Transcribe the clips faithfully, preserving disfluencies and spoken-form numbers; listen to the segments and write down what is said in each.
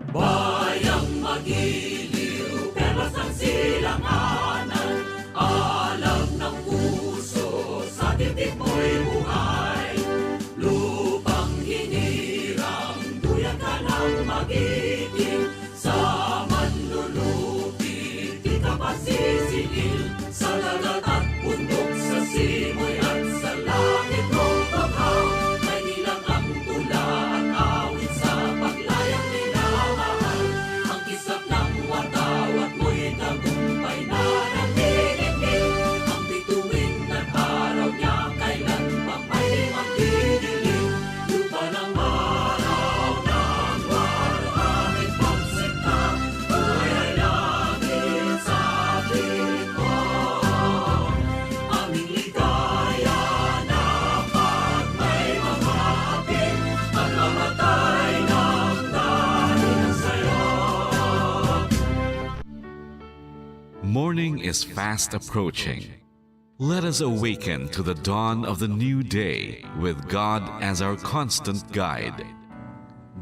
Bayang magiliw, perlas ng silanganan, alam ng puso, sa dibdib mo'y buhay. Lupang hinirang, duyan ka ng magiting, sa manlulupit, di ka pasisingil, sa dagat at bundok, sa simoy at sa langit mong bughaw. Kay bilang ang tula at awit sa paglayang minamahal, ang kislap ng watawat mo'y tagumpay na nanginginig. Ang bituin ng araw niya kailan pang may magdidilim. Lupa ng araw ng waluhangin pagsinta, buhay ay langit sa piling mo. Aming ligaya na pag may mga hapit, pagmamatay ng dahil sa'yo. Morning is fast approaching. Let us awaken to the dawn of the new day with God as our constant guide.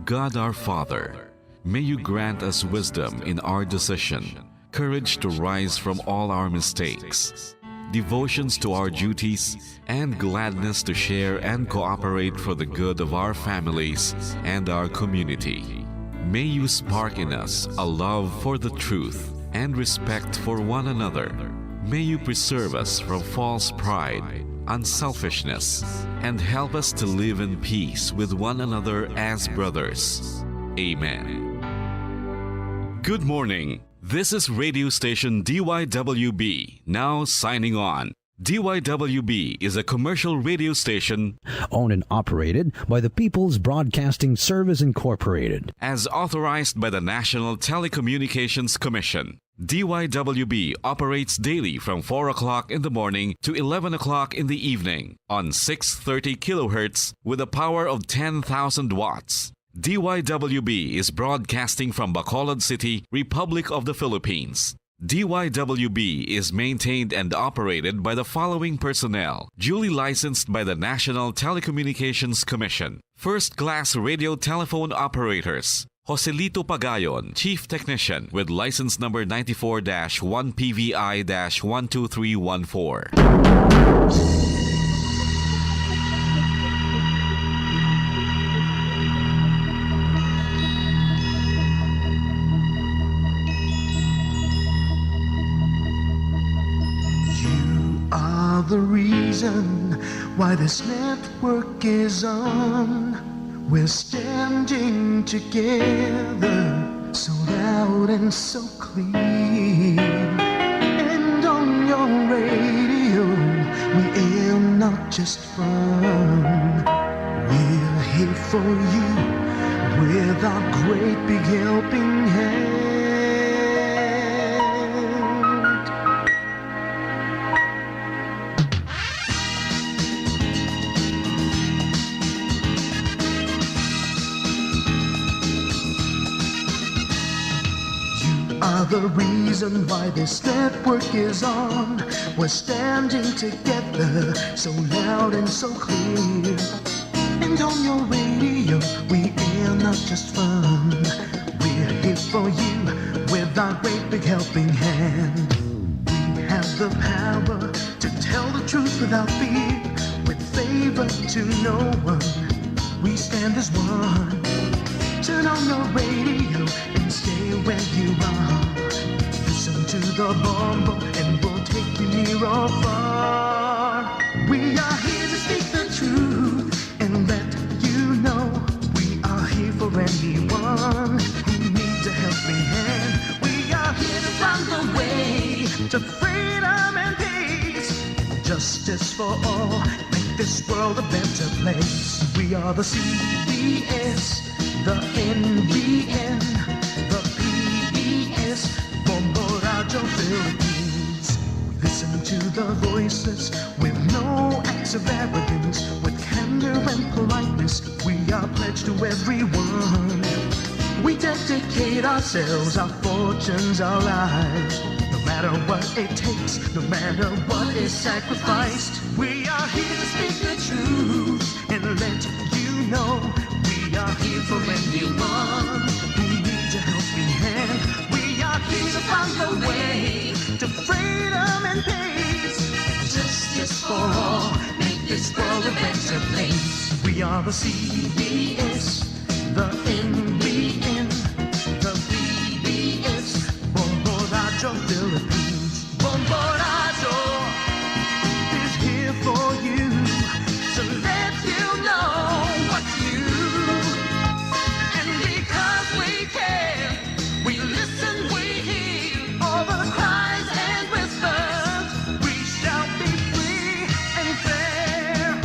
God our Father, may you grant us wisdom in our decision, courage to rise from all our mistakes, devotions to our duties, and gladness to share and cooperate for the good of our families and our community. May you spark in us a love for the truth and respect for one another. May you preserve us from false pride, unselfishness, and help us to live in peace with one another as brothers. Amen. Good morning. This is radio station D Y W B, now signing on. D Y W B is a commercial radio station owned and operated by the People's Broadcasting Service Incorporated. As authorized by the National Telecommunications Commission. D Y W B operates daily from four o'clock in the morning to eleven o'clock in the evening on six thirty kilohertz with a power of ten thousand watts. D Y W B is broadcasting from Bacolod City, Republic of the Philippines. D Y W B is maintained and operated by the following personnel, duly licensed by the National Telecommunications Commission. First class radio telephone operators, Joselito Pagayon, Chief Technician, with license number ninety-four dash one P V I dash one two three one four. You are the reason why this network is on. We're standing together, so loud and so clear. And on your radio, we aim not just fun. We're here for you with our great big helping hand. You are the reason why this network is on. We're standing together, so loud and so clear. And on your radio, we air not just fun. We're here for you with our great big helping hand. We have the power to tell the truth without fear, with favor to no one. We stand as one. Turn on your radio and stay where you are. Listen to the bombo and we'll take you near or far. We are here to speak the truth and let you know we are here for anyone who needs a helping hand. We are here to find the way to freedom and peace. Justice for all, make this world a better place. We are the C B S, the N B N, the P B S, Bombo Radio Philippines. We listen to the voices with no acts of arrogance, with candor and politeness. We are pledged to everyone. We dedicate ourselves, our fortunes, our lives. No matter what it takes, no matter what is sacrificed, we are here to speak the truth and let you know we are here for anyone who needs a This world a better place. We are the C B S, the N B N, the P B S, Bombo Radyo Philippines. Bombo Radyo is here for you to let you know what's new. And because we care, we listen, we hear all the cries and whispers. We shall be free and fair.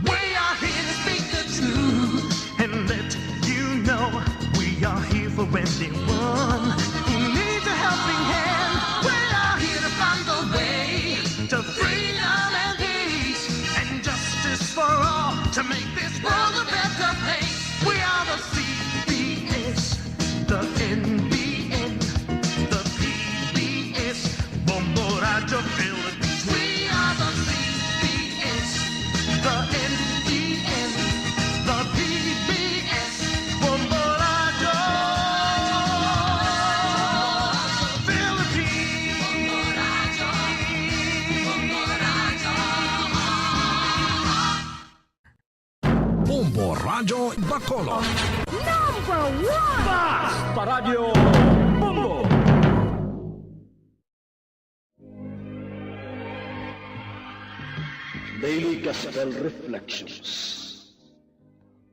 We are here to speak the truth and let you know we are here for anyone who needs a helping hand. We are here to find the way to freedom and peace and justice for all to make this world a better place. We are the C B S, the N B N, the P B S, Bombo Radyo Philippines. We are the C B S, the N B N, the P B S, Bombo Radyo Philippines. Bombo Radyo Bacolod. Number one! Basta Radyo Bombo! Daily Gospel Reflections.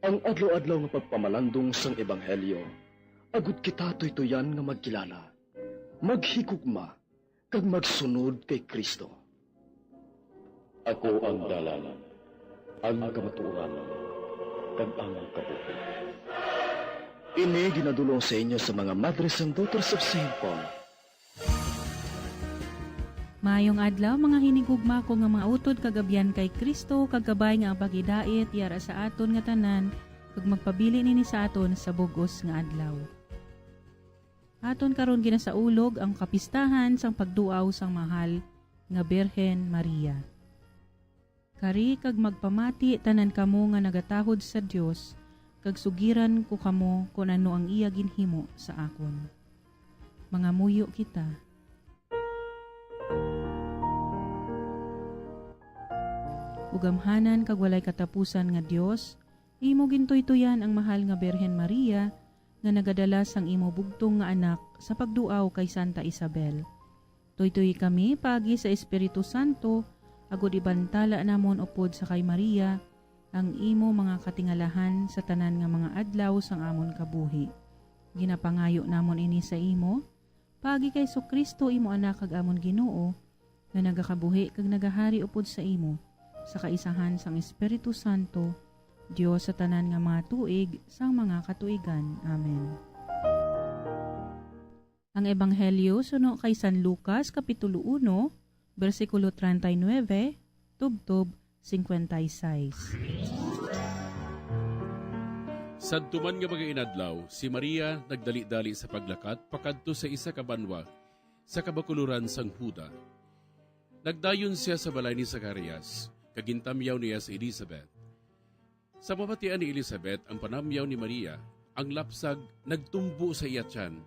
Ang adlaw-adlaw nga pagpamalandong sang Ebanghelyo, agud kita tuytuyan nga magkilala, maghigugma, kag magsunod kay Cristo. Ako ang dalan, ang kamatuoran, kag ang kabuhi. Ini ginadul-ong sa inyo sa mga Madres and Daughters of Saint Paul. Maayong adlaw, mga hinigugma ko nga mga utod kag abyan kay Cristo, kag kabay nga ang paghidait yara sa aton nga tanan, kag magpabilin ini sa aton sa bug-os nga adlaw. Aton karon ginasaulog ang kapistahan sang pagduaw sang mahal nga Birhen Maria. Kari kag magpamati tanan kamo nga nagatahod sa Dios, kag sugiran ko kamo kon ano ang iya ginhimo sa akon. Mangamuyo kita. Ugamhanan kag walay katapusan nga Dios, imo gintuytoyan ang mahal nga Birhen Maria nga nagadala sang imo bugtong nga anak sa pagduaw kay Santa Isabel. Tuytoyi kami paagi sa Espiritu Santo, agud ibantala namon upod sa kay Maria ang imo mga katingalahan sa tanan nga mga adlaw sang amon kabuhi. Ginapangayo namon ini sa imo, paagi kay Jesu-Cristo, imo Anak kag amon Ginoo, nga nagakabuhi kag nagahari upod sa imo, sa kaisahan sang Espiritu Santo, Dios sa tanan nga mga tuig sang mga katuigan. Amen. Ang Ebanghelyo suno kay San Lucas, Kapitulo uno, bersikulo treinta y nueve, tubtob cincuenta y seis. Sadto man nga mga inadlaw, si Maria nagdali-dali sa paglakat pakadto sa isa ka banwa sa kabakuloran sang Juda. Nagdayon sia sa balay ni Zacarias, kag gintamyaw niya si Elizabeth. Sa mabatian ni Elizabeth ang panamyaw ni Maria, ang lapsag nagtumbo sa iya tiyan,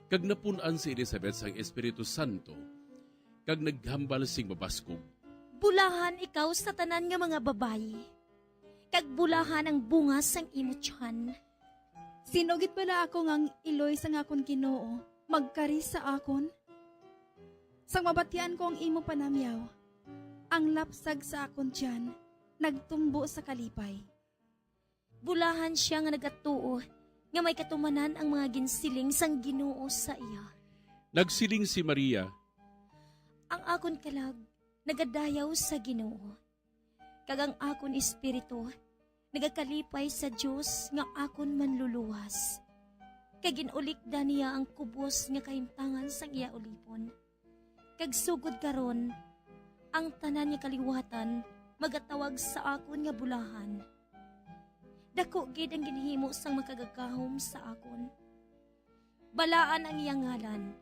kag napun-an si Elizabeth sang Espiritu Santo, kag naghambal sing mabaskog, "Bulahan ikaw sa tanan nga mga babayi, kag bulahan ang bunga sang imo tiyan. Sino gid bala ako nga ang iloy sang akon Ginoo magkari sa akon? Sang mabatian ko ang imo panamyaw, ang lapsag sa akon tiyan nagtumbo sa kalipay." Bulahan sia nga nagatuo nga may katumanan ang mga ginsiling sang Ginoo sa iya. Nagsiling si Maria, "Ang akon kalag nagadayaw sa Ginoo, kag ang akon espiritu nagakalipay sa Dios nga akon Manluluwas, kag gin-ulikdan niya ang kubos nga kahimtangan sang iya ulipon. Kag sugod karon, ang tanan nga kaliwatan magatawag sa akon nga bulahan. Daku gid ang ginhimo sang Makagagahom sa akon. Balaan ang iya ngalan.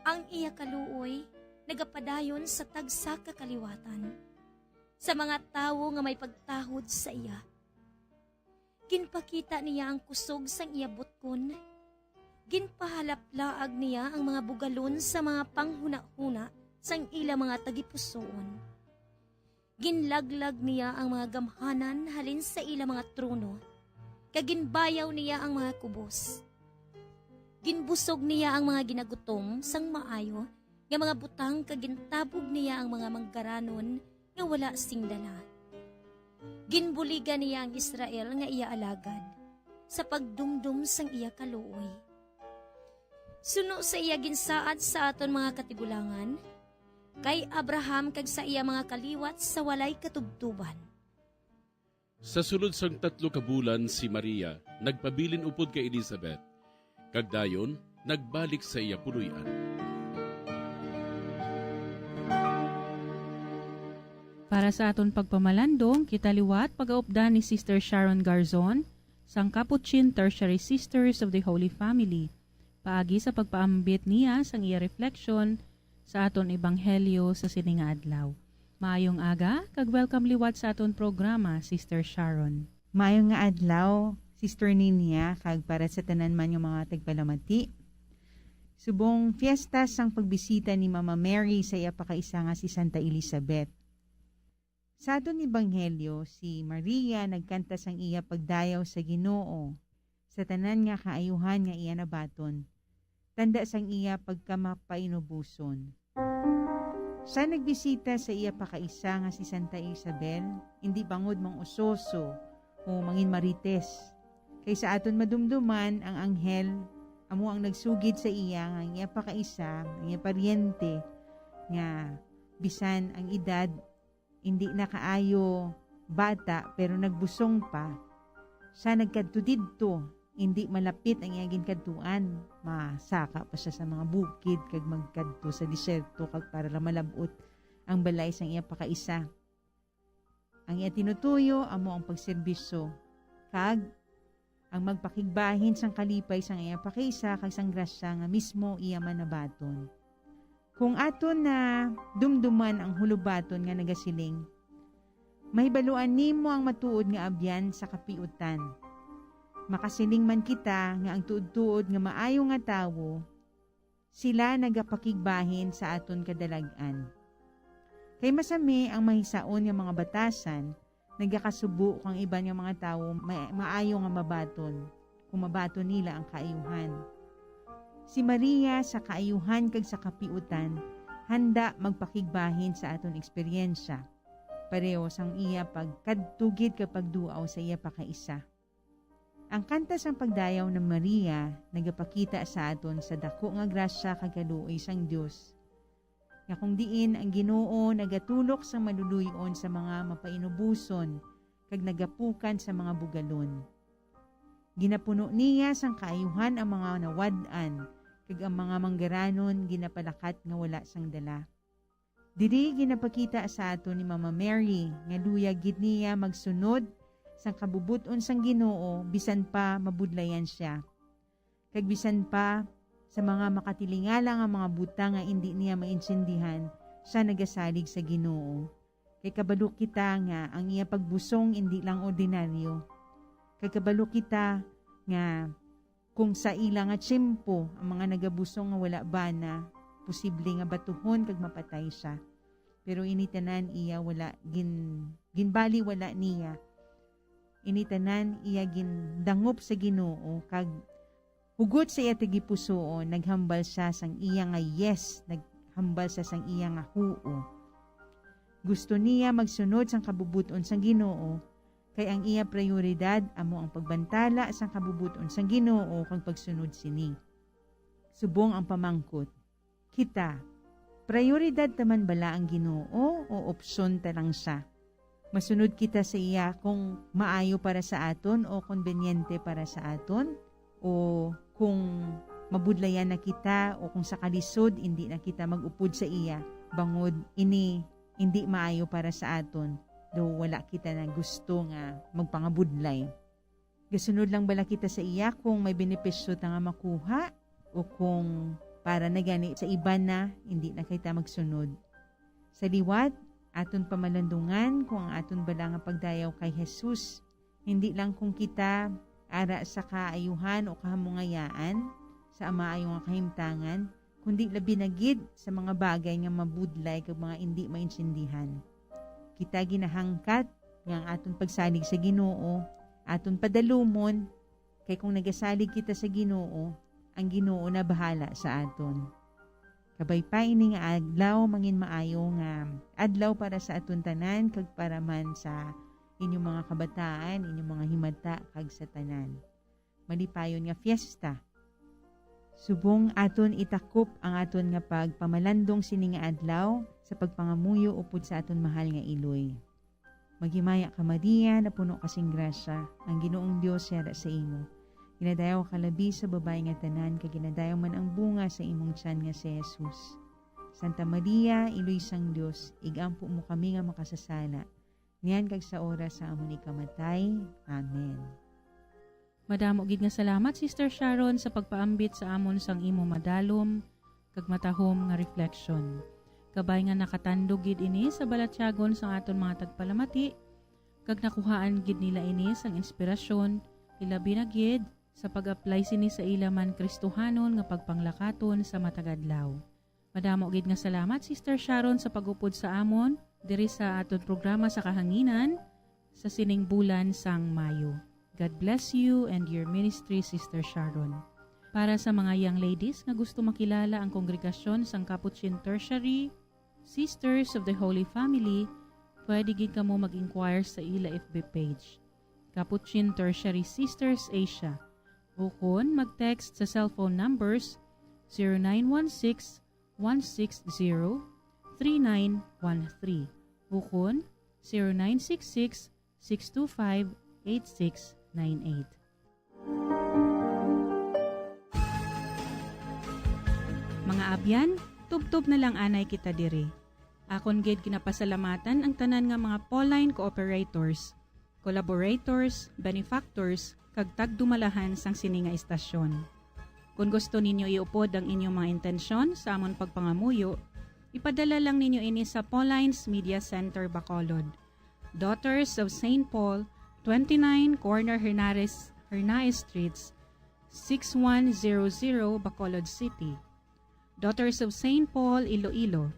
Ang iya kaluoy nagapadayon sa tagsa ka kaliwatan, sa mga tawo nga may pagtahod sa iya. Ginpakita niya ang kusog sang iya butkon. Ginpahalaplaag niya ang mga bugalon sa mga panghunahuna sang ila mga tagipusoon. Ginlaglag niya ang mga gamhanan halin sa ila mga trono, kag ginbayaw niya ang mga kubos. Ginbusog niya ang mga ginagutom sang maayo nga mga butang, kag gintabog niya ang mga manggaranon nga wala sing dala. Ginbuligan niya ang Israel nga iya alagad sa pagdumdom sang iya kaluoy. Suno sa iya ginsaad sa aton mga katigulangan, kay Abraham kag sa iya mga kaliwat sa walay katubtoban. Sa sulod sang tatlo ka bulan, si Maria nagpabilin upod kay Elizabeth, kag dayon nagbalik sa iya puloy-an. Para sa aton pagpamalandong, kita liwat pagaupdan ni Sister Sharon Garzon sang Capuchin Tertiary Sisters of the Holy Family, paagi sa pagpaambit niya sang iya reflection sa aton ebanghelyo sa sini nga adlaw. Maayong aga, kag welcome liwat sa aton programa, Sister Sharon. Maayong nga adlaw, Sister Ninia, kag para sa tanan man nga mga tagpalamati. Subong fiesta sang pagbisita ni Mama Mary sa iya pakaisa nga si Santa Elizabeth. Sa aton ebanghelyo, si Maria nagkanta sang iya pagdayaw sa Ginoo sa tanan nga kaayuhan nga iya nabaton, tanda sang iya pagkamapainuboson. Sa nagbisita sa iya pakaisa nga si Santa Isabel, indi bangod mang-usoso o mangin marites. Kay sa aton madumduman, ang anghel amo ang nagsugid sa iya nga ang iya pakaisa, ang iya paryente, nga bisan ang edad indi na kaayo bata, pero nagbusong pa. Sa nagkadto didto, indi malapit ang iya ginkadtuan. Masaka pa sia sa mga bukid kag magkadto sa disyerto kag para lang malab-ot ang balay sang iya pakaisa. Ang iya tinutuyo amo ang pagserbisyo kag ang magpakigbahin sang kalipay sang iya pakaisa kag sang grasya nga mismo iya man nabaton. Kung aton na dumduman ang hulubaton nga nagasiling, "Mahibaluan nimo ang matuod nga abyan sa kapiutan." Makasiling man kita nga ang tuod-tuod nga maayo nga tawo, sila nagapakigbahin sa aton kadalag-an. Kay masami ang mahisaon nga mga batasan nagakasubo kung ang iban nga mga tawo ma-, maayo nga mabaton, kung mabaton nila ang kaayuhan. Si Maria, sa kaayuhan kag sa kapiutan, handa magpakigbahin sa aton eksperyensya, pareho sang iya pagkadto gid kag pagduaw sa iya pakaisa. Ang kanta sang pagdayaw ni Maria nagapakita sa aton sa dako nga grasya kag kaluoy sang Dios, nga kung diin ang Ginoo nagatulok sang maluloy-on sa mga mapainuboson kag nagapukan sa mga bugalon. Ginapuno niya sang kaayuhan ang mga nawad-an, kag ang mga manggaranon ginapalakat nga wala sang dala. Diri ginapakita sa aton ni Mama Mary nga luyag gid niya magsunod sang kabubot-on sang Ginoo bisan pa mabudlayan sia. Kag bisan pa sa mga makatilingala nga mga butang nga indi niya maintindihan, sia nagasalig sa Ginoo. Kay kabalo kita nga ang iya pagbusong indi lang ordinaryo. Kag kabalo kita nga kung sa ila nga tiyempo ang mga nagabusong nga wala bana, posible nga batuhon kag mapatay sia. Pero ini tanan iya wala gin-, ginbaliwala niya. Ini tanan iya gindangop sa Ginoo, kag hugot sa iya tagipusoon, naghambal sia sang iya nga yes, naghambal sia sang iya nga huo. Gusto niya magsunod sang kabubot-on sang Ginoo, kay ang iya prayoridad amo ang pagbantala sang kabubot-on sang Ginoo kag pagsunod sini. Subong ang pamangkot, kita, prayoridad ta man bala ang Ginoo o opsyon ta lang sia? Masunod kita sa iya kung maayo para sa aton o konbenyente para sa aton, o kung mabudlayan na kita o kung sa kalisod indi na kita mag-upod sa iya, bangod ini indi maayo para sa aton, daw wala kita na gusto nga magpangabudlay. Gasunod lang bala kita sa iya kung may benepisyo ta nga makuha, o kung para na gani sa iban na, indi na kita magsunod? Sa liwat, aton pamalandungan kung ang aton bala nga pagdayaw kay Jesus, hindi lang kung kita ara sa kaayuhan o kahamungayaan, sa maayo nga kahimtangan, kundi labi na gid sa mga bagay nga mabudlay kag mga indi maintindihan. Kita ginahangkat nga ang aton pagsalig sa Ginoo aton padalumon, kay kung nagasalig kita sa Ginoo, ang Ginoo na bahala sa aton. Kabay pa ini nga adlaw, mangin maayo nga adlaw para sa aton tanan kag para man sa inyong mga kabataan, inyong mga himata, kag sa tanan. Malipayon nga fiesta. Subong aton itakop ang aton nga pagpamalandong sini nga adlaw sa pagpangamuyo upod sa aton mahal nga Iloy. Maghimaya ka, Maria, napuno ka sing grasya, ang Ginoong Dios yara sa imo. Ginadayaw ka labi sa babayi nga tanan, kag ginadayaw man ang bunga sa imong tiyan nga si Jesus. Santa Maria, Iloy sang Dios, igampo mo kami nga makasasala, niyan kag sa oras sa amon ikamatay. Amen. Madamo gid nga salamat, Sister Sharon, sa pagpaambit sa amon sang imo madalom kag matahom nga reflection. Kabay nga nakatandog gid ini sa balatyagon sang aton mga tagpalamati, kag nakuhaan gid nila ini sang inspirasyon, ilabi na gid sa pag-apply sini sa ila man Kristohanon nga pagpanglakaton sa matag adlaw. Madamo gid nga salamat, Sister Sharon, sa pag-upod sa amon diri sa aton programa sa kahanginan sa sining bulan sang Mayo. God bless you and your ministry, Sister Sharon. Para sa mga young ladies nga gusto makilala ang kongregasyon sang Capuchin Tertiary Sisters of the Holy Family, pwede gid kamo mag-inquire sa ila F B page, Capuchin Tertiary Sisters Asia, ukon mag-text sa cellphone numbers zero nine one six, one six zero, three nine one three, ukon zero nine six six, six two five, eight six nine eight. Mga abyan, tubtob na lang anay kita diri. Akon gid ginapasalamatan ang tanan nga mga Pauline cooperators, collaborators, benefactors, kag tagdumalahan sang sini nga istasyon. Kon gusto ninyo iupod ang inyong mga intensyon sa amon pagpangamuyo, ipadala lang ninyo ini sa Pauline's Media Center, Bacolod, Daughters of Saint Paul, twenty-nine Corner Hernares, Hernaez Streets, six one zero zero, Bacolod City. Daughters of Saint Paul, Iloilo,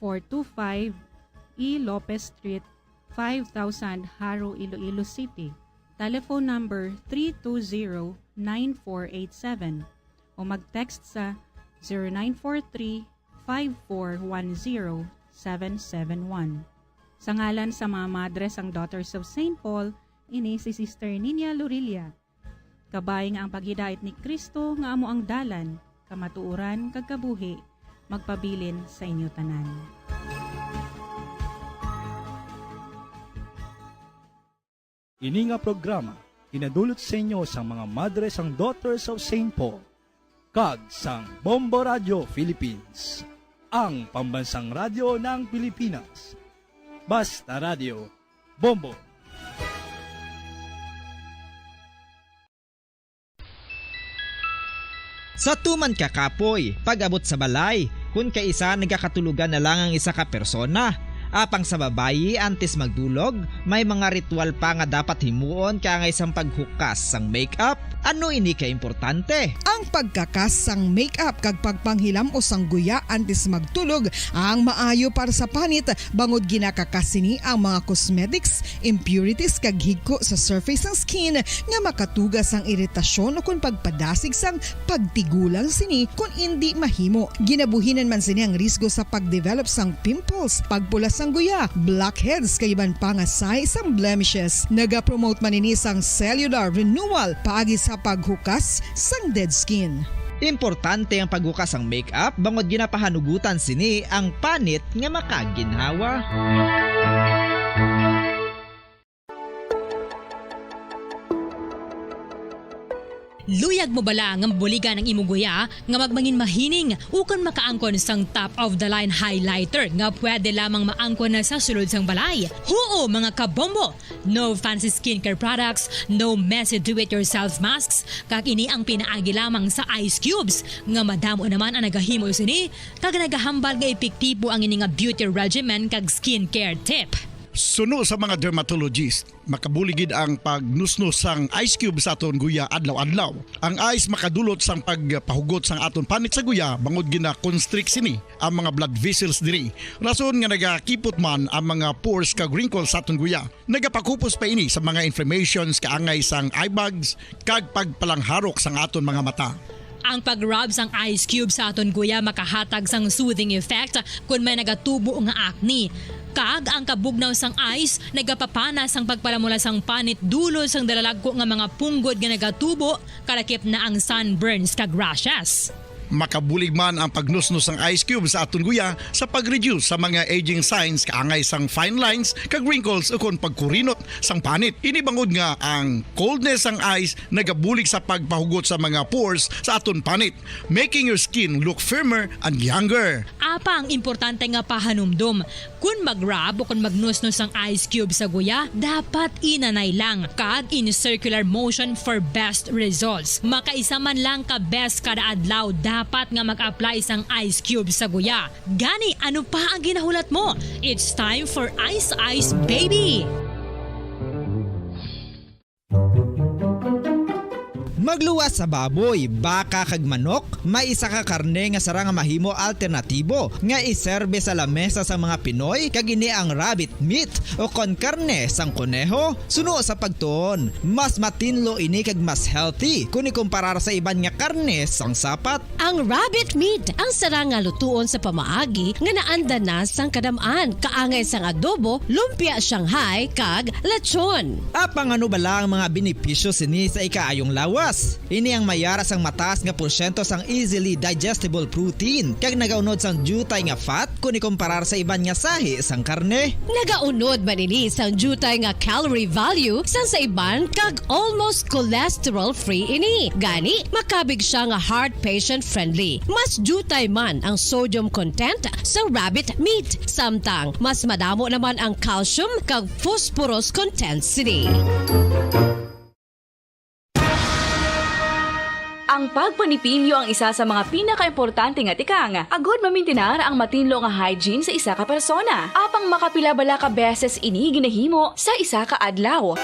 four two five E Lopez Street, five thousand, Jaro, Iloilo City. Telephone number three two zero, nine four eight seven o mag-text sa zero nine four three, five four one zero, seven seven one. Sa ngalan sa mga madre sang Daughters of Saint Paul, ini si Sister Nina Lorilla. Kabay nga ang paghidait ni Cristo nga amo ang dalan, kamatuoran, kag kabuhi, magpabilin sa inyo tanan. Ini nga programa ginadulot sa inyo sang mga madre sang Daughters of Saint Paul kag sang Bombo Radio Philippines, ang pambansang radyo ng Pilipinas. Basta Radio, Bombo. Sa tuman ka kapoy, pag-abot sa balay, kun kaisa nagakatulugan na lang ang isa ka persona. Apang sa babayi, antes magdulog, may mga ritual pa nga dapat himuon, kaangay sang paghukas sang makeup. Ano ini ka importante? Ang pagkakas sang makeup kag pagpanghilam-os sang guya antes magtulog ang maayo para sa panit, bangod ginakakas sini ang mga cosmetics, impurities, kag higko sa surface sang skin nga makatuga sang iritasyon ukon pagpadasig sang pagtigulang sini kon indi mahimo. Ginabuhinan man sini ang risgo sa pag-develop sang pimples, pagpula sang guya, blackheads, kag iban pa nga sign sang blemishes. Nagapromote man ini sang cellular renewal paagi sa paghukas sang dead skin. Importante ang paghukas sang makeup bangod ginapahanugutan sini ang panit nga makaginhawa. Luyag mo bala nga mabuligan ang imong guya nga magmangin mahining ukon makaangkon sang top of the line highlighter nga pwede lamang maangkon na sa sulod sang balay? Huo, mga kabombo! No fancy skincare products, no messy do-it-yourself masks, kag ini ang pinaagi lamang sa ice cubes, nga madamo naman ang nagahimo sini, kag nagahambal nga epektibo ang ini nga beauty regimen kag skincare tip. Suno sa mga dermatologist, makabulig gid ang pagnusnos sang ice cube sa aton guya adlaw-adlaw. Ang ice makadulot sang pagpahugot sang aton panit sa guya bangod gina-constrict sini ang mga blood vessels diri. Rason nga nagakipot man ang mga pores kag wrinkles sa aton guya. Nagapakupos pa ini sa mga inflammations kaangay sang eye bags kag pagpalangharok sang aton mga mata. Ang pag-rub sang ice cube sa aton guya makahatag sang soothing effect kon may nagatubo nga acne. Kag ang kabugnaw sang ice nagapapana sang pagpalamula sang panit dulot sang dalalagko nga mga punggod nga nagatubo, kalakip na ang sunburns kag rashes. Makabulig man ang pagnusnos sang ice cube sa aton guya sa pag-reduce sa mga aging signs kaangay sang fine lines kag wrinkles ukon pagkurinot sang panit. Ini bangod nga ang coldness sang ice nagabulig sa pagpahugot sa mga pores sa aton panit, making your skin look firmer and younger. Apang importante nga pahanumdom, kon mag-rub o kon magnusnos ang ice cube sa guya, dapat inanay lang kag in circular motion for best results. Makaisa man lang ka beses kada adlaw dapat nga mag-apply sang ice cube sa guya. Gani, ano pa ang ginahulat mo? It's time for Ice Ice Baby! Magluwas sa baboy, baka kag manok, may isa ka karne nga sarang nga mahimo alternatibo nga iserbe sa lamesa sa mga Pinoy, kag ini ang rabbit meat o kon karne sang koneho. Suno sa pagtuon, mas matinlo ini kag mas healthy kon ikumparar sa iban nga karne sang sapat. Ang rabbit meat ang sarang nga lutuon sa pamaagi nga naanda na sang kadam-an, kaangay sang adobo, lumpia Shanghai, kag lechon. Apang ano bala ang mga benepisyo sini sa ikaayong lawas? Ini ang may ara sang mataas nga porsyento sang easily digestible protein, kag nagaunod sang diutay nga fat kon ikumparar sa iban nga sahi sang karne. Nagaunod man ini sang diutay nga calorie value sang sa iban, kag almost cholesterol-free ini. Gani, makabig siya nga heart patient-friendly. Mas diutay man ang sodium content sa rabbit meat, samtang mas madamo naman ang calcium kag phosphorus content sini. Ang pagpanipilyo ang isa sa mga pinakaimportante nga tikang agod mamintinar ang matinlo nga hygiene sa isa ka persona. Apang makapila bala ka beses ini ginahimo sa isa ka adlaw?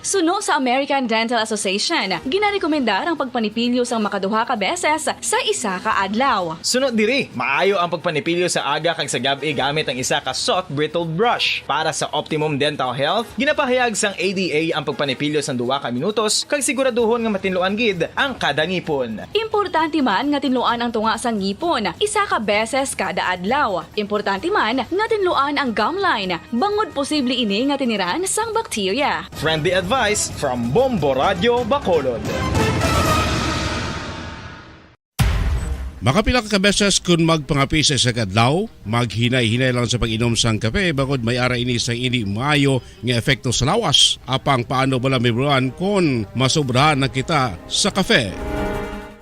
Suno sa American Dental Association, ginarekomendar ang pagpanipilyo sang makaduha ka beses sa isa ka adlaw. Suno diri, maayo ang pagpanipilyo sa aga kag sa gab-i gamit ang isa ka soft bristle brush. Para sa optimum dental health, ginapahayag sang A D A ang pagpanipilyo sang duha ka minutos kag siguraduhon nga matinluan gid ang kada ngipon. Importante man nga tinluan ang tunga sang ngipon isa ka beses kada adlaw. Importante man nga tinluan ang gum line, bangod posible ini nga tiniran sang bakterya. Friendly advice from Bombo Radio Bacolod. Makapila ka beses kun magpangape sa isa ka adlaw, maghinay-hinay lang sa pag-inom sang kape, bangod may ara ini sang indi maayo nga epekto sa lawas. Apang paano bala mahibaluan kon masobrahan na kita sa kape?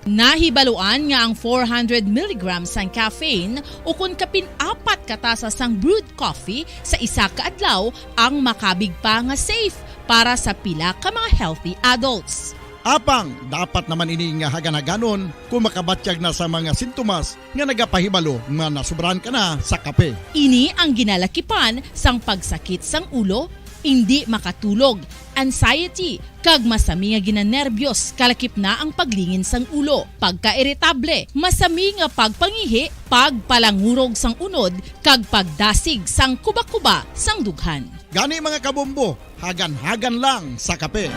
Nahibaluan nga ang four hundred milligrams sang caffeine, ukon kapin apat ka tasa sang brewed coffee sa isa ka adlaw, ang makabig pa nga safe para sa pila ka mga healthy adults. Apang dapat naman ini nga hagan-haganon kon makabatyag na sa mga sintomas nga nagapahibalo nga nasobrahan ka na sa kape. Ini ang ginalakipan sang pagsakit sang ulo, indi makatulog, anxiety, kag masami nga ginanerbiyos, kalakip na ang paglingin sang ulo, pagkairitable, masami nga pagpangihi, pagpalangurog sang unod, kag pagdasig sang kubakuba sang dughan. Gani, mga kabombo, hagan-hagan lang sa kape.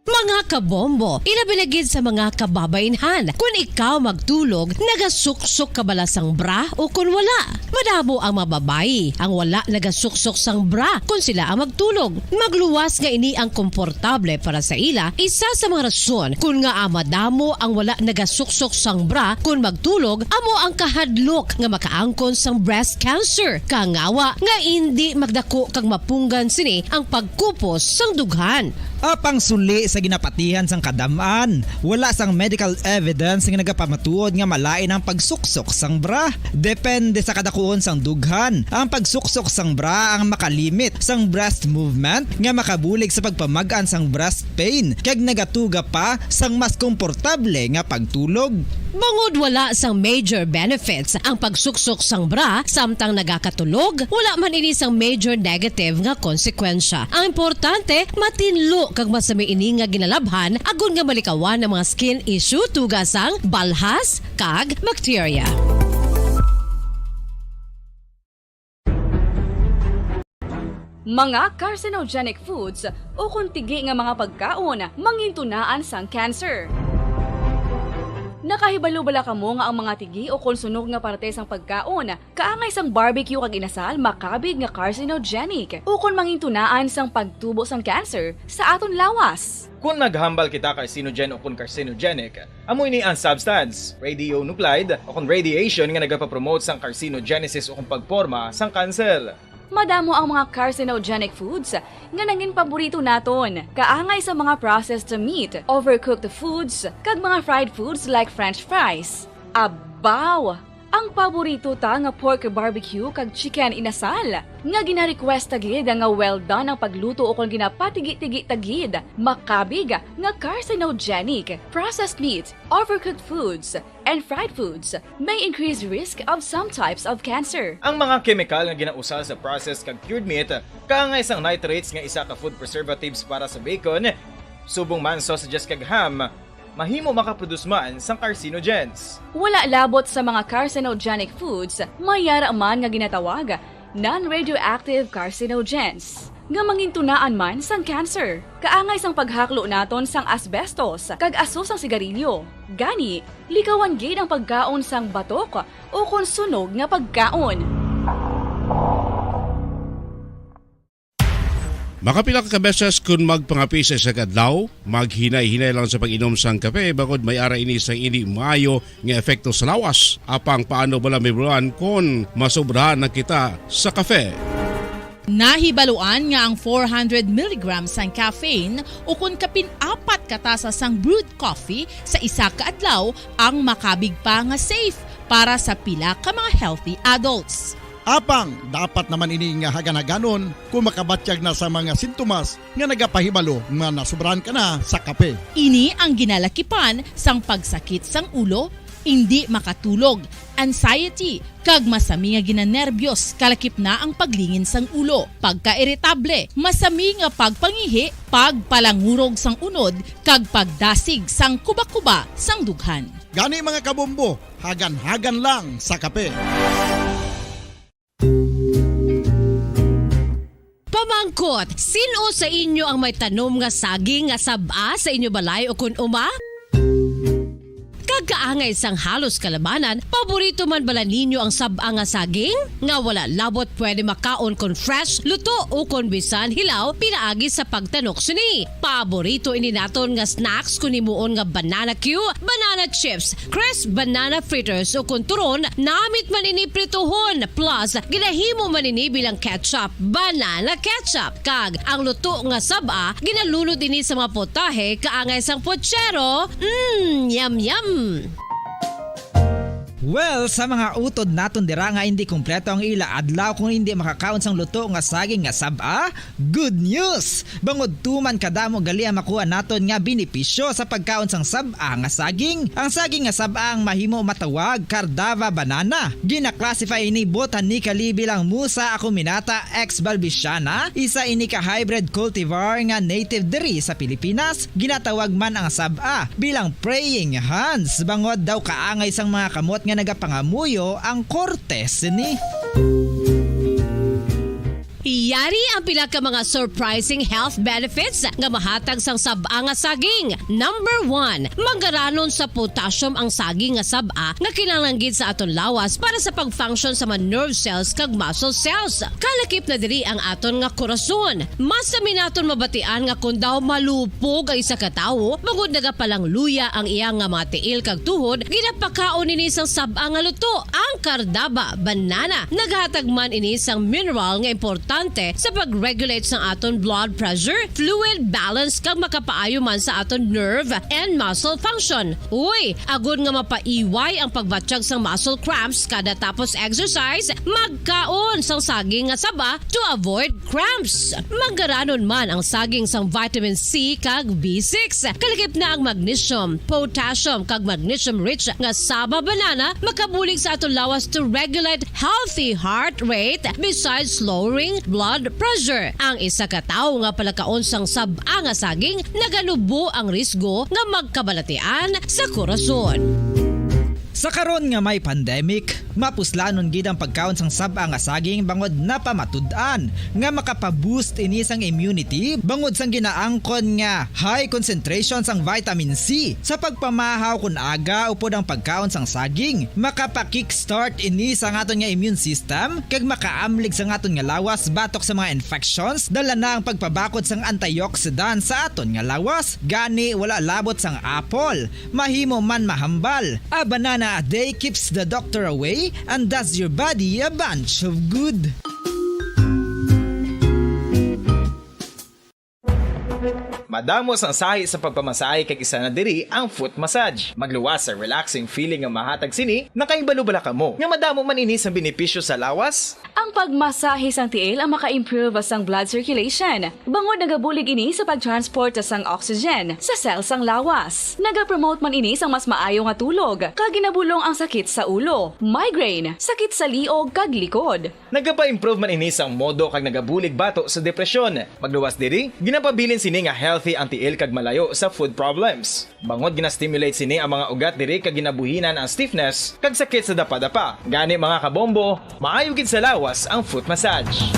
Mga kabombo, ilabi na gid sa mga kababaynhan, kun ikaw magtulog, nagasuksok ka bala sang bra o kun wala? Madamo ang mga babayi ang wala nagasuksok sang bra kun sila ang magtulog. Magluwas nga ini ang komportable para sa ila, isa sa mga rason kun ngaa madamo ang wala nagasuksok sang bra kun magtulog amo ang kahadlok nga makaangkon sang breast cancer, kangawa nga indi magdako kag mapunggan sini ang pagkupos sang dughan. Apang suli sa ginapat- Dihan sang kadam-an, wala sang medical evidence nga nagapamatuod nga malain ang pagsuksok sang bra. Depende sa kadakuon sang dughan, ang pagsuksok sang bra ang makalimit sang breast movement nga makabulig sa pagpamag-an sang breast pain kag nagatuga pa sang mas komportable nga pagtulog. Bangod wala sang major benefits ang pagsuksok sang bra samtang nagakatulog, wala man ini sang major negative nga konsekwensya. Ang importante, matinlo kag masami ini nga ginalabhan agod nga malikawan ang mga skin issue, tuga sang balhas kag bakterya. Mga carcinogenic foods ukon tigi nga mga pagkaon mangintunaan sang cancer. Nakahibalo bala kamo nga ang mga tigi ukon sunog nga parte sang pagkaon, kaangay sang barbecue kag inasal, makabig nga carcinogenic ukon mangintunaan sang pagtubo sang cancer sa aton lawas? Kon naghambal kita carcinogen ukon carcinogenic, amo ini ang substance, radionuclide ukon radiation, nga nagapapromote sang carcinogenesis ukon pagporma sang cancer. Madamo ang mga carcinogenic foods nga nangin paborito naton, kaangay sa mga processed meat, overcooked foods, kag mga fried foods like French fries. Abaw! Ang paborito ta nga pork barbecue kag chicken inasal, nga gina-request ta gid nga well done ang pagluto ukon ginapatigi-tigi ta gid, makabig nga carcinogenic. Processed meat, overcooked foods, and fried foods may increase risk of some types of cancer. Ang mga kemikal nga ginausal sa processed kag cured meat, kaangay sang nitrates nga isa ka food preservatives para sa bacon, subong man sausages kag ham, mahimo makaproduce man sang carcinogens. Wala labot sa mga carcinogenic foods, may yara man nga ginatawag non-radioactive carcinogens, nga mangintunaan man sang cancer. Kaangay sang paghaklo naton sang asbestos kag aso sang sigarilyo. Gani, likawan gid ang pagkaon sang batok ukon sunog nga pagkaon. Makapila ka beses kon magpangape sa isa ka adlaw, maghinay-hinay lang sa pag-inom sang kape, bangod may ara ini sang indi maayo nga epekto sa lawas. Apang paano bala mahibaluan kon masobrahan na kita sa kape? Nahibaluan nga ang four hundred milligrams sang caffeine, ukon kapin apat ka tasa sang brewed coffee sa isa ka adlaw, ang makabig pa nga safe para sa pila ka mga healthy adults. Apang dapat naman ini nga hagan-haganon kon makabatyag na sa mga sintomas nga nagapahibalo nga nasobrahan ka na sa kape. Ini ang ginalakipan sang pagsakit sang ulo, indi makatulog, anxiety, kag masami nga ginanerbyos, kalakip na ang paglingin sang ulo, pagkairitable, masami nga pagpangihi, pagpalangurog sang unod, kag pagdasig sang kubakuba sang dughan. Gani, mga kabombo, hagan-hagan lang sa kape. Pamangkot, sin-o sa inyo ang may tanom nga saging nga sab-a sa inyo balay o kun uma? Kag kaangay sang halos kalabanan, paborito man bala ninyo ang sab-a nga saging? Nga wala labot pwede makaon kon fresh, luto, o kon bisan hilaw pinaagi sa pagtanok sini. Paborito ini naton nga snacks kon himuon nga banana cue, banana chips, crisp banana fritters, o kon turon, namit man ini prituhon, plus ginahimo man ini bilang ketchup, banana ketchup. Kag ang luto nga sab-a, ginalunod ini sa mga putahe kaangay sang puchero. Mm, yum, yum! Well, sa mga utod naton dira nga indi kompleto ang ila adlaw kung indi makakaon sang luto nga saging nga sab-a, good news! Bangod tuman kadamo gali ang makuha naton nga benepisyo sa pagkaon sang sab-a nga saging. Ang saging nga sab-a ang mahimo matawag Cardava banana. Gina-classify ini botanically bilang Musa acuminata ex balbisiana, isa ini ka hybrid cultivar nga native diri sa Pilipinas. Ginatawag man ang sab-a bilang praying hands, bangod daw kaangay sang mga kamot nga nagapangamuyo ang korte sini. Yari ang pila ka mga surprising health benefits nga mahatag sang sab-a nga saging. Number one, magaranon sa potassium ang saging nga sab-a nga kinahanglan gid sa aton lawas para sa pag-function sa mga nerve cells kag muscle cells. Kalakip na diri ang aton nga korason. Masami naton mabatian nga kon daw malupog ang isa ka tawo, bangod nagapalangluya ang iya nga mga tiil kag tuhod, ginapakaon ini sang sab-a nga luto, ang Cardava banana. Naghatag man ini sang mineral nga importante importante sa pag-regulate sang aton blood pressure, fluid balance, kag makapaayo man sa aton nerve and muscle function. Uy, agod nga mapaiway ang pagbatyag sang muscle cramps kada tapos exercise, magkaon sang saging nga saba to avoid cramps. Manggaranon man ang saging sang vitamin C kag B six. Kalakip na ang magnesium, potassium, kag magnesium-rich nga saba banana makabulig sa aton lawas to regulate healthy heart rate, besides lowering blood pressure. Ang isa ka tawo nga palakaon sang sab-a nga saging naganubo ang risgo nga magkabalatian sa korason. Sa karon nga may pandemic, mapuslanon gid ang pagkaon sang sab-a nga saging bangod napamatud-an nga makapa-boost ini sang immunity bangod sang ginaangkon nga high concentration sang vitamin C. Sa pagpamahaw kon aga upod ang pagkaon sang saging, makapa-kickstart ini sa aton nga immune system kag makaamlig sa aton nga lawas batok sa mga infections. Dala na ang pagpabakod sang antioxidant sa aton nga lawas, gani wala labot sang apple. Mahimo man mahambal. A banana a day keeps the doctor away and does your body a bunch of good. Madamo sang sahi sa pagpamasahe kag isa na diri ang foot massage. Magluwas sa relaxing feeling nga mahatag sini, nakahibalo bala kamo nga madamo man ini sang benepisyo sa lawas? Ang pagmasahe sang tiil ang maka-improve sang blood circulation, bangod nagabulig ini sa pag-transport sang oxygen sa cell sang lawas. Nagapromote man ini sang mas maayo nga tulog, kag ginabulong ang sakit sa ulo, migraine, sakit sa liog, kag likod. Nagapa-improve man ini sang modo kag nagabulig bato sa depresyon. Magluwas diri, ginapabilin sini nga healthy ang tiil kag malayo sa foot problems. Bangod gina-stimulate sini ang mga ugat diri kag ginabuhinan ang stiffness kag sakit sa dapadapa. Gani, mga kabombo, maayo gid sa lawas ang foot massage.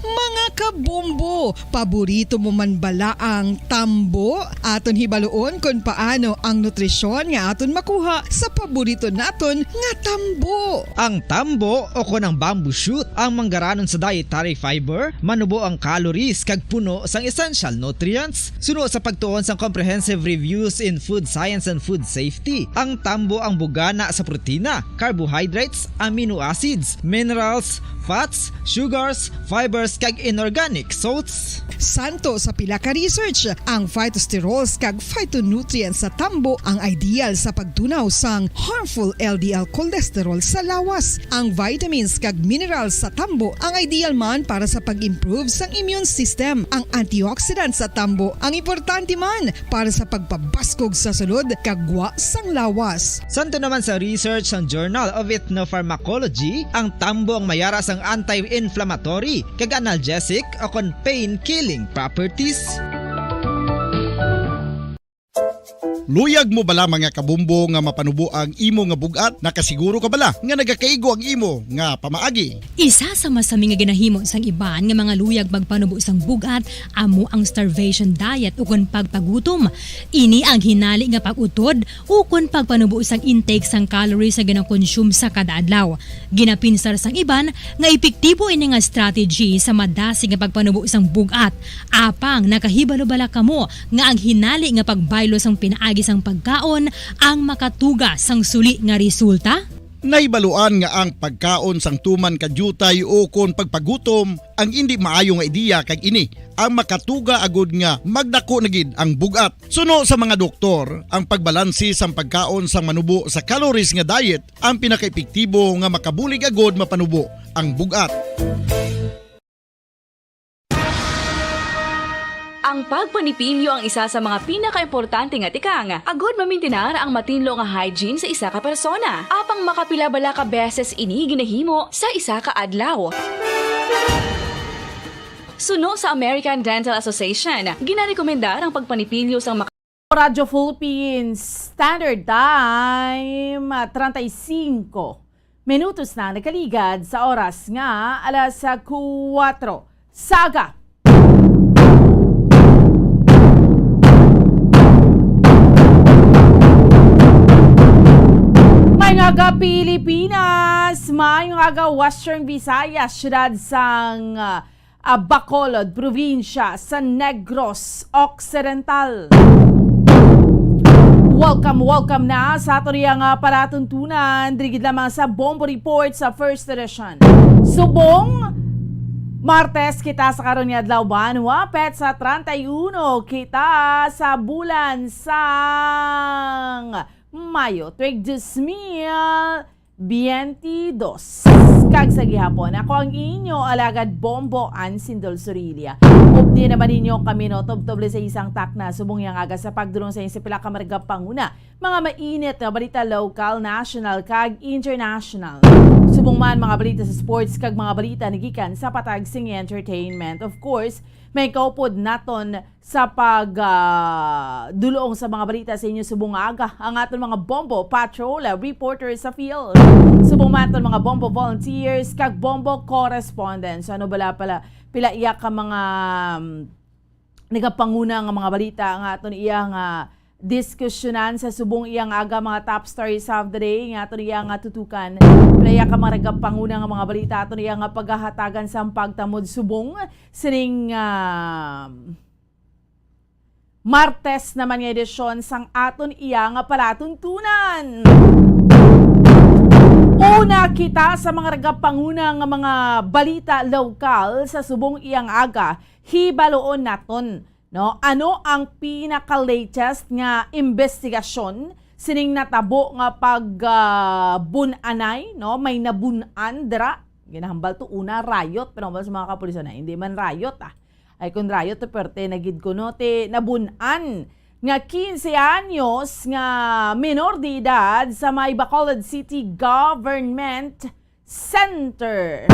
Mga kabombo, paborito mo man bala ang tambo? Aton hibaluon kon paano ang nutrisyon nga aton makuha sa paborito naton nga tambo. Ang tambo, o kon ang bamboo shoot, ang manggaranon sa dietary fiber, manubo ang calories kag puno sang essential nutrients. Suno sa pagtuon sang Comprehensive Reviews in Food Science and Food Safety, ang tambo ang bugana sa protina, carbohydrates, amino acids, minerals, fats, sugars, fibers, kag inorganic salts. Santo sa pila ka research, ang phytosterols kag phytonutrients sa tambo ang ideal sa pagtunaw sang harmful L D L cholesterol sa lawas. Ang vitamins kag minerals sa tambo ang ideal man para sa pag-improve sang immune system. Ang antioxidants sa tambo ang importante man para sa pagpabaskog sa sulod kag gwa sang lawas. Santo naman sa research sang Journal of Ethnopharmacology, ang tambo ang mayara sang anti-inflammatory kag analgesic o kon pain-killing properties. Luyag mo bala, mga kabombo, nga mapanubo ang imo nga bug-at? Nakasiguro ka bala nga nagakaigo ang imo nga pamaagi? Isa sa masami nga ginahimo sang iban nga mga luyag magpanubo sang bug-at amo ang starvation diet ukon pagpagutom. Ini ang hinali nga pag-utod ukon pagpanubo sang intake sang calories nga ginakonsume sa kada adlaw. Ginapinsar sang iban nga epektibo ini nga strategy sa madasig nga pagpanubo sang bug-at. Apang nakahibalo bala kamo nga ang hinali nga pagbaylo sang pinaagi sang pagkaon ang makatuga sang suli nga resulta? Nahibaluan nga ang pagkaon sang tuman ka diutay ukon pagpagutom ang indi maayo nga ideya, kag ini ang makatuga agud nga magdako na gid ang bug-at. Suno sa mga doktor, ang pagbalanse sang pagkaon sang manubo sa calories nga diet ang pinakaepektibo nga makabulig agud mapanubo ang bug-at. Ang pagpanipilyo ang isa sa mga pinakaimportante nga tikang agud mamintinar ang matinlo nga hygiene sa isa ka persona. Apang makapila bala ka beses ini ginahimo sa isa ka adlaw? Suno sa American Dental Association, ginarekomendar ang pagpanipilyo sang maka- Radyo Philippines Standard Time, treinta y cinco minutos na nakaligad sa oras nga alas kuwatro sa aga. Maayong aga, Pilipinas! Maayong aga, Western Visayas, siyudad sang, ah, ah, Bacolod, probinsya sa Negros Occidental. Welcome, welcome na sa aton iya nga palatuntunan, diri gid lamang sa Bombo Report sa First Edition. Subong Martes kita sa karon nga adlaw, banwa, petsa treinta y uno kita sa bulan sang Mayo, tuig dos mil biyente dos. Kag sa gihapon, ako ang inyo alagad Bombo, Ann Sindol Sorilia. Updi naman ninyo kami, no, tubtob sa isang takna subong yang aga sa pagdulong sa inyo sa pila ka maragapanguna, mga mainit nga balita, lokal, national, kag international. Subong man mga balita sa sports kag mga balita nagikan sa patag sing entertainment. Of course, may kaupod naton sa pag, ah, dulong sa mga balita sa inyo subong nga aga ang aton mga Bombo Patrol, ah, reporter sa field. Subong man aton mga Bombo volunteers kag Bombo correspondents. Ano bala pala, pila iya ka mga, um, nagapanguna nga mga balita nga aton iya nga diskusyonan sa subong iya nga aga, mga top stories of the day nga aton iya nga tutukan. Pila iya ka mga nagapanguna nga mga balita aton iya nga pagahatagan sa pagtamod subong sining, ah, Martes naman nga edisyon sang aton iya nga palatuntunan. Una kita sa mga nagapanguna nga mga balita lokal sa subong iyang aga, hibaloon naton, no? Ano ang pinaka-latest nga imbestigasyon sining natabo nga pag, ah, bun-anay, no? May nabun-an dira. Ginahambal to una riot, pero sa mga kapulisan na, hindi man riot, ah. Ay, kon riot, te, perte na gid kuno, te, nabun-an nga quince anyos nga menor de edad sa may Bacolod City Government Center.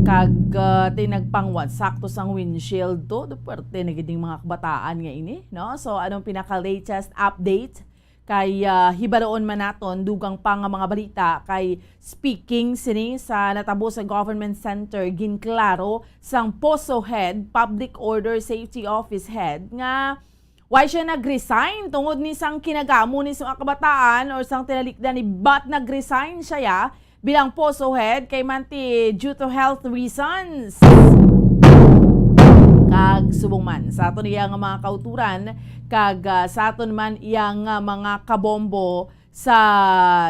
Kag, ah, te, nagpangwat, sakto sang windshield to, do perte na gid ning mga kabataan nga ini, no? So, anong pinaka-latest update? Kay, ah, hibaloon man naton, dugang pa nga mga balita, kay speaking sini sa natabo sa Government Center, ginklaro sang POSO head, Public Order Safety Office head, nga why siya nag-resign tungod ni sang kinagamo ni sa mga kabataan or sang tinalikdan ni, but nag-resign siya, ya, bilang POSO head kay manti due to health reasons. Kag subong man sa aton iya nga mga kauturan, kag, ah, sa aton man iya nga mga kabombo, sa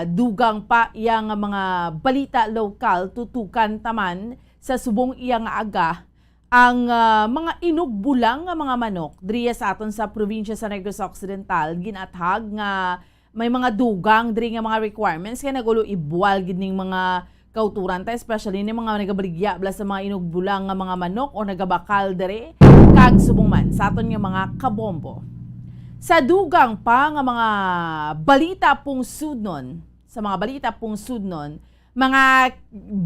dugang pa iya nga mga balita lokal, tutukan ta man sa subong iya nga aga ang, ah, mga inugbulang nga mga manok diri sa aton sa probinsya sa Negros Occidental. Ginathag nga may mga dugang diri nga mga requirements, kay nag-ulo ibwal gid ning mga kauturan ta, especially ni mga nagabaligya bala sa mga inugbulang nga mga manok o nagabakal diri. Kag subong man sa aton nga mga kabombo, sa dugang pa nga mga balita pungsudnon, sa mga balita pungsudnon, mga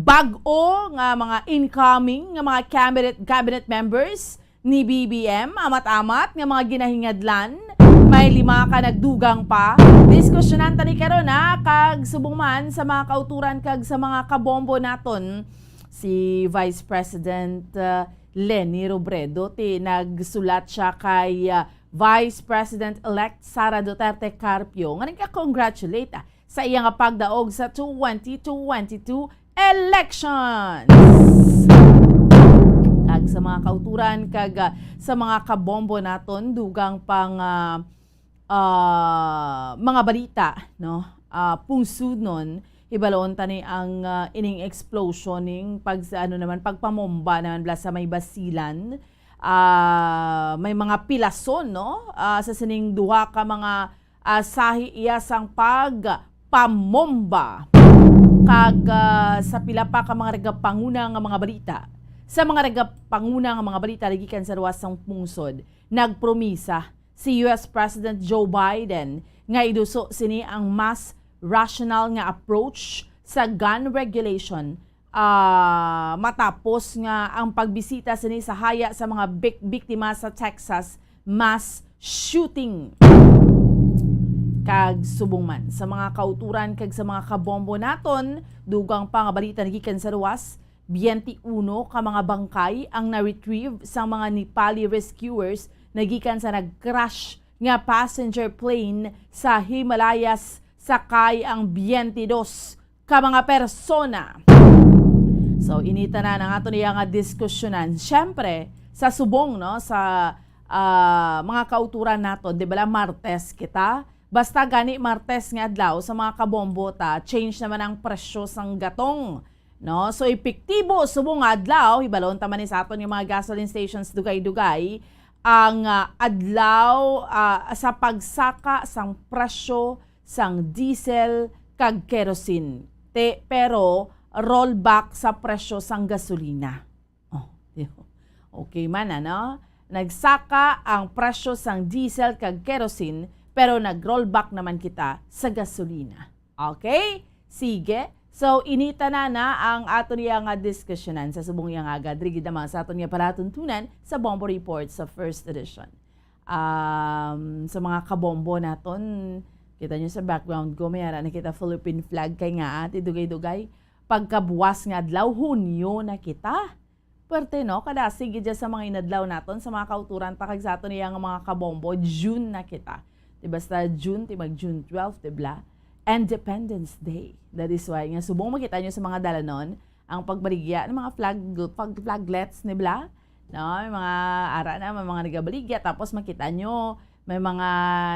bag-o nga mga incoming nga mga cabinet, cabinet members ni B B M, amat-amat nga mga ginahingadlan, may lima ka nagdugang pa. Diskusyonan ta ni karon, ha, kag subong man sa mga kauturan kag sa mga kabombo naton, si Vice President, uh, Leni Robredo, ti nagsulat siya kay, uh, Vice President-elect Sara Duterte Carpio nga nagka-congratulate, ah, sa iya nga pagdaog sa twenty twenty-two elections. Kag sa mga kauturan kag, ah, sa mga kabombo naton, dugang pa nga, ah, mga balita, no? Ah, pungsudnon, hibaloon ta ni ang, ah, ining explosion ning pag, ano naman, pagpamomba naman bala sa may Basilan. Ah, may mga pilason, no? Ah, sa sining duha ka mga, ah, sahi iya sang pagpamomba. Kag, ah, sa pila pa ka mga nagapanguna nga mga balita, sa mga nagapanguna nga mga balita nagikan sa luwas sang pungsod, nagpromisa si U S President Joe Biden nga iduso sini ang mas rational nga approach sa gun regulation, ah, matapos nga ang pagbisita sini sa haya sa mga bik-, biktima sa Texas mass shooting. Kag subong man sa mga kauturan kag sa mga kabombo naton, dugang pa nga balita nagikan sa luwas, biyente uno ka mga bangkay ang na-retrieve sang mga Nepali rescuers nagikan sa nag-crash nga passenger plane sa Himalayas, sakay ang biyente dos ka mga persona. So, ini tanan ang aton iya nga diskusyonan. Siyempre, sa subong, no, sa, ah, mga kauturan nato, di bala Martes kita? Basta gani Martes nga adlaw sa mga kabombo ta, change naman ang presyo sang gatong, no? So, epektibo subong nga adlaw, hibalon ta man ni sa aton nga mga gasoline stations dugay-dugay, ang, ah, adlaw, ah, sa pagsaka sang presyo sang diesel kag kerosene. Te, pero rollback sa presyo sang gasolina. Oh, di ba? Okay man, ano? Nagsaka ang presyo sang diesel kag kerosene, pero nag-rollback naman kita sa gasolina. Okay? Sige. So, inita na na ang aton iya nga diskusyonan sa subong iya nga aga. Diri gid lamang sa aton nga palatuntunan sa Bombo Report sa first edition. Um, sa mga kabombo naton, kita nyo sa background ko, may ara na kita Philippine flag kay nga ati dugay-dugay. Pagkabuwas nga adlaw, Hunyo na kita. Pwerte, no? Kadasig gid dyan sa mga inadlaw naton, sa mga kauturan ta kag sa aton iya nga mga kabombo, June na kita. Di basta June, ti mag June twelve, di bla? Independence Day. That is why, nga subong makita nyo sa mga dalanon, ang pagbaligya ng mga flag, flag, flaglets, di bla? No? May mga ara na, may mga nagabaligya, tapos makita nyo, may mga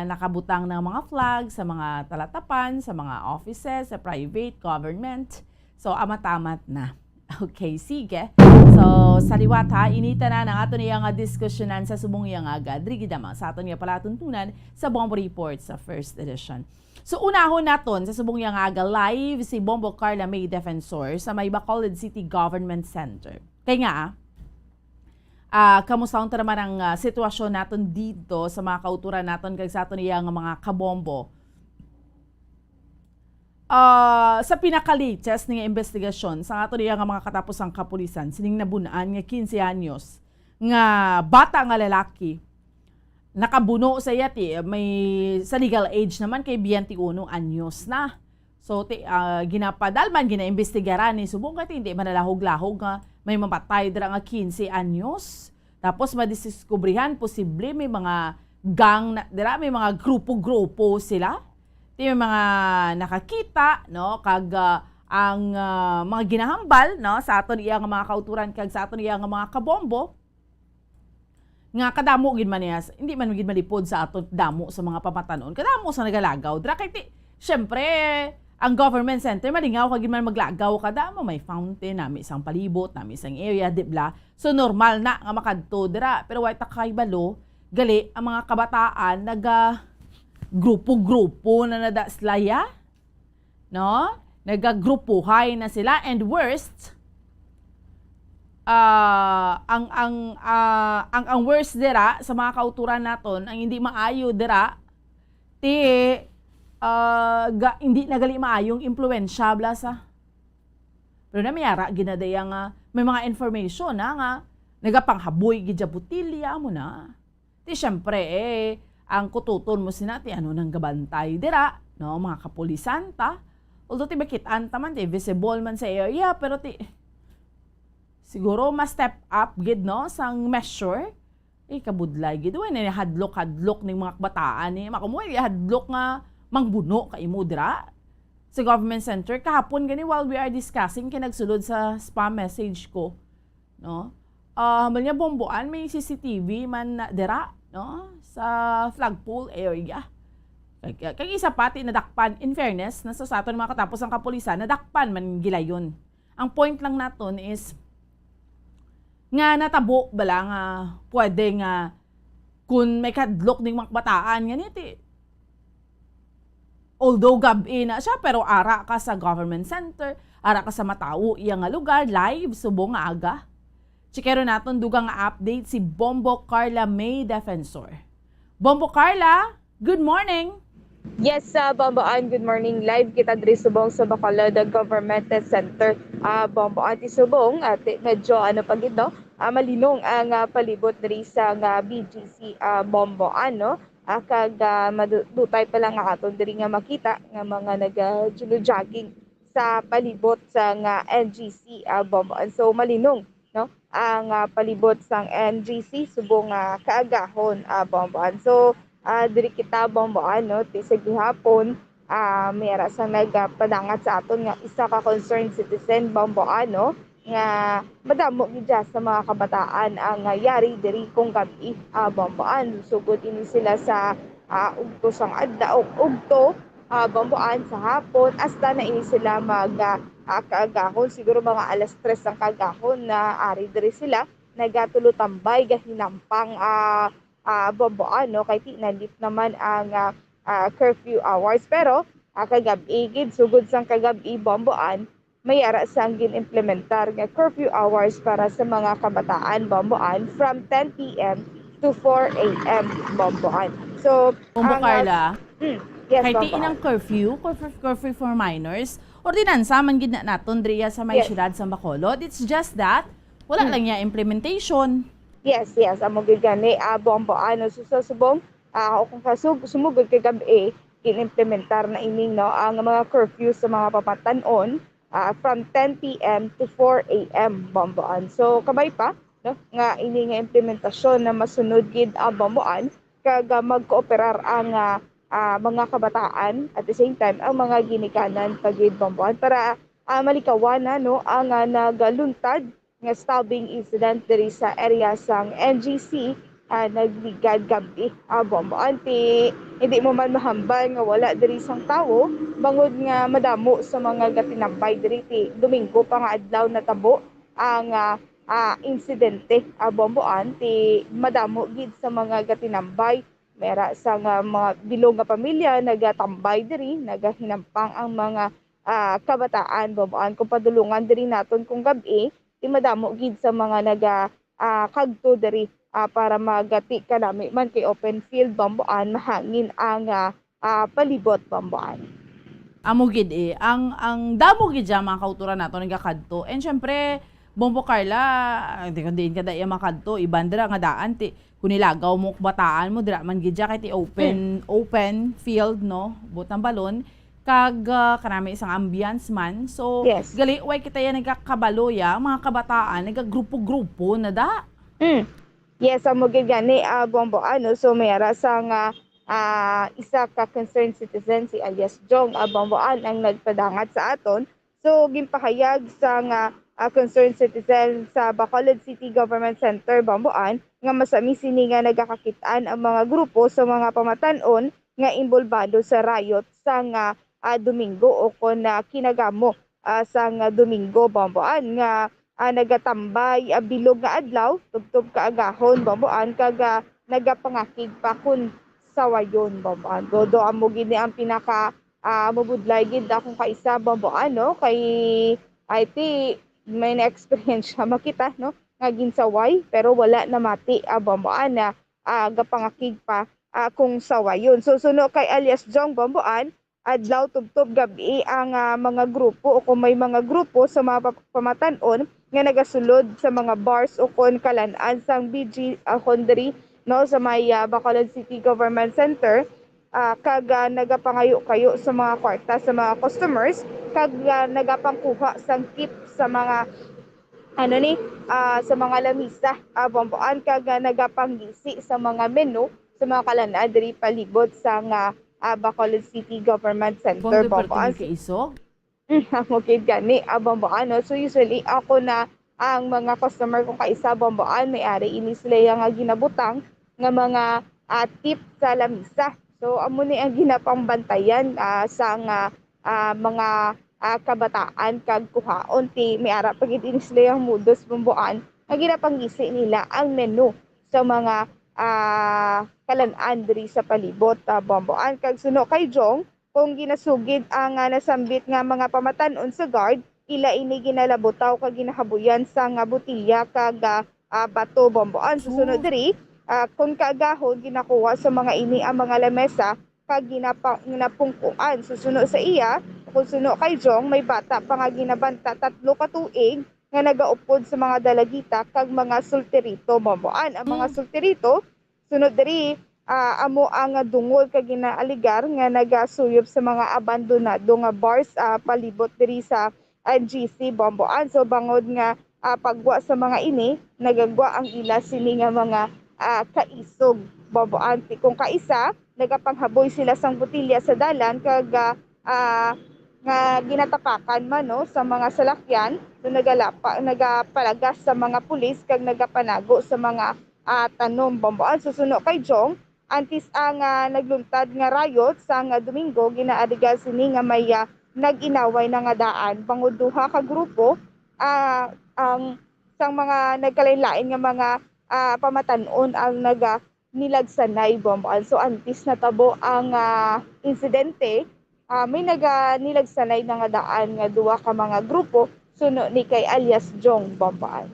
nakabutang ng mga flag sa mga talatapan, sa mga offices, sa private, government. So, amat-amat na. Okay, sige. So, sa liwat ha, inita na ang aton iya nga diskusyonan sa subong iya nga aga. Diri gid lamang sa aton nga palatuntunan sa Bombo Report sa first edition. So, unahon naton sa subong iya nga aga live si Bombo Carla May Defensor sa may Bacolod City Government Center. Kay nga, ah, kamusta unta naman ang, ah, sitwasyon naton dito sa mga kauturan naton kag sa aton iya nga mga kabombo? Ah, sa pinaka-latest nga investigasyon sa aton iya nga mga katapusang kapulisan, sining nabun-an nga quince anyos nga bata nga lalaki, nakabuno sa iya ti may sa legal age naman kay twenty-one anyos na. So, ti, ah, ginapadalman, ginaimbestigaran ni subong kay ti hindi man nalahog-lahog nga may mamatay dira nga quince anyos. Tapos madiskubrihan posible may mga gang na, dira may mga grupo-grupo sila. Ti may mga nakakita, no, kag, ah, ang, ah, mga ginahambal, no, sa aton iya nga mga kauturan kag sa aton iya nga mga kabombo nga kadamo gid man niya, hindi man gid malipod sa aton damo sa mga pamatanon. Kadamo sa nagalagaw. Dira kay ti, syempre, ang government center, malingaw ka gid man maglagaw, kadamo may fountain, nami sang palibot, nami sang area, di bla? So, normal na nga makadto dira. Pero way ta kahibalo, gali, ang mga kabataan, naga grupo-grupo na nada sila, ya? No? Nagagrupuhay na sila. And worst, ah, ang, ang, ah, ang, ang worst dira sa mga kauturan naton, ang hindi maayo dira, ti, ah, ga-, hindi nagali maayong impluwensya, bla sa. Pero na may ara gid na daya nga may mga information na nga nagapanghaboy gid sa botilya mo na. Ti syempre, eh, ang kututon mo sina ti ano nang gabantay dira, no, mga kapulisan ta. Although ti makit-an ta man, ti visible man sa area, pero ti siguro ma-step up gid, no, sang measure. Eh, kabudlay gid, way na hadlok-hadlok ning mga kabataan ni. Makumoy hadlok nga mangbuno ka imo dira sa government center. Kahapon gani, while we are discussing, kay nagsulod sa spam message ko, no? Ah, hambal niya, Bomboan, may C C T V man na dira, no? Sa flagpole area. Kag, kag isa pa, ti nadakpan, in fairness, na sa, sa aton mga katapos ang kapulisan, nadakpan man gilayon. Ang point lang naton is, nga natabo bala nga pwede nga kung may kahadlok ning mga kabataan, nga ni, ti, although gab-i na siya, pero ara ka sa government center, ara ka sa matawo iya nga lugar, live, subong nga aga. Chikero naton dugang nga update si Bombo Carla May Defensor. Bombo Carla, good morning! Yes, uh, Bomboan, good morning. Live kita diri subong sa Bacolod Government Center. Uh, Bomboan, ti subong, uh, ti, medyo ano pa gid, no? Uh, malinong ang uh, palibot diri sa nga B G C, uh, Bomboan, no? Ah, kag, ah, madu-, dutay pa lang nga aton diri nga makita nga mga nag, ah, jogging sa palibot sa nga N G C, ah, Bomboan. So, malinong, no, ang, ah, palibot sang N G C subong nga kaagahon, ah, Bomboan. So, ah, diri kita, Bomboan, no, ti sa gihapon, ah, may ara sang nagpadangat sa aton nga isa ka concerned citizen, Bomboan, no, nga madamo gid siya sa mga kabataan ang, ah, yari diri kung gab-i, ah, Bomboan. Sugod ini sila sa, ah, ugto sang adlaw, ugto, ah, Bomboan sa hapon, hasta na ini sila mag, ah, ah, kaagahon, siguro mga alas tres ang kaagahon na ari diri sila, nagatulotambay, gahinampang, ah, ah, Bomboan, no? Kay ti-, na-lift naman ang, ah, ah, curfew hours. Pero, ah, kagab-i gid, sugod sang kagab-i, Bomboan, may ara sang gin-implementar nga curfew hours para sa mga kabataan, Bomboan, from ten P M to four A M, Bomboan. So, Bombo ang, ah, Carla, mm, yes, kay ti Bomboan. inang curfew, curfew, curfew for minors, ordinansa man gid na naton diriya sa may Yes. siyudad sa Bacolod. It's just that wala Hmm. lang niya implementation. Yes, yes, amo gid gani, ah, Bomboan, no? So, sa subong, ah, o kung kasug-, sumugod kay gab-i, gin-implementar na ining, no, ang mga curfew sa mga pamatan-on, ah, from ten P M to four A M, Bomboan. So, kabay pa, no, nga ini nga implementasyon na masunod gid ang Bomboan, kag, ah, magkooperar ang, ah, ah, mga kabataan, at the same time, ang mga ginikanan pa gid, Bomboan, para, ah, malikawan na, no, ang, ah, nagaluntad nga stabbing incident diri sa area sang N G C, ah, nagligad gab-i, ah, Bomboan. Ti hindi mo man mahambal nga wala diri sang tawo, bangod nga madamo sa mga gatinambay diri. Ti Domingo pa nga adlaw natabo ang, ah, ah, insidente, ah, Bomboan. Ti madamo gid sa mga gatinambay, may ara sang mga bilog nga pamilya nagatambay diri, nagahinampang ang mga, ah, kabataan, Bomboan. Kung padulungan diri naton kung gab-i, ti madamo gid sa mga naga, ah, kagto diri, ah, para magati kanami man kay open field, Bomboan, mahangin ang, ah, ah, palibot, Bomboan. Amo gid eh, ang ang damo gid siya mga kauturan nato nagakadto. And syempre, Bombo Carla, ah, di kundi ka daya makadto, iban dira nga daan ti kung nilagaw mo bataan mo dira man gid siya kay ti open open field, no, butang balon kag ah, kanami isang ambience man. So, Yes. Gali, way kita yan nagakabalo ya, mga kabataan nagagrupo-grupo na da. Mm. Yes, amo gid gani, ah, Bomboan, no? So, may ara sang, ah, ah, isa ka concerned citizen, si alias Jong, ah, Bomboan, ang nagpadangat sa aton. So, ginpahayag sang, ah, ah, concerned citizen sa Bacolod City Government Center, Bomboan, nga masami sini nga nagakakit-an ang mga grupo sa mga pamatan-on nga inbolbado sa riot sang, ah, ah, Domingo o kon, ah, kinagamo, ah, sang, ah, Domingo, Bomboan, nga, ah, nagatambay, ah, bilog nga adlaw, tubtob kaagahon, Bomboan, kag, ah, nagapangakig pa kun sawayon, Bomboan. Todo amo gid ni ang pinaka, ah, mabudlay gid akong kaisa, Bomboan, no? Kay, I think, may na-experience siya makita, no? Nga ginsaway, pero wala namati, ah, Bomboan, na, ah, gapangakig pa, ah, kung sawayon. So, suno kay alias Jong, Bomboan, adlaw tubtob gab-i ang, ah, mga grupo o kung may mga grupo sa mga pa-, pamatan-on nga nagasulod sa mga bars o kon kalan-an sang B G, ah, kon diri, no, sa may, ah, Bacolod City Government Center, ah, kag, ah, nagapangayo-kayo sa mga kwarta sa mga customers kag, ah, nagapangkuha sang tip sa mga, ano ni, ah, sa mga lamisa, ah, Bomboan, kag, ah, nagapanggisi sa mga menu sa mga kalan-an diri palibot sang, ah, ah, Bacolod City Government Center, Kung di Bomboan. Kaisog, Mm, amo gid gani, ah, Bomboan, no? So, usually, ako na ang mga customer kong kaisa, Bomboan, may ari ini sila yang nga ginabutang nga mga, ah, tip sa lamisa. So, amo ni ang ginapangbantayan, ah, sa nga, ah, mga, ah, kabataan kag kuhaon. Ti, may ara pa gid ini sila yang modus, Bomboan, nga ginapanggisi nila ang menu sa mga, ah, kalan-an diri sa palibot, ah, Bomboan. Kag suno kay Jong, kung ginasugid ang, ah, nasambit nga mga pamatan-on sa guard, ila ini ginalabutaw kag ginahabuyan sa nga botilya kag, ah, ah, bato, Bomboan. Susunod diri, ah, kung kaagahon, ginakuha sa mga ini ang mga lamesa kag ginapa-, ginapungkuan. Susunod sa iya, kung suno kay Jong, may bata pa nga ginabanta tatlo ka tuig nga nagaupod sa mga dalagita kag mga sultirito, Bomboan. Ang mga Mm. sultirito, sunod diri, ah, amo ang dungol kag ginaaligar nga nagasuyop sa mga abandonado nga bars, ah, palibot diri sa N G C, Bomboan. So, bangod nga, ah, pagwa sa mga ini, nagagwa ang ila sini nga mga, ah, kaisog, Bomboan. Ti kung kaisa, nagapanghaboy sila sang botilya sa dalan kag, ah, ah, nga ginatapakan man, no, sa mga salakyan, no, nagalapa, nagapalagas sa mga pulis kag nagapanago sa mga, ah, tanom, Bamboan. Susuno kay Jong, antes ang, ah, nagluntad nga riot sang, ah, Domingo, ginaaliga sini nga may, ah, nag-inaway na nga daan bangod duha ka grupo, ah, ang sang mga nagkalain-lain nga mga, ah, pamatan-on ang naga-, nilagsanay, Bamboan. So, antes natabo ang, ah, insidente, ah, may naga-, nilagsanay na nga daan nga duha ka mga grupo suno ni kay alias Jong, Bamboan.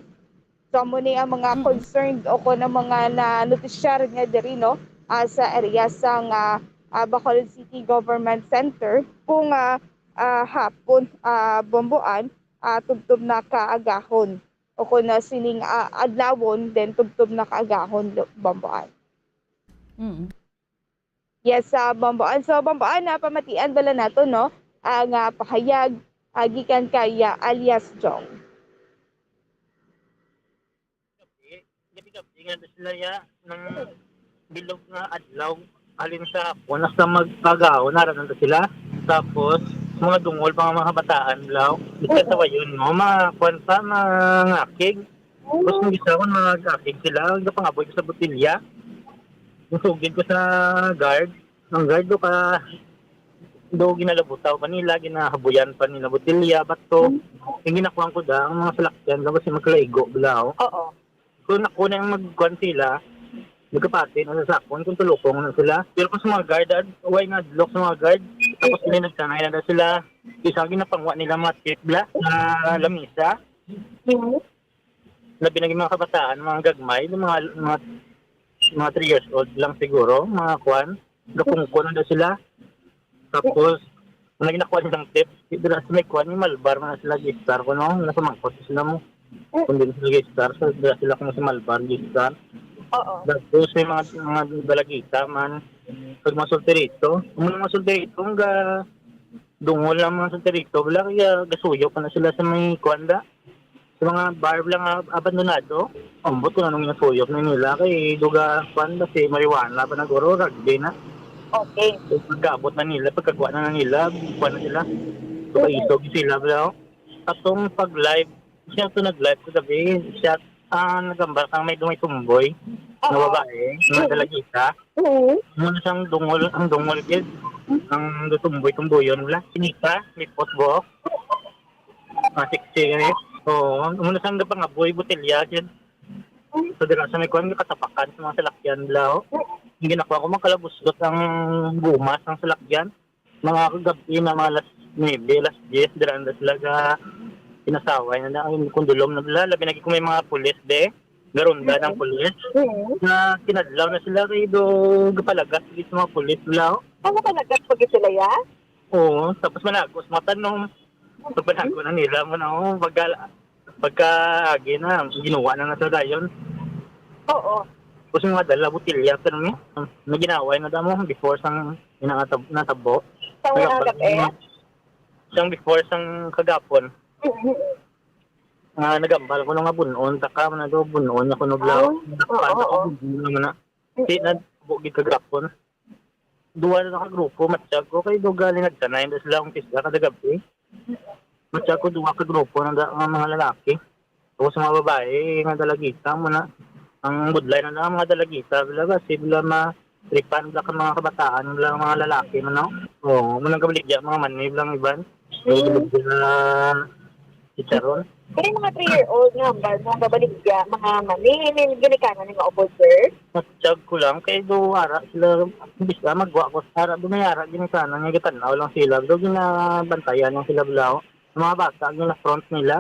So, amo ni ang mga Mm. concerned o kon ang mga nanotisyar nga diri, no, ah, sa area sang, ah, ah, Bacolod City Government Center kung, ah, ah, hapon, ah, Bamboan, ah, tubtob na kaagahon o kon, ah, sining, ah, adlawon, then tubtob na kaagahon, lo-, Bamboan. Mm. Yes, sa Bamboan. So, Bamboan, na pamatian bala nato, no, ang, ah, pahayag, ah, gikan kay, ah, alias Jong. Gabi, gabi-gabi nga sila ya, nang bilog nga adlaw, halin sa hapon, hasta magkagaon, nara na sila. Tapos, mga dungol pa nga mga kabataan, blaw. Di ka Mm. sawayon mo, mga kwan pa, mga ngakig. Tapos, nung isa ko, mga ngakig sila, ang kapangaboy ko sa botilya. Yung sugid ko sa guard, ang guard do ka, do ginalabutaw pa nila, ginahabuyan pa nila botilya, bato. Yung ginakuhan ko da, ang mga salakyan, tapos yung magkalaigo, blaw. Oo. Kung ako na yung magkuhan sila, magkapati na sa sakon, kung tulukong na sila. Pero kung sa mga guard, ah, way nga lock sa mga guard, tapos sila nagsanay na daw sila. Isa ang ginapangwa nila mga tip bla na lamisa. Mhm. Labi na yung mga kabataan, mga gagmay, yung mga, mga, mga three years old lang siguro, mga kwan. Gapungko na daw sila. Tapos, ang ginakuha nilang tip, dira sa may kuan, yung Malbar, mga sila gistar ko, no? Nasa mangkot sila mo. Kung din sila gistar, so dira sila kung sa Malbar, gistar. Oo. Tapos, may mga, mga dalagita man. Pag mga solterito, ang mga solterito, ang ga-, dungol ang mga solterito, wala kaya gasuyo pa na sila sa may kuan da. Sa mga bar lang nga abandonado, ambot ko na nung nasuyop na nila kay duga, kwan ba, si marijuana ba naguro, rugby na. Okay. So, pagkaabot na nila, pagkakuha na, na nila, kuha na sila. So, Mm. kaisog sila, bro. Atong pag-live, siya to nag-live ko gabi, siya, ah, nagambal kang may dumay tumboy, nga Oo. babae, nga Mm. dalagita. Oo. Muna siyang dungol, ang dungol, kid. Ang tumboy-tumboyon, wala. Sinita, lipot, buhok. Ah, sexy, eh. Oo, muna sang gapangaboy, botelya, yan. So, dira sa may kuwan, katapakan sa mga salakyan, bla, oh. Ang ginakuha ko, makalabusgot ang guma sang salakyan. Mga kagabi na mga alas nuebe, alas diyes, dira na sila ga pinasaway na, na, ang kundulom na, bla. Labi na kung may mga pulis, de. Garonda ng Mm. pulis. Mm. Na kinadlaw na sila kay do gapalagas gid sa mga pulis, bla, oh. Ah, nakalagas pa gid sila, ya? Oo, tapos managos, mga tanom. Pagpanago na nila mo na, oh, pagka, pagka agi na, ginawa na na sa dayon. Oo. Tapos yung mga dala, botilya, pero may, may ginaway na damo before sang ina-, natabo. Sa mga Nagabal gabi? na, sang before sang kagapon. Mhm. Nga nagambal ko nga bunon, taka man na do, bunon ako no, bla. Ah, Takpan oo, ako, oo. bunon naman na. Di Mm. na, bugi kagapon. Duwa na ka grupo, matsyag ko, kay duga ni nagtanay na sila akong kisda kada gabi. Matsyag ko, duwa ka grupo ng da-, nga mga lalaki. Tapos mga babae, nga dalagita mo na. Ang budlay na lang, mga dalagita, bla ba, si bla ma-, tripan bla ka mga kabataan, bla mga lalaki, man, no? Oo, mo nang kabaligya, mga mani, bla ang iban. Mm. Kabaligya na chicharon. Kaya mga three-year-old nga, bla, mga babaligya, mga mani, may ginikanan ni nga ubod, sir? Matsyag ko lang, kay do ara sila, imbis na magwa ko, ara do may ara, ginikanan nga gitanaw lang sila, do ginabantayan lang sila, bla, oh. Ang mga bata, ang gina-front nila,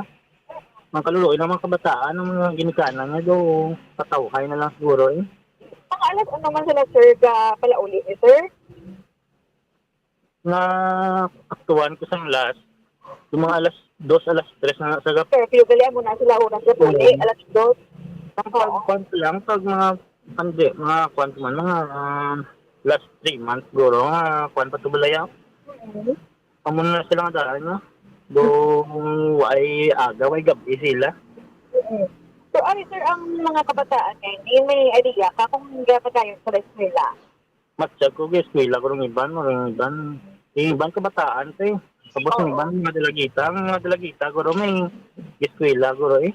ang kaluluoy ng mga kabataan, ang mga ginikanan nga do, patawhay na lang siguro, eh. Ang alas ano man sila, sir, ka palauli ni sir? Nga aktuan ko sang last, yung mga alas dos, alas tres na sa gap-, Curfew, gali, amo na sila oras sa puli, Oo. alas dos. Ang pag-, Oo. kwan ko lang, pag mga, hindi, mga kwan ko man, mga, um, last three months, siguro, nga kwan pa to balaya. Mhm. Amo na sila nga daan, no? Do, way aga, way gabi sila. Mhm. So, ari, sir, ang mga kabataan ngayon, eh, may idea ka kung gapadayon sa eskwela? Matsyag ko, guys, eskwela ko rong iban, rong iban. Yung iban kabataan, to, eh. Tapos ang iban, mga dalagita. Ang mga dalagita, guro, may eskwela, guro, eh.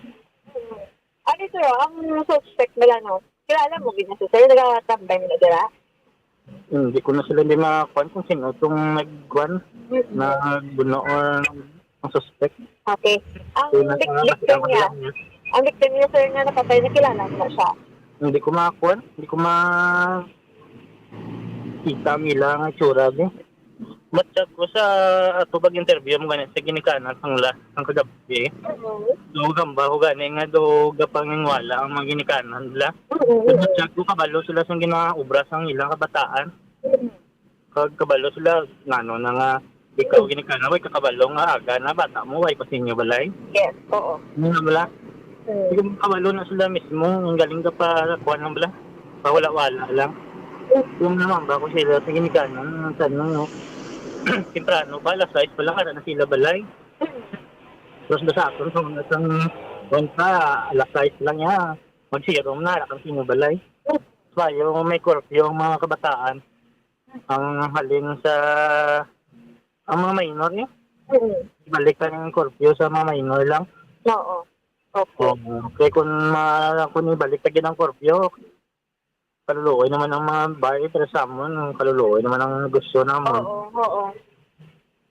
Ano ito, ang suspect nila, no? Kilala mo gid na siya, sir? Nagatambay mo na dira? Hindi ko na sila hindi makakuan kung sino itong nagkuan, Mm. nagbuno or ang suspect. Okay. Ang Kaya nasa vic-, victim niya, niya. Ang victim niya, sir, nga napatay, nakilala mo na siya? Hindi ko makakuan, hindi ko ma-, kita ang ilang itsura, be. Matsyag ko sa ato pag-interview mo gani sa ginikanan sang la-, sang kagabi. Mm. Do gamba ko gani nga do gapanginwala ang mga ginikanan nila. Mm. Matsyag ko kabalo sila sang ginaobra sang ilang kabataan. Mm. Kag kabalo sila, ngano na nga, ikaw Mm. ginikanan, way kakabalo nga aga na, bata mo, way pa sa inyo balay. Yes, oo. Ano na bala? Mm. Sige, kabalo na sila mismo, ang galing ka pa, kuwan lang bala, pawala-wala lang. Mm. Yung naman ba ko sila sa ginikanan, ang tanong, no? Temprano pa, alas sais pa lang, ara na sila balay. Mm. Tapos ba sa aton, sa mga sang, kuwan pa, alas sais lang niya, magsirom na, ara ka sa inyo balay. Mm. Bayo, may curfew ang mga kabataan. Ang halin sa, ang mga minor, eh. Mm. Balik ang curfew sa mga minor lang. Oo. Okay. Oo. Kaya kung ma-, kung ibalik na gid ang curfew, kaluluoy naman ang mga bar, eh, pero sa amon, ang kaluluoy naman ang negosyo namon. Oo, oo.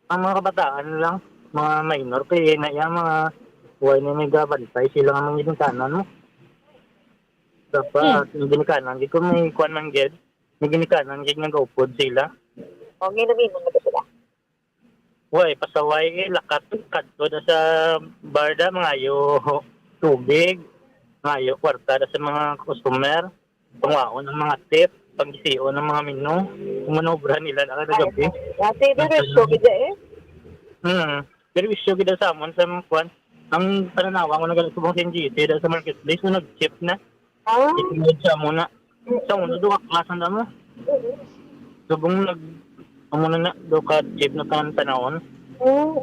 Ang mga kabataan lang, mga minor, kaya na yan, mga way na may gabantay, sila nga mga ginikanan mo. Dapat, Hmm. yung ginikanan, di ko may kuwan man gid, may ginikanan gid nga gaupod sila. O, nginom-inom na ba sila? Way, pasaway, eh, lakat, kadto na sa bar da, mangayo tubig, mangayo kwarta da sa mga customer, pangwaon ang mga tip, panggision ang mga menu, ang manobra nila na kada gabi. Ate, pero show gid eh. Hmm. Pero issue gid sa amon sa mga kwan. Ang pananawa ko nagalit subong sa N G C, da sa marketplace, so nag-cheap na. Ah. Isunod sa amo na. Sa amo na, duha ka klase na mo. Mm. Subong nag-, amo na na, duha ka cheap na tanan tanawon. Oh.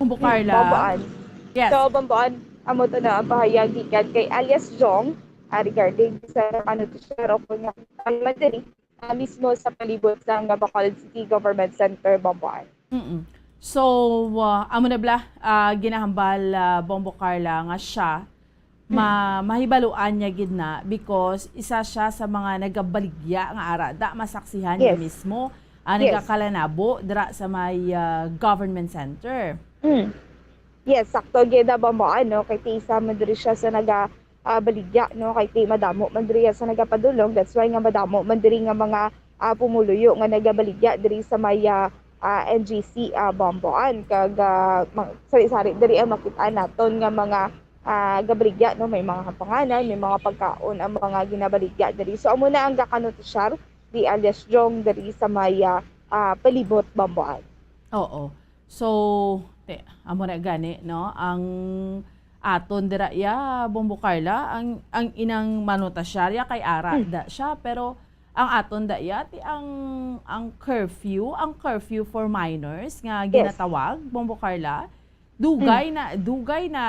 Bombo Carla. Bambuan. Yes. So, Bambuan, amo to na ang pahayag gikan kay alias Jong, ah, regarding sa ano to siya, o kung nga, ah, madali, ah, mismo sa palibot sang Bacolod City Government Center, Bambuan. Mm-mm. So, ah, amo na bala, ah, ginahambal, ah, Bombo Carla, nga siya, ma-, Mm. mahibaluan niya gid na because isa siya sa mga nagabaligya nga ara da, masaksihan niya Yes. mismo, ah, Yes. nagakalanabo dira sa may, ah, government center. Mm. Yes, sakto gid na, Bambuan, no? Kay ti isa man diri siya sa naga, ah, baligya, no? Kay ti madamo man diri sa nagapadulong. That's why nga madamo man diri nga mga, ah, pumuluyo nga nagabaligya diri sa may, ah, ah, N G C, ah, Bambuan. Kag, ah, ma-, sari-sari diri ang makit-an naton nga mga, ah, gabaligya, no? May mga hapanganan, may mga pagkaon ang mga ginabaligya diri. So, amo na ang gakanotisyar di alias Jong diri sa may, ah, ah, palibot, Bambuan. Oo. So, te, amo na gani, no? Ang aton dira iya, Bombo Carla, ang, ang inang manotasyarya kay ara Hmm. da siya, pero ang aton da iya, ti ang, ang curfew, ang curfew for minors nga Yes. ginatawag, Bombo Carla, dugay Hmm. na, dugay na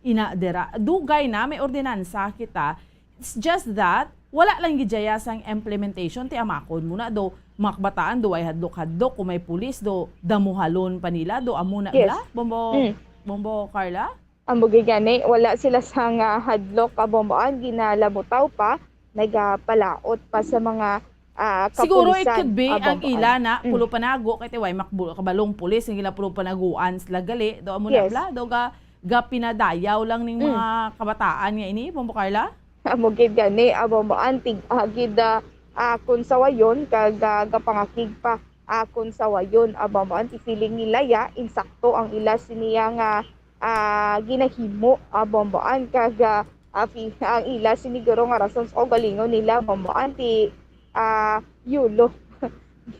ina dira, dugay na may ordinansa kita. It's just that wala lang gid daya sang implementation, ti amakon mo na do, mga kabataan do, way hadlok-hadlok, kung may pulis do, damuhalon pa nila do, amo na Yes. bala, Bombo, Mm. Bombo Carla? Amo gid gani, wala sila sang, ah, hadlok, ah, Bomboan, ginalamutaw pa, nagapalaot pa sa mga, ah, Siguro it kapulisan, could be ah, ang Bomboan. ila na, Mm. pulo panago, kay ti way makbu-, kabalong pulis, ang ila pulo panaguan sila gali, do amo na Yes. bala, do ga, ga pinadayaw lang ning Mm. mga kabataan nga ini, Bombo Carla? Amo gid gani, amo mo, antig, ah, gid, ah, ah, kon sawayon, kag, ah, gapangakig pa, ah, kon sawayon, amo mo, anti feeling nila ya, insakto ang ila siniya nga, ah, ginahimo, amo mo, an, kag, ah, ah, fi-, ang ila sini guro nga rason sa kaugalingon nila, amo mo, anti, ah, yolo.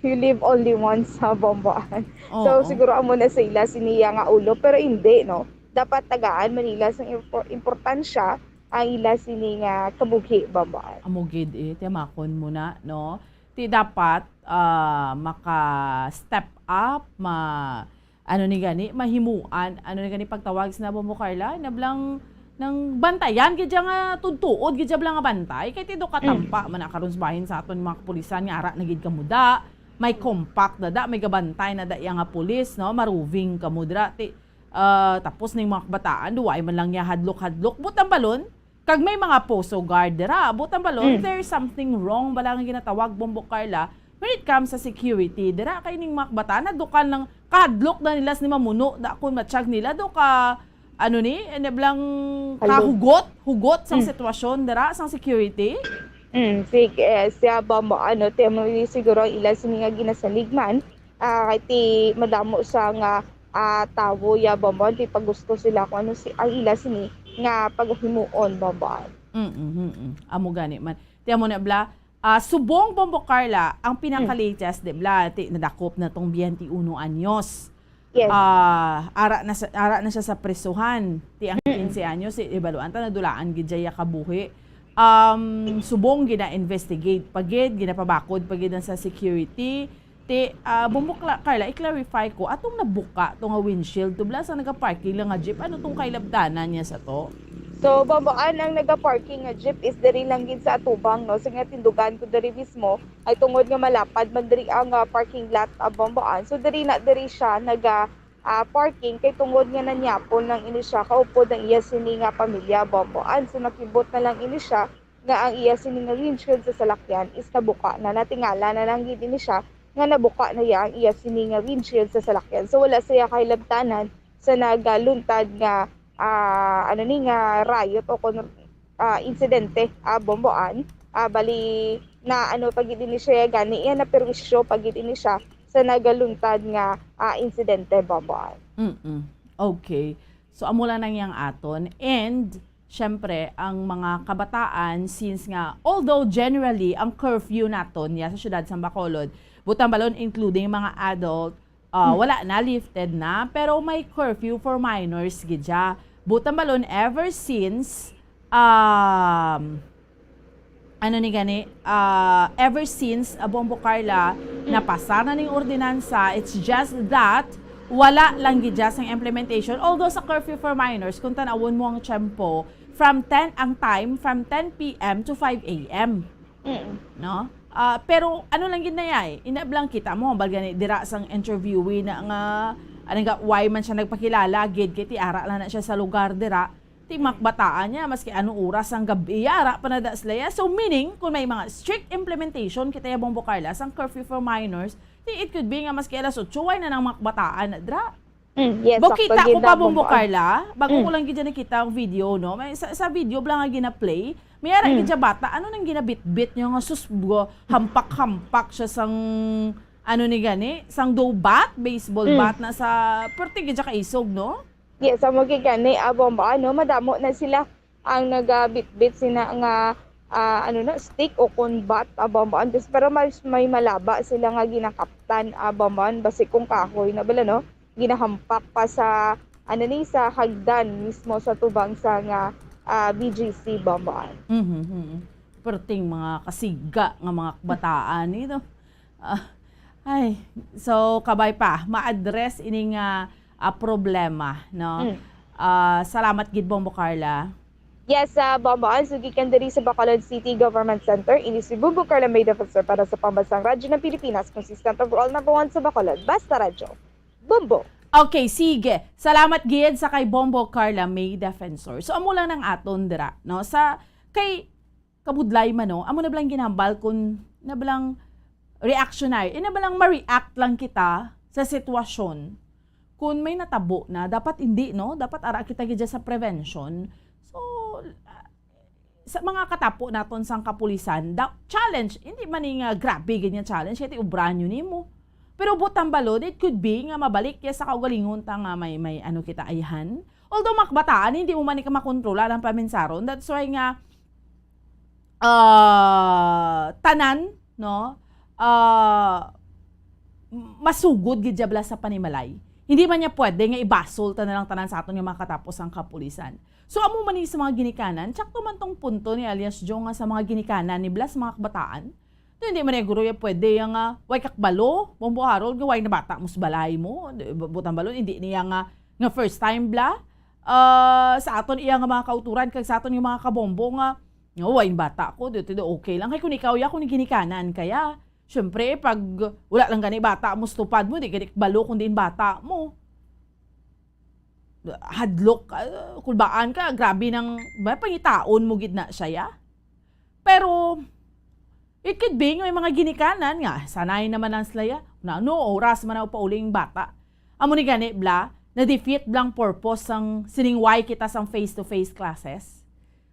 You live only once, ha, Bomboan. So, Oo. siguro amo na sa ila siniya nga ulo, pero hindi, no? Dapat tagaan man nila sang impor-, importansya ang ila sini nga kabuhi, Bomboan. Amo gid, eh, tiyamakon mo na, no? Ti dapat, ah, maka-step up, ma-, ano ni gani, mahimuan, ano ni gani pagtawag sa na, Bombo Carla? Nablang, nang bantayan gid siya nga tudtuod gid siya bala nga bantay. Kay ti do katampa Mm. man na karon sa bahin sa aton mga kapulisan nga ara na gid kamuda. may compact na da, may gabantay na da iya nga pulis, no? Maruving kamo dira. Ti, ah, tapos ning mga kabataan, duway man lang niya hadlok-hadlok. Butang balon, kag may mga poso guard dira. Butang balon, Mm. there's something wrong bala nga ginatawag, Bombo Carla, when it comes sa security. Dira kay ning mga kabataan, nadukan lang, kahadlok na nila sa mamuno, da kun matsyag nila, do ka, ano ni, enablang Hello. kahugot, hugot sang Mm. sitwasyon dira, sang security. Mm, sige, siya ba mo, ano, ti mo ni siguro ang ila sini nga ginasaligman, ah, kay ti madamo sa nga, ah, tawo ya, Bombon, ti pagusto sila kung ano si, ang ila sini nga pagahimuon, Bombon. Mm, mm, mm. Amo gani man. Ti amo na bla, ah, subong, Bombo Carla, ang Mm. pinaka-latest, di bla, ti nadakop na tong twenty-one anyos. Yes. Ah, ara na sa, ara na siya sa prisuhan. Ti ang Mm. quince anyos, si ibaluan ta, nadulaan gid siya kabuhi. Um, subong gina-investigate pa gid, ginapabakod pa gid ang sa security. Ti, ah, Bombo Cla-, Carla, i-clarify ko, atong nabuka to nga windshield, tubla sa nagaparking lang nga jeep, ano tong kailabtanan niya sa to? So, Bomboan, ang nagaparking nga jeep is diri lang gid sa atubang, no? Sa nga tindugan ko diri mismo, ay tungod nga malapad man diri ang, ah, parking lot, ah, Bomboan. So, diri na diri siya naga, ah, parking kay tungod nga nanyapon lang ini siya kaupod ang iya sini nga pamilya, Bomboan. So, nakibot na lang ini siya nga ang iya sini nga windshield sa salakyan is nabuka na. Natingala na lang gid ini siya nga nabuka na iya ang iya sini nga windshield sa salakyan. So, wala siya kahilabtanan sa nagaluntad nga, ah, ano ni, nga riot o kon, ah, insidente, ah, Bomboan. Ah, bali na ano pa gid ini siya gani, iya na perwisyo pa gid ini siya sa nagaluntad nga, ah, insidente, Bomboan. Mm-mm. Okay. So, amo lang nang yang aton. And, syempre, ang mga kabataan, since nga, although generally, ang curfew naton ya sa syudad sang Bacolod, butang balon, including mga adult, ah, Hmm. wala na, lifted na, pero may curfew for minors gid siya. Butang balon, ever since, um, ano ni gani, ah, ever since, ah, Bombo Carla, napasa na ning ordinansa, it's just that wala lang gid siya sang implementation. Although sa curfew for minors, kung tanawon mo ang tiyempo, from ten, ang time, from ten p m to five a m. Mm. No? Ah, pero ano lang gid na yay? Inablang kita mo, bal gani dira sang interviewee na nga, ano nga, why man siya nagpakilala, gid kay ti ara lang na siya sa lugar dira. Ti mga kabataan niya, maski anong oras ang gabi, ara pa na da sila ya. So, meaning, kung may mga strict implementation, kita ya, Bombo Carla, sang curfew for minors, ti it could be nga maski alas otso, way na nang mga kabataan na dra. Mm, yes, Bo, sakto kita gid ko na, pa, Bombo Bombo. Carla, bago Mm. ko lang gid nakita ang video, no? May, sa, sa video bala nga gina-play, may ara Mm. gid siya bata, ano nang ginabitbit niya nga sus, bo, hampak-hampak siya sang, ano ni gani, sang do bat, baseball Mm. bat na sa, perti gid siya kaisog, no? Yes, amo gid gani, ah, Bombo, ano, madamo na sila ang nagabitbit sina nga, ah, ano na, stick o kon bat, ah, Bombo, antes, pero mas may malaba sila nga ginakaptan, ah, Bombo, basi kung kahoy na bala, no? Ginahampak pa sa, ano ni, sa hagdan mismo sa tubang sa nga, ah, B G C, Bombo. Mhm, mhm. Perting mga kasiga nga mga kabataan, eh, no? Ah, ay, so, kabay pa, ma-address ini nga, ah, problema, no? Mm. Ah, salamat gid, Bombo Carla. Yes, ah, Bombo, so gikan diri sa Bacolod City Government Center, ini si Bombo Carla May Defensor para sa Pambansang Radyo ng Pilipinas, consistent overall number one sa Bacolod. Basta Radyo. Bombo. Okay, sige. Salamat gid sa kay Bombo Carla May Defensor. So, amo lang nang aton dira, no? Sa, kay kabudlay man, no? Amo na balang ginhambal kung na balang reactionary, eh, na balang ma-react lang kita sa sitwasyon. Kung may natabo na, dapat hindi, no? Dapat ara kita gid sa prevention. So, ah, sa mga katapo naton sang kapulisan, da-, challenge, hindi man ni nga grabe gid nga challenge, kaya ti ubran yun nimo. Pero butang balod, it could be nga mabalik ya sa kaugalingon ta nga may, may ano kita ayhan. Although mga kabataan, hindi mo man ka makontrola ang paminsaron. That's why nga, ah, tanan, no? Ah, masugod gid diabla sa panimalay. Hindi man niya pwede nga ibasol ta na lang tanan sa aton nga mga katapo sang kapulisan. So, amo man ni sa mga ginikanan, tsakto man tong punto ni alias Joe nga sa mga ginikanan ni blas mga kabataan. Di, hindi man niya guro ya pwede ya nga, way kakbalo, Bombo Harold, nga way na bata mo sa balay mo. Di, bu-, butang balon, hindi niya nga, nga first time bla. Ah, sa aton iya nga mga kauturan, kag sa aton yung mga kabombo nga, nga way bata ko, di, di, okay lang. Kay kung ikaw ya, kung ginikanan kaya, Siyempre, pag wala lang gani bata mo sa tupad mo, di gani kabalo kung diin bata mo. Hadlok, ah, kulbaan ka, grabe nang, ba, pangitaon mo gid na siya, ya. Pero, it could be nga may mga ginikanan nga, sanay naman lang sila, ya. Na ano, oras man na upauling bata. Amo ni gani, bla, na-defeat blang purpose sang sining why kita sang face-to-face classes.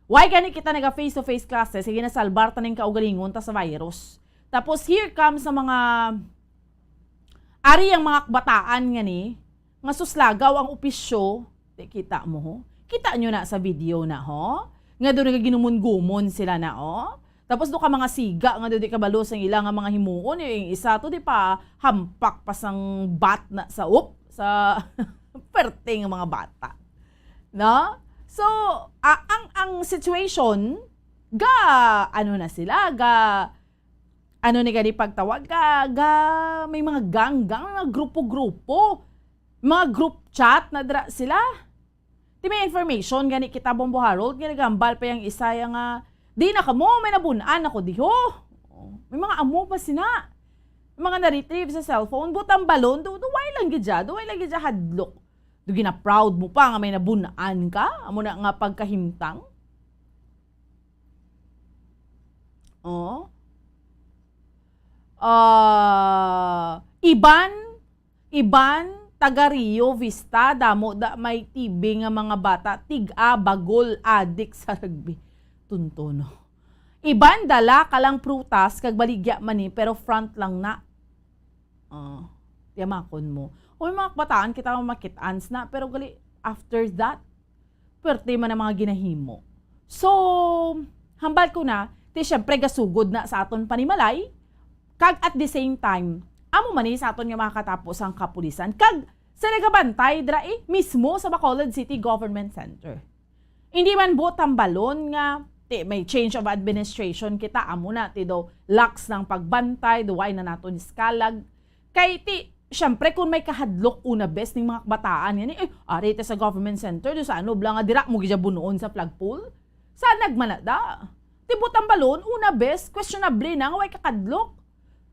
Why gani kita naga face-to-face classes, kay ginasalbar ta ning kaugalingon ta sa virus. Tapos here comes sa mga, ari ang mga kabataan nga ni, nga suslagaw ang opisyo, di kita mo, ho? Kita nyo na sa video na, ho? Nga doon nagaginumun-gumon sila na, oh? Tapos do ka mga siga nga do di kabalo sang ila nga mga himuon, yung isa to di pa hampak pa sang bat na sa up, sa perting mga bata. No? So, a-, ang, ang situation, ga, ano na sila, ga, ano ni gani pagtawag, ga, ga, may mga gang-gang, mga grupo-grupo, mga group chat na dira sila. Ti may information gani kita, Bombo Harold, nga nagambal pa yang isa ya nga, "Di na kamo, may nabun-an ako diho." May mga amo pa sina. May mga na-retrieve sa cellphone, butang balon, du-, duway lang gid siya, duway lang gid siya hadlok. Do gina-proud mo pa nga may nabun-an ka? Amo na nga pagkahimtang? Oh. Ah, iban, iban, taga Rio Vista, damo da may T B nga mga bata, tig-a, bagol, adik sa rugby. Tunto, no? Iban, dala ka lang prutas, kag baligya man ni, pero front lang na. Ah, tiyamakon mo. O, may mga kabataan kita nga makit-ans na, pero gali, after that, pwerte man ang mga ginahimo. So, hambal ko na, ti syempre gasugod na sa aton panimalay, kag at the same time, amo man ni sa aton nga mga katapo sang kapulisan, kag sa nagabantay dira, eh, mismo sa Bacolod City Government Center. Hindi man buot tambalon nga, ti, may change of administration kita, amo na, ti, do, lax ng pagbantay, duway na naton iskalag. Kay, ti, syempre, kung may kahadlok una bes ning mga kabataan yan, eh, ari ta sa government center, do sa ano, bla nga dira mo gija bunuon sa flagpole? Sa nagmanada? Ti, buot tambalon, una bes, questionable na nga way kakadlok.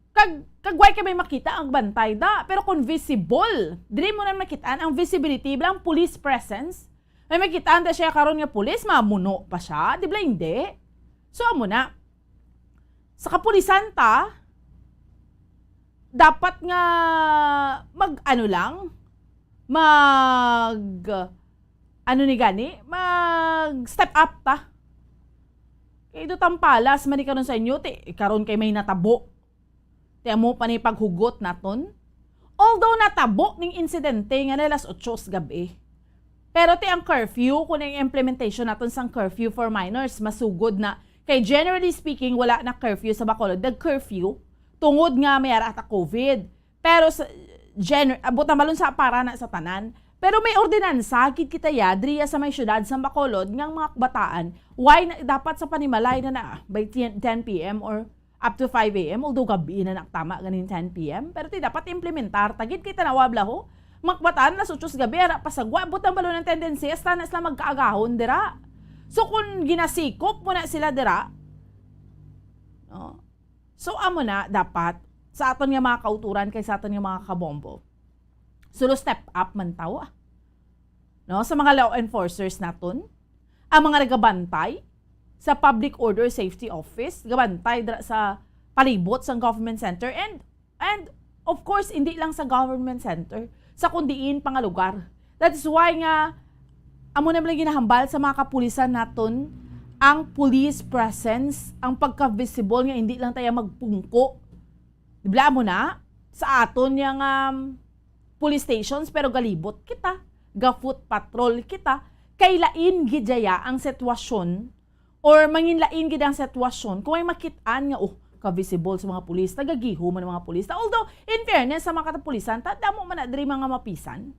Kag, kag way kay may makita ang bantay da. Pero kung visible, diri mo na makit-an ang visibility, bla ang police presence. May makit-an da siya karon nga pulis, mamuno pa siya, di bla hindi? So, amo na. Sa kapulisan ta, dapat nga mag, ano lang, mag, ano ni gani, mag step up ta. Kay do tampalas man ni karon sa inyo, ti, karon kay may natabo. Ti amo pa ni paghugot naton. Although natabo ning insidente nga na alas otso sa gabi. Pero ti ang curfew, kung ang implementation naton sang curfew for minors, masugod na. Kay generally speaking, wala na curfew sa Bacolod. Nag-curfew tungod nga may ara ta COVID. Pero sa, gen-, abot na malun sa para na sa tanan. Pero may ordinansa, gid kita ya, driya sa may syudad sa Bacolod, nga ang mga kabataan, why na, dapat sa panimalay na na, by ten, ten P M or up to five A M, although gabi na naktama ganin ten P M, pero ti dapat implementar, tagid kay tanawa bla ho, mga kabataan, alas otso sa gabi, ara pa sagwa, abot na malun ang tendency, hasta na sila magkaagahon dira. So, kung ginasikop mo na sila dira, no? So, amo na, dapat, sa aton nga mga kauturan, kay sa aton nga mga kabombo, sulo step up man taw, ah. No? Sa mga law enforcers naton, ang mga nagabantay sa Public Order Safety Office, gabantay dra-, sa palibot sang government center, and, and of course, hindi lang sa government center, sa kundiin pa nga lugar. That is why nga, amo na lang ginahambal sa mga kapulisan naton, ang police presence, ang pagka-visible nga hindi lang tayo magpungko. Di ba mo na? Sa aton yang, um, police stations, pero galibot kita, ga-foot patrol kita, kay lain gid jaya ang sitwasyon, or manginlain gid ang sitwasyon kung may makit-an nga, oh, ka-visible sa mga pulis, nagagihom ang mga pulis. Ta-, although, in fairness sa mga katapulisan, ta-, damo man na diri mga mapisan.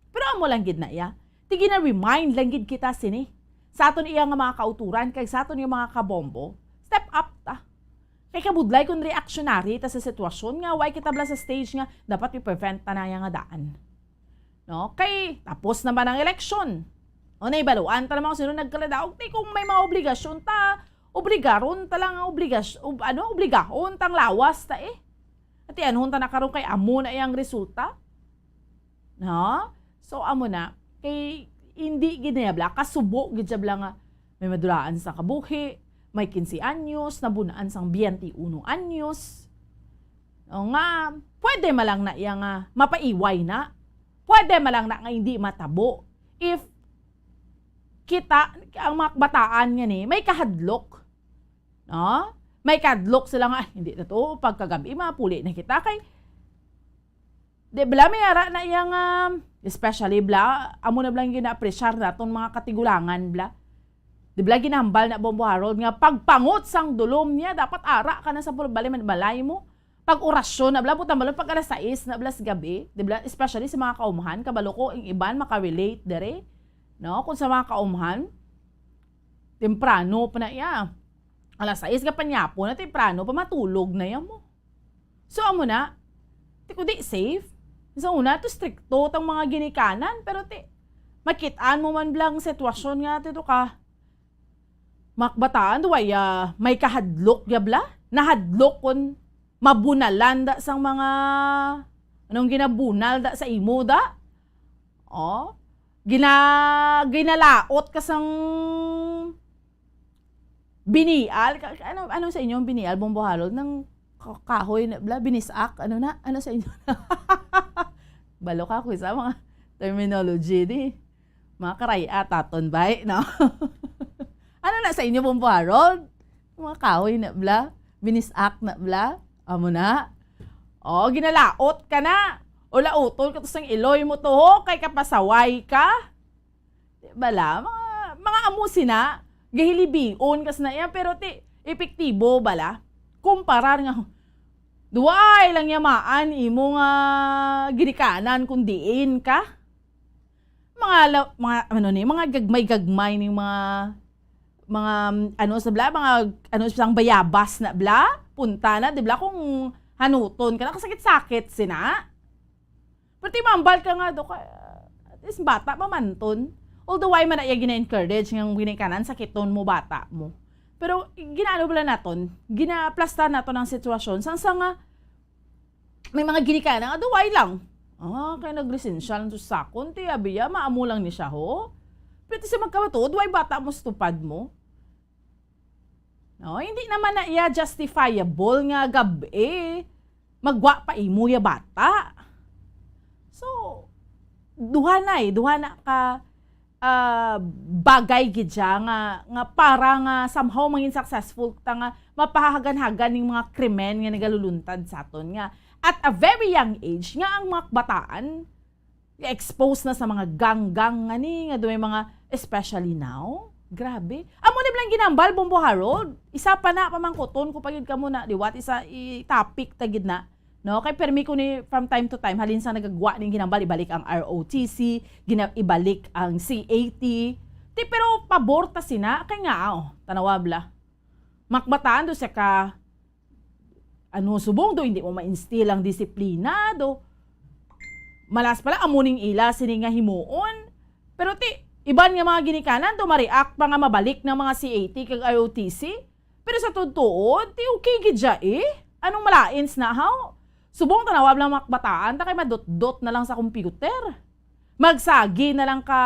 Pero amo lang gid na iya. Ti gina-remind lang gid kita sini. Sa aton iya nga mga kauturan, kag sa aton nga mga kabombo, step up ta. Kay kabudlay kung reactionary ta sa sitwasyon nga, why kita bala sa stage nga dapat i-prevent ta na iya nga daan. No? Kay tapos naman ang eleksyon. O, naibaluan ta naman kung sino nagkaladaog. Ti kung may mga obligasyon ta, obligaron ta lang ang obligas-, ob-, ano, obligahon tang lawas ta eh. Ati anhon ta na karon kay amo na iyang resulta. No? So, amo na. Kay hindi gid niya bla, kasubo gid siya bla nga may madulaan sa kabuhi, may quince anyos, nabunaan sang twenty-one anyos. O nga, pwede man lang na iya nga mapaiway na. Pwede man lang na nga hindi matabo. If kita, ang mga kabataan nga ni, may kahadlok. No? May kahadlok sila nga, "Ay, hindi na to, pagkagabi, mapuli na kita." Kay, di bala, may ara na iya nga, especially bla, amo na bla ang gina-appreciate naton mga katigulangan, bla. Di bala, ginahambal na Bombo Harold nga pagpangot sang dulom niya, dapat ara ka na sa pul-, balay, balay mo. Pag orasyon na bla, butang balon, pag alas sais na bla sa gabi, di bala, especially sa mga kaumhan, kabalo ko, ang iban makarelate dere, no? Kung sa mga kaumhan, temprano pa na iya. Alas sais ka panyapon na, temprano pa, matulog na iya mo. So, amo na, ti ko di safe. Sa una, to stricto tang mga ginikanan, pero ti, makit-an mo man bla ang sitwasyon nga, ti to ka, mga kabataan, do ay, ah, may kahadlok ya bla? Nahadlok kon mabunalan da sang mga, anong ginabunal da sa imo da? Oh, gina-, ginalaot ka sang binial. Ka-, ano, ano sa inyo ang binial, Bombo Harold? Nang ka-, kahoy na bla, binis-ak, ano na? Ano sa inyo? Balo ka, kuya, sa mga terminology ni mga karay-at aton, bay, no? Ano na sa inyo, Bombo Harold? Mga kahoy na bla? Binis-ak na bla? Amo na? O, ginalaot ka na. O, laoton ka to sang iloy mo to, ho, kay kapasaway ka. Di bala? Mga, mga amo sina, gahilibion ka sina iya, pero ti, epektibo bala? Kumparar nga, duway lang yamaan imo nga ginikanan kung diin ka. Mga la-, mga, ano ni, mga gagmay-gagmay ni mga, mga, ano sa bla, mga, ano, sang bayabas na bla, punta na, di bla, kung hanuton ka na, kasakit-sakit sina. Pero ti mambal ka nga, do ka, at least bata, mamanton. Although, why man na iya gina-encourage nga ginikanan, sakiton mo bata mo. Pero, ginaano bala naton, ginaplastar naton ang sitwasyon, sang, sang nga, may mga ginikanan nga duway lang. Ah, kay naglisensya lang to sa sakon, ti, abi, ya, maamo lang ni siya, ho. Pero ti sa magkamatuod, duway bata mo sa tupad mo. No, hindi naman na iya justifiable nga gab-i, magwa pa imo ya bata. So, duha na eh, duha na ka ah, bagay gid siya nga, nga para nga somehow mangin successful ta nga mapahagan-hagan ning mga krimen nga nagaluluntad sa aton, nga at a very young age nga ang mga kabataan i-expose na sa mga gang-gang nga ni, nga may mga, especially now. Grabe. Amo ni blang ginambal, Bombo Harold. Isa pa na, pamangkuton ko pa gid kamo na, liwat isa i-topic ta gid na. No, kay permi ko ni from time to time, halin sa nagagwa ning ginambal, ibalik ang R O T C, gina-, ibalik ang C A T. Ti, pero pabor ta sina, kay nga, oh, tanawa bla. Makbataan do siya ka, ano, subong do, hindi mo ma-instill ang disiplina do. Malas pala, amo ning ila sini nga himuon. Pero ti, iban nga mga ginikanan do, ma-react pa nga mabalik ng mga C A T kag R O T C. Pero sa tuod-tuod, ti okay gid siya eh. Anong malain na haw? Subong tanawa lang mga kabataan, ta kay madot-dot na lang sa computer. Magsagi na lang ka,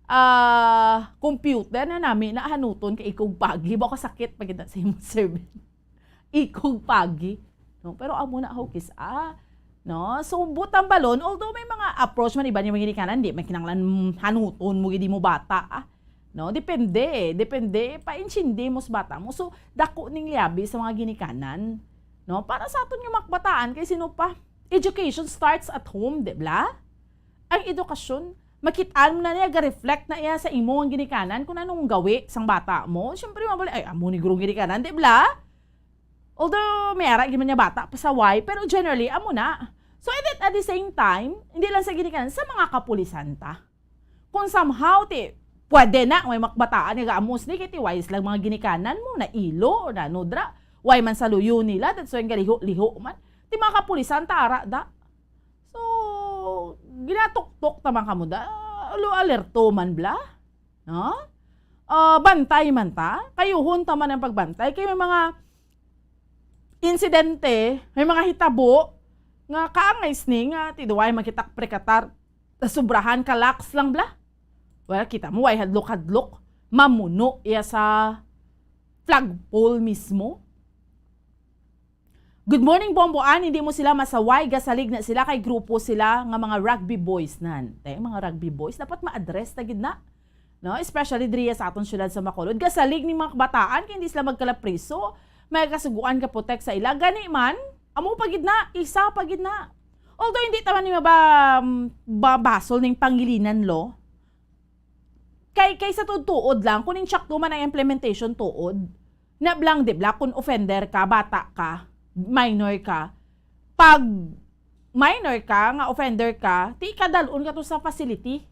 ah, computer na nami na hanuton kay ikog pagi. Baka sakit pa kita sa imong sermon. Ikog pagi. No? Pero amo na, ho, kis-a. No? So, butang balon, although may mga approach man iba ni mga ginikanan, di, may kinanglan, mm, hanuton mo, gid mo bata, ah. No? Depende, eh. Depende, paintindi mo sa bata mo. So, dako ning liabi sa mga ginikanan. No? Para sa aton nga mga kabataan, kay sino pa? Education starts at home, di bla? Ang edukasyon, makit-an mo na niya, ga-reflect na iya sa imo ang ginikanan kung anong gawi sang bata mo. Siyempre, mabali, "Ay, amo ni gurong ginikanan, di bla?" Although, may ara gid man niya bata, pasaway, pero generally, amo na. So, and then, at the same time, hindi lang sa ginikanan, sa mga kapulisan ta. Kung somehow, ti, pwede na, may makbataan nga gaamos ni, kay ti wise lang mga ginikanan mo, na ilo, or na nudra. Why man sa luyo nila, that's why galiho-liho man. Ti mga kapulisan, tara, da. So, ginatuktok ta man kamo, da. Lo alerto man, bla. No? ah, bantay man ta, kayuhon ta man ang pagbantay. Kay may mga insidente, may mga hitabo nga kaangay sini nga ti duway makita prekatar, sobrahan ka lax lang bala. Well, kita mo, way hadlok-hadlok, mamuno iya sa flagpole mismo. Good morning, Bombo Ann. Hindi mo sila masaway, gasalig na sila kay grupo sila nga mga rugby boys nan. Te, mga rugby boys, dapat ma-address ta gid na. No? Especially diri sa aton syudad sa Bacolod. Gasalig ni mga kabataan kay hindi sila magkalapriso. May kasuguan ka protect sa ila. Gani man, amo pa gid na, isa pa gid na. Although hindi ta man ni maba, ba, basol ning pangilinan law. Kay, kay sa tuod-tuod lang, kung insakto man ang implementation tuod, na blang, di bla, kung offender ka, bata ka, minor ka, pag minor ka, nga offender ka, ti kadalon ka to sa facility.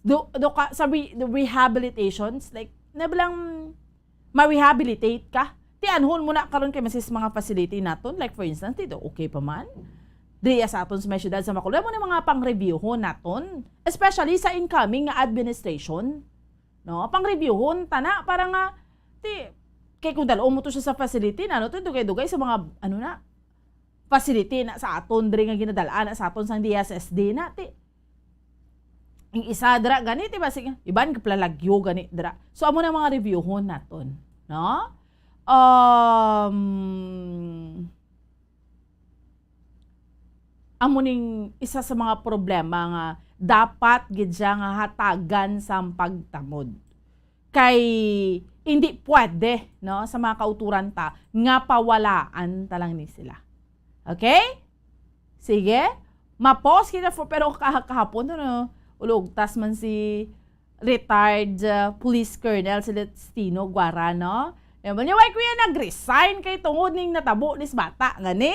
Do, do ka, sa re-, the rehabilitations, like, na blang ma-rehabilitate ka. Ti anhon mo na karon kay masis mga facility naton, like for instance, dito okay pa man. Diya sa aton sa may syudad sa Bacolod, mo na mga pang-reviewhon naton, especially sa incoming nga administration. No? Pang-reviewhon, tana, para nga, ti, kay kung dalon mo to siya sa facility, na, ano to, dugay-dugay sa mga, ano na, facility na sa aton, diri nga ginadalaan na sa aton sang D S S D na, ti, ang isa dira gani, ti ba, sige, iban kaplalagyo gani dira. So, amo na mga reviewhon naton, no? Um, amo ning isa sa mga problema nga dapat gid siya nga hatagan sang pagtamod. Kay hindi pwede, no, sa mga kauturan ta nga pawalaan ta lang ni sila. Okay? Sige. Ma-pause kita for, pero kah-, kahapon, no, ulogtas man si retired, uh, police colonel Celestino Guara, no? Yan ba niya, why kuya nag-resign kay tungod ning natabo nis bata, gani?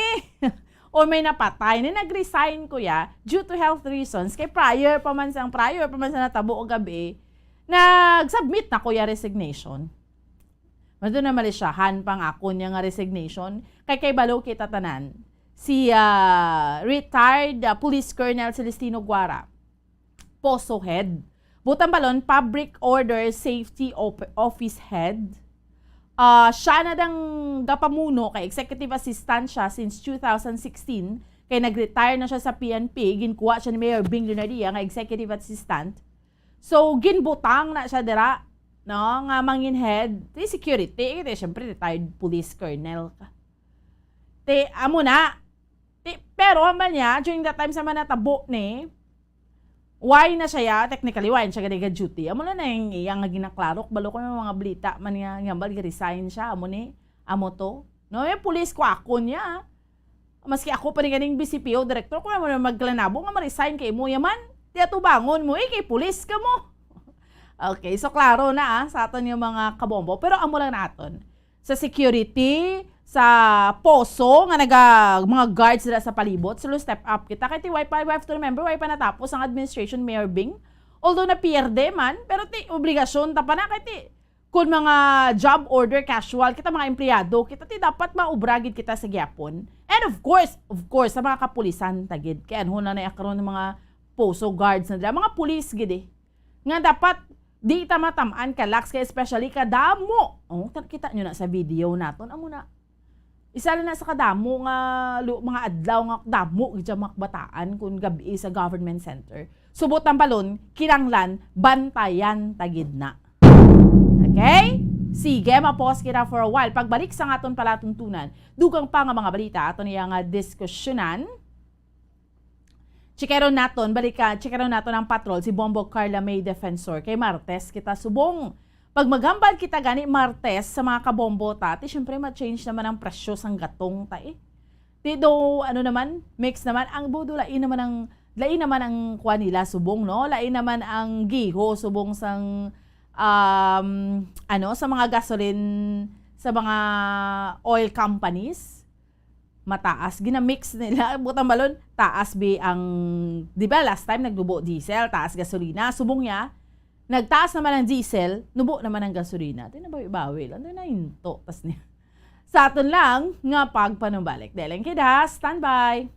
O may napatay ni nag-resign kuya due to health reasons, kay prior pa man sang, prior pa man sa natabo og gabi, nag-submit na kuya resignation. Mas doon na malisyahan pang akon niya nga resignation. Kay, kay balo kita tanan, si, ah, retired, ah, Police Colonel Celestino Guara, POSO head. Butang balon, Public Order Safety Op-, Office Head. Ah, siya na dang gapamuno, kay executive assistant siya since two thousand sixteen. Kay nag-retire na siya sa P N P, ginkuha siya ni Mayor Bing Lunardia nga executive assistant. So, ginbutang na siya dira, no, nga mangin head, di security, eh, di, syempre, retired police colonel ka. Ti, amo na. Ti, pero, hambal niya, during that time sa manatabo ni, why na siya, ya, technically, why siya gani ga-duty? Amo na na yung iyang nga ginaklarok, balo ko yung mga balita man nga, nga hambal, resign siya, amo ni, amo to. No, yung police ko ako niya, ah. Maski ako pa rin ganing B C P O director, kung ano na maglanabo nga ma-resign kay mo yaman, di atubangon mo, eh, kay pulis ka mo. Okay, so klaro na, ah, sa aton yung mga kabombo. Pero amo lang naton. Sa security, sa POSO, nga naga, mga guards sila sa palibot, so step up kita. Kay ti, why pa, we have to remember, why pa natapos ang administration Mayor Bing? Although na pierde man, pero ti, obligasyon ta pa na, kay ti, kung mga job order casual, kita mga empleyado, kita ti dapat maubra gid kita sa gihapon. And of course, of course, sa mga kapulisan ta gid. Kay ano na na karon ng mga POSO guards na dira, mga pulis gid eh. Nga dapat di ta matamaan ka lax, kay especially kadamo. Oh, ta-, kita nyo na sa video naton, amo na. Isa lang na sa kadamo nga lu-, mga adlaw nga damo gid siya mga kabataan kung gabi sa government center. Subot ang balon, kinanglan, bantayan ta gid na. Okay? Sige, ma-pause kita for a while. Pagbalik sa aton palatuntunan, dugang pa nga mga balita, aton iya nga diskusyonan. Chikaron naton, balikan, chikaron naton ang patrol, si Bombo Carla May Defensor. Kay Martes kita subong. Pag maghambal kita gani Martes sa mga kabombo ta, ti syempre ma-change naman ang presyo sang gatong ta eh. Ti do, ano naman, mix naman. Ang budo, lain naman ang, lain naman ang kuha nila subong, no? Lain naman ang giho subong sang, um, ano, sa mga gasoline, sa mga oil companies. Mataas, ginamix nila, butang balon, taas bi ang, di ba last time nagnubo diesel, taas gasolina, subong niya, nagtaas naman ang diesel, nubo naman ang gasolina. Ti nabawi-bawi lang, ti nahinto, tas niya. Sa aton lang nga pagpanumbalik. Dahil lang kida, standby.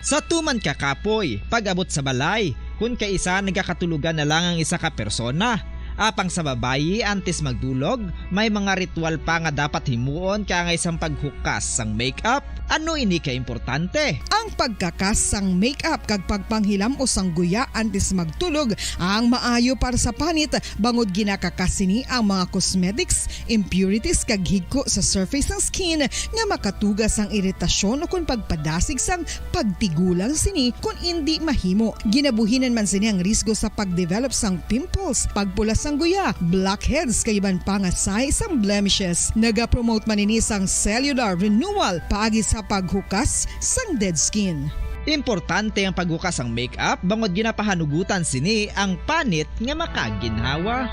Sa tuman ka kapoy, pag-abot sa balay, Kun kaisa nagakatulogan na lang ang isa ka persona. Apang sa babayi, antes magdulog, may mga ritual pa nga dapat himuon kaangay sang paghukas sang makeup. Ano ini ka importante? Ang pagkakas sang makeup kag pagpanghilam-os sang guya antes magtulog ang maayo para sa panit, bangod ginakakas sini ang mga cosmetics, impurities kag higko sa surface sang skin nga makatuga sang iritasyon ukon pagpadasig sang pagtigulang sini kon indi mahimo. Ginabuhinan man sini ang risgo sa pag-develop sang pimples, pagpula sang guya, blackheads kag iban pa nga sahi sang blemishes. Nagapromote man ini sang cellular renewal paagi sa paghukas sang dead skin. Importante ang paghukas sang makeup bangod ginapahanugutan sini ang panit nga makaginhawa.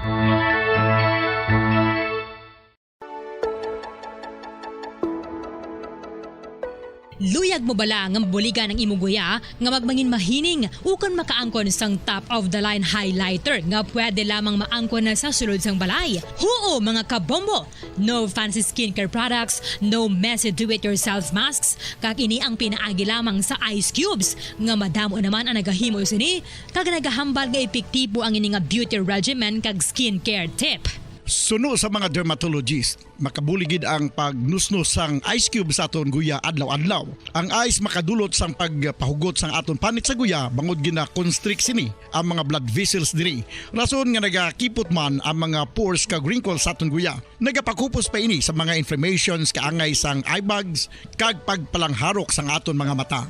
Luyag mo bala nga mabuligan ang imo guya nga magmangin mahining ukon makaangkon sang top of the line highlighter nga pwede lamang maangkon na sa sulod sang balay? Huo, mga kabombo! No fancy skincare products, no messy do-it-yourself masks, kag ini ang pinaagi lamang sa ice cubes, nga madamo naman ang nagahimo sini, kag nagahambal nga epektibo ang ini nga beauty regimen kag skincare tip. Suno sa mga dermatologist, makabulig gid ang pagnusnos sang ice cube sa aton guya adlaw-adlaw. Ang ice makadulot sang pagpahugot sang aton panit sa guya, bangod gina-constrict sini ang mga blood vessels diri. Rason nga nagakipot man ang mga pores kag wrinkles sa aton guya. Nagapakupos pa ini sa mga inflammations kaangay sang eye bags kag pagpalangharok sang aton mga mata.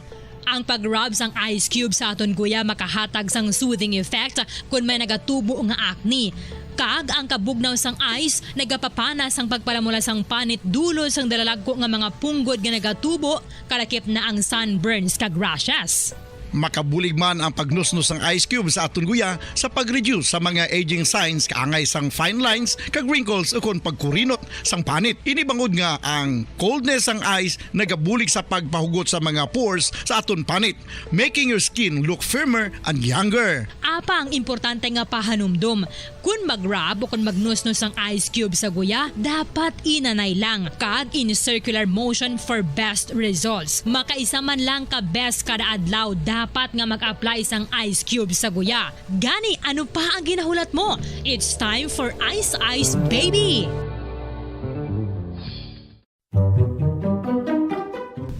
Ang pag-rub sang ice cube sa aton guya makahatag sang soothing effect kon may nagatubo nga acne. Kag ang kabugnaw sang ice nagapapana sang pagpalamula sang panit dulot sang dalalagko nga mga punggod nga nagatubo, kalakip na ang sunburns kag rashes. Makabulig man ang pagnusnos sang ice cube sa aton guya sa pag-reduce sa mga aging signs kaangay sang fine lines kag wrinkles ukon pagkurinot sang panit. Ini bangod nga ang coldness sang ice nagabulig sa pagpahugot sa mga pores sa aton panit, making your skin look firmer and younger. Apang importante nga pahanumdom, kon mag-rub o kon magnusnos sang ice cube sa guya, dapat inanay lang kag in circular motion for best results. Makaisa man lang ka beses kada adlaw dapat nga mag-apply sang ice cube sa guya. Gani, ano pa ang ginahulat mo? It's time for Ice Ice Baby!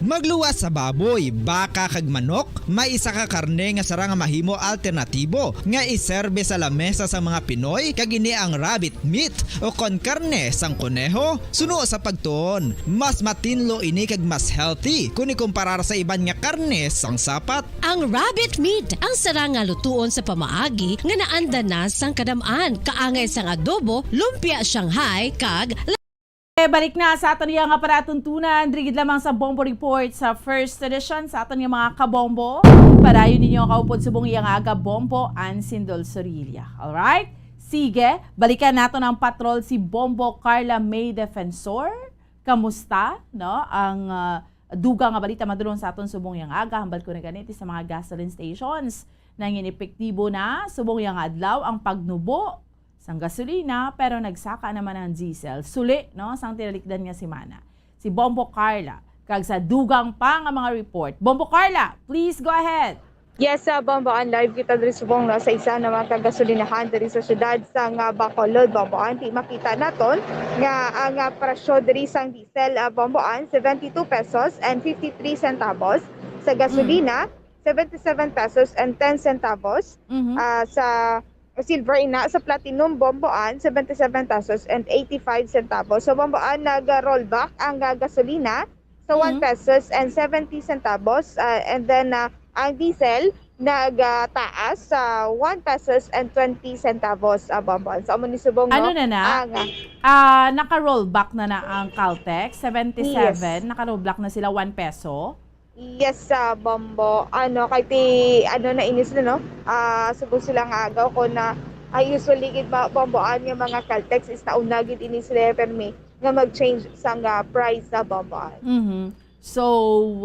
Magluwas sa baboy, baka kag manok, may isa ka karne nga sarang nga mahimo alternatibo nga iserbe sa lamesa sang mga Pinoy, kag ini ang rabbit meat ukon karne sang kuneho. Suno sa pagtuon, mas matinlo ini kag mas healthy kon ikumparar sa iban nga karne sang sapat. Ang rabbit meat ang sarang nga lutuon sa pamaagi nga naanda na sang kadam-an, kaangay sang adobo, lumpia Shanghai, kag Eh, balik na sa aton iya nga palatuntunan, diri gid lamang sa Bombo Report sa first edition sa aton nga mga kabombo. Padayon ninyo ang kaupod subong iya nga aga, Bombo Ann Sindol Sorilla. Alright? Sige, balikan naton ang patrol si Bombo Carla May Defensor. Kamusta, no? Ang, ah, dugang nga balita madulong sa aton subong iya nga aga, hambal ko na ganiti sa mga gasoline stations. Nangin epektibo na subong iya nga adlaw ang pagnubo sang gasolina, pero nagsaka naman ang diesel. Suli, no, sang tinalikdan nga semana. Si Bombo Carla, kag sa dugang pa nga mga report. Bombo Carla, please go ahead. Yes, sa Bombo Ann, live kita diri subong, no, sa isa na mga kagasolinahan diri sa siyudad sa nga Bacolod. Bombo Ann, ti makita naton nga ang, ah, presyo diri sang diesel, ah, Bombo Ann, seventy two pesos and fifty three centavos. Sa gasolina, seventy seven pesos and ten centavos. Mhm. Ah, sa silver ina, sa platinum, Bombo Ann, seventy seven pesos and eighty five centavos. So, Bombo Ann, nag-rollback ang, ah, gasolina sa one pesos and seventy centavos, ah, and then, ah, ang diesel nagtaas sa one pesos and twenty centavos, ah, Bombo Ann. So, amo ni subong, Ano no? na na? Ang, ah, Ah, naka-rollback na na ang Caltex, seventy seven, Yes. naka-rollback na sila, one peso. Yes, sa Bombo. Ano, kay ti, ano na ini sila, no? Ah, subong sila nga agaw ko na, ah, usually gid ma-, Bombo Ann nga mga Caltex is nauna gid ini sila, permi nga mag-change sa nga price sa Bombo Ann. Mhm. So,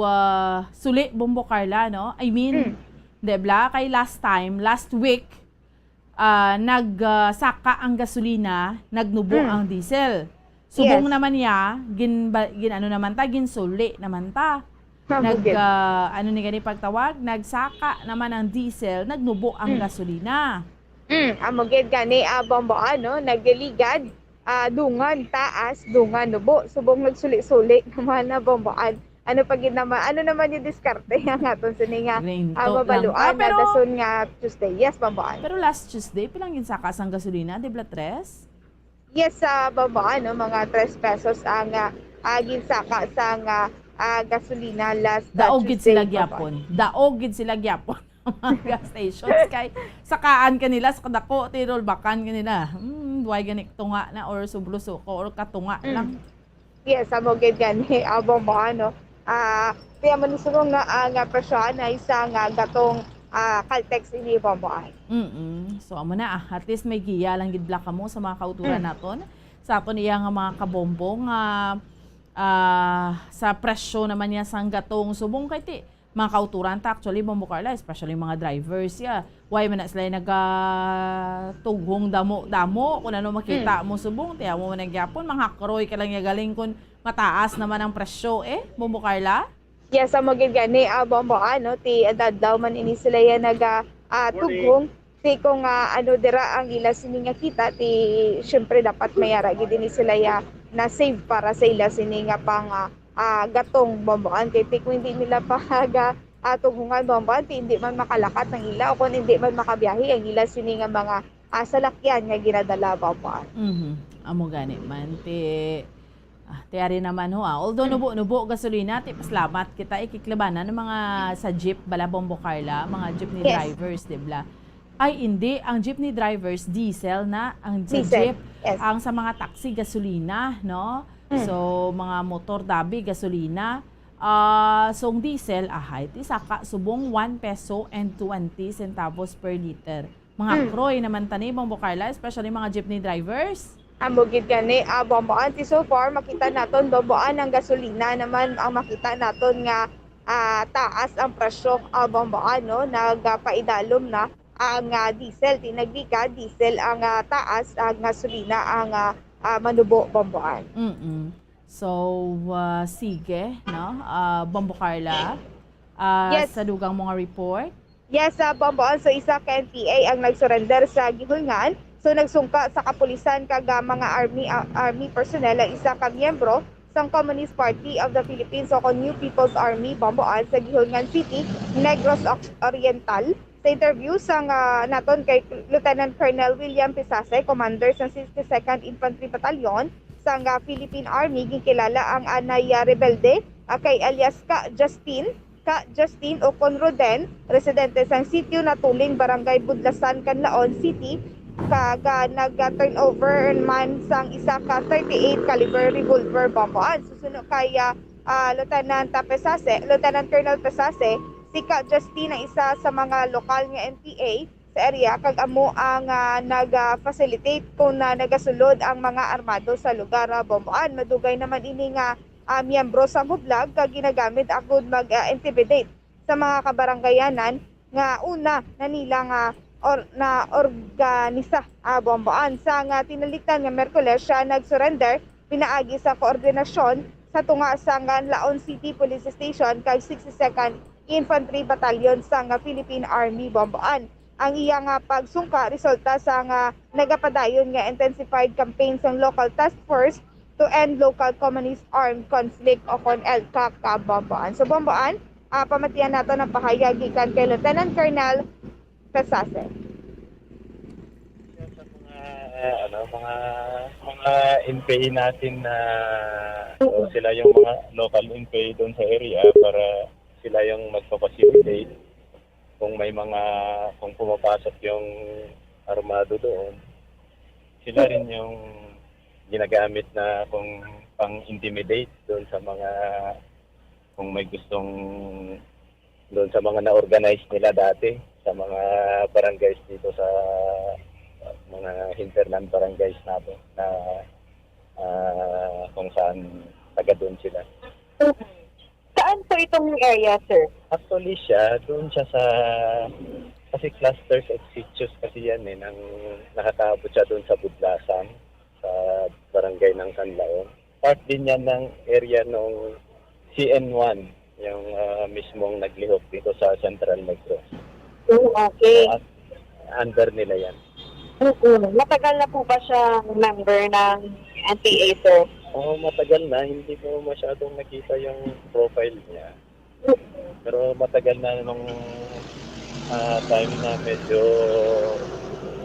ah, suli, Bombo Carla, no? I mean, Mm. di bla, kay last time, last week, ah, nag, ah, saka ang gasolina, nagnubo Mm. ang diesel. Subong Yes. naman niya, gin-, ba-, gin-, ano naman ta, ginsuli naman ta. Nag, ah, ano ni gani pagtawag? Nagsaka naman ang diesel, nagnubo ang gasolina. Mm, amo gid gani, ah, Bombo, ano, nagligad, ah, dungan taas, dungan nubo. Subong nagsuli-suli naman na Bombo. An-, ano pa gid naman, ano naman yung diskarte ang aton sini nga, ah, mabaluan na dason nga Tuesday. Yes, Bombo. Pero last Tuesday, pilang ginsaka sang gasolina, di bala tres? Yes, sa Bombo, ano, mga tres pesos ang, ah, ah, ginsaka sang, ah, ah, gasolina last, ah, Daog gid sila Tuesday, Bombo. gyapon. Daog gid sila gyapon. Mga gas stations kay sakaan kanila sa kadako, tirol bakan kanila. Hmm, duway gani tunga na or sublo suko or katunga lang. Yes, amo gid gani, ah, Bombo, ano. Ah, kaya man subong nga ang, ah, presyo na isa nga gatong, ah, Caltex ini, Bombo. Mm. So amo na, ah, at least may giya lang gid bala kamo sa mga kauturan naton. Sa aton iya nga mga kabombo nga, ah, sa presyo naman niya sang gatong subong kay ti mga kauturan ta, actually, Bombo Carla, especially mga drivers, ya. Why man na sila nagatughong damo-damo? Kung ano makita mo subong, tiyan mo man ang gyapon, manghakroy ka lang ya galing kung mataas naman ang presyo, eh, Bombo Carla? Yes, amo gid gani, ah, Bombo, ano, ti adlaw man ini sila ya naga, ah, tughong. Ti kung, ah, ano dira ang ila sini nga kita, ti syempre dapat may ara gid ini sila ya na save para sa ila sini nga pang, ah, ah, gatong, Bombo, an. Kay ti kung hindi nila pa ga, ah, tughungan, Bombo, an, ti hindi man makalakat ang ila o kung hindi man makabiyahe ang ila sini nga mga, ah, salakyan nga ginadala, Bombo, an. Mhm. Amo gani man ti, ah, ti ari naman ho, ah. Although nubo-nubo gasolina, ti pasalamat kita, ikiklabanan ng mga sa jeep bala, Bombo Carla, mga jeepney Yes. drivers, di bala. Ay, hindi. Ang jeepney drivers, diesel na. Ang sa Diesel, jeep, yes. Ang sa mga taxi, gasolina, no? Mm. So, mga motor, dabi, gasolina. Ah, so, ang diesel, ahay, ti saka subong one peso and twenty centavos per liter. Mga Mm. kroy naman tani, Bombo Carla, especially mga jeepney drivers. Amo gid gani, ah, Bombo, an. Ti so far, makita naton, Bombo, an, ang gasolina naman ang makita naton nga, ah, taas ang presyo, ah, Bombo, an, no? Nagapaidalom na ang, ah, diesel. Ti naglikad, diesel ang, ah, taas, ang gasolina ang, ah, ah, manubo, Bombo, an. Mm-mm. So, ah, sige, no? Ah, Bombo Carla, ah, Yes. Sa dugang mga report? Yes, sa Bombo, an. So, isa ka N P A ang nagsurrender sa gihulngan. So, nagsungka sa kapulisan kag, ah, mga army, ah, army personnel ang isa ka miyembro sang Communist Party of the Philippines o kon New People's Army, Bombo, an, sa Guihulngan City, Negros Oc-, Oriental. Sa interview sang, ah, naton kay Lieutenant Colonel William Pisase, commander sang sixty-second Infantry Battalion sang, ah, Philippine Army, ginkilala ang anay, ah, rebelde, ah, kay alias Ka Justin, Ka Justin o kon Roden, residente sang Sitio Natuling, Barangay Budlasan, Canlaon City, kag, ah, nag-turnover man sang isa ka thirty-eight caliber revolver, Bombo, an. Susuno kay, ah, ah, Lieutenant Pesase, Lieutenant Colonel Pesase, si Ka Justin ang isa sa mga lokal nga N P A sa area kag amo ang, ah, nag-facilitate kon, ah, nagasulod ang mga armado sa lugar, ah, Bombo, an. Madugay naman ini nga, ah, miyembro sa mublag kag ginagamit agud mag, ah, intimidate sa mga kabaranggayanan nga una na nila nga or, na organisa, ah, Bombo, an. Sa nga tinalikdan nga Miyerkules siya nag-surrender pinaagi sa koordinasyon sa tunga sa Canlaon City Police Station kag sixty-second Infantry Battalion sang Philippine Army, Bombo, an. Ang iya nga pagsungka resulta sa nga nagapadayon nga intensified campaign sang Local Task Force to End Local Communist Armed Conflict o kon LCAC, ah, Bombo, an. So, Bombo, an, ah, pamatian naton ang pahayag gikan kay Lieutenant Colonel Pesase. Sa mga, ano, mga, mga N P A natin na, o sila yung mga local N P A doon sa area para sila yung magpa-facilitate kung may mga, kung pumapasok yung armado doon, sila rin yung ginagamit na kung pang-intimidate doon sa mga, kung may gustong doon sa mga na-organize nila dati sa mga barangays dito sa mga hinterland barangays natin na, ah, kung saan taga doon sila. Saan po itong area, sir? Actually siya, doon siya sa, kasi clusters of sitios kasi yan eh, nang nakakaabot siya doon sa Budlasan, sa barangay ng Canlaon. Part din yan ng area ng C N one, yung ah, mismong naglihok dito sa Central Negros. Oh, okay. So, un- under nila yan. Oo. Matagal na po ba siya member ng N P A, sir? Oh, matagal na, hindi ko masyadong nakita yung profile niya. Pero matagal na nung ah, time na medyo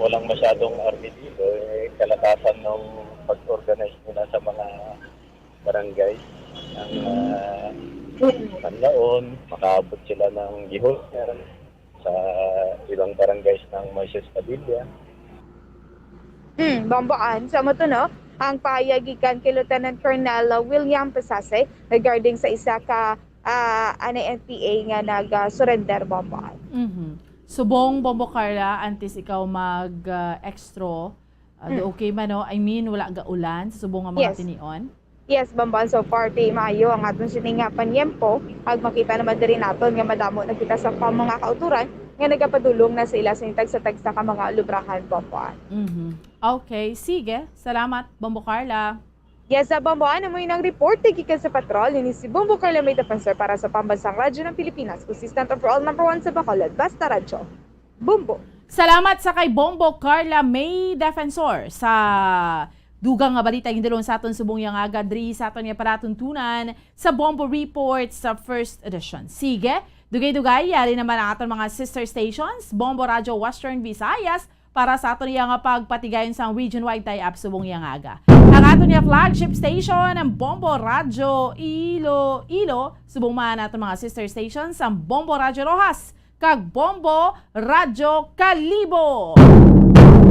walang masyadong army dito, eh, kalakasan ng pag-organize nila sa mga barangay. Ang uh, panlaon, makaabot sila ng gihon sa ibang barangays ng Moises Padilla. Hmm, Bombo An, sa mo to, no? Ang pahayag gikan kay Lieutenant Colonel William Pasase regarding sa isa ka ah, ano, N P A nga nag-surrender, Bombo An. Mhm. Subong, Bombo Carla, antes ikaw mag-extra, Mm. okay man, no? I mean, wala gaulan sa subong nga mga Yes. tinion? Yes, Bombo An, so far, ti maayo ang aton sini nga panyempo. Ag makita naman diri naton nga madamo na kita sa pa mga kauturan nga nagapadulong na sa ila sa tagsa-tagsa ka mga lubrahan, Bombo An. Mhm. Okay, sige. Salamat, Bombo Carla. Yes, sa Bombo An, amoy nang report gikan sa patrol, ini si Bombo Carla May Defensor para sa Pambansang Radyo ng Pilipinas, consistent overall number one sa Bacolod, Basta Radyo. Bombo. Salamat sa kay Bombo Carla May Defensor sa dugang nga balita gindulong sa aton subong yang aga diri sa aton nga palatuntunan sa Bombo Report sa first edition. Sige, dugay-dugay, yari naman ang aton mga sister stations, Bombo Radyo Western Visayas, para sa aton iya nga pagpatigayon sang region-wide tie-up subong yang aga. Ang aton iya flagship station, ang Bombo Radyo Iloilo, subong man aton mga sister stations, ang Bombo Radyo Roxas, kag Bombo Radyo Kalibo.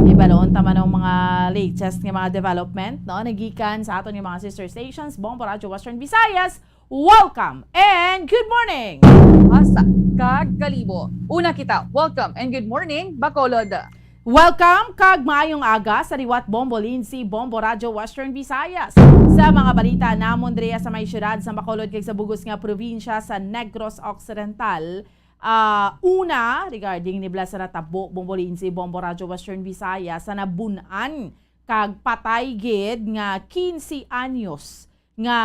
Ibalon ta man ang mga latest nga mga development, no, nagikan sa aton nga mga sister stations, Bombo Radyo Western Visayas. Welcome and good morning. Asa kag Kalibo. Una kita, welcome and good morning, Bacolod. Welcome kag maayong aga sa liwat, Bombo Lindsay, Bombo Radyo Western Visayas. Sa mga balita namon diri sa may siyudad sa Bacolod kag sa bugos nga probinsya sa Negros Occidental, ah, una, regarding ni Blas Ratabo, Bombo Lindsay, Bombo Radyo Western Visayas, sa nabun-an kag patay gid nga quince anyos nga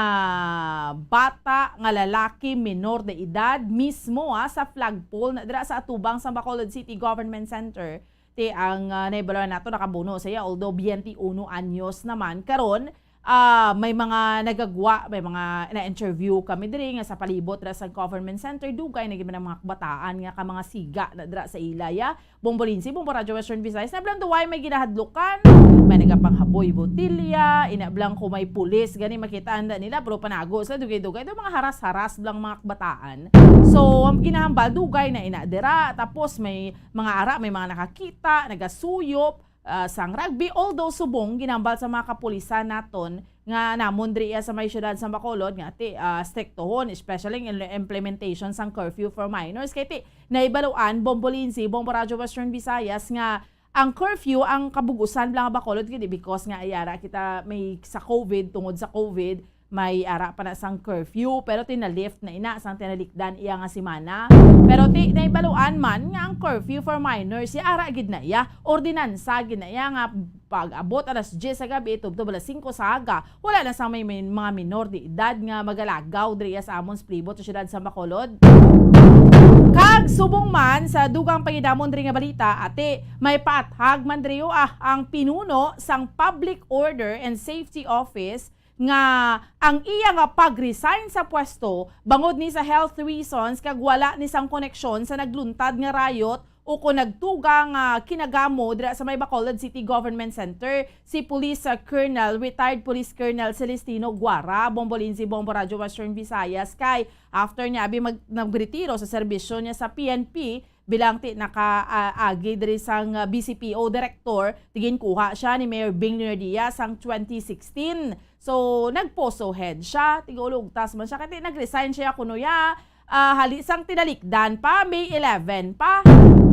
bata nga lalaki, menor de edad, mismo, ah, sa flagpole na dira sa atubang sa Bacolod City Government Center. Ti ang, ah, nahibaluan nato, nakabuno siya, although twenty-one anyos naman. Karon, ah, may mga nagagwa, may mga na-interview kami diri nga sa palibot dira sa government center, dugay na gid man ang mga kabataan nga ka mga siga na dira sa ila, ya. Bombo Lindsay, Bombo Radyo Western Visayas, na blang duway may ginahadlukan, may nagapanghaboy botilya, ina blang kung may pulis, gani makita anda nila, pero panago sa dugay-dugay, daw mga haras-haras blang mga kabataan. So, ang ginahambal, dugay na ina dira, tapos may mga ara, may mga nakakita, nagasuyop, ah, sang rugby, although subong ginahambal sa mga kapulisan naton nga namon diri sa may siyudad sa Bacolod nga ti, ah, striktohon, especially ang implementation sang curfew for minors. Kay ti, naibaluan, Bombo Lindsay, Bombo Radyo Western Visayas, nga ang curfew, ang kabugusan lang nga Bacolod, kay di because nga ayara kita may sa COVID, tungod sa COVID, may ara pa na sang curfew, pero tinalift na ina, sang tinalikdan iya nga semana. Pero ti, naibaluan man nga ang curfew for minors, ya ara gid na iya, ordinansa gid na iya nga pag-abot alas diyes sa gabi, tubtob alas singko sa aga, wala na sang may, may mga minor de edad nga magalagaw diri sa amon sa palibot sa siyudad sa Bacolod. Kag subong man sa dugang pangidamon diri nga balita, ati, may paathag man diri, ah, ang pinuno sang Public Order and Safety Office nga ang iya nga pag-resign sa pwesto bangod ni sa health reasons kag wala ni sang koneksyon sa nagluntad nga riot o kon nagtuga nga kinagamo dira sa may Bacolod City Government Center, si Police, ah, Colonel, retired Police Colonel Celestino Guara, Bombo Lindsay, Bombo Radyo Western Visayas, kay after niya abi mag, nagretiro sa serbisyo niya sa P N P bilang ti naka, ah, agi diri sang, ah, B C P O director, ti ginkuha siya ni Mayor Bing Leonardia sang twenty sixteen. So, nag-POSO head siya, tigulugtas man siya, kay ti nag-resign siya kuno ya, ah, hali sang tinalikdan pa, May eleven pa.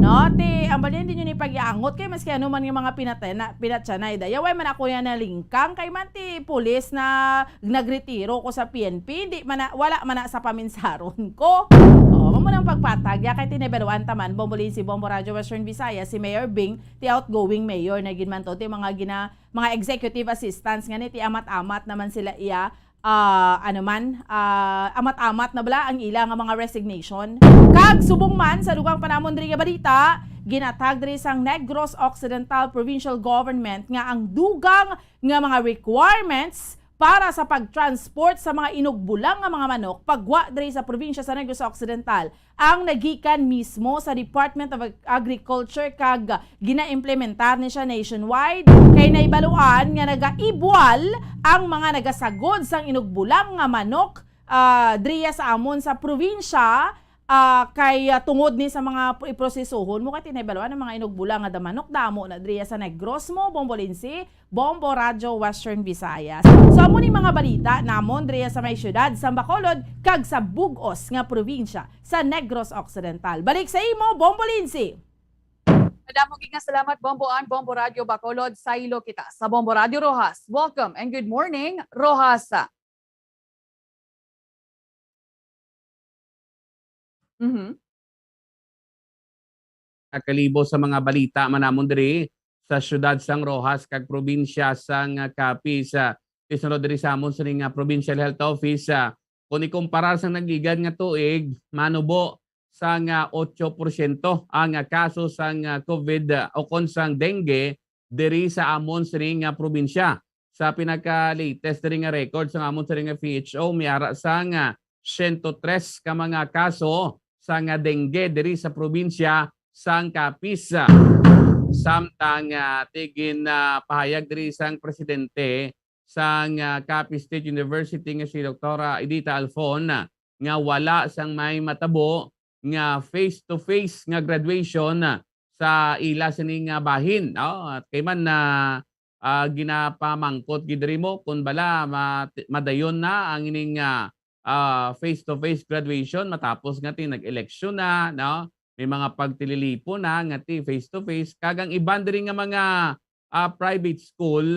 No, ti, ang balyan din yun ipagiangot kay maski ano man yung mga pinatena, pinatsanay, daya, way man ako yan nalingkang, kay man ti pulis na nagretiro ko sa P N P, hindi man na, wala man na sa paminsaron ko. Oh, mamo nang pagpatag, ya kay tinibaluan taman, Bombo Lindsay, Bombo Radyo Western Visayas, si Mayor Bing, ti outgoing mayor na gid man to, ti mga gina, mga executive assistants nga ni, ti amat-amat naman sila iya, ah, ano man, ah, amat-amat na bala ang ila nga mga resignation. Kag subong man sa dugang pa namon diri nga balita, ginatag diri sang Negros Occidental Provincial Government nga ang dugang nga mga requirements para sa pag-transport sa mga inugbulang nga mga manok pagwa diri sa probinsya sa Negros Occidental ang nagikan mismo sa Department of Ag-, Agriculture kag ginaimplementar ni siya nationwide, kay naibaluan nga nagaibwal ang mga nagasagod sang inugbulang nga manok, ah, driya sa amon sa probinsya, ah, kay, ah, tungod ni sa mga pro-, iprosesohon mo kay tinaibaluan ang mga inugbulang nga da-, manok damo na driya sa Negros mo, Bombo Lindsay, Bombo Radyo Western Visayas. So, amo ni mga balita namon diri sa may siyudad sa Bacolod kag sa bug-os nga probinsya sa Negros Occidental. Balik sa imo, Bombo Lindsay. Madamo gid nga salamat, Bombo Ann, Bombo Radyo Bacolod, saylo kita sa Bombo Radyo Roxas. Welcome and good morning, Roxas. Mhm. Kalibo sa mga balita man namon diri sa siyudad sang Roxas kag probinsya sang Capiz, ah, isunod diri sa amon sining, ah, Provincial Health Office, ah, kung ikumparar sa nagligad nga tuig, manubo sang, ah, otso porsyento ang, ah, kaso sang, ah, COVID, ah, o kon sang dengue diri sa amon sining, ah, probinsya. Sa pinaka-latest diri nga record sang amon sining nga P H O, may ara sang, ah, siyento tres ka mga kaso sang dengue diri sa probinsya sang Capiz. Samtang, ah, ti ginapahayag diri sang presidente sang, ah, Capiz State University nga si Doktora Edita Alfon, ah, nga wala sang may matabo nga face-to-face nga graduation, ah, sa ila sini nga bahin, no? At kay man na, ah, ginapamangkot gid diri mo kung bala ma-, madayon na ang ining, ah, ah, face-to-face graduation matapos nga ti nag-eleksyon na, no? May mga pagtililipon na nga ti face-to-face. Kag ang iban diri nga mga, ah, private school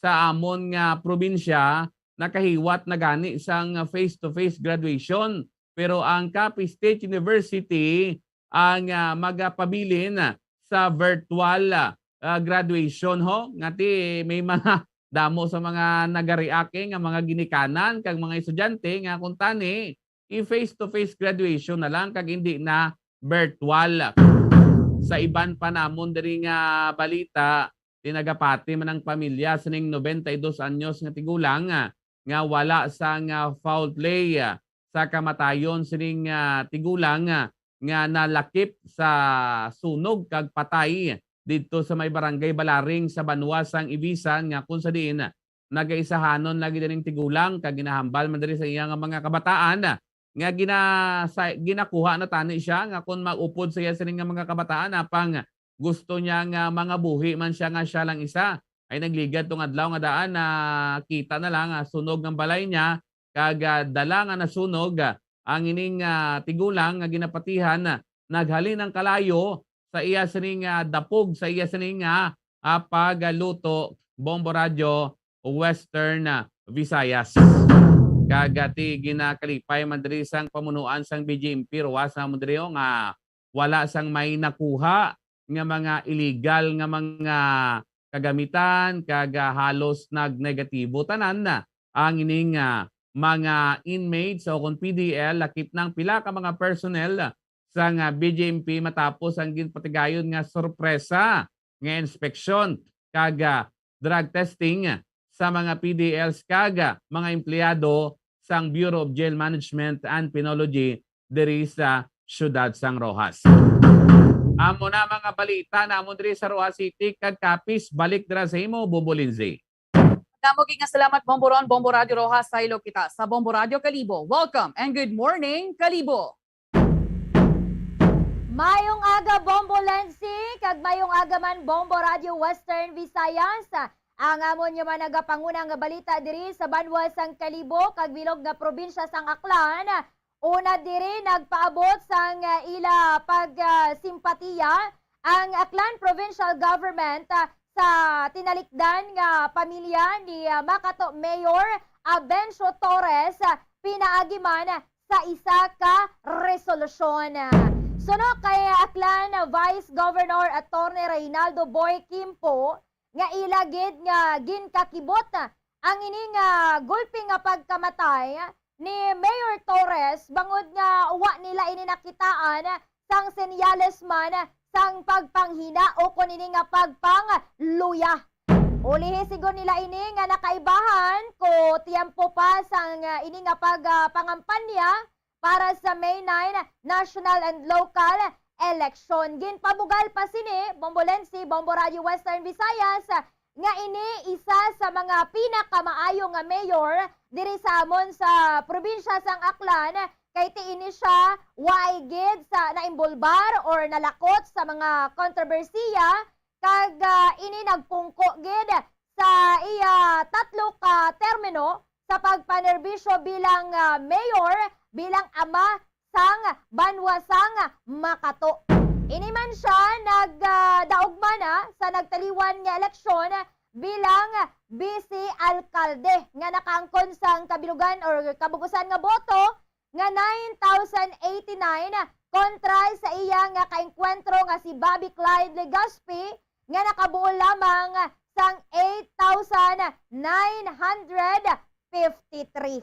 sa amon nga probinsya nakahiwat na gani sang face-to-face graduation. Pero ang Capiz State University ang, ah, magapabilin sa virtual, ah, graduation ho. Nga ti may mga damo sa mga nagareact, eh, nga mga ginikanan kag mga estudyante nga kung tani, i-face-to-face graduation na lang kag hindi na virtual. Sa iban pa namon diri nga balita, tinagapati man ang pamilya sining nobenta y dos anyos nga tigulang, ah, nga wala sang, ah, foul play, ah, sa kamatayon sining, ah, tigulang, ah, nga nalakip sa sunog kag patay didto sa may barangay Balaring sa banwa sang Ibisan, nga kung sa diin nagaisahanon lagi dining tigulang kag ginahambal man diri sa iya nga mga kabataan nga gina-, sa-, ginakuha na tani siya nga kon mag-upod sa iya sini nga mga kabataan, apang gusto niya nga mangabuhi man siya nga siya lang isa. Ay nagligad tong adlaw nga daan, nakita na lang, ah, sunog ang balay niya, kag, ah, dala nga nasunog, ah, ang ining, ah, tigulang nga ginapatihan, ah, naghalin ang kalayo sa iya sining, ah, dapog sa iya sining, ah, ah, pagluto, Bombo Radyo, Western, ah, Visayas. Kag, ah, ti ginakalipay man diri sang pamunuan sang B J M P, Roxas, namon diri, oh, nga wala sang may nakuha nga mga illegal nga mga kagamitan, kag, ah, halos nag-negatibo tanan na ang ining, ah, mga inmates o kon P D L, lakip nang pila ka mga personnel sang, ah, B J M P matapos ang ginpatigayon nga sorpresa nga inspeksyon kag, ah, drug testing sa mga P D Ls kag, ah, mga empleyado sang Bureau of Jail Management and Penology diri sa siyudad sang Roxas. Amo na mga balita namon diri sa Roxas City kag Capiz. Balik dira sa imo, Bombo Lindsay. Damo gid nga salamat, Bombo Ron, Bombo Radyo Roxas, saylo kita sa Bombo Radyo Kalibo. Welcome and good morning, Kalibo. Mayong aga, Bombo Lensi, kag mayong aga man, Bombo Radyo Western Visayas. Ang amon nga mga nagapanguna nga balita diri sa banwa sang Kalibo kag bilog nga probinsya sang Aklan. Una diri nagpaabot sang, ah, ila pag, ah, simpatiya ang Aklan Provincial Government, ah, sa tinalikdan nga pamilya ni, ah, Makato Mayor Abencio Torres, ah, pinaagi man sa isa ka resolusyon. Suno kay Aklan Vice Governor Attorney Reynaldo Boy Quimpo, nga ila gid nga ginkakibot ang ini nga gulpi nga pagkamatay ni Mayor Torres, bangod nga wa nila ini nakitaan sang senyales man sang pagpanghina o kon ini nga pagpangluya. Ulihi sigon nila ini nga nakaibahan ko tiyempo pa sang, ah, ini nga pag, ah, pangampanya para sa May nine national and local election. Ginpabugal pa sini, Bombo Lensi, Bombo Radio Western Visayas, nga ini isa sa mga pinakamaayo nga mayor diri sa amon sa probinsya sang Aklan, kay ti ini siya way gid sa naimbolbar or nalakot sa mga kontrobersiya, kag, ah, ini nagpungko gid sa iya tatlo ka termino sa pagpanerbisyo bilang, ah, mayor, bilang ama sang banwa sang Makato. Ini man siya nag, ah, daog man, ah, sa nagtaliwan nga eleksyon bilang vice alkalde nga nakaangkon sang kabilugan or kabugusan nga boto nga nine thousand eighty-nine kontra sa iya nga kaengkwentro nga si Bobby Clyde Legaspi nga nakabuo lamang sang eight thousand nine hundred fifty-three.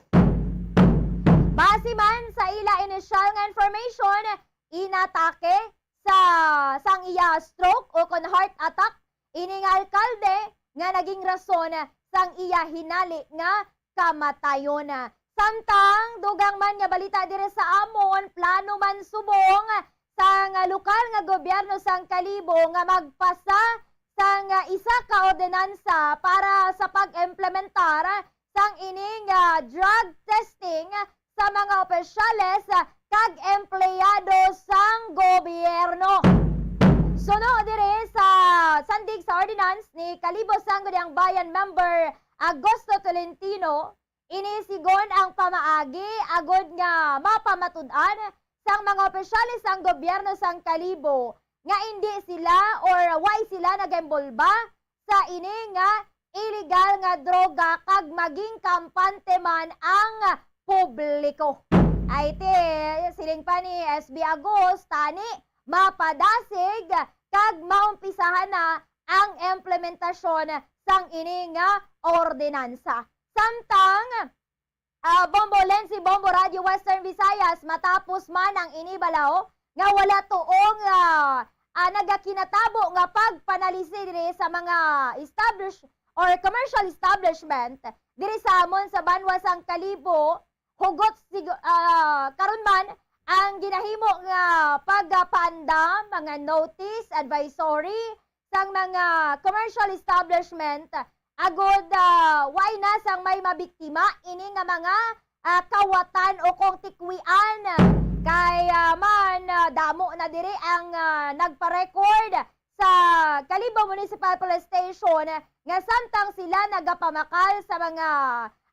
Base man sa ila initial nga information, inatake sa sang iya stroke o kon heart attack ini nga alkalde nga naging rason sang iya hinali nga kamatayon. Samtang dugang man nga balita diri sa amon, plano man subong sang lokal nga gobyerno sang Kalibo nga magpasa sang isa ka ordinansa para sa pag-implementar sang ining, ah, drug testing sa mga opisyales kag empleyado sang gobyerno. Suno diri sa sandig sa ordinance ni Kalibo Sangguniang Bayan member Augusto Tolentino, ini sigon ang pamaagi agud nga mapamatud-an sang mga opisyales sang gobyerno sang Kalibo nga indi sila or way sila nag-embolba sa ini nga iligal nga droga kag maging kampante man ang publiko. Ay ti, siling pa ni S B Agus, tani mapadasig kag maumpisahan na ang implementasyon sang ini nga ordinansa. Samtang, ah, Bombo Lensi, Bombo Radio Western Visayas, matapos man ang ini balaw nga wala tuong, ah, ah, nagakinatabo nga pagpanalisi diri sa mga establish or commercial establishment diri sa amon sa banwa sang Kalibo, hugot sig-, ah, karon man ang ginahimo nga pagpaandam, mga notice, advisory sang mga commercial establishment, agud, ah, way na sang may mabiktima ini nga mga, ah, kawatan o kung tikwian. Kay, ah, man, ah, damo na diri ang, ah, nagpa-record sa Kalibo Municipal Police Station nga samtang sila nagapamakal sa mga,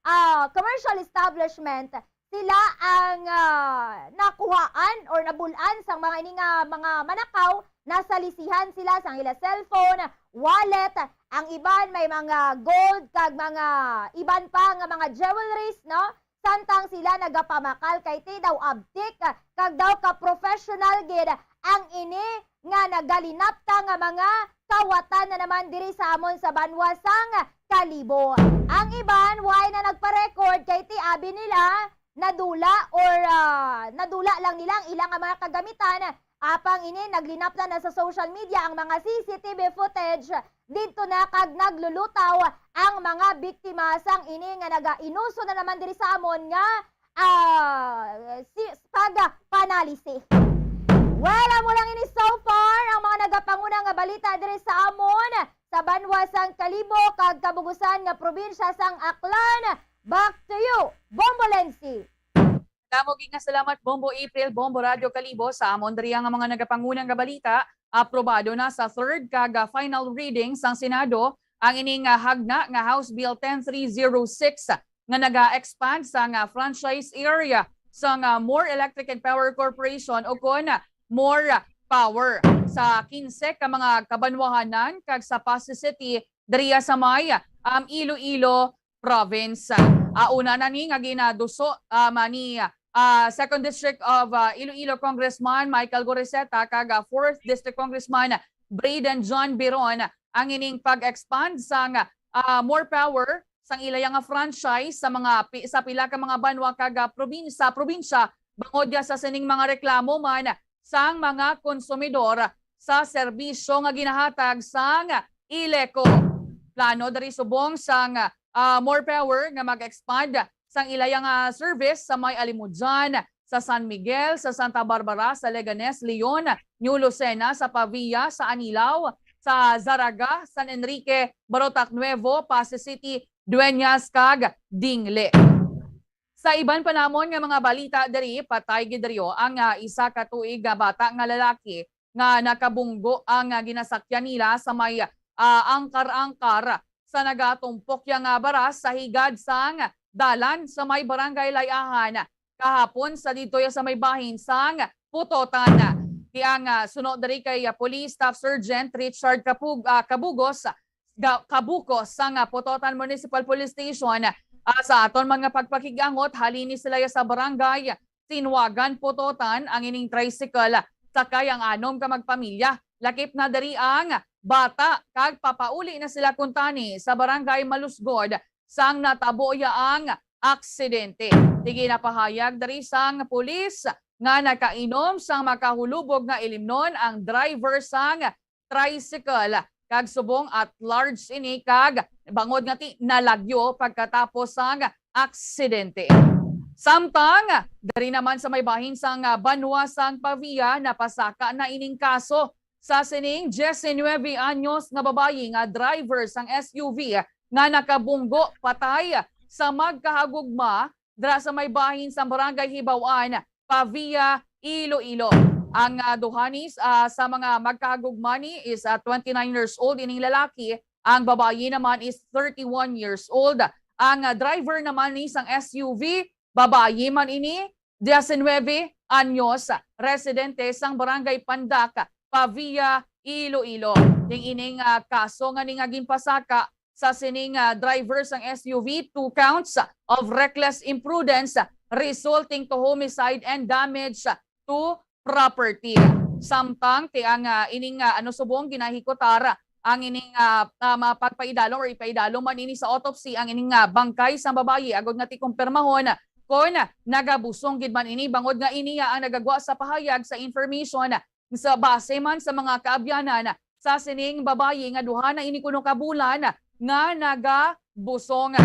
ah, commercial establishment, sila ang, ah, nakuhaan or nabul-an sang mga ini nga mga manakaw. Nasalisihan sila sang ila cellphone, wallet, ang iban may mga gold kag mga iban pa nga mga jewelries, no? Samtang sila nagapamakal kay ti daw abtik kag daw ka professional gid ang ini nga nagalinapta nga mga kawatan na naman diri sa amon sa banwa sang Kalibo. Ang iban way na nagpa-record kay ti abi nila nadula or, ah, nadula lang nila ang ilang mga kagamitan. Apang ini, naglinapta na sa social media ang mga C C T V footage didto na kag naglulutaw ang mga biktima sang ini nga nagainuso na naman diri sa amon nga, ah, si, pagpanalisi. Well, amo lang ini so far ang mga nagapanguna nga balita diri sa amon sa banwa sang Kalibo kag kabugusan nga probinsya sang Aklan. Back to you, Bombo Lensi. Damo gid nga salamat, Bombo April, Bombo Radyo Kalibo. Sa amon diri nga mga nagapangunang nga balita, aprobado na sa third kag, ah, final reading sang Senado ang ining, ah, hagna nga House Bill ten three zero six nga naga-expand sang, ah, franchise area sang, ah, More Electric and Power Corporation o kon, ah, More Power sa kinse ka mga kabanwahanan kag sa Passi City diriya sa may, um, Iloilo Province. Ah, una na ni nga ginaduso, ah, man ni, ah, Second District of, ah, Iloilo Congressman Michael Goriseta kag, ah, Fourth District Congressman Braden John Biron ang ining pag-expand sang, ah, More Power sang ilaya nga franchise sa mga pi-, sa pila ka mga banwa kag, ah, probin-, sa probinsya bangod ya sa sining mga reklamo man sang mga konsumidor sa serbisyo nga ginahatag sang Ileco. Plano diri subong sang, ah, More Power nga mag-expand sang ilaya nga service sa may Alimodian, sa San Miguel, sa Santa Barbara, sa Leganes, Leon, New Lucena, sa Pavia, sa Anilao, sa Zarraga, San Enrique, Barotac Nuevo, Passi City, Dueñas, kag Dingle. Sa iban pa namon nga mga balita diri, patay gid diri ang, ah, isa ka tuig nga bata nga lalaki nga nakabunggo ang, ah, ginasakyan nila sa may, ah, angkar-angkar sa nagatumpok ya nga baras sa higad sang dalan sa may Barangay Layahan kahapon sa didto ya sa may bahin sang Putotan. Ti ang, ah, suno diri kay, ah, Police Staff Sergeant Richard Kapug-, ah, Kabugos, ga-, Kabuko sang, ah, Pototan Municipal Police Station, ah, sa aton mga pagpakig-angot, halin ni sila ya sa barangay Sinwagan, Pototan, ang ining tricycle, sakay ang anom ka magpamilya. Lakip na diri ang bata, kag papauli na sila kuntani sa barangay Malusgod sang natabo ya ang aksidente. Ti ginapahayag diri sang pulis nga nakainom sang makahulubog nga ilimnon ang driver sang tricycle, kag subong at large ini, kag bangod nga ti nalagyo pagkatapos sang aksidente. Samtang diri naman sa may bahin sang, ah, banwa sang Pavia, napasaka na ining kaso sa sining diecinuebe anyos nga babayi nga driver sang S U V nga nakabunggo patay sa magkahagugma dira sa may bahin sang Barangay Hibaw-an, Pavia, Iloilo. Ang, ah, duha ni, ah, sa mga magkahagugma ni is, ah, twenty-nine years old ining lalaki, ang babayi naman is thirty-one years old. Ang, ah, driver naman ni sang S U V, babayi man ini, diecinuebe anyos, residente sang Barangay Pandak, Pavia, Iloilo. Ning ining, ah, kaso nga ni nga ginpasaka sa sining, ah, driver sang S U V, two counts of reckless imprudence resulting to homicide and damage to property. Samtang ti ang, ah, ining, ah, ano, subong ginahikutar ang ining, ah, ah, mapagpaidalom or ipaidalom man ini sa autopsy ang ining, ah, bangkay sang babayi agod nga ti kumpirmahon kon nagabusong gid man ini, bangod nga ini ya ang nagagwa sa pahayag sa information sa base man sa mga kaabyanan sa sining babayi nga duha na ini kuno ka bulan nga nagabusong.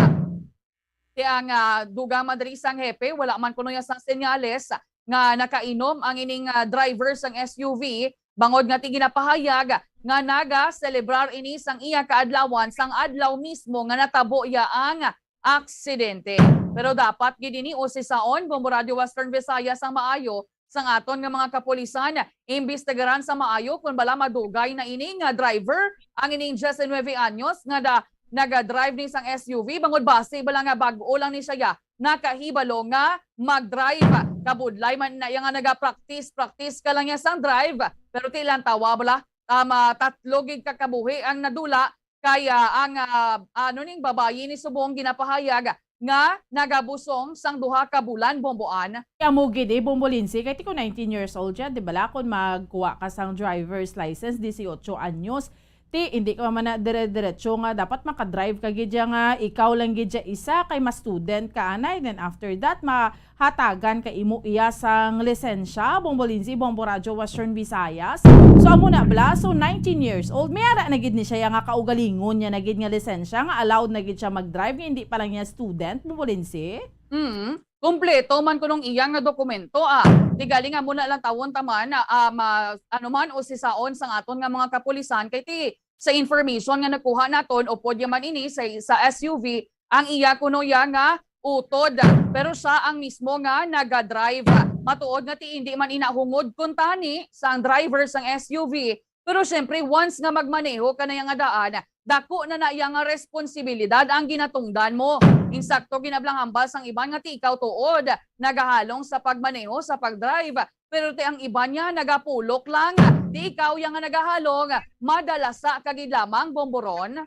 Ti ang, ah, dugang man diri sang hepe, wala man kuno ya sang senyales nga nakainom ang ining, ah, driver sang S U V, bangod nga ti ginapahayag nga naga-selebrar ini sang iya kaadlawan sang adlaw mismo nga natabo ya ang aksidente. Pero dapat gid ini usisaon, Bombo Radyo Western Visayas, ang maayo sang aton nga mga kapulisan, imbestigaran sa maayo kon bala madugay na ini nga driver ang ining diecinuebe anyos nga da-, naga-drive ni sang S U V, bangod basi bala nga bag-o lang ni siya ya nakahibalo nga mag-drive. Kabudlay man na iya nga naga-practice, practice ka lang ya sang drive, pero ti lantawa bala, um, ah, tatlo gid ka kabuhi ang nadula kay, ah, ang, ah, ano, ning babayi ni subong ginapahayag nga nagabusong sang duha ka bulan, Bomboan. Amo gid, eh, Bombo Lindsay, kay ti ko nineteen years old siya, di bala, kung magkuha ka sang driver's license, dieciocho anyos, ti hindi ka man na dire-diretso nga dapat makadrive ka gid siya nga ikaw lang gid siya isa, kay mas student ka, anay. Then after that, ma-, hatagan ka imo iya sang lisensya, Bombo Lindsay, Bombo Radyo Western Visayas. So, amo na bala. So, nineteen years old, may ara na gid ni siya nga kaugalingon niya na gid nga lisensya, nga allowed na gid siya mag-drive, nga hindi pa lang niya student, Bombo Lindsay. Mm. Kompleto man kunong iya nga dokumento, ah. Di gali nga muna lang tawon taman, ah, ah, ma-, ano man, usisaon sang aton nga mga kapulisan, kay ti sa information nga nakuha naton, upod ya man ini sa, sa S U V ang iya kuno ya nga utod, pero siya ang mismo nga nagadrive. Matuod nga ti indi man ina hungod kuntani sang driver sang S U V, pero siyempre, once nga magmaneho ka na ya nga daan, dako na na iya nga responsibilidad ang ginatungdan mo. Insakto, ginablahambal sang iban nga ti ikaw tuod nagahalong sa pagmaneho, sa pagdrive, pero ti ang iban niya nagapulok lang. Ti ikaw ya nga nagahalong, madalasa ka gid lamang, Bomboron.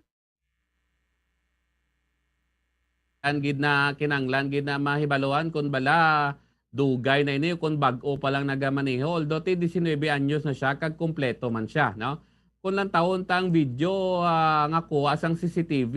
An gid na kinanglan gid na mahibaluan kung bala dugay na ini o kung bag-o pa lang nagamaneho. Although ti diecinuebe anyos na siya, kag kompleto man siya, no? Kung lang tawon ta ang video, ah, nga kuha sang C C T V,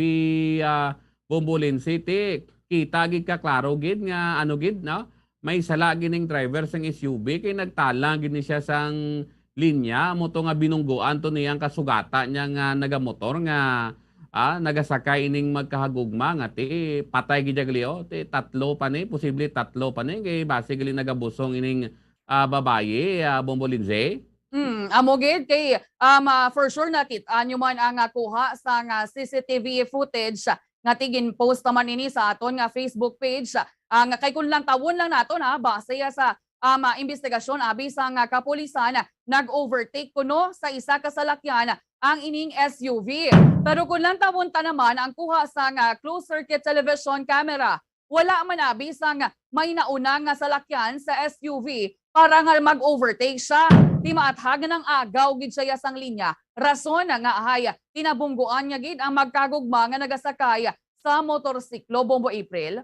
ah, Bombo Lindsay, ti kita gid ka klaro gid nga ano gid, no? May sala gid ning driver sang S U V kay nagtalang gid ni siya sang linya, amo to nga binunggoan to niya ang kasugata niya nga nagamotor nga, ah, nagasakay ining magkahagugma nga ti patay gid gali, oh, ti tatlo pa ni, posible tatlo pa ni kay basi gali nagabusong ining, ah, babayi, ah, Bombo Lindsay. Mm, amo gid kay, um, ah, for sure nakit-an nyo man ang, ah, kuha sa nga C C T V footage, ah, nga ti gin-post naman ini sa aton nga Facebook page, ah, nga kay kung lantawon lang naton, ha, base, ah, sa, um, ah, investigasyon abi sa nga kapulisan, nag-overtake kuno sa isa ka salakyan ang ining S U V. Pero kung lantawon ta naman ang kuha sa nga closed circuit television camera, wala man abi sang may nauna nga salakyan sa S U V para nga mag-overtake siya. Ti maathag nga nang-agaw gid siya sang linya, rason nga hay tinabungguan niya gid ang magkagugma nga nagasakay sa motorsiklo, Bombo April.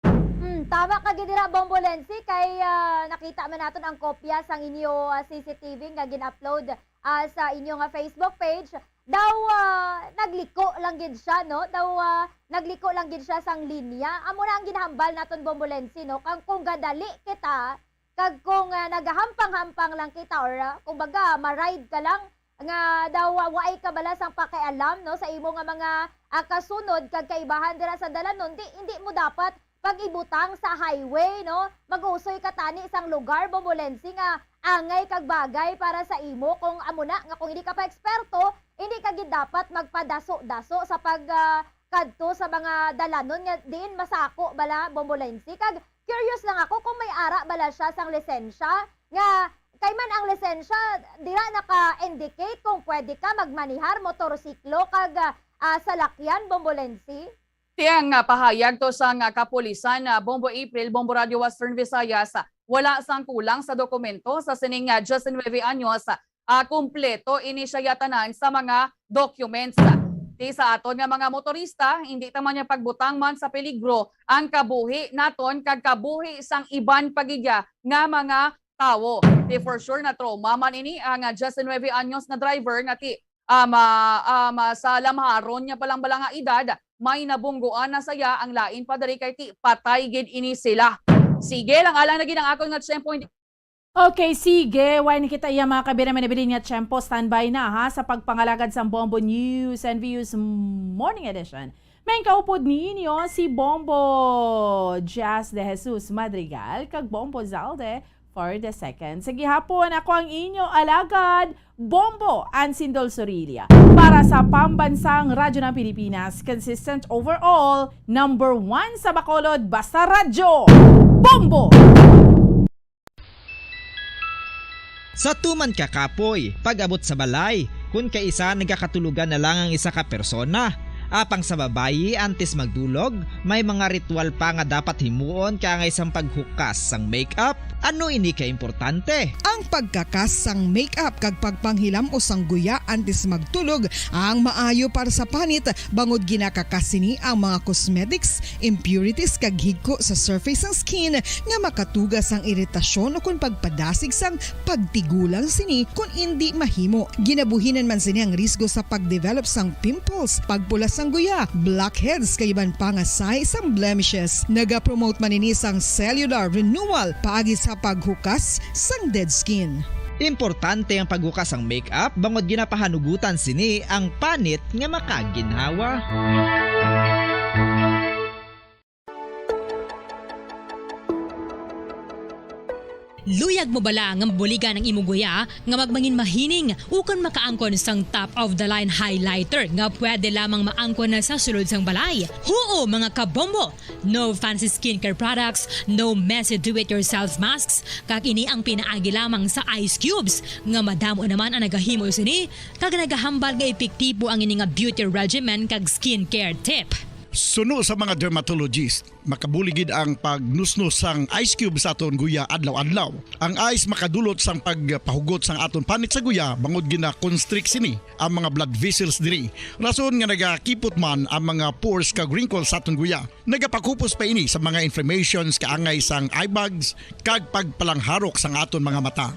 Hmm, tama ka gid dira, Bombo Lensi, kay, ah, nakita man naton ang kopya sang inyo, ah, C C T V nga gin-upload, ah, sa inyo nga Facebook page. Daw, ah, nagliko lang gid siya, no? Daw, ah, nagliko lang gid siya sang linya. Amo na ang ginahambal naton, Bombo Lensi, no? Kang kung gadali kita, kag kung, ah, nagahampang-hampang lang kita, or, ah, kumbaga, ma-ride ka lang, nga daw, ah, waay ka bala sang pakialam, no, sa imo nga mga, ah, kasunod kag kaibahan dira sa dalanon, di, hindi mo dapat pag-ibutang sa highway, no? Mag-usoy ka tani sang lugar, Bombo Lensi, nga angay kag bagay para sa imo. Kung amo na, nga kung hindi ka pa eksperto, hindi ka gid dapat magpadaso-daso sa pag, ah, kadto sa mga dalanon nga diin masako bala, Bombo Lensi. Kag curious lang ako kung may ara bala siya sang lisensya, nga kay man ang lisensya dira naka-indicate kung pwede ka magmanihar motorsiklo kag, ah, ah, salakyan, Bombo Lensi. Ti ang, ah, pahayag to sang, ah, kapulisan, ah, Bombo April, Bombo Radio Western Visayas, ah, wala sang kulang sa dokumento sa sining, ah, diyes nuebe anyos, ah, kumpleto ini siya tanan sa mga documents. Ti sa aton nga mga motorista, hindi ta man niya pagbutang man sa peligro ang kabuhi naton kag kabuhi sang iban pa gid ya nga mga tawo. Ti for sure na trauma man ini ang, ah, diyes nuebe anyos nga driver nga ti, um, ah, um, ah, sa lamharon niya pa lang bala nga edad, may nabungguan na saya ang lain pa diri kay ti patay gid ini sila. Sige lang, alang na gid ang akon nga tiyempo. Hindi Okay, sige. Wala na kita iya, mga kabira, manabilin nga tiyempo. Standby na, ha, sa pagpangalagad sang Bombo News and Views Morning Edition. May kaupod ninyo si Bombo Jazz de Jesus Madrigal kag Bombo Zalde for the second. Sa gihapon, ako ang inyo alagad, Bombo Ansindol Sorilla. Para sa Pambansang Radyo ng Pilipinas, consistent overall, number one sa Bacolod, basta radyo, Bombo! Sa tuman ka kapoy, pag-abot sa balay, kun kaisa nagakatulogan na lang ang isa ka persona. Apang sa babayi, antes magdulog, may mga ritual pa nga dapat himuon kaangay sang paghukas sang make-up. Ano ini ka importante? Ang pagkakas sang make-up kag pagpanghilam-os sang guya antes magtulog ang maayo para sa panit, bangod ginakakas sini ang mga cosmetics, impurities kag higko sa surface sang skin nga makatuga sang iritasyon ukon pagpadasig sang pagtigulang sini kon indi mahimo. Ginabuhinan man sini ang risgo sa pag-develop sang pimples, pagpula sang guya, blackheads kag iban pa nga sign sang blemishes. Nagapromote man ini sang cellular renewal paagi sa paghukas sang dead skin. Importante ang paghukas sang make-up bangod ginapahanugutan sini ang panit nga makaginhawa. Luyag mo bala nga mabuligan ang imo guya nga magmangin mahining ukon makaangkon sang top of the line highlighter nga pwede lamang maangkon na sa sulod sang balay? Huo, mga kabombo! No fancy skincare products, no messy do-it-yourself masks, kag ini ang pinaagi lamang sa ice cubes, nga madamo naman ang nagahimo sini, kag nagahambal nga epektibo ang ini nga beauty regimen kag skincare tip. Suno sa mga dermatologist, makabulig gid ang pagnusnos sang ice cube sa aton guya adlaw-adlaw. Ang ice makadulot sang pagpahugot sang aton panit sa guya bangod gina-constrict sini ang mga blood vessels diri. Rason nga nagakipot man ang mga pores kag wrinkles sa aton guya. Nagapakupos pa ini sa mga inflammations kaangay sang eye bags kag pagpalangharok sang aton mga mata.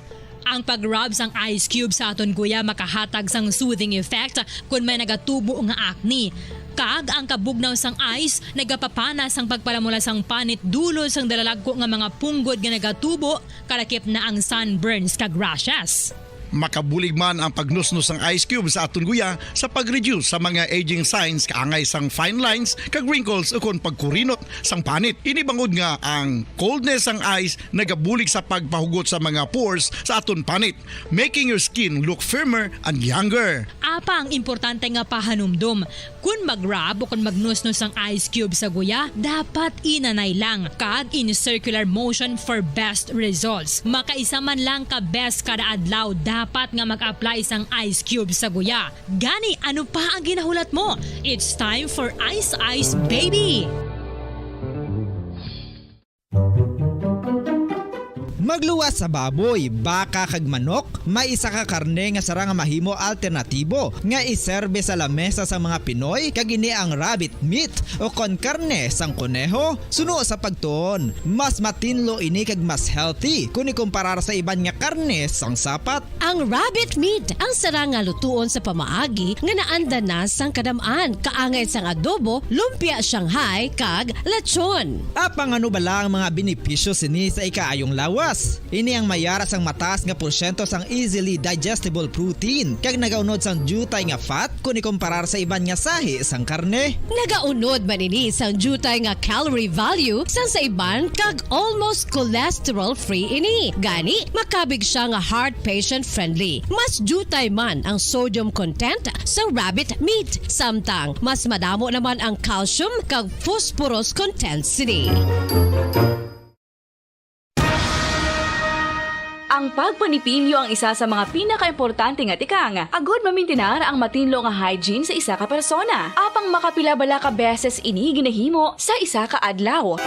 Ang pag-rub sang ice cube sa aton guya makahatag sang soothing effect kon may nagatubo nga acne. Kag ang kabugnaw sang ice nagapapana sang pagpalamula sang panit dulod sang dalalagko nga mga punggod nga nagatubo, kalakip na ang sunburns kag rashes. Makabulig man ang pagnusnos sang ice cube sa aton guya sa pag-reduce sa mga aging signs kaangay sang fine lines kag wrinkles ukon pagkurinot sang panit. Ini bangod nga ang coldness sang ice nagabulig sa pagpahugot sa mga pores sa aton panit, making your skin look firmer and younger. Apang importante nga pahanumdom, kon mag-rub o kon magnusnos ang ice cube sa guya, dapat inanay lang kag in circular motion for best results. Makaisa man lang ka beses kada adlaw dapat nga mag-apply sang ice cube sa guya. Gani, ano pa ang ginahulat mo? It's time for Ice Ice Baby! Magluwas sa baboy, baka kag manok, may isa ka karne nga sarang nga mahimo alternatibo nga iserbe sa lamesa sang mga Pinoy, kag ini ang rabbit meat o kon karne sang koneho. Suno sa pagtuon, mas matinlo ini kag mas healthy kon ikumparar sa iban nga karne sang sapat. Ang rabbit meat ang sarang nga lutuon sa pamaagi nga naanda na sang kadam-an, kaangay sang adobo, lumpia Shanghai, kag lechon. Apang ano bala ang mga benepisyo sini sa ikaayong lawas? Ini ang may ara sang mataas nga porsyento sang easily digestible protein, kag nagaunod sang diutay nga fat kon ikumparar sa iban nga sahi sang karne. Nagaunod man ini sang diutay nga calorie value sang sa iban, kag almost cholesterol-free ini. Gani, makabig sia nga heart patient-friendly. Mas diutay man ang sodium content sa rabbit meat, samtang mas madamo naman ang calcium kag phosphorus content sini. Ang pagpanipilyo ang isa sa mga pinakaimportante nga tikang agud mamintinar ang matinlo nga hygiene sa isa ka persona. Apang makapila bala ka beses ini ginahimo sa isa ka adlaw?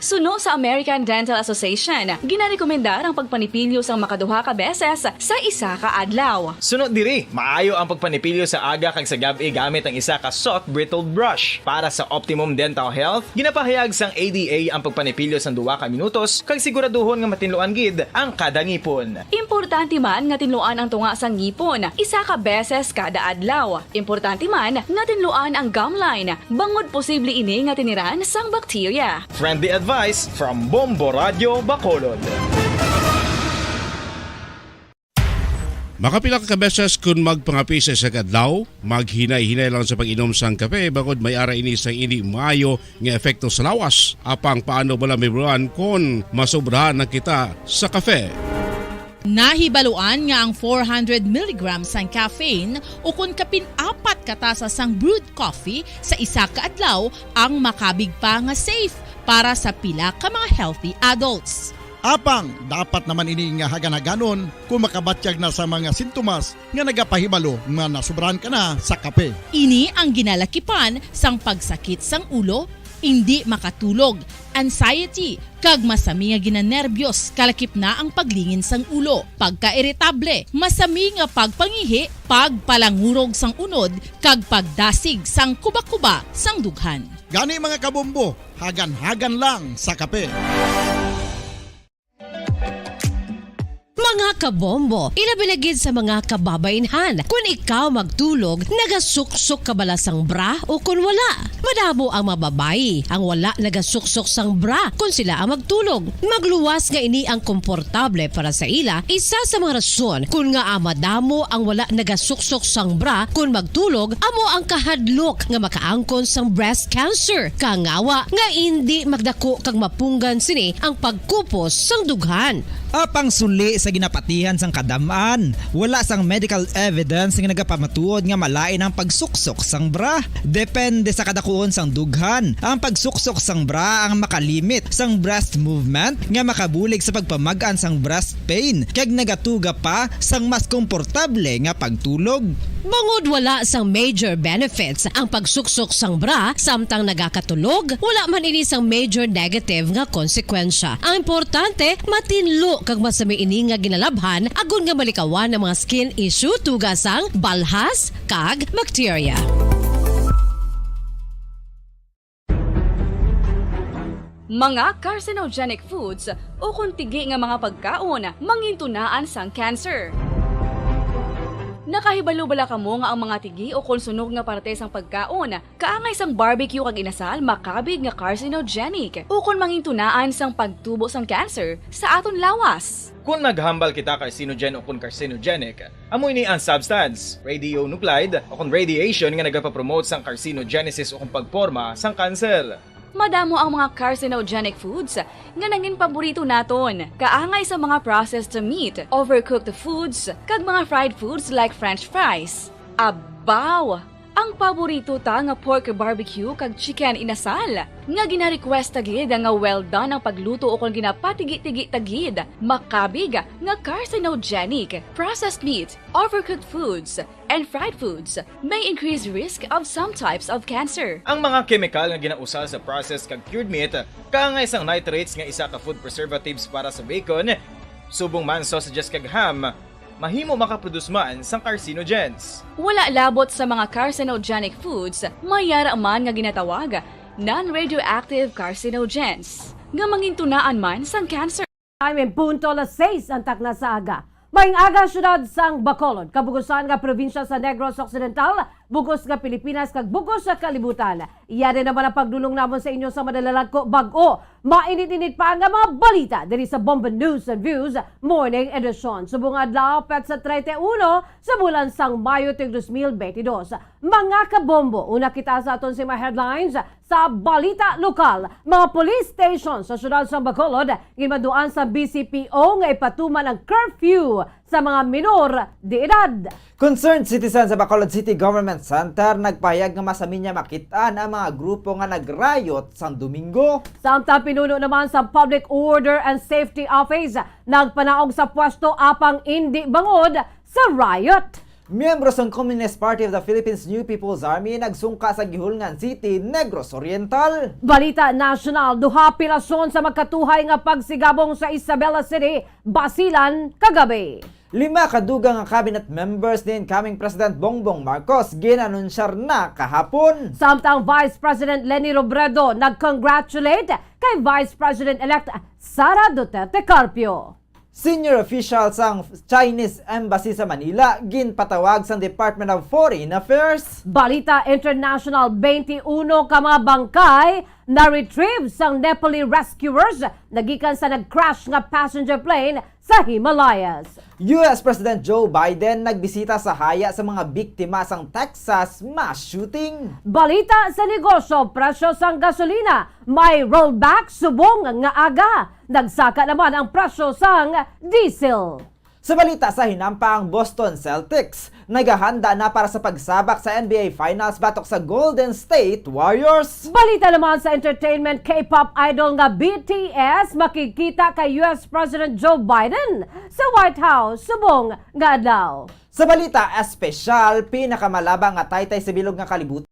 Suno sa American Dental Association, ginarekomendar ang pagpanipilyo sang makaduha ka beses sa isa ka adlaw. Suno diri, maayo ang pagpanipilyo sa aga kag sa gab-i gamit ang isa ka soft bristled brush. Para sa optimum dental health, ginapahayag sang A D A ang pagpanipilyo sang duha ka minutos kag siguraduhon nga matinluan gid ang kada ngipon. Importante man nga tinluan ang tunga sang ngipon isa ka beses kada adlaw. Importante man nga tinluan ang gum line, bangod posible ini nga tiniran sang bakterya. Friendly advice from Bombo Radyo Bacolod. Makapila ka beses kon magpangape sa isa ka adlaw, maghinay-hinay lang sa pag-inom sang kape, bangod may ara ini sang indi maayo nga epekto sa lawas. Apang paano bala mahibaluan kon masobrahan na kita sa kape? Nahibaluan nga ang four hundred milligrams sang caffeine, o kon kapin apat ka tasa sang brewed coffee sa isa ka adlaw, ang makabig pa nga safe para sa pila ka mga healthy adults. Apang dapat naman ini nga hagan-haganon kon makabatyag na sa mga sintomas nga nagapahibalo nga nasobrahan ka na sa kape. Ini ang ginalakipan sang pagsakit sang ulo, indi makatulog, anxiety, kag masami nga ginanerbyos, kalakip na ang paglingin sang ulo, pagkairitable, masami nga pagpangihi, pagpalangurog sang unod, kag pagdasig sang kubakuba sang dughan. Gani, mga kabombo, hagan-hagan lang sa kape. Mga kabombo, ilabi na gid sa mga kababainhan, kun ikaw magtulog, nagasuksok ka bala sang bra o kun wala? Madamo ang mga babayi ang wala nagasuksok sang bra kun sila ang magtulog. Magluwas nga ini ang komportable para sa ila, isa sa mga rason kun ngaa madamo ang wala nagasuksok sang bra kun magtulog, amo ang kahadlok nga makaangkon sang breast cancer. Kangawa nga indi magdako kag mapunggan sini ang pagkupos sang dughan. Apang suli sa ginapatihan sang kadam-an, wala sang medical evidence nga nagapamatuod nga malain ang pagsuksok sang bra. Depende sa kadakuon sang dughan, ang pagsuksok sang bra ang makalimit sang breast movement nga makabulig sa pagpamag-an sang breast pain kag nagatuga pa sang mas komportable nga pagtulog. Bangod wala sang major benefits ang pagsuksok sang bra samtang nagakatulog, wala man ini sang major negative nga konsekwensya. Ang importante, matinlo kag masami ini nga ginalabhan agod nga malikawan ang mga skin issue tuga sang balhas kag bakterya. Mga carcinogenic foods o kon tigi nga mga pagkaon mangintunaan sang cancer. Nakahibalo bala kamo nga ang mga tigi o kon sunog nga parte sang pagkaon, kaangay sang barbecue kag inasal, makabig nga carcinogenic o kon mangintunaan sang pagtubo sang cancer sa aton lawas? Kon naghambal kita carcinogen o kon carcinogenic, amo ini ang substance, radionuclide o kon radiation, nga nagapapromote sang carcinogenesis o kon pagporma sang kanser. Madamo ang mga carcinogenic foods nga nangin paborito naton, kaangay sa mga processed meat, overcooked foods, kag mga fried foods like French fries. Abaw! Ang paborito ta nga pork barbecue kag chicken inasal, nga gina-request ta gid nga well done ang pagluto o kon ginapatigi-tigi ta gid, makabig nga carcinogenic. Processed meat, overcooked foods, and fried foods may increase risk of some types of cancer. Ang mga kemikal nga ginausal sa processed kag cured meat, kaangay sang nitrates nga isa ka food preservatives para sa bacon, subong man sausages kag ham, mahimo makaproduce man sang carcinogens. Wala labot sa mga carcinogenic foods, may yara man nga ginatawag non-radioactive carcinogens, nga mangintunaan man sang cancer. Time in punto, alas sais ang takna sa aga. Maayong aga, siyudad sang Bacolod, kabugusan nga probinsya sa Negros Occidental, bugos nga Pilipinas, kag bugos sa kalibutan. Iya na naman ang pagdulong namon sa inyo sa madalalag ko bag-o mainit-init pa nga mga balita diri sa Bombo News and Views Morning Edition. Subong adlaw, petsa treinta y uno sa bulan sang Mayo tuig dos mil benti dos. Mga kabombo, una kita sa aton sing mga headlines sa balita lokal. Mga police station sa siyudad sang Bacolod ginmanduan sa B C P O nga ipatuman ang curfew sa mga minor de edad. Concerned citizen sa Bacolod City Government Center nagpahayag nga masaminya makit-an ang mga grupo nga nag-riot sang Domingo. Samtang pinuno naman sa Public Order and Safety Office nagpanaog sa pwesto apang indi bangod sa riot. Miyembro sang Communist Party of the Philippines New People's Army nagsungka sa Guihulngan City, Negros Oriental. Balita nasyonal, duha pilasyon sa magkatuhay nga pagsigabong sa Isabela City, Basilan, kagabi. Lima ka dugang nga cabinet members ni incoming President Bongbong Marcos gin-anunsyar na kahapon. Samtang Vice President Leni Robredo nag-congratulate kay Vice President-elect Sara Duterte Carpio. Senior official sang Chinese Embassy sa Manila ginpatawag sang Department of Foreign Affairs. Balita international, twenty-one ka mga bangkay na-retrieve sang Nepali rescuers nagikan sa nag-crash nga passenger plane sa Himalayas. U S President Joe Biden nagbisita sa haya sa mga biktima sang Texas mass shooting. Balita sa negosyo, presyo sang gasolina may rollback subong nga aga. Nagsaka naman ang presyo sang diesel. Sa balita sa hinampa, ang Boston Celtics nagahanda na para sa pagsabak sa N B A Finals batok sa Golden State Warriors. Balita naman sa entertainment, K-pop idol nga B T S makigkita kay U S President Joe Biden sa White House subong nga adlaw. Sa balita espesyal, pinakamalabang nga taytay sa bilog nga kalibutan.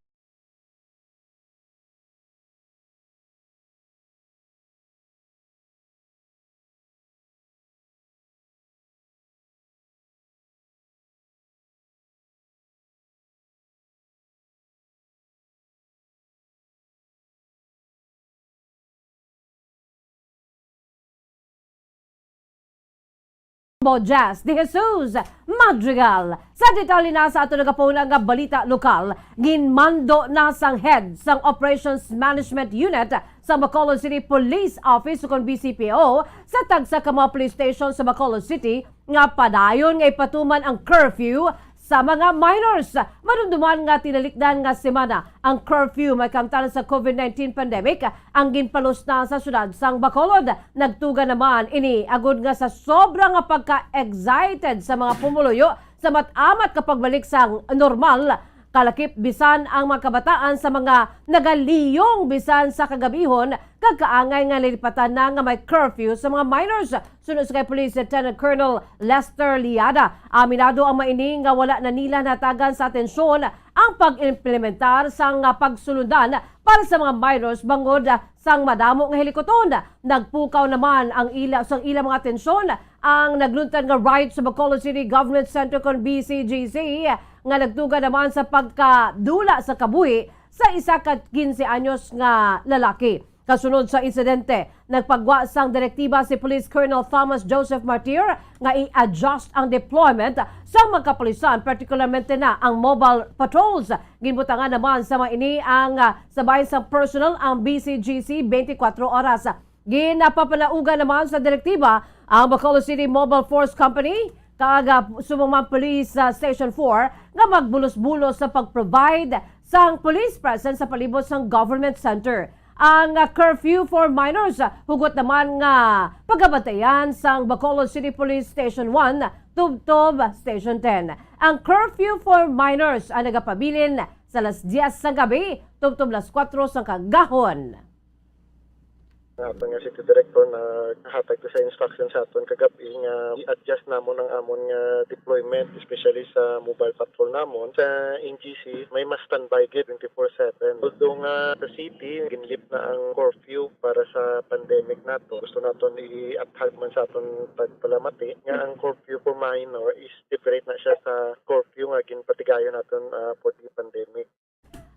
Bo Jazz De Jesus Madrigal. Sa detalye na sa ato nagapuna nga balita lokal, ginmando na sang head sang Operations Management Unit sa Bacolod City Police Office, ukon B C P O, sa tagsa ka mga police station sa Bacolod City nga padayon nga ipatuman ang curfew sa mga minors. Madumduman nga tinalikdan nga semana ang curfew may kamtan sa COVID nineteen pandemic ang ginpalusna sa siyudad sang Bacolod. Nagtuga naman ini agud nga sa sobra nga pagka-excited sa mga pumuluyo sa mat-amat ka pagbalik sang normal kalakip, bisan ang mga kabataan sa mga nagaliyong bisan sa kagabihon, kag kaangay nga nalipatan na nga may curfew sa mga minors. Suno sa kay Police Lieutenant Colonel Lester Liada, aminado ang mga ini nga wala na nila natagan sa atensyon ang pag-implementar sang pagsulundan para sa mga minors bangod sang madamo nga hilikuton. Nagpukaw naman ang ila, sang ilang mga atensyon ang nagluntad nga riot sa Bacolod City Government Center kon B C G C, nga nagtuga naman sa pagkadula sa kabuhi sa isa ka quince anyos nga lalaki. Kasunod sa insidente, nagpagwa sang direktiba si Police Colonel Thomas Joseph Martir nga i-adjust ang deployment sa mga kapulisan, partikularmente na ang mobile patrols. Ginbutangan naman sa mga ini ang, ah, sabay sa personnel ang B C G C twenty-four oras. Ginapapanaugan naman sa direktiba ang Bacolod City Mobile Force Company kag, ah, subong man Police, ah, Station four nga magbulos-bulos sa pag-provide sang police presence sa palibot sang government center. Ang, ah, curfew for minors, ah, hugot naman nga pagabantayan sang Bacolod City Police Station one tubtob Station ten. Ang curfew for minors ang nagapabilin sa alas diyes sang gabi tubtob alas kuwatro sang kagahon. Ang aton nga city director naghatag to sa instruction sa aton kagab-i nga i-adjust namon ang amon nga deployment, especially sa mobile patrol namon. Sa N G C, may mas standby gid twenty-four seven. Although nga sa city, ginlift na ang curfew para sa pandemic nato. Gusto naton i-athag man sa aton pagpalamati nga ang curfew for minor is different na siya sa curfew nga ginpatigayon naton, ah, for the pandemic.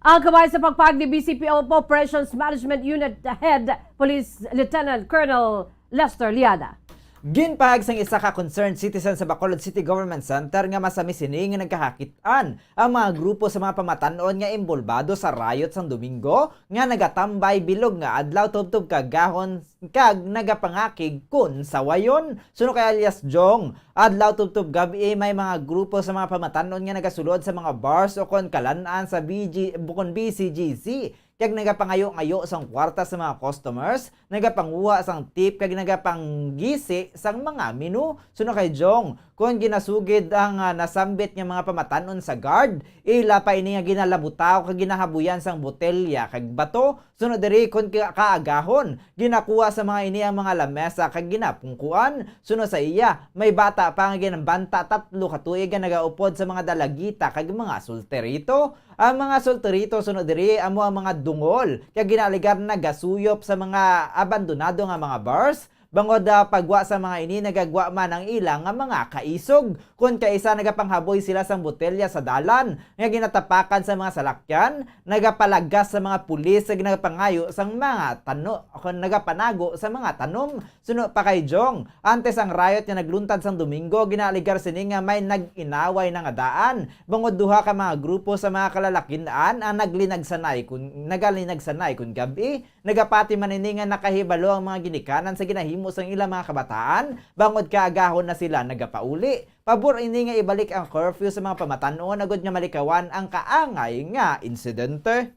Ang kabay sa pagpahayag ni B C P O Operations Management Unit Head Police Lieutenant Colonel Lester Liada. Ginpahayag sang isa ka concerned citizen sa Bacolod City Government Center nga masami sini nga nagkahakit-an ang mga grupo sa mga pamatan-on nga inbolbado sa riot sang Domingo nga nagatambay bilog nga adlaw tubtob kagahon kag nagapangakig kon sawayon. Suno kay alias Jong, adlaw tubtob gab-i may mga grupo sa mga pamatan-on nga nagasulod sa mga bars o kon kalan-an sa B G, bukon B C G C, kag nagapangayo-ngayo sang kwarta sa mga customers, nagapanguha sang tip kag nagapanggisi sang mga menu. Suno kay Jong, kon ginasugid ang, ah, nasambit nga mga pamatan-on sa guard, ila pa ini nga ginalabutaw kag ginahabuyan sang botelya kag bato. Suno diri kon ka-, kaagahon, ginakuha sa mga ini ang mga lamesa kag ginapungkuan. Suno sa iya, may bata pa nga ginabanta tatlo ka tuig nga nagaupod sa mga dalagita kag mga solterito. Ang mga solterito suno diri amo ang mga dungol kag ginaaligar nagasuyop sa mga abandonado nga mga bars. Bangod, ah, pagwa sa mga ini, nagagwa man ang ila nga mga kaisog. Kon kaisa nagapanghaboy sila sang botelya sa dalan nga ginatapakan sa mga salakyan, nagapalagas sa mga pulis sa ginapangayo sang mga tano-, kon nagapanago sa mga tanom. Suno pa kay Jong, antes ang riot nga nagluntad sang Domingo, ginaaligar sini nga may nag-inaway na nga daan, bangod duha ka mga grupo sa mga kalalakin-an ang naglinagsanay kun, nagalinagsanay kun gab-i. Nagapati man ini nga nakahibalo ang mga ginikanan sa ginahimo sang ilang mga kabataan, bangod kaagahon na sila nagapauli. Pabor ini nga ibalik ang curfew sa mga pamatan-on agod nga malikawan ang kaangay nga insidente.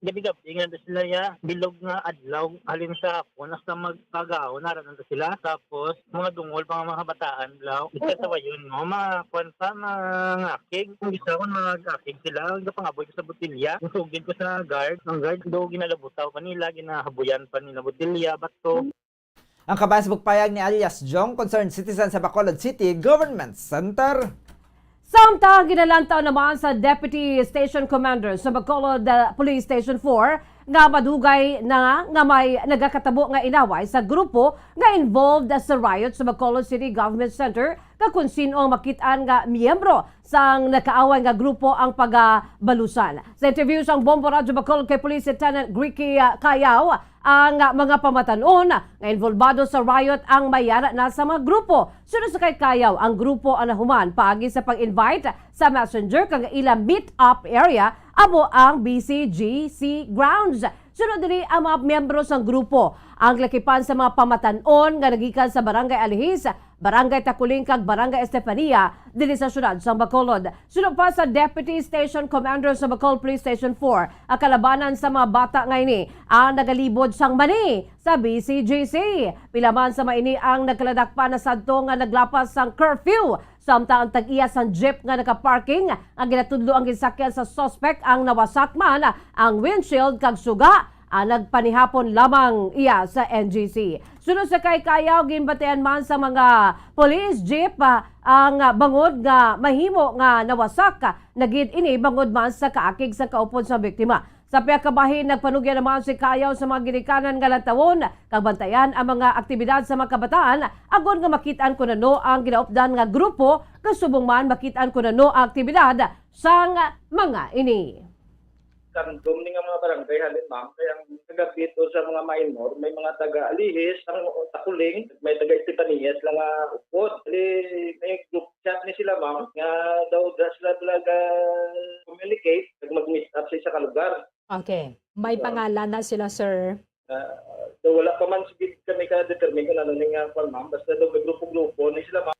Gabi-gabi nga na sila ya, bilog nga adlaw, halin sa hapon, hasta magkagahon, naran na sila. Tapos, mga dungol pa nga mga kabataan, blaw. Isa sa wayon, no? Mga kwan pa, mga ngakig. Kung isa, kung mga ngakig sila, gapangaboy ko sa botilya. Ang sugid ko sa guard, ang guard, do ginalabutaw pa nila, ginahabuyan pa nila botilya, bato. Ang kabahin sa pagpayag ni alias Jong, concerned citizen sa Bacolod City Government Center. Samtang ginalantaw naman sa Deputy Station Commander sa Bacolod, uh, Police Station four nga madugay na nga may nagakatabo nga inaway sa grupo nga involved sa riot sa Bacolod City Government Center, kag kon sin-o ang makit-an nga miyembro sang nakaaway nga grupo ang pagabalusan. Sa interview sang Bombo Radyo Bacolod kay Police Lieutenant Ricky, ah, Cayao, ang, ah, mga pamatan-on nga involbado sa riot ang may ara na sa mga grupo. Suno sa kay Cayao, ang grupo ang nahuman paagi sa pag-invite sa messenger kag ila meet-up area amo ang B C G C grounds. Sunod diri ang mga miyembro sang grupo, ang lakipan sa mga pamatan-on nga nagikan sa Barangay Alihis, Barangay Taculing kag Barangay Estefania diri sa siyudad sang Bacolod. Suno pa sa Deputy Station Commander sa Bacolod Police Station four, ang kalabanan sa mga bata nga ini ang nagalibod sang mani sa B C G C. Pila man sa mga ini ang nagkaladak pa na sadto nga naglapas sang curfew. Samtang ang tag-iya sang jeep nga nakaparking, ang ginatudlo ang ginsakyan sa suspect, ang nawasak man ang windshield kag suga ang nagpanihapon lamang iya sa N G C. Suno sa kay Cayao, ginbatian man sa mga police jeep, ah, ang bangod nga mahimo nga nawasak na gid ini bangod man sa kaakig sa kaupod sa biktima. Sa pihak ka bahin, nagpanugya naman si Cayao sa mga ginikanan nga lantawon kag bantayan ang mga aktibidad sa mga kabataan, agod nga makit-an kon ano ang ginaupdan nga grupo, kag subong man makit-an kon ano ang aktibidad sang mga ini. Tandom ni nga mga barangay halin, ma'am, kay ang kagabit o sa mga minor, may mga taga Alihis, ang Takuling, may taga Estefanía sila nga upod. Di, may group chat ni sila, ma'am, nga daw da sila talaga communicate, nag mag-meet up sa isa ka lugar. Okay. May So, pangalan na sila, sir? Ah, so wala pa man sige kami ka-determine kung ano ni nga kwan, ma'am. Basta daw may grupo-grupo ni sila, ma'am.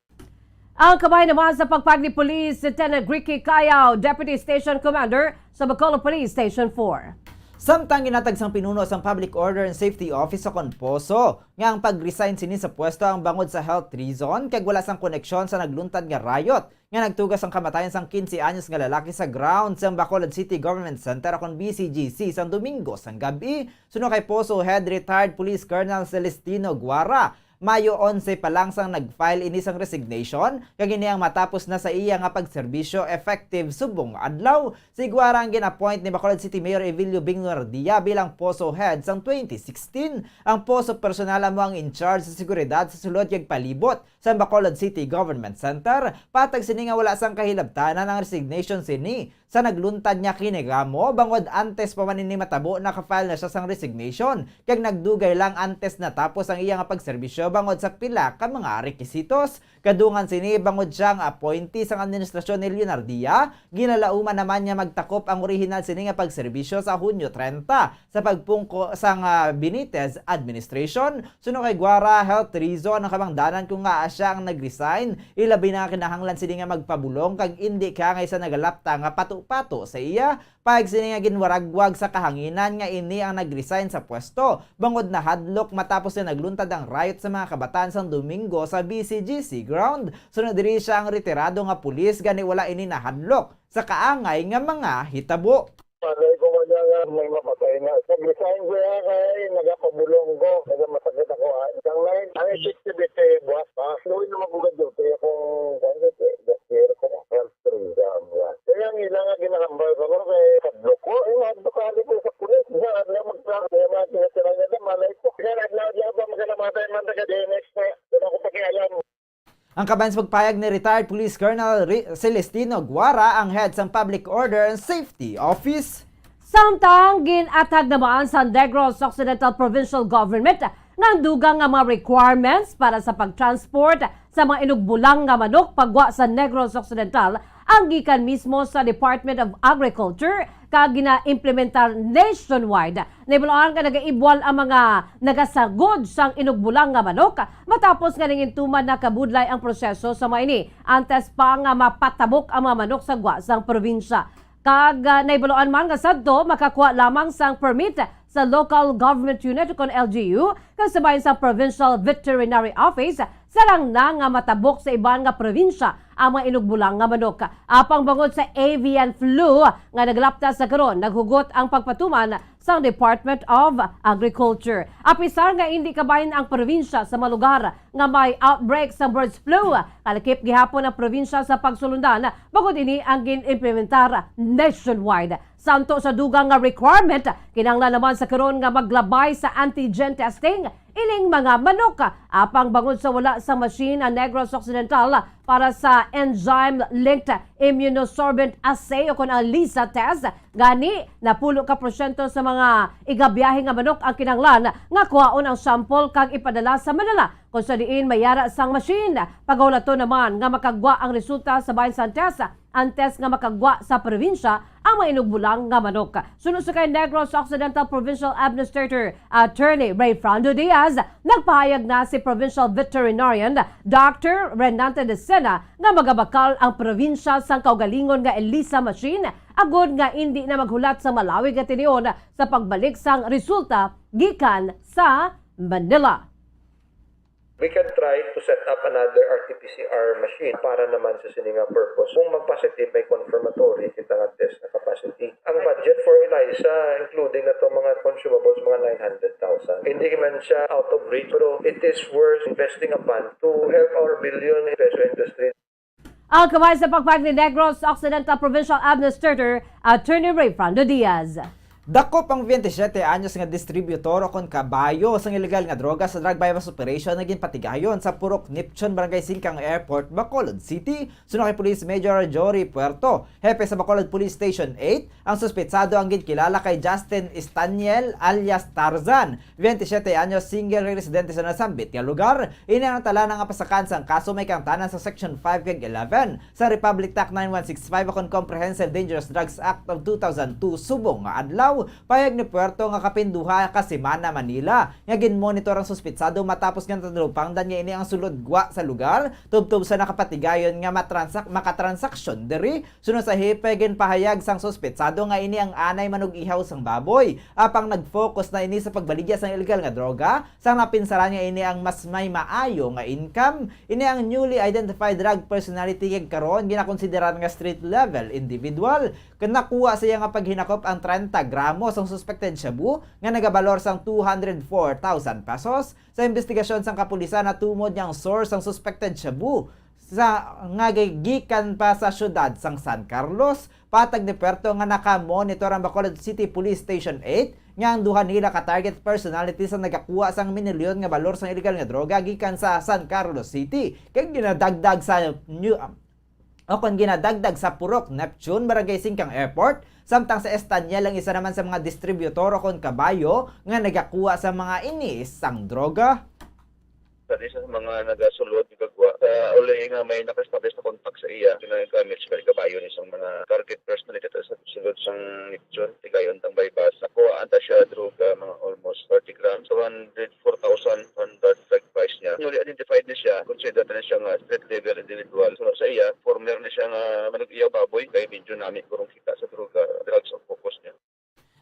Ang kabahin naman sa pagpahayag ni Police Lieutenant Ricky Cayao, Deputy Station Commander sa Bacolod Police Station four. Samtang ginatag sang pinuno sang Public Order and Safety Office sa kon POSO nga ang pag-resign sini sa pwesto ang bangod sa health reason kag wala sang koneksyon sa nagluntad nga riot nga nagtuga sang kamatayan sang quince anyos nga lalaki sa ground sang Bacolod City Government Center, akon B C G C, sang Domingo sang gab-i, suno kay POSO Head Retired Police Colonel Celestino Guara. Mayo onse pa lang sang nag-file ini sang resignation, kag ini ang matapos na sa iya nga pagserbisyo effective subong adlaw. Si Guara ang gin-appoint ni Bacolod City Mayor Evilio Bing Guardia bilang POSO Head sang twenty sixteen. Ang POSO personnel amo ang in charge sa seguridad sa sulod kag palibot sa Bacolod City Government Center. Patag sini nga wala sang kahilabtanan ang resignation sini sa nagluntad niya kini kamo, bangod antes pa man ini matabo, naka-file na siya sang resignation, kag nagdugay lang antes natapos ang iya nga pagserbisyo bangod sa pila ka mga rekisitos. Kadungan sini, bangod siya ang appointee sang administrasyon ni Leonardia, ginalauman naman niya magtakop ang orihinal sini nga pagserbisyo sa Hunyo treinta sa pagpungko sang, ah, Benitez administration. Suno kay Guara, health reason ang kabangdanan kung ngaa sia ang nag-resign. Ilabi na nga kinahanglan sini nga magpabulong kag indi kaangay sa nagalapta nga pato-pato sa iya. Pahayag sini nga ginwaragwag sa kahanginan nga ini ang nag-resign sa pwesto bangod nahadlok matapos nga nagluntad ang riot sa mga kabataan sang Domingo sa B C G C ground. Sunod diri, siya ang retirado nga pulis, gani wala ini nahadlok sa kaangay nga mga hitabo. Malay ko man nga may mapatay na. Nag-resign siya kay nagapabulong ko. Nagamasakit ako, ah. Isang night, ang effectivity, buwas pa. Luoy naman ko ka-duty akong, kuwan, last year ko, health freedom, yan. Kaya ang ila nga ginahambal ko, no, kay hadlok ko. Ay, hadlok ka, hadlok ko sa pulis. Isang adlaw magtrabaho, kaya mga tinatira niya na, malay ko. Isang adlaw, adlaw pa, magkalamatay man, taga-D N X na. Wala ko pakialam. Ang kabahin sa pagpahayag ni Retired Police Colonel Ri-, Celestino Guara, ang head sang Public Order and Safety Office. Samtang gin-athag naman sa Negros Occidental Provincial Government nga ang dugang nga mga requirements para sa pag-transport sa mga inugbulang nga manok pagwa sa Negros Occidental ang gikan mismo sa Department of Agriculture kag gina-implementar nationwide. Nahibaluan nga nagaibwal ang mga nagasagod sang inugbulang nga manok matapos nga nangintuman na kabudlay ang proseso sa mga ini antes pa nga mapatabok ang mga manok sa gwa sang probinsya. Kag, ah, nahibaluan man nga sadto makakuha lamang sang permit sa Local Government Unit, kon L G U, kag sa bahin sang Provincial Veterinary Office, sarang na nga matabok sa iban nga probinsya ang mga inugbulang nga manok. Apang bangod sa avian flu nga nagalapta sa karon, naghugot ang pagpatuman sang Department of Agriculture. Apisar nga indi kabahin ang probinsya sa mga lugar nga may outbreak sa birds flu, kalakip gihapon ang probinsya sa pagsulundan bangod ini ang gin-implementar nationwide. Santo sa dugang nga requirement, kinahanglan naman sa karon nga maglabay sa antigen testing ining mga manok. Apang bangod sa wala sa machine ang Negros Occidental para sa enzyme-linked immunosorbent assay o kon ang ELISA test, gani napulo ka porsyento sa mga igabiyahe nga manok ang kinahanglan nga kuhaon ang sample kag ipadala sa Manila, kung sa diin may yara sang machine. Pagahulaton naman nga makagwa ang resulta sa bahin sang test antes nga makagwa sa probinsya ang mga inugbulang nga manok. Suno sa kay Negros Occidental Provincial Administrator Attorney Rayfrando Diaz, nagpahayag na si Provincial Veterinarian Doctor Renante Decena nga magabakal ang probinsya sang kaugalingon nga ELISA machine agod nga indi na maghulat sa malawig nga tinion sa pagbalik sang resulta gikan sa Manila. We can try to set up another R T P C R machine para naman sa sini nga purpose. Kung mag-positive, may confirmatory kita nga test nga ka-positive. Ang budget for ELISA, including na to mga consumables, mga nine hundred thousand. Hindi man siya out of reach, pero it is worth investing upon to help our billion peso industry. Ang kabahin sa pagpahayag ni Negros Occidental Provincial Administrator Attorney Rayfrando Diaz. Dakop ang twenty-siyete anyos nga distributor o kon kabayo sang ilegal nga droga sa drug buy-bust operation nga ginpatigayon sa Purok Neptune, Barangay Singkang Airport, Bacolod City. Suno kay Police Major Jory Puerto, hepe sa Bacolod Police Station eight, ang suspetsado ang ginkilala kay Justin Estaniel alias Tarzan, twenty-siyete anyos, single, residente sa nasambit nga lugar. Ini ang talan nga pasakan sang kaso may kaangtanan sa Section five kag eleven sa Republic Act nine one six five ukon Comprehensive Dangerous Drugs Act of two thousand two subong nga adlaw. Pahayag ni Puerto nga kapin duha ka semana man nila nga ginmonitor ang suspetsado matapos nga natalupangdan niya ini ang sulod gwa sa lugar, tubtob sa nakapatigayon nga matransak-, makatransaksyon diri. Suno sa hepe, ginpahayag sang suspetsado nga ini ang anay manug-ihaw sang baboy, apang nag-focus na ini sa pagbaligya sang ilegal nga droga, sang napinsaran nga ini ang mas may maayo nga income. Ini ang newly identified drug personality kag karon ginakonsiderar nga street level individual. Kag nakuha sa iya nga paghinakop ang treinta gramo sang suspected shabu nga nagabalor sang two hundred four thousand pesos. Sa investigasyon sang kapulisan, natumod nga ang source sang suspected shabu sa, nga gi-, gikan pa sa siyudad sang San Carlos. Patag ni Puerto nga naka-monitor ang Bacolod City Police Station eight nga ang duha nila ka target personality sa nagakuha sang minilyon nga balor sang ilegal nga droga gikan sa San Carlos City kag ginadagdag sa New, o kon ginadagdag sa Purok Neptune, Barangay Singkang Airport, samtang sa Estaniel ang isa naman sa mga distributor o kon kabayo nga nagakuha sa mga ini sang droga. Sa isa sa mga nagasulod, nagagwa, sa uli nga may naka-establish na contact sa iya, ginagamit siya kabayo ni sang mga target personality sa sulod sang Neptune, tigayon tang buy-bust. Nakuhaan ta siya droga, mga almost thirty grams, two hundred four thousand one hundred drug price niya. Newly identified na siya, consider na siya nga street level individual. So, sa iya, former na siya nga manug-iyaw baboy, kay medyo nami kurong kita sa droga, drugs ang focus niya.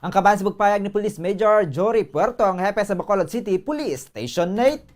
Ang kabahin sa pagpayag ni Police Major Jory Puerto, ang hepe sa Bacolod City Police Station eight.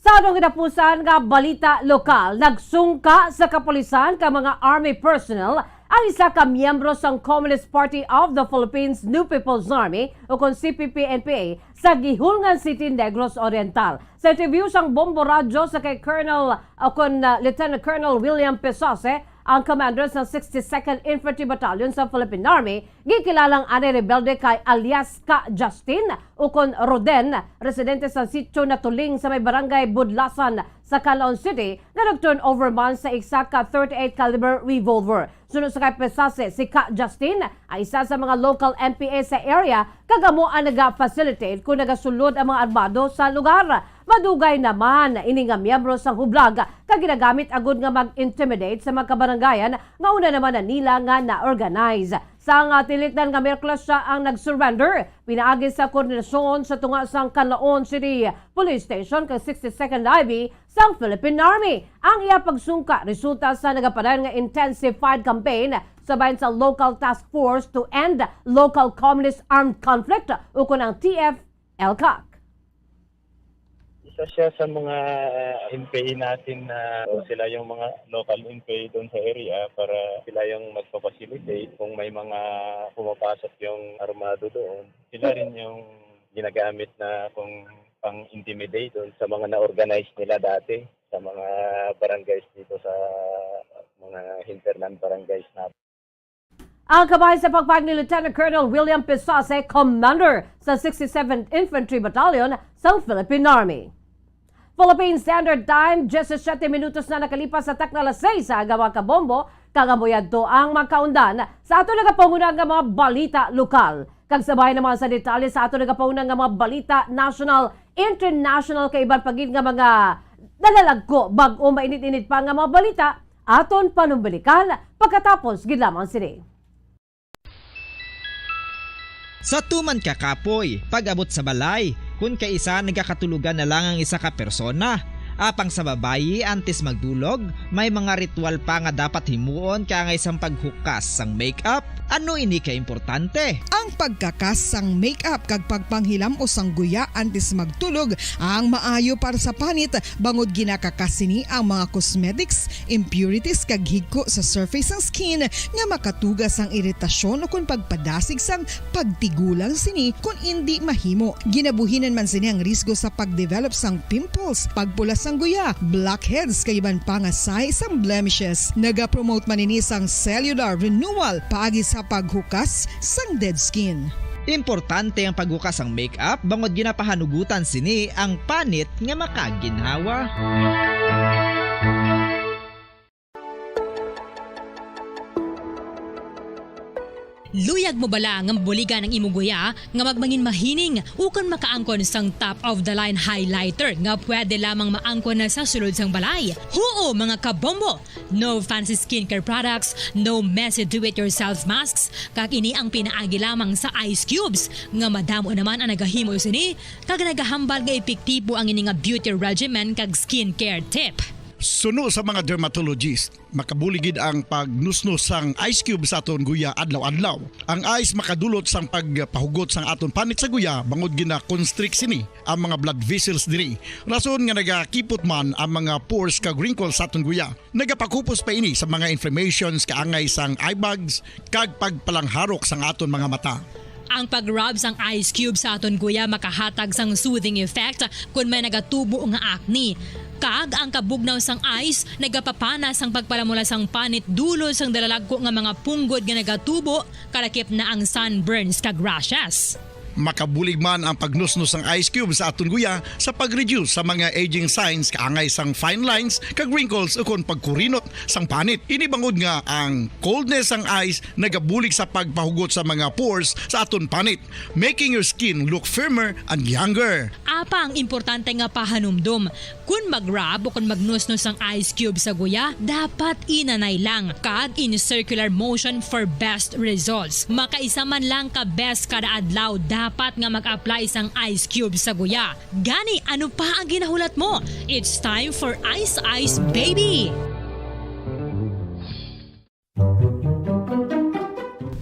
Sa atong katapusan nga balita lokal, nagsungka sa kapulisan ka mga army personnel ang isa ka miyembro sang Communist Party of the Philippines, New People's Army, o kon C P P N P A, sa Guihulngan City, Negros Oriental. Sa interview sang Bombo Radyo sa kay Colonel, o kon, ah, Lieutenant Colonel William Pesase, ang commander sa sixty-second Infantry Battalion sa Philippine Army, gikilalang anay rebelde kay alias Ka Justin, ukon Roden, residente sa Sitio Natuling sa may Barangay Budlasan sa Calaon City, nga nag-turnover man sa isa ka thirty-eight caliber revolver. Suno sa kay Pesase, si Ka Justin ay isa sa mga local M P A sa area, kag amo ang naga-facilitate kung nagasulod ang mga armado sa lugar. Madugay naman ini nga miyembro sang hublag kag ginagamit agud nga mag-intimidate sa mga kabarangayan nga una naman na nila nga na-organize. Sang, ah, tilikdan nga Miyerkules siya ang nag-surrender pinaagi sa koordinasyon sa tunga sang Calaon City Police Station kag sixty-second I B sang Philippine Army. Ang iya pagsungka resulta sa nagapadayon nga intensified campaign sa bahin sa Local Task Force to End Local Communist Armed Conflict, ukon ang T F L CAC. Isa siya sa mga M P A natin na sila yung mga local M P A doon sa area para sila yung magpa-facilitate kung may mga pumapasok yung armado doon. Sila rin yung ginagamit na kung pang-intimidate doon sa mga na-organize nila dati sa mga barangays dito sa mga hinterland barangays natin. Ang kabahin sa pagpahayag ni Lieutenant Colonel William Pisase, commander sa sixty-seventh Infantry Battalion sa Philippine Army. Philippine Standard Time, diyesisiyete minutos na nakalipas sa takna alas seis sa aga, mga kabombo, kag amo yadto ang mga kaundan sa ato nagapanguna nga mga balita lokal. Kag sabay naman sa detalye sa ato nagapanguna nga mga balita national, international, kay iban pa gid nga mga nalalagko, bag-o mainit-init pa nga mga balita, aton panumbalikan pagkatapos gid lamang sini. Sa tuman ka kapoy, pag-abot sa balay, kun kaisa nagakatulogan na lang ang isa ka persona. Apang sa babayi, antes magdulog, may mga ritual pa nga dapat himuon, kaangay sang paghukas sang makeup. Ano ini ka importante? Ang pagkakas sang makeup kag pagpanghilam-os sang guya antes magtulog ang maayo para sa panit, bangod ginakakas sini ang mga cosmetics, impurities kag higko sa surface sang skin nga makatuga sang iritasyon ukon pagpadasig sang pagtigulang sini kon indi mahimo. Ginabuhinan man sini ang risgo sa pagdevelop sang pimples, pagpula sang guya, blackheads kag iban pa nga sahi sang blemishes. Nagapromote man ini sang cellular renewal paagi sa paghukas sang dead skin. Importante ang paghukas sang makeup bangod ginapahanugutan sini ang panit nga makaginhawa. Luyag mo bala nga mabuligan ang imo guya nga magmangin mahining ukon makaangkon sang top of the line highlighter nga pwede lamang maangkon na sa sulod sang balay? Huo, mga kabombo! No fancy skincare products, no messy do-it-yourself masks, kag ini ang pinaagi lamang sa ice cubes, nga madamo naman ang nagahimo sini, kag nagahambal nga epektibo ang ini nga beauty regimen kag skincare tip. Suno sa mga dermatologist, makabulig gid ang pagnusnos sang ice cube sa aton guya adlaw-adlaw. Ang ice makadulot sang pagpahugot sang aton panit sa guya, bangod gina-constrict sini ang mga blood vessels diri. Rason nga nagakipot man ang mga pores kag wrinkles sa aton guya. Nagapakupos pa ini sa mga inflammations, kaangay sang eye bags, kag pagpalangharok sang aton mga mata. Ang pag-rub sang ice cube sa aton guya makahatag sang soothing effect kon may nagatubo nga acne. Kag ang kabugnaw sang ice nagapapana sang pagpalamula sang panit dulot sang dalalagko nga mga punggod nga nagatubo, kalakip na ang sunburns kag rashes. Makabulig man ang pagnusnos sang ice cube sa aton guya sa pag-reduce sa mga aging signs, kaangay sang fine lines kag wrinkles, ukon pagkurinot sang panit. Ini bangod nga ang coldness sang ice nagabulig sa pagpahugot sa mga pores sa aton panit, making your skin look firmer and younger. Apang importante nga pahanumdom, kon mag-rub o kon magnusnos ang ice cube sa guya, dapat inanay lang kag in circular motion for best results. Makaisa man lang ka beses kada adlaw dapat nga mag-apply sang ice cube sa guya. Gani, ano pa ang ginahulat mo? It's time for Ice Ice Baby!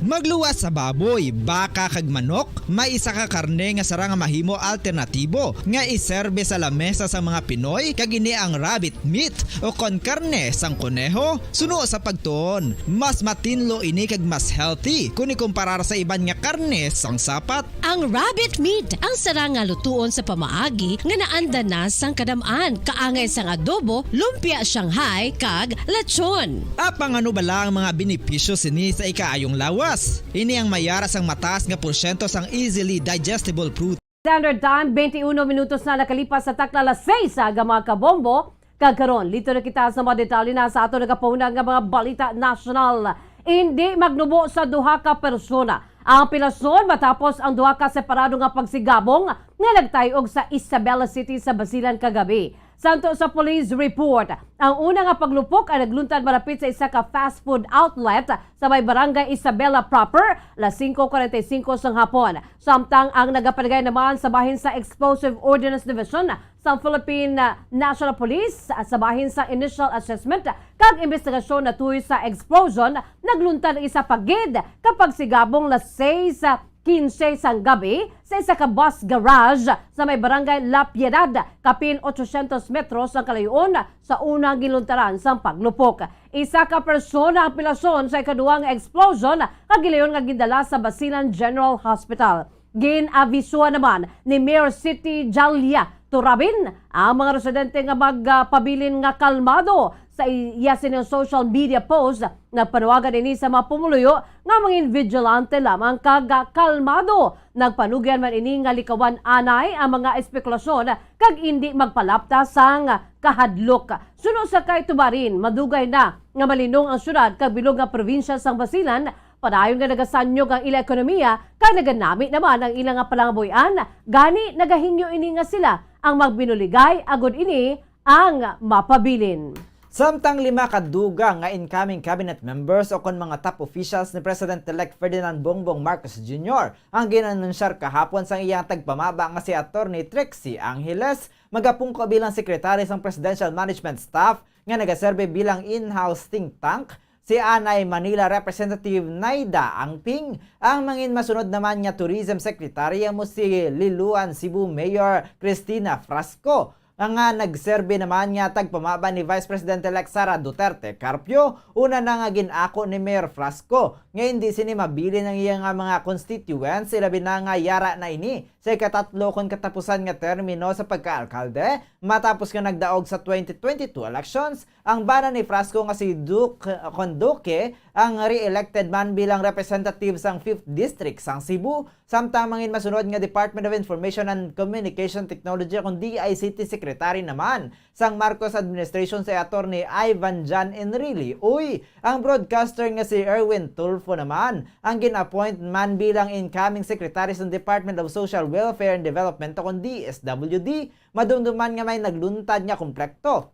Magluwas sa baboy, baka kag manok, may isa ka karne nga sarang nga mahimo alternatibo nga iserbe sa lamesa sang mga Pinoy, kag ini ang rabbit meat o kon karne sang koneho. Suno sa pagtuon, mas matinlo ini kag mas healthy kon ikumparar sa iban nga karne sang sapat. Ang rabbit meat ang sarang nga lutuon sa pamaagi nga naanda na sang kadam-an, kaangay sang adobo, lumpia Shanghai, kag lechon. Apang ano bala ang mga benepisyo sini sa ikaayong lawas? Ini ang may ara sang mataas nga porsyento sang easily digestible protein. Standard Time, twenty-one minutos na nakalipas sa takna alas seis sa aga, mga kabombo. Kag karon, listo na kita sa mga detalye na sa ato nagapahuna nga mga balita nasyonal. Indi magnubo sa duha ka persona ang apelasyon matapos ang duha ka separado nga pagsigabong nga nagtay-og sa Isabela City sa Basilan kagabi. Santo sa police report, ang una nga paglupok ay nagluntad malapit sa isa ka fast food outlet sa may Barangay Isabela proper, alas singko kuwarenta y singko sang hapon. Samtang ang nagapanagay naman sa bahin sa Explosive Ordnance Division sa Philippine, ah, National Police, ah, sa bahin sa initial assessment kag investigasyon natuhoy sa explosion, nagluntad ang isa pa gid ka pagsigabong alas seis quince sang gabi sa isa ka bus garage sa may Barangay La Piedad, kapin ochocientos metros ang kalayo-on sa unang ginluntaran sang paglupok. Isa ka persona ang apelasyon sa ikaduha nga explosion nga gilayon nga gindala sa Basilan General Hospital. Gin-avisohan naman ni Mayor City Jalia Turabin ang mga residente nga magpabilin nga kalmado. Sa iya sining social media post, nagpanawagan ini sa mga pumuluyo nga mangin vigilante lamang kag kalmado. Nagpanugyan man ini nga likawan anay ang mga espekulasyon kag indi magpalapta sang kahadlok. Suno sa kay Tubarin, madugay na nga malinong ang syudad kag bilog nga probinsya sang Basilan, padayon nga nagasanyog ang ila ekonomiya kag naganami naman ang ila nga palangabuhian, gani nagahingyo ini nga sila ang magbinuligay agod ini ang mapabilin. Samtang lima ka dugang nga incoming cabinet members o kon mga top officials ni President-elect Ferdinand Bongbong Marcos Junior ang gin-anunsyar kahapon sang iyang tagpamaba nga si Attorney Trixie Angeles magapungko bilang secretary sang presidential management staff nga nagaserbi bilang in-house think tank, si anay Manila Representative Naida Angping, ang mangin masunod naman nga tourism secretary amo si Liloan Cebu Mayor Cristina Frasco. nga nagserbi naman nga tagpamaba ni Vice President-elect Sara Duterte Carpio, una na nga gin-ako ni Mayor Frasco nga hindi sini mabilin ang iya nga mga constituents, ilabi na nga yara na ini sa ikatatlo kon katapusan nga termino sa pagkaalkalde matapos nga nagdaog sa twenty twenty-two elections ang bana ni Frasco nga si Duke, kon Duque, ang re-elected man bilang representative sang fifth District sang Cebu, samtang mangin masunod nga Department of Information and Communication Technology kon D I C T Secretary naman sang Marcos administration si Attorney Ivan John Enrile. Uy, ang broadcaster nga si Erwin Tulfo naman ang gin-appoint man bilang incoming secretary sa Department of Social Welfare and Development o kon D S W D. Madumduman nga may nagluntad nga komplekto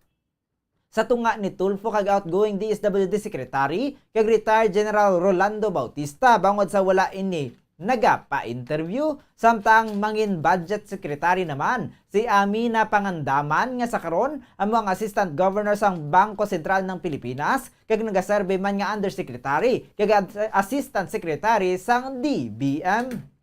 sa tunga ni Tulfo kag outgoing D S W D Secretary kag retired General Rolando Bautista bangod sa wala ini nagapa-interview. Samtang mangin budget secretary naman si Amina Pangandaman nga sa karon amo ang assistant governor sang Bangko Sentral ng Pilipinas kag nagaserbi man nga undersecretary kag ad-, assistant secretary sang D B M.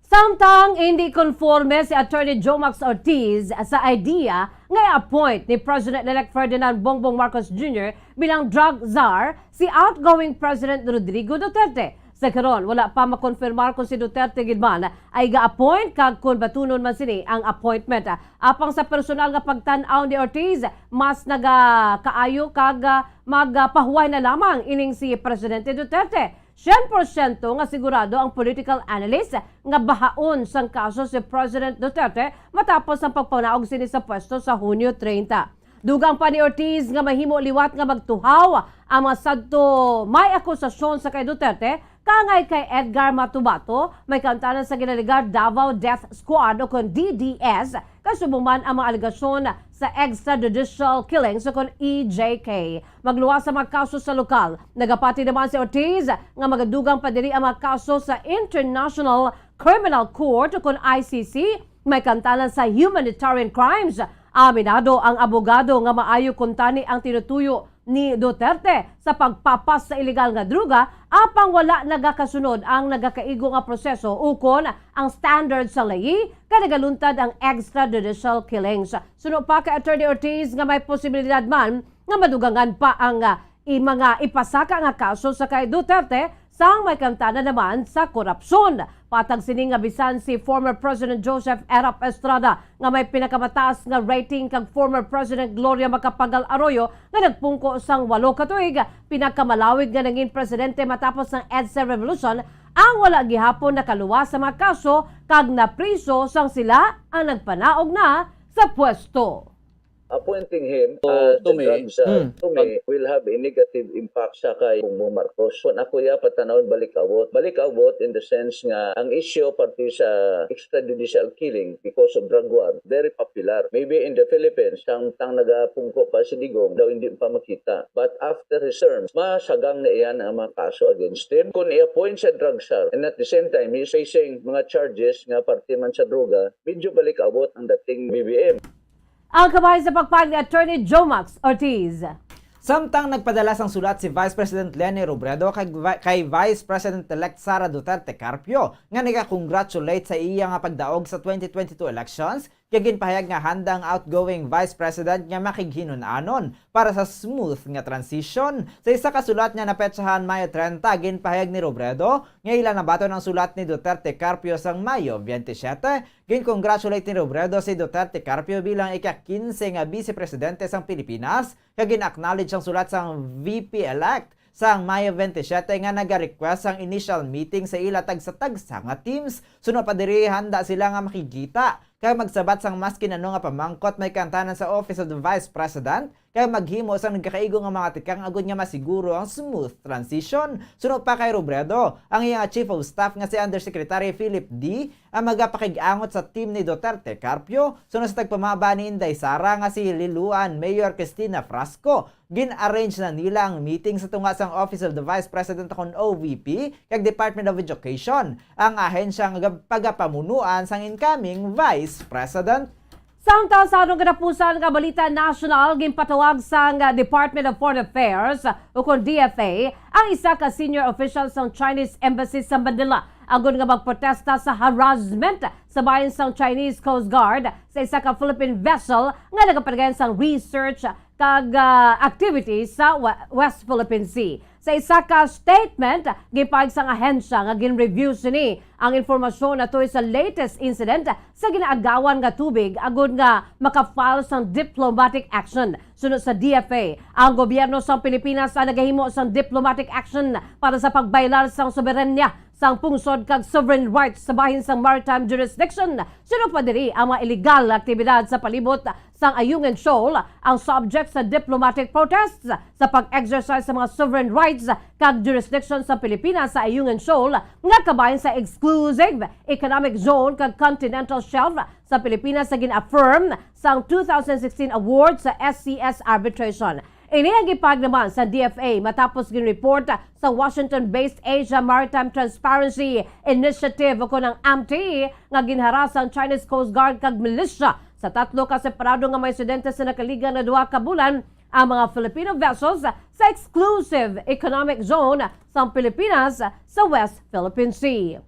Samtang hindi konforme si Attorney Jomax Ortiz sa idea nga i-appoint ni President-elect Ferdinand Bongbong Marcos Junior bilang drug czar si outgoing President Rodrigo Duterte. Sa karon, wala pa makonfirmar kung si Duterte gid man ay ga-appoint kag kon batunon man sini ang appointment. Apang sa personal nga pagtan-aw ni Ortiz, mas nagakaayo kag, ah, magpahuway na lamang ining si Presidente Duterte. Syen porsyento nga sigurado ang political analyst nga bahaon sang kaso si President Duterte matapos ang pagpanaog sini sa pwesto sa Hunyo treinta. Dugang pa ni Ortiz nga mahimo liwat nga magtuhaw ang mga sadto may akusasyon sa kay Duterte, kaangay kay Edgar Matubato, may kaantanan sa ginaligar Davao Death Squad o kon D D S, kasubong man ang mga alegasyon sa extrajudicial killings o kon E J K. Magluwas sa mga kaso sa lokal. Nagapati naman si Ortiz nga magadugang pa diri ang mga kaso sa International Criminal Court o kon I C C, may kaantanan sa humanitarian crimes. Aminado ang abogado nga maayo kuntani ang tinutuyo ni Duterte sa pagpapas sa ilegal nga droga, apang wala nagakasunod ang nagakaigo nga proseso ukon ang standard sa layi, kay nagaluntad ang extrajudicial killings. Suno pa kay Attorney Ortiz nga may posibilidad man nga madugangan pa ang, ah, i-, mga ipasaka nga kaso sa kay Duterte sang may kaantanan naman sa korupsyon. Patag sini nga bisan si former President Joseph Erap Estrada nga may pinakamataas nga rating kag former President Gloria Macapagal Arroyo nga nagpungko sang walo ka tuig, pinakamalawig nga nangin presidente matapos ang EDSA Revolution, ang wala gihapon nakaluwas sa mga kaso kag napriso sang sila ang nagpanaog na sa pwesto. Appointing him, oh, as the drug czar, hmm, to me, will have a negative impact sa kay Bongbong Marcos. Kung ako ya patanawon, balik-abot. Balik-abot in the sense nga ang issue parte sa extrajudicial killing because of drug war, very popular. Maybe in the Philippines, samtang nagapungko pa si Digong, daw hindi pa makita. But after his term, masagang na iyan ang mga kaso against him. Kung i-appoint sa drug czar, and at the same time, he's facing mga charges nga parte man sa droga, medyo balik-abot ang dating B B M. Ang kabahin sa pagpahayag ni Attorney Jomax Ortiz. Samtang nagpadala sang sulat si Vice President Leni Robredo kay, kay Vice President-elect Sara Duterte Carpio nga nagakongratulate sa iya nga pagdaog sa twenty twenty-two elections, kay ginpahayag nga handa ang outgoing Vice President nga makighinun-anon para sa smooth nga transition. Sa isa ka sulat nga napetsahan Mayo treinta, ginpahayag ni Robredo nga ila nabaton ang sulat ni Duterte Carpio sang Mayo veintisiete. Gin-congratulate ni Robredo si Duterte Carpio bilang ika-kinse nga Vice Presidente sang Pilipinas, kag gin-acknowledge ang sulat sang V P-elect sang Mayo veintisiete nga naga-request sang initial meeting sa ila tagsa-tagsa nga teams. Suno pa diri, handa sila nga makigkita kag magsabat sang maskin ano nga pamangkot may kaantanan sa Office of the Vice President, kag maghimo sang nagakaigo nga mga tikang agod nga masiguro ang smooth transition. Suno pa kay Robredo, ang iya nga Chief of Staff nga si Undersecretary Philip Dee ang magapakig-angot sa team ni Duterte Carpio. Suno sa tagpamaba ni Inday Sara nga si Liloan Mayor Cristina Frasco, gin-arrange na nila ang meeting sa tunga sang Office of the Vice President kon O V P kag Department of Education, ang ahensya nga pagapamunuan sang incoming Vice President. Samtang sa atong katapusan nga balita nasyonal, ginpatawag sang Department of Foreign Affairs, ukon D F A, ang isa ka senior official sang Chinese Embassy sa Manila, agod nga magprotesta sa harassment sa bahin sang Chinese Coast Guard sa isa ka Philippine vessel nga nagapadayon sang research kag, ah, activities sa Wa-, West Philippine Sea. Sa isa ka statement, gipahayag sang ahensya nga gin-review sini ang impormasyon natuy sa latest incident sa ginaagawan nga tubig agud nga maka-file sang diplomatic action. Suno sa D F A, ang gobyerno sang Pilipinas ang nagahimo sang diplomatic action para sa pagbaylar sang soberanya sang pungsod kag sovereign rights sa bahin sang maritime jurisdiction. Suno pa diri ang mga illegal nga aktibidad sa palibot sang Ayungin Shoal ang subject sa diplomatic protests sa pag-exercise sa mga sovereign rights kag jurisdiction sa Pilipinas sa Ayungin Shoal nga kabahin sa exclusive economic zone kag continental shelf sa Pilipinas sa gin-affirm sang two thousand sixteen award sa S C S arbitration. Ini ang gipahayag naman sa D F A matapos gin-report sa Washington-based Asia Maritime Transparency Initiative, ukon ang AMTI, nga ginharas ang Chinese Coast Guard kag militia. Sa tatlo ka separado nga mga insidente sa nakaligan nga duha ka bulan, ang mga Filipino vessels sa exclusive economic zone sang Pilipinas sa West Philippine Sea.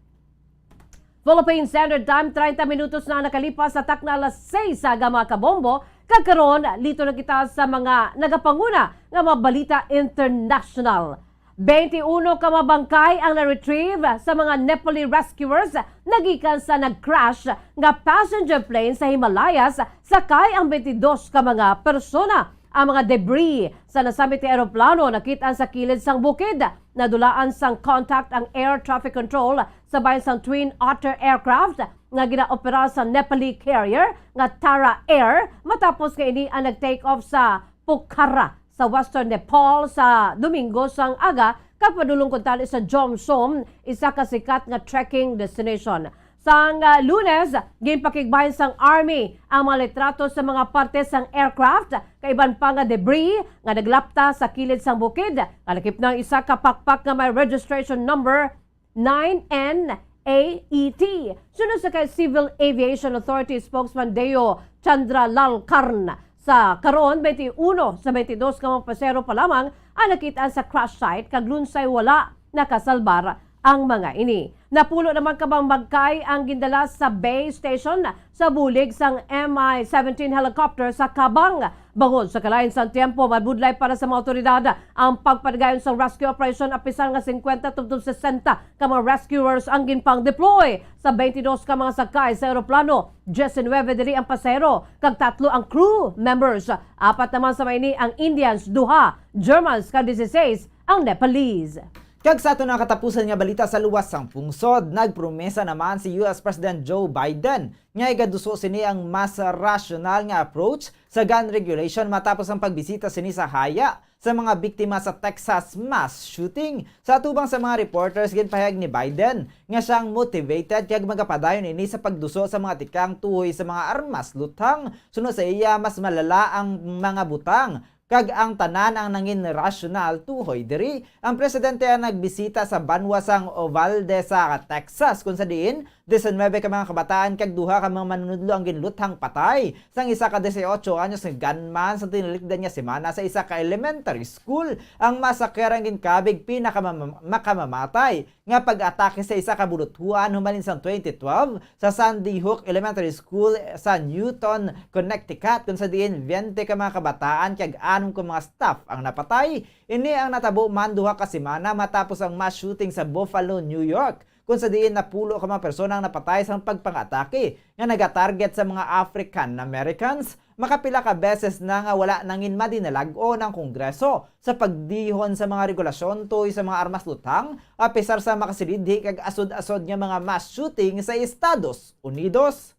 Philippine Standard Time, treinta minutos na nakalipas sa takna alas seis sa aga, mga kabombo. Kag karon, liton na kita sa mga nagapanguna nga mga balita international. Twenty-uno ka mga bangkay ang na-retrieve sa mga Nepali rescuers nagikan sa nag-crash nga passenger plane sa Himalayas, sakay ang twenty-dos ka mga persona. Ang mga debris sa nasambit nga eroplano nakit-an sa kilid sang bukid. Nadulaan sang contact ang air traffic control sa bahin sang Twin Otter aircraft nga ginaopera sa Nepali carrier nga Tara Air, matapos nga ini ang nag-take off sa Pokhara sa Western Nepal sa Domingo sang aga, kag padulong kuntani sa Jomsom, isa ka sikat nga trekking destination. Sang, ah, Lunes, ginpakigbahin sang Army ang mga litrato sa mga parte sang aircraft kag iban pa nga debris nga naglapta sa kilid sang bukid, nga lakip na ang isa ka pakpak nga may registration number nine N A E T. Suno sa kay Civil Aviation Authority spokesman Deo Chandra Lalkarn, sa karon, twenty-uno sa twenty-dos ka mga pasahero pa lamang ang nakit-an sa crash site, kag lunsay wala nakasalbar ang mga ini. Napulo naman ka mga bangkay ang gindala sa base station sa bulig sang M I seventeen helicopter sa Cabang. Bangod sa kalain sang tiyempo, mabudlay para sa mga awtoridad ang pagpadayon sa rescue operation, apisar nga singkwenta tubtob sesenta ka mga rescuers ang ginpang-deploy. Sa twenty-dos ka mga sakay sa eroplano, diecinuebe diri ang pasahero kag tatlo ang crew members. Apat naman sa mga ini ang Indians, duha Germans, kag dieciséis ang Nepalese. Kag sa aton nga katapusan nga balita sa luwas sang pungsod, nagpromesa naman si U S President Joe Biden nga igaduso sini ang mas rasyonal nga approach sa gun regulation matapos ang pagbisita sini sa haya sa mga biktima sa Texas mass shooting. Sa atubang sa mga reporters, ginpahayag ni Biden nga siya ang motivated kag magapadayon ini sa pagduso sa mga tikang tuhoy sa mga armas luthang. Suno sa iya, mas malala ang mga butang kag ang tanan ang nangin rasyonal tuhoy diri. Ang presidente ang nagbisita sa banwa sang Uvalde sa Texas, kung sa diin diecinuebe ka mga kabataan kag duha ka mga manunudlo ang ginluthang patay sang isa ka dieciocho anyos nga gunman sa tinalikdan nga semana sa isa ka elementary school. Ang massacre ang ginkabig pinakamamam-, makamamatay nga pag-atake sa isa ka buluthuan humalin sang twenty twelve sa Sandy Hook Elementary School sa Newton, Connecticut, kung sa diin twenty ka mga kabataan kag anom ka mga staff ang napatay. Ini ang natabo man duha ka semana matapos ang mass shooting sa Buffalo, New York, kung sa diin napulo ka mga persona ang napatay sa pagpang-atake nga nagatarget sa mga African Americans. Makapila ka beses na nga wala nangin madinalag-on ang Kongreso sa pagdihon sa mga regulasyon tuhoy sa mga armas luthang, apisar sa makasilidhi kag asod-asod nga mga mass shooting sa Estados Unidos.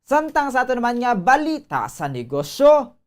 Samtang sa ato naman nga balita sa negosyo,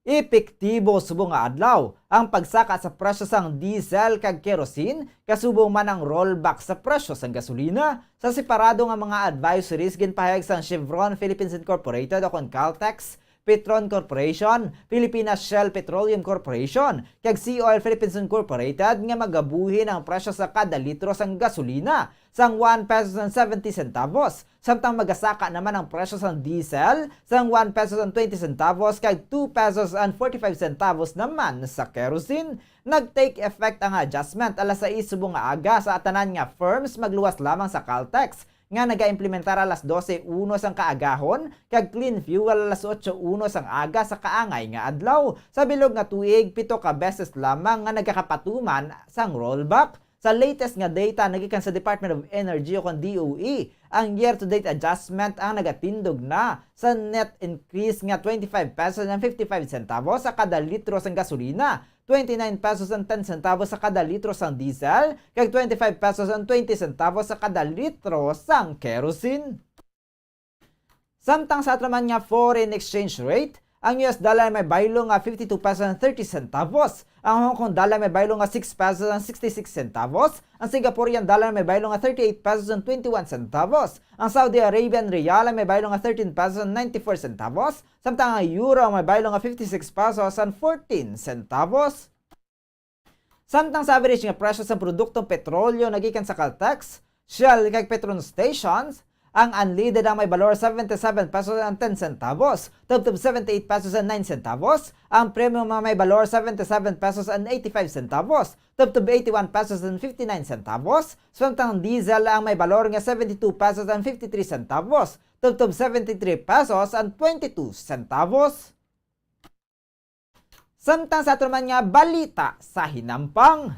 epektibo subong nga adlaw ang pagsaka sa presyo sang diesel kag kerosene, kasubong man ang rollback sa presyo sang gasolina. Sa separado nga mga advisories, ginpahayag sang Chevron Philippines Incorporated, o kon Caltex, Petron Corporation, Philippines Shell Petroleum Corporation, kag Sea Oil Philippines Incorporated nga magabuhi ang presyo sa kada litro sang gasolina sang one pesos and seventy centavos, samtang magasaka naman ang presyo sang diesel sang one pesos and twenty centavos kag two pesos and forty-five centavos naman sa kerosene. Nag-take effect ang adjustment alas sais subong nga aga sa tanan nga firms, magluwas lamang sa Caltex nga nagaimplementar alas dose uno sang kaagahon, kag Clean Fuel alas otso uno sang aga sa kaangay nga adlaw. Sa bilog nga tuig, pito ka beses lamang nga nagakapatuman sang rollback. Sa latest nga data nagikan sa Department of Energy o kon D O E, ang year-to-date adjustment ang nagatindog na sa net increase nga twenty-five pesos and fifty-five centavos sa kada litro sang gasolina, twenty-nine pesos and ten centavos sa kada litro sang diesel, kag twenty-five pesos and twenty centavos sa kada litro sang kerosene. Samtang sa ato naman nga foreign exchange rate, ang U S dollar may baylo nga fifty-two pesos and thirty centavos, ang Hong Kong dollar may baylo nga six pesos and sixty-six centavos, ang Singaporean dollar may baylo nga thirty-eight pesos and twenty-one centavos, ang Saudi Arabian riyal may baylo nga thirteen pesos and ninety-four centavos, samtang ang euro may baylo nga fifty-six pesos and fourteen centavos. Samtang sa average nga presyo sa produktong petrolyo nagikan sa Caltex, Shell, kag Petron stations, ang unleaded ang may balor seventy-seven pesos and ten centavos, tubtob seventy-eight pesos and nine centavos, ang premium ang may balor seventy-seven pesos and eighty-five centavos, tubtob eighty-one pesos and fifty-nine centavos, samtang ang diesel ang may balor nga seventy-two pesos and fifty-three centavos, tubtob seventy-three pesos and twenty-two centavos. Samtang sa ato naman nga balita sa hinampang,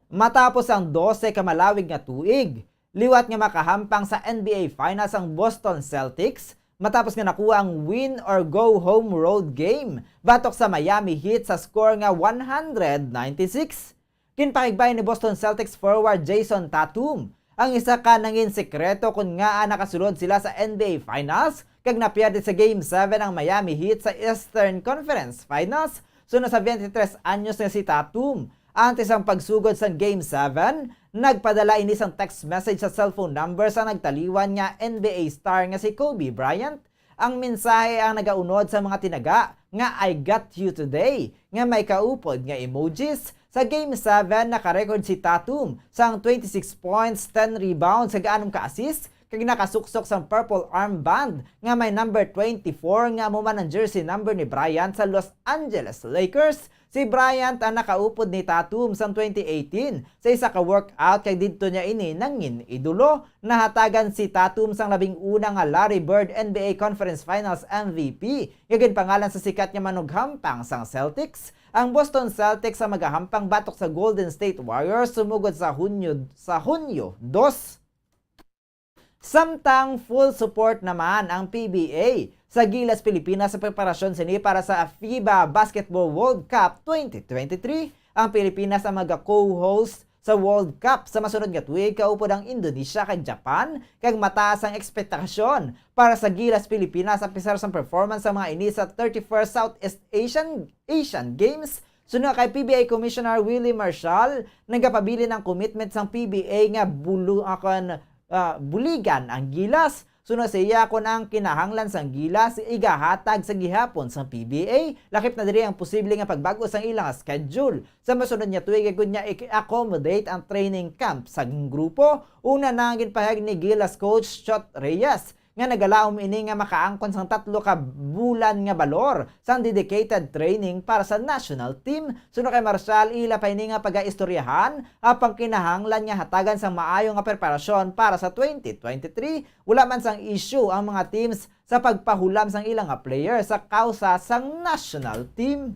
matapos ang dose ka malawig nga tuig, liwat nga makahampang sa N B A Finals ang Boston Celtics matapos nga nakuha ang win or go home road game batok sa Miami Heat sa score nga one hundred ninety-six. Ginpakigbayan ni Boston Celtics forward Jayson Tatum ang isa ka nangin sekreto kon ngaa nakasulod sila sa N B A Finals kag napierde sa Game seven ang Miami Heat sa Eastern Conference Finals. Suno sa twenty-three anyos nga si Tatum, antes ang pagsugod sa Game seven, nagpadala ini sang text message sa cellphone number sa nagtaliwan nga N B A star nga si Kobe Bryant. Ang mensahe ang nagaunod sa mga tinaga nga "I got you today" nga may kaupod nga emojis. Sa Game seven, nakarecord si Tatum sang twenty-six points, ten rebounds, kag anom ka assists, kag nakasuksok sang purple armband nga may number twenty-four nga amo man ang jersey number ni Bryant sa Los Angeles Lakers. Si Bryant ang nakaupod ni Tatum sang twenty eighteen sa isa ka workout, kag didto niya ini nangin-idolo. Nahatagan si Tatum sang labing una nga Larry Bird N B A Conference Finals M V P, nga ginpangalan sa sikat nga manughampang sang Celtics. Ang Boston Celtics ang magahampang batok sa Golden State Warriors sumugod sa Hunyo, sa Hunyo dos. Samtang full support naman ang P B A sa Gilas Pilipinas sa preparasyon sini para sa FIBA Basketball World Cup twenty twenty-three. Ang Pilipinas ang maga-co-host sa World Cup sa masunod nga tuig, kaupod ang Indonesia kag Japan, kag mataas ang ekspektasyon para sa Gilas Pilipinas, apisar sang performance sa mga ini sa thirty-first Southeast Asian, Asian Games. Suno kay P B A Commissioner Willie Marshall, nagapabilin ang commitment sang P B A nga bulu-, ah, kuwan, ah, buligan ang Gilas. Suno sa iya, kon ang kinahanglan sang Gilas igahatag sa gihapon sang P B A, lakip na diri ang posible nga pagbag-o sang ilang schedule sa masunod nga tuig, agud nga i-accommodate ang training camp sang grupo. Una na ang ginpahayag ni Gilas coach Chot Reyes nga nagalaom ini nga makaangkon sang tatlo ka bulan nga balor sang dedicated training para sa national team. Suno kay Marshall, ila pa ini nga pagaistoryahan ang pangkinahanglan nga hatagan sang maayo nga preparasyon para sa twenty twenty-three. Wala man sang issue ang mga teams sa pagpahulam sang ila nga player sa kausa sang national team.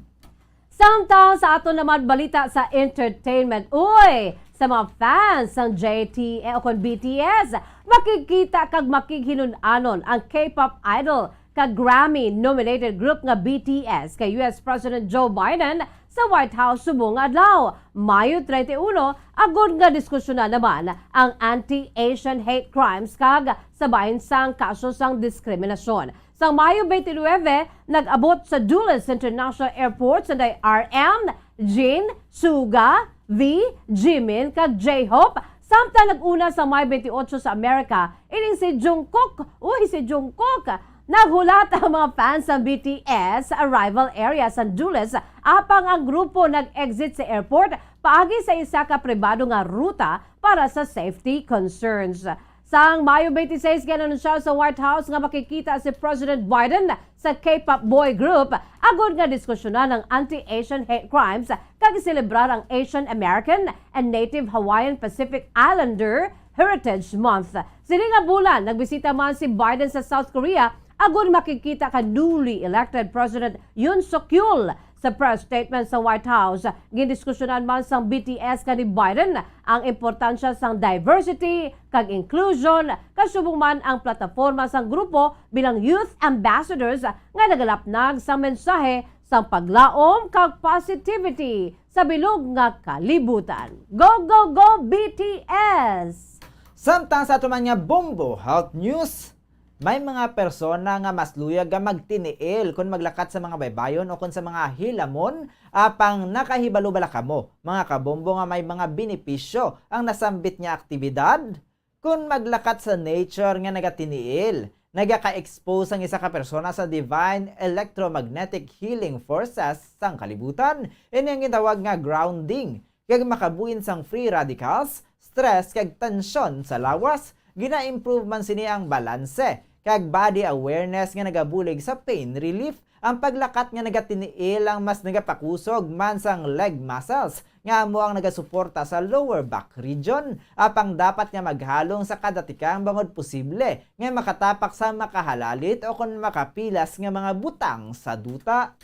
Samtang sa ato naman balita sa entertainment, uy, sa mga fans sang J T A o kon B T S, makigkita kag makighinun-anon ang K-pop idol kag Grammy-nominated group nga B T S kay U S President Joe Biden sa White House subong nga adlaw, Mayo treinta y uno, agod nga diskusyonan naman ang anti-Asian hate crimes kag sa bahin sang kaso sang diskriminasyon. Sa Mayo twenty-nine, nag-abot sa Dulles International Airport sanday R M, Jin, Suga, V, Jimin, kag J-Hope. Samtang nag-una sa Mayo twenty-eight sa Amerika, ining si Jungkook. Uy, si Jungkook! Naghulat ang mga fans sa B T S arrival area sa Dulles, apang ang grupo nag-exit sa airport paagi sa isa ka pribado nga ruta para sa safety concerns. Sang Mayo twenty-six, ginanunsyo sa White House nga makikita si President Biden sa K-pop boy group agud nga diskusyonan ang anti-Asian hate crimes kag iselebrar ang Asian American and Native Hawaiian Pacific Islander Heritage Month. Sini nga bulan, nagbisita man si Biden sa South Korea agud makikita kang newly elected President Yoon Suk Yeol. Sa press statement sa White House, gindiskusyonan man sang B T S kag ni Biden ang importansya sang diversity kag inclusion, kasubong man ang plataporma sang grupo bilang youth ambassadors nga nagalapnag sang mensahe sang paglaom kag positivity sa bilog nga kalibutan. Go, go, go, B T S! Samtang sa ato man nga Bombo Health News, may mga persona nga mas luyag nga magtiniil kon maglakat sa mga baybayon o kon sa mga hilamon, apang nakahibalo bala kamo, mga kabombo, nga may mga benepisyo ang nasambit nga aktibidad? Kon maglakat sa nature nga nagatiniil, nagaka-expose ang isa ka persona sa divine electromagnetic healing forces sang kalibutan, ini ang gitawag nga grounding, kag makabuin sang free radicals, stress, kag tensyon sa lawas. Gina-improve man sini ang balanse kag body awareness nga nagabulig sa pain relief. Ang paglakat nga nagatiniil ang mas nagapakusog man sang leg muscles, nga amo ang nagasuporta sa lower back region. Apang dapat nga maghalong sa kada tikang bangod posible nga makatapak sa makahalalit o kon makapilas nga mga butang sa duta.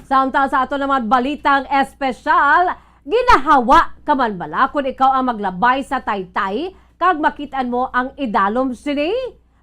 Samtang sa ato naman balitang espesyal, ginahawa ka man bala kon ikaw ang maglabay sa taytay kag makit-an mo ang idalom sini?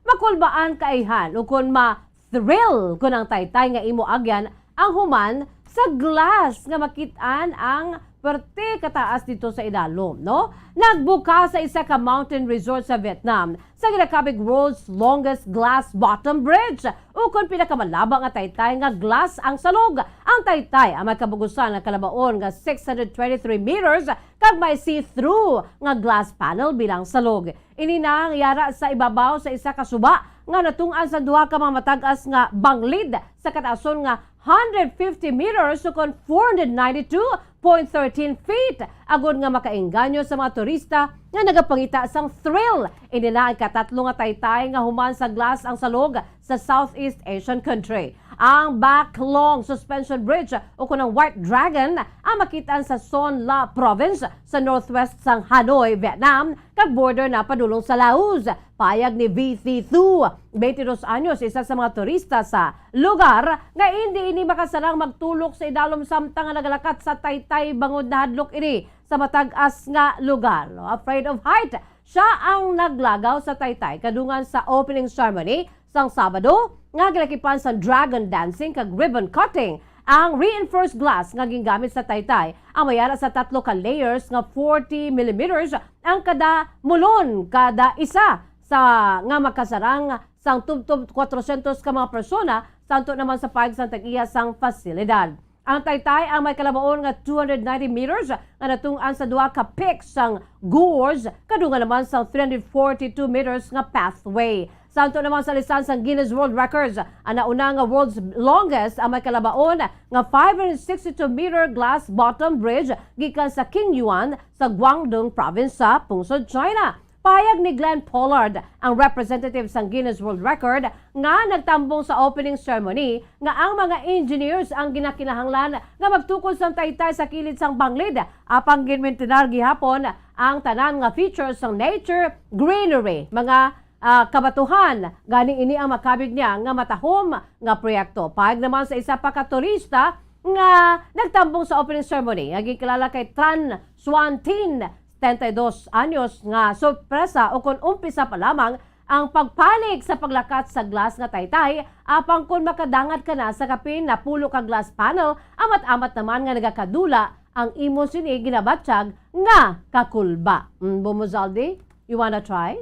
Makulbaan ka, ayhan, ukon ma-thrill kon ang taytay nga imo agyan ang human sa glass nga makit-an ang perte kataas dito sa idalom, no? Nagbuka sa isa ka mountain resort sa Vietnam sa ginakabig world's longest glass bottom bridge, ukon pinakamalaba nga taytay nga glass ang salog. Ang taytay ang may kabugusan nga kalabaon nga six hundred twenty-three meters kag may see-through nga glass panel bilang salog. Ini na ang yara sa ibabaw sa isa ka suba nga natun-an sa duha ka mga matag-as nga banglid sa kataason nga hundred fifty meters, ukon four hundred ninety-two point thirteen feet, agod nga makaengganyo sa mga turista nga nagapangita sang thrill. Ini na ang katatlo nga taytay nga human sa glass ang salog sa Southeast Asian country. Ang Bac Long Suspension Bridge, ukon ang White Dragon, ang makit-an sa Son La Province sa northwest sang Hanoi, Vietnam, kag border na padulong sa Laos. Pahayag ni V C Thu, twenty-dos anyos, isa sa mga turista sa lugar, nga indi ini makasarang magtulok sa idalom samtang nga nagalakat sa taytay bangod nahadlok ini sa matag-as nga lugar. No? Afraid of height, siya ang naglagaw sa taytay kadungan sa opening ceremony sang Sabado nga ginakipan sang dragon dancing kag ribbon cutting. Ang reinforced glass nga gingamit sa taytay ang may ara sa tatlo ka layers nga forty millimeters ang kada mulon, kada isa sa nga makasarang sang tubtob kwatrosyentos ka mga persona, santo naman sa pahayag sang tag-iya sang pasilidad. Ang taytay ang may kalabaon nga two hundred ninety meters nga natun-an sa duha ka peak sang gorge, kadungan naman sang three hundred forty-two meters nga pathway. Santo naman sa listahan sang Guinness World Records, ang nauna nga world's longest ang may kalabaon nga five hundred sixty-two meter glass bottom bridge gikan sa Qingyuan sa Guangdong Province sa pungsod China. Pahayag ni Glenn Pollard, ang representative sang Guinness World Record, nga nagtambong sa opening ceremony nga ang mga engineers ang ginakinahanglan nga magtukod sang taytay sa kilid sang banglid, apang ginmintinar gihapon ang tanan nga features sang nature greenery, mga, ah, kabatuhan. Gani ini ang makabig niya nga matahom nga proyekto. Pahayag naman sa isa pa ka turista nga nagtambong sa opening ceremony nga ginkilala kay Tran Suan Tin, setenta y dos anyos, nga sorpresa ukon umpisa pa lamang ang pagpalig sa paglakat sa glass nga taytay, apang kon makadangat ka na sa kapin napulo ka glass panel, amat-amat naman nga nagakadula ang imo sini ginabatyag nga kakulba. Mm, Bomo Zaldi, you wanna try?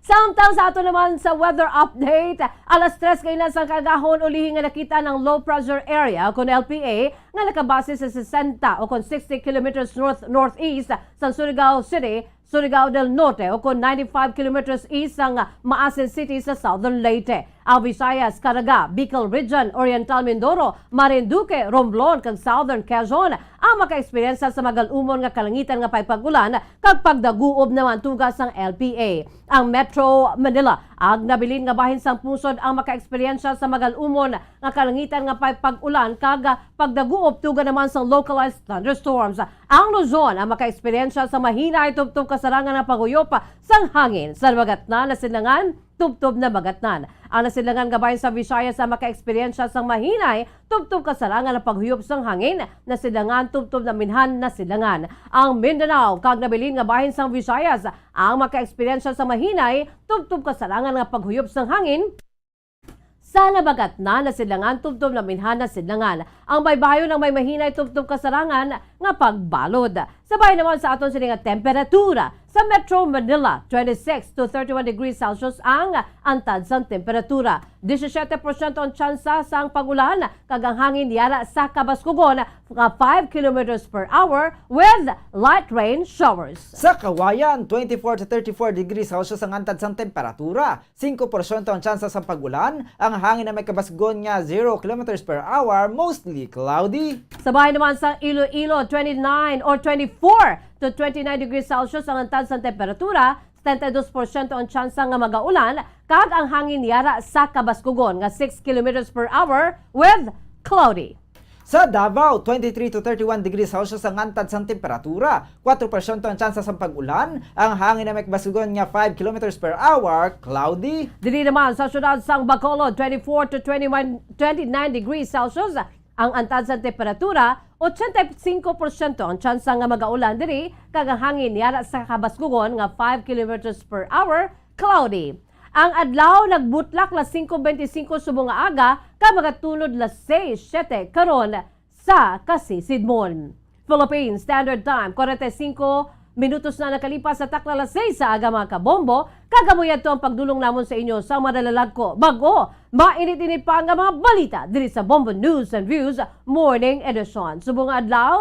Samtang sa ato naman sa weather update, alas tres kaina sang kaagahon, ulihi nga nakita ang low pressure area, kon L P A, nga nakabase sa sesenta o kon sixty kilometers north-northeast sa Surigao City, Surigao del Norte, ukon ninety-five kilometers east sang Maasin City sa Southern Leyte. Ang Visayas, Caraga, Bicol Region, Oriental Mindoro, Marinduque, Romblon, kag Southern Quezon ang makaeksperyensya sa magal-umon nga kalangitan nga pagpag-ulan kag pagdaguob naman tuga sang L P A. Ang Metro Manila, ang nabilin nga bahin sang pungsod, ang makaeksperyensya sa magal-umon nga kalangitan nga pagpag-ulan kag pagdaguob tuga naman sang localized thunderstorms. Ang Luzon ang makaeksperyensya sa mahinay tubtob kasarangan nga paghuyop sang hangin. Sa Magatnan, Nasidlangan, tubtob na Magatnan. Ang Nasidlangan nga bahin sa Visayas ang makaeksperyensya sang mahinay tubtob kasarangan nga paghuyop sang hangin. Nasidlangan, tubtob na Minhan, Nasidlangan. Ang Mindanao kag nabilin nga bahin sang Visayas ang makaeksperyensya sa mahinay tubtob kasarangan nga paghuyop sang hangin. Sa Nabagatnan, Nasidlangan, tubtob na Minhan, Nasidlangan. Ang baybayon ang may mahinay tubtob kasarangan nga pagbalod. Sabay naman sa aton sini nga temperatura, sa Metro Manila, twenty-six to thirty-one degrees Celsius ang antad sang temperatura. Disisiete porsyento ang tsansa sang pag-ulan, kag ang hangin yara sa kabaskugon nga five kilometers per hour with light rain showers. Sa Cauayan, twenty-four to thirty-four degrees Celsius ang antad sang temperatura. Singko porsyento ang tsansa sang pag-ulan, ang hangin na may kabasgon nga zero kilometers per hour, mostly cloudy. Sabay naman sa Iloilo, twenty-nine or twenty-four to twenty-nine degrees Celsius ang antad sang temperatura, setenta y dos porsyento ang tsansa nga magaulan, kag ang hangin yara sa kabaskugon nga six kilometers per hour with cloudy. Sa Davao, twenty-three to thirty-one degrees Celsius ang antad sang temperatura, kwatro porsyento ang tsansa sang pag-ulan, ang hangin na may kabaskugon nga five kilometers per hour, cloudy. Diri naman sa siyudad sang Bacolod, twenty-four to twenty-one, twenty-nine degrees Celsius ang antad sang temperatura, ochenta y cinco porsyento ang tsansa nga magaulan diri, kag ang hangin yara sa kabaskugon nga five kilometers per hour, cloudy. Ang adlaw nagbutlak las singko beintisinko subong nga aga, kag magatunod las seis siete karon sa kasisidmon. Philippine Standard Time, kwarenta y singko minutos na nakalipas sa takna las seis sa aga, mga kabombo, kag amo yadto ang pagdulong namon sa inyo sa madalalag ko. Bag-o, mainit-init pa nga mga balita diri sa Bombo News and Views Morning Edition. Subong nga adlaw,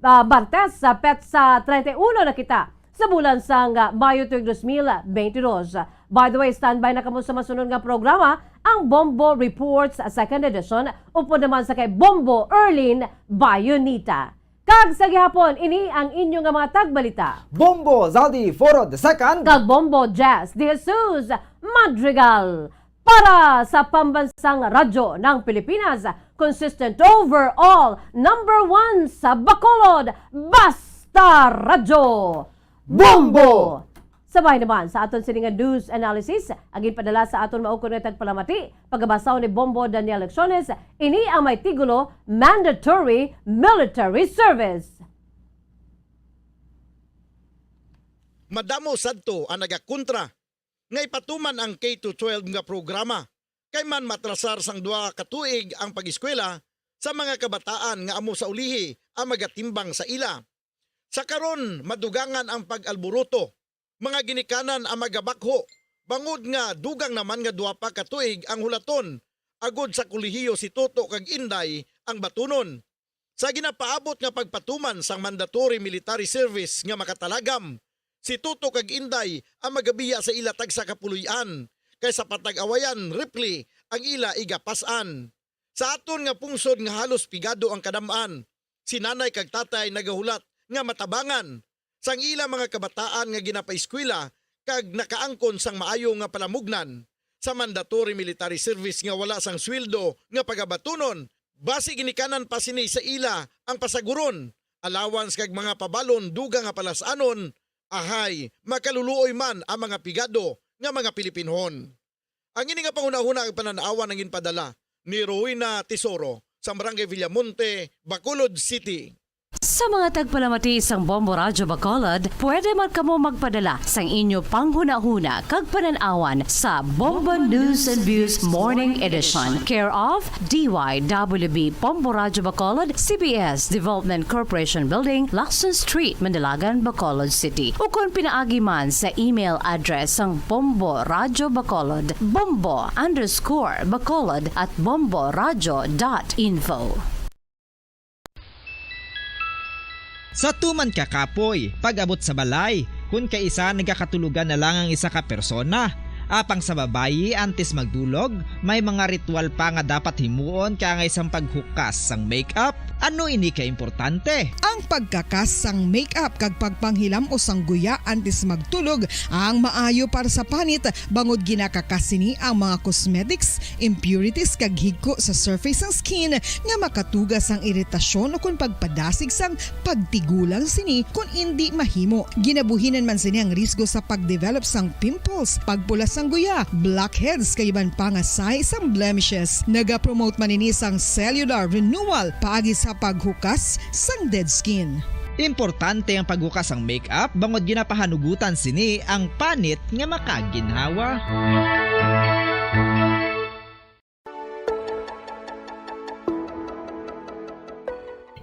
ah, Martes, sa petsa treinta y uno na kita sa bulan sang, ah, Mayo tuig dos mil beintidos. By the way, standby na kamo sa masunod nga programa, ang Bombo Reports Second Edition, upod naman sa kay Bombo Erlin Bayonita. Kag sa gihapon, ini ang inyo nga mga tagbalita. Bombo Zaldi Foro the second. Kag Bombo Jazz de Jesus Madrigal. Para sa Pambansang Radyo ng Pilipinas, consistent overall, number one sa Bacolod, Basta Radyo. Bombo! Sabay naman sa aton sini nga news analysis, ang ginpadala sa aton maukon nga tagpalamati, pagabasa ni Bombo Daniel Lecciones, ini ang may titulo, Mandatory Military Service. Madamo sadto ang nagakontra nga ipatuman ang K to twelve nga programa, kay man matrasar sang duha ka tuig ang pag-eskwela sa mga kabataan nga amo sa ulihi ang magatimbang sa ila. Sa karon, madugangan ang pag-alboroto, mga ginikanan ang magabakho, bangod nga dugang naman nga duha pa ka tuig ang hulaton, agod sa kolehiyo si Toto kag Inday ang batunon. Sa ginapaabot nga pagpatuman sang mandatory military service nga makatalagam, si Toto kag Inday ang magabiya sa ila tagsa ka puloy-an, kay sa patag-awayan, rifle ang ila igapas-an. Sa aton nga pungsod nga halos pigado ang kadam-an, si nanay kag tatay nagahulat nga matabangan sang ila mga kabataan nga ginapaeskwela kag nakaangkon sang maayo nga palamugnan sa mandatory military service nga wala sang sweldo nga pagabatunon, basi ginikanan pa sini sa ila ang pasaguron, allowance kag mga pabalon dugang nga palas-anon, ahay, makaluluoy man ang mga pigado nga mga Pilipinhon. Ang ini nga panghunahuna ug panan-awan ang ginpadala ni Rowena Tesoro sa Barangay Villamonte, Bacolod City. Sa mga tagpalamati sang Bombo Radyo Bacolod, pwede man kamo magpadala sang inyo panghunahuna kag panan-awan sa Bombo News and Views Morning Edition, care of D Y W B Bombo Radyo Bacolod, C B S Development Corporation Building, Lacson Street, Mandalagan, Bacolod City, ukon pinaagi man sa email address sang Bombo Radyo Bacolod, bombo underscore bacolod at bombo radyo dot info. Sa tuman ka kapoy, pag-abot sa balay, Kun kaisa nagakatulogan na lang ang isa ka persona. Apang sa babayi, antes magdulog, may mga ritual pa nga dapat himuon kaangay sang paghukas sang makeup. Ano ini ka importante? Ang pagkakas sang makeup kag pagpanghilam-os sang guya antes magtulog ang maayo para sa panit, bangod ginakakas sini ang mga cosmetics, impurities kag higko sa surface sang skin nga makatuga sang iritasyon ukon pagpadasig sang pagtigulang sini kon indi mahimo. Ginabuhinan man sini ang risgo sa pagdevelop sang pimples, pagpula sang guya, blackheads, kag iban pa nga sahi sang blemishes. Nagapromote man ini sang cellular renewal paagi sa paghukas sang dead skin. Importante ang paghukas sang makeup bangod ginapahanugutan sini ang panit nga makaginhawa.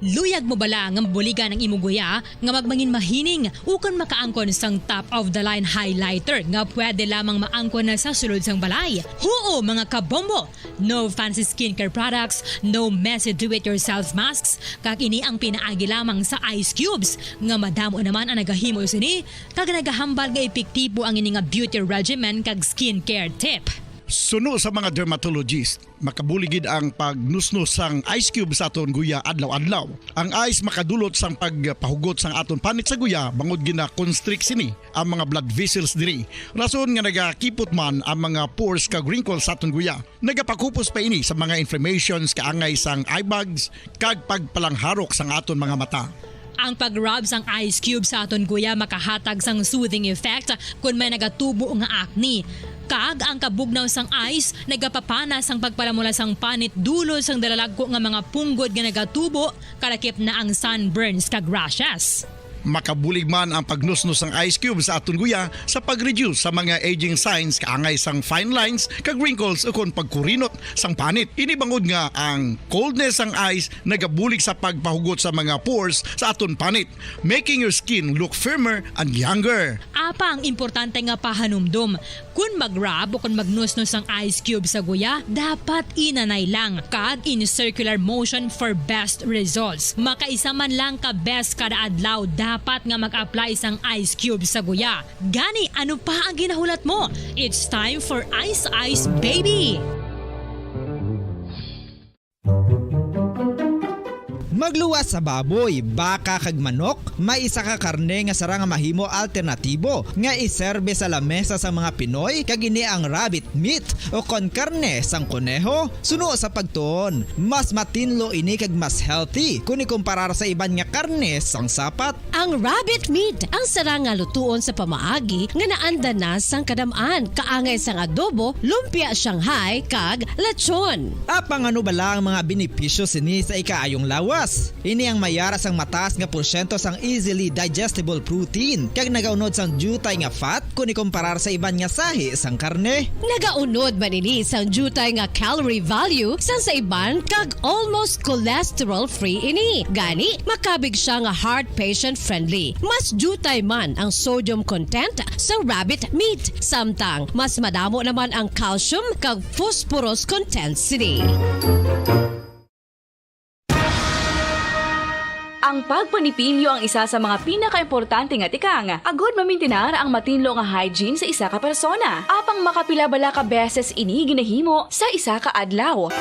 Luyag mo bala nga mabuligan ang imo guya nga magmangin mahining ukon makaangkon sang top of the line highlighter nga pwede lamang maangkon na sa sulod sang balay? Huo, mga kabombo! No fancy skincare products, no messy do-it-yourself masks, kag ini ang pinaagi lamang sa ice cubes nga madamo naman ang nagahimo sini kag nagahambal nga epektibo ang ini nga beauty regimen kag skincare tip. Suno sa mga dermatologist, makabulig gid ang pagnusnos sang ice cube sa aton guya adlaw-adlaw. Ang ice makadulot sang pagpahugot sang aton panit sa guya bangod gina-constrict sini ang mga blood vessels diri, rason nga nagakipot man ang mga pores kag wrinkles sa aton guya. Nagapakupos pa ini sa mga inflammations kaangay sang eye bags kag pagpalangharok sang aton mga mata. Ang pag-rub sang ice cube sa aton guya makahatag sang soothing effect kon may nagatubo nga acne. Kag ang kabugnaw sang ice nagapapana sang pagpalamula sang panit dulot sang dalalagko nga mga punggod nga nagatubo, kalakip na ang sunburns kag rashes. Makabulig man ang pagnusnos sang ice cube sa aton guya sa pag-reduce sa mga aging signs kaangay sang fine lines kag wrinkles ukon pagkurinot sang panit. Ini bangod nga ang coldness sang ice nagabulig sa pagpahugot sa mga pores sa aton panit, making your skin look firmer and younger. Apang importante nga pahanumdom, kon mag-rub o kon magnusnos sang ice cube sa guya, dapat inanay lang kag in circular motion for best results. Makaisa man lang ka beses kada adlaw dapat nga mag-apply sang ice cube sa guya. Gani, ano pa ang ginahulat mo? It's time for Ice Ice Baby! Magluwas sa baboy, baka kag manok, may isa ka karne nga sarang nga mahimo alternatibo nga iserbe sa lamesa sa mga Pinoy, kag ini ang rabbit meat o kon karne sang koneho. Suno sa pagtuon, mas matinlo ini kag mas healthy kon ikumparar sa iban nga karne sang sapat. Ang rabbit meat ang sarang nga lutuon sa pamaagi nga naanda na sang kadam-an, kaangay sang adobo, lumpia Shanghai, kag lechon. Apang ano bala ang mga benepisyo sini sa ikaayong lawas? Ini ang may ara sang mataas nga porsyento sang easily digestible protein, kag nagaunod sang diutay nga fat kon ikumparar sa iban nga sahi sang karne. Nagaunod man ini sang diutay nga calorie value sang sa iban, kag almost cholesterol-free ini. Gani, makabig sia nga heart patient-friendly. Mas diutay man ang sodium content sang rabbit meat, samtang mas madamo naman ang calcium kag phosphorus content sini. Ang pagpanipilyo ang isa sa mga pinakaimportante nga tikang agod mamintinar ang matinlo nga hygiene sa isa ka persona. Apang makapila bala ka beses ini ginahimo sa isa ka adlaw?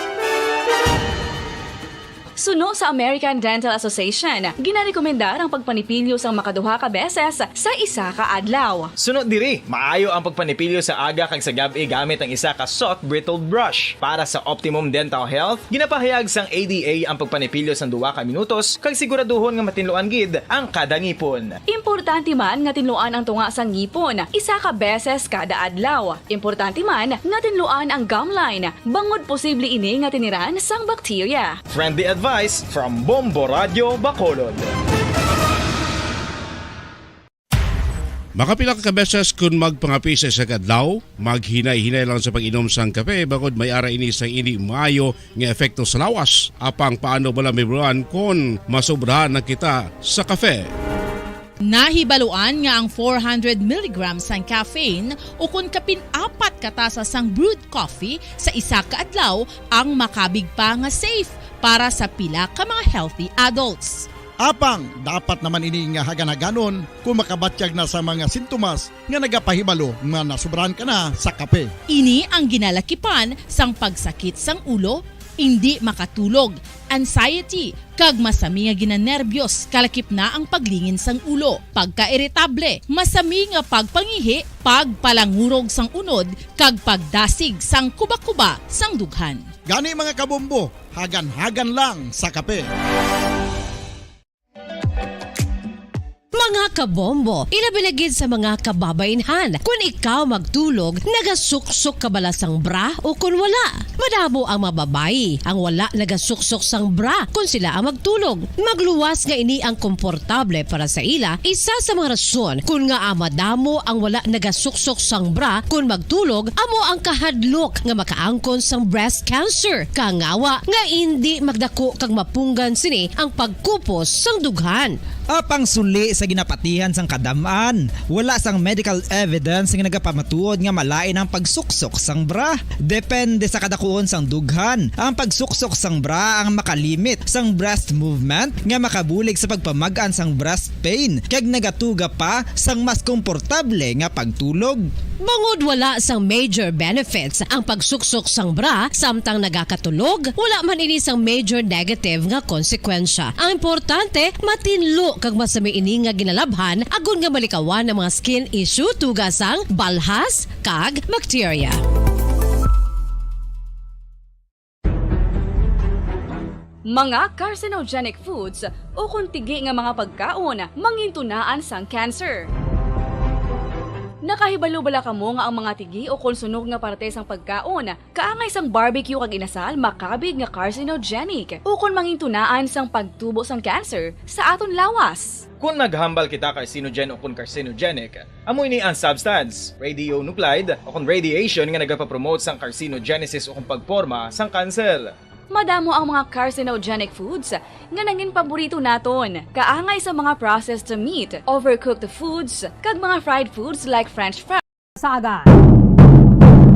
Suno sa American Dental Association, ginarekomendar ang pagpanipilyo sang makaduha ka beses sa isa ka adlaw. Suno diri, maayo ang pagpanipilyo sa aga kag sa gab-i gamit ang isa ka soft bristled brush. Para sa optimum dental health, ginapahayag sang A D A ang pagpanipilyo sang duha ka minutos kag siguraduhon nga matinluan gid ang kada ngipon. Importante man nga tinluan ang tunga sang ngipon isa ka beses kada adlaw. Importante man nga tinluan ang gum line, bangod posible ini nga tiniran sang bakterya. Friendly advice from Bombo Radyo Bacolod. Makapila ka beses kun magpangape sa isa ka adlaw, maghinay-hinay lang sa pag-inom sang kape, bangod may ara ini sang indi maayo nga epekto sa lawas. Apang paano bala mahibaluan kon masobrahan na kita sa kape? Nahibaluan nga ang four hundred milligrams sang caffeine, ukon kapin apat ka tasa sang brewed coffee sa isa ka adlaw, ang makabig pa nga safe para sa pila ka mga healthy adults. Apang dapat naman ini nga hagan-haganon kung makabatyag na sa mga sintomas nga nagapahibalo nga nasubrahan ka na sa kape. Ini ang ginalakipan sang pagsakit sang ulo, indi makatulog, anxiety, kag masami nga ginanerbyos, kalakip na ang paglingin sang ulo, pagkairitable, masami nga pagpangihi, pagpalangurog sang unod, kag pagdasig sang kuba-kuba sang dughan. Gani, mga kabombo, hagan-hagan lang sa kape. Mga kabombo, ilabi na gid sa mga kababainhan, kun ikaw magtulog, nagasuksok ka bala sang bra o kun wala? Madamo ang mga babayi ang wala nagasuksok sang bra kun sila ang magtulog. Magluwas nga ini ang komportable para sa ila, isa sa mga rason kun ngaa madamo ang wala nagasuksok sang bra kun magtulog, amo ang kahadlok nga makaangkon sang breast cancer. Kangawa nga indi magdako kag mapunggan sini ang pagkupos sang dughan. Apang suli sa ginapatihan sang kadam-an, wala sang medical evidence nga nagapamatuod nga malain ang pagsuksok sang bra. Depende sa kadakuon sang dughan, ang pagsuksok sang bra ang makalimit sang breast movement nga makabulig sa pagpamag-an sang breast pain kag nagatuga pa sang mas komportable nga pagtulog. Bangod wala sang major benefits ang pagsuksok sang bra samtang nagakatulog, wala man ini sang major negative nga konsekwensya. Ang importante, matinlo kag masami ini nga ginalabhan agod nga malikawan ang mga skin issue tuga sang balhas kag bakterya. Mga carcinogenic foods ukon tigi nga mga pagkaon mangintunaan sang cancer. Nakahibalo bala kamo nga ang mga tigi ukon sunog nga parte sang pagkaon, kaangay sang barbecue kag inasal, makabig nga carcinogenic ukon mangintunaan sang pagtubo sang cancer sa aton lawas? Kon naghambal kita carcinogen ukon carcinogenic, amo ini ang substance, radionuclide, ukon radiation nga nagapapromote sang carcinogenesis ukon pagporma sang kanser. Madamo ang mga carcinogenic foods nga nangin paborito naton, kaangay sa mga processed meat, overcooked foods, kag mga fried foods like French fries. Sa aga.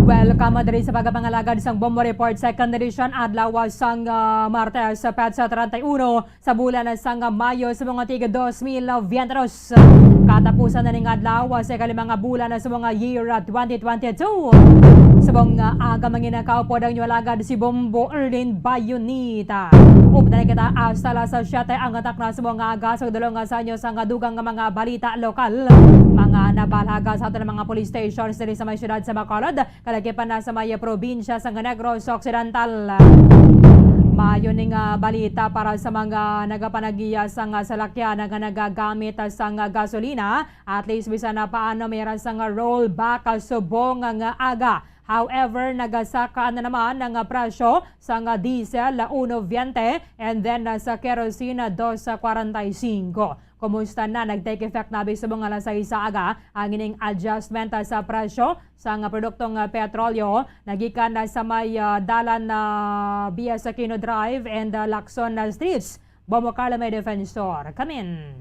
Welcome diri sa pagpangalagad sang Bombo Report, second edition, adlaw sang, ah, Martes, petsa treinta y uno sa bulan sang Mayo sa mga tig dos mil veintidos. Katapusan na ning adlaw sa ikalimang bulan sa mga year twenty twenty-two. Subong nga aga, manginakaupod ang inyo alagad si Bombo Erlin Bayonita. Updan kita hasta alas siete ang takna sa mga aga sa dulong sa inyo sa nga dugang nga mga balita lokal. Mga nabalhaga sa aton mga police stations diri sa may siyudad sa Bacolod, kalagipan na sa may probinsya sa Negros Occidental. Maayo ning, ah, balita para sa mga nagapanagiya sang salakyan nga nagagamit sang gasolina. At least, bisan na paano, may ra sang rollback subong nga aga. However, nagasaka na naman ang presyo sang diesel, uno veinte, and then, ah, sa kerosene, dos cuarenta y cinco. Kumusta na? Nag-take effect na subong alas sais sa aga ang ining adjustment, ah, sa presyo sang, ah, produktong, ah, petrolyo nagikan na sa may, ah, dalan na Via Aquino Drive and, ah, Lacson, ah, Streets. Bombo Carl, may defensor. Kamin.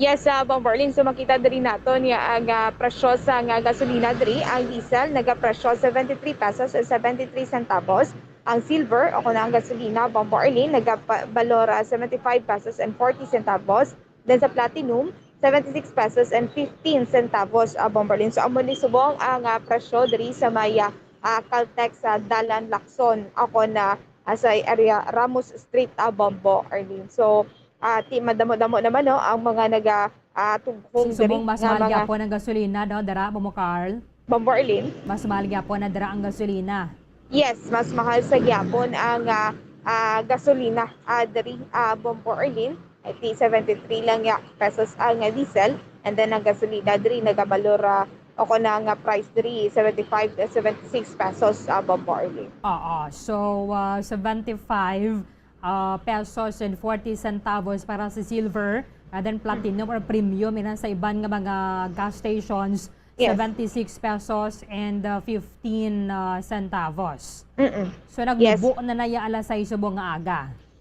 Yes, ah, Bombo Arlene, so makita diri naton nga ang, ah, presyo sa nga gasolina diri, ang diesel nagapresyo seventy-three pesos and seventy-three centavos, ang silver o kung ang gasolina, Bombo Arlene, nagabalor, ah, seventy-five pesos and forty centavos, then sa platinum, seventy-six pesos and fifteen centavos, ah, Bombo Arlene. So amo ni subong ang, ah, presyo diri sa may, ah, ah, Caltex sa Dalan Lacson, ako na, ah, sa area Ramos Street, ah, Bombo Arlene. So, ah, ti madamo-damo naman, no, ang mga naga, ah, tughong So, diri subong mas nga mahal mga gyapon ang gasolina, no, dira, Bombo Carl? Bombo Arlene? Mas mahal gyapon na dira ang gasolina. Yes, mas mahal sa gyapon ang, ah, ah, gasolina, ah, diri, ah, Bombo Arlene. I think seventy-three lang ya pesos ang, ah, diesel, and then ang gasolina diri nagabalor, ah, o kung ang, ah, price diri seventy-five to seventy-six pesos, ah, Bombo Arlene. Oo. So, ah, seventy-five ah, pesos and forty centavos para sa silver, and then platinum or premium, ina sa iban nga mga gas stations, Yes. seventy-six pesos and, ah, fifteen, ah, centavos. Mm-mm. So, Yes. nagbubo na na ya alas sais subong nga aga.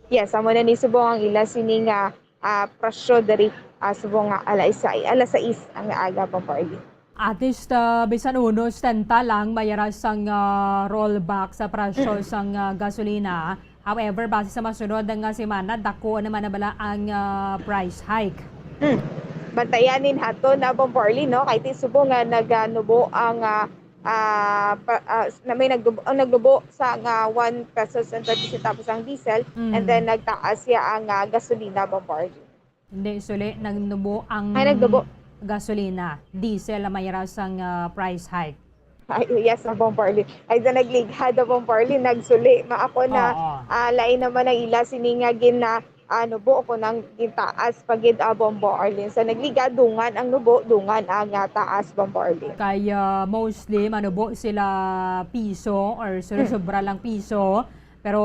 Yes, amo na ni subong ang ila sini nga, ah, presyo diri, ah, subong nga alas sais, alas sais ang aga, Bombo Arlene. At least, ah, bisan uno setenta lang, may ra sang, ah, rollback sa presyo Mm. sang, ah, gasolina. However, base sa masunod nga semana, dako naman na bala ang, ah, price hike. Hmm. Bantayan nin hato na, Bombo Arlene, no? Kay ti subong nga naganubo ang, ah, ah, pa-, ah, na may nagdubo, ang nagdubo sa nga one pesos and twenty centavos ang diesel, Mm. and then nagtaas siya ang, ah, gasolina, Bombo Arlene. Hindi suli, nagnubo ang Ay, nagnubo. gasolina, diesel, ang may rasang, ah, price hike. Ay, yes, Bombo Arlene. Ay, da nagligad, Bombo Arlene, nagsuli. Ma ako na, Oo. ah, lain naman ang ila sini nga gina-, ah, nubo ko nang gintaas pa gid, ah, Bombo Arlene. Sa nagligad, dungan ang nubo, dungan ang, ah, taas, Bombo Arlene. Kay, ah, mostly manubo sila piso or Hmm. sobra lang piso, pero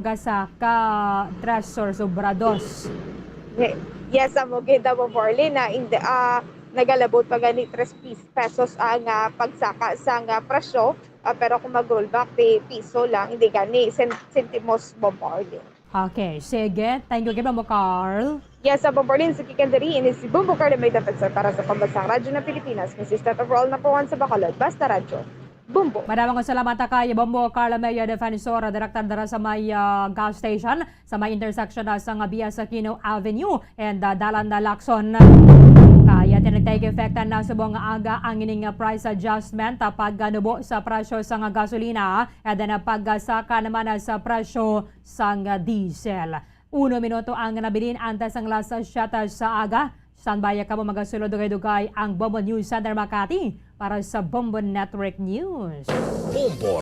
gasaka tres or sobra dos. Ye-, yes, amo gid, Bombo Arlene, na in the, ah, nagalabot pa gani tres pis-, pesos ang, ah, pagsaka sang, ah, presyo, ah, pero kung mag-rollback, di piso lang, hindi gani, sen-, sentimos, Bombo Arlene. Okay, sige. Thank you gid, Bombo Carl. Yes, sa Bombo Arlene, sa gikan diri, ini si Bombo Carl may dapat sa para sa Pambansang Radyo ng Pilipinas, Missus Tata Roll, number one sa Bacolod, basta radyo. Bombo. Madamo nga salamat kay Bombo Carl Mayo Defensor, direktor dira sa may, ah, gas station, sa may intersection na sa nga Bias Aquino Avenue and, ah, Dalan na Lacson. Kaya ti nag-take effect na subong nga aga ang ining, ah, price adjustment, ah, pag, ah, nubo sa presyo sa nga gasolina, and then, ah, pag, ah, saka naman, ah, sa presyo sang, ah, diesel. Uno minuto ang nabilin antes ang alas siyete sa aga. Standby kamo, magasulod dugay-dugay ang Bombo News Center Makati para sa Bombo Network News. Bombo.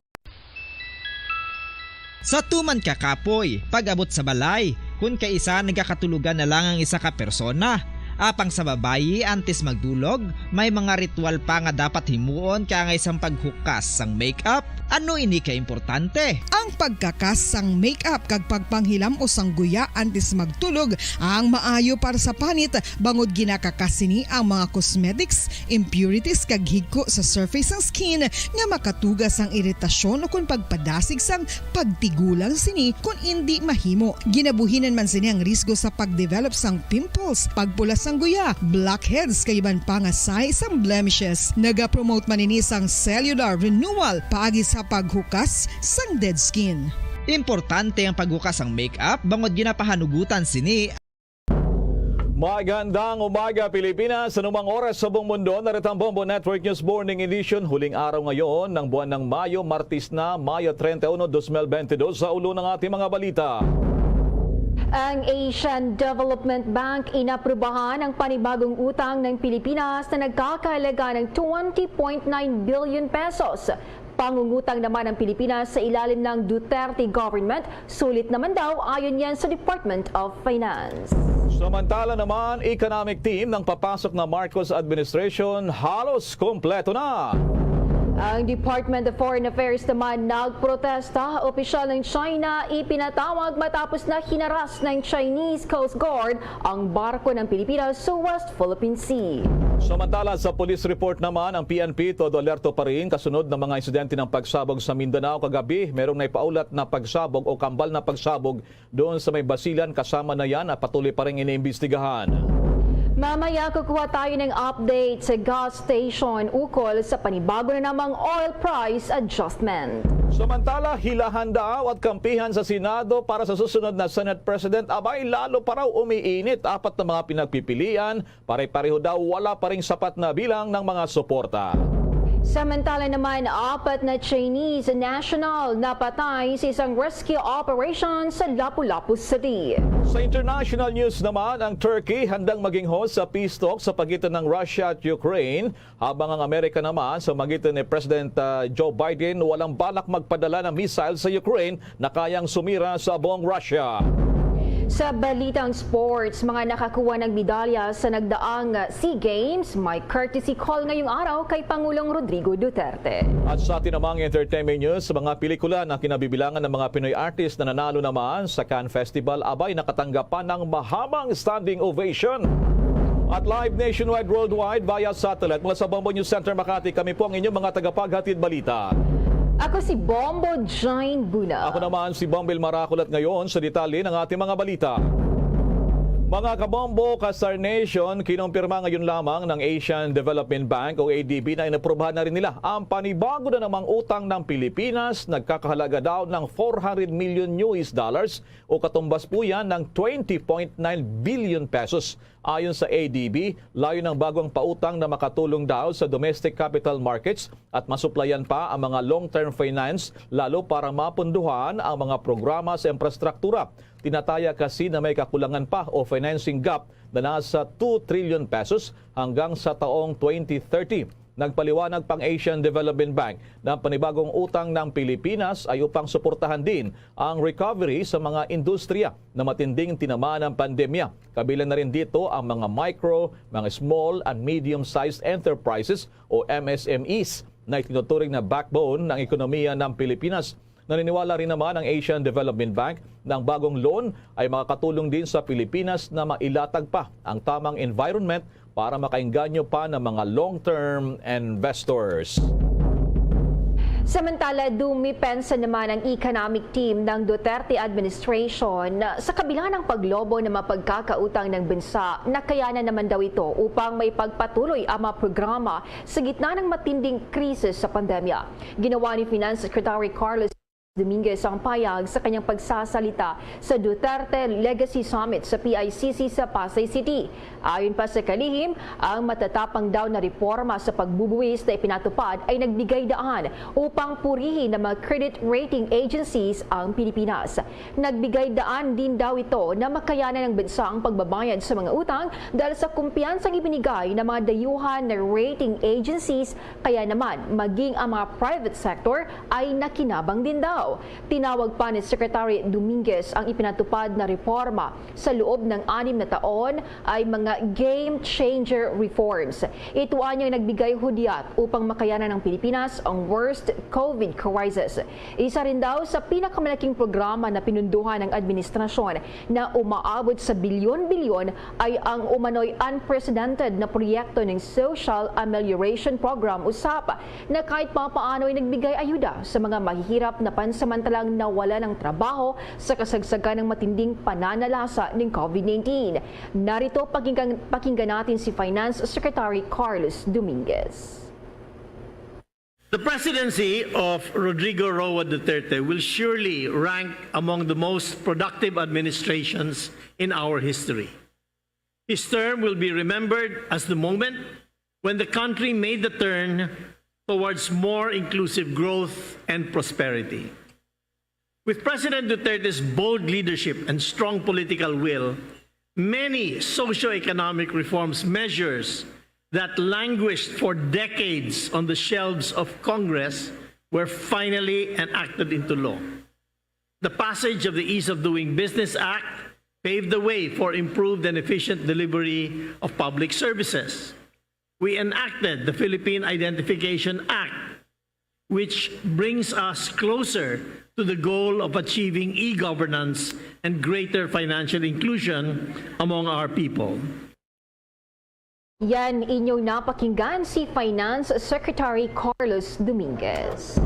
Sa tuman ka kapoy, pag-abot sa balay, kun kaisa nagakatulogan na lang ang isa ka persona. Apang sa babayi, antes magdulog, may mga ritual pa nga dapat himuon, kaangay sang paghukas sang makeup. Ano ini ka importante? Ang pagkakas sang makeup kag pagpanghilam-os sang guya antes magtulog ang maayo para sa panit, bangod ginakakas sini ang mga cosmetics, impurities, kag higko sa surface sang skin nga makatuga sang iritasyon ukon pagpadasig sang pagtigulang sini kon indi mahimo. Ginabuhinan man sini ang risgo sa pag-develop sang pimples, pagpula sang guya, blackheads, kag iban pa nga sahi sang blemishes. Nagapromote man ini sang cellular renewal paagi sa paghukas sang dead skin. Importante ang paghukas sang makeup bangod ginapahanugutan sini. Magandang umaga, Pilipinas. Sa anumang oras sa buong mundo, narito ang Bombo Network News Morning Edition. Huling araw ngayon ng buwan ng Mayo, Martes na, Mayo treinta y uno, dos mil bentidós. Sa ulo ng ating mga balita. Ang Asian Development Bank inaprubahan ang panibagong utang ng Pilipinas na nagkakahalaga ng twenty point nine billion pesos. Pangungutang naman ang Pilipinas sa ilalim ng Duterte government, sulit naman daw ayon yan sa Department of Finance. Samantala naman, economic team ng papasok na Marcos administration halos kompleto na. Ang Department of Foreign Affairs naman nagprotesta. Opisyal ng China ipinatawag matapos na hinaras ng Chinese Coast Guard ang barko ng Pilipinas sa West Philippine Sea. Samantala, sa police report naman, ang P N P todo alerto pa rin kasunod ng mga insidente ng pagsabog sa Mindanao kagabi. Merong naipaulat na pagsabog o kambal na pagsabog doon sa may Basilan, kasama na yan at patuloy pa rin iniimbestigahan. Mamaya kukuha tayo ng update sa gas station ukol sa panibago na namang oil price adjustment. Samantala, hilahan daw at kampihan sa Senado para sa susunod na Senate President, abay, lalo pa raw umiinit. Apat na mga pinagpipilian, pare-pareho daw wala pa ring sapat na bilang ng mga suporta. Samantala naman, apat na Chinese national napatay sa isang rescue operation sa Lapu-Lapu City. Sa international news naman, ang Turkey handang maging host sa peace talk sa pagitan ng Russia at Ukraine, habang ang Amerika naman sa magitan ni President, ah, Joe Biden, walang balak magpadala ng missile sa Ukraine na kayang sumira sa buong Russia. Sa balitang sports, mga nakakuha ng medalya sa nagdaang SEA Games, may courtesy call ngayong araw kay Pangulong Rodrigo Duterte. At sa atin namang entertainment news, mga pelikula na kinabibilangan ng mga Pinoy artist na nanalo naman sa Cannes Festival, abay, nakatanggap pa ng mahabang standing ovation. At live nationwide, worldwide, via satellite, mula sa Bombo News Center Makati, kami po ang inyong mga tagapaghatid balita. Ako si Bombo Jane Buna. Ako naman si Bombil Maraculat. Ngayon, sa detalye ng ating mga balita. Mga kabombo, ka-Star Nation, kinumpirma ngayon lamang ng Asian Development Bank o A D B na inaprubahan na rin nila ang panibago na namang utang ng Pilipinas. Nagkakahalaga daw ng four hundred million U S dollars o katumbas po yan ng twenty point nine billion pesos. Ayon sa A D B, layo ng bagong pautang na makatulong daw sa domestic capital markets at masuplayan pa ang mga long-term finance, lalo para mapunduhan ang mga programa sa infrastruktura. Tinataya kasi na may kakulangan pa o financing gap na nasa two trillion pesos hanggang sa taong twenty thirty. Nagpaliwanag pang Asian Development Bank na ang panibagong utang ng Pilipinas ay upang suportahan din ang recovery sa mga industriya na matinding tinamaan ng pandemya. Kabilang na rin dito ang mga micro, mga small and medium-sized enterprises o M S M Es na itinuturing na backbone ng ekonomiya ng Pilipinas. Naniniwala rin naman ang Asian Development Bank na ang bagong loan ay makakatulong din sa Pilipinas na mailatag pa ang tamang environment para makaengganyo pa ng mga long-term investors. Samantala, dumipensa naman ang economic team ng Duterte administration sa kabila ng paglobo ng mga pagkakautang ng bansa. Nakayanan naman daw ito upang maipagpatuloy ang mga programa sa gitna ng matinding krisis sa pandemya. Ginawa ni Finance Secretary Carlos Dominguez ang payag sa kanyang pagsasalita sa Duterte Legacy Summit sa P I C C sa Pasay City. Ayon pa sa kalihim, ang matatapang daw na reforma sa pagbubuwis na ipinatupad ay nagbigay daan upang purihin ng mga credit rating agencies ang Pilipinas. Nagbigay daan din daw ito na makayanan ng bansa ang pagbabayad sa mga utang dahil sa kumpiyansang ibinigay ng mga dayuhan na rating agencies, kaya naman maging ang mga private sector ay nakinabang din daw. Tinawag pa ni Secretary Dominguez ang ipinatupad na reforma sa loob ng anim na taon ay mga game changer reforms. Ito anyang nagbigay hudyat upang makayanan ng Pilipinas ang worst COVID crisis. Isa rin daw sa pinakamalaking programa na pinunduhan ng administrasyon na umaabot sa bilyon-bilyon ay ang umano'y unprecedented na proyekto ng Social Amelioration Program o SAP na kahit papaano ay nagbigay ayuda sa mga mahihirap na pansamantalang nawala ng trabaho sa kasagsagan ng matinding pananalasa ng COVID nineteen. Narito, pakinggan, pakinggan natin si Finance Secretary Carlos Dominguez. The presidency of Rodrigo Roa Duterte will surely rank among the most productive administrations in our history. His term will be remembered as the moment when the country made the turn towards more inclusive growth and prosperity. With President Duterte's bold leadership and strong political will, many socio-economic reforms measures that languished for decades on the shelves of Congress were finally enacted into law. The passage of the Ease of Doing Business Act paved the way for improved and efficient delivery of public services. We enacted the Philippine Identification Act, which brings us closer to the goal of achieving e-governance and greater financial inclusion among our people. Yan inyong napakinggan si Finance Secretary Carlos Dominguez.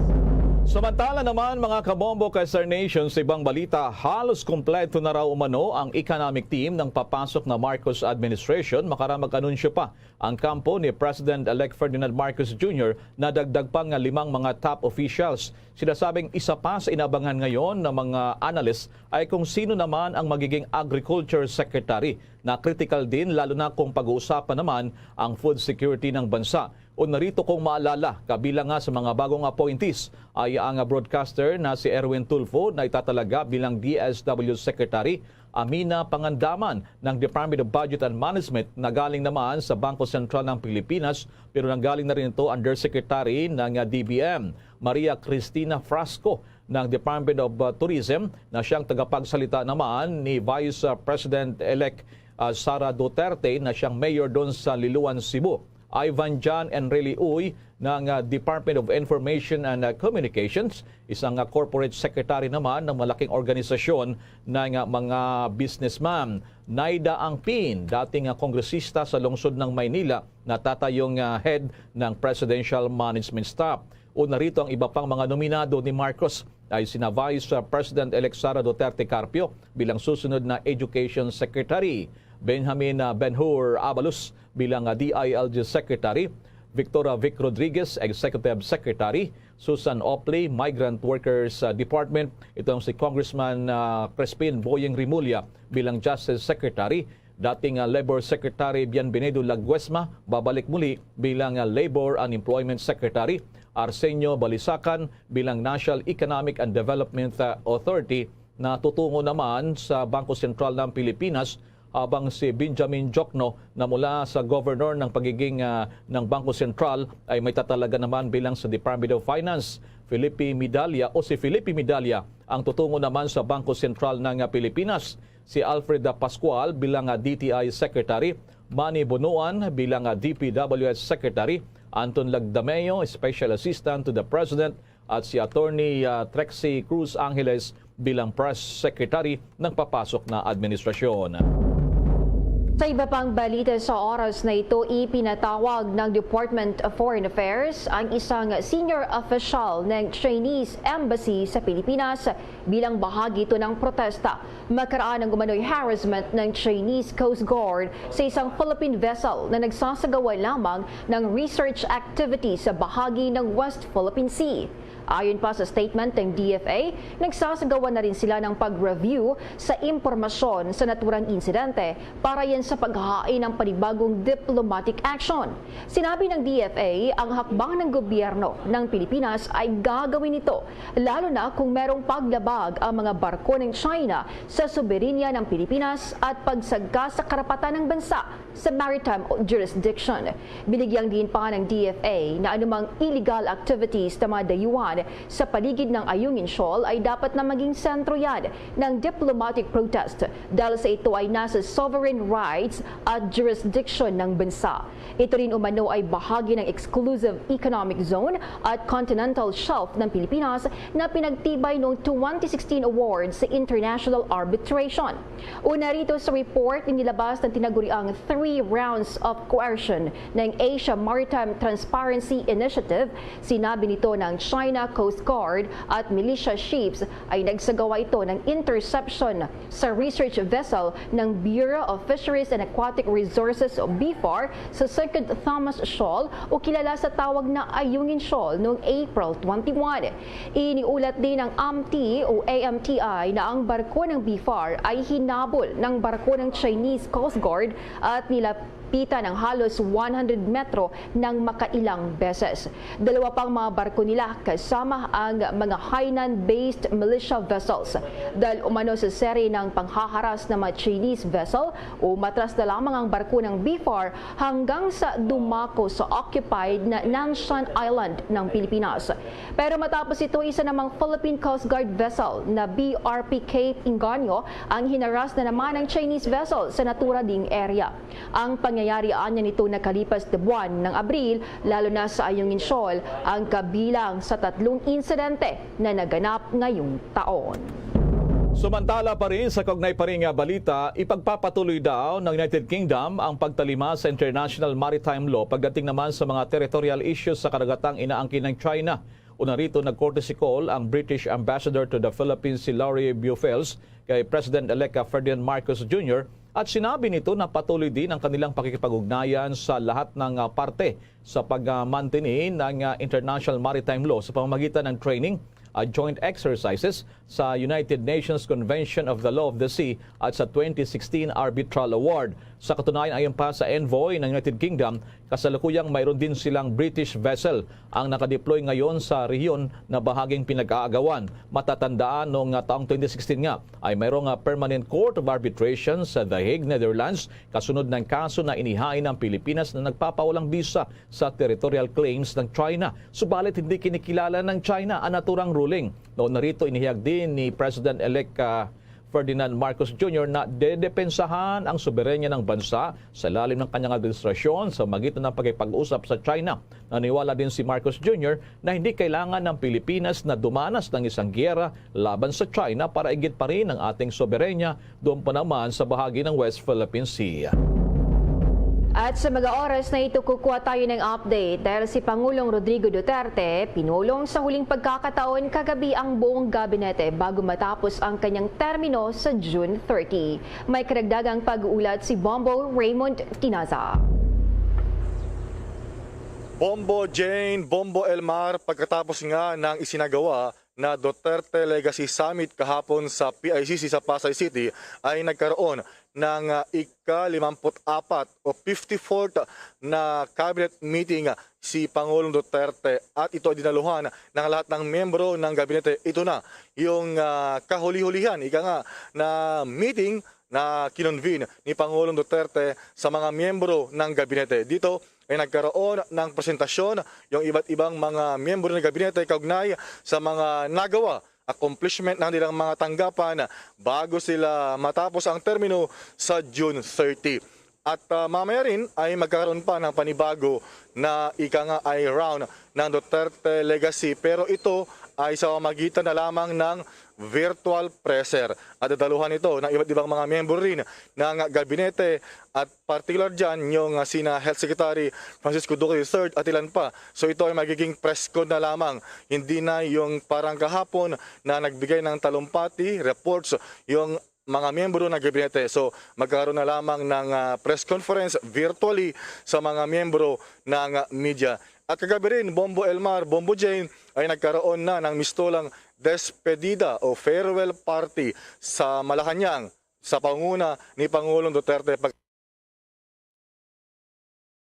Samantala naman, mga kabombo, ka-Star Nation, sa ibang balita, halos kompleto na raw umano ang economic team ng papasok na Marcos administration. Makaramag anunsyo pa ang kampo ni President-elect Ferdinand Marcos Junior na dagdag pa nga limang mga top officials. Sinasabing isa pa sa inabangan ngayon ng mga analyst ay kung sino naman ang magiging Agriculture Secretary na critical din, lalo na kung pag-uusapan naman ang food security ng bansa. O narito, kung maalala, kabilang nga sa mga bagong appointees ay ang broadcaster na si Erwin Tulfo na itatalaga bilang D S W Secretary, Amina Pangandaman ng Department of Budget and Management na galing naman sa Bangko Sentral ng Pilipinas, pero nanggaling na rin ito Undersecretary ng D B M, Maria Cristina Frasco ng Department of uh, Tourism na siyang tagapagsalita naman ni Vice uh, President-elect uh, Sara Duterte na siyang mayor doon sa Liloan, Cebu. Ivan John Enrile Uy ng uh, Department of Information and uh, Communications, isang uh, corporate secretary naman ng malaking organisasyon ng uh, mga businessman. Naida Angpin, dating uh, kongresista sa lungsod ng Maynila, natatayong uh, head ng Presidential Management Staff. Una rito ang iba pang mga nominado ni Marcos ay sina Vice President-elect Sara Duterte Carpio bilang susunod na Education Secretary, Benjamin, ah, Ben-Hur Abalos bilang, ah, D I L G Secretary, Victor, ah, Vic Rodriguez, Executive Secretary, Susan Opley, Migrant Workers, ah, Department, itong si Congressman, ah, Crispin Boying Remulla bilang Justice Secretary, dating, ah, Labor Secretary Bienvenido Laguesma babalik muli bilang, ah, Labor and Employment Secretary, Arsenio Balisacan bilang National Economic and Development, ah, Authority, na tutungo naman sa Bangko Sentral ng Pilipinas, habang si Benjamin Diokno na mula sa governor ng pagiging, ah, ng Bangko Sentral ay may tatalaga naman bilang sa Department of Finance. Felipe Medalla o si Felipe Medalla ang tutungo naman sa Bangko Sentral ng, ah, Pilipinas. Si Alfred Pascual bilang, ah, D T I Secretary, Manny Bonoan bilang, ah, D P W S Secretary, Anton Lagdameo, Special Assistant to the President, at si Attorney, ah, Trixie Cruz Angeles bilang Press Secretary ng papasok na administrasyon. Sa iba pang balita sa oras na ito, ipinatawag ng Department of Foreign Affairs ang isang senior official ng Chinese Embassy sa Pilipinas bilang bahagi ito ng protesta. Makaraan ang umano'y harassment ng Chinese Coast Guard sa isang Philippine vessel na nagsasagawa lamang ng research activity sa bahagi ng West Philippine Sea. Ayon pa sa statement ng D F A, nagsasagawa na rin sila ng pag-review sa impormasyon sa naturang insidente para yan sa paghahain ng panibagong diplomatic action. Sinabi ng D F A, ang hakbang ng gobyerno ng Pilipinas ay gagawin ito, lalo na kung merong paglabag ang mga barko ng China sa soberanya ng Pilipinas at pagsagka sa karapatan ng bansa sa maritime jurisdiction. Binigyang diin pa ng D F A na anumang illegal activities na mga dayuhan sa paligid ng Ayungin Shoal ay dapat na maging sentro yan ng diplomatic protest dahil sa ito ay nasa sovereign rights at jurisdiction ng bansa. Ito rin umano ay bahagi ng exclusive economic zone at continental shelf ng Pilipinas na pinagtibay noong twenty sixteen award sa international arbitration. Una rito sa report, inilabas ng tinaguriang three rounds of coercion ng Asia Maritime Transparency Initiative. Sinabi nito ng China Coast Guard at militia ships ay nagsagawa ito ng interception sa research vessel ng Bureau of Fisheries and Aquatic Resources o BFAR sa Second Thomas Shoal o kilala sa tawag na Ayungin Shoal noong April twenty-one. Iniulat din ng AMTI o A M T I na ang barko ng BFAR ay hinabol ng barko ng Chinese Coast Guard at nilapitan ng halos one hundred metro ng makailang beses. Dalawa pang mga barko nila kasama ang mga Hainan-based militia vessels. Dahil umano sa seri ng panghaharas ng mga Chinese vessel, umatras na lamang ang barko ng BFAR hanggang sa dumako sa occupied na Nanshan Island ng Pilipinas. Pero matapos ito, isa namang Philippine Coast Guard vessel na BRP Cape Inganyo ang hinaras na naman ng Chinese vessel sa natura ding area. Ang pangyayari anya nito nakalipas na buwan ng Abril, lalo na sa Ayungin Shoal, ang kabilang sa tatlong insidente na naganap ngayong taon. Samantala pa rin, sa kaugnay pa rin nga balita, ipagpapatuloy daw ng United Kingdom ang pagtalima sa international maritime law pagdating naman sa mga territorial issues sa kadagatang inaangkin ng China. Una rito, nag-courtesy call ang British Ambassador to the Philippines, si Larry Bufels, kay President-elect Ferdinand Marcos Junior, at sinabi nito na patuloy din ang kanilang pakikipag-ugnayan sa lahat ng, ah, parte sa pagmantini ng, ah, international maritime law sa pamamagitan ng training at joint exercises sa United Nations Convention of the Law of the Sea at sa twenty sixteen Arbitral Award. Sa katunayan, ayon pa sa envoy ng United Kingdom, kasalukuyang mayroon din silang British vessel ang nakadeploy ngayon sa rehiyon na bahaging pinag-aagawan. Matatandaan, noong, ah, taong twenty sixteen nga ay mayroong, ah, Permanent Court of Arbitration sa The Hague, Netherlands, kasunod ng kaso na inihain ng Pilipinas na nagpapawalang bisa sa territorial claims ng China. Subalit, hindi kinikilala ng China ang naturang ruling. Noon na rito, inihayag din ni President-elect, ah, Ferdinand Marcos Junior na dedepensahan ang soberanya ng bansa sa lalim ng kanyang administrasyon sa magitan ng pakikipag-usap sa China. Naniwala din si Marcos Junior na hindi kailangan ng Pilipinas na dumanas ng isang giyera laban sa China para igit pa rin ang ating soberanya doon pa naman sa bahagi ng West Philippine Sea. At sa mga oras na ito, kukuha tayo ng update dahil si Pangulong Rodrigo Duterte pinulong sa huling pagkakataon kagabi ang buong gabinete bago matapos ang kanyang termino sa June thirty. May karagdagang pag-uulat si Bombo Raymond Tinaza. Bombo Jane, Bombo Elmar, pagkatapos nga ng isinagawa na Duterte Legacy Summit kahapon sa P I C C sa Pasay City, ay nagkaroon ng ah, ika-limampu't-apat o fifty-fourth na cabinet meeting si Pangulong Duterte, at ito ay dinaluhan ng lahat ng miyembro ng gabinete. Ito na yung ah, kahuli-hulihan, ika nga, na meeting na kinonvene ni Pangulong Duterte sa mga miyembro ng gabinete. Dito ay nagkaroon ng presentasyon yung iba't ibang mga miyembro ng gabinete kaugnay sa mga nagawa, accomplishment ng nilang mga tanggapan bago sila matapos ang termino sa June thirty. At ah, mamaya rin ay magkakaroon pa ng panibago na ika nga ay round ng Duterte Legacy, pero ito ay sa pamagitan na lamang ng virtual presser. At dadaluhan ito ng iba't ibang mga miyembro rin ng gabinete, at particular dyan yung ah, sina Health Secretary Francisco Duque the third at ilan pa. So ito ay magiging press con na lamang, hindi na yung parang kahapon na nagbigay ng talumpati, reports, yung mga miyembro ng gabinete. So magkakaroon na lamang ng ah, press conference virtually sa mga miyembro ng ah, media. At kagabi rin, Bombo Elmar, Bombo Jane, ay nagkaroon na ng mistulang despedida o farewell party sa Malacañang sa panguna ni Pangulong Duterte. Pag-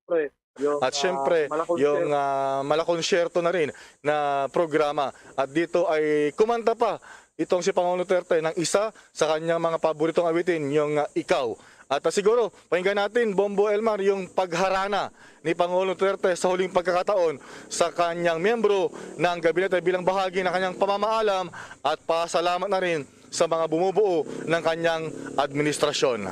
Pre, yung, At ah, syempre, malaking yung share. ah, malakonsyerto na rin na programa. At dito ay kumanta pa itong si Pangulong Duterte ng isa sa kanyang mga paboritong awitin, yung ah, Ikaw. At ah, siguro, pakinggan natin, Bombo Elmar, yung pagharana ni Pangulong Duterte sa huling pagkakataon sa kanyang miyembro ng gabinete bilang bahagi ng kanyang pamamaalam at pasalamat na rin sa mga bumubuo ng kanyang administrasyon.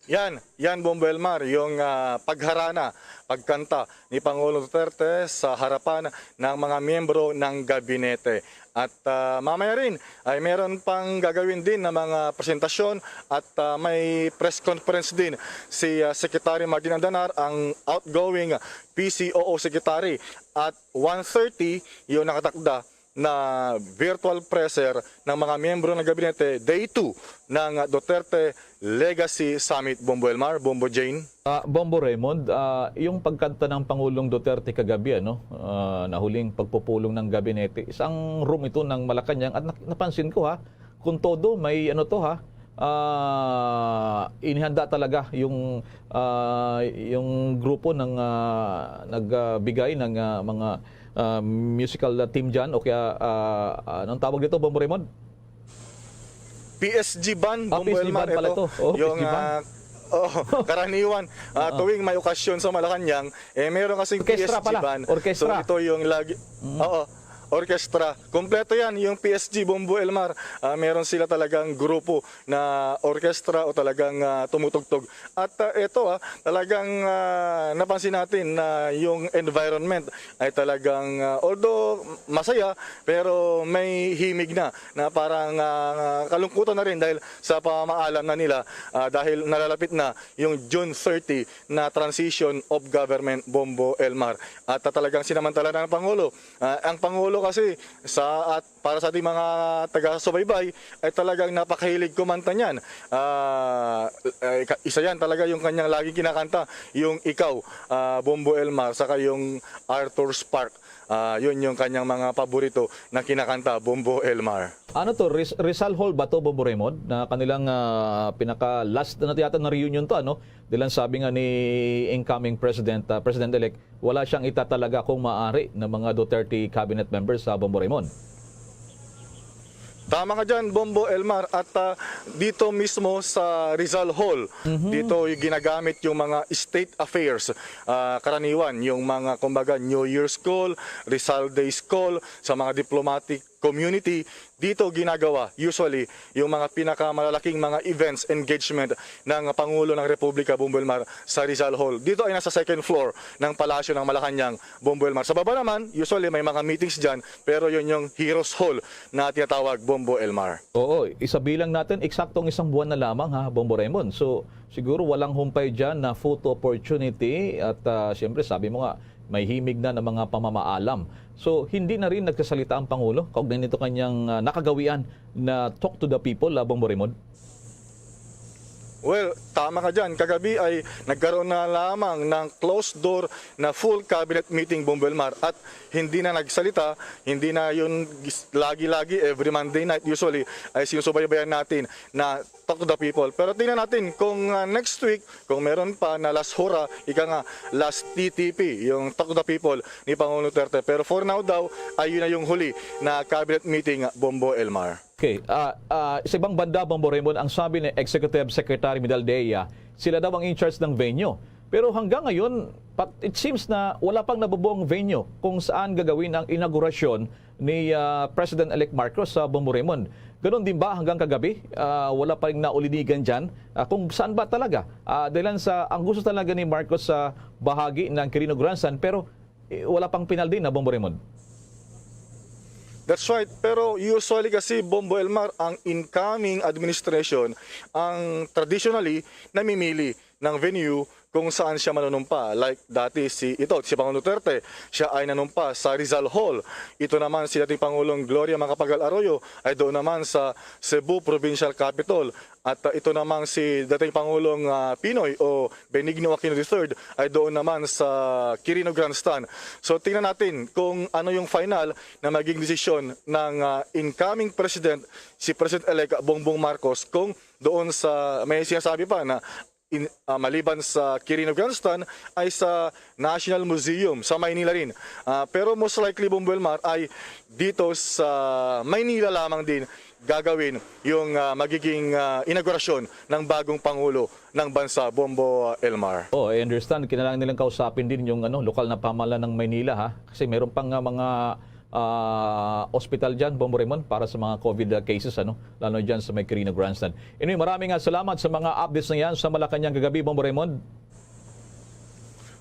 Yan, yan, Bombo Elmar, yung ah, pagharana, pagkanta ni Pangulong Duterte sa harapan ng mga miyembro ng gabinete. At ah, mamaya rin ay meron pang gagawin din na mga presentasyon at ah, may press conference din si ah, Secretary Martin Andanar, ang outgoing P C O O Secretary. At one thirty yung nakatakda na virtual presser ng mga miyembro ng gabinete, day two ng Duterte Legacy Summit. Bombo Elmar, Bombo Jane. Ah, Bombo Raymond, ah, yung pagkanta ng Pangulong Duterte kagabi, ano, ah, na huling pagpupulong ng gabinete, isang room ito ng Malacañang at nak- napansin ko ha, kung todo may ano to ha, ah, inihanda talaga yung ah, yung grupo ng ah, nagbigay ng ah, mga ah, musical team diyan o kaya ah, anong tawag dito, Bombo Raymond? P S G Band, Ah, Bombo P S G Elmar, Band pala ito. to. Oh, yung P S G Band. ah, oh, karaniwan, ah, Oo. Tuwing may okasyon sa Malacañang, eh meron kasing Orkestra P S G pala. Band. Orkestra. So ito yung lagi. Mm. Oo. Orkestra. Kompleto yan, yung P S G, Bombo Elmar. Ah, meron sila talagang grupo na orkestra o talagang, ah, tumutugtog. At, ah, eto, ah, talagang, ah, napansin natin na yung environment ay talagang, ah, although masaya, pero may himig na, na parang, ah, kalungkutan na rin dahil sa pamamaalam na nila, ah, dahil nalalapit na yung June thirty na transition of government, Bombo Elmar. At, ah, talagang sinamantala na ng Pangulo. Ah, ang Pangulo kasi sa, at para sa ating mga taga-subaybay ay talagang napakahilig kumanta niyan. Ah, eh, ka-, isa yan talaga yung kanyang laging kinakanta, yung Ikaw, ah, Bombo Elmar, saka yung Arthur's Park. Ah, yun yung kanyang mga paborito na kinakanta, Bombo Elmar. Ano to, Ris-, Rizal Hall ba to, Bombo Raymond, na kanilang, ah, pinaka-last na yata na reunion to, ano? Dilan sabi nga ni incoming President, ah, President-elect, wala siyang itatalaga kung maaari na mga Duterte cabinet members sa, Bombo Raymond. Tama ka dyan, Bombo Elmar. At, ah, dito mismo sa Rizal Hall, Mhm. dito yung ginagamit yung mga state affairs. Ah, karaniwan, yung mga, kumbaga, New Year's call, Rizal Days call, sa mga diplomatic community, dito ginagawa usually yung mga pinakamalalaking mga events, engagement ng Pangulo ng Republika, Bombo Elmar, sa Rizal Hall. Dito ay nasa second floor ng Palasyo ng Malacañang, Bombo Elmar. Sa baba naman, usually may mga meetings dyan, pero yun yung Heroes Hall na tinatawag, Bombo Elmar. Oo, isabilang natin, eksaktong isang buwan na lamang, ha, Bombo Raymond. So, siguro walang humpay dyan na photo opportunity at, ah, siyempre, sabi mo nga, may himig na ng mga pamamaalam. So, hindi na rin nagsasalita ang Pangulo kaugnay nito kanyang, ah, nakagawian na Talk to the People, ah, Bombo Raymond? Well, tama ka dyan. Kagabi ay nagkaroon na lamang ng closed door na full cabinet meeting, Bombo Elmar, at hindi na nagsalita, hindi na yun gis-, lagi-lagi, every Monday night usually ay sinusubaybayan natin na Talk to the People. Pero tingnan natin kung, ah, next week, kung meron pa na last hora, ika nga last T T P, yung Talk to the People ni Pangulong Duterte. Pero for now daw, ayun na yung huli na cabinet meeting, Bombo Elmar. Okay, ah, ah, sa ibang banda, Bombo Raymond, ang sabi ni Executive Secretary Medaldea, sila daw ang in charge ng venue. Pero hanggang ngayon, pat-, it seems na wala pang nabubuong venue kung saan gagawin ang inaugurasyon ni, ah, President-elect Marcos sa, Bombo Raymond. Ganun din ba hanggang kagabi? Ah, wala pa rin naulinigan dyan? Ah, kung saan ba talaga? Ah, dahil sa, ang gusto talaga ni Marcos sa bahagi ng Quirino Grandstand, pero, eh, wala pang pinal din na, Bombo Raymond. That's right. Pero usually kasi, Bombo Elmar, ang incoming administration ang traditionally namimili ng venue kung saan siya manunumpa. Like dati si, ito, si Pangulong Duterte, siya ay nanumpa sa Rizal Hall. Ito naman si dating Pangulong Gloria Macapagal Arroyo ay doon naman sa Cebu Provincial Capitol. At, uh, ito namang si dating Pangulong, uh, Pinoy o Benigno Aquino the third ay doon naman sa Quirino Grandstand. So tingnan natin kung ano yung final na maging desisyon ng, uh, incoming president, si President-elect Bongbong Marcos, kung doon sa, may sinasabi pa na in, ah, maliban sa Quirino Grandstand, ay sa National Museum sa Maynila rin. Ah, pero most likely, Bombo Elmar, ay dito sa Maynila lamang din gagawin yung, ah, magiging, ah, inaugurasyon ng bagong Pangulo ng bansa, Bombo, ah, Elmar. Oh, I understand. Kinailangan nilang kausapin din yung, ano, lokal na pamahalaan ng Maynila, ha? Kasi meron pang, ah, mga ah, ospital dyan, Bombo Raymond, para sa mga COVID, ah, cases, ano, lalo dyan sa may Quirino Grandstand. Anyway, maraming, ah, salamat sa mga updates na yan sa Malacañang kagabi, Bombo Raymond.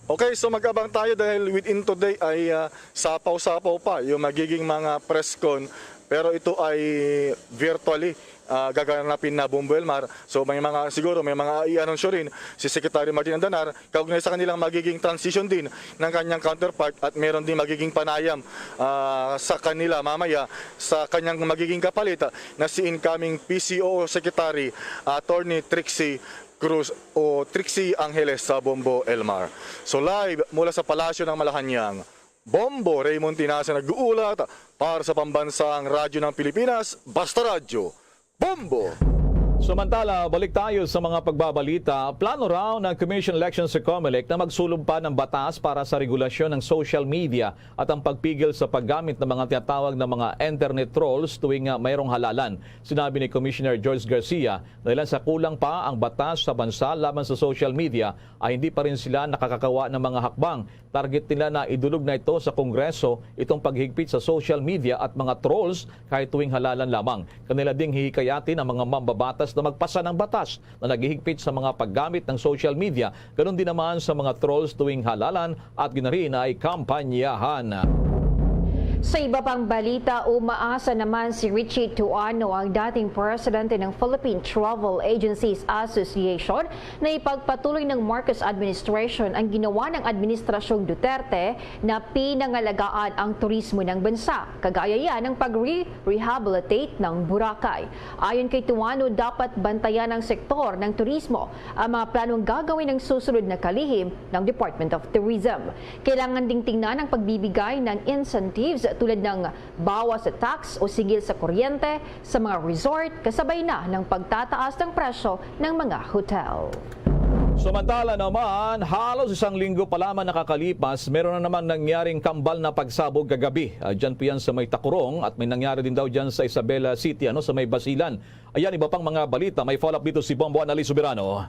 Okay, so mag-abang tayo dahil within today ay, ah, sapaw-sapaw pa yung magiging mga press con, pero ito ay virtually, ah, gaganapin na, Bombo Elmar. So may mga, siguro may mga i-anunsyo rin si Secretary Martin Andanar kaugnay sa kanilang magiging transition din ng kanyang counterpart at meron din magiging panayam, ah, sa kanila mamaya sa kanyang magiging kapalit, ah, na si incoming P C O Secretary, ah, Attorney Trixie Cruz o Trixie Angeles sa, Bombo Elmar. So live mula sa Palasyo ng Malacañang, Bombo Raymond Tinasan nag-uulat para sa Pambansang Radyo ng Pilipinas, Basta Radyo, Bombo! Samantala, balik tayo sa mga pagbabalita. Plano raw ng Commission on Elections o COMELEC na magsulong pa ng batas para sa regulasyon ng social media at ang pagpigil sa paggamit ng mga tinatawag na mga internet trolls tuwing, ah, mayroong halalan. Sinabi ni Commissioner George Garcia na ilan sa kulang pa ang batas sa bansa laban sa social media ay hindi pa rin sila nakakagawa ng mga hakbang. Target nila na idulog na ito sa Kongreso itong paghigpit sa social media at mga trolls kahit tuwing halalan lamang. Kanila ding hihikayatin ang mga mambabatas na magpasa ng batas na naghihigpit sa mga paggamit ng social media, ganun din naman sa mga trolls tuwing halalan at ginarin ay kampanyahan. Sa iba pang balita, umaasa naman si Richie Tuano, ang dating presidente ng Philippine Travel Agencies Association, na ipagpatuloy ng Marcos administration ang ginawa ng Administrasyong Duterte na pinangalagaan ang turismo ng bansa, kagaya yan ng pag-re-rehabilitate ng Boracay. Ayon kay Tuano, dapat bantayan ng sektor ng turismo ang mga planong gagawin ng susunod na kalihim ng Department of Tourism. Kailangan ding tingnan ang pagbibigay ng incentives tulad ng bawas sa tax o sigil sa kuryente sa mga resort, kasabay na ng pagtataas ng presyo ng mga hotel. Samantala naman, halos isang linggo pa lamang nakakalipas, meron na naman nangyaring kambal na pagsabog kagabi. Ah, dyan po yan sa may Takurong at may nangyari din daw dyan sa Isabela City, ano, sa may Basilan. Ayan, iba pang mga balita. May follow-up dito si Bombo Annalise Soberano.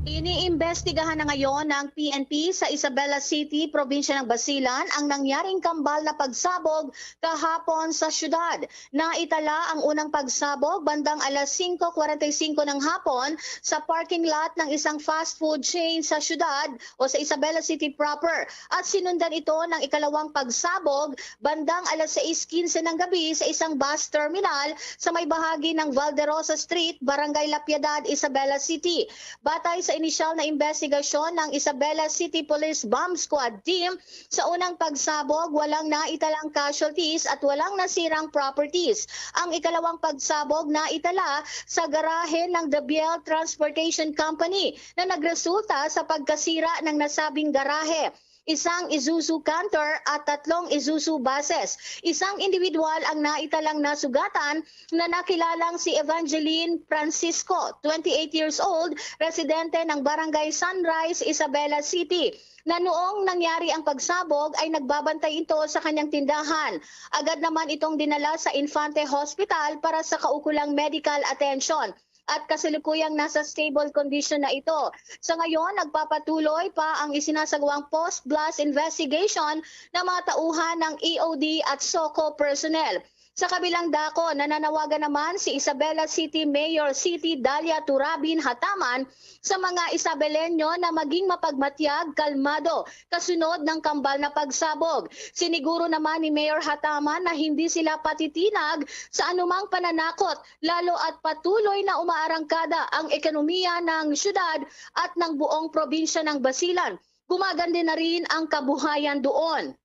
Iniimbestigahan na ngayon ng P N P sa Isabela City, probinsya ng Basilan, ang nangyaring kambal na pagsabog kahapon sa syudad. Naitala ang unang pagsabog bandang alas singko kwarenta y singko ng hapon sa parking lot ng isang fast food chain sa syudad o sa Isabela City proper, at sinundan ito ng ikalawang pagsabog bandang alas sais quince ng gabi sa isang bus terminal sa may bahagi ng Valderosa Street, Barangay La Piedad, Isabela City. Batay sa inisyal na imbestigasyon ng Isabela City Police Bomb Squad Team, sa unang pagsabog, walang naitalang casualties at walang nasirang properties. Ang ikalawang pagsabog naitala sa garahe ng The Biel Transportation Company, na nagresulta sa pagkasira ng nasabing garahe, isang Isuzu Canter at tatlong Isuzu buses. Isang individual ang naitalang nasugatan, na nakilalang si Evangeline Francisco, twenty-eight years old, residente ng Barangay Sunrise, Isabela City, na noong nangyari ang pagsabog ay nagbabantay ito sa kanyang tindahan. Agad naman itong dinala sa Infante Hospital para sa kaukulang medical attention, at kasalukuyang nasa stable condition na ito. Sa ngayon, nagpapatuloy pa ang isinasagawang post-blast investigation ng mga tauhan ng E O D at SOCO personnel. Sa kabilang dako, nananawagan naman si Isabela City Mayor City Dalia Turabin Hataman sa mga Isabeleño na maging mapagmatyag, kalmado, kasunod ng kambal na pagsabog. Siniguro naman ni Mayor Hataman na hindi sila patitinag sa anumang pananakot, lalo at patuloy na umaarangkada ang ekonomiya ng syudad at ng buong probinsya ng Basilan. Gumaganda na rin ang kabuhayan doon.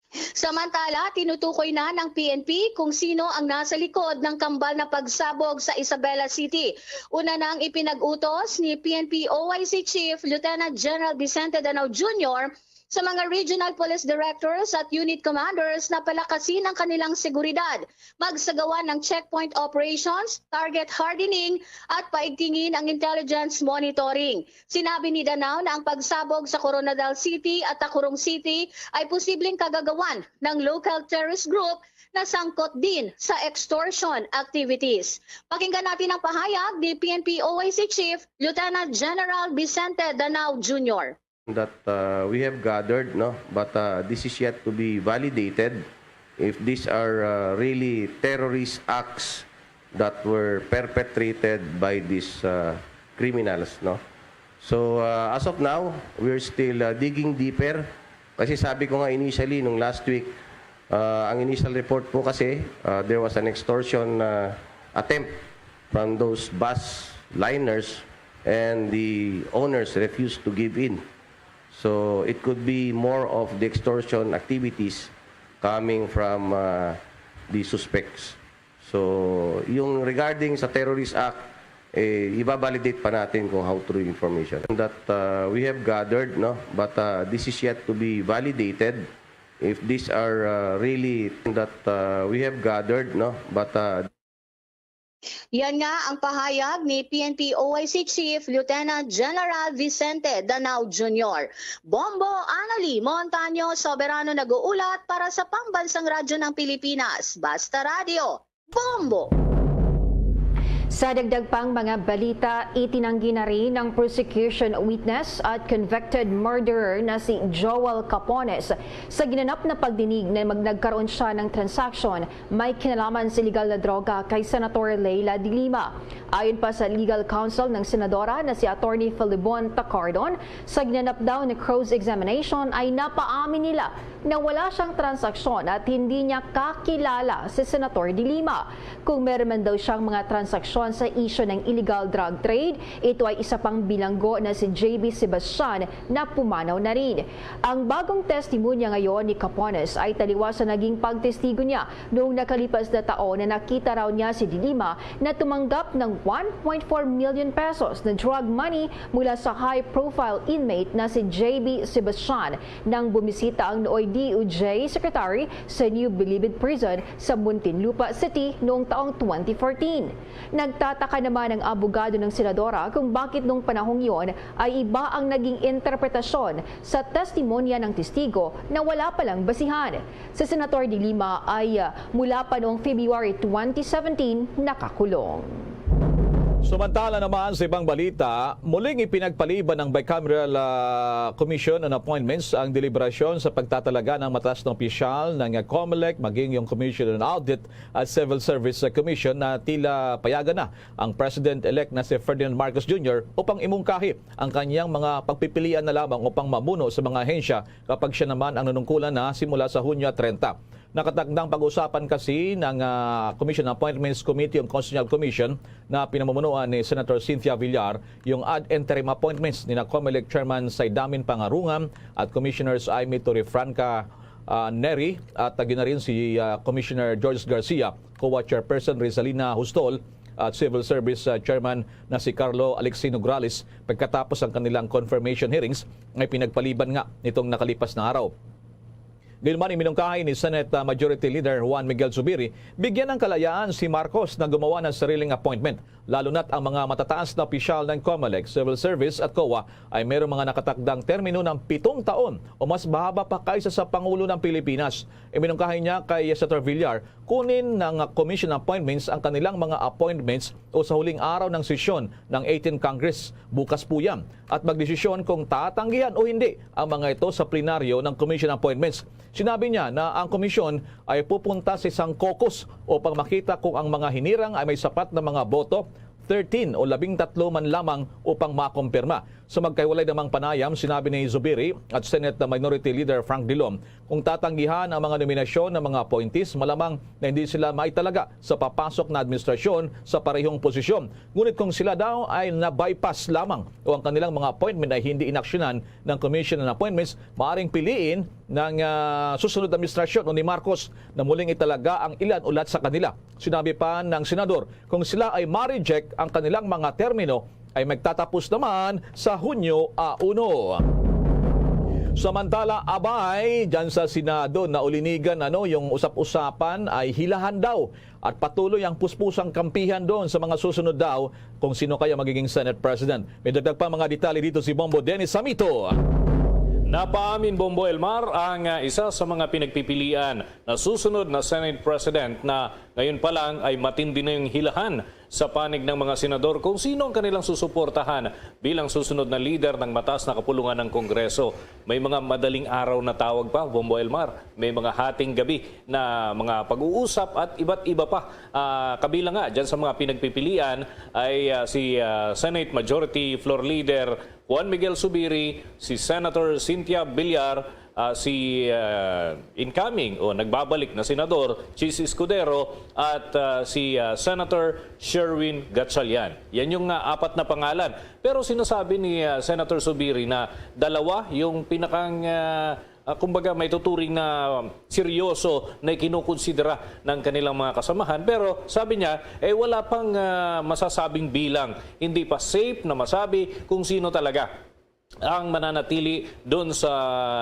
Samantala, tinutukoy na ng P N P kung sino ang nasa likod ng kambal na pagsabog sa Isabela City. Una nang ipinag-utos ni P N P O I C Chief Lieutenant General Vicente Danao Junior sa mga regional police directors at unit commanders na palakasin ang kanilang seguridad, magsagawa ng checkpoint operations, target hardening, at paigtingin ang intelligence monitoring. Sinabi ni Danao na ang pagsabog sa Koronadal City at Tacurong City ay posibleng kagagawan ng local terrorist group na sangkot din sa extortion activities. Pakinggan natin ang pahayag ni P N P O I C Chief Lieutenant General Vicente Danao Junior. That, uh, we have gathered, no? But, uh, this is yet to be validated if these are, uh, really terrorist acts that were perpetrated by these, uh, criminals, no? So, uh, as of now, we're still, uh, digging deeper. Kasi sabi ko nga initially, nung last week, uh, ang initial report po kasi, uh, there was an extortion, uh, attempt from those bus liners, and the owners refused to give in. So, it could be more of the extortion activities coming from, uh, the suspects. So, yung regarding sa Terrorist Act, eh, ibabalidate pa natin kung how true information. That, uh, we have gathered, no? But, uh, this is yet to be validated if these are, uh, really that, uh, we have gathered, no? But, uh, Yan nga ang pahayag ni P N P O I C Chief Lieutenant General Vicente Danao Junior. Bombo Anali Montaño Soberano nag-uulat para sa Pambansang Radyo ng Pilipinas, Basta Radyo, Bombo! Sa dagdag pang mga balita, itinanggi na rin ng prosecution witness at convicted murderer na si Joel Capones sa ginanap na pagdinig na mag-, nagkaroon siya ng transaksyon may kinalaman sa iligal na droga kay Senator Leila de Lima. Ayon pa sa legal counsel ng senadora na si Attorney Felibon Tacardon, sa ginanap daw na cross-examination ay napaamin nila na wala siyang transaksyon at hindi niya kakilala si Senator de Lima. Kung meron man daw siyang mga transaksyon sa isyu ng illegal drug trade, ito ay isa pang bilanggo na si J B Sebastian na pumanaw na rin. Ang bagong testimonya ngayon ni Capones ay taliwas sa naging pagtestigo niya noong nakalipas na taon na nakita raw niya si de Lima na tumanggap ng one point four million pesos na drug money mula sa high-profile inmate na si J B Sebastian nang bumisita ang nooy D O J Secretary sa New Bilibid Prison sa Muntinlupa City noong taong twenty fourteen. Nagtataka naman ang abogado ng senadora kung bakit nung panahong iyon ay iba ang naging interpretasyon sa testimonya ng testigo na wala palang basihan. Si Senator de Lima ay, ah, mula pa noong February twenty seventeen nakakulong. Samantala naman sa ibang balita, muling ipinagpaliban ng Bicameral, ah, Commission on Appointments ang deliberasyon sa pagtatalaga ng mataas na opisyal ng COMELEC, maging yung Commission on Audit at Civil Service Commission na tila payagan na ang President-elect na si Ferdinand Marcos Junior upang imungkahi ang kanyang mga pagpipilian na lamang upang mamuno sa mga ahensya kapag siya naman ang nanungkulan na simula sa Hunyo trenta. Nakatakdang pag-usapan kasi ng, ah, Commission Appointments Committee o Constitutional Commission na pinamumunuan ni Senator Cynthia Villar yung ad interim appointments ni na COMELEC Chairman Saydamin Pangarungan at Commissioners Imee Torrefranca, ah, Neri at, ah, yun na rin si, ah, Commissioner George Garcia, COA Chairperson Rizalina Hustol at Civil Service, ah, Chairman na si Carlo Alexi Nograles pagkatapos ang kanilang confirmation hearings ay pinagpaliban nga nitong nakalipas na araw. Gayunman, iminungkahi ni Senate, ah, Majority Leader Juan Miguel Zubiri, bigyan ng kalayaan si Marcos na gumawa ng sariling appointment, lalo na't ang mga matataas na opisyal ng COMELEC, Civil Service at COA ay mayroong mga nakatakdang termino ng pitong taon o mas mahaba pa kaysa sa Pangulo ng Pilipinas. Iminungkahi niya kay Senator Villar, kunin ng Commission Appointments ang kanilang mga appointments o sa huling araw ng sesyon ng eighteenth Congress, bukas po yan, at magdesisyon kung tatanggihan o hindi ang mga ito sa plenaryo ng Commission Appointments. Sinabi niya na ang komisyon ay pupunta sa isang caucus upang makita kung ang mga hinirang ay may sapat na mga boto, thirteen o labing tatlo man lamang, upang makumpirma. Sa magkahiwalay namang panayam, sinabi ni Zubiri at Senate Minority Leader Frank Drilon, kung tatanggihan ang mga nominasyon ng mga appointees, malamang na hindi sila maitalaga sa papasok na administrasyon sa parehong posisyon. Ngunit kung sila daw ay na-bypass lamang o ang kanilang mga appointment ay hindi inaksyonan ng Commission on Appointments, maaring piliin ng, ah, susunod na administrasyon o ni Marcos na muling italaga ang ilan ulat sa kanila. Sinabi pa ng senador, kung sila ay ma-reject, ang kanilang mga termino ay magtatapos naman sa Hunyo a uno. Samantala, abay, dyan sa Senado, naulinigan, ano, yung usap-usapan ay hilahan daw at patuloy ang puspusang kampihan doon sa mga susunod daw kung sino kaya magiging Senate President. May dagdag pa mga detalye dito si Bombo Dennis Samito. Napaamin, Bombo Elmar, ang, ah, isa sa mga pinagpipilian na susunod na Senate President na ngayon pa lang ay matindi na yung hilahan sa panig ng mga senador kung sino ang kanilang susuportahan bilang susunod na lider ng mataas na kapulungan ng Kongreso. May mga madaling araw na tawag pa, Bombo Elmar. May mga hating gabi na mga pag-uusap at iba't iba pa. Ah, kabilang nga dyan sa mga pinagpipilian ay, ah, si, ah, Senate Majority Floor Leader Juan Miguel Zubiri, si Senator Cynthia Villar, ah, si, ah, incoming o nagbabalik na Senador Chiz Escudero at, ah, si, ah, Senator Sherwin Gatchalian. Yan yung, ah, apat na pangalan. Pero sinasabi ni, ah, Senator Zubiri na dalawa yung pinakang, ah, ah, kumbaga, may tuturing na seryoso na ikinukonsidera ng kanilang mga kasamahan. Pero sabi niya, eh, wala pang, ah, masasabing bilang. Hindi pa safe na masabi kung sino talaga. ang mananatili doon sa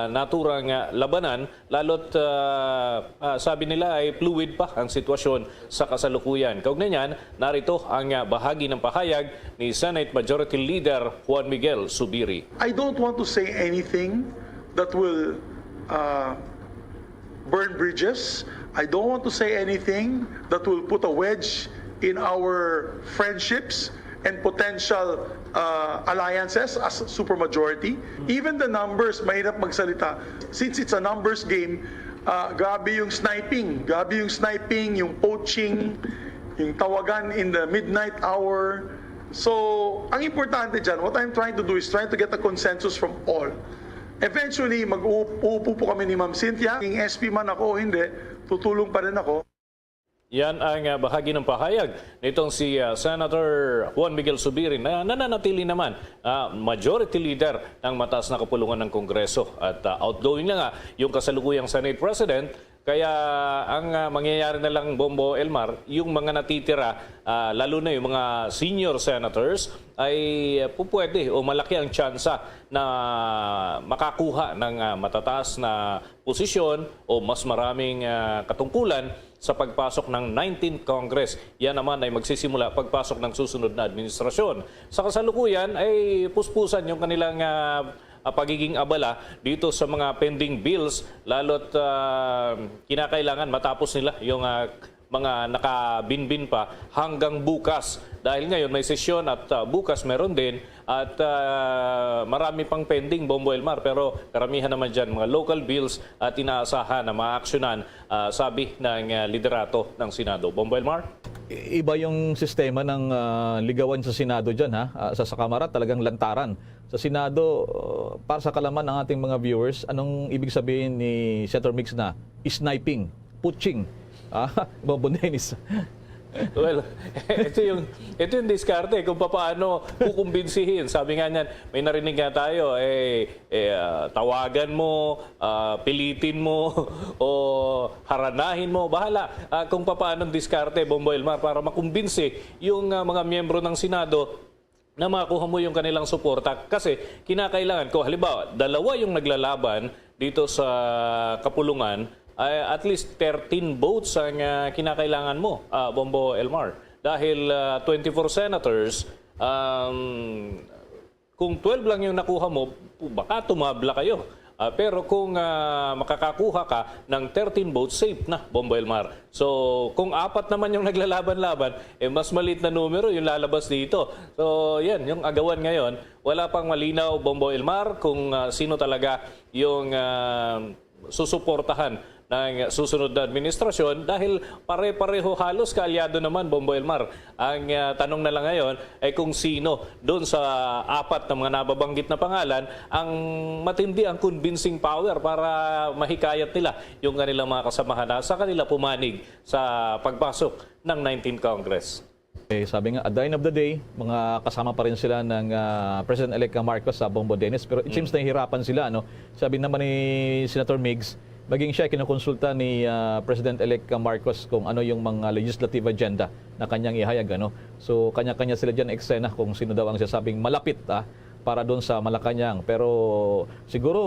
naturang, ah, labanan, lalo't, ah, ah, sabi nila ay fluid pa ang sitwasyon sa kasalukuyan. Kaugnay niyan, narito ang, ah, bahagi ng pahayag ni Senate Majority Leader Juan Miguel Zubiri. I don't want to say anything that will uh, burn bridges. I don't want to say anything that will put a wedge in our friendships and potential uh, alliances as supermajority. Even the numbers, mahirap magsalita. Since it's a numbers game, uh, grabe yung sniping. Grabe yung sniping, yung poaching, yung tawagan in the midnight hour. So, ang importante dyan, what I'm trying to do is trying to get a consensus from all. Eventually, mag-uupo po kami ni Ma'am Cynthia. Yung S P man ako o hindi, tutulong pa rin ako. Yan ang, ah, bahagi ng pahayag nitong si, ah, Senator Juan Miguel Zubiri na nananatili naman, ah, majority leader ng mataas na kapulungan ng Kongreso. At, ah, outgoing na nga yung kasalukuyang Senate President. Kaya ang, ah, mangyayari na lang, Bombo Elmar, yung mga natitira, ah, lalo na yung mga senior senators, ay, ah, pupwede o malaki ang tsansa na makakuha ng, ah, matataas na posisyon o mas maraming, ah, katungkulan sa pagpasok ng nineteenth Congress. Yan naman ay magsisimula pagpasok ng susunod na administrasyon. Sa kasalukuyan ay puspusan yung kanilang, ah, ah, pagiging abala dito sa mga pending bills, lalo't, ah, kinakailangan matapos nila yung, ah, mga nakabinbin pa hanggang bukas. Dahil ngayon may sesyon at, ah, bukas meron din at, ah, marami pang pending, Bombo Elmar, pero karamihan naman dyan mga local bills at inaasahan na maaksyonan, ah, sabi ng, ah, liderato ng Senado. Bombo Elmar? I- Iba yung sistema ng ah, ligawan sa Senado dyan, ha? Ah, sa, sa Kamara, talagang lantaran. Sa Senado, uh, para sa kalaman ng ating mga viewers, anong ibig sabihin ni Senator Migs na sniping, poaching? Ah, Bombo Dennis. Well, ito yung, ito yung diskarte kung paano kukumbinsihin. Sabi nga niyan, may narinig nga tayo, eh, eh, ah, tawagan mo, ah, pilitin mo, o haranahin mo, bahala, ah, kung paano ang diskarte, Bombo Elmar, para makumbinsi yung, ah, mga miyembro ng Senado na makuha mo yung kanilang suporta. Kasi kinakailangan ko, halimbawa, dalawa yung naglalaban dito sa kapulungan, ay at least thirteen votes ang, ah, kinakailangan mo, ah, Bombo Elmar. Dahil, ah, twenty-four senators, um, kung twelve lang yung nakuha mo, baka tumabla kayo. Ah, pero kung, ah, makakakuha ka ng thirteen votes, safe na, Bombo Elmar. So, kung apat naman yung naglalaban-laban, eh, mas maliit na numero yung lalabas dito. So, yan, yung agawan ngayon, wala pang malinaw, Bombo Elmar, kung, ah, sino talaga yung, ah, susuportahan ng susunod na administrasyon dahil pare-pareho halos kaalyado naman, Bombo Elmar. Ang, ah, tanong na lang ngayon ay kung sino doon sa apat na mga nababanggit na pangalan ang matindi ang convincing power para mahikayat nila yung kanilang mga kasamahan na sa kanila pumanig sa pagpasok ng nineteenth Congress. Eh, sabi nga, at the end of the day, mga kasama pa rin sila ng ah, President-elect Marcos sa Bombo Dennis. Pero it seems nahihirapan sila, no? Sabi naman ni Senator Migs, maging siya kinukonsulta ni ah, President-elect Marcos kung ano yung mga legislative agenda na kanyang ihayag, ano? So, kanya-kanya sila dyan eksena kung sino daw ang sasabing malapit, ah, para doon sa Malacañang. Pero siguro,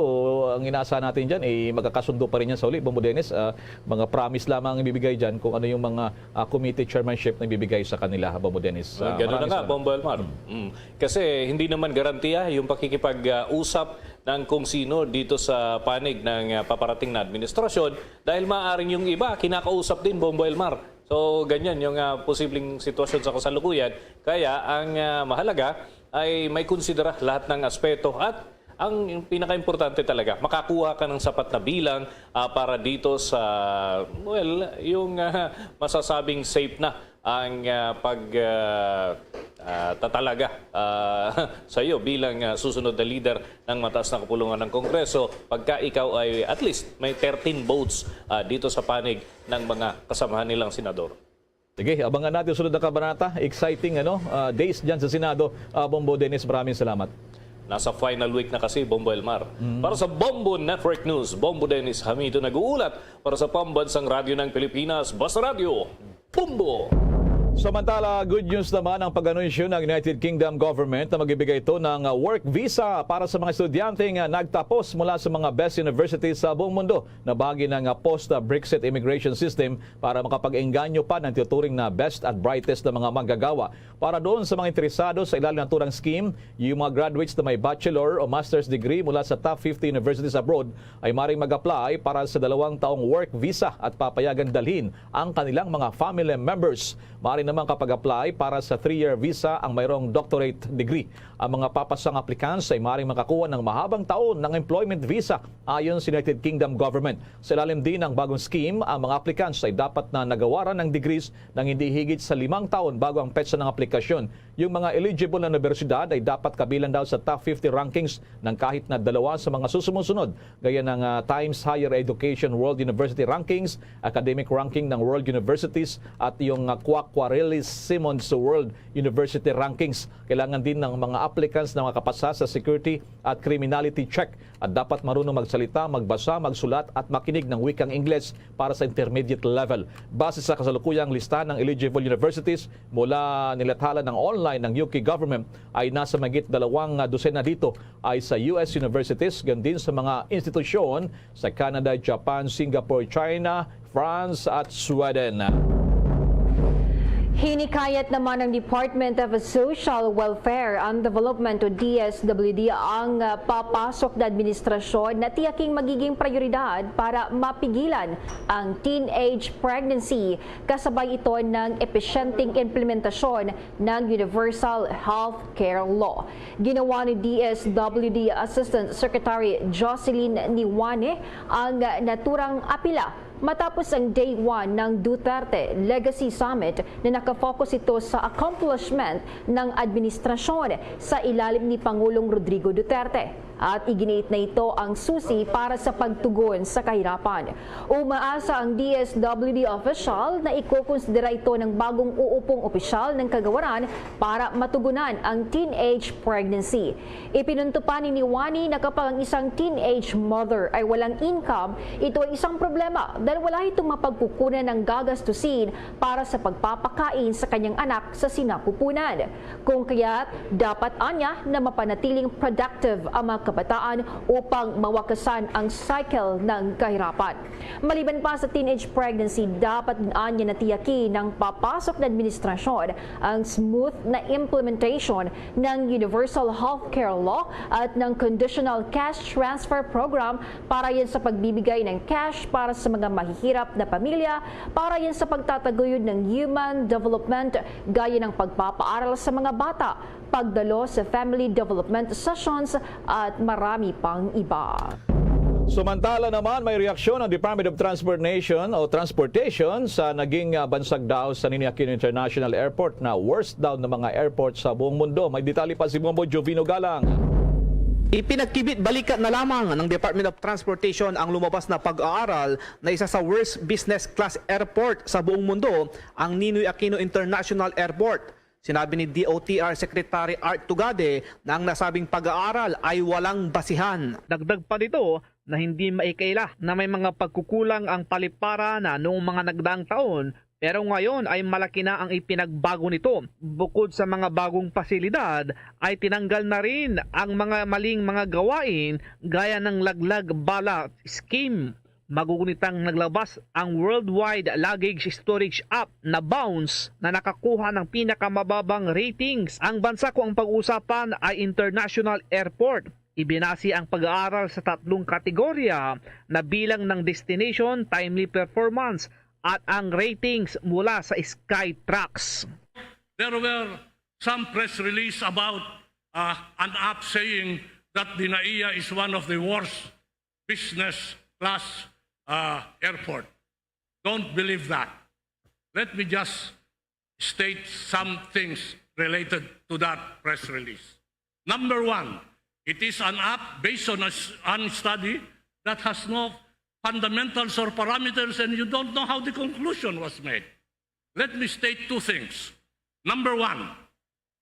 ang inaasahan natin dyan, eh, magkakasundo pa rin yan sa huli, Bombo Dennis. Ah, mga promise lamang ang ibibigay dyan kung ano yung mga ah, committee chairmanship na ibibigay sa kanila, Bombo Dennis. Ah, Ganun na maraming nga, salamat. Bombo Elmar. Mm. Kasi hindi naman garantiya yung pakikipag-usap ng kung sino dito sa panig ng, ah, paparating na administrasyon dahil maaaring yung iba kinakausap din, Bombo Elmar. So, ganyan yung, ah, posibleng sitwasyon sa kasalukuyan. Kaya ang, ah, mahalaga ay may konsidera lahat ng aspeto at ang pinakaimportante talaga, makakuha ka ng sapat na bilang, ah, para dito sa, well, yung, ah, masasabing safe na ang, ah, pag, ah, ah, tatalaga, ah, sa iyo bilang, ah, susunod na leader ng mataas na kapulungan ng Kongreso pagka ikaw ay at least may thirteen votes, ah, dito sa panig ng mga kasamahan nilang senador. Sige, abangan natin sunod na kabanata. Exciting, ano, ah, days dyan sa Senado. Ah, Bombo Dennis, maraming salamat. Nasa final week na kasi, Bombo Elmar. Para sa Bombo Network News, Bombo Dennis Hamido nag-uulat. Para sa Pambansang Radyo ng Pilipinas, Basta Radyo, Bombo! Samantala, good news naman ang pag-anunsyo ng United Kingdom government na magbibigay ito ng, uh, work visa para sa mga estudyante nga nagtapos mula sa mga best universities sa buong mundo na bahagi ng, uh, post-Brexit immigration system para makapag-engganyo pa ng tinuturing na best at brightest na mga manggagawa. Para doon sa mga interesado sa ilalim ng naturang scheme, yung mga graduates na may bachelor o master's degree mula sa top fifty universities abroad ay maring mag-apply para sa dalawang taong work visa at papayagan dalhin ang kanilang mga family members. Maaari naman kapag-apply para sa three-year visa ang mayroong doctorate degree. Ang mga papasang applicants ay maaaring makakuha ng mahabang taon ng employment visa ayon sa United Kingdom government. Sa ilalim din ng bagong scheme, ang mga applicants ay dapat na nagawaran ng degrees ng hindi higit sa limang taon bago ang petsa ng aplikasyon. Yung mga eligible na universidad ay dapat kabilang daw sa top fifty rankings ng kahit na dalawa sa mga susumusunod, gaya ng, ah, Times Higher Education World University Rankings, Academic Ranking ng World Universities, at yung, ah, Quacquarelli-Simmons World University Rankings. Kailangan din ng mga applicants na makapasa sa security at criminality check at dapat marunong magsalita, magbasa, magsulat, at makinig ng wikang Ingles para sa intermediate level. Base sa kasalukuyang lista ng eligible universities mula nilathala ng online ng U K government, ay nasa mahigit dalawang, ah, dosena dito ay sa U S universities, gayon din sa mga institusyon sa Canada, Japan, Singapore, China, France, at Sweden. Hinikayat naman ng Department of Social Welfare and Development o D S W D ang, ah, papasok na administrasyon na tiyaking magiging prioridad para mapigilan ang teenage pregnancy, kasabay ito ng episyenteng implementasyon ng Universal Health Care Law. Ginawa ni D S W D Assistant Secretary Jocelyn Niwane ang naturang apila matapos ang day one ng Duterte Legacy Summit na nakafocus ito sa accomplishment ng administrasyon sa ilalim ni Pangulong Rodrigo Duterte. At iginiit na ito ang susi para sa pagtugon sa kahirapan. Umaasa ang D S W D official na ikukonsidera ito ng bagong uupong opisyal ng kagawaran para matugunan ang teenage pregnancy. Ipinunto pa ni Niwane na kapag ang isang teenage mother ay walang income, ito ay isang problema dahil wala itong mapagkukunan ng gagastusin para sa pagpapakain sa kanyang anak sa sinapupunan. Kung kaya't dapat anya na mapanatiling productive ang mga kabataan upang mawakasan ang cycle ng kahirapan. Maliban pa sa teenage pregnancy, dapat din anya natiyaki ng papasok na administrasyon ang smooth na implementation ng Universal Healthcare Law at ng Conditional Cash Transfer Program para yan sa pagbibigay ng cash para sa mga mahihirap na pamilya, para yan sa pagtataguyod ng human development, gaya ng pagpapaaral sa mga bata, pagdalo sa family development sessions, at marami pang iba. Samantala naman, may reaksyon ang Department of Transportation o Transportation sa naging, ah, bansag daw sa Ninoy Aquino International Airport na worst daw na mga airport sa buong mundo. May detalye pa si Bombo Jovino Galang. Ipinagkibit balikat na lamang ng Department of Transportation ang lumabas na pag-aaral na isa sa worst business class airport sa buong mundo ang Ninoy Aquino International Airport. Sinabi ni D O T R Secretary Art Tugade na ang nasabing pag-aaral ay walang basihan. Dagdag pa nito na hindi maikaila na may mga pagkukulang ang palipara na noong mga nagdaang taon, pero ngayon ay malaki na ang ipinagbago nito. Bukod sa mga bagong pasilidad, ay tinanggal na rin ang mga maling mga gawain gaya ng laglag bala scheme. Magugunitang naglabas ang Worldwide Luggage Storage App na Bounce na nakakuha ng pinakamababang ratings. Ang bansa kung ang pag-uusapan ay international airport. Ibinase ang pag-aaral sa tatlong kategorya na bilang ng destination, timely performance, at ang ratings mula sa Skytrax. There were some press release about, uh, an app saying that the NAIA is one of the worst business class, uh, airport. Don't believe that. Let me just state some things related to that press release. Number one, it is an app based on a s-, on study that has no fundamentals or parameters, and you don't know how the conclusion was made. Let me state two things. Number one,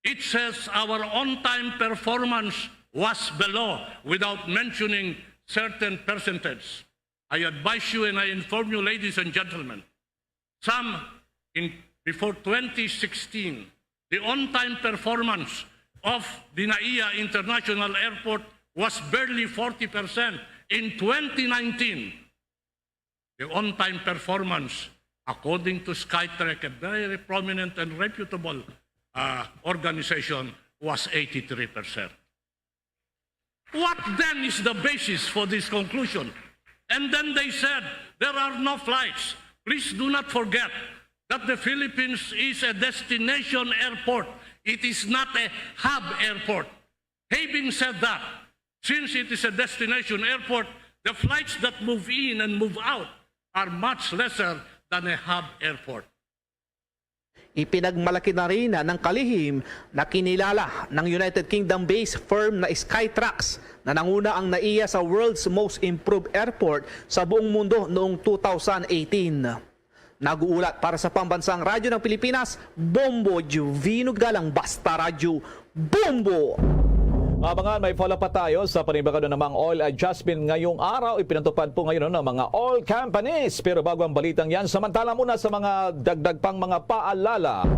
it says our on-time performance was below without mentioning certain percentage. I advise you and I inform you, ladies and gentlemen, some in, before twenty sixteen, the on-time performance of the NAIA International Airport was barely forty percent. In twenty nineteen, the on-time performance, according to Skytrax, a very prominent and reputable, uh, organization, was eighty-three percent. What then is the basis for this conclusion? And then they said, "There are no flights." Please do not forget that the Philippines is a destination airport. It is not a hub airport. Having said that, since it is a destination airport, the flights that move in and move out are much lesser than a hub airport. Ipinagmalaki na rin ng kalihim na kinilala ng United Kingdom-based firm na Skytrax na nanguna ang NAIA sa World's Most Improved Airport sa buong mundo noong two thousand eighteen. Nag-uulat para sa Pambansang Radyo ng Pilipinas, Bombo Juvino Galang, Basta Radyo, Bombo! Abangan, may follow pa tayo sa panibagado namang oil adjustment ngayong araw. Ipinatupad po ngayon ng mga oil companies. Pero bago ang balitang yan, samantala muna sa mga dagdag pang mga paalala.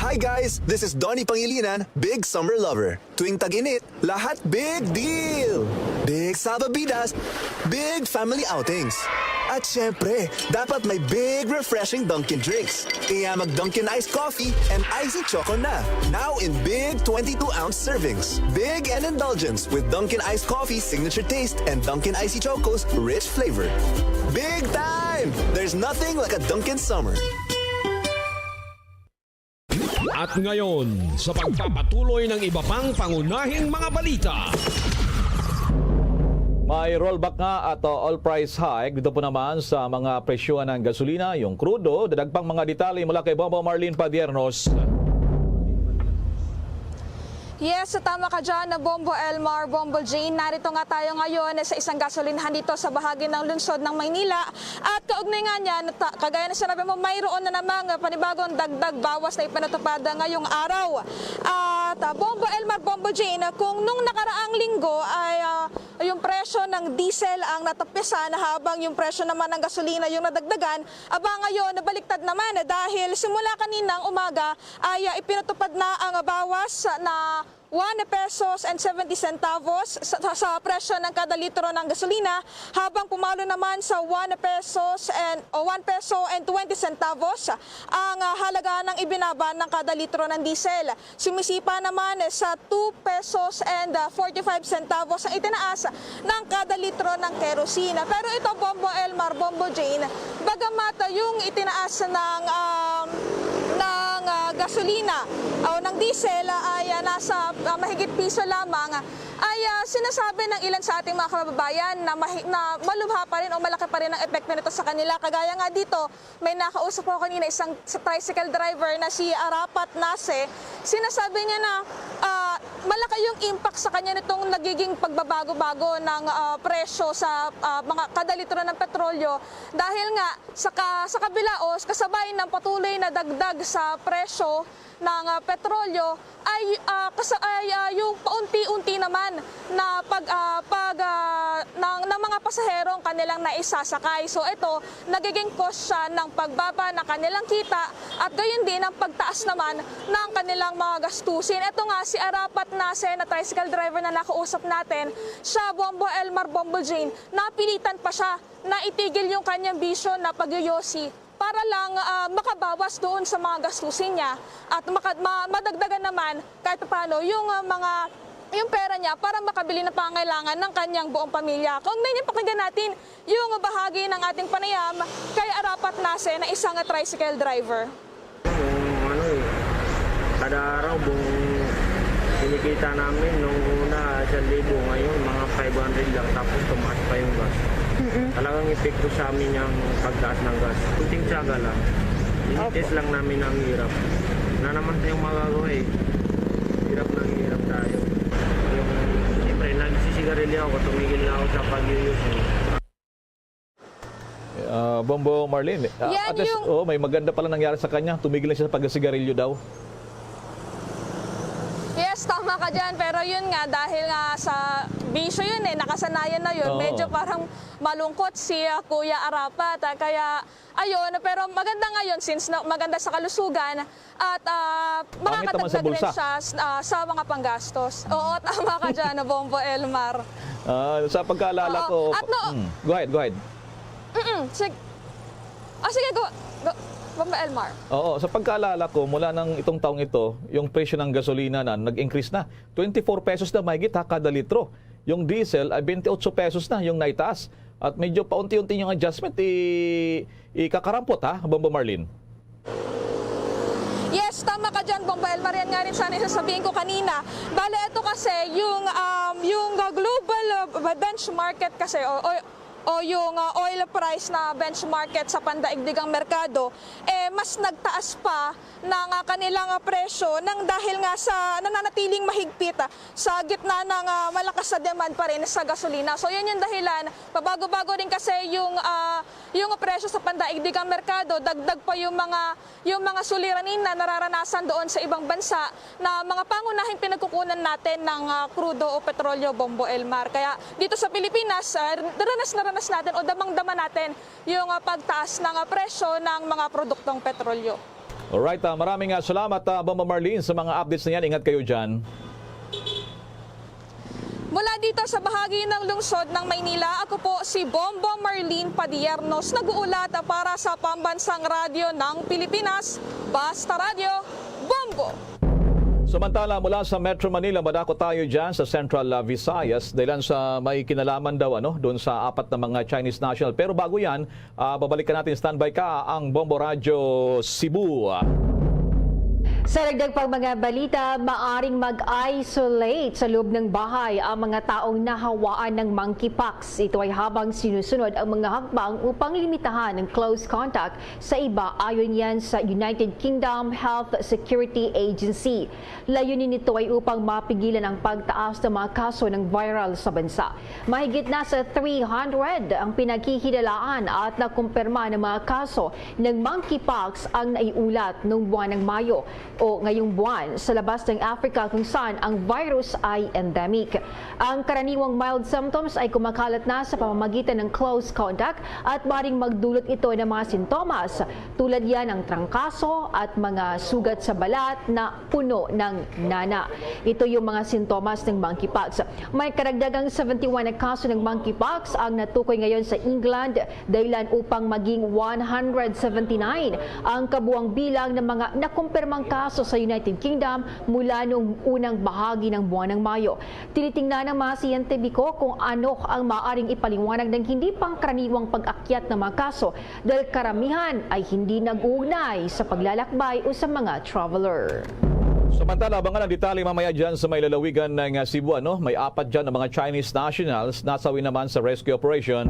Hi guys! This is Donnie Pangilinan, big summer lover. Tuwing tag-init, lahat big deal! Big salbabidas, big family outings. At syempre, dapat may big refreshing Dunkin' drinks. Kaya mag Dunkin' Iced Coffee and Icy Choco na. Now in big twenty-two ounce servings. Big and indulgence with Dunkin' Iced Coffee's signature taste and Dunkin' Icy Choco's rich flavor. Big time! There's nothing like a Dunkin' Summer. At ngayon, sa pagpapatuloy ng iba pang pangunahing mga balita. May rollback nga at uh, all price hike dito po naman sa mga presyo ng gasolina, yung krudo. Dadag pang mga detalye mula kay Bombo Marlene Padiernos. Yes, tama ka dyan, Bombo Elmar, Bombo Jane. Narito nga tayo ngayon sa isang gasolinahan dito sa bahagi ng lungsod ng Maynila. At kaugnay nga niya, nata- kagaya na sinabi mo, mayroon na namang panibagong dagdag bawas na ipinatupad ngayong araw. At ah, Bombo Elmar, Bombo Jane, kung nung nakaraang linggo ay ah, yung presyo ng diesel ang natapisan habang yung presyo naman ng gasolina yung nadagdagan, aba ngayon, nabaliktad naman dahil simula kaninang umaga ay ah, ipinatupad na ang bawas na one pesos and seventy centavos sa, sa, sa presyo ng kada litro ng gasolina, habang pumalo naman sa one pesos and, o one peso and twenty centavos ang ah, halaga ng ibinaba ng kada litro ng diesel. Sumisipa naman sa two pesos and ah, forty-five centavos ang itinaas ng kada litro ng kerosene. Pero ito, Bombo Elmar, Bombo Jane, bagamat yung itinaas ng, um, ng ah, gasolina o ng diesel ay ah, nasa ah, mahigit piso lamang, ay ah, sinasabi ng ilan sa ating mga kababayan na, mahi- na malubha pa rin o malaki pa rin ang epekto nito sa kanila. Kagaya nga dito, may nakausap ko kanina, isang sa tricycle driver na si Arapat Nase. Sinasabi niya na ah, malaki yung impact sa kanya nitong nagiging pagbabago-bago ng ah, presyo sa ah, mga kada litro ng petrolyo, dahil nga sa, ka, sa kabilaos, kasabay ng patuloy na dagdag sa presyo ng ah, petrolyo ay, ah, kasa- ay ah, yung paunti-unti naman na pag, ah, pag ah, ng, ng mga pasaherong kanilang naisasakay. So ito, nagiging cause siya ng pagbaba ng kanilang kita at gayon din ang pagtaas naman ng kanilang mga gastusin. Ito nga si Arapat Nase na tricycle driver na nakausap natin, siya, Bombo Elmar, Bombo Jane, napilitan pa siya na itigil yung kanyang bisyo na pagyoyosi para lang ah, makabawas doon sa mga gastusin niya at maka- ma- madagdagan naman kahit paano yung ah, mga yung pera niya para makabili ng pangailangan ng kanyang buong pamilya. Kaugnay niyan, pakinggan natin yung bahagi ng ating panayam kay Arapat Nase na isang tricycle driver. Yung ano eh, kada araw buong kinikita namin nung una isang libo, ngayon mga five hundred lang, tapos tumaas pa yung gas. Talagang epekto sa amin yung pagtaas ng gas. Kunting tiyaga lang. Tinitis lang namin ang hirap. Wala naman tayong magagawa eh. Hirap ng hirap tayo. Yung, siyempre, nagsisigarilyo ako, tumigil na ako sa pag-use. Ah, Bombo Marlene, ah, Yan at least, yung- oh, may maganda pala nangyari sa kanya. Tumigil na siya sa pagsigarilyo daw. Yes, tama ka Diyan, pero yun nga, dahil nga sa bisyo yun eh, nakasanayan na yun, Oo. medyo parang malungkot si, ah, Kuya Arapat, ah, kaya ayun, pero maganda ngayon since na, maganda sa kalusugan at, ah, Pangit naman sa makakadagdag rin bulsa. siya s-, ah, sa mga panggastos. Oo, tama ka dyan, Bombo Elmar. Ah, sa pagkaalala Oo, ko, at no- mm, go ahead, go ahead. Mm-mm, sig-, ah, sige, go, go, Bombo Elmar. Oo, sa pagkaalala ko, mula nang itong taong ito, yung presyo ng gasolina na nag-increase na. Twenty-four pesos na mahigit, ha, kada litro. Yung diesel ay twenty-eight pesos na yung naitaas. At medyo paunti-unti yung adjustment, i-, ikakarampot, ha, Bombo Marlene? Yes, tama ka dyan, Bombo Elmar. Yan nga rin sana yung sasabihin ko kanina. Bale, ito kasi, yung, um, yung, uh, global, uh, benchmark kasi, o, o, o yung, uh, oil price na benchmark sa pandaigdigang merkado, eh, mas nagtaas pa ng, uh, kanilang, uh, presyo nang dahil nga sa nananatiling mahigpit, uh, sa gitna ng, uh, malakas na demand pa rin sa gasolina. So, yun yung dahilan. Pabago-bago rin kasi yung, uh, yung presyo sa pandaigdigang merkado, dagdag pa yung mga, yung mga suliranin na nararanasan doon sa ibang bansa na mga pangunahing pinagkukunan natin ng, ah, krudo o petrolyo, Bombo Elmar. Kaya dito sa Pilipinas, ah, ranas na ranas natin o damang-dama natin yung, ah, pagtaas ng, ah, presyo ng mga produktong petrolyo. Alright, ah, maraming, ah, salamat, ah, Bombo Marlene, sa mga updates na yan. Ingat kayo dyan. Mula dito sa bahagi ng lungsod ng Maynila, ako po si Bombo Marlene Padiernos, nag-uulat para sa Pambansang Radyo ng Pilipinas, Basta Radyo, Bombo! Samantala, mula sa Metro Manila, madako tayo dyan sa Central, ah, Visayas, dahilan sa may kinalaman daw, ano, doon sa apat na mga Chinese national. Pero bago yan, Ah, babalikan natin, standby ka, ang Bombo Radyo Cebu. Sa dagdag pang mga balita, maaring mag-isolate sa loob ng bahay ang mga taong nahawaan ng monkeypox. Ito ay habang sinusunod ang mga hakbang upang limitahan ang close contact sa iba, ayon yan sa United Kingdom Health Security Agency. Layunin nito ay upang mapigilan ang pagtaas ng mga kaso ng viral sa bansa. Mahigit na sa three hundred ang pinaghihinalaan at nakumpirma ng mga kaso ng monkeypox ang naiulat noong buwan ng Mayo o ngayong buwan sa labas ng Africa, kung saan ang virus ay endemic. Ang karaniwang mild symptoms ay kumakalat na sa pamamagitan ng close contact at maring magdulot ito ng mga sintomas tulad yan ng trangkaso at mga sugat sa balat na puno ng nana. Ito yung mga sintomas ng monkeypox. May karagdagang seventy-one na kaso ng monkeypox ang natukoy ngayon sa England, dahilan upang maging one hundred seventy-nine ang kabuang bilang ng mga nakumpirmang kaso sa United Kingdom mula noong unang bahagi ng buwan ng Mayo. Tinitingnan ng mga siyentipiko kung ano ang maaaring ipaliwanag ng hindi pangkaraniwang pag-akyat ng mga kaso dahil karamihan ay hindi nag-uugnay sa paglalakbay o sa mga traveler. Samantala, abangan ang detalye mamaya dyan sa may lalawigan ng, ah, Cebu, ano? May apat dyan na mga Chinese nationals nasawi naman sa rescue operation.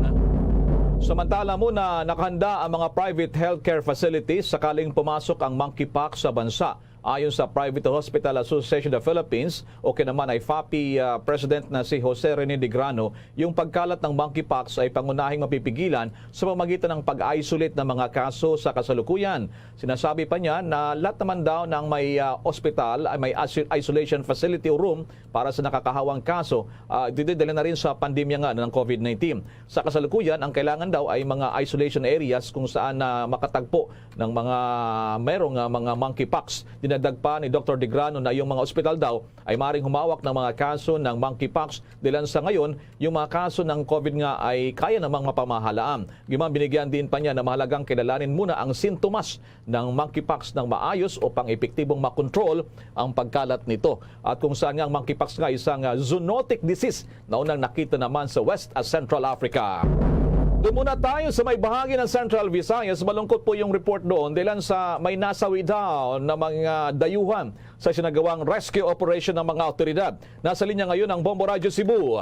Samantala muna, nakahanda ang mga private healthcare facilities sakaling pumasok ang monkeypox sa bansa. Ayon sa Private Hospital Association of the Philippines, o kaya naman ay FAPI, ah, President na si Jose Rene Digrano, yung pagkalat ng monkeypox ay pangunahing mapipigilan sa pamagitan ng pag-isolate ng mga kaso sa kasalukuyan. Sinasabi pa niya na lahat naman daw ng may, ah, ospital ay may iso-, isolation facility o room para sa nakakahawang kaso, ah, dididala na rin sa pandemya nga ng COVID nineteen. Sa kasalukuyan, ang kailangan daw ay mga isolation areas kung saan na makatagpo ng mga merong, ah, mga monkeypox. Dinagdag pa ni Doktor Digrano na yung mga ospital daw ay maring humawak ng mga kaso ng monkeypox. Dilan sa ngayon, yung mga kaso ng COVID nga ay kaya namang mapamahalaan. Gayman, binigyan din pa niya na mahalagang kilalanin muna ang sintomas ng monkeypox ng maayos upang epektibong makontrol ang pagkalat nito. At kung saan nga ang monkeypox nga isang, ah, zoonotic disease na unang nakita naman sa West, ah, Central Africa. Doon muna tayo sa may bahagi ng Central Visayas. Malungkot po yung report doon dahil sa may nasawi daw na mga dayuhan sa sinagawang rescue operation ng mga awtoridad. Nasa linya ngayon ang Bombo Radyo Cebu.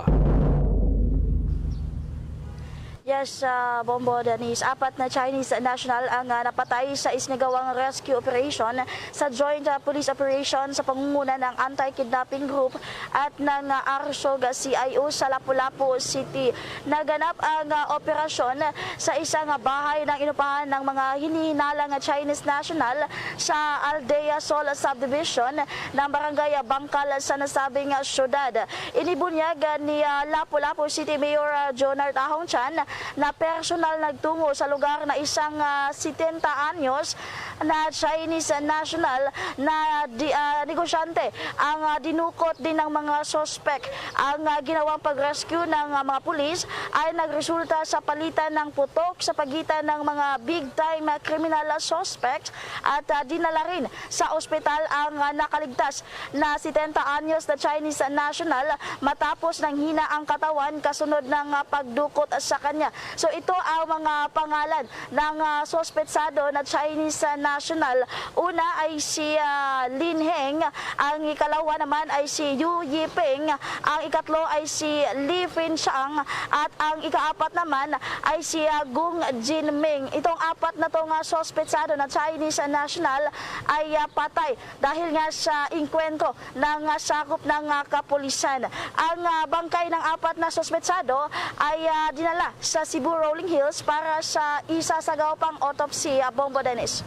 Yes, ah, Bombo Dennis, apat na Chinese national ang, ah, napatay sa isinagawang rescue operation sa joint, ah, police operation sa pangunguna ng anti-kidnapping group at ng, ah, ARSOG C I O sa Lapu-Lapu City. Naganap ang, ah, operasyon sa isang, ah, bahay ng inupahan ng mga hinihinalang Chinese national sa Aldea Sol Subdivision ng Barangay Bangkal sa nasabing, ah, syudad. Inibunyag, ah, ni, ah, Lapu-Lapu City Mayor, ah, Jonard Ahong Chan na personal nagtungo sa lugar na isang, ah, setenta anyos na Chinese national na di-, ah, negosyante ang, ah, dinukot din ng mga suspek. Ang, ah, ginawang pag-rescue ng, ah, mga pulis ay nagresulta sa palitan ng putok sa pagitan ng mga big-time, ah, criminal suspects at, ah, dinala rin sa ospital ang, ah, nakaligtas na setenta anyos na Chinese national matapos nanghina ang katawan kasunod ng, ah, pagdukot sa kanya. So, ito ang mga pangalan ng, ah, suspetsado na Chinese, ah, national. Una ay si, ah, Lin Heng, ang ikalawa naman ay si Yu Yiping, ang ikatlo ay si Li Finchang, at ang ikaapat naman ay si, ah, Gong Jinming. Itong apat na to nga suspetsado na Chinese national ay, ah, patay dahil nga sa engkwentro ng, ah, sakop ng, ah, kapulisan. Ang, ah, bangkay ng apat na suspetsado ay, ah, dinala sa Cebu Rolling Hills para sa isa sa gawpang autopsy, ah, Bombo Dennis.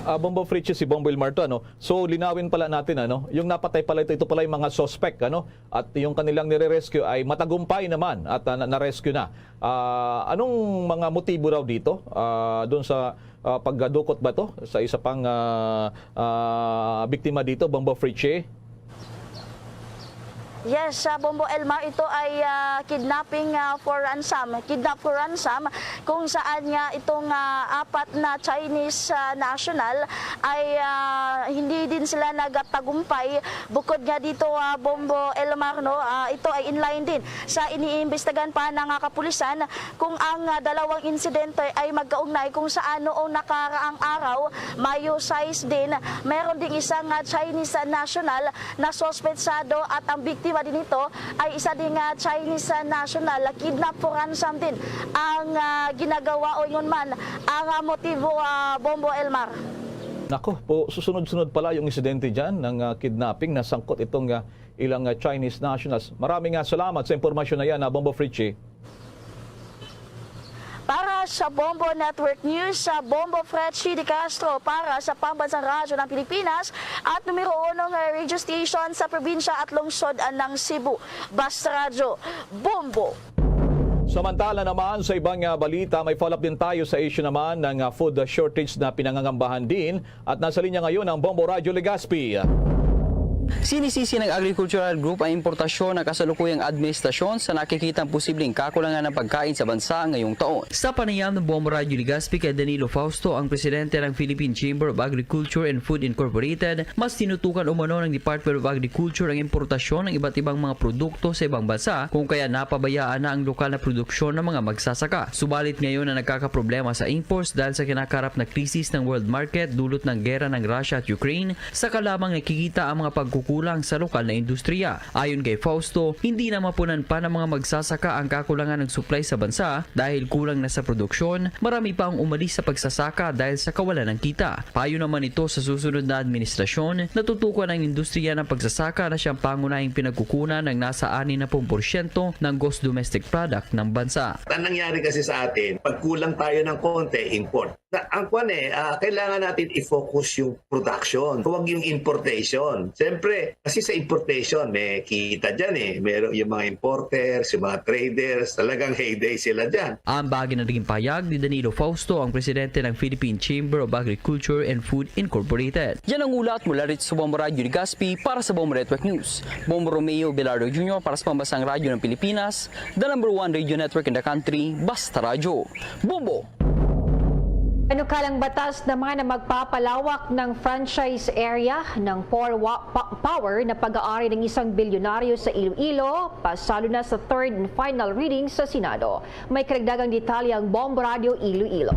Ah, Bombo Fritz, si Bombo Ilmarto, ano? So, linawin pala natin, ano? Yung napatay pala ito, ito pala yung mga suspect, ano? At yung kanilang nire-rescue ay matagumpay naman at, ah, na- na-rescue na. Ah, anong mga motibo raw dito? Ah, doon sa, ah, pagdukot ba to sa isa pang, ah, ah, biktima dito, Bombo Fritz? Yes, ah, Bombo Elmar, ito ay, ah, kidnapping, ah, for ransom. Kidnap for ransom, kung saan nga itong, ah, apat na Chinese, ah, national ay, ah, hindi din sila nagatagumpay. Bukod nga dito, ah, Bombo Elmar, no, ah, ito ay in line din sa iniimbestigahan pa ng, ah, kapulisan kung ang, ah, dalawang insidente ay magkaugnay kung saan noong nakaraang araw, Mayo sais din, meron ding isang, ah, Chinese, ah, national na suspetsado at ang biktima din nito ay isa ding, ah, Chinese, ah, national. Kidnap for ransom din ang, ah, ginagawa o ingon man ang, ah, motibo, ah, Bombo Elmar. Nako po, susunod-sunod pala yung insidente dyan ng, ah, kidnapping na sangkot itong, ah, ilang, ah, Chinese nationals. Maraming, ah, salamat sa impormasyon na yan, ah, Bombo Fritchie. Para sa Bombo Network News, sa Bombo Fretchie de Castro, para sa Pambansang Radyo ng Pilipinas at numero uno nga radio station sa probinsya at lungsod ng Cebu. Basta Radyo, Bombo! Samantala naman, sa ibang, ah, balita, may follow-up din tayo sa issue naman ng, ah, food shortage na pinangangambahan din. At nasa linya ngayon ang Bombo Radyo Legazpi. Sinisisi ng Agricultural Group ang importasyon ng kasalukuyang administrasyon sa nakikitang posibleng kakulangan ng pagkain sa bansa ngayong taon. Sa panayam ng Bombo Radyo Legazpi kay Danilo Fausto, ang presidente ng Philippine Chamber of Agriculture and Food Incorporated, mas tinutukan umano ng Department of Agriculture ang importasyon ng iba't ibang mga produkto sa ibang bansa, kung kaya napabayaan na ang lokal na produksyon ng mga magsasaka. Subalit ngayon na nagkakaproblema sa imports dahil sa kinakarap na krisis ng world market dulot ng gera ng Russia at Ukraine, saka lamang nakikita ang mga pagkukulang sa lokal na industriya. Ayon kay Fausto, hindi na mapunan pa ng mga magsasaka ang kakulangan ng supply sa bansa dahil kulang na sa produksyon, marami pa ang umalis sa pagsasaka dahil sa kawalan ng kita. Payo naman ito sa susunod na administrasyon, natutukan ang industriya ng pagsasaka na siyang pangunahing pinagkukunan ng nasa anim na pung porsyento ng gross domestic product ng bansa. Ang nangyari kasi sa atin, pag kulang tayo ng konti, import. Na, ang kwan eh, ah, kailangan natin i-focus yung production, huwag yung importation. Siyempre, kasi sa importation, may kita dyan eh. Meron yung mga importers, yung mga traders, talagang heyday sila dyan. Ang bahagi na naging pahayag ni Danilo Fausto, ang presidente ng Philippine Chamber of Agriculture and Food Incorporated. Yan ang ulat mula rito sa Bombo Radyo Legazpi para sa Bombo Network News. Bombo Romeo Velardo Junior para sa Pambansang Radyo ng Pilipinas, the number one radio network in the country, Basta Radyo. Bombo! Panukalang batas naman na magpapalawak ng franchise area ng Por Wa-, Pa-, Power na pag-aari ng isang bilyonaryo sa Iloilo, pasado na sa third and final reading sa Senado. May karagdagang detalye ang Bombo Radyo Iloilo.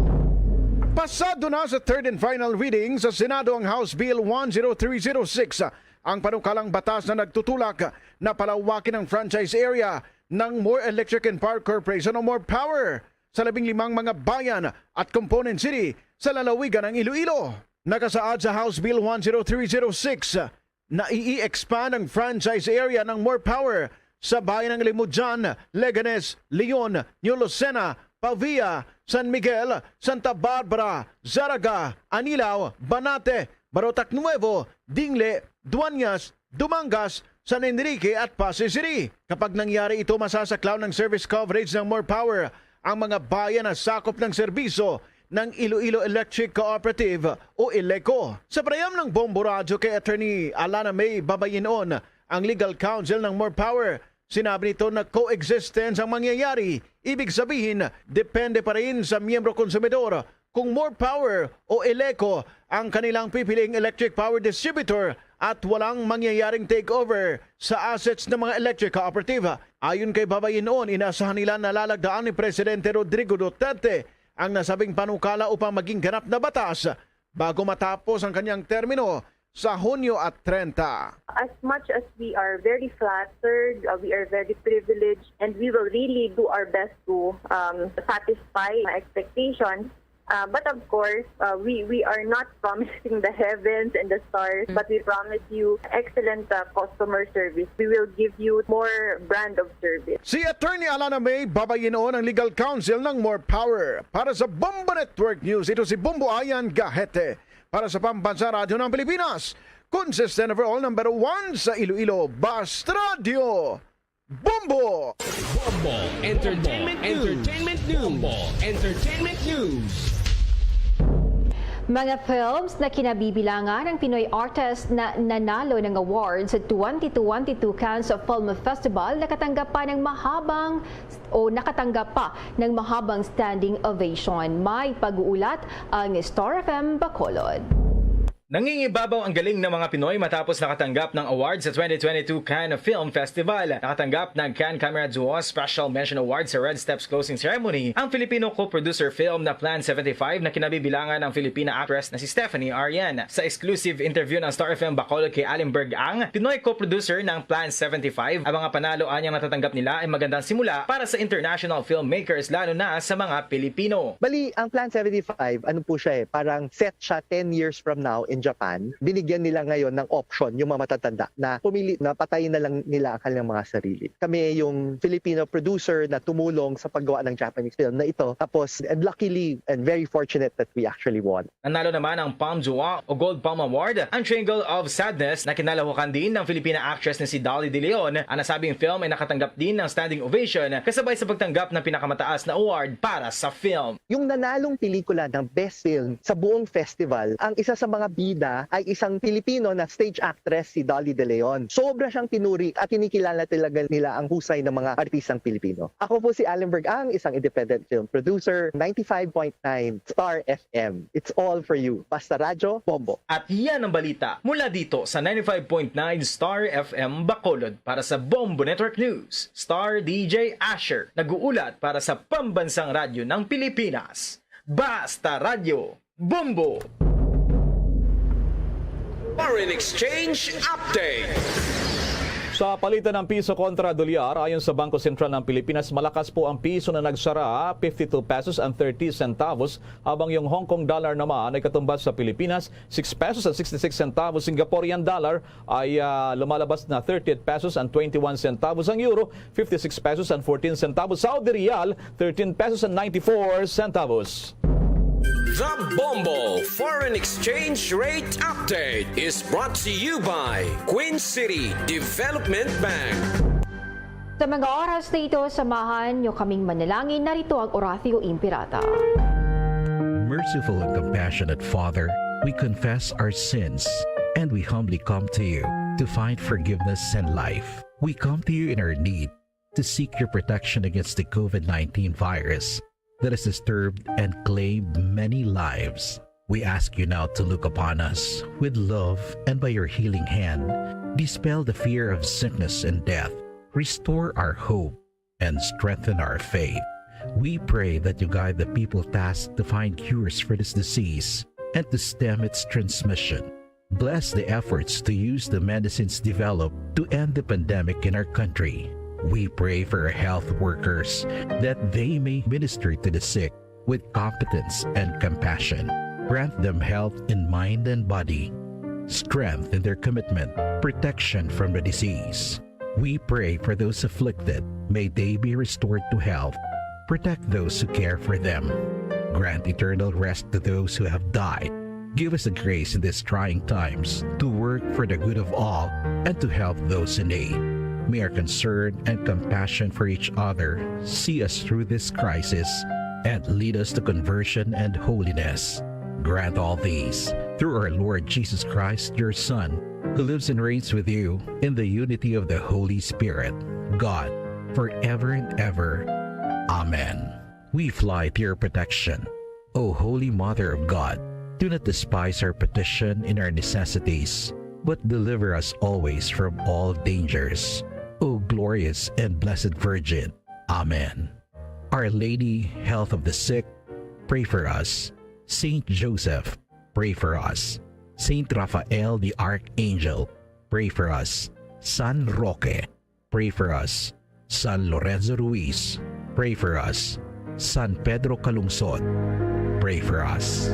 Pasado na sa third and final reading sa Senado ang House Bill one zero three zero six, ang panukalang batas na nagtutulak na palawakin ang franchise area ng More Electric and Power Corporation o More Power. sa labing limang mga bayan at component city sa lalawigan ng Iloilo. Nakasaad sa House Bill one zero three zero six, nai-expand ang franchise area ng More Power sa bayan ng Limojan, Leganes, Leon, New Lucena, Pavia, San Miguel, Santa Barbara, Zarraga, Anilao, Banate, Barotac Nuevo, Dingle, Duañas, Dumangas, San Enrique at Pasay City. Kapag nangyari ito, masasaklaw ng service coverage ng More Power ang mga bayan na sakop ng serbisyo ng Iloilo Electric Cooperative o ILECO. Sa panayam ng Bombo Radyo kay Attorney Alana May Babayinon, ang legal counsel ng More Power, sinabi nito na coexistence ang mangyayari. Ibig sabihin, depende pa rin sa miyembro konsumidor kung More Power o ILECO ang kanilang pipiliing electric power distributor at walang mangyayaring takeover sa assets ng mga electric cooperative. Ayon kay Babayinon, inasahan nila na lalagdaan ni Presidente Rodrigo Duterte ang nasabing panukala upang maging ganap na batas bago matapos ang kanyang termino sa Hunyo at trenta. As much as we are very flattered, uh, we are very privileged, and we will really do our best to um, satisfy my expectations. Uh, but of course, uh, we, we are not promising the heavens and the stars, but we promise you excellent uh, customer service. We will give you more brand of service. Si Attorney Alana May Babayinon ang legal counsel ng More Power. Para sa Bombo Network News, ito si Bombo Ayan Gahete. Para sa Pambansa Radyo ng Pilipinas, consistent overall number one sa Iloilo, Basta Radyo, Bombo! Bombo Entertainment News. Entertainment News. Bombo Entertainment News. Mga films na kinabibilangan ng Pinoy artist na nanalo ng award sa twenty twenty-two Cannes Film Festival nakatanggap pa ng mahabang o nakatanggap pa ng mahabang standing ovation. May pag-uulat ang Star F M Bacolod. Nangingibabaw ang galing ng mga Pinoy matapos nakatanggap ng award sa twenty twenty-two Cannes Film Festival. Nakatanggap ng Cannes Camera Duo Special Mention Award sa Red Steps Closing Ceremony ang Filipino co-producer film na Plan seventy-five na kinabibilangan ng Filipina actress na si Stephanie Aryan. Sa exclusive interview ng Star F M Bacolod kay Allenberg Ang, Pinoy co-producer ng Plan seventy-five, ang mga panalo anyang natatanggap nila ay magandang simula para sa international filmmakers, lalo na sa mga Pilipino. Bali, ang Plan seventy-five, ano po siya eh, parang set siya ten years from now in Japan. Binigyan nila ngayon ng option yung mga matatanda na pumili na patayin na lang nila ang kanilang mga sarili. Kami yung Filipino producer na tumulong sa paggawa ng Japanese film na ito. Tapos, and luckily and very fortunate that we actually won. Nanalo naman ang Palme d'Or o Gold Palm Award, ang Triangle of Sadness, na kinalahukan din ng Filipina actress na si Dolly De Leon. Ang nasabing film ay nakatanggap din ng standing ovation kasabay sa pagtanggap ng pinakamataas na award para sa film. Yung nanalong pelikula ng Best Film sa buong festival, ang isa sa mga bida ay isang Pilipino na stage actress, si Dolly De Leon. Sobra siyang pinuri at kinikilala talaga nila ang husay ng mga artistang Pilipino. Ako po si Allenberg Ang, isang independent film producer, ninety-five point nine Star F M. It's all for you. Basta Radyo, Bombo. At yan ang balita mula dito sa ninety-five point nine Star F M Bacolod. Para sa Bombo Network News, Star D J Asher, nag-uulat para sa Pambansang Radyo ng Pilipinas. Basta Radyo, Bombo! Foreign Exchange Update. Sa palitan ng piso kontra dolyar, ayon sa Bangko Sentral ng Pilipinas, malakas po ang piso na nagsara fifty-two pesos and thirty centavos, habang yung Hong Kong dollar naman ay katumbas sa Pilipinas six pesos and sixty-six centavos, Singaporean dollar ay ah, lumalabas na thirty-eight pesos and twenty-one centavos, ang euro fifty-six pesos and fourteen centavos, Saudi riyal thirteen pesos and ninety-four centavos. The Bombo Foreign Exchange Rate Update is brought to you by Queen City Development Bank. Sa mga oras na ito, samahan niyo kaming manalangin. Narito ang Oratio Imperata. Merciful and compassionate Father, we confess our sins and we humbly come to you to find forgiveness and life. We come to you in our need to seek your protection against the COVID nineteen virus that has disturbed and claimed many lives. We ask you now to look upon us with love and by your healing hand, dispel the fear of sickness and death, restore our hope, and strengthen our faith. We pray that you guide the people tasked to find cures for this disease and to stem its transmission. Bless the efforts to use the medicines developed to end the pandemic in our country. We pray for our health workers that they may minister to the sick with competence and compassion. Grant them health in mind and body, strength in their commitment, protection from the disease. We pray for those afflicted. May they be restored to health. Protect those who care for them. Grant eternal rest to those who have died. Give us the grace in these trying times to work for the good of all and to help those in need. May our concern and compassion for each other see us through this crisis and lead us to conversion and holiness. Grant all these through our Lord Jesus Christ, your Son, who lives and reigns with you in the unity of the Holy Spirit, God, forever and ever. Amen. We fly to your protection, O Holy Mother of God. Do not despise our petition in our necessities, but deliver us always from all dangers, O glorious and blessed Virgin. Amen. Our Lady, Health of the Sick, pray for us. Saint Joseph, pray for us. Saint Raphael the Archangel, pray for us. San Roque, pray for us. San Lorenzo Ruiz, pray for us. San Pedro Calungsod, pray for us.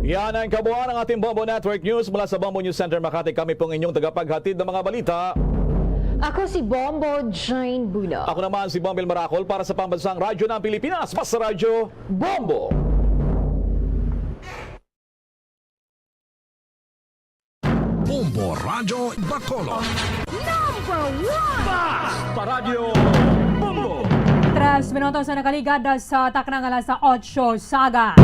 Yan ang kabuuan ng ating Bombo Network News. Mula sa Bombo News Center Makati, kami pong inyong tagapaghatid ng mga balita. Ako si Bombo Jane Buno. Ako naman si Bombil Maracol para sa Pambansang Radyo ng Pilipinas, Basta Radyo Bombo. Bombo Radyo Bacolod. Number one! Basta Radyo Bombo! Tres minutos na nakaligad sa taknang alas otso sa aga.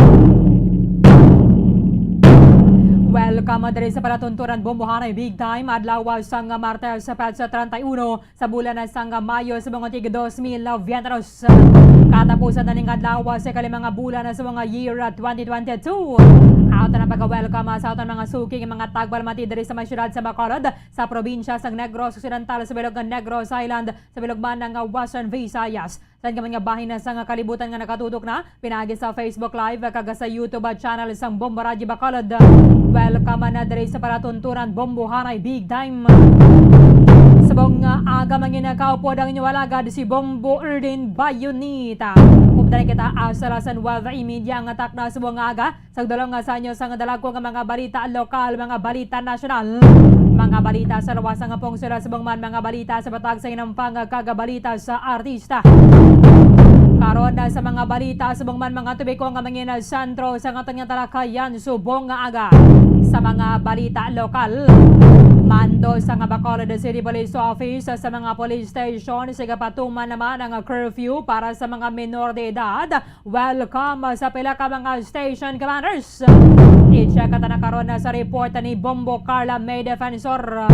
Welcome diri sa palatuntunan Bombohanay Big Time, adlaw sang Martes, petsa treinta y uno, sa bulan na sang Mayo sa mga tig dos mil veintidos. Katapusan na ning adlaw sa ikalimang bulan na sa mga year twenty twenty-two. Ato na pagka-welcome sa aton mga suking mga tagbalmati diri sa may siyudad sa Bacolod, sa probinsya sang Negros Occidental, sa bilog nga Negros Island, sa bilog man nga Western Visayas, sa man nga bahin na sang kalibutan nga nakatutok na pinaagi sa Facebook Live kag sa YouTube channel sang Bombo Radyo Bacolod. Welcome na diri sa palatuntunan Bombohanay Big Time. Subong nga aga, mangin kaupod ang inyo alagad, si Bombo Erdin Bayonita. Updan kita, ah, sa alas nuwebe y media ang takna subong nga aga. Sa dalong nga sa inyo sang dalagko nga mga balita lokal, mga balita nasyonal, mga balita sa luwas nga pungsod, subong man mga balita sa patag sa inampang kag balita sa artista. Karon na sa mga balita, subong man mga tubiko nga mangin sentro sa aton nga talakayan subong nga aga. Sa mga balita lokal, mando sa nga Bacolod City Police Office, sa mga police station, sigapatuman naman ang curfew para sa mga menor de edad. Welcome sa pila ka mga station commanders. I-check ta na karon na sa report ni Bombo Carla May Defensor.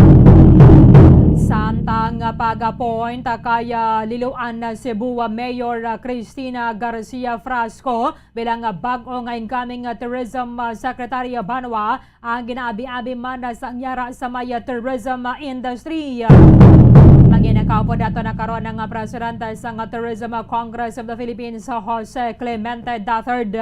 Samtang pag-appoint kay, ah, Liloan, Cebu, ah, Mayor, ah, Cristina Garcia Frasco bilang, ah, bag-o nga incoming, ah, Tourism, ah, Secretary, ah, banwa ang ginaabi-abi man sa angyara sa may tourism industry. Mangin kaupod ato na karon ang presidente sang Tourism Congress of the Philippines, Jose Clemente the third.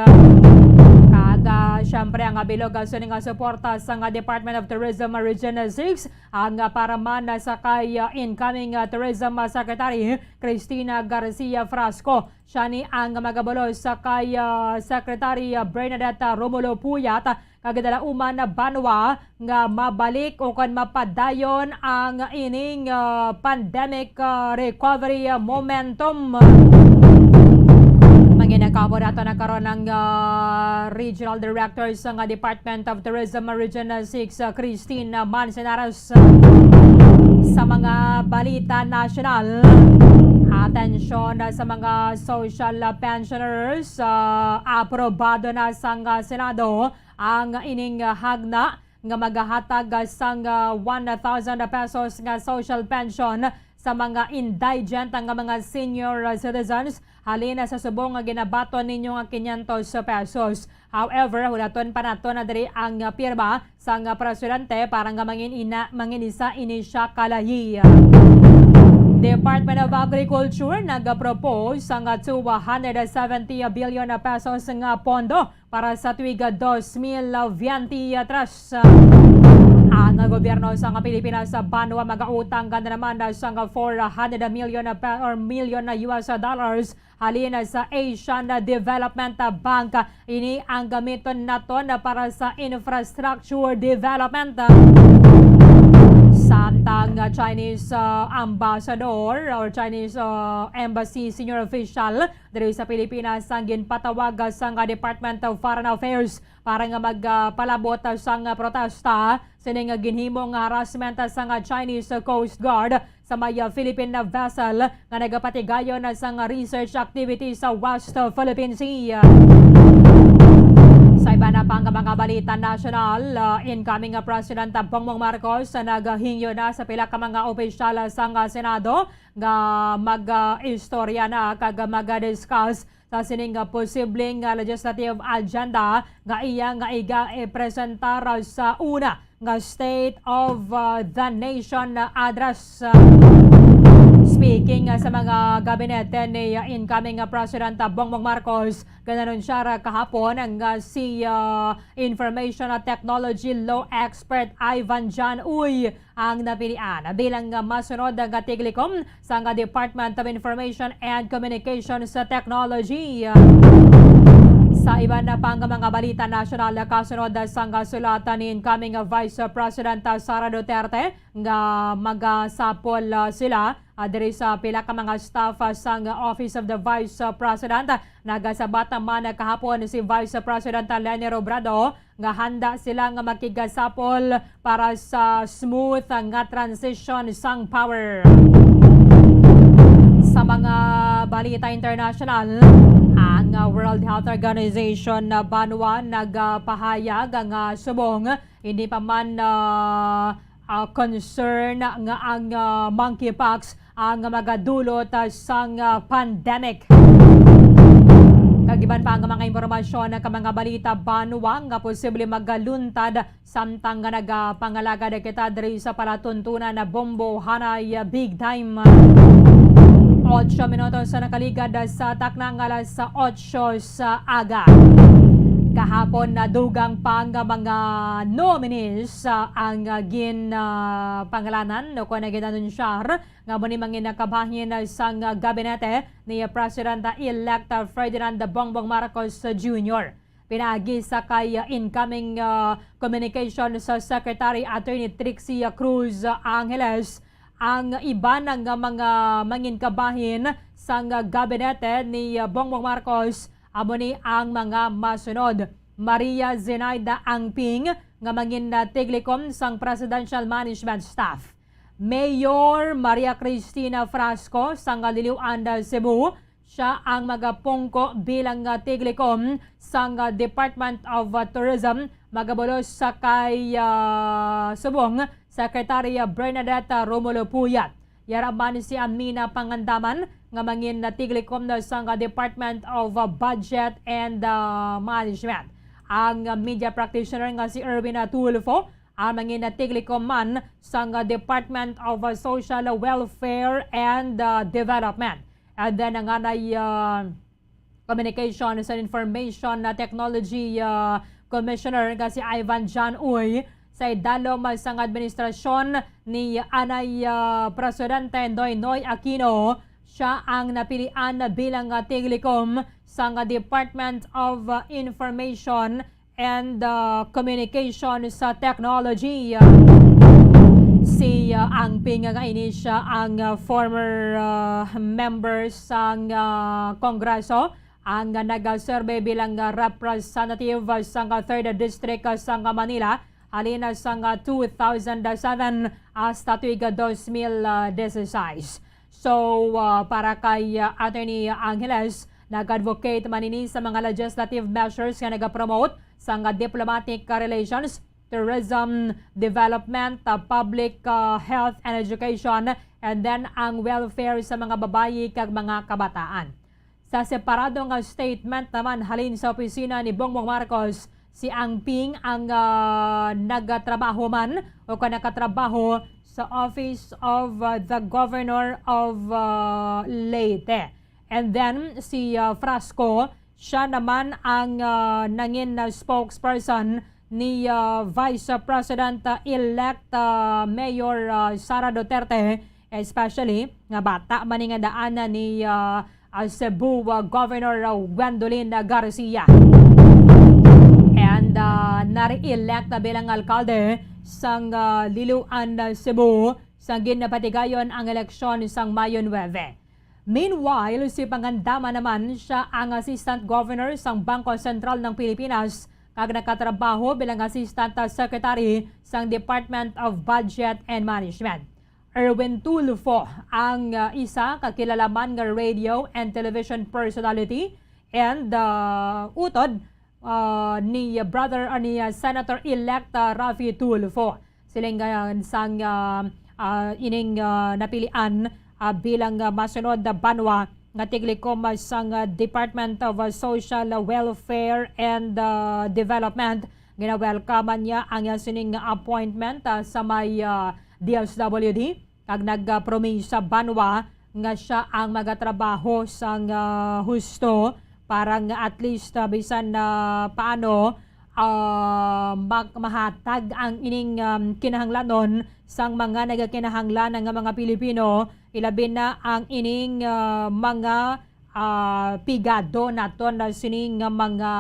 Kag, ah, siyempre, ang bilog sini nga suporta sang Department of Tourism Region six, ang para man sa kay, ah, incoming, ah, Tourism Secretary Cristina Garcia Frasco. Siya ni ang magabulos sa kay, ah, Secretary, ah, Bernadette, ah, Romulo Puyat, ah, kag dalauman na banwa nga mabalik o kon mapadayon ang ining, ah, pandemic, ah, recovery, ah, momentum. Mangin kaupod ato na karon ang, ah, Regional Director sa nga Department of Tourism Region six, ah, Christine, ah, Manzanares. Sa mga balita nasyonal, atensyon, ah, sa mga social, ah, pensioners, ah, aprobado na sang, ah, Senado ang ining, ah, hagna nga magahatag, ah, sang, ah, one thousand pesos nga social pension sa mga indigent nga mga senior, ah, citizens, halin na sa subong nga ginabaton ninyo nga quinientos pesos. However, hudaton pa nato na diri ang, ah, pirma sang, ah, presidente para nga mangin ina, mangin isa ini siya kalayi. Department of Agriculture nagapropose sang, ah, two hundred seventy billion pesos nga pondo para sa tuig dos mil veintitrés. Ang gobyerno sang Pilipinas sa banwa magautang gani naman sang four hundred million na pe-, or million na U S dollars halin sa Asian Development Bank. Ini ang gamiton naton para sa infrastructure development. Samtang Chinese, ah, ambassador or Chinese, ah, embassy senior official diri sa Pilipinas ang ginpatawag sang Department of Foreign Affairs para nga magpalabot sang protesta sining ginhimong harassment sang Chinese Coast Guard sa may Philippine vessel nga nagapatigayon sang research activity sa West Philippine Sea. Sa iba na pang mga balita nasyonal, ah, incoming President Bongbong Marcos naghingyo na sa pila ka mga opisyal sang Senado nga mag-istorya na kag mag-discuss sa sining nga posibleng nga legislative agenda nga iya nga iga-, ipresentar sa una nga State of, uh, the Nation Address. Speaking, uh, sa mga gabinete ni, uh, incoming, uh, President, uh, Bongbong Marcos, ginanunsyar, uh, kahapon ang, uh, si, uh, Information at Technology Law Expert Ivan John Uy ang napilian bilang, uh, masunod nga tiglikom sang Department of Information and Communications Technology. Sa iban na pang mga balita nasyonal, kasunod sang sulat ni incoming Vice President Sara Duterte nga magasapol, ah, sila, ah, diri sa pila ka mga staff, ah, sang Office of the Vice President, nagasabat naman kahapon si Vice President Leni Robredo nga handa sila nga makigasapol para sa smooth nga transition sang power. Sa mga balita international, ang World Health Organization na banwa nagapahayag nga subong hindi pa man, ah, ah, concern nga ang, ah, monkeypox ang magadulot, ah, sang, ah, pandemic. Kag iban pa ang mga impormasyon ka mga balita banwa nga posible magaluntad samtang nga nagapangalagad kita diri sa palatuntunan na bombo hanay, ah, big time. Ocho minutos sa nakaligad sa takna nga alas ocho sa aga. Kahapon, nadugang pa nga mga nominees, ah, ang, ah, gin, ah, pangalanan o kon ginanunsyar nga amo ni manginakabahin sang gabinete ni Presidente-elect Ferdinand Bongbong Marcos Junior. Pinaagi sa kay incoming, ah, communication sa Secretary Attorney Trixie Cruz Angeles, ang iban nga mga manginkabahin sang gabinete ni Bongbong Marcos amo ni ang mga masunod: Maria Zenaida Angping nga mangin, ah, tiglikom sang Presidential Management Staff. Mayor Maria Cristina Frasco sang Liloan, Cebu, siya ang magapungko bilang, ah, tiglikom sang, ah, Department of, ah, Tourism, magabulos sa kay, ah, subong Secretary, ah, Bernadette, ah, Romulo Puyat. Yara man si Amina Pangandaman nga mangin, ah, tiglikom na sang, ah, Department of, ah, Budget and, ah, Management. Ang, ah, media practitioner nga si Erwin, ah, Tulfo ang mangin, ah, tiglikom man sang, ah, Department of, ah, Social Welfare and, ah, Development. And then, ang anay, ah, Communications and Information na Technology, ah, Commissioner nga si Ivan John Uy, sa idalom sang administrasyon ni anay, ah, Presidente Noynoy Aquino, siya ang napilian bilang, ah, tiglikom sang Department of, ah, Information and, uh, Communications Technology. Si, uh, Angping nga ini siya ang, uh, former, uh, member sang, uh, Kongreso, ang, uh, nagaserbe bilang, uh, representative, uh, sang, uh, Third District, uh, sang, uh, Manila, halin, uh, sang, uh, two thousand seven hasta tuig, uh, dos mil dieciséis. So, uh, para kay, uh, Attorney Angeles, nag-advocate man ini sa mga legislative measures nga nagapromote sang diplomatic relations, tourism development, uh, public, uh, health and education, and then ang welfare sa mga babayi kag mga kabataan. Sa separado nga statement naman halin sa opisina ni Bongbong Marcos, si Angping ang, ah, nagatrabaho man o ka nakatrabaho sa Office of, ah, the Governor of, ah, Leyte. And then si, ah, Frasco, siya naman ang, ah, nangin na spokesperson ni, ah, Vice President, ah, elect, ah, Mayor, ah, Sara Duterte, especially nga bata man ni nga daanan ni, ah, ah, Cebu, ah, Governor, ah, Gwendolyn, ah, Garcia. And, ah, na-re-elect na bilang alkalde sang, ah, Liloan, ah, Cebu sa ginapatigayon ang eleksyon sang Mayo nuebe. Meanwhile, si Pangandaman naman, siya ang Assistant Governor sang Bangko Sentral ng Pilipinas kag nakatrabaho bilang Assistant Secretary sang Department of Budget and Management. Erwin Tulfo ang, ah, isa ka kilalaman nga radio and television personality and, ah, utod, ah, ni brother, ah, ni, ah, Senator-elect, ah, Raffy Tulfo. Siling, ah, sang, ah, ah, ining, ah, napilian, ah, bilang, ah, masunod na banwa nga tiglikom, ah, sang, ah, Department of, ah, Social Welfare and, ah, Development. Gina-welcome niya ang, ah, sining appointment, ah, sa may, ah, D S W D. Kag nagpromisa banwa nga siya ang magatrabaho sang, ah, husto para nga at least, ah, bisan na paano, ah, mag-, mahatag ang ining, um, kinahanglanon sang mga nagakinahanglan nga mga Pilipino, ilabi na ang ining, ah, mga, ah, pigado naton na sining nga mga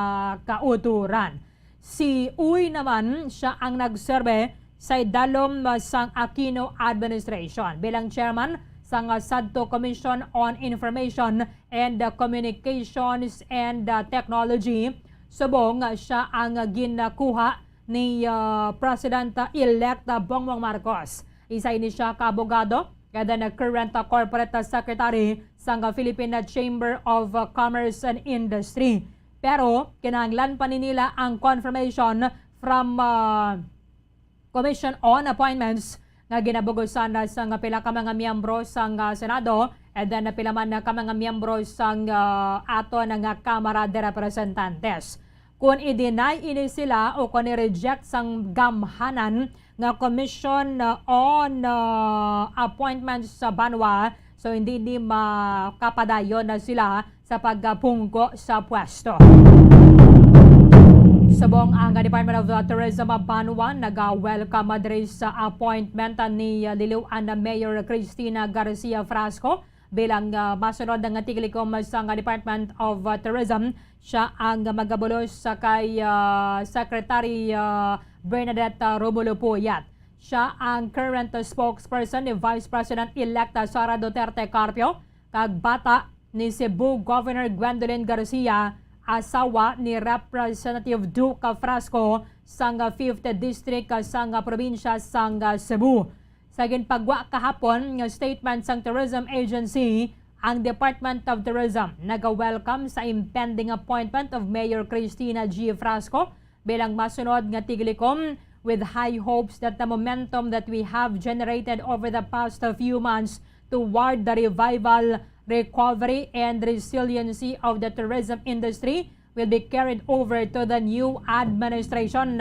kauturan. Si Uy naman, siya ang nagserbe sa idalom, uh, sang Aquino administration bilang chairman sang, uh, sadto Commission on Information and, uh, Communications and, uh, Technology, subong, uh, siya ang, uh, ginkuha ni, uh, President-elect, uh, Bongbong Marcos. Isa ini siya ka abogado and then a current, uh, corporate, uh, secretary sang, uh, Philippine Chamber of, uh, Commerce and Industry. Pero kinahanglan pa ni nila ang confirmation from, ah, Commission on Appointments nga ginabugusan na sang pila ka mga miyembro sang, ah, Senado and then pila man na ka mga miyembro sang, ah, aton nga Kamara de Representantes. Kung i-deny ini sila o kung i-reject sang gamhanan nga Commission, ah, on, ah, Appointments sa banwa, so hindi ni makapadayon na sila sa pagpungko sa pwesto. Subong ang Department of Tourism banwa naga-welcome diri sa appointment ni Liloan Mayor Cristina Garcia Frasco bilang, ah, masunod nga tiglikom sang Department of, ah, Tourism. Siya ang magabulos sa kay, ah, Secretary, ah, Bernadette, ah, Romulo Puyat. Siya ang current spokesperson ni Vice President-elect Sara Duterte Carpio, kag bata ni Cebu Governor Gwendolyn Garcia, asawa ni Representative Duke Frasco sang Fifth District sang probinsya sang Cebu. Sa ginpagwa kahapon nga statement sang Tourism Agency, ang Department of Tourism naga-welcome sa impending appointment of Mayor Cristina G Frasco bilang masunod nga tiglikom, with high hopes that the momentum that we have generated over the past few months toward the revival, recovery, and resiliency of the tourism industry will be carried over to the new administration.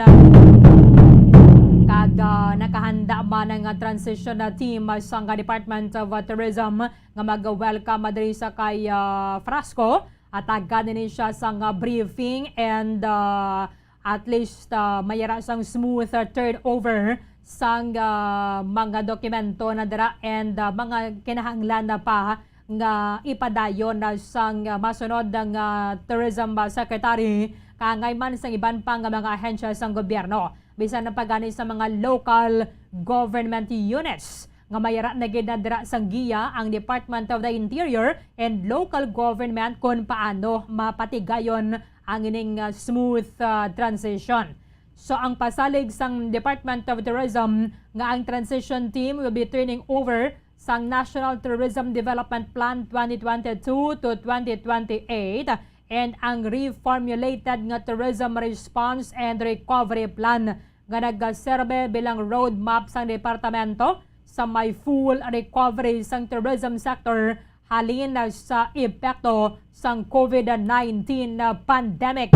Kag, ah, nakahanda man ang, ah, transition, ah, team, ah, sang, ah, Department of, ah, Tourism nga mag-welcome, ah, diri sa kay, ah, Frasco. Hatagan nini siya sang, ah, briefing and, ah, at least, ah, mayara sang smooth, ah, turnover sang, ah, mga dokumento na dira and, ah, mga kinahanglan na pa nga ipadayon na sang, ah, masunod nga Tourism, ah, Secretary, kaangay man sang iban pa nga mga ahensya sang gobyerno, bisan na pa gani sa mga local government units nga mayara na gid na dira sang giya ang Department of the Interior and local government kon paano mapatigayon ang ining, ah, smooth, ah, transition. So, ang pasalig sang Department of Tourism nga ang transition team will be turning over sang National Tourism Development Plan twenty twenty-two to twenty twenty-eight and ang reformulated nga Tourism Response and Recovery Plan nga nagaserbe bilang roadmap sang departamento sa may full recovery sang tourism sector halin sa epekto sang COVID nineteen pandemic.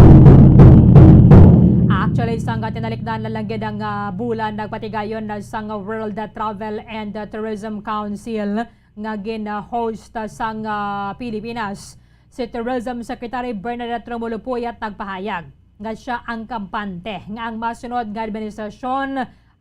Actually, sang tinalikdan na lang gid ang, ah, bulan, nagpatigayon na sang World Travel and Tourism Council nga gin-host sang, ah, Pilipinas. Si Tourism Secretary Bernadette Romulo Puyat nagpahayag nga siya ang kampante nga ang masunod nga administrasyon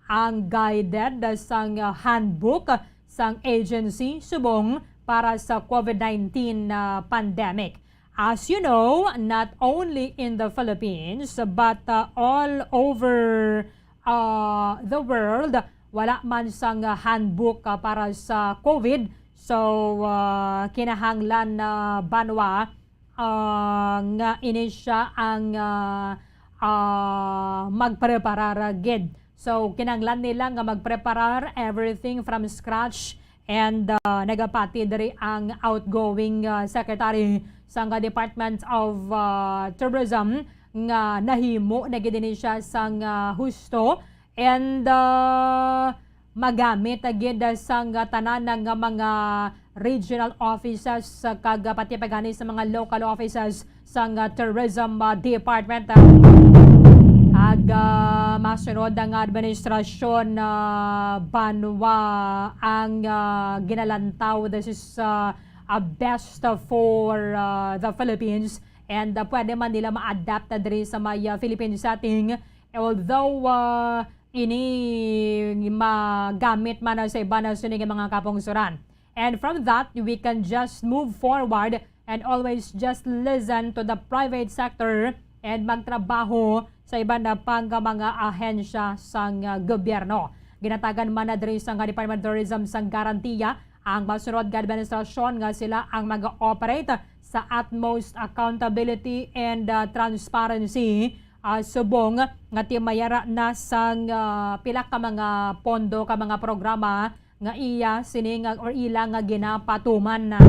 ang guided sang handbook sang agency subong para sa COVID nineteen, ah, pandemic. As you know, not only in the Philippines, but, ah, all over, ah, the world, wala man sang handbook, ah, para sa COVID. So, ah, kinahanglan na banwa ah, nga ini siya ang, ah, ah, magpreparar gid. So, kinahanglan nila nga magpreparar everything from scratch and, ah, nagapati diri ang outgoing, ah, secretary sang Department of, ah, Tourism nga nahimo na gid ini siya sang, ah, husto and, ah, magamit gid sang tanan nga mga regional offices, ah, kag pati pa gani sa mga local offices sang, ah, tourism, ah, department. Ag, ah, masunod ang administrasyon, ah, banwa ang, ah, ginalantaw. This is, ah, a best for, ah, the Philippines, and, ah, pwede man nila ma-adapt na diri sa may, ah, Philippine setting. Although, ah, ini magamit man sa iban sini nga mga kapungsoran. And from that, we can just move forward and always just listen to the private sector and magtrabaho sa iban na pang mga ahensya sang, ah, gobyerno. Ginatagan man na diri sang Department of Tourism sang garantiya ang masunod nga administrasyon nga sila ang mag-operate sa utmost accountability and, ah, transparency, ah, subong nga timayara na sang, ah, pila ka mga pondo ka mga programa nga iya sini nga or ila nga ginapatuman na.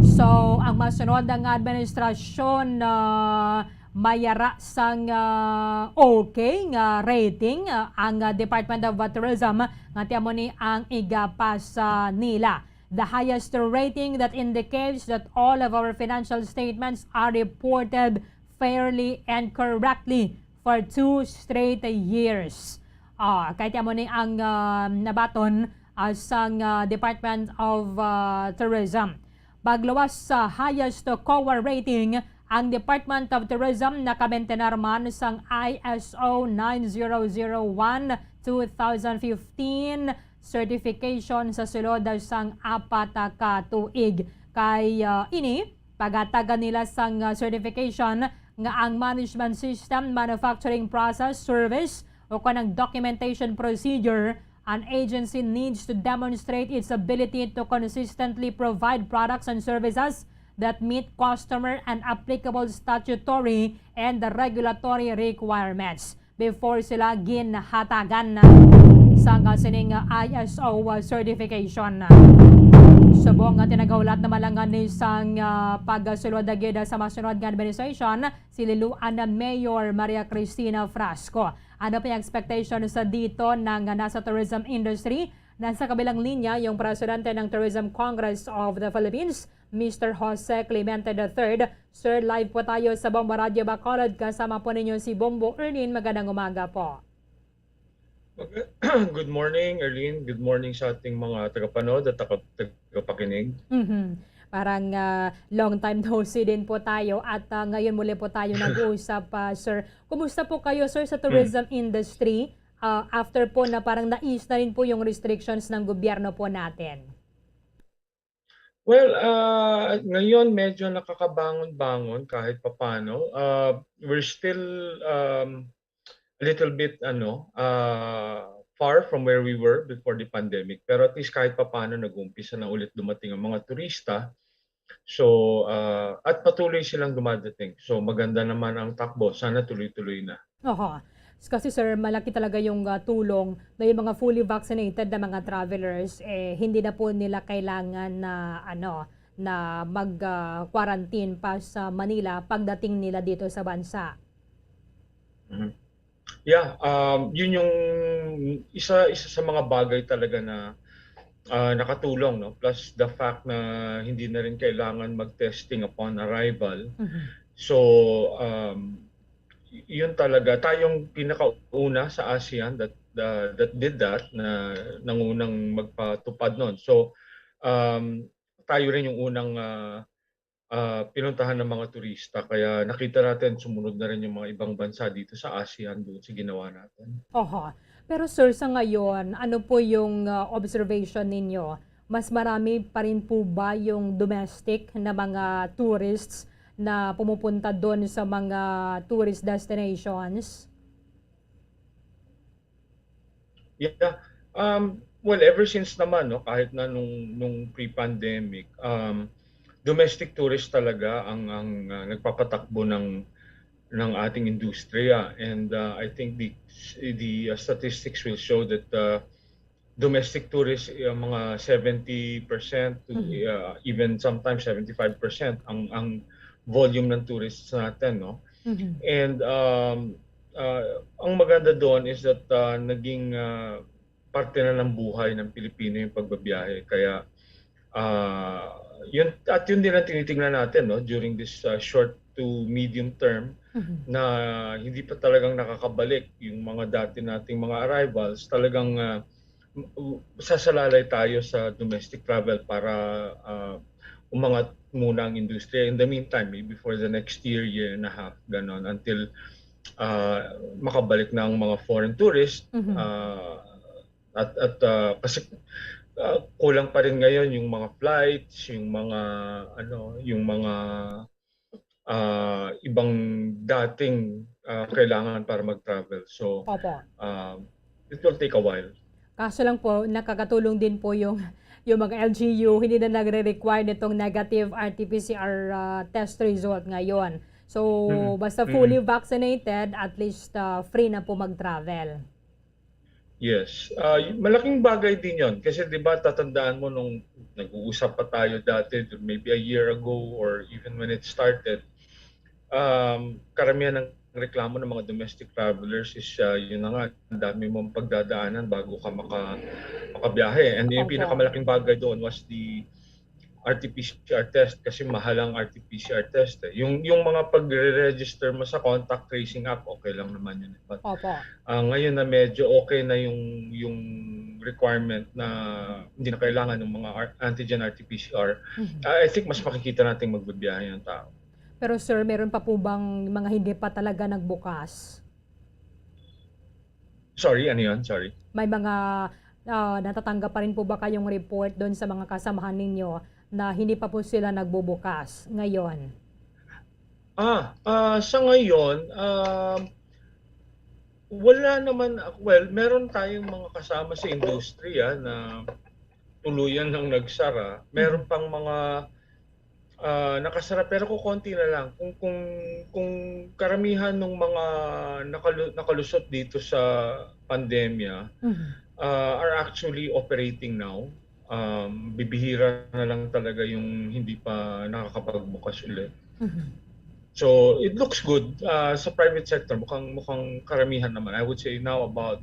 So, ang masunod nga administrasyon, ah, mayara sang, ah, okay nga rating, ah, ang, ah, Department of Tourism nga ti amo ni ang igapas, ah, nila. The highest rating that indicates that all of our financial statements are reported fairly and correctly for two straight years. Ah, kay ti amo ni ang, ah, nabaton, ah, sang, ah, Department of, ah, Tourism. Pagluwas sa highest COA rating, ang Department of Tourism nakamintenar man sang I S O nine zero zero one two thousand fifteen certification sa sulod sang apat ka tuig. Kay, ah, ini, pagatagan nila sang, ah, certification nga ang management system, manufacturing process, service, o kon ang documentation procedure, an agency needs to demonstrate its ability to consistently provide products and services that meet customer and applicable statutory and regulatory requirements before sila ginhatagan sang sining I S O certification. Subong nga tinagahulat naman lang ni sang, ah, pagsulod gid sa masunod nga administration, si Liloan Mayor Maria Cristina Frasco. Ano pa yung expectation sa dito ng nasa tourism industry? Nasa kabilang linya yung presidente ng Tourism Congress of the Philippines, Mister Jose Clemente the third. Sir, live po tayo sa Bombo Radio Bacolod. Kasama po ninyo si Bombo Erlin. Magandang umaga po. Mag-, good morning, Erlin. Good morning sa ating mga tagapanood at taga-, tagapakinig. Mhm. Parang, ah, long time no see din po tayo at, ah, ngayon muli po tayo nag-uusap, ah, sir. Kumusta po kayo, sir, sa tourism industry? Ah, after po na parang na-ease na rin po yung restrictions ng gobyerno po natin. Well, ah, ngayon medyo nakakabangon-bangon kahit papano. Ah, we're still, um, a little bit, ano, ah, far from where we were before the pandemic. Pero at least kahit papano nag-uumpisa na ulit dumating ang mga turista. So, ah, at patuloy silang dumadating. So, maganda naman ang takbo. Sana tuloy-tuloy na. Oho. Kasi, sir, malaki talaga yung, ah, tulong na yung mga fully vaccinated na mga travelers, eh, hindi na po nila kailangan na, ano, na mag, ah, quarantine pa sa Manila pagdating nila dito sa bansa. Mhm. Yeah, um, yun yung isa, isa sa mga bagay talaga na, ah, nakatulong, no? Plus the fact na hindi na rin kailangan mag-testing upon arrival. Mhm. So, um, y-, yun talaga, tayong pinakauna sa ASEAN that, uh, that did that, na nangunang magpatupad nun. So, um, tayo rin yung unang, ah, ah, pinuntahan ng mga turista. Kaya nakita natin, sumunod na rin yung mga ibang bansa dito sa ASEAN doon sa ginawa natin. Oho. Pero sir, sa ngayon, ano po yung ah, observation ninyo? Mas marami pa rin po ba yung domestic na mga tourists na pumupunta doon sa mga tourist destinations? Yeah. Um, well, ever since naman, no, kahit na nung, nung pre-pandemic, um, domestic tourist talaga ang, ang ah, nagpapatakbo ng, ng ating industriya. And uh, I think the, the uh, statistics will show that uh, domestic tourists, uh, mga seventy percent to Mhm. uh, even sometimes seventy-five percent ang, ang volume ng tourists natin, no? Mhm. And um, uh, ang maganda doon is that uh, naging uh, parte na ng buhay ng Pilipino yung pagbabiyahe. Kaya uh, yun, at yun din ang tinitingnan natin, no, during this uh, short to medium term Mhm. na hindi pa talagang nakakabalik yung mga dati nating mga arrivals, talagang uh, sasalalay tayo sa domestic travel para uh, umangat muna ang industriya. In the meantime, maybe for the next year, year and a half, ganon, until uh, makabalik na ang mga foreign tourists. Mhm. Uh, at at uh, kasi uh, kulang pa rin ngayon yung mga flights, yung mga ano, yung mga uh, ibang dating uh, kailangan para mag-travel. So, Opo. uh, it will take a while. Kaso lang po, nakakatulong din po yung yung mga L G U, hindi na nagre-require nitong negative R T P C R ah, test result ngayon. So, Mm. basta Mm. fully vaccinated, at least ah, free na po mag-travel. Yes. Uh, malaking bagay din yon kasi, di ba, tatandaan mo nung nag-uusap pa tayo dati, maybe a year ago or even when it started, um, karamihan ng reklamo ng mga domestic travelers is uh, yun na nga, ang dami mong pagdadaanan bago ka maka, makabiyahe. And yung Opo. Pinakamalaking bagay doon was the R T P C R test kasi mahal ang R T P C R test eh. Yung, yung mga pagre-register mo sa contact tracing app, okay lang naman yun. But Opo. ah, ngayon na medyo okay na yung, yung requirement na hindi na kailangan ng mga R- antigen R T P C R, Mhm. ah, I think mas makikita nating magbibiyahe yung tao. Pero sir, meron pa po bang mga hindi pa talaga nagbukas? Sorry, ano yun? Sorry. May mga ah, natatanggap pa rin po ba kayong report doon sa mga kasamahan ninyo na hindi pa po sila nagbubukas ngayon? Ah, ah, sa ngayon, ah, wala naman, well, meron tayong mga kasama sa industriya na tuluyan nang nagsara. Meron pang mga ah, nakasara, pero kukonti na lang. Kung, kung, kung karamihan ng mga nakalu- nakalusot dito sa pandemya Mhm. ah, are actually operating now, um, bibihira na lang talaga yung hindi pa nakakapagbukas ulit. Mhm. So, it looks good ah, sa private sector. Mukhang, mukhang karamihan naman. I would say now about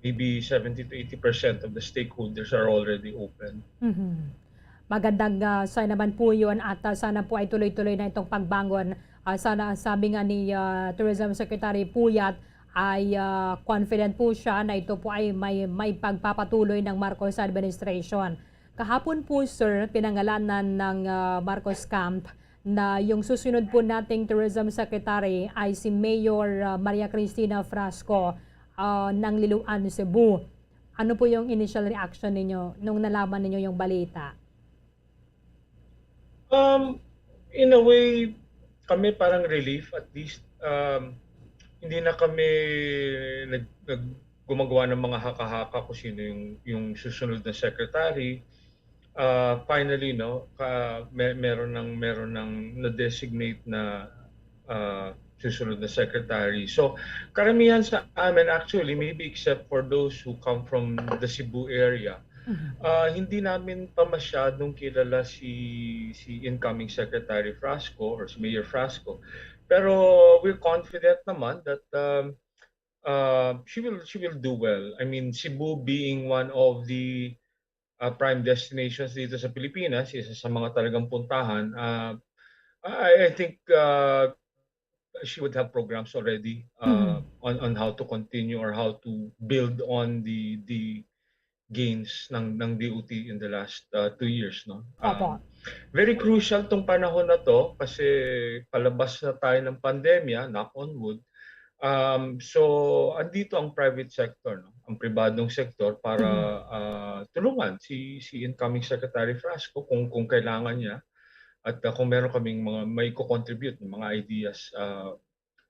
maybe seventy to eighty percent of the stakeholders are already open. Mhm. Magandang ah, sign naman po yun at ah, sana po ay tuloy-tuloy na itong pagbangon. Ah, sana, sabi nga ni ah, Tourism Secretary Puyat, ay ah, confident po siya na ito po ay may, may pagpapatuloy ng Marcos administration. Kahapon po, sir, pinangalanan ng ah, Marcos camp na yung susunod po nating Tourism Secretary ay si Mayor ah, Maria Cristina Frasco ah, ng Liloan, Cebu. Ano po yung initial reaction ninyo nung nalaman ninyo yung balita? Um, in a way, kami parang relief, at least um, hindi na kami nag, nag gumagawa ng mga haka-haka kung sino yung, yung susunod na secretary. Uh, finally, no, ka, may, meron ng meron ng na-designate na uh, susunod na secretary. So, karamihan sa amin actually, maybe except for those who come from the Cebu area, Mhm. ah, hindi namin pa masyadong kilala si si incoming Secretary Frasco or si Mayor Frasco. Pero we're confident naman that um, uh, she will she will do well. I mean, Cebu being one of the uh, prime destinations dito sa Pilipinas, isa sa mga talagang puntahan, uh, I, I think uh, she would have programs already uh, Mhm. on on how to continue or how to build on the the gains ng ng D O T in the last uh, two years, no? Opo. Um, very crucial tong panahon na to kasi palabas na tayo ng pandemya, knock on wood. Um, so andito ang private sector, no? Ang pribadong sektor para Mhm. uh, tulungan si si incoming Secretary Frasco kung kung kailangan niya at uh, kung meron kaming mga may ko-contribute ng mga ideas uh,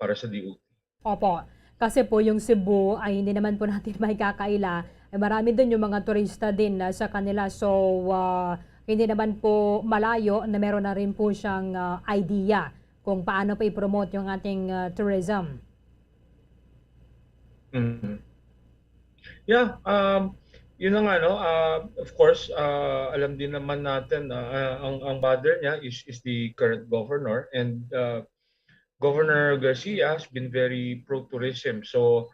para sa D O T. Opo. Kasi po yung Cebu ay hindi naman po natin maikakaila. Ay marami din yung mga turista din ah, sa kanila. So ah, hindi naman po malayo na meron na rin po siyang ah, idea kung paano pa i-promote yung ating ah, tourism. Mhm. Yeah, um, yun na nga, no? Uh, of course, uh, alam din naman natin, uh, uh, ang, ang mother niya is, is the current governor, and uh, Governor Garcia has been very pro-tourism. So,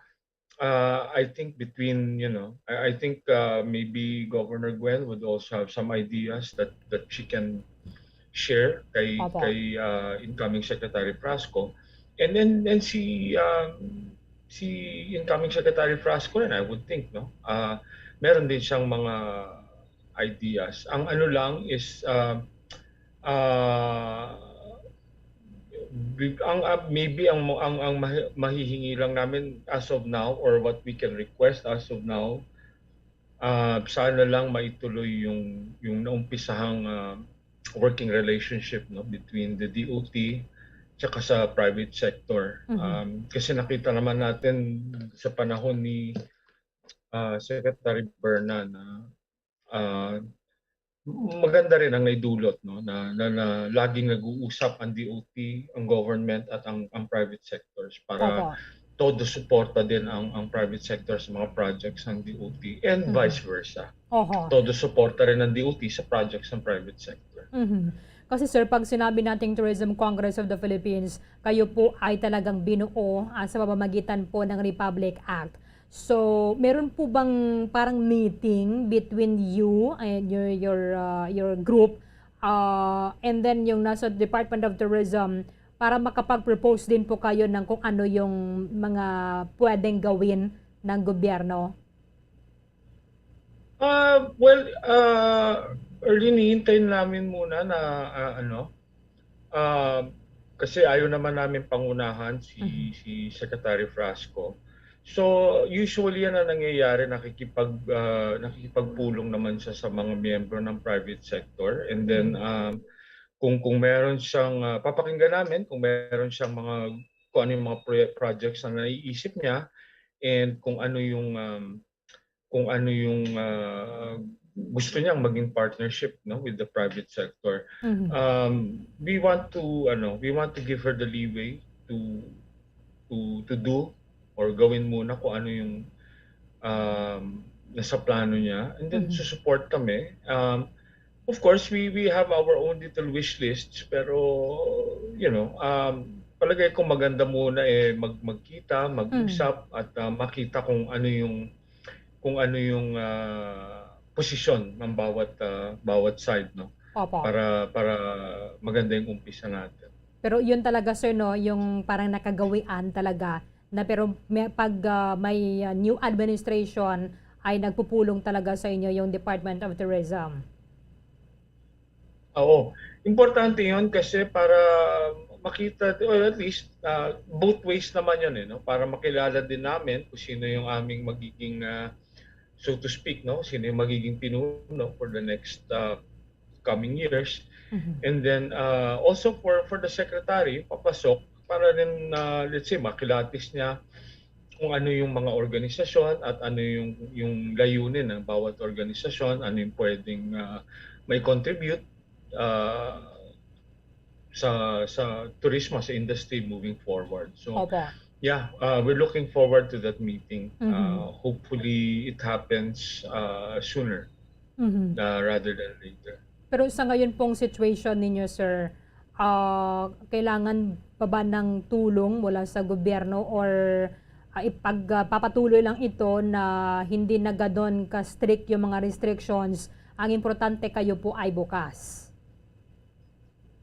uh, I think between, you know, I, I think uh, maybe Governor Gwen would also have some ideas that, that she can share kay Opo. kay uh, incoming Secretary Frasco. And then and si uh, si incoming Secretary Frasco rin, I would think, no? Uh, meron din siyang mga ideas. Ang ano lang is uh, uh, bi- ang uh, maybe ang ang ang mahi- mahihingi lang namin as of now, or what we can request as of now, uh, sana lang maituloy yung yung naumpisahang uh, working relationship, no, between the D O T tsaka sa private sector. Mhm. Um, kasi nakita naman natin sa panahon ni uh, Secretary Berna na uh, maganda rin ang naidulot, no, na, na, na laging nag-uusap ang D O T, ang government at ang, ang private sectors para Opo. todo suporta din ang, ang private sector sa mga projects ng D O T and Mhm. vice versa. Oho. Todo suporta rin ng D O T sa projects ng private sector. Mhm. Kasi sir, pag sinabi nating Tourism Congress of the Philippines, kayo po ay talagang binuo ah, sa pamamagitan po ng Republic Act. So, meron po bang parang meeting between you and your your uh, your group uh, and then yung nasa Department of Tourism para makapag-propose din po kayo ng kung ano yung mga pwedeng gawin ng gobyerno? Uh, well, uh, Erlene, hintayin namin muna na uh, ano, uh, kasi ayaw naman namin pangunahan si Mhm. si Secretary Frasco. So usually yan ang nangyayari, nakikipag uh, nakikipagpulong naman siya sa mga miyembro ng private sector, and then Mhm. um, kung kung meron siyang uh, papakinggan namin kung meron siyang mga kung ano yung mga proye- projects na naiisip niya and kung ano yung um, kung ano yung uh, gusto niyang maging partnership, no, with the private sector. Mhm. Um, we want to ano, we want to give her the leeway to to to do or gawin muna kung ano yung um, nasa plano niya, and then Mhm. susupport kami. Um, of course, we we have our own little wish lists, pero you know, um, palagay ko maganda muna eh mag magkita, mag-usap at uh, makita kung ano yung kung ano yung uh, posisyon ng bawat uh, bawat side, no, Opo. Para para maganda yung umpisa natin. Pero yun talaga sir no, yung parang nakagawian talaga na pero may, pag uh, may uh, new administration ay nagpupulong talaga sa inyo yung Department of Tourism. Oo. Importante 'yon kasi para makita, or at least uh, both ways naman 'yon eh, no? Para makilala din namin kung sino yung aming magiging uh, so to speak, no? Sino yung magiging pinuno for the next uh, coming years. Mhm. And then uh, also for for the secretary, papasok para rin uh, let's say makilatis niya kung ano yung mga organisasyon at ano yung yung layunin ng bawat organisasyon, ano yung pwedeng uh, may contribute uh, sa sa turismo sa industry moving forward. So Opo. yeah, uh, we're looking forward to that meeting. Mhm. Uh, hopefully it happens uh, sooner Mhm. uh, rather than later. Pero sa ngayon pong situation ninyo, sir, ah, kailangan pa ba ng tulong mula sa gobyerno or ah, ipagpapatuloy lang ito na hindi na gadon ka strict yung mga restrictions? Ang importante kayo po ay bukas.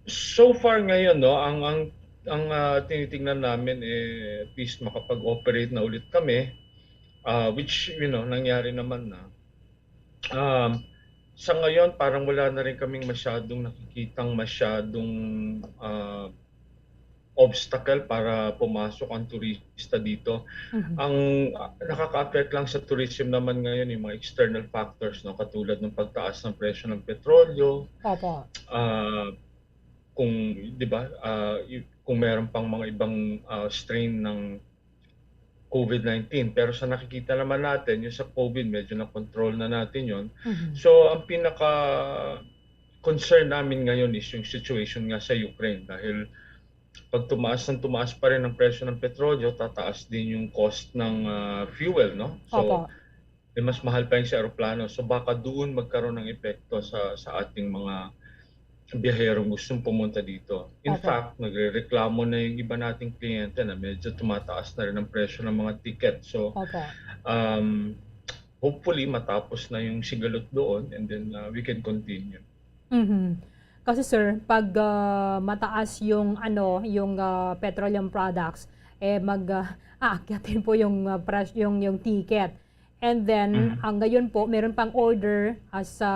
So far ngayon, no, ang ang ang ah, tinitingnan namin eh at least makapag-operate na ulit kami, ah, which you know nangyari naman na. Um, sa ngayon, parang wala na rin kaming masyadong nakikitang masyadong, ah, obstacle para pumasok ang turista dito. Mhm. Ang, ah, nakaka-affect lang sa tourism naman ngayon yung mga external factors, no, katulad ng pagtaas ng presyo ng petrolyo, Opo. ah, kung, 'di ba, ah, y-, kung meron pang mga ibang, ah, strain ng COVID nineteen. Pero sa nakikita naman natin, yung sa COVID, medyo na-control na natin yon. Mhm. So, ang pinaka concern namin ngayon is yung situation nga sa Ukraine, dahil pag tumaas ng tumaas pa rin ang presyo ng petrolyo, tataas din yung cost ng, ah, fuel, no? So, Opo. eh, mas mahal pa yung sa eroplano. So, baka doon magkaroon ng epekto sa, sa ating mga biyaherong gustong pumunta dito. In Opo. fact, nagrereklamo na yung iba nating kliyente na medyo tumataas na rin ang presyo ng mga ticket. So, Opo. um, hopefully, matapos na yung sigalot doon, and then, uh, we can continue. Mhm. Kasi, sir, pag, ah, mataas yung, ano, yung, ah, petroleum products, eh, mag, ah, aakyat din po yung, ah, pres-, yung, yung ticket. And then, Mhm. ang ngayon po, meron pang order, ah, sa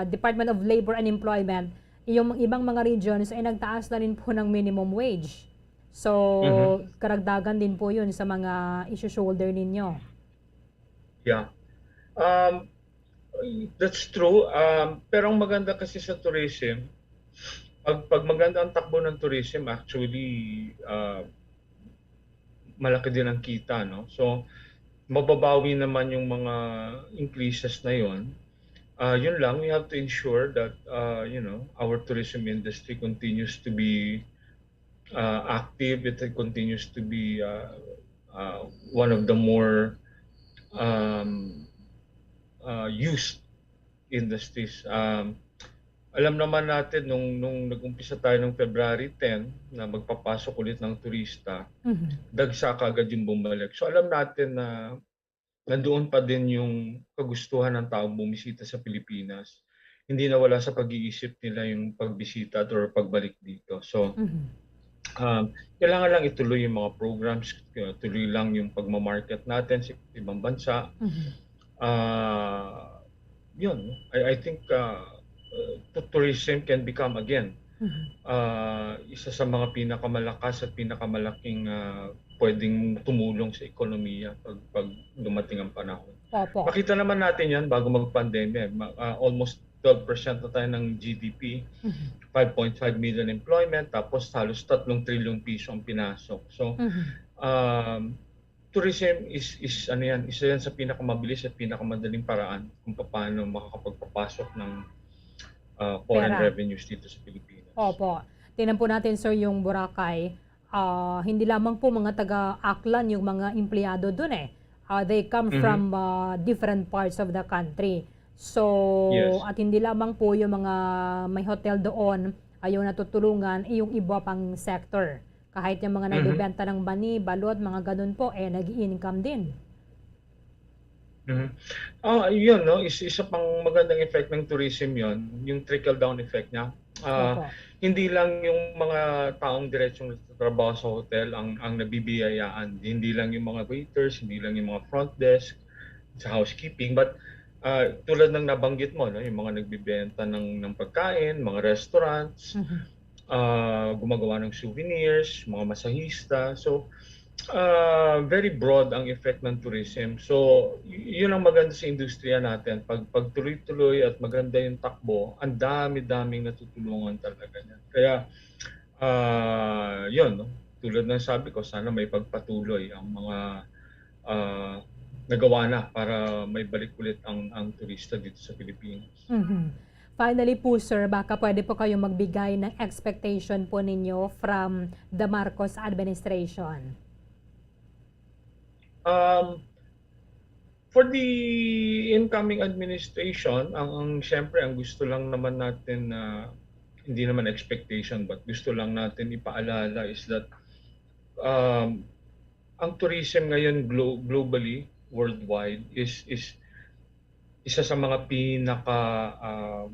Department of Labor and Employment, yung ibang mga regions ay nagtaas na rin po ng minimum wage. So, Mhm. karagdagan din po yun sa mga issue shoulder ninyo. Yeah. Um, that's true. Um, pero ang maganda kasi sa tourism, pag, pag maganda ang takbo ng tourism, actually, uh, malaki din ang kita, no? So, mababawi naman yung mga increases na yon. Uh, yun lang, we have to ensure that, uh, you know, our tourism industry continues to be, uh, active. It continues to be, uh, uh, one of the more, um, uh, used industries. Um, alam naman natin nung, nung nag-umpisa tayo ng February ten na magpapasok ulit ng turista, Mhm. dagsa kaagad yung bumalik. So, alam natin na nandoon pa din yung kagustuhan ng taong bumisita sa Pilipinas. Hindi nawala sa pag-iisip nila yung pagbisita or pagbalik dito. So, Mhm. um, kailangan lang ituloy yung mga programs, uh, tuloy lang yung pagmamarket natin sa ibang bansa. Mhm. Ah, yun, I, I think, uh, uh, tou-, tourism can become again, Mhm. uh, isa sa mga pinakamalakas at pinakamalaking, uh, pwedeng tumulong sa ekonomiya pag, pag dumating ang panahon. Opo. Makita naman natin yan bago mag-pandemya. Ma-, uh, almost twelve percent na tayo ng G D P, Mhm. five point five million employment, tapos halos tatlong trilyong piso ang pinasok. So, Mhm. um, tourism is, is ano yan, isa yan sa pinakamabilis at pinakamadaling paraan kung paano makakapagpapasok ng, ah, foreign Pera. revenues dito sa Pilipinas. Opo. Tingnan po natin, sir, yung Boracay. Ah, hindi lamang po mga taga Aklan yung mga empleyado dun eh. Ah, they come Mhm. from, ah, different parts of the country. So, Yes. at hindi lamang po yung mga may hotel doon ay yung natutulungan, eh, yung iba pang sector. Kahit yung mga Mhm. nagbebenta ng mani, balot, mga ganun po, eh, nag-i-income din. Mhm. Ah, yun, no? Is-, isa pang magandang effect ng tourism yon, yung trickle-down effect niya. Ah, Opo. hindi lang yung mga taong diretsong nagtatrabaho sa hotel ang, ang nabibiyayaan. Hindi lang yung mga waiters, hindi lang yung mga front desk sa housekeeping, but, ah, tulad ng nabanggit mo, no, yung mga nagbebenta ng, ng pagkain, mga restaurants, Mhm. ah, gumagawa ng souvenirs, mga masahista. So, ah, very broad ang effect ng tourism. So, y-, yun ang maganda sa industriya natin. Pag, pag tuloy-tuloy at maganda yung takbo, ang dami-daming natutulungan talaga niyan. Kaya, ah, yun, no? Tulad ng sabi ko, sana may pagpatuloy ang mga, ah, nagawa na para may balik ulit ang, ang turista dito sa Pilipinas. Mhm. Finally po, sir, baka pwede po kayong magbigay ng expectation po ninyo from the Marcos administration? Um, for the incoming administration, ang, ang, siyempre, ang gusto lang naman natin na, hindi naman expectation, but gusto lang natin ipaalala is that, um, ang tourism ngayon glo-, globally, worldwide, is, is isa sa mga pinaka, ah,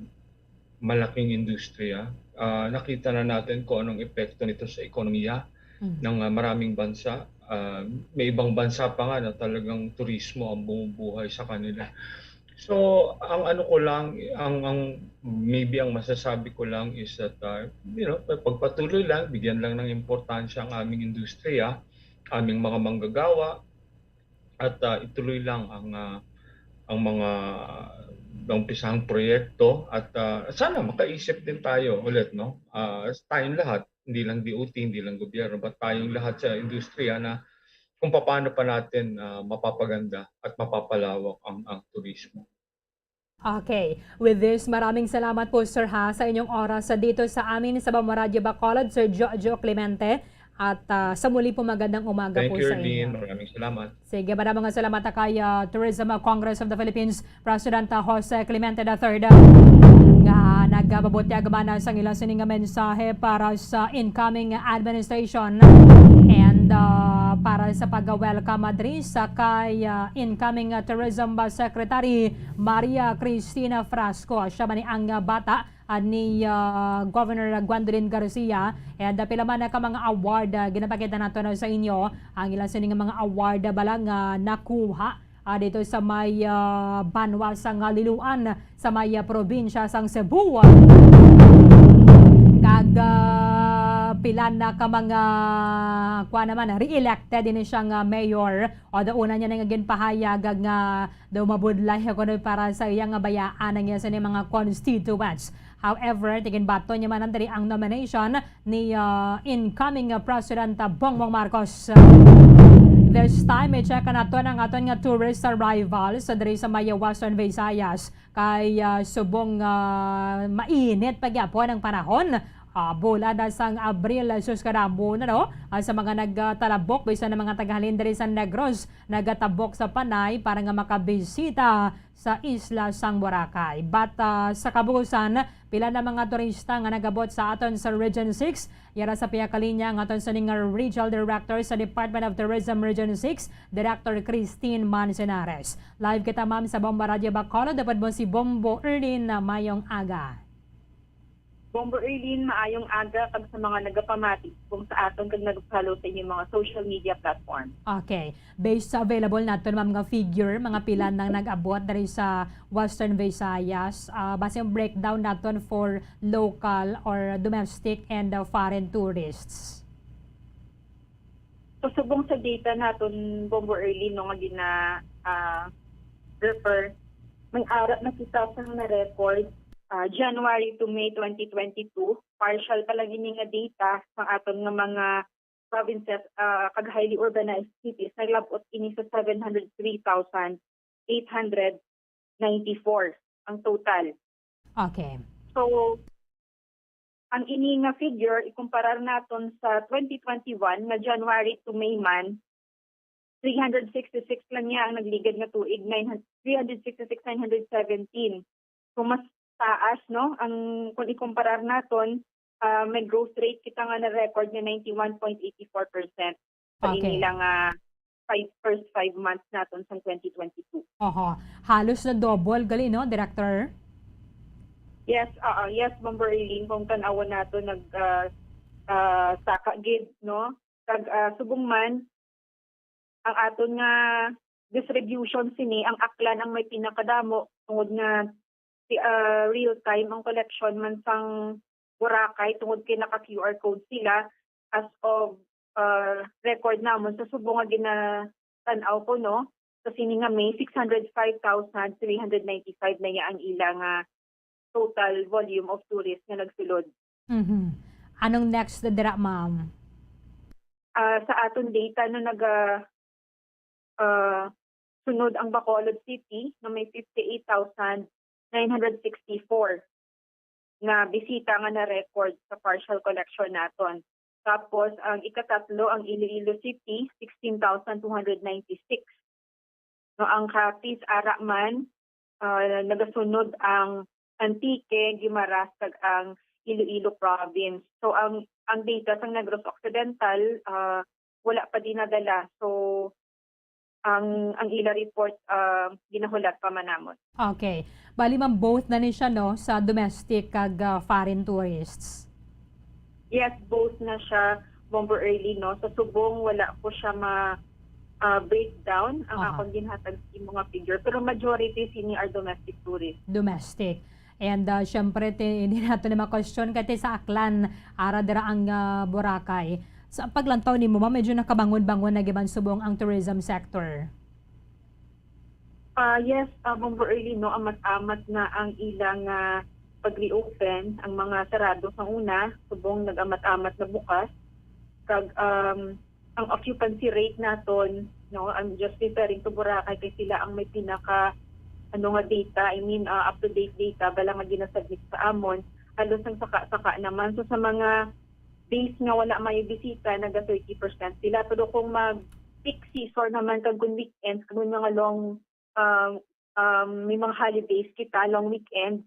malaking industriya. Ah, nakita na natin kung anong epekto nito sa ekonomiya Mm. ng, ah, maraming bansa. Ah, may ibang bansa pa nga na talagang turismo ang bumubuhay sa kanila. So, ang ano ko lang, ang, ang maybe ang masasabi ko lang is that, ah, you know, pagpatuloy lang, bigyan lang ng importansya ang aming industriya, aming mga manggagawa, at, ah, ituloy lang ang, ah, ang mga naumpisahang proyekto at, ah, sana makaisip din tayo ulit, no? Ah, tayong lahat, hindi lang D O T, hindi lang gobyerno, but tayong lahat sa industriya na kung paano pa natin, ah, mapapaganda at mapapalawak ang, ang turismo. Okay. With this, maraming salamat po, sir, ha, sa inyong oras sa dito sa amin sa Bambaradyo Bacolod, Sir Jojo Clemente. At, ah, sa muli po, magandang umaga Thank po you, sa Erlene. inyo. Maraming salamat. Sige, maraming salamat kay, ah, Tourism Congress of the Philippines President, ah, Jose Clemente the third, nga nagababutyag man sa ila sining mensahe para sa incoming administration and, ah, para sa pag-welcome diri sa kay, ah, incoming, ah, Tourism Secretary Maria Cristina Frasco. Siya man ni ang, ah, bata, ah, ni, ah, Governor Gwendolyn Garcia. And, ah, pila man na ka mga award, ah, ginapakita nato na sa inyo ang ila sining mga award, ah, bala nga nakuha, ah, dito sa may, ah, banwa sang Liloan, sa may, ah, probinsya sang Cebu. Kag, ah, pila na ka mga, kuan naman, re-elected din siyang, ah, mayor. Although una niya na nga ginpahayag nga daw mabudlay kuno para sa iya nga bayaan ang iya sini mga constituents. However, tiginbaton niya man diri ang nomination ni, ah, incoming, ah, President, ah, Bongbong Marcos. This time, i-check naton ang aton nga tourist arrivals diri sa may Western Visayas. Kay, ah, subong, ah, mainit pa gyapon ang panahon. Ah, bulan na sang Abril, sus, kadamo na, no? Ah, sa mga nagtalabok, bisan ang mga tagahalin diri sa Negros, nagatabok sa Panay para nga makabisita sa isla sang Boracay. But, ah, sa kabuusan, pila na mga turista nga nagabot sa aton sa Region six. Yara sa pihak linya ang aton sining Regional Director sa Department of Tourism Region six, Director Christine Manzanares. Live kita, ma'am, sa Bombo Radyo Bacolod. Dapat mo si Bombo Erlin na mayong aga. Bombo Erlin, maayong aga kag sa mga nagapamati kung sa aton kag nag-follow sa inyong mga social media platform. Okay. Based sa available naton, ma'am, nga figure, mga pila nang nag-abot diri sa Western Visayas. Ah, base ang breakdown naton for local or domestic and, ah, foreign tourists. So, subong sa data naton, Bombo Erlin, no, nga gina, ah, refer, may ara na kita sa na-record, ah, January to May twenty twenty-two. Partial pa lang ini nga data sa aton nga mga provinces, ah, kag highly urbanized cities. Naglab-ot ini sa seven hundred three thousand eight hundred ninety-four ang total. Okay. So, ang ini nga figure, ikumparar naton sa twenty twenty-one nga January to May man, three hundred sixty-six lang niya ang nagligad nga tuig, nine hundred, three hundred sixty-six, nine hundred seventeen. So, mas taas, no? Ang, kung ikumparar naton, ah, may growth rate kita nga na-record nga ninety-one point eight four percent sa Okay. ini lang, ah, five, first five months naton sa twenty twenty-two. Oho. Halos na double gali, no, Director? Yes, oo, yes, Bombo Erlin, kung tan-awon nato nag, ah, ah, saka gid, no? Kag, ah, subong man, ang aton nga distribution sini, ang Aklan ang may pinakadamo, tungod nga si, ah, real time ang collection man sang Boracay, tungod kay naka Q R code sila as of, ah, record namon sa subong nga ginatan-aw ko, no? Sa sini nga May, six hundred five thousand three hundred ninety-five na iya ang ila nga total volume of tourists nga nagsulod. Mhm. Anong next na dira, ma'am? Ah, sa aton data, no, naga, ah, sunod ang Bacolod City, nga may fifty-eight thousand nine hundred sixty-four nga bisita nga na-record sa partial collection naton. Tapos, ang ikatatlo, ang Iloilo City, sixteen thousand two hundred ninety-six. No, ang Capiz, ara man, ah, nagasunod ang Antique, Guimaras, kag ang Iloilo Province. So, ang, ang data sa Negros Occidental, ah, wala pa dinadala. So, ang, ang ila report, ah, ginahulat pa man namon. Okay. Bali, ma'am, both na ni siya, no, sa domestic kag, ah, foreign tourists. Yes, both na siya, Bombo Erlin, no? Sa subong, wala ko siya ma, ah, breakdown ang Aha. akong ginhatag sa imo nga figure, pero majority sini are domestic tourists. Domestic. And uh, syempre, ti- hindi nato na ma-question kay ti sa Aklan, ara dira ang uh, Boracay. Sa paglantaw nimo, ma'am, medyo nakabangon-bangon na giban subong ang tourism sector. Ah, yes, uh, Bombo Early, no, amat-amat na ang ilang ah, pag-reopen, ang mga sarado sa una, subong nag-amat-amat na bukas. Kag um, ang occupancy rate naton, no, I'm just referring to Boracay kay sila ang may pinaka ano nga data, I mean, ah, up-to-date data bala nga ginasubmit sa amon, halos ang saka-saka naman. So sa mga days nga wala may bisita, naga thirty percent sila. Pero kung mag peak season naman, kag kung weekends, kung mga long, um, um, may mga holidays kita, long weekend,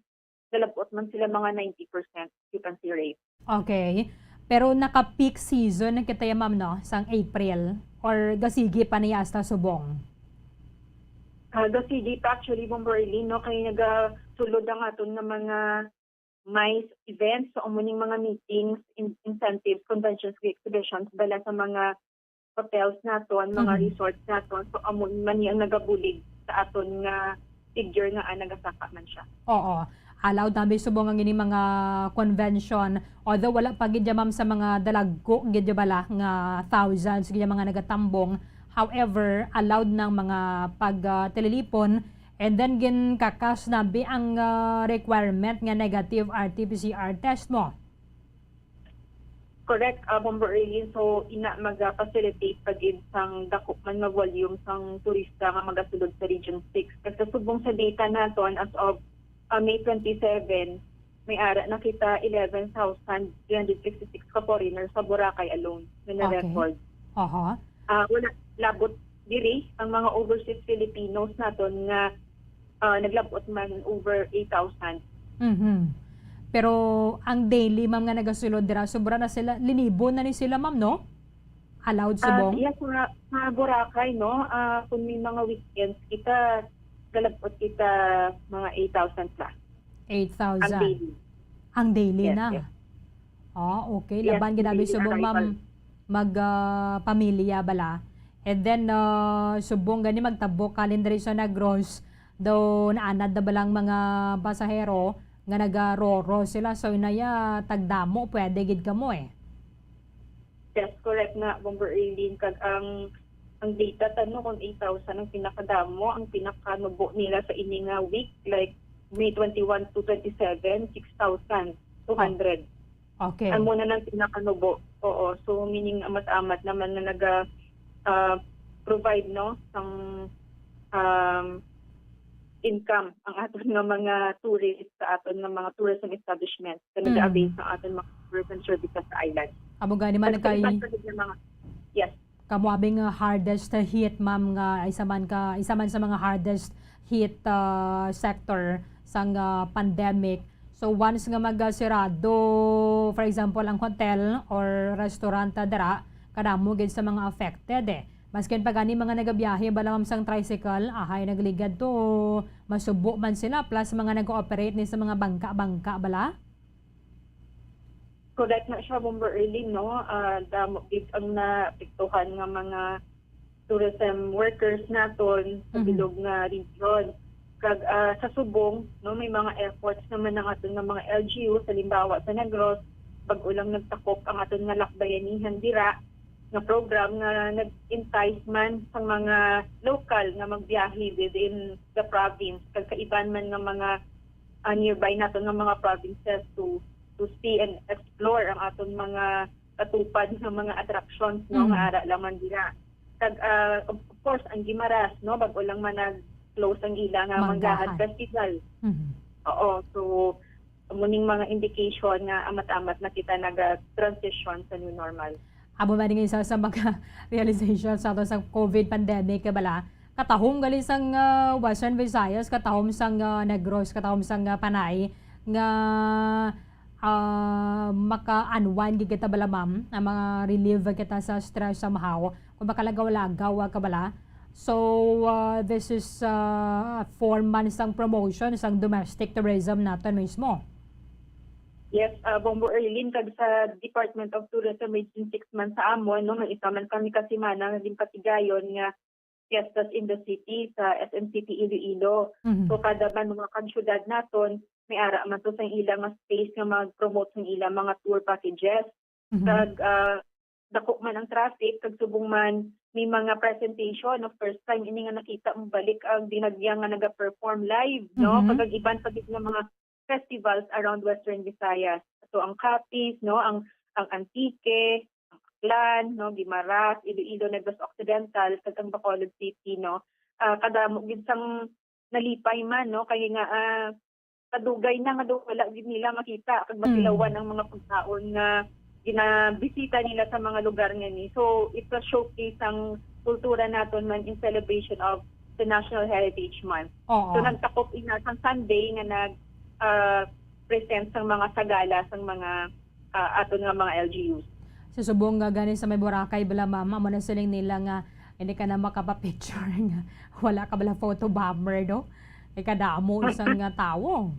nalabot man sila mga ninety percent occupancy rate. Okay. Pero naka-peak season na kita, ma'am, no? Sang April? Or gasigi pa niya hasta subong? Ah, gasigi pa actually, Bombo Early, no? Kay nagasulod ang aton nga mga MICE events, so umuning mga meetings, in- incentives, conventions, exhibitions, bala sa mga hotels naton, mga Mhm. resorts naton. So amo man ang nagabulig sa aton nga figure nga ah, nagasaka man siya. Oo. Allowed na subong ang ini mga convention. Although wala pa gid ya, ma'am, sa mga dalagko gid ya bala nga thousands gid ya mga nagatambong. However, allowed ng mga pag ah, tililipon, and then ginkakas na bi ang ah, requirement nga negative R T P C R test mo. Correct, uh, Bombo Erlin. So, ina maga-facilitate pa gid sang dako man nga volume sang turista nga magasulod sa Region six. Kasi subong sa data naton as of uh, May twenty-seven, may ara na kita eleven thousand three hundred sixty-six ka foreigners sa Boracay alone nga Okay. na-record. Aha. Ah, wala labot diri ang mga overseas Filipinos naton nga ah, naglabot man over eight thousand. Mhm. Pero ang daily, ma'am, nga nagasulod dira, sobra na sila, linibo na ni sila, ma'am, no? Allowed Ah, subong? Yes, sa, sa Boracay, no? Ah, kung may mga weekends kita, galabot kita mga eight thousand plus. Ang Eight thousand. Daily. Ang daily Yes, na. Yes. Ah, okay. Yes, Laban gid abi daily subong, arrival. Ma'am, mag ah, pamilya bala. And then ah, subong gani magtabok halin diri sa Negros, daw naanad na balang mga pasahero nga nagaroro sila. So inaya tagdamo pwede gid kamo eh. Yes, correct na, Bomber Eileen. Kag ang ang data tano kung eight thousand ang pinakadamo, ang pinakanubo nila sa ini nga week, like May twenty-one to twenty-seven, six thousand two hundred. Okay. Amo na nang pinakanubo. Oo. So, meaning, amat-amat naman na naga ah, provide, no, sang um, income ang aton nga mga tourist sa aton nga mga tourism establishment na Mm. nag-avail sa aton mga tourism services sa island. Amo gani man At kay sa iba pa gid nga mga, yes. Kamo abi nga hardest hit, ma'am, nga isa man ka isa man sa mga hardest hit ah, sector sang ah, pandemic. So once nga magasirado, for example, ang hotel or restaurant ah, dira, kadamo gid sa mga affected eh. Maskin pa gani mga nagabiyahe bala, ma'am, sang tricycle, ahay nagligad to, masubo man sila, plus mga nag-ooperate ni sa mga bangka-bangka bala. Correct na siya, Bomber Erlin, no? Ah, damo gid ang naapektuhan nga mga tourism workers naton sa Mhm. bilog nga region. Kag ah, sa subong, no, may mga efforts naman ang aton nga mga L G U, sa limbawa sa Negros, bag-o lang nagtakop ang aton nga Lakbayanihan dira nga program nga nag-entice man sa mga local nga magbiyahe within the province, kag sa iban man nga mga ah, nearby naton nga mga provinces to to see and explore ang aton mga katupad nga mga attractions, no, Mm. nga ara lang man dira. Kag ah, of of course ang Guimaras, no, bag-o lang man nag-close ang ila nga Manggahan. Manggahan. Festival. Mhm. Oo, so muning mga indication nga amat-amat na kita naga-transition sa new normal. Amo man nga isa sa mga realization sa ato sa COVID pandemic, kay bala, katahom gali sang ah, Western Visayas, katahom sang ah, Negros, katahom sang ah, Panay, nga ah, maka-unwind gid kita bala, ma'am, ang mga relieve kita sa stress somehow, kung makalagaw-lagaw ah, ka bala. So ah, this is ah, a form man sang promotion sang domestic tourism naton mismo. Yes, uh, Bombo Erlin, kag sa Department of Tourism Region six man sa amon, no, may isa man kami ka semana nga ginpatigayon nga Fiestas in the City sa S M City Iloilo. Mhm. So, kada man mga kag-syudad naton, may ara man to sa ila nga space nga mag-promote sa ila mga tour packages. Mhm. Kag, ah, dako man ang traffic, kag subong man may mga presentation, of first time ini nga nakita mo balik ang Dinagyang nga naga-perform live, no? Mhm. Kag ang iban pa gid nga mga festivals around Western Visayas. So, ang Capiz, no, ang, ang Antique, ang Aklan, no, Guimaras, Iloilo, Negros Occidental, kag ang Bacolod City, no. Ah, kadamo gid sang nalipay man, no, kay nga, ah, kadugay na nga daw wala gid nila makita kag masilawan ang mga pagkaon nga ginabisita nila sa mga lugar nga ni. So, it's a showcase ang kultura naton man in celebration of the National Heritage Month. Oo. So, nagtakop ina sang Sunday nga nag, ah, present sang mga sagala sang mga, ah, aton nga mga L G Us. Sa subong nga gani sa may Boracay, bala, ma'am, amo na siling nila nga hindi ka na makapapicture nga wala ka bala photo bomber, no? Kay kadamo isang nga tawo.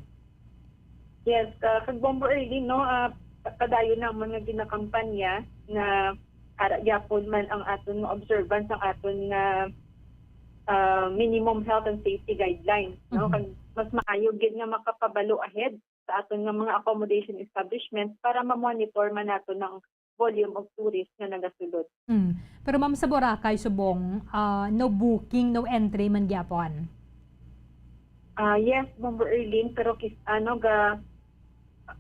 Yes, ah, kag Bombo Erlin, no, ah, padayon namon nga ginakampanya nga ara gyapon man ang aton nga observance, ang aton nga, ah, minimum health and safety guidelines, no? Mhm. Kag mas maayo gid nga makapabalo ahead sa aton nga mga accommodation establishment para ma-monitor man nato ang volume of tourists nga nagasulod. Mm. Pero, ma'am, sa Boracay, subong, ah, no booking, no entry man gyapon? Ah, yes, Bombo Erlin, pero kis-, ano, ga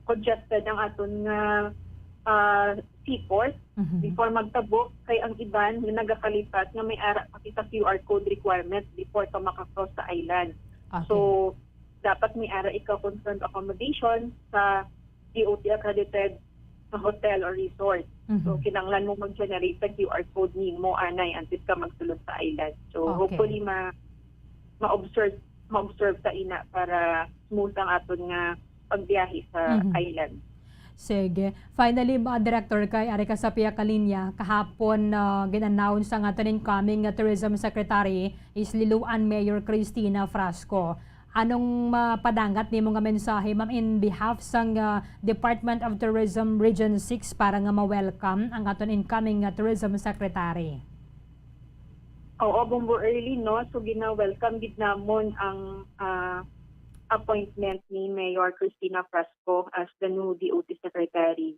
congested ang aton nga, ah, seaport Mhm. before magtabok, kay ang iban nga nagakalipat nga may ara pa kita Q R code requirement before ka makakross sa island. Okay. So, dapat may ara ikaw confirmed accommodation sa D O T accredited nga hotel or resort. So, Mhm. kinahanglan mo mag-generate sa Q R code nimo, anay, antes ka magsulod sa island. So, Okay. hopefully, ma-, ma-observe, ma-observe ta ina para smooth ang aton nga pagbiyahe sa Mhm. island. Sige. Finally, ma-, Director, kay ari ka sa pihak ka linya, kahapon, ah, gin-announce ang aton incoming nga Tourism Secretary, is Liloan Mayor Cristina Frasco. Anong mapadangat nimo nga mensahe, ma'am, in behalf sang, ah, Department of Tourism Region six para nga ma-welcome ang aton incoming nga Tourism Secretary? Oo, Bombo Erlin, no? So, gina-welcome gid namon ang, ah, appointment ni Mayor Cristina Frasco as the new D O T Secretary.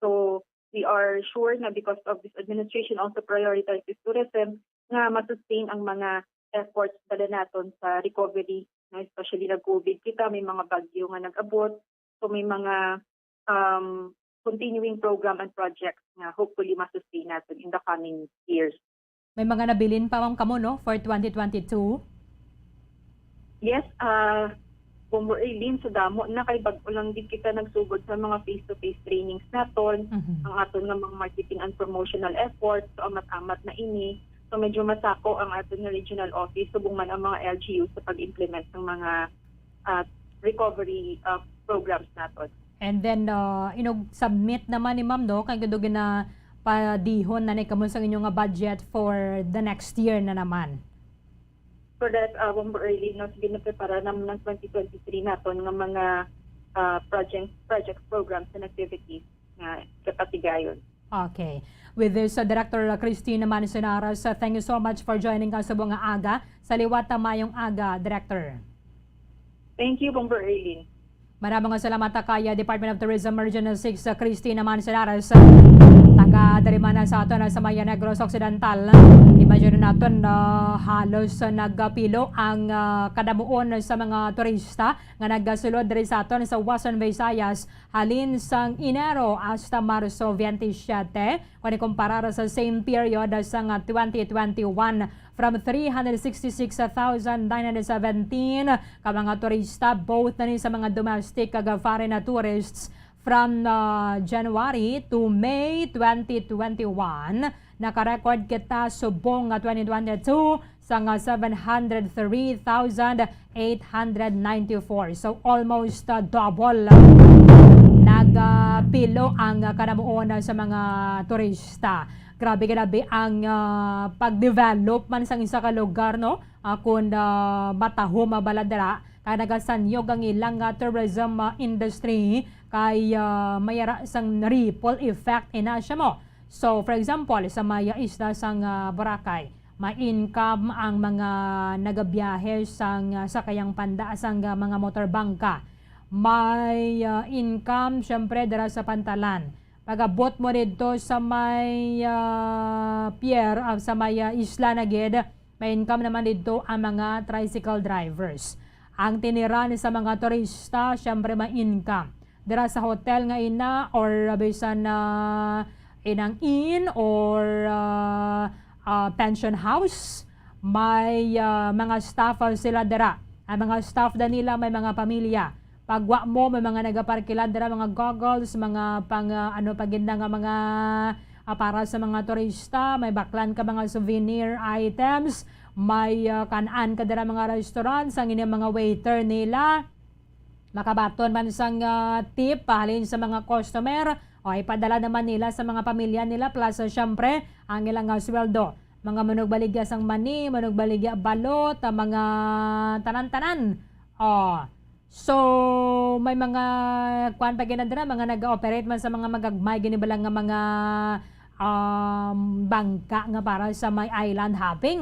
So, we are sure na because of this administration also prioritizes tourism, nga ma-sustain ang mga efforts dala naton sa recovery, no? Especially nag-COVID kita, may mga bagyo nga nag-abot. So, may mga, um, continuing program and projects nga hopefully ma-sustain natin in the coming years. May mga nabilin pa, ma'am, kamo, no, for twenty twenty-two? Yes, ah, Bombo Eileen, so damo na kay bag-o lang gid kita nagsugod sa mga face-to-face trainings naton. Mhm. Ang aton nga mga marketing and promotional efforts, so amat-amat na ini. So medyo masako ang aton nga regional office, subong man ang mga L G U sa pag-implement ng mga, ah, recovery, ah, programs naton. And then, uh, inog-submit naman ni ma'am, no? Kay gid ginapadihon na ni kamo sa inyo nga budget for the next year na naman. Correct, uh, Bombo Eileen, no? Sige, naprepara naman ng twenty twenty-three naton nga mga, uh, project, project programs and activities nga kapatigayon. Okay. With this, uh, Director Christine Manzanares, uh, thank you so much for joining us subong nga aga. Sa liwat, uh, mayong aga, Director. Thank you, Bombo Eileen. Maraming salamat kay, uh, Department of Tourism Region six, uh, Christine Manzanares, uh, taga diri man sa aton, uh, sa may Negros Occidental. Imagine naton na halos, uh, nagapilo ang, uh, kadamuon sa mga turista nga nagasulod diri sa aton sa Western Visayas halin sang Enero hasta Marso twenty-seven, kung ikumparar sa same period sang twenty twenty-one, from three hundred sixty-six thousand nine hundred seventeen ka mga turista, both na ni sa mga domestic kag foreign na tourists, from, uh, January to May twenty twenty-one, naka-record kita subong nga twenty twenty-two, sang, ah, seven hundred three thousand eight hundred ninety-four. So, almost, ah, double, ah, nagapilo ang, ah, kanamuon, ah, sa mga turista. Grabe, grabe ang, ah, pag-develop man sang isa ka lugar, no? Ah, kun, ah, matahom, ah, bala dira, kay nagasanyog ang ilang, ah, tourism, ah, industry, kay, ah, may ara sang ripple effect ina siya mo. So, for example, sa may, ah, isla sang, ah, Boracay, May income ang mga nagabiyahe sang, ah, sakayang panda sang, ah, mga motor bangka. May, ah, income, siyempre, dira sa pantalan. Pag-abot mo didto sa may, ah, pier, ah, sa may, ah, isla na gid, may income naman didto ang mga tricycle drivers. Ang tiniran sa mga turista, siyempre, may income. Dira sa hotel nga ina or bisan na inang inn or, ah, ah, pension house, may, ah, mga staff, ah, sila dira. Ang mga staff da nila may mga pamilya. Pagwa mo, may mga nagaparkila dira, mga goggles, mga pang, ah, ano pa gid na nga mga, ah, para sa mga turista, may baklan ka mga souvenir items, may, ah, kan-an ka dira mga restaurants, ang inyong mga waiter nila, makabaton man sang, ah, tip halin sa mga customer, o ipadala naman nila sa mga pamilya nila, plus, ah, syempre, ang ilang, ah, sweldo. Mga manugbaligya sang mani, manugbaligya balot, ah, mga tanan-tanan. Oh. So, may mga, kuwan pa gid na dira, mga nag-ooperate man sa mga magagmay, gini ba lang nga mga, um, bangka nga para sa may island hopping.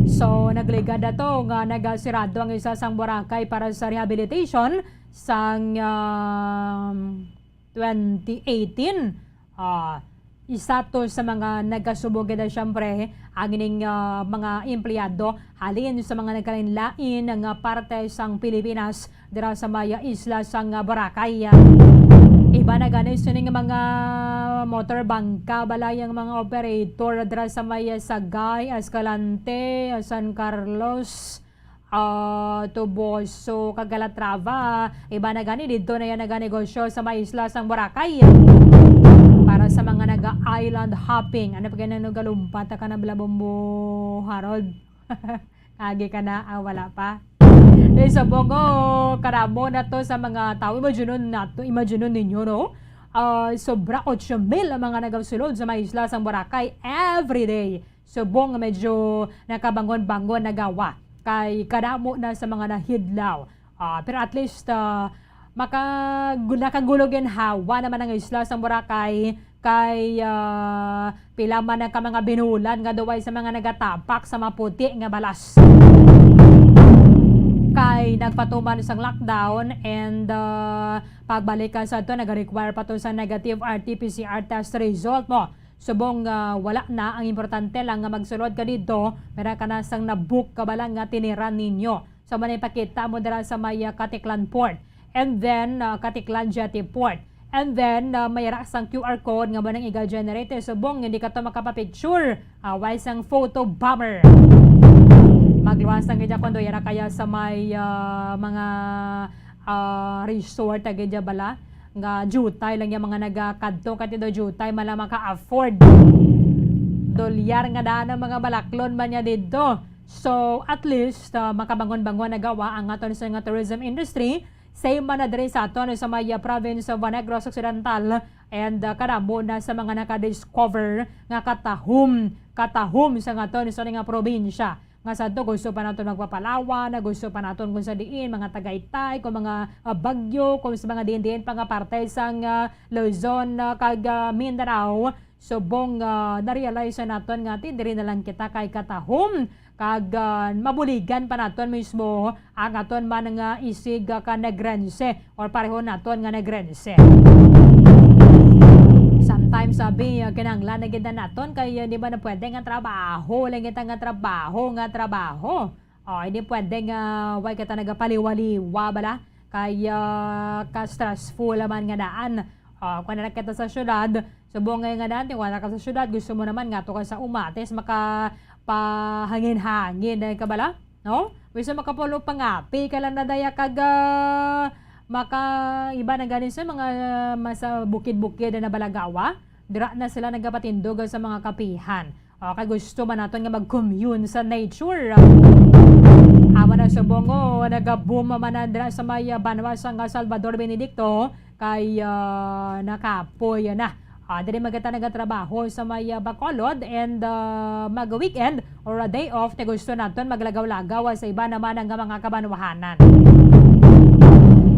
So, nagligad na to nga nagasirado ang isa sang Boracay para sa rehabilitation sang, um, twenty eighteen. Ah, isa to sa mga nagasubo gid na, siyempre, ang ining, ah, mga empleyado halin sa mga nagkalain-lain nga parte sang Pilipinas dira sa may isla sang, ah, Boracay. Iba na gani sining mga motor bangka, balay ang mga operator dira sa may Sagay, Escalante, San Carlos, ah, Toboso, kag Calatrava. Iba na gani, didto na yan naganegosyo sa may isla sang Boracay. Para sa mga naga-island hopping, ano pa gani, nagalumpat ka na bala, Bombo Harold? Agi ka na, ah, wala pa. Di subong, oh, karamo na to sa mga tao. Imagine nato, imagine ninyo, no? Ah, sobra ocho mil ang mga nagasulod sa may isla sang Boracay every day. Subong nga medyo nakabangon-bangon na gawa kay kadamo na sa mga nahidlaw. Ah, pero at least, ah, maka-, nakagulo ginhawa naman ang isla sang Boracay kay, ah, pila man ang ka mga binulan nga duway sa mga nagatapak sa maputi nga balas. Kay nagpatuman sang lockdown and, ah, pagbalik ka sa ato, nag-require pa to sa negative R T P C R test result mo. Subong nga wala na, ang importante lang nga magsulod ka didto, mera ka na sang na-book ka bala nga tiniran ninyo. So, manay pakita mo dira sa may, ah, Caticlan Port. And then, ah, Caticlan Jetty Port. And then, ah, may ra sang Q R code nga mo nang iga-generate. Subong hindi ka to makapapicture, ah, way sang photo bomber. Magluwas lang gid kon do yara kaya sa may, ah, mga, ah, resort, ah, gid bala nga jutay lang yung mga nagakadto, kay do jutay man lang maka-afford. Dolyar nga daan ang mga balaklon man niya didto. So, at least, ah, makabangon-bangon na gawa ang aton sa nga tourism industry. Same man na diri sa aton sa may, ah, province of Negros Occidental, and, ah, kadamo na sa mga nakadiscover nga katahom, katahom sa nga aton sa nga probinsya. Nga sa ato gusto pa naton magpapalawan, na gusto pa naton kung sa diin, mga Tagaytay, kung mga, ah, Baguio, kung sa mga diin-diin pa nga parte sang, ah, Luzon, ah, kag, ah, Mindanao. Subong, ah, na-realize sa naton nga ti diri na lang kita kay katahom kag, ah, mabuligan pa naton mismo ang aton man nga isig, ah, ka Negrense or pareho naton nga Negrense. Sometimes, sabi, ah, kinahanglan na gid na naton kay, ah, di ba na pwede nga trabaho lang kita nga trabaho, nga trabaho. Oh, hindi pwede nga way kita nagapaliwa-liwa bala kay, ah, ka-stressful man nga daan. Oh, kung na kita sa syudad, subong nga nga daan, wala ka sa syudad, gusto mo naman nga to ka sa umates, makapahangin-hangin na ka bala, no? Gusto makapulo pangapi ka lang na daya kag, ah, maka iba na ganin sa mga, ah, mas, ah, bukid-bukid na balagawa. Dira na sila nagapatindog sa mga kapihan. O, kay gusto man naton nga mag-commune sa nature. Amo na subong, oh, nagaboom man na dira sa may, ah, banwa sang, ah, Salvador Benedicto kay, ah, nakapoy na. Ah, diri magata nagatrabaho sa may, ah, Bacolod and, ah, mag-weekend or a day off, te gusto naton maglagaw-lagaw, ah, sa iba naman nga mga kabanwahanan.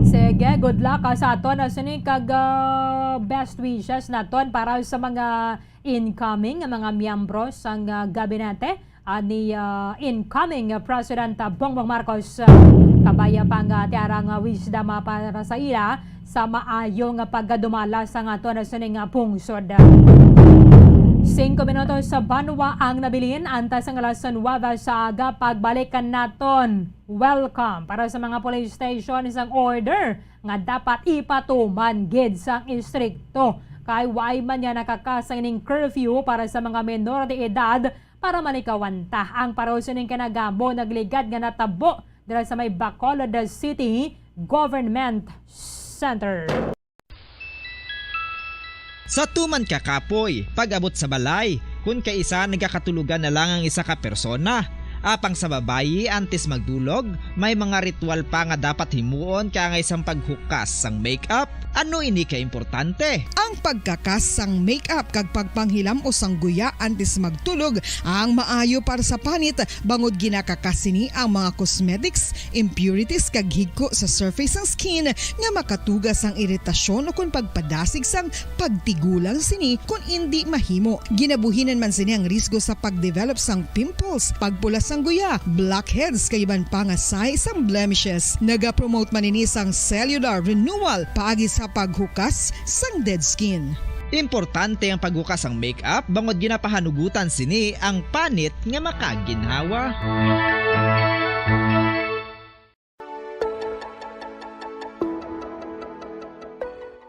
Sige, good luck, ah, sa aton, ah, sini kag, ah, best wishes naton para sa mga incoming nga mga miyembro sang, ah, gabinete, ah, ni, ah, incoming, ah, President, ah, Bongbong Marcos. Ah, kabaya pa nga tiara nga wisdom, ah, para sa ila sa maayo nga pagkadumala sang aton, ah, sini nga pungsod. Singko minutos sa banwa ang nabilin, antes ang alas nuwebe sa aga, pagbalikan naton. Welcome para sa mga police station sang order nga dapat ipatuman gid sang istrikto, kay way man niya nakakasang ning curfew para sa mga menor de edad, para malikawan ta ang pareho sining kinagamo nagligad nga natabo dira sa may Bacolod City Government Center. Sa tuman ka kapoy, pag-abot sa balay, kun kaisa nagakatulogan na lang ang isa ka persona. Apang sa babayi, antes magdulog, may mga ritual pa nga dapat himuon kaangay sang paghukas sang make-up. Ano ini ka importante? Ang pagkakas sang make-up kag pagpanghilam-os sang guya antes magtulog ang maayo para sa panit, bangod ginakakas sini ang mga cosmetics, impurities kag higko sa surface sang skin nga makatuga sang iritasyon ukon pagpadasig sang pagtigulang sini kon indi mahimo. Ginabuhinan man sini ang risgo sa pagdevelop sang pimples, pagpula sang guya, blackheads kag iban pa nga sahi sang blemishes. Nagapromote man ini sang cellular renewal paagi sa paghukas sang dead skin. Importante ang paghukas sang make-up bangod ginapahanugutan sini ang panit nga makaginhawa.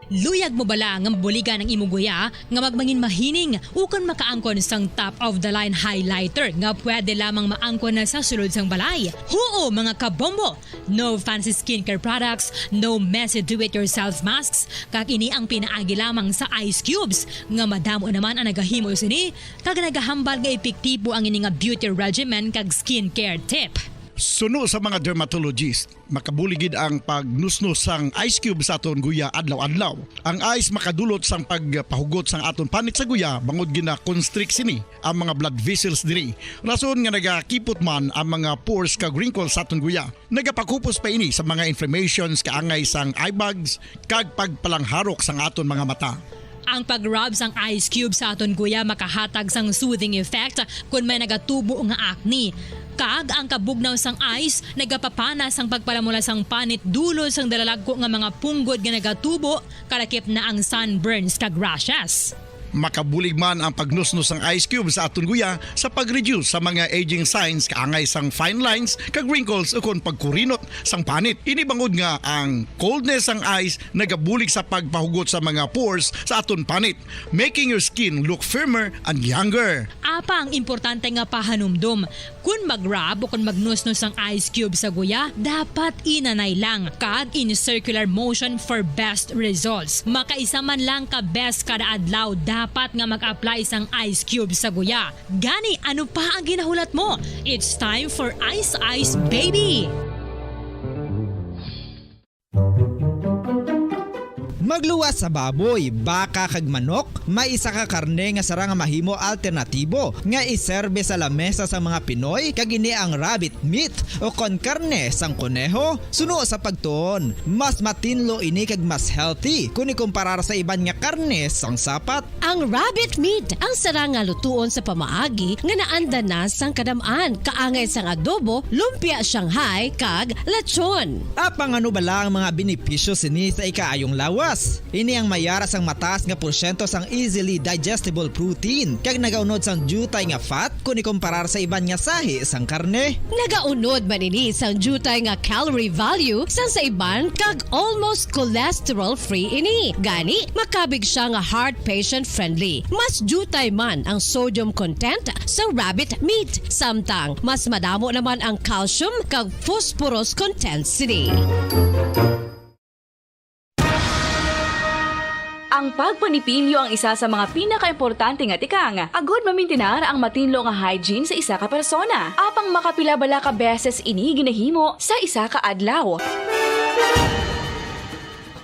Luyag mo bala nga mabuligan ang imo guya nga magmangin mahining ukon makaangkon sang top of the line highlighter nga pwede lamang maangkon na sa sulod sang balay? Huo, mga kabombo! No fancy skincare products, no messy do-it-yourself masks, kag ini ang pinaagi lamang sa ice cubes nga madamo naman ang nagahimo sini kag nagahambal nga epektibo ang ini nga beauty regimen kag skincare tip. Suno sa mga dermatologist, makabulig gid ang pagnusnos sang ice cube sa aton guya adlaw-adlaw. Ang ice makadulot sang pagpahugot sang aton panit sa guya bangod gina-constrict sini ang mga blood vessels diri, rason nga nagakipot man ang mga pores kag wrinkles sa aton guya. Nagapakupos pa ini sa mga inflammations kaangay sang eye bags kag pagpalangharok sang aton mga mata. Ang pag-rub sang ice cube sa aton guya makahatag sang soothing effect kon may nagatubo nga acne. Kag ang kabugnaw sang ice nagapapana sang pagpalamula sang panit dulot sang dalalagko nga mga punggod nga nagatubo, kalakip na ang sunburns kag rashes. Makabulig man ang pagnusnos sang ice cube sa aton guya sa pag-reduce sa mga aging signs kaangay sang fine lines kag wrinkles ukon pagkurinot sang panit. Ini bangod nga ang coldness sang ice nagabulig sa pagpahugot sa mga pores sa aton panit, making your skin look firmer and younger. Apang importante nga pahanumdom, kon mag-rub o kon magnusnos ang ice cube sa guya, dapat inanay lang kag in circular motion for best results. Makaisa man lang ka beses kada adlaw dapat nga mag-apply sang ice cube sa guya. Gani, ano pa ang ginahulat mo? It's time for Ice Ice Baby! Magluwas sa baboy, baka kag manok, may isa ka karne nga sarang nga mahimo alternatibo nga iserbe sa lamesa sang mga Pinoy, kag ini ang rabbit meat o kon karne sang koneho. Suno sa pagtuon, mas matinlo ini kag mas healthy kon ikumparar sa iban nga karne sang sapat. Ang rabbit meat ang sarang nga lutuon sa pamaagi nga naanda na sang kadam-an, kaangay sang adobo, lumpia Shanghai, kag lechon. Apang ano bala ang mga benepisyo sini sa ikaayong lawas? Ini ang may ara sang mataas nga porsyento sang easily digestible protein kag nagaunod sang diutay nga fat kon ikumparar sa iban nga sahi sang karne. Nagaunod man ini sang diutay nga calorie value sang sa iban kag almost cholesterol-free ini. Gani, makabig siya nga heart patient-friendly. Mas diutay man ang sodium content sa rabbit meat, samtang mas madamo naman ang calcium kag phosphorus content sini. Ang pagpanipilyo ang isa sa mga pinakaimportante nga tikang agod mamintinar ang matinlo nga hygiene sa isa ka persona. Apang makapila bala ka beses ini ginahimo sa isa ka adlaw?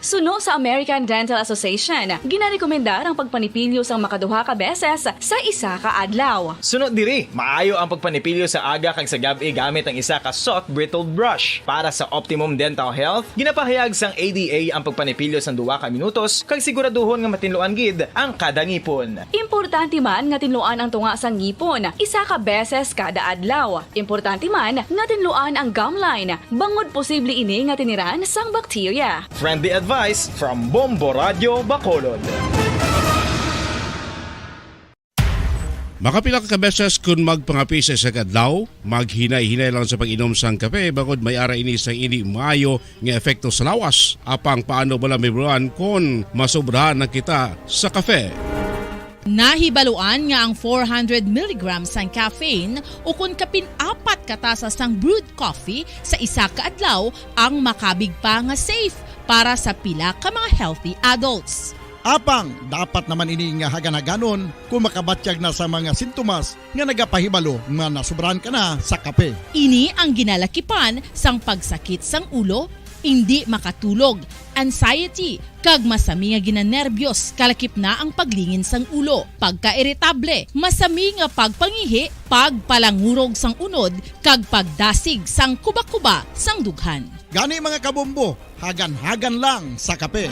Suno sa American Dental Association, ginarekomendar ang pagpanipilyo sang makaduha ka beses sa isa ka adlaw. Suno diri, maayo ang pagpanipilyo sa aga kag sa gab-i gamit ang isa ka soft bristled brush. Para sa optimum dental health, ginapahayag sang A D A ang pagpanipilyo sang duha ka minutos kag siguraduhon nga matinluan gid ang kada ngipon. Importante man nga tinluan ang tunga sang ngipon isa ka beses kada adlaw. Importante man nga tinluan ang gum line, bangod posible ini nga tiniran sang bakterya. Friendly advice from Bombo Radio Bacolod. Makapila ka beses kun magpangape sa isa ka adlaw, maghinay-hinay lang sa pag-inom sang kape, bangod may ara ini sang indi maayo nga epekto sa lawas. Apang paano bala mahibaluan kon masobrahan na kita sa kape? Nahibaluan nga ang four hundred milligrams sang caffeine ukon kapin apat ka tasa sang brewed coffee sa isa ka adlaw ang makabig pa nga safe para sa pila ka mga healthy adults. Apang dapat naman ini nga hagan-haganon kung makabatyag na sa mga sintomas nga nagapahibalo nga nasobrahan ka na sa kape. Ini ang ginalakipan sang pagsakit sang ulo, indi makatulog, anxiety, kag masami nga ginanerbyos, kalakip na ang paglingin sang ulo, pagkairitable, masami nga pagpangihi, pagpalangurog sang unod, kag pagdasig sang kubakuba sang dughan. Gani, mga kabombo, hagan-hagan lang sa kape.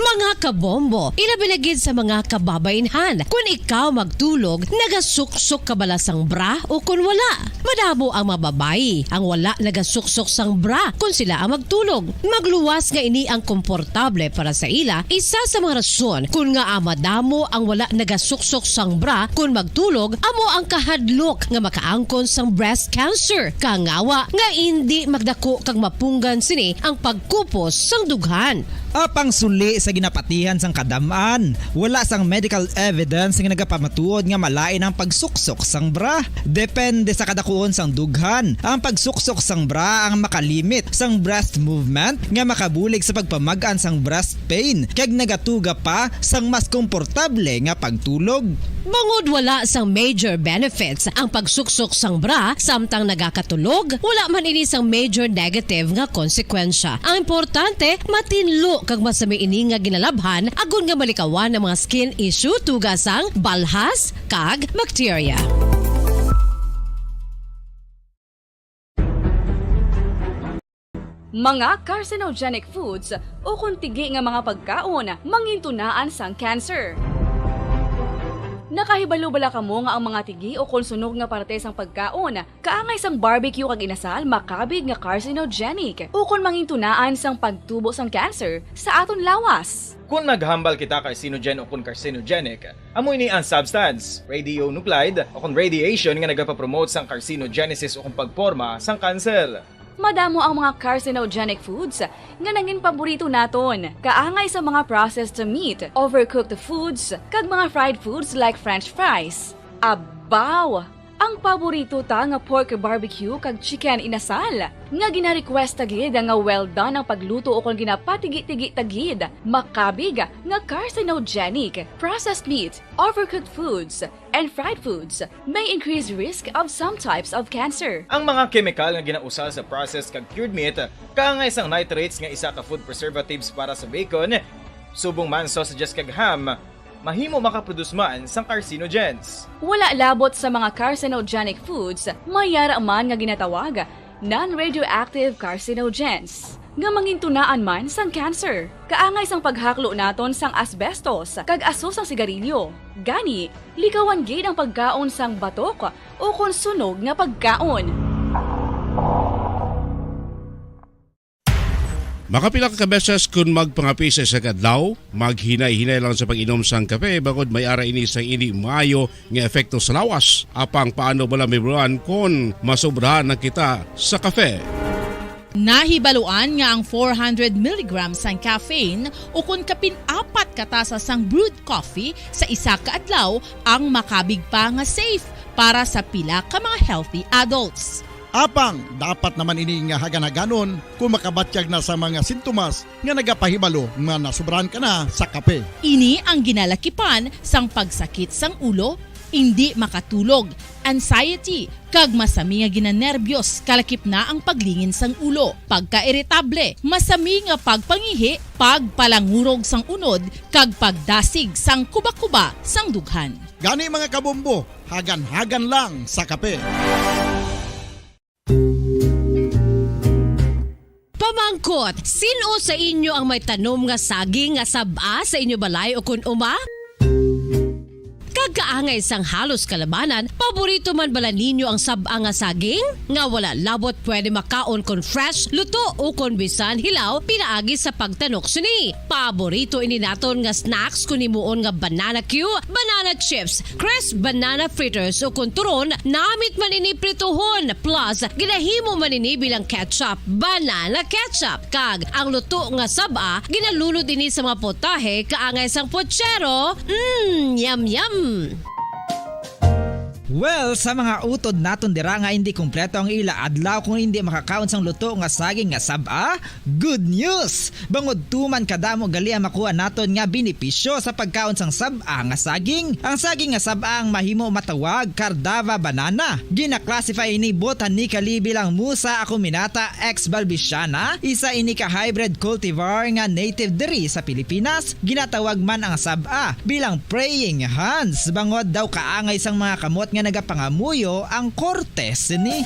Mga kabombo, ilabi na gid sa mga kababainhan. Kun ikaw magtulog, nagasuksok ka bala sang bra o kun wala? Madamo ang mga babayi ang wala nagasuksok sang bra kun sila ang magtulog. Magluwas nga ini ang komportable para sa ila, isa sa mga rason kun ngaa madamo ang wala nagasuksok sang bra kun magtulog, amo ang kahadlok nga makaangkon sang breast cancer, kangawa nga indi magdako kag mapunggan sini ang pagkupos sang dughan. Apang suli sa ginapatihan sang kadam-an, wala sang medical evidence nga nagapamatuod nga malain ang pagsuksok sang bra. Depende sa kadakuon sang dughan, ang pagsuksok sang bra ang makalimit sang breast movement nga makabulig sa pagpamag-an sang breast pain kag nagatuga pa sang mas komportable nga pagtulog. Bangod wala sang major benefits ang pagsuksok sang bra samtang nagakatulog, wala man ini sang major negative nga konsekwensya. Ang importante, matinlo kag masami ini nga ginalabhan agod nga malikawan ang mga skin issue tuga sang balhas kag bakterya. Mga carcinogenic foods ukon tigi nga mga pagkaon mangintunaan sang cancer. Nakahibalo bala kamo nga ang mga tigi ukon sunog nga parte sang pagkaon, kaangay sang barbecue kag inasal, makabig nga carcinogenic ukon mangintunaan sang pagtubo sang cancer sa aton lawas? Kon maghambal kita carcinogen ukon carcinogenic, amo ini ang substance, radionuclide ukon radiation, nga nagapapromote sang carcinogenesis ukon pagporma sang kanser. Madamo ang mga carcinogenic foods nga nangin paborito naton, kaangay sa mga processed meat, overcooked foods, kag mga fried foods like French fries. Abaw! Ang paborito ta nga pork barbecue kag chicken inasal, nga gina-request ta gid nga well done ang pagluto ukon ginapatigi-tigi ta gid, makabig nga carcinogenic. Processed meat, overcooked foods, and fried foods may increase risk of some types of cancer. Ang mga kemikal nga ginausal sa processed kag cured meat, kaangay sang nitrates nga isa ka food preservatives para sa bacon, subong man sausages kag ham, mahimo makaproduce man sang carcinogens. Wala labot sa mga carcinogenic foods, may yara man nga ginatawag non-radioactive carcinogens, nga mangintunaan man sang cancer. Kaangay sang paghaklo naton sang asbestos kag aso sang sigarilyo. Gani, likawan gid ang pagkaon sang batok ukon sunog nga pagkaon. Makapila ka beses kun magpangape sa isa ka adlaw, maghinay-hinay lang sa pag-inom sang kape, bangod may ara ini sang indi maayo nga epekto sa lawas. Apang paano bala mahibaluan kon masobrahan na kita sa kape? Nahibaluan nga ang four hundred milligrams sang caffeine ukon kapin apat ka tasa sang brewed coffee sa isa ka adlaw ang makabig pa nga safe para sa pila ka mga healthy adults. Apang dapat naman ini nga hagan-haganon kung makabatyag na sa mga sintomas nga nagapahibalo nga nasobrahan ka na sa kape. Ini ang ginalakipan sang pagsakit sang ulo, indi makatulog, anxiety, kag masami nga ginanerbyos, kalakip na ang paglingin sang ulo, pagkairitable, masami nga pagpangihi, pagpalangurog sang unod, kag pagdasig sang kuba-kuba sang dughan. Gani, mga kabombo, hagan-hagan lang sa kape. Pamangkot, sin-o sa inyo ang may tanom nga saging nga sab-a sa inyo balay ukon uma? Kag kaangay sang halos kalabanan, paborito man bala ninyo ang sab-a nga saging? Nga wala labot pwede makaon kon fresh, luto, o kon bisan hilaw pinaagi sa pagtanok sini. Paborito ini naton nga snacks kon himuon nga banana cue, banana chips, crisp banana fritters, o kon turon, namit man ini prituhon, plus ginahimo man ini bilang ketchup, banana ketchup. Kag ang luto nga sab-a, ginalunod ini sa mga potahe kaangay sang puchero. Mm, yum, yum! Well, sa mga utod naton dira nga hindi kompleto ang ila adlaw kung hindi makakaon sang luto nga saging nga sab-a, good news! Bangod tuman kadamo gali ang makuha naton nga benepisyo sa pagkaon sang sab-a nga saging. Ang saging nga sab-a ang mahimo matawag Cardava banana. Gina-classify ini botanically bilang Musa acuminata ex balbisiana, isa ini ka hybrid cultivar nga native diri sa Pilipinas. Ginatawag man ang sab-a bilang praying hands, bangod daw kaangay sang mga kamot nga nagapangamuyo ang korte sini.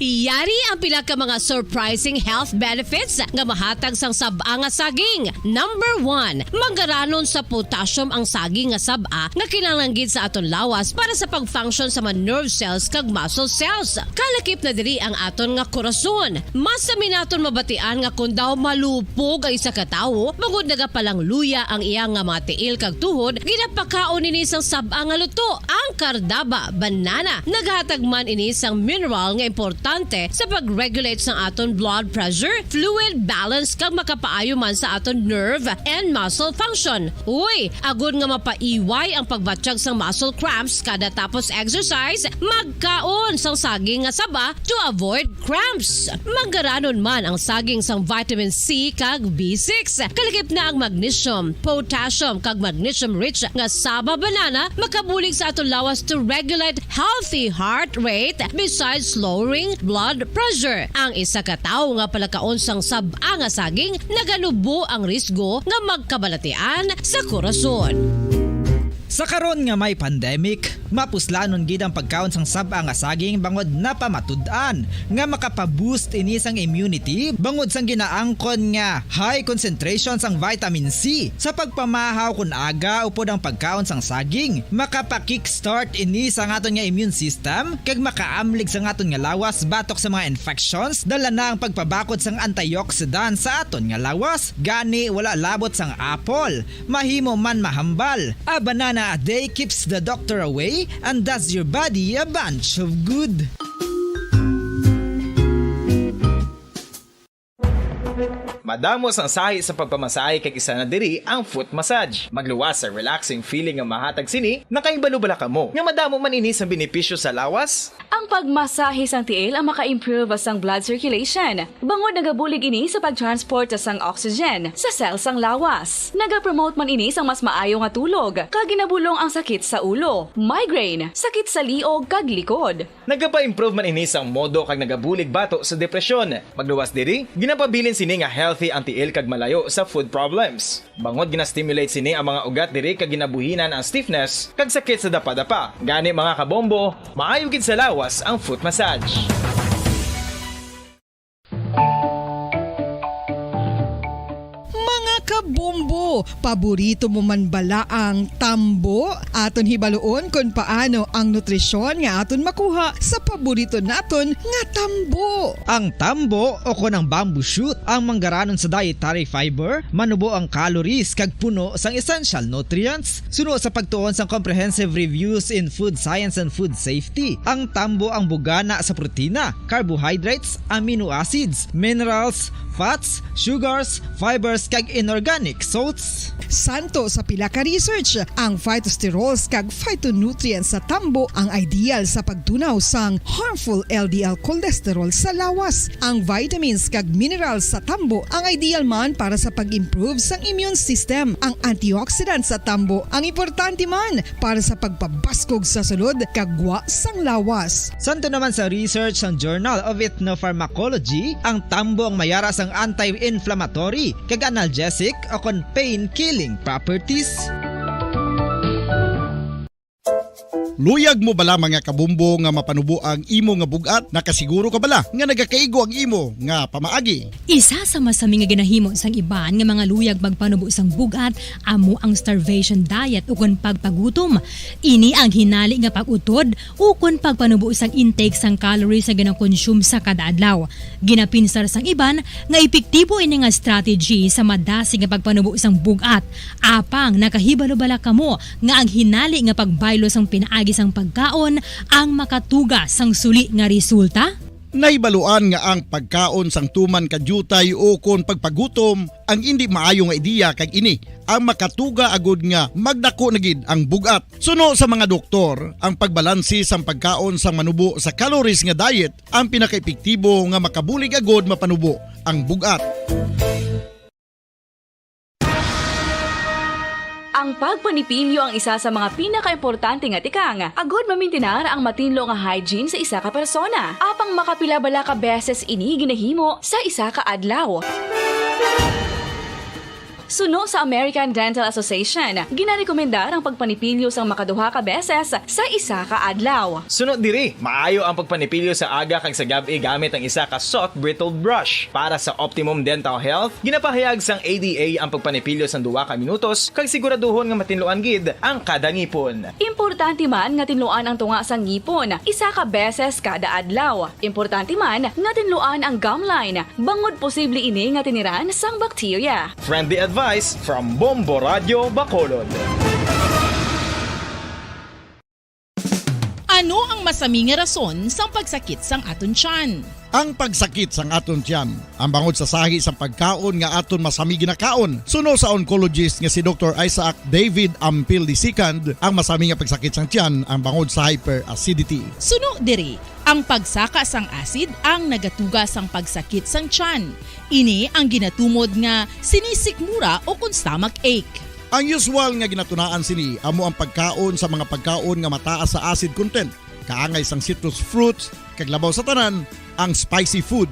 Yari ang pila ka mga surprising health benefits nga mahatag sang sab-a nga saging. Number one, manggaranon sa potassium ang saging nga sab-a nga kinahanglan gid sa aton lawas para sa pag-function sa mga nerve cells kag muscle cells. Kalakip na diri ang aton nga korason. Masami naton mabatian nga kon daw malupog ang isa ka tawo, bangod nagapalangluya ang iya nga mga tiil kag tuhod, ginapakaon ini sang sab-a nga luto, ang Cardava banana. Naghatag man ini sang mineral nga importante sa pag-regulate sang aton blood pressure, fluid balance, kag makapaayo man sa aton nerve and muscle function. Uy, agod nga mapaiway ang pagbatyag sang muscle cramps kada tapos exercise, magkaon sang saging nga saba to avoid cramps. Manggaranon man ang saging sang vitamin C kag B six. Kalakip na ang magnesium, potassium, kag magnesium-rich nga saba banana makabulig sa aton lawas to regulate healthy heart rate besides lowering blood pressure. Ang isa ka tawo nga palakaon sang sab-a nga saging naganubo ang risgo nga magkabalatian sa korason. Sa karon nga may pandemic, mapuslanon gid ang pagkaon sang sab-a nga saging bangod napamatud-an nga makapa-boost ini sang immunity bangod sang ginaangkon nga high concentration sang vitamin C. Sa pagpamahaw kon aga upod ang pagkaon sang saging, makapa-kickstart ini sa aton nga immune system kag makaamlig sa aton nga lawas batok sa mga infections, dala na ang pagpabakod sang antioxidant sa aton nga lawas. Gani, wala labot sang apple, mahimo man mahambal. A banana a day keeps the doctor away and does your body a bunch of good. Madamo sang sahi sa pagpamasahe kag isa na diri ang foot massage. Magluwas sa relaxing feeling nga mahatag sini, nakahibalo bala kamo nga madamo man ini sang benepisyo sa lawas? Ang pagmasahe sang tiil ang maka-improve sang blood circulation, bangod nagabulig ini sa pag-transport sang oxygen sa cell sang lawas. Nagapromote man ini sang mas maayo nga tulog, kag ginabulong ang sakit sa ulo, migraine, sakit sa liog, kag likod. Nagapa-improve man ini sang modo kag nagabulig bato sa depresyon. Magluwas diri, ginapabilin sini nga healthy ang tiil kag malayo sa foot problems. Bangod gina-stimulate sini ang mga ugat diri kag ginabuhinan ang stiffness kag sakit sa dapadapa. Gani, mga kabombo, maayo gid sa lawas ang foot massage. Mga kabombo, paborito mo man bala ang tambo? Aton hibaluon kon paano ang nutrisyon nga aton makuha sa paborito naton nga tambo. Ang tambo, o kon ang bamboo shoot, ang manggaranon sa dietary fiber, manubo ang calories kag puno sang essential nutrients. Suno sa pagtuon sang comprehensive reviews in food science and food safety, ang tambo ang bugana sa protina, carbohydrates, amino acids, minerals, fats, sugars, fibers, kag inorganic salts. Santo sa pila ka research, ang phytosterols kag phytonutrients sa tambo ang ideal sa pagtunaw sang harmful L D L cholesterol sa lawas. Ang vitamins kag minerals sa tambo ang ideal man para sa pag-improve sang immune system. Ang antioxidants sa tambo ang importante man para sa pagpabaskog sa sulod kag gwa sang lawas. Santo naman sa research sang Journal of Ethnopharmacology, ang tambo ang mayara sang anti-inflammatory kag analgesic o kon pain-killing properties. Luyag mo bala, mga kabombo, nga mapanubo ang imo nga bug-at? Nakasiguro ka bala nga nagakaigo ang imo nga pamaagi? Isa sa masami nga ginahimo sang iban nga mga luyag magpanubo sang bug-at amo ang starvation diet ukon pagpagutom. Ini ang hinali nga pag-utod ukon pagpanubo sang intake sang calories nga ginakonsume sa kada adlaw. Ginapinsar sang iban nga epektibo ini nga strategy sa madasig nga pagpanubo sang bug-at. Apang nakahibalo bala kamo nga ang hinali nga pagbaylo sang pinaagi sang pagkaon ang makatuga sang suli nga resulta? Nahibaluan nga ang pagkaon sang tuman ka diutay ukon pagpagutom ang indi maayo nga ideya, kag ini ang makatuga agud nga magdako na gid ang bug-at. Suno sa mga doktor, ang pagbalanse sang pagkaon sang manubo sa calories nga diet ang pinakaepektibo nga makabulig agud mapanubo ang bug-at. Ang pagpanipilyo ang isa sa mga pinakaimportante nga tikang agud mamintinar ang matinlo nga hygiene sa isa ka persona. Apang makapila bala ka beses ini ginahimo sa isa ka adlaw? Suno sa American Dental Association, ginarekomendar ang pagpanipilyo sang makaduha ka beses sa isa ka adlaw. Suno diri, maayo ang pagpanipilyo sa aga kag sa gab-i gamit ang isa ka soft bristled brush. Para sa optimum dental health, ginapahayag sang A D A ang pagpanipilyo sang duha ka minutos kag siguraduhon nga matinluan gid ang kada ngipon. Importante man nga tinluan ang tunga sang ngipon isa ka beses kada adlaw. Importante man nga tinluan ang gum line, bangod posible ini nga tiniran sang bakterya. Friendly advice from Bombo Radyo Bacolod. Ano ang masami nga rason sang pagsakit sang aton tiyan? Ang pagsakit sang aton tiyan ang bangod sa sahi sang pagkaon nga aton masami ginakaon. Suno sa oncologist nga si Doktor Isaac David Ampil the second, ang masami nga pagsakit sang tiyan ang bangod sa hyperacidity. Suno diri, ang pagsaka sang acid ang nagatuga sang pagsakit sang tiyan. Ini ang ginatumod nga sinisikmura o kon stomach ache. Ang usual nga ginatunaan sini amo ang pagkaon sa mga pagkaon nga mataas sa acid content, kaangay sang citrus fruits, kag labaw sa tanan, ang spicy food.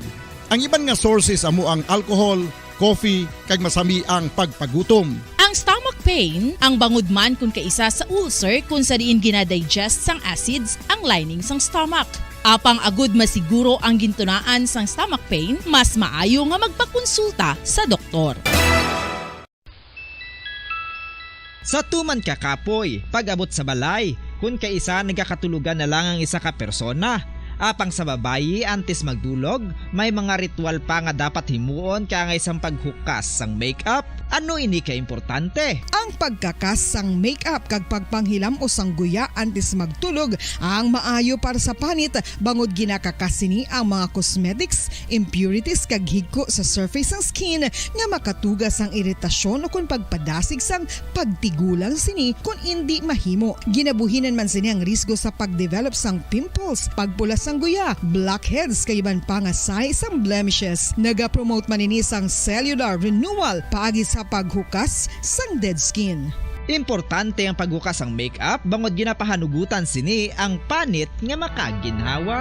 Ang iban nga sources amo ang alcohol, coffee, kag masami ang pagpagutom. Ang stomach pain ang bangod man kon kaisa sa ulcer, kon sa diin ginadigest sang acids ang lining sang stomach. Apang agud masiguro ang gintunaan sang stomach pain, mas maayo nga magpakonsulta sa doktor. Sa tuman ka kapoy, pag-abot sa balay, kon kaisa nagakatulugan na lang ang isa ka persona. Apang sa babayi, antes magdulog, may mga ritual pa nga dapat himuon kaangay sang paghukas sang makeup. Ano ini ka importante? Ang pagkakas sang makeup kag pagpanghilam-os sang guya antes magtulog ang maayo para sa panit, bangod ginakakas sini ang mga cosmetics, impurities, kag higko sa surface sang skin nga makatuga sang iritasyon ukon pagpadasig sang pagtigulang sini kon indi mahimo. Ginabuhinan man sini ang risgo sa pagdevelop sang pimples, pagpula sang guya, blackheads, kag iban pa nga sahi sang blemishes. Nagapromote man ini sang cellular renewal paagi sa paghukas sang dead skin. Importante ang paghukas sang makeup bangod ginapahanugutan sini ang panit nga makaginhawa.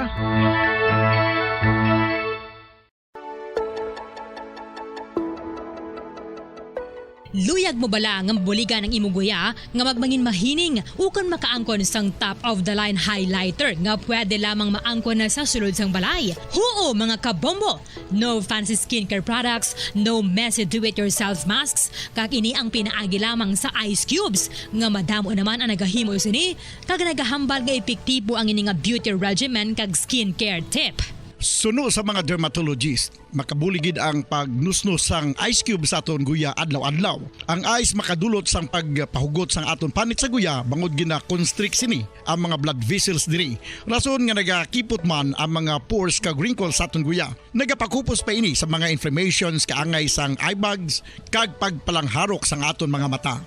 Luyag mo bala nga mabuligan ang imo guya nga magmangin mahining ukon makaangkon sang top-of-the-line highlighter nga pwede lamang maangkon na sa sulod sang balay? Huo, mga kabombo! No fancy skincare products, no messy do-it-yourself masks, kag ini ang pinaagi lamang sa ice cubes, nga madamo naman ang nagahimo sini, kag nagahambal nga epektibo ang ini nga beauty regimen kag skincare tip. Suno sa mga dermatologist, makabulig gid ang pagnusnos sang ice cube sa aton guya adlaw-adlaw. Ang ice makadulot sang pagpahugot sang aton panit sa guya bangod gina-constrict sini ang mga blood vessels diri. Rason nga nagakipot man ang mga pores kag wrinkles sa aton guya. Nagapakupos pa ini sa mga inflammations kaangay sang eye bags kag pagpalangharok sang aton mga mata.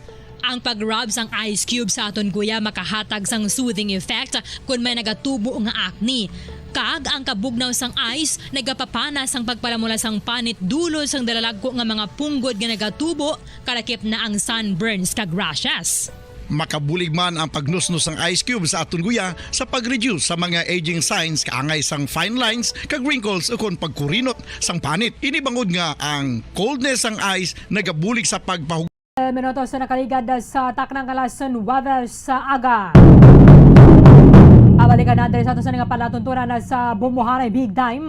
Ang pag-rub sang ice cube sa aton guya makahatag sang soothing effect kon may nagatubo nga acne. Kag ang kabugnaw sang ice nagapapana sang pagpalamula sang panit dulot sang dalalagko nga mga punggod nga nagatubo, kalakip na ang sunburns kag rashes. Makabulig man ang pagnusnos sang ice cube sa aton guya sa pag-reduce sa mga aging signs kaangay sang fine lines kag wrinkles ukon pagkurinot sang panit. Ini bangod nga ang coldness sang ice nagabulig sa pagpahug- Minutos na nakaligad sa taknang kalason, weather sa aga. Pabalikan natin sa ato sa nga palatuntunan na sa Bumuhanay Big Time.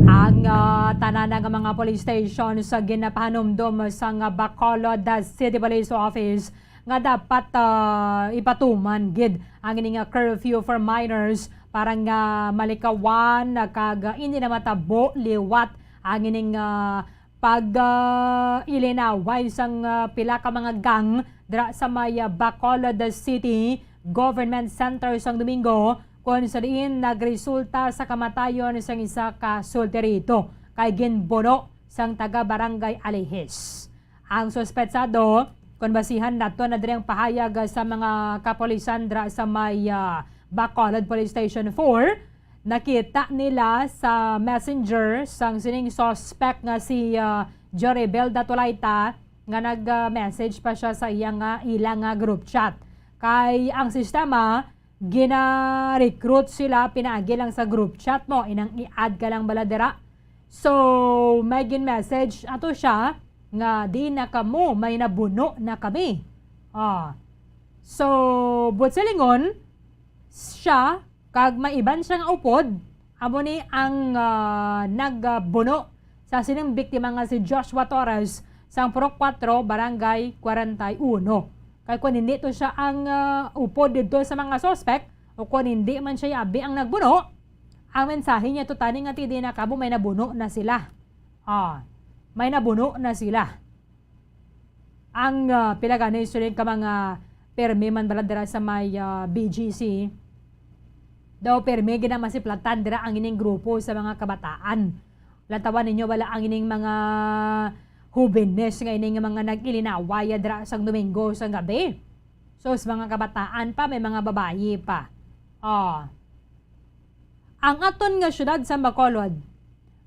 Ang, ah, tanan nga mga police station sa ginapahanumdom sa nga Bacolod City Police Office nga dapat, ah, ipatuman gid ang ini nga curfew for minors para nga malikawan kag hindi na matabo liwat ang ining, ah, pag, ah, ilinaway sang, ah, pila ka mga gang dira sa may, ah, Bacolod City Government Center sang Domingo, kung sa diin nagresulta sa kamatayon sang isa ka solterito kay ginbuno sang taga Barangay Alihis. Ang suspetsado, kung basihan nato na diri ang pahayag sa mga kapulisan dira sa may, ah, Bacolod Police Station four, nakita nila sa messenger sang sining suspect nga si, ah, Joribel Datulaita nga nag, ah, message pa siya sa iya nga, ila nga group chat. Kay ang sistema, gina-recruit sila pinaagi lang sa group chat mo, inang i-add ka lang bala dira. So, may gin-message ato siya nga, "Di na kamo, may nabuno na kami." Ah. So, buot silingon, siya kag may iban siya nga upod, amo ni ang, ah, nagbuno sa sining biktima nga si Joshua Torres sang Purok Cuatro, Barangay Cuarenta y Uno. Kay kung hindi to siya ang, ah, upod didto sa mga suspect, o kung hindi man siya abi ang nagbuno, ang mensahe niya to tani nga, "Di na kamo, may nabuno na sila." Ah, may nabuno na sila. Ang, ah, pila gani siling ka mga pirmi man bala dira sa may, ah, B G C. Daw pirmi ginamasiplatan dira ang ining grupo sa mga kabataan. Lantawan ninyo bala ang ining mga hobenes nga ini nga mga nag-ilinaway dira sang Domingo sang gabi. So, sa mga kabataan pa, may mga babayi pa. Oh. Ang aton nga syudad sa Bacolod,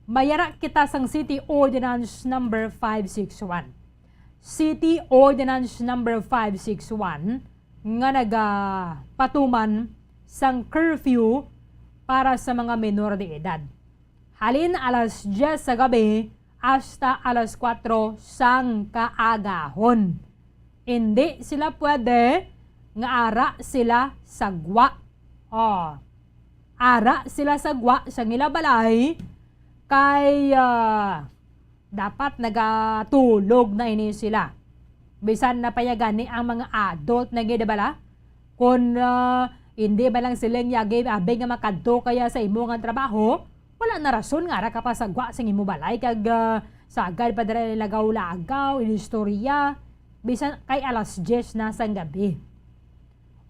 may ara kita sang City Ordinance Number five six one. City Ordinance Number five six one nga nagapatuman sang curfew para sa mga menor de edad. Halin alas diyes sa gabi hasta alas kuwatro sang kaagahon. Indi sila pwede nga ara sila sa gwa. Oh, ara sila sa gwa sang ila balay kay, ah, dapat nagatulog na ini sila. Bisan na pa ya gani ang mga adult na gid bala. Kon, ah, hindi man lang sila yagi abi nga makadto kaya sa imo nga trabaho, wala na rason nga ara ka pa sa gwa sang imo balay kag, ah, sagad pa dira lagaw-lagaw, inistorya, bisan kay alas diyes na sang gabi.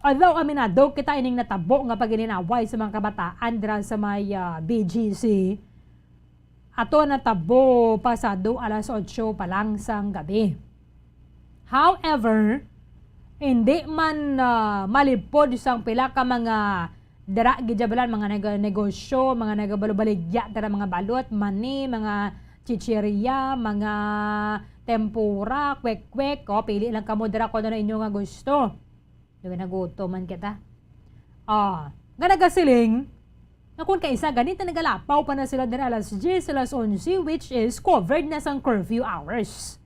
Although aminado kita ining natabo nga pag-ilinaway sa mga kabataan dira sa may, ah, B G C, ato natabo pasado alas otso pa lang sang gabi. However, hindi man, ah, malipod sang pila ka mga dira gid ya bala, mga nag-, negosyo, mga nagabalubaligya dira, mga balot, mani, mga chichirya, mga tempura, kwek-kwek. O, pili lang kamo dira kung ano inyo nga gusto. Di ba, nagutom man kita? Ah, nga nagasiling, nga kung kaisa gani ta nagalapaw pa na sila dira alas diyes, alas onse, which is covered na sang curfew hours.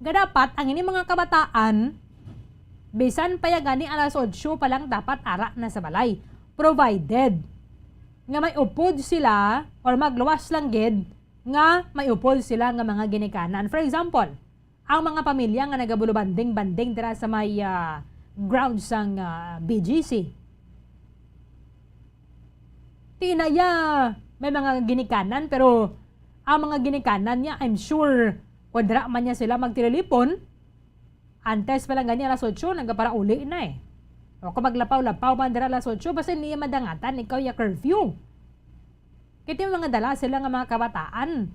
Nga dapat ang ini mga kabataan, bisan pa ya gani alas otso pa lang dapat ara na sa balay, provided nga may upod sila or magluwas lang gid nga may upod sila nga mga ginikanan. For example, ang mga pamilya nga nagabulubanding-banding dira sa may, ah, ground sang, ah, B G C. Ti na ya, May mga ginikanan, pero ang mga ginikanan niya, I'm sure, kung dira man niya sila magtililipon, antes pa lang gani alas otso, nagaparauli na eh. O kung maglapaw-lapaw man dira alas otso, basta niya madangatan, ikaw ya curfew. Kaya yung mga dala sila nga mga kabataan.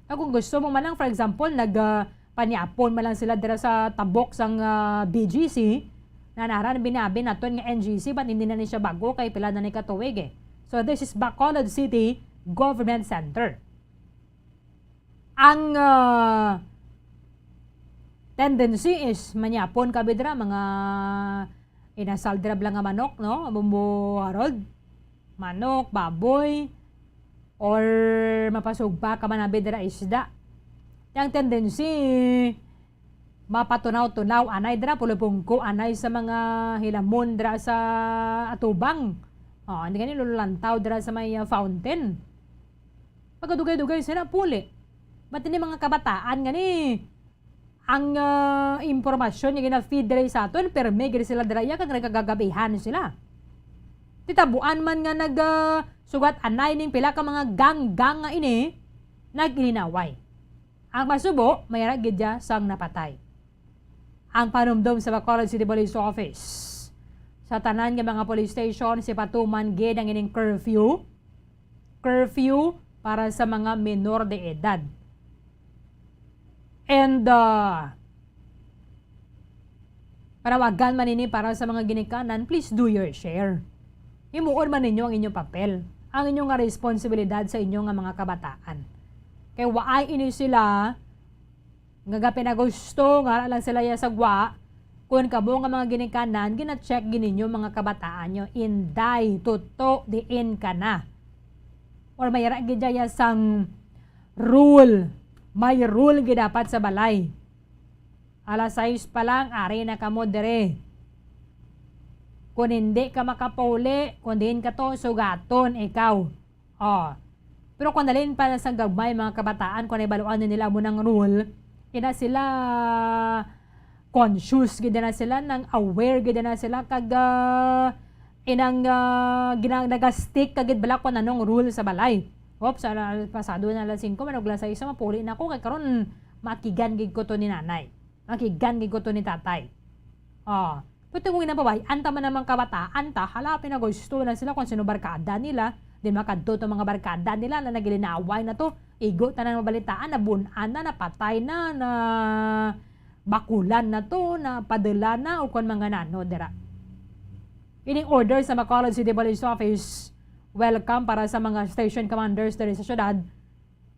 O kung gusto mo man lang, for example, nag, ah, panyapon man lang sila dira sa tabok sang, ah, B G C, na naran binabi naton nga N G C, but hindi na ni siya bago, kay pila na ni katuig eh. So, this is Bacolod City Government Center. Ang, ah, tendency is manyapon ka bidra, mga inasal dira bala nga manok, no? Bumbo Harold, manok, baboy, or mapasugpa ka man abi dira isda. Ang tendency, mapatunaw-tunaw, anay dira, pulupungko, anay sa mga hilamon dira sa atubang. Oh, hindi gani lululantaw dira sa may, ah, fountain. Pagkadugay-dugay sila, puli. Ba't ini mga kabataan gani? Ang, ah, impormasyon nga gina-feed diri sa aton, permi gid sila dira iya kag nagkagagabihan sila. Titabuan man nga nag, ah, sugat anay ning pila ka mga gang-gang nga ini, nag-ilinaway. Ang masubo, mayara gid ya sang napatay. Ang panumdom sa Bacolod City Police Office, sa tanan nga mga police station, sipatuman gid ang ining curfew. Curfew para sa mga menor de edad. And, uh, panawagan man ini para sa mga ginikanan, please do your share. Himuon man ninyo ang inyong papel, ang inyong nga responsibilidad sa inyo nga mga kabataan. Kay waay ini sila nga gapinagusto nga ara lang sila ya sa gwa, kun kamo nga mga ginikanan, gina-check gid ninyo mga kabataan nyo, Inday, tuto, diin ka na? Or may ra gid dya sang rule, may rule gid dapat sa balay. Alas sais pa lang, ari na kamo dire. Kung hindi ka makapauli, kung diin ka to, sugaton ikaw. Oh. Pero kung nalin pa na sang gagmay, mga kabataan, kung nahibaluan na nila mo ng rule, ina sila conscious gid na sila, nang aware gid na sila, kag, ah, inang, ah, gina-, nagastick ka gid bala kung anong rule sa balay. Oops, ala-, pasado na alas singko, man, og alas sais, mapuli na ako, kay karon, makigan gid ko to ni nanay. Makigan gid ko to ni tatay. Oh. Pero kung ginapabayaan ta man ang mga kabataan ta, hala, pinagusto na sila kung sino barkada nila. Di makadto to mga barkada nila na nagilinaway na to. Igo tanan mabalitaan, nabun-an na, napatay na, na bakulan na to, napadala na, o kung mga nano, dira. Ining order sa Bacolod City Police Office, welcome para sa mga station commanders diri sa syudad.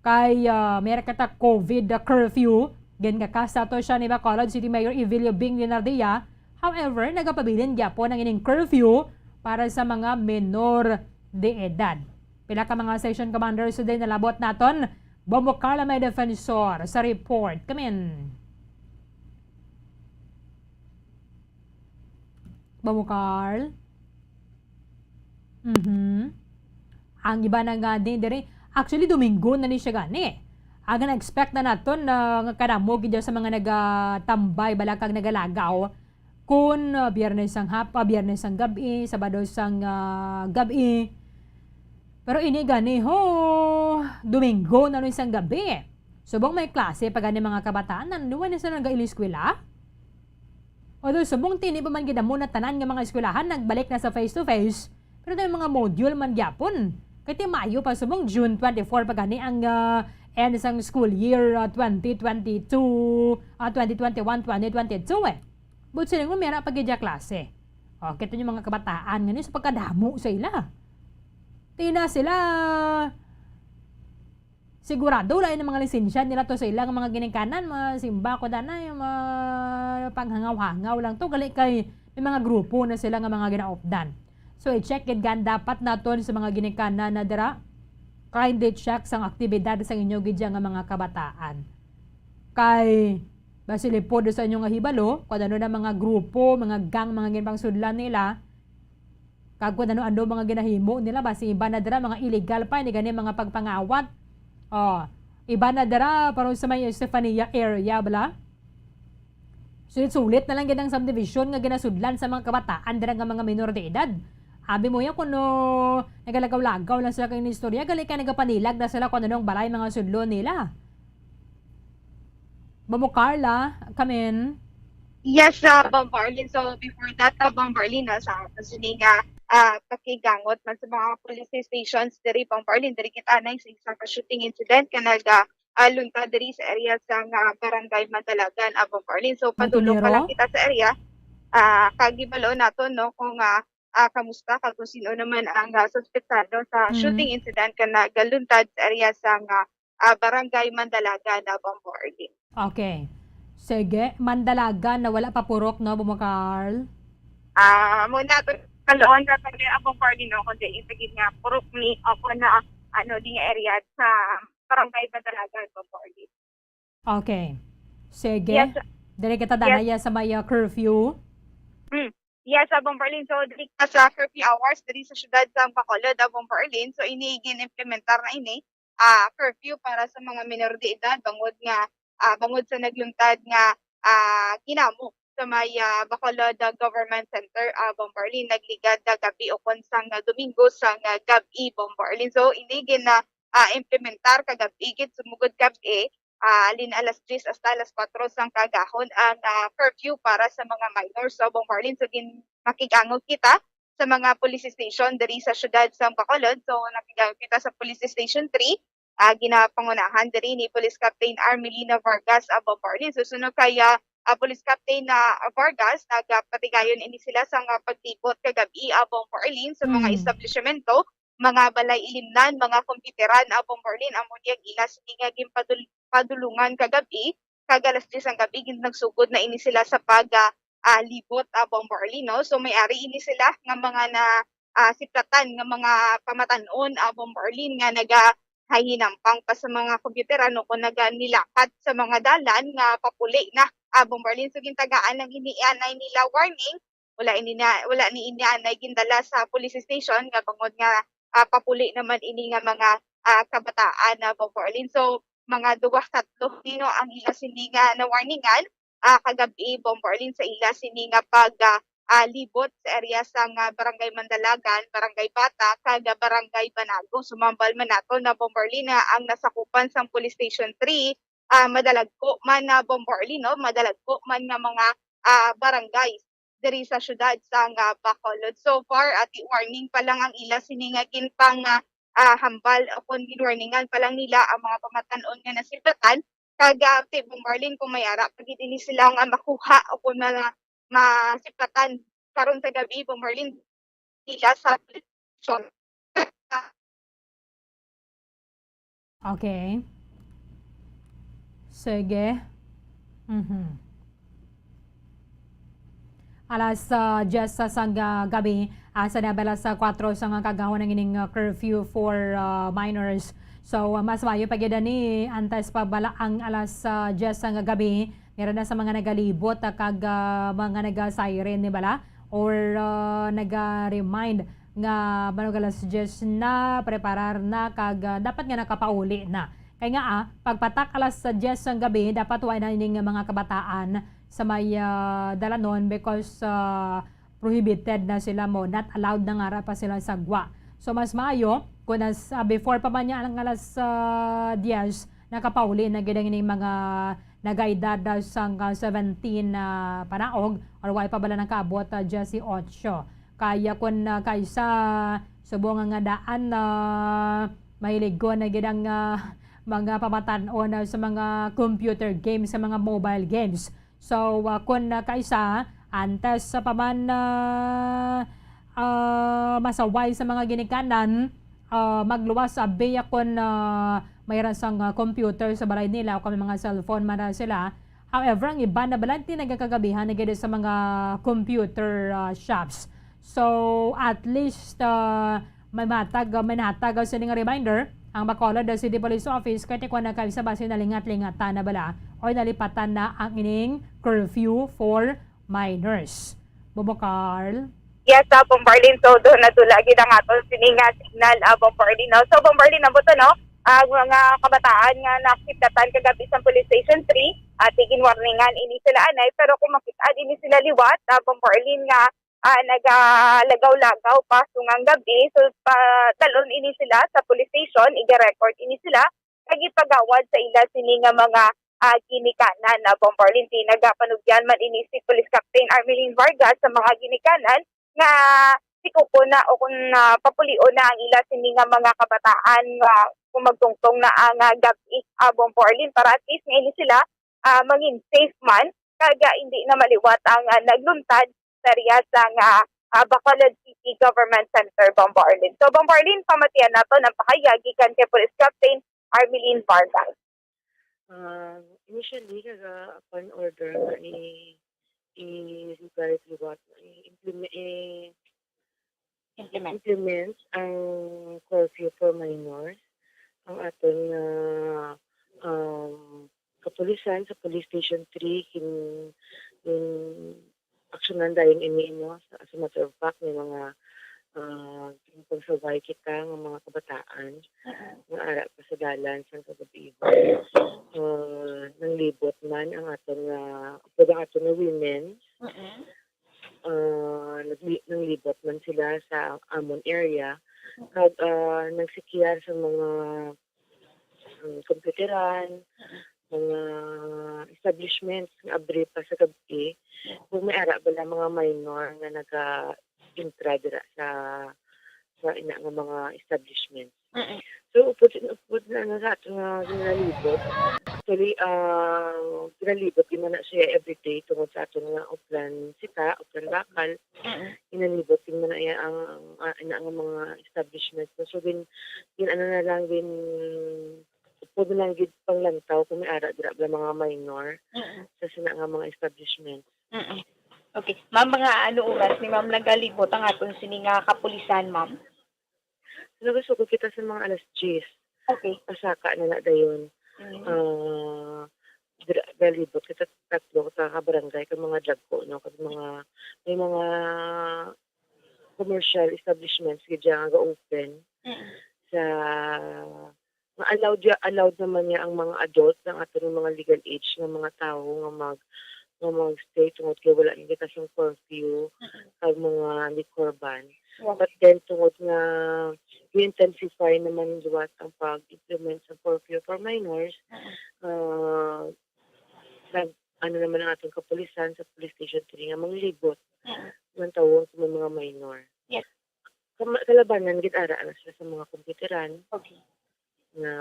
Kay, ah, may kita COVID curfew, ginkakasa to siya ni Bacolod City Mayor Evilio Bing Leonardia. However, nagapabilin gyapon ang ining curfew para sa mga menor de edad. Pila ka mga station commanders today nalabot naton. Bombo Carla may defensor sa report. Come in. Bombo Carl? Mhm. Ang iba na nga din diri, actually, Domingo na ni siya gani. Ang na-expect na naton na nga kadamo gid sa mga nagatambay, bala kag nagalagaw, kun, ah, Biyernes ang hap-, ah, Biyernes ang gabi, Sabado sang, ah, gabi. Pero ini gani, ho, Domingo na ni sang gabi. Subong may klase pa gani mga kabataan, na nuwan na sila nag-eskwela. Although, subong tini pa man gid amo na tanan nga mga eskwelahan nagbalik na sa face-to-face, pero may mga module man gyapon. Kay ti Mayo pa subong, June twenty-four pa gani ang, ah, end sang school year, ah, twenty twenty-two, ah, twenty twenty-one, twenty twenty-two eh. But sila nga mera pa gid ya klase. O, kita niyo mga kabataan nga ni sa pagkadamo sa ila. Tina sila, sigurado lain ang mga lisensya nila to sa ilang mga ginikanan, mga simba ko danay, mga panghangaw-hangaw lang to, gali kay may mga grupo na sila nga mga ginaupdan. So, i-check gid gan dapat naton sa mga ginikanan na dira, kindly check sang aktibidad sang inyo gid nga mga kabataan. Kay, basi lipod sa inyo nga hibalo, kung ano na mga grupo, mga gang, mga ginpangsudlan nila, kag kung ano-ano mga ginahimo nila, basi iba na dira, mga illegal pa, ini gani mga pagpangawat. Oh, iba na dira, pero sa may Estefania area, bala. Sulit-sulit na lang gid ang subdivision nga ginasudlan sa mga kabataan dira nga mga minor de edad. Abi mo yan kuno nagalagaw-lagaw lang sila kay istorya, gali kay nagapanilag na sila kung anong balay mga sudlo nila. Bobo Carla, come in. Yes, uh, Bombo Arlene. So, before that, uh, Bombo Arlene, no, sa sini nga uh, pakigangot man sa mga police stations diri, Bombo Arlene, diri kita na sa isa ka shooting incident ka nag uh, uh, luntad diri sa area sa nga barangay Madalagan, uh, Bombo Arlene. So, padulong pa lang Montonero? Kita sa area. Uh, kagibalo nato, no, kung uh, uh, kamusta, kag kung sino naman ang uh, suspetsado sa Mm. shooting incident ka nagaluntad sa area sa nga uh, barangay Mandalaga, Nabang Boarding. Okay. Sige, Mandalaga na wala pa purok, no, Bobo Carl? Ah, muna to, kaloon na sa Abang Boarding, no, kundi yung sagid nga purok ni, ako na, ano, di nga area sa barangay Mandalaga, Abang Boarding. Okay. Sige. Yes, sir. Diri kita Yes. danaya sa may uh, curfew. Mm. Yes, Abang Berlin. So, diri ka sa curfew hours, diri sa siyudad sa Bacolod, Abang Berlin. So, ini gin-implementar na ini, ah, curfew para sa mga minor de edad, bangod nga, ah, bangod sa nagluntad nga, ah, ginamo sa may, ah, Bacolod, ah, Government Center, ah, Abang Berlin, nagligad na gabi o kon sang, ah, Domingo sang, ah, gab-i, Abang Berlin. So, ini gin, ah, ah, implementar kagab-i gid, sumugod gab-i, ah, halin alas diyes hasta alas kuwatro sang kaagahon ang, ah, curfew para sa mga minors. So, Bong Marlin, so gin-, makig-angog kita sa mga police station diri sa siyudad sa Bacolod. So, nakig-angog kita sa Police Station three, ah, ginapangunahan diri ni Police Captain Armelina Vargas, ah, Bong Marlin. So, sunod kay, ah, ah, Police Captain na Vargas, nagapatigayon ini sila sa nga paglibot kagabi, ah, Bong Marlin, sa mga Mm. establishmento, mga balay ilimnan, mga computeran, ah, Bong Marlin, amo ni ang ila sini nga ginpadul-, padulungan kagabi, kag alas diyes ang gabi, gin-, nagsugod na ini sila sa pag, ah, ah, libot, ah, Bong Marlin, no? So, may ari ini sila nga mga na, ah, siplatan nga mga pamatan-on, ah, Bong Marlin, nga nagahinampang pa sa mga computeran o kung naganilakat sa mga dalan nga papuli na, ah, Bong Marlin. So, gintagaan ang ini anay nila warning, wala ini na, wala ni ini anay gindala sa police station nga bangod nga, ah, papuli naman ini nga mga, ah, kabataan na, Bombo Arlene. So, mga duwa, tatlo nino ang ila sini nga na-warningan, ah, kagabi, Bombo Arlene, sa ila sini nga pag, ah, ah, libot sa area sa nga Barangay Mandalagan, Barangay Bata, kag Barangay Banago. Sumambal man nato na, Bombo Arlene, na ang nasakupan sang Police Station three, ah, madalagko man na, Bombo Arlene, no? Madalagko man nga mga, ah, barangay diri sa siyudad sang, ah, Bacolod. So far, ati, warning pa lang ang ila sini nga ginpang, ah, ah, hambal o kon ginwarningan pa lang nila ang mga pamatan-on nga nasiplatan. Kag, ah, ti, Bombo Arlene, kung may ara pa gid ini sila nga makuha o kon ma-, masiplatan karon sa gabi, Bombo Arlene, nila sa eleksyon. Okay. Sige. Mhm. Alas, ah, diyes sa sang, ah, gabi, ah, sa nabala sa kuwatro sa nga kagahon ang ining, ah, curfew for, ah, minors. So, ah, mas maayo pa gyud ni antes pa bala ang alas, ah, diyes sa nga gabi, meron na sa mga nagalibot, ah, kag, ah, mga naga-siren, di bala? Or, ah, naga-remind nga banog alas diyes na, preparar na, kag, ah, dapat nga nakapauli na. Kay nga, ah, pagpatak alas diyes sang gabi, dapat wala na ining mga kabataan sa may, ah, dalanon because, ah, prohibited na sila mo, not allowed na nga ra pa sila sa gwa. So, mas maayo kung nas-, ah, before pa man niya ang alas, ah, diyes, nakapauli na gid ang ining mga nagaedad, ah, sang, ah, seventeen na panaog or wa pa bala nakaabot, ah, diyes y ocho. Kaya kun, ah, kaysa subong nga daan na mahilig ko na gid ang, ah, mga pamatan-on, ah, sa mga computer games, sa mga mobile games. So, ah, kun, ah, kaysa, antes sa pa man, ah, ah, masaway sa mga ginikanan, ah, magluwas abi kon, ah, mayra sang, ah, computer sa balay nila o kung may mga cellphone man ra sila. However, ang iban na balanti nagakagabihan na gid sa mga computer, ah, shops. So, at least, ah, may matag, may nahatag, ah, sini nga reminder ang Bacolod City Police Office kay tikwa na kay sa base nalingat-lingatan na bala o nalipatan na ang ining curfew for minors. Bobo Carl? Yes, ah, Bombo Arlene. So, doon na tula gid ang aton sini nga signal, ah, Bombo Arlene, no? So, Bombo Arlene, ang buto, no? Ah, mga kabataan nga nakitatan kagabi sa Police Station three, ah, tigin warningan ini sila anay, pero kung makita ini sila liwat, ah, Bombo Arlene, nga, ah, nagalagaw-lagaw pa sungang gabi. So, padalon ini sila sa police station, iga-record ini sila, kag ipagawad sa ila sini nga mga, ah, ginikanan. Na Bombarlin, nagapanugyan man ini si Police Captain Armelin Vargas sa mga ginikanan nga sikupon na o kung, ah, papulion na ang ila sini nga mga kabataan nga kung magtungtong na ang, ah, gab-i, ah, Bombarlin, para at least nga ini sila, ah, mangin safe man, kag, ah, hindi na maliwat ang, ah, nagluntad sa area sa nga, ah, Bacolod City Government Center, Bombarlin. So, Bombarlin, pamatian naton ang pahayag gikan kay Police Captain Armelin Vargas. Ah, initially, kaga upon order nga i-, i-, i-, liwat, i-, implement, i-, Implement. implement ang curfew for minors, ang aton nga, um, kapulisan sa Police Station three, kin-, kin-, aksyonan dayon ini, no? Sa, as a matter of fact, may mga, ah, pagsabay kita nga mga kabataan Mm. nga ara pa sa dalan sang kagabi. Ah, nanglibot man ang aton nga, upod ang aton nga women. Mm. Ah, nagli-, nanglibot man sila sa amon area. Mm. Kag, ah, nagsikyar sa mga, mm, computeran, Mm. mga establishments nga abri pa sa gab-i. Mm. Kung may ara bala mga minor nga naga-intra dira sa, sa ina nga mga establishment. Mm. So, upod, upod na, ano, sa aton nga ginalibot. Actually, ah, ginalibot di man na siya everyday tungod sa aton nga Oplan Sita, Oplan Bakal. Mm. Ginalibot di man na iya ang, ang, ah, ina nga mga establishment. So, gin-, gin-, ano na lang, gin-, upod na lang gid panglantaw kung may ara dira bala mga minor Mm. sa sina nga mga establishment. Mm. Okay. Ma'am, mga ano oras ni ma'am nagalibot ang aton sini nga kapulisan, ma'am? Nagasugod kita sa mga alas diyes. Okay. Pasaka na na dayon. Mm. Ah, dira, galibot kita tatlo ka, ka barangay, ka mga dagko, no? Kag mga, may mga commercial establishments gid dyan nga ga-open Mm. sa, nga allowed ya, allowed naman niya ang mga adult, ang ato nga mga legal age nga mga tawo nga mag, nga mag-stay tungod kay wala na kita sang curfew Mm. kag mga liquor ban. Yeah. But then, tungod nga i-intensify naman liwat ang pag-implement sa curfew for minors, Mm. ah, nag-, ano naman ang ating kapulisan sa Police Station three nga manglibot Mm. ng tawon sa mga minor. Yes. Kama-, kalabanan, gid ara na sila sa mga computeran. Okay. Na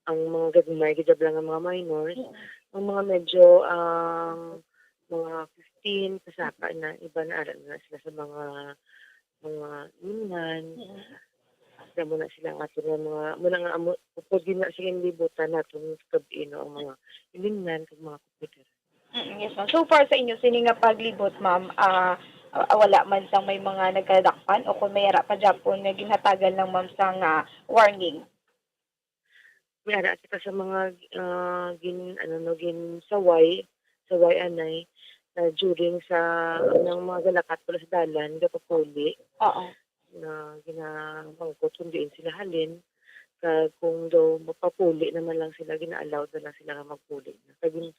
ang mga gagmay, gid lang ang mga minors. Mm. Ang mga medyo, ang mga fifteen, pasaka na, iba na ara na sila sa mga, mga imnan. Mm. Damo na sila nga ato nga mga, muna nga amo, upod yun na sa ginlibutan natin sa gabi, no, ang mga imnan kag mga computer. Mm, yes, ma'am. So far sa inyo, sini nga paglibot, ma'am, ah, ah, wala man sang may mga nagkadakpan o kung may ara pa gyapon nga ginhatagan lang, ma'am, sang, ah, warning? May ara kita sa mga, ah, gin-, ano, no, ginsaway, saway anay, na during sa, anang mga galakat pala sa dalan, gapapuli. Oo. Na ginamangkot kung diin sila halin. Kag kung daw mapapuli naman lang sila, gina-allowed na lang sila nga magpuli na. Kag gin-,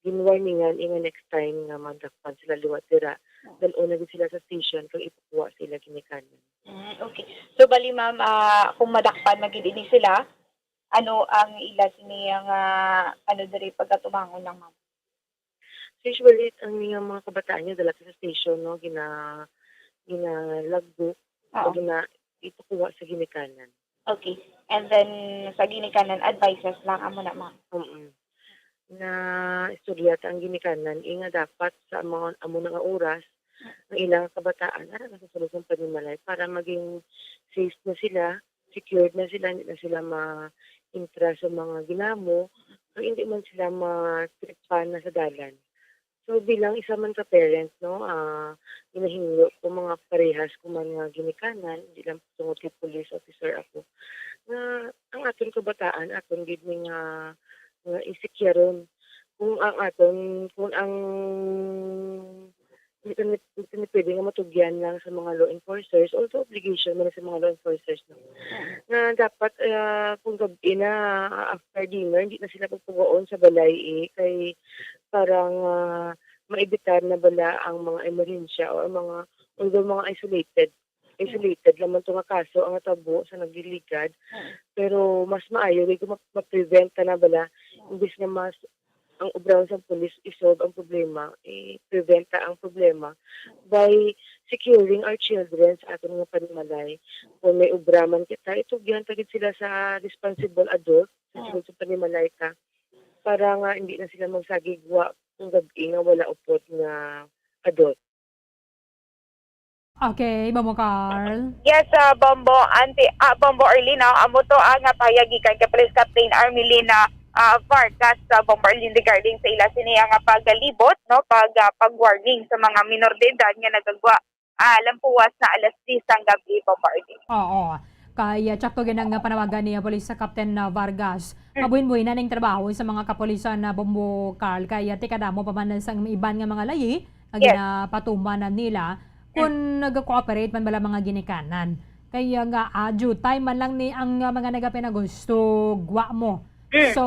ginwarningan, ingon next time nga madakpan sila liwat dira, Oo. dal-on na gid sila sa station kag ipakuha sa ila ginikanan. Mm, okay. So, bali, ma'am, ah, kung madakpan na gid ini sila, ano ang ila sini nga, ano, diri pagkatumangon lang, ma'am? So, usually, ang nga mga kabataan niya dala sa station, no, gina-, ginalagbo, o Oo. gina-, ipakuha sa ginikanan. Okay. And then, sa ginikanan, advices lang, amo na, ma'am. Mm. Na istorya ta ang ginikanan, eh, nga dapat sa mga amo na nga oras, ang ilang kabataan, ara na sa sulod ng panimalay para maging safe na sila, secured na sila, hindi na sila ma-intra sa mga ginamo, kag hindi man sila matripan na sa dalan. So, bilang isa man ka parent, no, ah, ginahingyo ko mga parehas ko man nga ginikanan, di lang tungod kay police officer ako, nga ang aton kabataan, aton gid ni nga, nga isikyaron. Kung ang aton, kung ang hindi kami, hindi kami pwede nga matugyan lang sa mga law enforcers, although obligation man sa mga law enforcers, no? Nga dapat, ah, kung gabi na, after dinner, hindi na sila pagpugaon sa balay, eh, kay parang, ah, maibitar na bala ang mga emerhensya o ang mga, although mga isolated, isolated lamang to nga kaso ang natabo sa nagliligad, pero mas maayo kung ma-, ma-prevent ta na bala, imbis nga mas ang obrahon sang pulis i-solve ang problema, i-prevent ta ang problema by securing our children sa aton nga panimalay. Kung may obra man kita, itugyan ta gid sila sa responsible adult sa sulod sa panimalay ta, para nga hindi na sila magsagig wa kung gab-i nga wala upod nga adult. Okay, Bombo Carl. Yes, ah, Bombo, Auntie, ah, Bombo Arlene, ah, amo to ang, ah, pahayag gikan kay Police Captain Armelina, ah, Vargas, ah, Bombo Arlene, regarding sa ila sini nga pagalibot, no, pag, ah, pag-warning sa mga minor de edad nga nagagwa, ah, lampuwas na alas diyes sang gabi, Bombo Arlene. Oo. Kay, ah, tsakto gid ang panawagan ni, ah, Police Captain, ah, Vargas. Mabuhin-buhin na ning trabaho sa mga kapulisan na Bombo Carl. Kay, ah, tikadamo pa man sa iban nga mga layi nga Yes. ginapatuman na nila kung nag-cooperate man bala mga ginikanan. Kay, ah, nga, ah, due time man lang ni ang, ah, mga nagapinagusto gwa mo. Mm. So,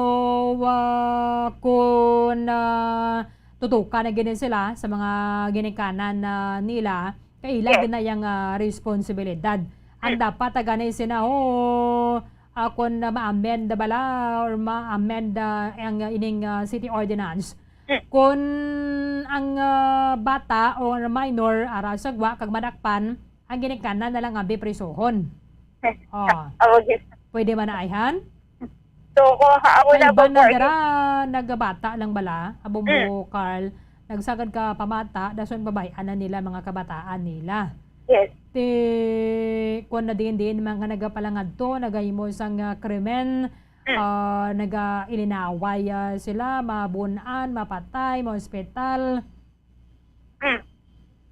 ah, kung, ah, tutukan na gid sila sa mga ginikanan na nila, kaila Yes. gid na yang, ah, responsibilidad. Ang Mm. dapat, ah, gani sina, oh, ah, kung, ah, ma-amend na bala or ma-amend, ah, ang, ah, ining, ah, city ordinance. Mm. Kung ang, ah, bata or minor, ara sa gwa, kag madakpan, ang ginikanan na lang abi prisuhon. Oh. Amo gid. Pwede man na ayhan? So, kung ha-, amo Kay na iban na before dira, nagabata lang bala, abong Mm. mo, Carl, nagsagad ka pamata, dason babayan na nila mga kabataan nila. Yes. Ti, kuwan na din, din, mga nagapalangadto, nagahimo sang, ah, krimen, Mm. ah, nagailinaway, ah, sila, mabun-an, mapatay, maospital. Mm.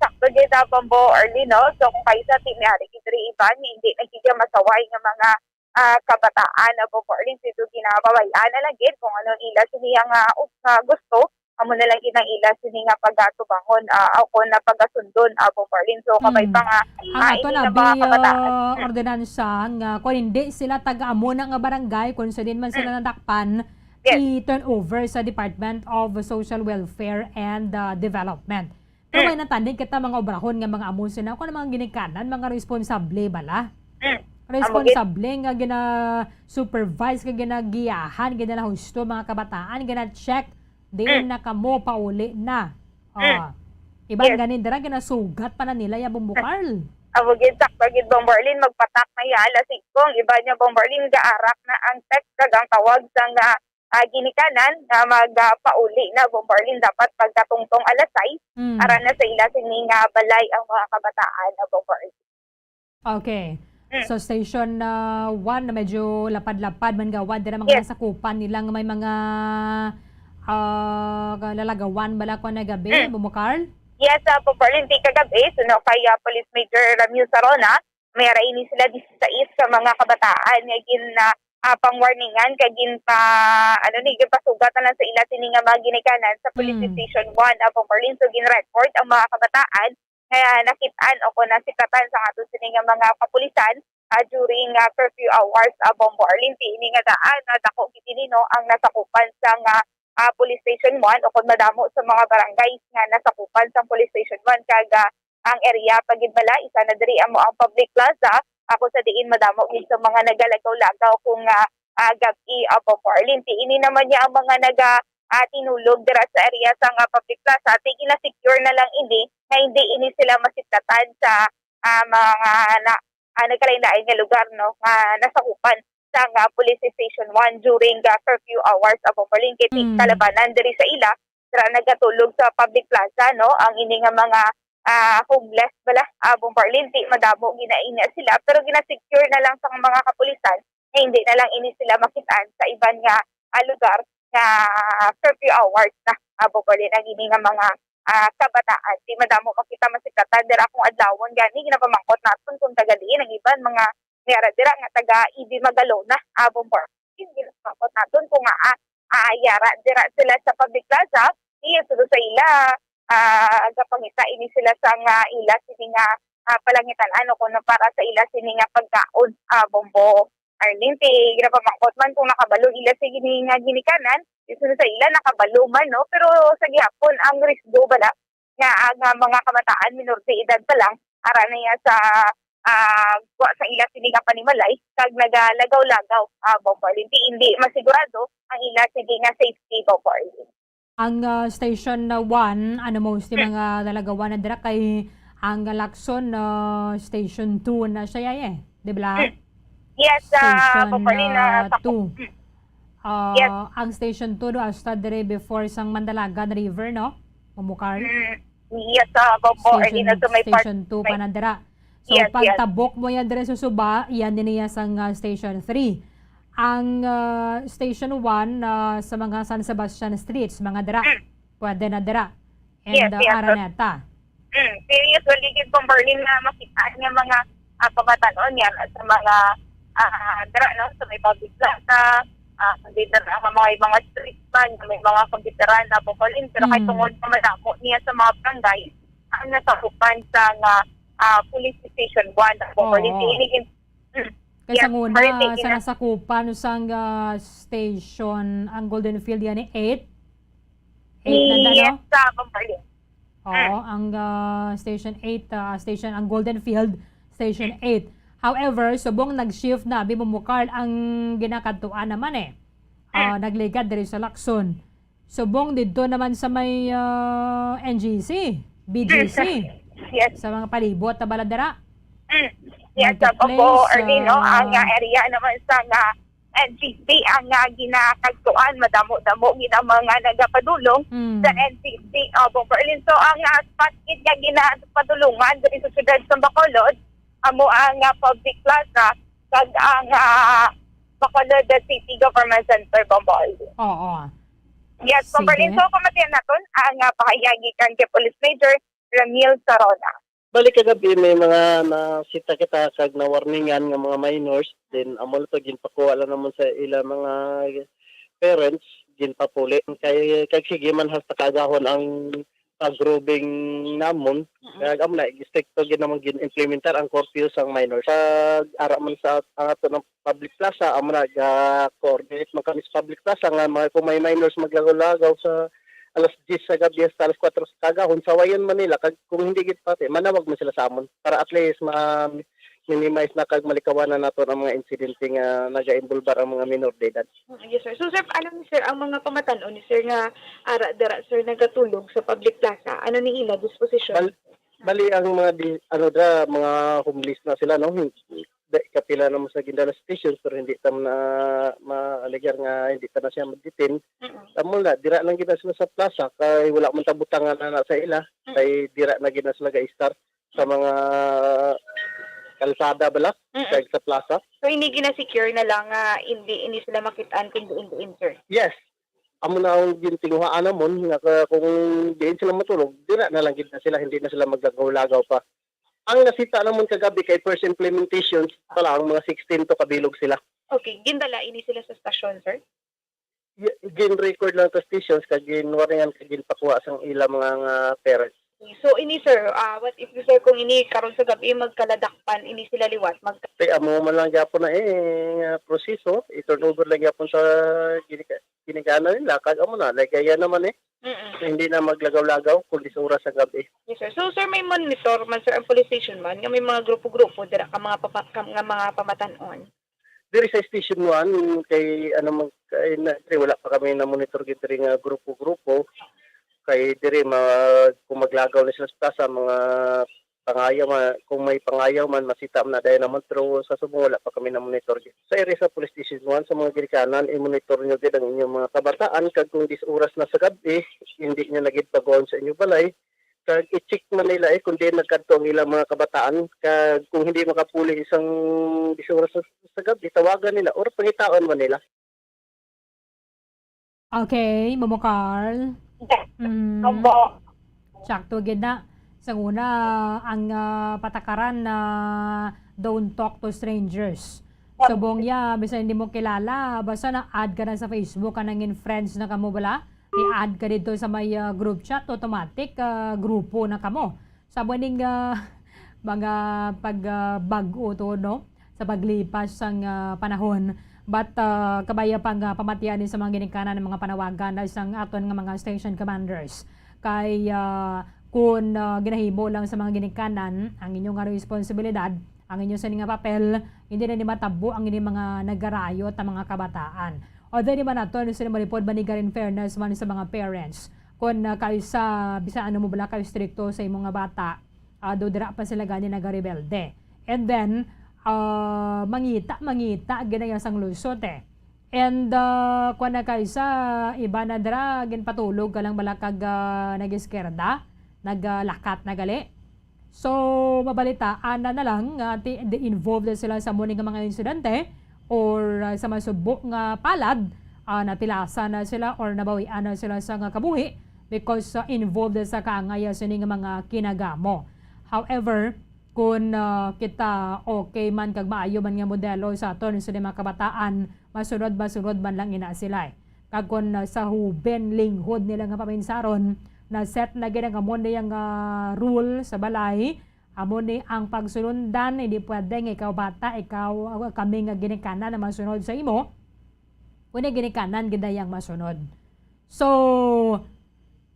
Sakto gid, ah, Bombo Arlene, no? So, kung kaisa, ti, may ari gid diri iban, hindi na gid masaway nga mga ah, kabataan, ah, Bombo Arlene, dito ginapabay-an na lang gid kung ano ila sini nga, ah, up-, nga gusto, amo na lang gid ang ila sini nga pagatubangon, ah, o kung na pagasundon, ah, Bombo Arlene. So, kabay Mm. pa nga, Ang ah, ato ini na nga bi, mga kabataan. ah, Mm. ordinansa nga kung hindi sila taga-amo na nga barangay, kung sa din man sila Mm. nadakpan, Yes. i-turn over sa Department of Social Welfare and, ah, Development. Pero Mm. may natanding kita mga obrahon nga mga amo sina, kung mga ginikanan, mga responsable bala. Mm. Amo gid. Responsable nga gina-supervise, nga ginagiyahan, ginalahusto mga kabataan, gina-check, diin Mm. na kamo, pauli na. Mm. Ah. Iban Yes. ganin dira, ginasugat pa na nila ya, Bombo Carl. Amo gid, sakto gid, Bombo Arlene, magpatak na ya, alas singko, ang iban niya, Bombo Arlene, gaarak na ang text kag ang tawag sa nga ah, ginikanan nga mag, ah, pauli na, Bombo Arlene, dapat pagkatungtong alas sais, Mm. ara na sa ila sini nga balay ang mga kabataan, ah, Bombo Arlene. Okay. Mm. So, station, ah, one na medyo lapad-lapad man gawad, dira mga Yes. nasakupan nila nga may mga, ah, lalagawan bala ko na gabi, Mm. Bombo Carl? Yes, ah, Bombo Arlene, ti kagabi, suno kay, ah, Police Major Ramil Sarona, may ara ini sila disisais ka mga kabataan nga gin, ah, ah, pangwarningan kag gin pa, ano ni, ginpasugat na lang sa ila sini nga mga ginikanan sa Police Mm. Station one, ah, Bombo Arlene. So, gin-record ang mga kabataan nga nakit-an o kung nasikratan sa ato sini nga mga kapulisan, ah, during, ah, curfew hours, ah, Bombo Arlene. Ti ini nga daan, ah, dako gid ini, no, ang nasakupan sa nga, ah, Police Station one o kung madamo sa mga barangays nga nasakupan sa Police Station one. Kag, ah, ang area pa gid bala, isa na diri amo ang public plaza, ako sa diin madamo gid sa mga nagalagaw-lagaw kung, ah, ah, gab-i, ah, Bombo Arlene. Ti ini naman niya ang mga naga, ah, tinulog dira sa area sa nga public plaza. Ti gina-secure na lang ini nga hindi ini sila masiplatan sa, ah, mga na, ah, nagkalain-lain nga lugar, no, nga nasakupan sa nga Police Station one during the curfew hours, ah, Bombo Arlene. Kay ti Mm. kalabanan diri sa ila, dira nagatulog sa public plaza, no? Ang ini nga mga, ah, homeless bala, ah, Bombo Arlene, ti madamo ginaina sila, pero ginasecure na lang sa mga kapulisan na hindi na lang ini sila makitaan sa iban nga, ah, lugar nga curfew hours na, ah, Bombo Arlene, ang ini nga mga, ah, kabataan. Ti madamo makita masiklatan dira kung adlawon gani, ginapamangkot naton kung taga diin ang iban, mga may ara dira nga taga E D Magalona, ah, Bombo Arlene. Ginapamangkot naton kung, ah, ah, yara dira sila sa public plaza, iya suno sa ila, ah, gapangita ini sila sa nga ila sini nga, ah, palangitan-an o kuno para sa ila sini nga pagkaon, ah, Bombo Arlene, ti ginapamangkot man kung nakabalo ila sa gini nga ginikanan, isun sa ila nakabalo man, no? Pero sa gihapon, ang risgo bala nga ang, ah, mga kabataan, minor de edad pa lang, ara na iya sa, ah, wa sa ila sini nga panimalay, kag nagalagaw-lagaw, ah, Bombo Arlene. Ti hindi masigurado ang ila sini nga safety, Bombo Arlene. Ang, ah, station na one, ano, mostly mga nalagawan na dira kay ang Lacson, ah, station two na siya, eh, di ba? Yes, ah, Station, Bombo Arlene, ah, ah, sa two. Mm. Ah, Yes. Ang station two do hasta dire before sang Mandalagan River, no? Mamukar? Mm. Yes, ah, Bombo Station, Arlene, sa may part station two pa na dira. So, Yes, yes. Pagtabok mo yan dire sa suba, yan din iya sang, ah, station three. Ang, ah, station one, ah, sa mga San Sebastian streets, mga dira. Mm. Pwede na dira. Yes, And, ah, yes, sir. Araneta. Mm, si usually gid, Bombo Arlene, nga makita niya mga, ah, pamatanon niya sa mga, ah, dira, no, sa may public plaza, ah, kundi dira ang mga, mga street man, may mga computeran na, Bombo Arlene, pero kay Mm. tungod na madamo niya sa mga barangay, ang nasakupan sa nga, ah, police station one, Bombo Arlene, Oo. Ini gin-, mm. Kay Yes, sa una, Bombo Arlene, sa ina- nasakupan sang, ah, station, ang Golden Field yan ni eight? Eight na, Yes, no? Ah, Bombo Arlene. Oo, Mm. Ang, ah, Station eight, ah, station, ang Golden Field, Station eight. However, subong nag-shift na, abi mo, Carl, ang ginakadtuan naman, eh. Ah, Mm. Nagligad diri sa Lacson. Subong didto naman sa may, ah, N G C, B G C. Yes. Sa mga palibot na bala dira. Mm. Yes, sa Marketplace, Bombo Arlene, no? Ang, ah, ah, area naman sa nga N G C ang, ah, ginakadtuan, madamo-damo gid ang mga nagapadulong Mm. sa N G C, ah, Bombo Arlene. So, ang, ah, spot gid nga ginapadulungan diri sa siyudad sa Bacolod, amo ang, ah, public plaza, kag ang, ah, Bacolod City Government Center, Bombo Arlene. Oo. Yes, Bombo Arlene. Sige. So, pamatian naton ang, ah, pahayag gikan kay Police Major Ramil Sarona. Bali kagabi may mga nasita kita kag nawarningan nga mga minors, then amo na to, ginpakuha lang naman sa ila mga parents, ginpapuli. Kay, kag sige man hasta kaagahon ang pag-grooming namon, Mm-mm. Kag amo na, stricto gid namon gin-implementar ang curfew sang minors. Kag ara man sa ang ato ng public plaza, amo na, ga-coordinate man kami sa public plaza nga mga, kung may minors maglagaw-lagaw sa alas diyes sa gabi hasta alas kuwatro sa kaagahon, sawayan man nila, kag kung hindi gid pati, manawag man sila sa amon para at least ma-minimize na kag malikawanan naton ang mga insidente nga nagainvolbar ang mga minor de edad. Mm, yes, sir. So, sir, ano ni sir ang mga pamatan-on ni sir nga ara dira, sir, nagatulog sa public plaza? Ano ni ila disposisyon? Bal-, bali ang mga di-, ano dira, mga homeless na sila, no? Hin-, di, kapila naman sa gindala stations, pero hindi ta na ma-, alegar nga hindi ta na siya mag-detain. Mm-mm. Amo na, dira lang gid na sila sa plaza, kay wala man ta butangan na, na sa ila, Mm. kay dira na gid na sila ga-start sa Mm. mga kalsada bala, Mm. kag sa plaza. So, ini gina-secure na lang nga hindi ini sila makit-an kung diin-diin, sir? Yes. Amo na ang gintinguhaan namon nga ka-, kung diin sila matulog, dira na lang gid na sila, hindi na sila maglagaw-lagaw pa. Ang nasita namon kagabi kay first implementation pa lang, mga sixteen to kabilog sila. Okay, gindala ini sila sa stasyon, sir? Y-, gin-record lang sa stations kag ginwaringan kag ginpakuha sang ila mga nga parents. So, ini, sir, ah, what if, sir, kung ini karon sa gabi magkaladakpan ini sila liwat? Mag- Kay amo man lang gyapon na, eh, nga proseso, i-turn over lang gyapon sa ginika-, ginikanan nila, kag amo na, nagaya naman, eh. Mm-mm. Hindi na maglagaw-lagaw kung dis oras sa gabi. Yes, sir. So, sir, may monitor man, sir, ang police station man nga may mga grupo-grupo dira ka mga papa-, ka, nga mga pamatan-on? Diri sa Station one, kay ano man, kay na, diri wala pa kami na-monitor gid diri nga grupo-grupo. Kay diri ma-, kung maglagaw na sila sa plaza, mga pangayaw man, kung may pangayaw man, masita man na dayon naman, pero sa subong wala pa kami na-monitor gid. Sa area sa Police Station one, sa mga ginikanan, i-monitor nyo gid ang inyong mga kabataan, kag kung dis oras na sa gabi, hindi nyo na gid pagawon sa inyong balay, kag i-check man nila, eh, kung diin nagkadto ang ilang mga kabataan, kag kung hindi makapuli sang dis oras sa, sa gabi, tawagan nila or pangitaon man nila. Okay, Momo Carl. Yes. Mm. Opo. Sakto gid na. Sa una, ang, ah, patakaran na don't talk to strangers. Subong ya, bisan hindi mo kilala, basta na-add ka na sa Facebook, ka nangin friends na kamo bala, i-add ka dito sa may, ah, group chat, automatic, ah, grupo na kamo. Sa muning, ah, mga pag, ah, bag-o to, no? sa paglipas sang, ah, panahon. But, ah, kabaya pa nga pamatian ni sa mga ginikanan nga mga panawagan na sang aton nga mga station commanders. Kay, ah, kun, ah, ginahimo lang sa mga ginikanan ang inyo nga responsibilidad, ang inyo sini nga papel, hindi na ni matabo ang ini mga nagarayot nga mga kabataan. Although di man nato ano sila malipod manigar in fairness man sa mga parents. Kun, ah, kayo sa, bisan ano mo bala kayo stricto sa imong nga bata, ah, do dira pa sila gani nagarebelde. And then, ah, mangita, mangita, ginaya sang lusot eh. And, ah, kuwan na kayo sa iba na dira, ginpatulog ka lang bala kag, ah, nag-iskerda, naglakat na gali. So, mabalitaan na, na lang nga ti-, di involved na sila sa muni nga mga insidente or, ah, sa masubo nga palad, ah, napilasan na sila or nabawian na sila sa nga kabuhi because, ah, involved sa kaangay sini nga mga kinagamo. However, kun, ah, kita okay man kag maayo man nga modelo sa aton sa mga kabataan, masunod-masunod man lang ina sila, eh. Kag kun, ah, sa huben linghod nila nga paminsaron, na set na gid ang amo niya nga rule sa balay, amo ni ang pagsulundan, hindi pwede nga ikaw bata, ikaw, ah, kami nga ginikanan na masunod sa imo, kundi ginikanan gid na yang masunod. So,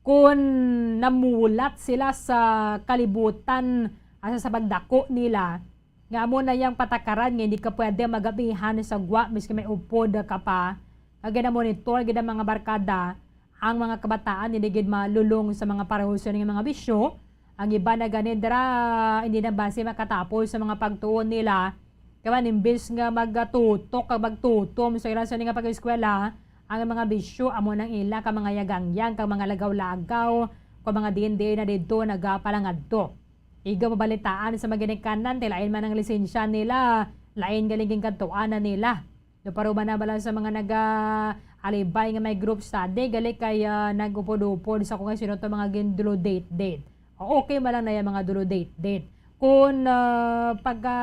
kun namulat sila sa kalibutan, asa sa pagdako nila, nga amo na yang patakaran nga hindi ka pwede magabihan sa gwa, miski may upod ka pa, nga ginamonitor gid ang mga barkada, ang mga kabataan hindi gid malulong sa mga pareho sini nga mga bisyo. Ang iba na gani dira, hindi na basi makatapos sa mga pagtuon nila. Kaya man, imbis nga magtutok kag magtutom sa ilang sini nga pag-eskwela, ang mga bisyo amo nang ila ka mga yagangyang kag mga lagaw-lagaw, kag mga diin-diin na didto nagapalangadto. Iga mabalitaan sa mga ginikanan, ti lain man ang lisensya nila, lain galing ginkantuan na nila. Do paruba na bala sa mga naga-alibay nga may group study, gali kay, ah, nag-upod-upod sa kung sino to mga gindulo date-date. O, okay man lang na yung mga dulo date-date. Kung, ah, pagka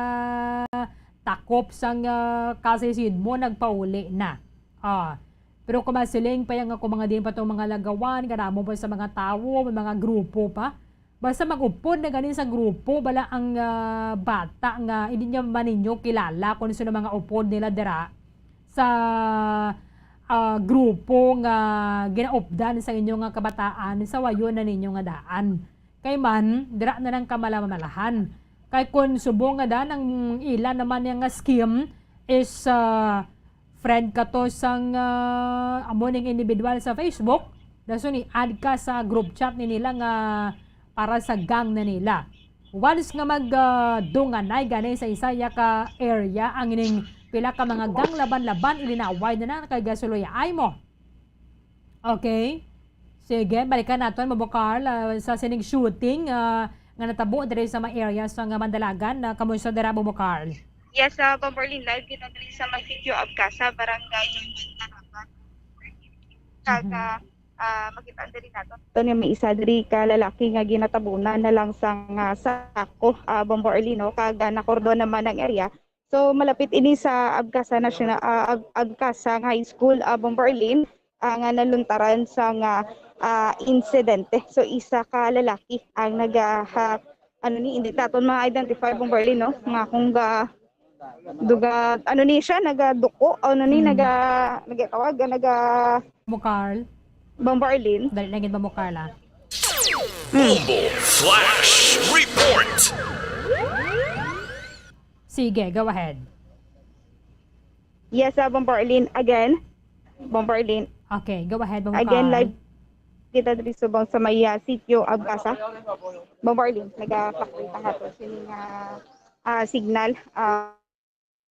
takop sang, ah, kasisid mo, nagpauli na. Ah, pero kung masiling pa yung ako mga din pa tong mga lagawan, kadamo pa sa mga tawo, may mga grupo pa. Basta mag-upod na ganin sa grupo, bala ang, ah, bata nga hindi niya man ninyo kilala kung sino mga upod nila dira sa, ah, grupo nga ginaupdan sa inyo nga kabataan, sawayon na ninyo nga daan. Kay man, dira na lang kamalamalahan. Kay kun subong nga daan ang ila naman niya nga scheme is, ah, friend ka to sang, ah, amo ning individual sa Facebook, dason i-add ka sa group chat ni nila nga para sa gang na nila. Once nga mag, ah, dunganay gani sa isa ya ka area ang ining pila ka mga gang laban-laban, ilinaway na na kay gasuluyaay mo. Okay. Sige, balikan naton, Bobo Carl, ah, sa sining shooting, ah, nga natabo diri sa mga areas sa nga Mandalagan. Ah, kamusta dira, Bobo Carl? Yes, ah, Bomberlin, live kita diri sa may sitio Abcasa, Barangay Mandalagan. Kag, Mhm. ah, ah, makita diri nato. Ito nga may isa diri ka lalaki nga ginatabunan na lang sang, ah, sako, ah, Bomberlin, no? Kag, ah, nakordon naman ang area. So, malapit ini sa Abcasa National, ah, Ab-, Abcasa nga High School, ah, Bomberlin, ah, nga naluntaran sa nga, ah, insidente. So, isa ka lalaki ang naga-, ha-, ano ni, hindi naton ma-identify, Bomberlin, no? Nga kung ga-, duga, ano ni siya, nagaduko, ano ni, Mm. naga-, nagatawag, naga- Mo, Carl? Bomberlin. Dali lang yun, Bombo Carl, ah. Bombo Flash Report. Sige, go ahead. Yes, ah, Bombo Arlene. Again, Bombo Arlene. Okay, go ahead, Bombo Again, Carl. Live kita diri subong sa may, ah, sitio Abcasa. Bombo Arlene, naga-fluctuate ang ato sining, ah, ah, signal, ah,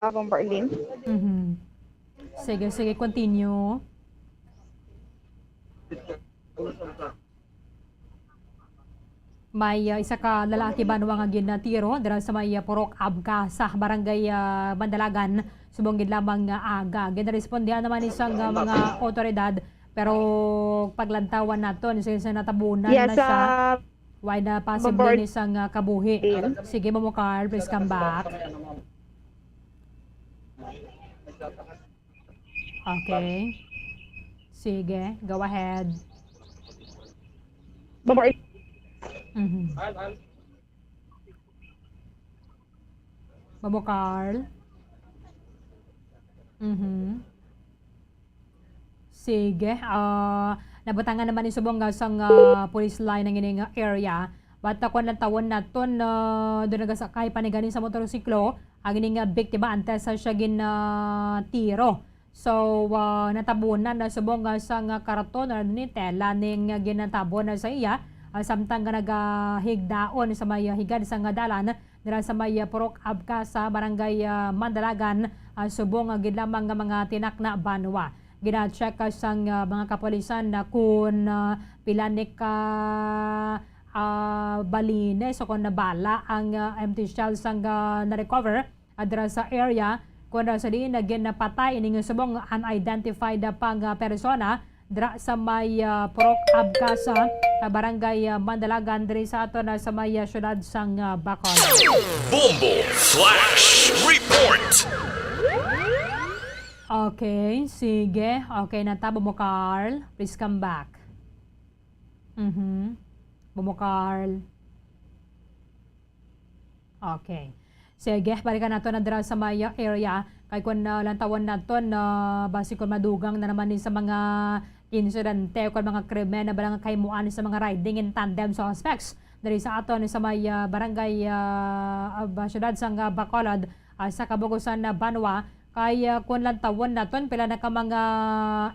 Bombo Arlene. Mhm. Sige, sige, continue. May, ah, isa ka lalaki banwa nga ginatiro dira sa may, ah, Purok Abcasa, Barangay, ah, Mandalagan, subong gid lamang nga aga. Ginarespondihan naman ni sang, ah, mga otoridad, pero paglantawan naton, since natabunan Yes, na siya, ah, why na possible Bobor- ni sang, ah, kabuhi. Sige, Bombo Carl, please come back. Okay. Sige, go ahead. Bye-bye. Mhm. Bombo Carl? Mhm. Sige, ah, nabutangan naman ni subong nga sang, ah, police line ang ining area. But, ah, kung lantawon naton, ah, doon nagasakay pa ni ganin sa motorsiklo, ang ining, ah, biktima antes sa siya gin, ah, tiro. So, ah, natabunan na subong nga sang, ah, karton or ni tela ning, ah, ginatabon na sa iya, ah, samtang nga nagahigdaon sa may, ah, higad sa nga dalan, dira sa may, ah, Purok Abcasa, Barangay, ah, Mandalagan, ah, subong, ah, gid lamang nga mga tinakna banwa. Gina-check, ah, sang, ah, mga kapulisan na kung, ah, pila ni ka, ah, balines o kung nabala ang, ah, empty shell sang, ah, na-recover, ah, dira sa area, kung sa diin na ginapatay ining subong unidentified, ah, pang, ah, persona dira sa may, ah, Purok Abcasa, ah, Barangay, ah, Mandalagan, diri sa aton, ah, sa may, ah, siyudad sang, ah, Bacolod. Bombo Flash Report. Okay, sige. Okay na ta, Bomo Carl. Please come back. Mhm. Bomo Carl. Okay. Sige, balikan nato na dira sa may area. Kay kung, ah, lantawon nato na basi kung madugang na naman ni sa mga insidente o kung mga krimen na balang kahimuan sa mga riding in tandem suspects diri sa aton sa may, ah, barangay, ah, ah, ba-, syudad sang, ah, Bacolod, ah, sa Kabugusan na Banwa. Kay, ah, kung lantawon naton pila na ka mga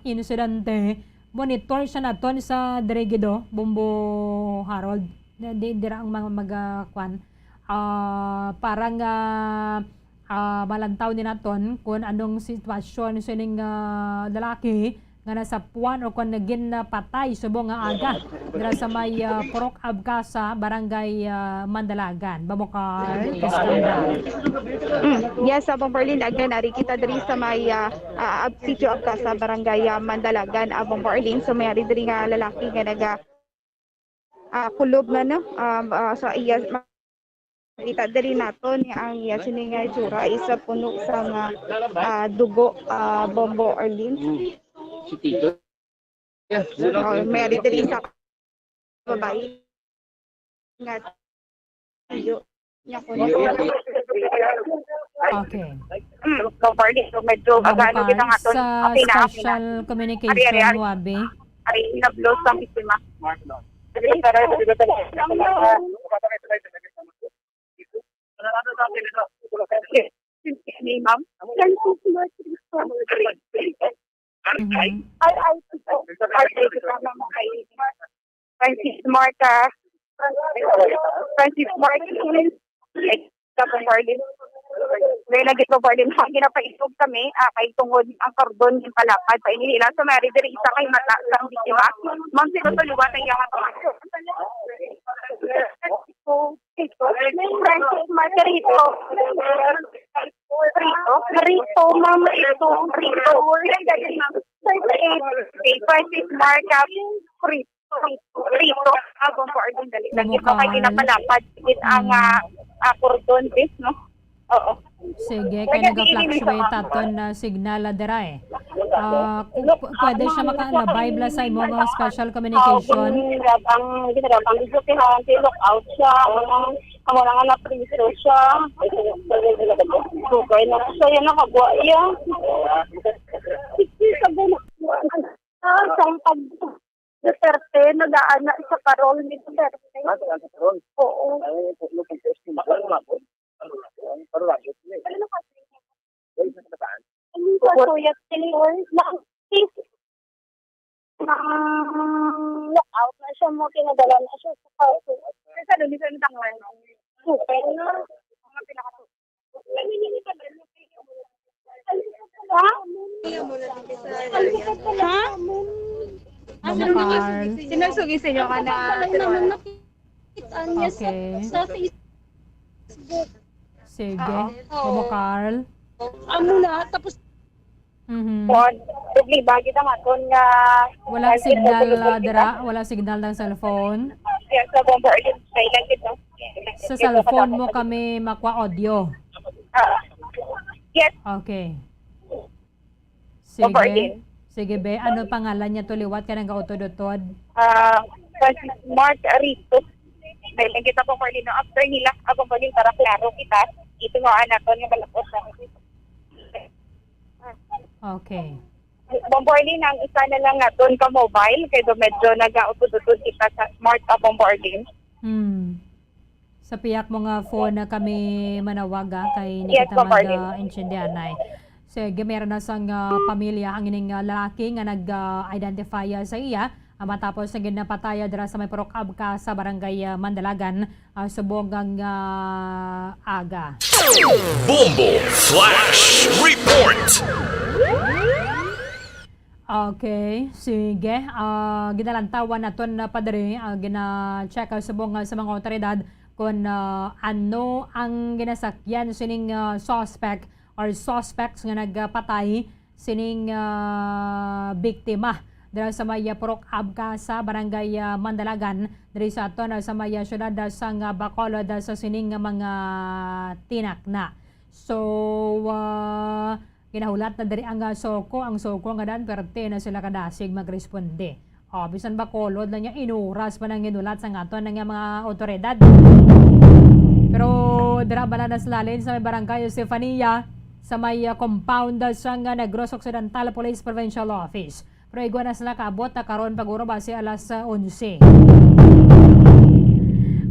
insidente, monitor siya naton sa diri gid, oh, Bombo Harold. Na di, dira ang mga mag, ah, kwan, ah, para nga, ah, malantaw ni naton kung anong sitwasyon sining, ah, lalaki nga nasapuan o kung nagin napatay subong nga aga dira sa may, ah, Purok Abcasa, Barangay, ah, Mandalagan. Bamukar, Iskandar. Mm. Yes, Abang Berlin, again, ari kita diri sa may, ah, ah, Ab-, Sitio Abcasa, Barangay, ah, Mandalagan, Abang Berlin. So, may ari diri nga lalaki nga naga, ah, kulob na, no? Um, ah, sa iya, makita diri naton nga ang iya sini nga itsura is, ah, puno sa nga, ah, dugo, ah, Bombo Arlene. Mm. Si Tito. Yeah, oh, may ari diri sa babae nga tiyo niya ko. Okay. Mm, so far, so medyo agano kita nga to. Sa okay na, okay na. Special communication, ari, ari, ari. Wabi. Ari, na-blow sang biktima. Ni ma'am? Mhm. Ay, ay, ito. Ay, ay, ito, ma'am. Ay, Francis Marca. Francis Marca. Ay, ito po, Marlene. Dahil lagi po, Marlene, ang ginapaisog kami, ah, kay tungod ang kordon yung palapad, pa inihila sa may ari diri, isa kay mata, sa biktima. Ma'am, sino to liwat ang iyang ato? Francis Margarito. Rito? Rito, ma'am, Rito, Rito. Thirty-eight. Francis Margarito. Rito, Rito. Abang po, Arding, dali. Lagi pa kay ginapalapad. It ang, ah, ah, cordon, this, no? Oo. Sige, kay nag-fluctuate aton na signal, ah, dira, eh. Ah, ku-, pu-, pwede siya maka-, ma-vibe lang sa imo nga special communication. Ang ginarabang, ginarabang, video kay Hanti, look out siya, ang, ang mga nga napriso siya. Dugay na siya, yan ang kagwa iya. Sige, sabi na, ah, sa pag-, Duterte, nagaan na sa parol ni Duterte. Ah, sa parol? Oo. Ay, ano pag-testing? Ano na po? Ano na po? Ano na po? Hindi pa, Kuya Taylor. Na, na, knockout na siya mo, kinadala na siya sa kaso. Sa lumi sa tangan. Super na. Mga pinaka-, ha? Ha? Ano, Carl? Sinagsugi sa inyo ka na. Nakita niya sa, okay, sa Facebook. Sige. Oo. Bobo Carl? Amo na, tapos mhm. Phone. Problema gid ang aton nga, wala signal, ah, dira? Wala signal ng cellphone? Yes, sa Bombo Arlene, silent ito. Sa cellphone mo kami makwa audio? Ah, yes. Okay. Sige. Sige, be. Ano pangalan niya to liwat ka nang gautod-utod? Ah, Francis Mark Aristo. May lang kita po, Marlene, no? After nila, ako po din para klaro kita. Ito nga, anak ko, yung malapos na. Ah, Okay. Bombo Arlene, ang isa na lang naton ka mobile, kay do medyo nagautod-utod kita sa smart, ah, Bombo Arlene. Hmm. Sa piyak mo nga phone na kami manawag, ah, kay hindi Yes, kita Bombo Arlene. mag-, ah, intindihan, nay. Sige, meron na sang, ah, pamilya ang ining, ah, lalaki nga nag, ah, identify, ah, sa iya, ah, matapos na ginapatay, ah, dira sa may Purok Abca sa barangay, ah, Mandalagan, ah, subong nga, ah, aga. Bombo Flash Report. Okay, sige. Ah, ginalantawan naton na padre, ah, gina-check, ah, subong, ah, sa mga awtoridad kung, ah, ano ang ginasakyan sining, ah, suspect or suspects nga nagpatay sining, ah, biktima dira sa may, ah, Purok Abca sa barangay, ah, Mandalagan, diri sa aton, ah, sa may, ah, siyudad, ah, sang, ah, Bacolod, ah, sa sining nga mga tinakna. So, ah, ginahulat na diri ang, ah, SOCO. Ang SOCO nga daan, perte na sila kadasig magresponde. Oh, bisan Bacolod lang niya, inuras pa nang ginulat sa aton nga mga awtoridad. Pero dira bala na sa lalin sa may barangay Estefania, sa may, ah, compound sang, ah, Negros Occidental Police Provincial Office. Pero igwa na sila kaabot na karon pag-uro basi alas, ah, onse.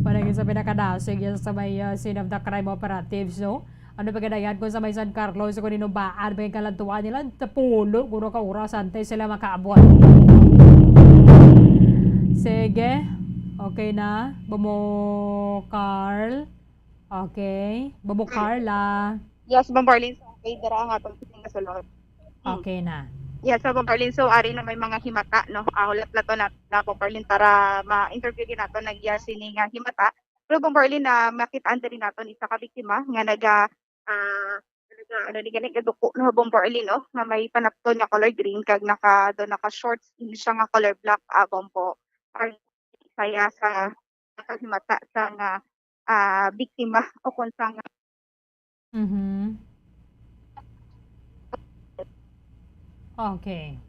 Panagin sa pinakadasig yan sa may, ah, scene of the crime operatives, no? Ano pa ganayan kung sa may San Carlos, kung inubaan pa yung kalantuan nila, tapulo, kung ka oras, antay sila makaabot. Sige. Okay na. Bomo Carl. Okay. Bomo Carla. Yes, Bombo Arlene. So, okay, dira ang atong kasulod. Hmm. Okay na. Yes, so, Bombo Arlene, so, ari na may mga himata, no? Ah, hulat na to na, na, Bombo Arlene, para ma-interview din nato nag-, iya sini nga himata. Pero, Bombo Arlene, na makitaan diri naton isa ka biktima nga naga, ah, naga, ano ni gani, gaduko, no, Bombo Arlene, no? Nga may panapton nga color green, kag naka, do naka shorts, hindi siya nga color black, ah, Bombo Arlene. Kaya sa nakahimata sa nga, ah, biktima o kung sa nga Mhm. Okay.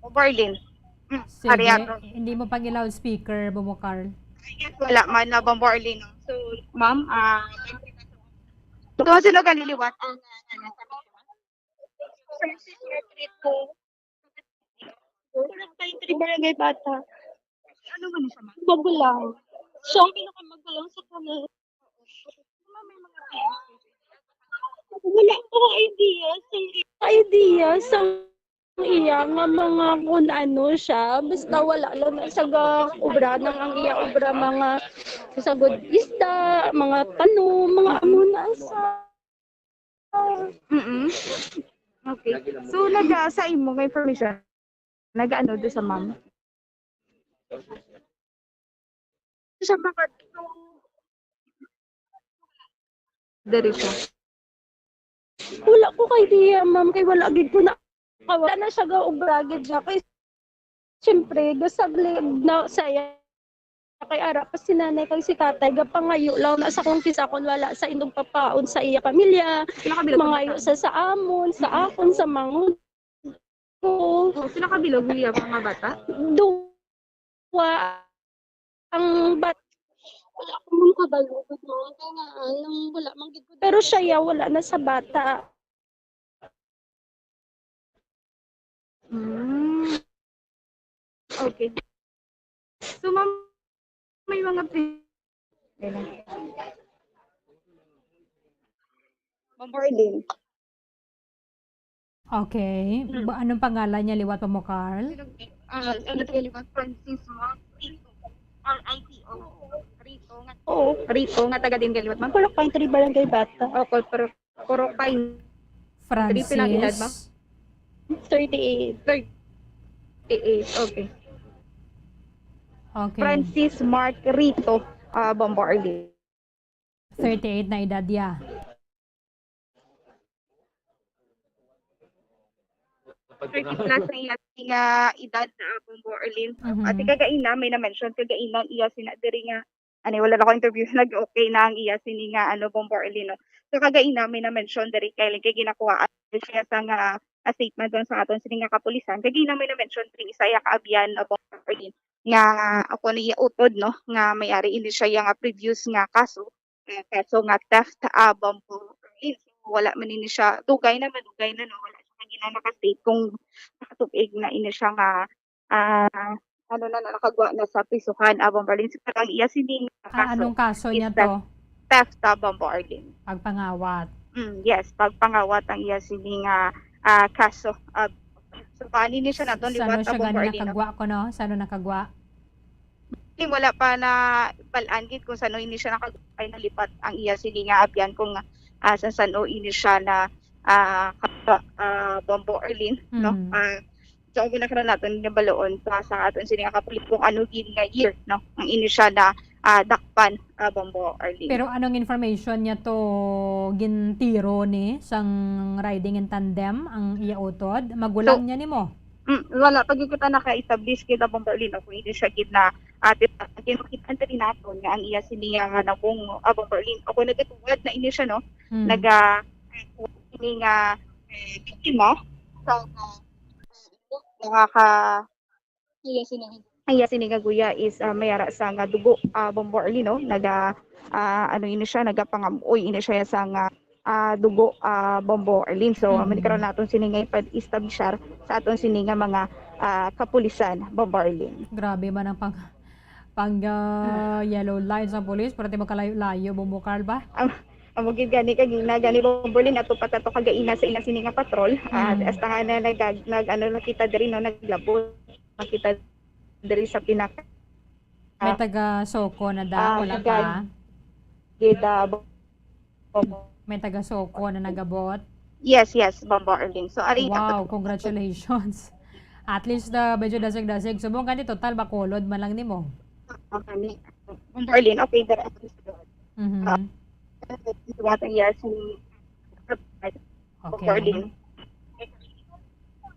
Bombo Arlene. Mm, Sige, ari ato. Hindi mo pang i-loudspeaker, Bomo Carl. Yes, wala man na Bombo Arlene, no? So, ma'am, ah, ito, sino ka niliwat? Ang, ah, ano, sa biktima? Francis Rodrigo. Wala pa yung three barangay bata. Ano man siya, ma'am? Magulang. Siya ang pinakamagulang sa kanila. Wala ko idea sa idea sa iya nga mga kung ano siya. Basta wala lang na siya ga obra nang ang iya obra mga sagod isda, mga tanom, mga amo na sa Mm-mm. Okay. So, nag-, ah, sa imo nga information, nag-ano do sa ma'am? Sa mga Diri siya. Wala ko kay idea, ma'am, kay wala gid ko na, wala na siya ga obra gid siya. Kay, siyempre, gasaglig na sa iya. Kay ara pa si nanay kag si tatay, gapangayo lang na sa kung kinsa kon wala sa inyong papaon sa iya pamilya. Pila ka bilog ang Mangayo bata? Sa, sa amon, sa akon, sa mangon ko. Oh, pila ka bilog niya mga bata? Duwa ang bat-, wala ko man kabalo gud, ma'am. Kaya nga, ah, nang wala man gid ko. Pero siya, ya, wala na sa bata. Mm. Okay. So, ma'am, may mga pre-, Ma'am Marlene. Okay. Mm. Ba, anong pangalan niya liwat pa mo, Carl? Ah, ano tayo liwat? Francis Mark Rito. R I T O. Rito nga. Oo. Rito nga taga din kay liwat, ma'am. Wala pa yung three barangay bata. Okay, pero Puro kay Francis. Thirty lang edad, ma'am? Thirty-eight. Thirty-eight, okay. Okay. Francis Mark Rito, ah, Bombo Arlene. Thirty-eight na edad, ya. Thirty plus na iya nga edad na, ah, Bombo Arlene. Mhm. Ate, kagaina, may na-mention, kagaina, iya sina diri nga Ani, wala na ko interview. Nag-okay na ang iya sini nga, ano, Bombo Arlene, no? So, kagaina, may na-mention diri kay, kay ginakuhaan siya sa nga, ah, statement doon sa aton sini nga kapulisan. Kagaina, may na-mention diri sa iya kaabyan, no, Bombo Arlene, nga ako ni utod, no, nga may ari ini siya iya nga previous nga kaso, eh, kaso nga theft, ah, Bombo Arlene. So, wala man ini siya, dugay na, madugay na, no, wala siya na naka-state kung nakatub-ig na ini siya nga, ah, ano na, na nakagwa na sa prisuhan, ah, Bombo Arlene. Pero ang iya sini nga Ah, kaso anong kaso is niya theft, to? Theft, ah, Bombo Arlene. Pagpangawat. Mm, yes, pagpangawat ang iya sini nga, ah, kaso. Ah, so, paano ni siya naton Sano liwat, siya ah, Bombo gani Arlene, no? Nakagwa ko, no? Sano nakagwa? Wala pa na balaan gid kung sano ini siya nakagwa, nalipat ang iya sini nga abyan kung, ah, sa sano ini siya na, ah, ka-, ah, Bombo Arlene, no? Mm. Ah, so, amo na karon naton nga baloon pa sa aton sini nga kapulis kung ano gid nga year, no? Ang ini siya na, ah, dakpan, ah, Bombo Arlene. Pero anong information niya to gintiro ni sang riding in tandem ang iya utod? Magulang So, niya nimo? Mm, wala pa gyud kita naka-establish kita, Bombo Arlene, kung hindi siya gid na, ah, tip-, ang kinakita diri naton nga ang iya sini nga nabungo, ah, Bombo Arlene, ako nagatuwad na ini siya, no? Mm. Naga-, ini nga, eh, biktima sa, ah, nakaka-, iya sini, iya sini nga guya is, ah, may ara sa nga dugo, ah, Bombo Arlene, no? Naga-, ah, ano ini siya, nagapangam-oy ini siya sa nga, ah, dugo, ah, Bombo Arlene. So, amo ni Mm. karon naton sini nga ipa-establishar sa aton sini nga mga, ah, kapulisan, Bombo Arlene. Grabe man ang pang, pang, ah, Mm. yellow line sa pulis, pero di makalayo-layo, Bombo Carl ba? Am-, amo gid gani kag na gani, Bombo Arlene, ato pa tato kagaina sa ina sini nga patrol. Ah, Mm. hasta nga na nag-, nag-, ano na kita diri, no, naglabot na kita diri sa pinaka May taga Soko na da, ah, wala nagag-, pa? Gida, bo-, May taga Soko na nagabot? Yes, yes, Bombo Arlene. So, ari, Wow, congratulations. At least, uh, medyo dasig-dasig. Subong gani, total, Bacolod man lang nimo. Okay. Bombo Arlene, okay, there are Mhm. Ah, yes, yes, Bombo Okay. Arlene.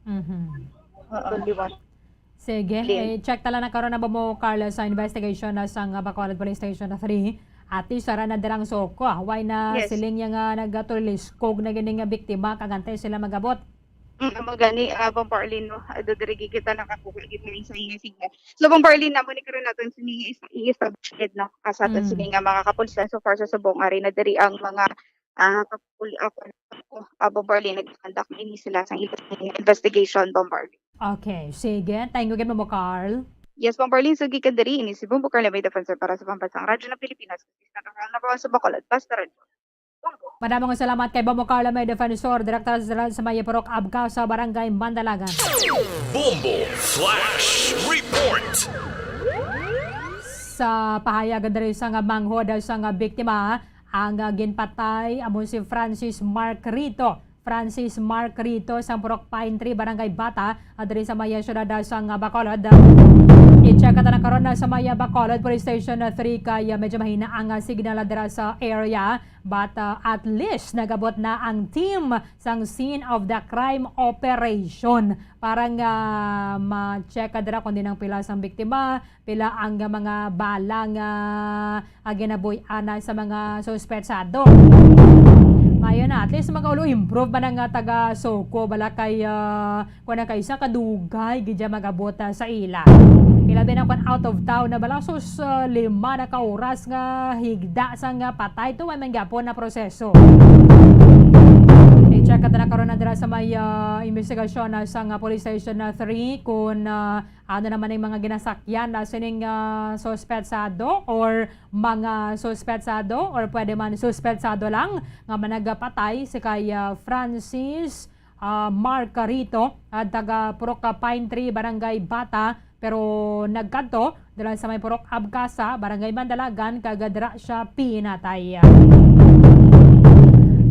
Mhm. Oo, di ba? Sige, Lin. Eh, check tala na karon na ba mo, Carla, sa investigation na sa nga Bacolod Police Station three? At least, sara na dirang Soko. Why na Yes. siling niya nga nagatuliskog na gini nga biktima, kagantay sila magabot? Mm, amo gani, ah, Bombo Arlene, no? Ah, do diri gid kita nakakuha gid nga sa inyo signal. So, Bombo Arlene, namo ni karon naton sini nga isa, i-establish gid, no? Ah, sa aton Mm. sini nga mga kapulisan, so far sa subong, ari na diri ang mga, ah, kapul-, ah, ah, Bombo Arlene, nag-conduct na ini sila sa ila investigation, Bombo Arlene. Okay, sige. Thank you gid, Bombo Carl. Yes, Bombo Arlene, so gikan diri, ini si Bombo Carl, may defensor para sa Pambansang Radyo ng Pilipinas. Sa Bacolod, Basta Radyo. Bombo. Madamo nga salamat kay Bombo Carl, may defensor, direktor sa, sa may Purok Abca sa Barangay Mandalagan. Bombo Flash Report. Sa pahayag diri sa nga manghod sa nga biktima, ang, ah, ginpatay amo si Francis Mark Rito. Francis Mark Rito, sang Purok Pine Tree, Barangay Bata, ah, diri sa may siyudad, ah, sang Bacolod. I-check ta na karon na sa may Bacolod Police Station, ah, three, kay, ah, medyo mahina ang, ah, signal, ah, dira sa area. But, ah, at least nagabot na ang team sang scene of the crime operation para nga ma-check, ah, dira kung diin ang pila sang biktima, pila ang mga bala nga, ah, ginabuy-an na sa mga suspetsado. Maayo na, at least mag-ulo improve man ang, ah, taga Soko, bala kay, ah, kung ang kaisa kadugay gid siya mag-abot, ah, sa ila. Ilabi na kung out of town na bala, sus, ah, lima na ka oras nga higda sang, ah, patay to, way man gyapon na proseso. I-check ta na karon na dira sa may, ah, investigasyon na sa nga Police Station na three kung, ah, ano naman ang mga ginasakyan na sining, ah, suspetsado or mga suspetsado or pwede man suspetsado lang nga managapatay si kay, ah, Francis, ah, Margarito, ah, taga Purok Pine Tree, Barangay Bata, pero nagkadto dira sa may Purok Abcasa, Barangay Mandalagan, kag dira siya pinatay.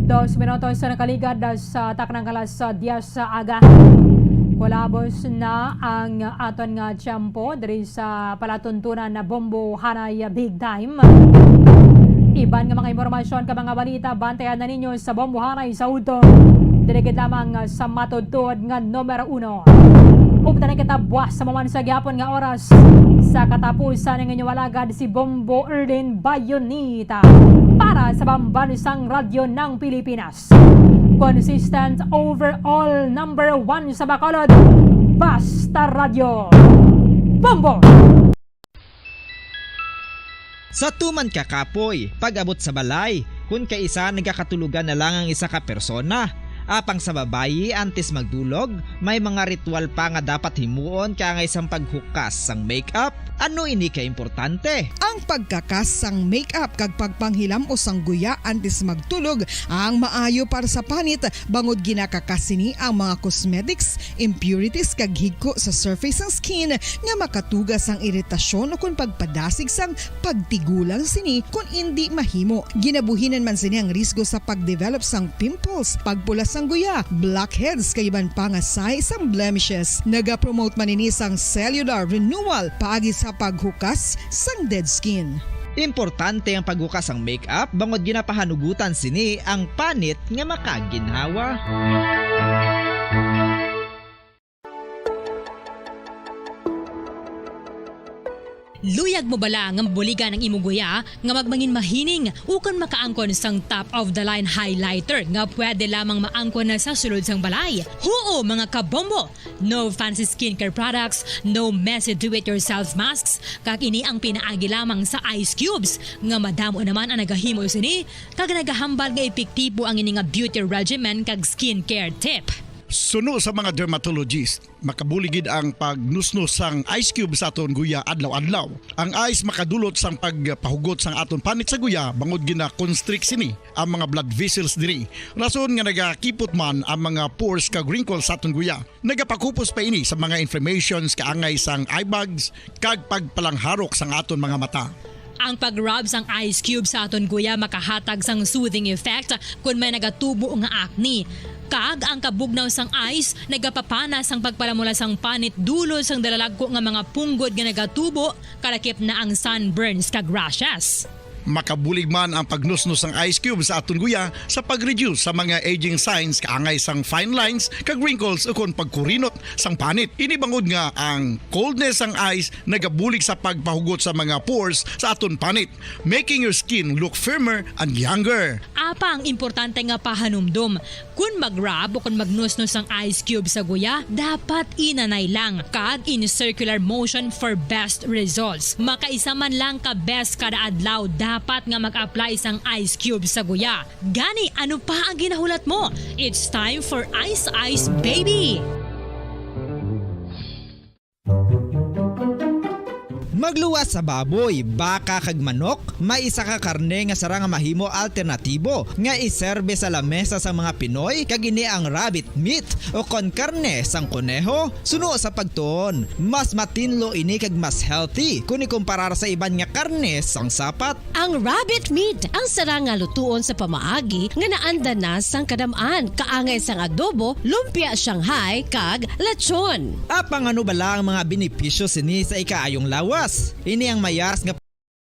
Dos minutos sa nakaligad sa taknang alas diyes sa aga. Kulabos na ang aton nga tiyempo diri sa palatuntunan na Bombo Hanay Big Time. Iban nga mga impormasyon ka mga balita, bantayan na ninyo sa Bombo Hanay sa udto. Diri gid lamang sa matuod-tuod nga numero uno. Uptan na kita buwas sa maman sa gihapon nga oras. Sa katapusan, ang inyong alagad si Bombo Erlin Bayonita para sa Pambansang Radyo ng Pilipinas. Consistent overall number one sa Bacolod. Basta Radyo. Bombo! Sa tuman ka kapoy, pag-abot sa balay, kun kaisa nagakatulugan na lang ang isa ka persona, Apang sa babayi, antes magdulog, may mga ritual pa nga dapat himuon kaangay sang paghukas sang makeup. Ano ini ka importante? Ang pagkakas sang makeup kag pagpanghilam-os sang guya antes magtulog ang maayo para sa panit, bangod ginakakas sini ang mga cosmetics, impurities, kag higko sa surface sang skin nga makatuga sang iritasyon ukon pagpadasig sang pagtigulang sini kon indi mahimo. Ginabuhinan man sini ang risgo sa pag-develop sang pimples, pagpula sang guya, blackheads, kag iban pa nga sahi sang blemishes. Nagapromote man ini sang cellular renewal paagi sa paghukas sang dead skin. Importante ang paghukas sang makeup bangod ginapahanugutan sini ang panit nga makaginhawa. Luyag mo bala nga mabuligan ang imo guya nga magmangin mahining ukon makaangkon sang top of the line highlighter nga pwede lamang maangkon na sa sulod sang balay? Huo, mga kabombo! No fancy skincare products, no messy do-it-yourself masks, kag ini ang pinaagi lamang sa ice cubes nga madamo naman ang nagahimo sini kag nagahambal nga epektibo ang ini nga beauty regimen kag skincare tip. Suno sa mga dermatologist, makabulig gid ang pagnusnos sang ice cube sa aton guya adlaw-adlaw. Ang ice makadulot sang pagpahugot sang aton panit sa guya bangod gina-constrict sini ang mga blood vessels diri. Rason nga nagakipot man ang mga pores kag wrinkles sa aton guya. Nagapakupos pa ini sa mga inflammations kaangay sang eye bags kag pagpalangharok sang aton mga mata. Ang pag-rub sang ice cube sa aton guya makahatag sang soothing effect kon may nagatubo nga acne. Kag ang kabugnaw sang ice nagapapana sang pagpalamula sang panit dulot sang dalalagko nga mga punggod nga nagatubo, kalakip na ang sunburns kag rashes. Makabulig man ang pagnusnos sang ice cube sa aton guya sa pag-reduce sa mga aging signs kaangay sang fine lines kag wrinkles ukon pagkurinot sang panit. Ini bangod nga ang coldness sang ice nagabulig sa pagpahugot sa mga pores sa aton panit, making your skin look firmer and younger. Apang importante nga pahanumdom, kon mag-rub o kon magnusnos ang ice cube sa guya, dapat inanay lang kag in circular motion for best results. Makaisa man lang ka beses kada adlaw dapat nga mag-apply sang ice cube sa guya. Gani, ano pa ang ginahulat mo? It's time for Ice Ice Baby! Magluwas sa baboy, baka, kag manok, may isa ka karne nga sarang nga mahimo alternatibo nga iserbe sa lamesa sang mga Pinoy, kag ini ang rabbit meat, o kon karne sang koneho. Suno sa pagtuon, mas matinlo ini kag mas healthy kon ikumparar sa iban nga karne sang sapat. Ang rabbit meat ang sarang nga lutuon sa pamaagi nga naanda na sang kadam-an, kaangay sang adobo, lumpia Shanghai, kag lechon. Apang ano bala ang mga benepisyo sini sa ikaayong lawas? Ini ang mayas nga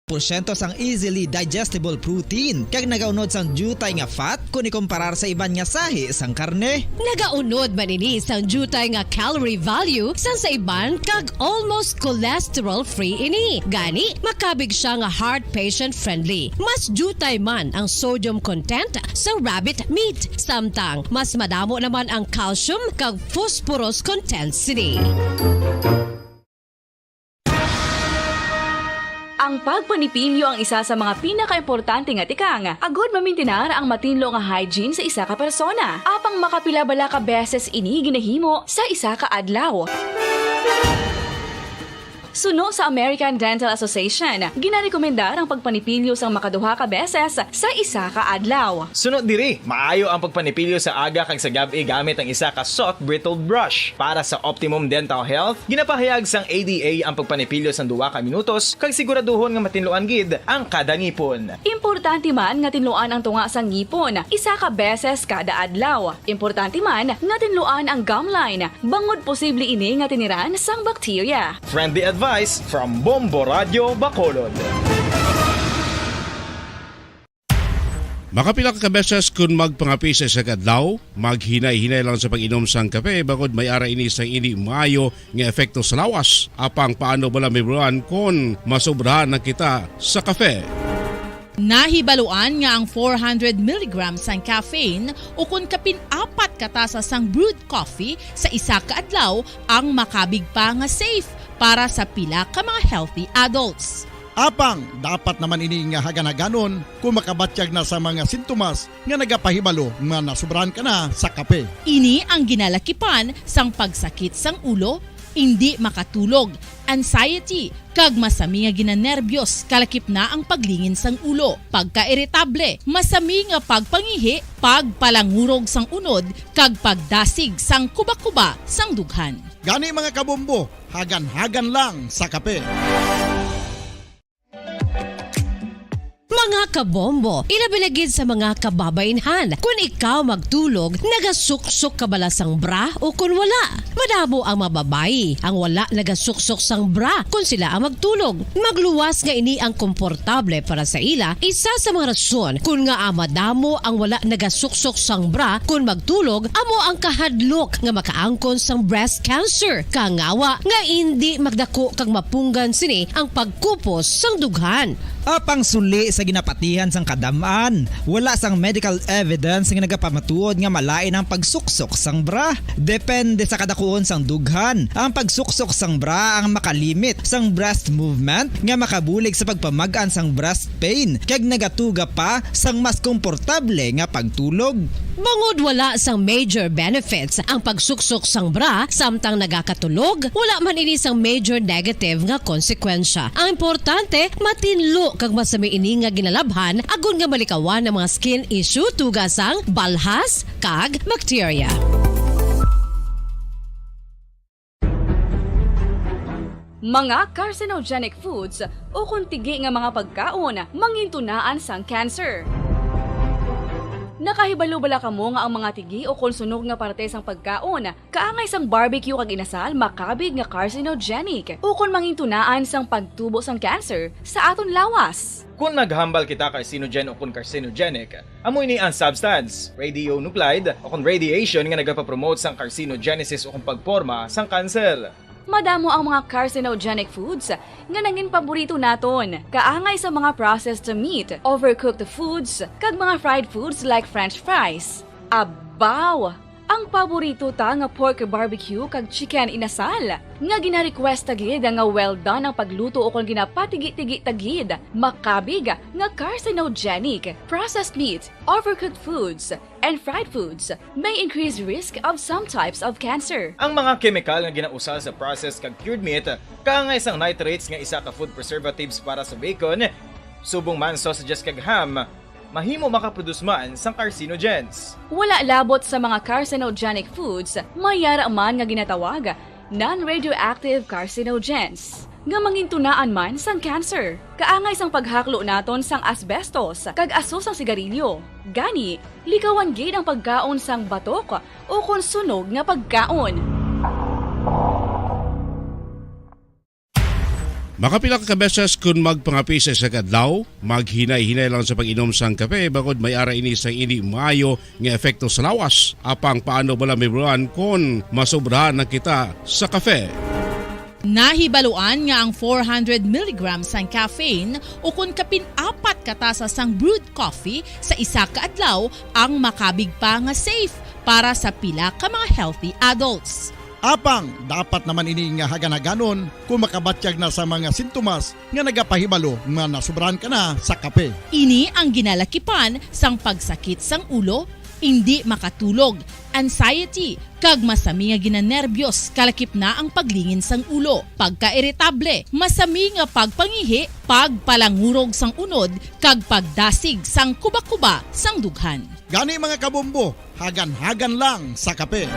porsyento sang easily digestible protein, kag nagaunod sang diutay nga fat kon ikumparar sa iban nga sahi sang karne. Nagaunod man ini sang diutay nga calorie value sang sa iban kag almost cholesterol-free ini. Gani, makabig sia nga heart patient-friendly. Mas diutay man ang sodium content sa rabbit meat, samtang mas madamo naman ang calcium kag phosphorus content sini. Ang pagpanipilyo ang isa sa mga pinakaimportante nga tikang agud mamintinar ang matinlo nga hygiene sa isa ka persona. Apang makapila bala ka beses ini ginahimo sa isa ka adlaw? Suno sa American Dental Association, ginarekomendar ang pagpanipilyo sang makaduha ka beses sa isa ka adlaw. Suno diri, maayo ang pagpanipilyo sa aga kag sa gab-i gamit ang isa ka soft bristled brush. Para sa optimum dental health, ginapahayag sang A D A ang pagpanipilyo sang duha ka minutos kag siguraduhon nga matinluan gid ang kada ngipon. Importante man nga tinluan ang tunga sang ngipon isa ka beses kada adlaw. Importante man nga tinluan ang gum line, bangod posible ini nga tiniran sang bakterya. Friendly advice from Bombo Radio Bacolod. Makapila ka beses kon magpangape sa isa ka adlaw, maghinay-hinay lang sa pag-inom sang kape, bangod may ara ini sang indi maayo nga epekto sa lawas. Apang paano bala mahibaluan kon masobrahan na kita sa kape? Nahibaluan nga ang four hundred milligrams sang caffeine, ukon kapin apat ka tasa sang brewed coffee sa isa ka adlaw, ang makabig pa nga safe para sa pila ka mga healthy adults. Apang dapat naman ini nga hagan-haganon kung makabatyag na sa mga sintomas nga nagapahibalo nga nasubrahan ka na sa kape. Ini ang ginalakipan sang pagsakit sang ulo, indi makatulog, anxiety, kag masami nga ginanerbiyos, kalakip na ang paglingin sang ulo, pagkairitable, masami nga pagpangihi, pagpalangurog sang unod, kag pagdasig sang kuba-kuba sang dughan. Gani, mga kabombo, hagan-hagan lang sa kape. Mga kabombo, ilabi na gid sa mga kababainhan, kun ikaw magtulog, nagasuksok ka bala sang bra o kun wala? Madamo ang mga babayi ang wala nagasuksok sang bra kun sila ang magtulog. Magluwas nga ini ang komportable para sa ila, isa sa mga rason kun ngaa madamo ang wala nagasuksok sang bra kun magtulog amo ang kahadlok nga makaangkon sang breast cancer. Kangawa nga indi magdako kag mapunggan sini ang pagkupos sang dughan. Apang suli sa ginapatihan sang kadam-an, wala sang medical evidence nga nagapamatuod nga malain ang pagsuksok sang bra. Depende sa kadakuon sang dughan, ang pagsuksok sang bra ang makalimit sang breast movement nga makabulig sa pagpamag-an sang breast pain kag nagatuga pa sang mas komportable nga pagtulog. Bangod wala sang major benefits ang pagsuksok sang bra samtang nagakatulog, wala man ini sang major negative nga konsekwensya. Ang importante, matinlo kag masami ini nga ginalabhan agod nga malikawan ang mga skin issue tuga sang balhas kag bakterya. Mga carcinogenic foods ukon tigi nga mga pagkaon mangintunaan sang cancer. Nakahibalo bala kamo nga ang mga tigi ukon sunog nga parte sang pagkaon kaangay sang barbecue kag inasal makabig nga carcinogenic ukon mangintunaan sang pagtubo sang cancer sa aton lawas? Kon naghambal kita carcinogen ukon carcinogenic, amo ini ang substance, radionuclide ukon radiation, nga nagapapromote sang carcinogenesis ukon pagporma sang kanser. Madamo ang mga carcinogenic foods nga nangin paborito naton, kaangay sa mga processed meat, overcooked foods, kag mga fried foods like French fries. Abaw! Ang paborito ta nga pork barbecue kag chicken inasal, nga gina-request ta gid nga well done ang pagluto ukon ginapatigi-tigi ta gid, makabig nga carcinogenic. Processed meat, overcooked foods, and fried foods may increase risk of some types of cancer. Ang mga kemikal nga ginausa sa processed kag cured meat, kaangay sang nitrates nga isa ka food preservatives para sa bacon, subong man sausages kag ham, mahimo makaproduce man sang carcinogens. Wala labot sa mga carcinogenic foods, may yara man nga ginatawag non-radioactive carcinogens, nga mangintunaan man sang cancer, kaangay sang paghaklo naton sang asbestos kag aso sang sigarilyo. Gani, likawan gid ang pagkaon sang batok ukon sunog nga pagkaon. Makapila ka beses kon magpangape sa isa ka adlaw, maghinay-hinay lang sa pag-inom sang kape, bangod may ara ini sang indi maayo nga epekto sa lawas. Apang paano bala mahibaluan kon masobrahan na kita sa kape? Nahibaluan nga ang four hundred milligrams sang caffeine ukon kapin apat ka tasa sang brewed coffee sa isa ka adlaw ang makabig pa nga safe para sa pila ka mga healthy adults. Apang dapat naman ini nga hagan-haganon kon makabatyag na sa mga sintomas nga nagapahibalo nga nasobrahan ka na sa kape. Ini ang ginalakipan sang pagsakit sang ulo, indi makatulog, anxiety, kag masami nga ginanerbiyos, kalakip na ang paglingin sang ulo, pagkairitable, masami nga pagpangihi, pagpalangurog sang unod, kag pagdasig sang kuba-kuba sang dughan. Gani, mga kabombo, hagan-hagan lang sa kape.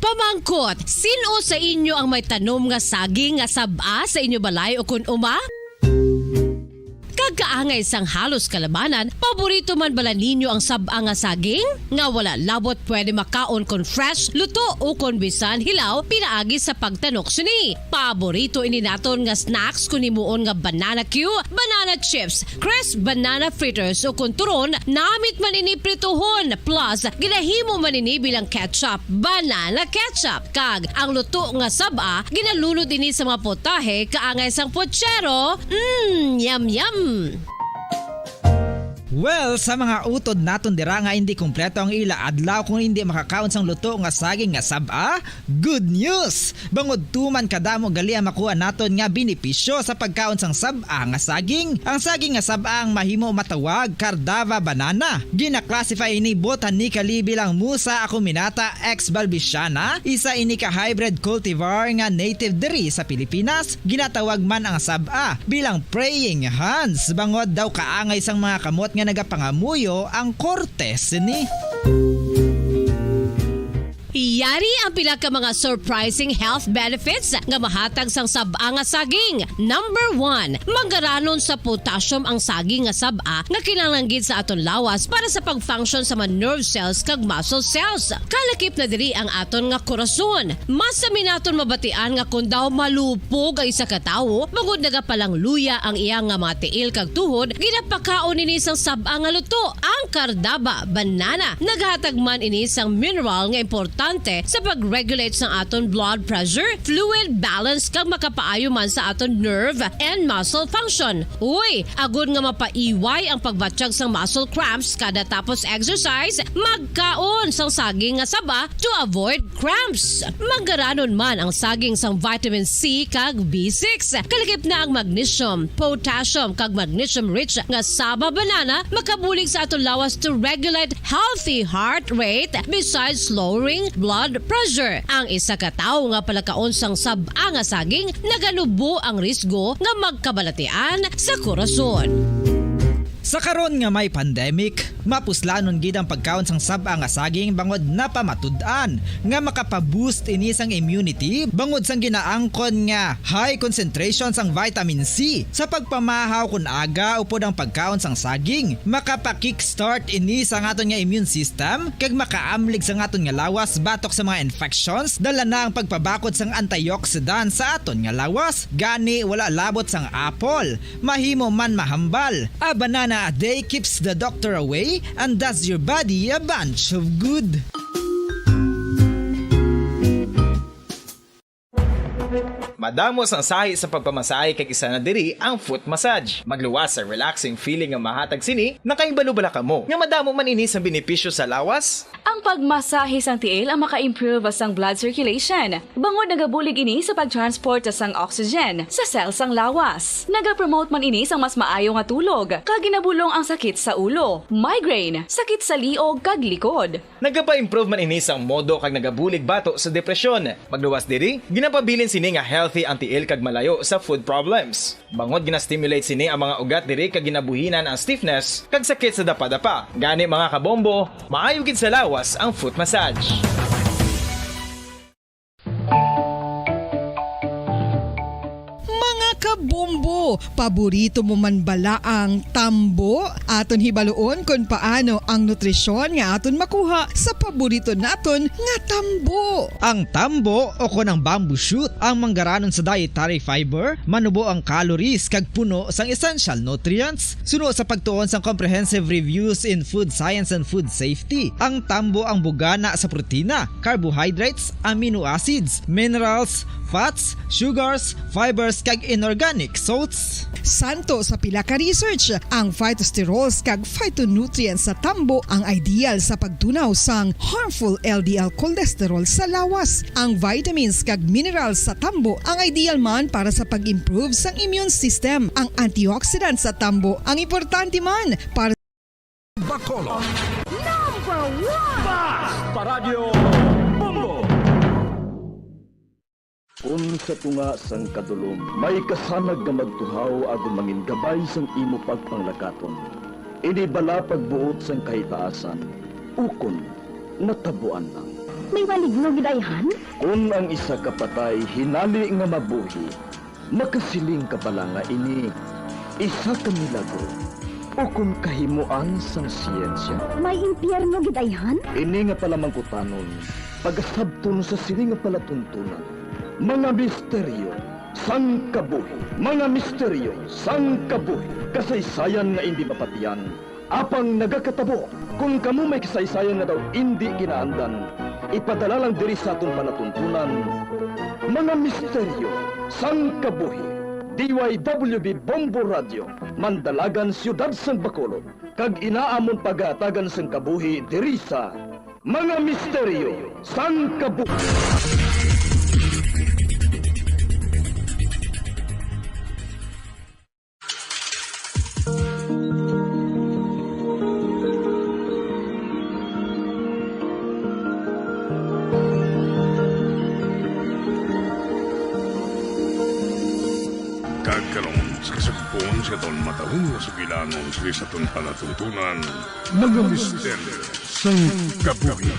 Pamangkot, sin-o sa inyo ang may tanom nga saging nga sab-a sa inyo balay o kun uma? Kag kaangay sang halos kalabanan, paborito man bala ninyo ang sab-a nga saging? Nga wala labot pwede makaon kon fresh, luto, o kon bisan hilaw pinaagi sa pagtanok sini. Paborito ini naton nga snacks kon himuon nga banana cue, banana chips, crisp banana fritters, o kon turon, namit man ini prituhon, plus ginahimo man ini bilang ketchup, banana ketchup. Kag ang luto nga sab-a, ginalunod ini sa mga potahe kaangay sang puchero. Mm, yum, yum! Well, sa mga utod naton dira nga indi kompleto ang ila adlaw kung indi makakaon sang luto nga saging nga sab-a, good news! Bangod tuman kadamo gali ang makuha naton nga benepisyo sa pagkaon sang sab-a nga saging. Ang saging nga sab-a ang mahimo matawag Cardava banana. Gina-classify ini botanically bilang Musa acuminata ex balbisiana, isa ini ka hybrid cultivar nga native diri sa Pilipinas. Ginatawag man ang sab-a bilang praying hands, bangod daw kaangay sang mga kamot nga nagapangamuyo ang korte sini. Yari ang pila ka mga surprising health benefits nga mahatag sang sab-a nga saging. Number one, manggaranon sa potassium ang saging nga sab-a nga kinahanglan gid sa aton lawas para sa pag-function sa mga nerve cells kag muscle cells. Kalakip na diri ang aton nga korason. Mas sami naton mabatian nga kon daw malupog ang isa ka tawo, bangod nagapalangluya ang iya nga mga tiil kag tuhod, ginapakaon ini sang sab-a nga luto, ang Cardaba banana. Naghatag man ini sang mineral nga importante sa pag-regulate sang aton blood pressure, fluid balance, kag makapaayo man sa aton nerve and muscle function. Uy, agod nga mapaiway ang pagbatyag sang muscle cramps kada tapos exercise, magkaon sang saging nga saba to avoid cramps. Manggaranon man ang saging sang vitamin C kag B six. Kalakip na ang magnesium, potassium, kag magnesium-rich nga saba banana makabulig sa aton lawas to regulate healthy heart rate besides lowering blood pressure. Ang isa ka tawo nga palakaon sang sab-a nga saging naganubo ang risgo nga magkabalatian sa korason. Sa karon nga may pandemic, mapuslanon gid ang pagkaon sang sab-a nga saging bangod napamatud-an nga makapa-boost ini sang immunity bangod sang ginaangkon nga high concentration sang vitamin C. Sa pagpamahaw kon aga upod ang pagkaon sang saging, makapa-kickstart ini sa aton nga immune system kag makaamlig sa aton nga lawas batok sa mga infections, dala na ang pagpabakod sang antioxidant sa aton nga lawas. Gani, wala labot sang apple, mahimo man mahambal. A banana a day keeps the doctor away and does your body a bunch of good. Madamo sang sahi sa pagpamasahe kag isa na diri ang foot massage. Magluwas sa relaxing feeling nga mahatag sini, nakahibalo bala kamo nga madamo man ini sang benepisyo sa lawas? Ang pagmasahe sang tiil ang maka-improve sang blood circulation, bangod nagabulig ini sa pag-transport sang oxygen sa cell sang lawas. Nagapromote man ini sang mas maayo nga tulog, kag ginabulong ang sakit sa ulo, migraine, sakit sa liog, kag likod. Nagapa-improve man ini sang modo kag nagabulig bato sa depresyon. Magluwas diri, ginapabilin sini nga healthy ang tiil kag malayo sa foot problems. Bangod gina-stimulate sini ang mga ugat diri kag ginabuhinan ang stiffness kag sakit sa dapadapa. Gani, mga kabombo, maayo gid sa lawas ang foot massage. Mga kabombo, paborito mo man bala ang tambo? Aton hibaluon kon paano ang nutrisyon nga aton makuha sa paborito naton nga tambo. Ang tambo, o kon ang bamboo shoot, ang manggaranon sa dietary fiber, manubo ang calories kag puno sang essential nutrients. Suno sa pagtuon sang Comprehensive Reviews in Food Science and Food Safety, ang tambo ang bugana sa protina, carbohydrates, amino acids, minerals, fats, sugars, fibers, kag inorganic salts. Santo sa pila ka research, ang phytosterols kag phytonutrients sa tambo ang ideal sa pagtunaw sang harmful L D L cholesterol sa lawas. Ang vitamins kag minerals sa tambo ang ideal man para sa pag-improve sang immune system. Ang antioxidant sa tambo ang importante man para Bacolod. Number one! Basta Radyo Bombo! Kun sa tunga sang kadulom may kasanag nga magtuhaw agud mangin gabay sang imo pagpanglakaton, ini bala pagbuot sang kahitaasan, ukon natabuan lang? May maligno gid ayhan? Kun ang isa ka patay hinali nga mabuhi, makasiling ka bala nga ini isa ka milagro ukon kahimoan sang siyensya? May impyerno gid ayhan? Ini nga palamangkutanon, pagasabton sa sini nga palatuntunan, mga misteryo sang kabuhi, mga misteryo sang kabuhi, kasaysayan nga indi mapatiyan, apang nagakatabo. Kon kamo may kasaysayan nga daw indi ginaandan, ipadala lang diri sa aton palatuntunan, mga misteryo sang kabuhi. D Y W B Bombo Radio, Mandalagan, Siyudad sang Bacolod, kag inaamon pagatagan sang kabuhi diri sa Mga Misteryo sang Kabuhi. Kag karon, sa kasugpon sa aton matahom nga sugilanon sa aton palatuntunan, Mga Misteryo sang Kabuhi.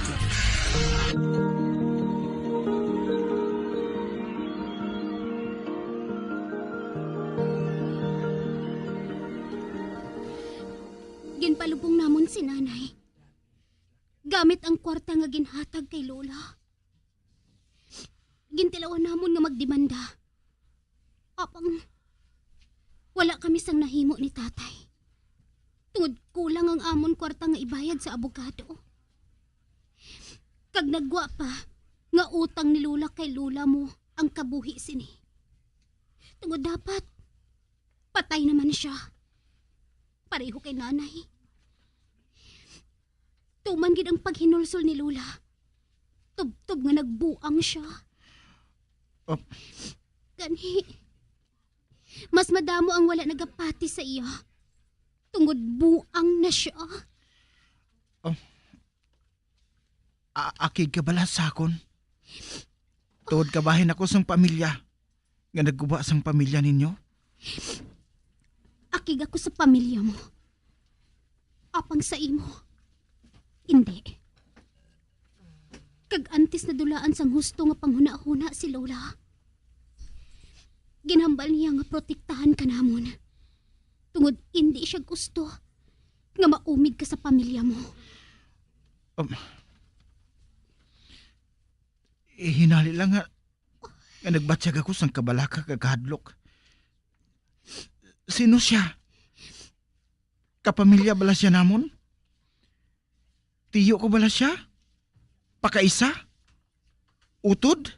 Ginpalubong namon si Nanay gamit ang kwarta nga ginhatag kay Lola. Gintilawan namon nga magdemanda. Apang wala kami sang nahimo ni Tatay, tungod kulang ang amon kwarta nga ibayad sa abogado. Kag nagwa pa nga utang ni Lola kay Lola mo ang kabuhi sini. Tungod dapat patay naman siya, pareho kay Nanay. Tuman gid ang paghinulsol ni Lola, tubtob nga nagbuang siya. Oh. Gani, mas madamo ang wala nagapati sa iya, tungod buang na siya. Oh. A-, akig ka bala sa akon? Tuod kabahin ako sang pamilya nga nagguba sang pamilya ninyo? Akig ako sa pamilya mo. Apang sa imo, indi. Kag antes nadulaan sang husto nga panghunahuna si Lola, ginhambal niya nga protektahan ka namon, tungod indi siya gusto nga maumig ka sa pamilya mo. Um, eh, hinali lang nga, nga nagbatyag ako sang kabalaka kag kahadlok. Sino siya? Kapamilya bala siya namon? Tiyo ko bala siya? Pakaisa? Utod?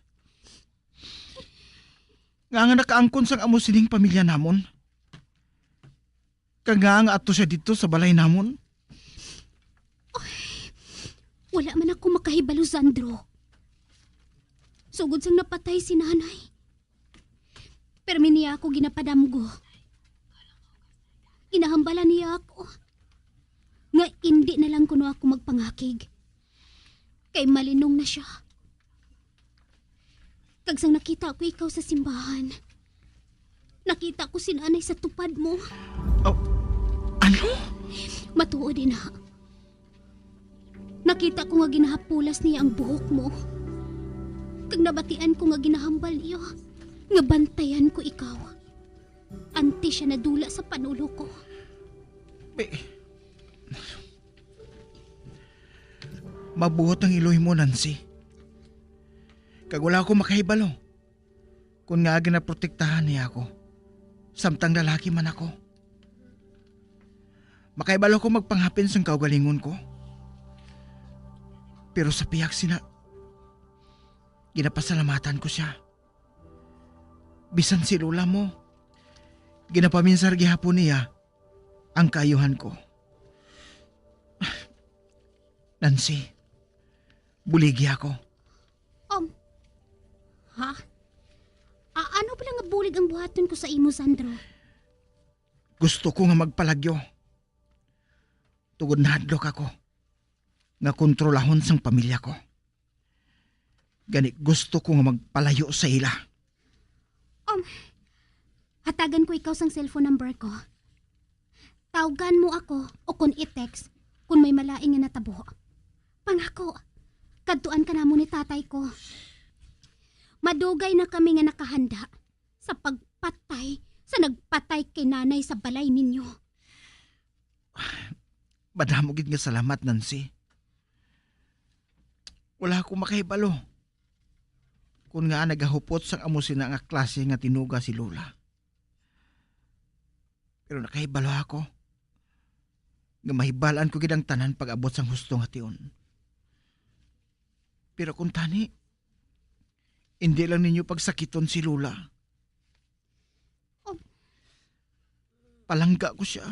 Nga nga nakaangkon sang amo sining pamilya namon? Kag nga nga ato siya didto sa balay namon? Ay, wala man ako makahibalo, Sandro. Sugod sang napatay si Nanay, permi niya ako ginapadamgo. Ginahambalan niya ako nga indi na lang kuno ako magpangakig, kay malinong na siya. Kag sang nakita ko ikaw sa simbahan, nakita ko si Nanay sa tupad mo. Oh, ano? Matuod, ina. Nakita ko nga ginahapulas niya ang buhok mo. Kag nabatian ko nga ginahambal niya nga bantayan ko ikaw, antes siya nadula sa panulok ko. Be-, mabuot ang iloy mo, Nancy. Kag wala ako makahibalo kon ngaa ginaprotektahan niya ako, samtang lalaki man ako. Makahibalo ko magpangapin sang kaugalingon ko. Pero sa pihak sina, ginapasalamatan ko sia. Bisan si Lola mo, ginapaminsar gihapon niya ang kaayuhan ko. Nancy, buligi ako. Um, ha? A-, ano bala nga bulig ang buhaton ko sa imo, Sandro? Gusto ko nga magpalagyo. Tungod nahadlok ako nga kontrolahon sang pamilya ko. Gani gusto ko nga magpalayo sa ila. Um, hatagan ko ikaw sang cellphone number ko. Tawgan mo ako o kon i-text kon may malain nga natabo. Pangako, kadtuan ka namon ni tatay ko. Madugay na kami nga nakahanda sa pagpatay sa nagpatay kay nanay sa balay ninyo. Madamo gid nga salamat, Nancy. Wala ako makahibalo kon ngaa nagahupot sang amo sina nga klase nga tinuga si Lola. Pero nakahibalo ako nga mahibal-an ko gid ang tanan pag-abot sang husto nga tion. Pero kuntani, indi lang ninyo pagsakiton si Lola. Um, palangga ko siya.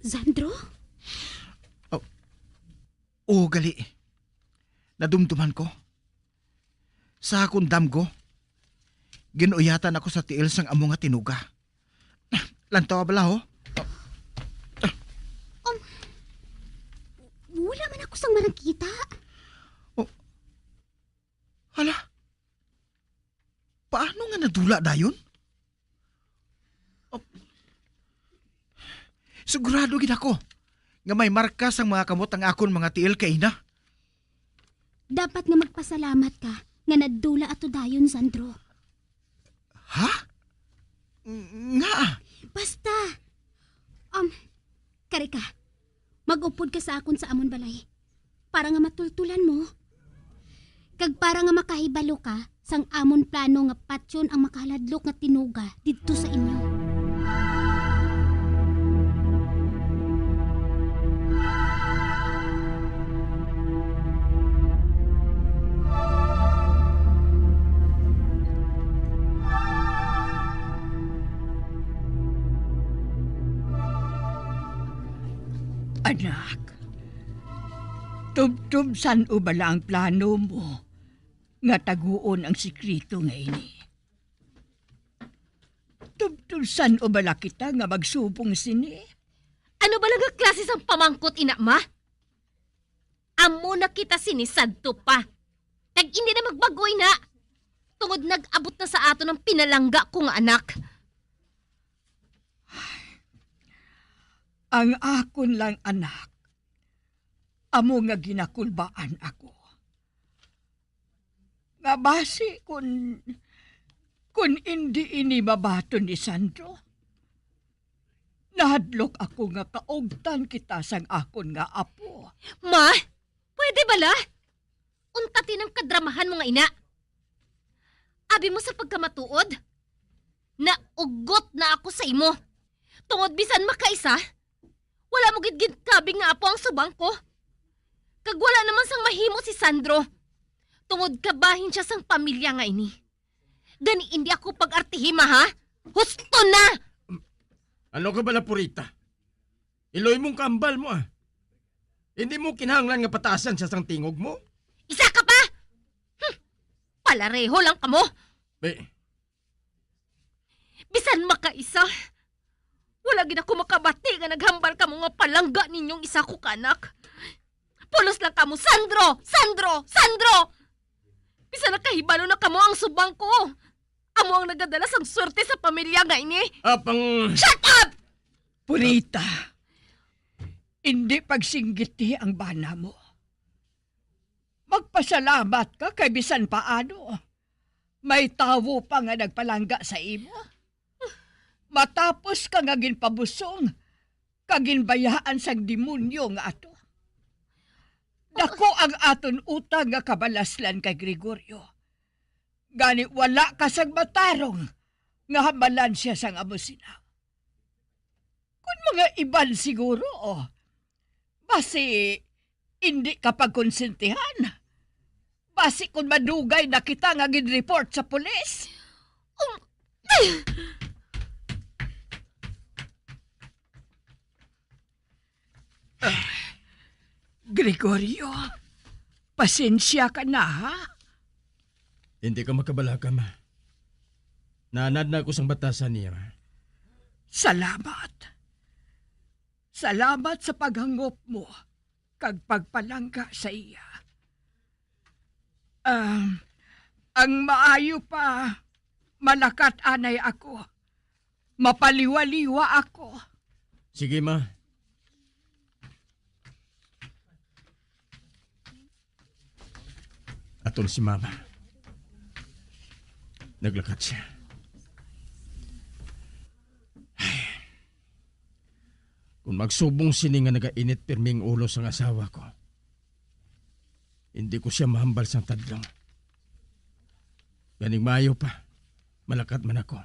Sandro? Oh, oo, gali. Nadumduman ko. Sa akon damgo, gin-uyatan ako sa tiil sang amo nga tinuga. Lantaw bala, ho. Um, wala man ako sang nakita. Oh. Hala? Paano nga nadula dayon? Oh. Sigurado gid ako nga may marka sang mga kamot ang akon mga tiil kaina. Dapat nga magpasalamat ka nga nadula ato dayon, Sandro. Ha? Nga? Basta. Um, kari ka. Mag-upod ka sa akon sa amon balay, para nga matultulan mo, kag para nga makahibalo ka sang amon plano nga patyon ang makahaladlok nga tinuga didto sa inyo. Anak, tubtob san-o bala ang plano mo nga taguon ang sikreto nga ini? Tubtob san-o bala kita nga magsubong sini? Ano bala nga klase sang pamangkot ina, ma? Amo na kita sini sadto pa. Kag indi na magbag-o ina. Tungod nag-abot na sa aton ang pinalangga ko nga anak. Ang akon lang anak, amo nga ginakulbaan ako. Nga basi kun, kun indi ini mabaton ni Sandro, nahadlok ako nga kaugtan kita sang akon nga apo. Ma, pwede bala? Unta ti nang kadramahan mo nga ina. Abi mo sa pagkamatuod, naugot na ako sa imo. Tungod bisan makaisa, wala mo gid ginkabig nga apo ang subang ko. Kag wala naman sang mahimo si Sandro, tungod kabahin sia sang pamilya nga ini. Gani indi ako pag-artihi, ma, ha? Husto na! Ano ka bala, Purita? Iloy mong kambal mo, ah. Hindi mo kinahanglan nga patasan siya sang tingog mo. Isa ka pa! Hmm. Palareho lang kamo. Be. Bisan makaisa, wala gid ako makabati nga naghambal kamo nga palangga ninyong isa ko ka anak. Pulos lang kamo, Sandro! Sandro! Sandro! Bisan nakahibalo na kamo ang subang ko, amo ang nagadala sang swerte sa pamilya nga ini. Apang Shut up! Purita, indi pagsinggiti ang bana mo. Magpasalamat ka kay bisan paano may tawo pa nga nagpalangga sa imo. Matapos ka nga ginpabusong kag ginbayaan sang demonyo nga ato. Dako ang aton utang nga kabalaslan kay Gregorio. Gani wala ka sang matarong nga hambalan sia sang amo sina. Kun mga iban siguro, oh. Basi indi ka pagkonsentihan. Basi kun madugay na kita nga gin-report sa pulis. Um, Ah, Gregorio, pasensya ka na, ha? Hindi ka makabalaka, ma. Naanad na ako sang batasan niya. Salamat. Salamat sa paghangop mo kag pagpalangga sa iya. Ah, ang maayo pa, malakat anay ako. Mapaliwaliwa ako. Sige, ma. Aton si Mama. Naglakat siya. Ay. Kung magsubong sini nga nagainit pirmi ang ulo sang asawa ko, hindi ko sia mahambal sang tadlong. Ganing maayo pa, malakat man ako.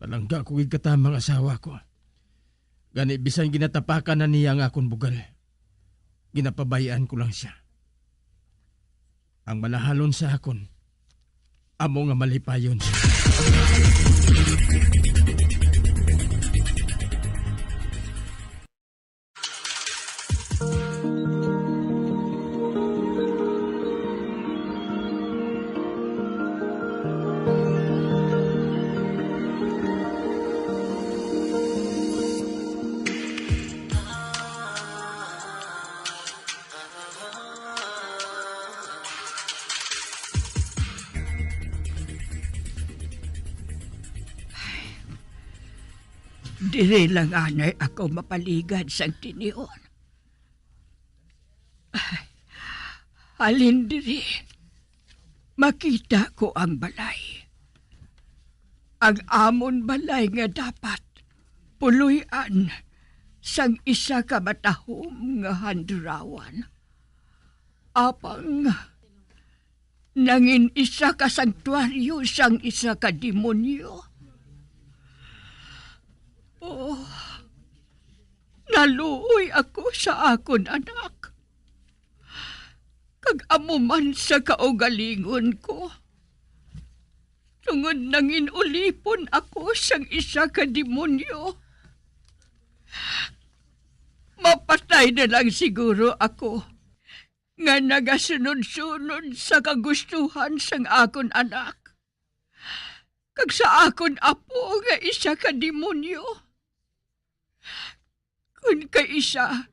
Palangga ko gid katama ang asawa ko. Gani, bisan ginatapakan na niya ang akon bugal, ginapabay-an ko lang sia. Ang malahalon sa akon, amo nga malipayon. Diri lang anay ako mapaligad sang tinion. Ay, halin diri, makita ko ang balay. Ang amon balay nga dapat puloy-an sang isa ka matahom nga handurawan. Apang nangin isa ka santuaryo sang isa ka demonyo. Oh, naluoy ako sa akon anak, kag amo man sa kaugalingon ko, tungod nangin ulipon ako sang isa ka demonyo. Mapatay na lang siguro ako nga nagasunod-sunod sa kagustuhan sang akon anak, kag sa akon apo nga isa ka demonyo. Kon kaisa,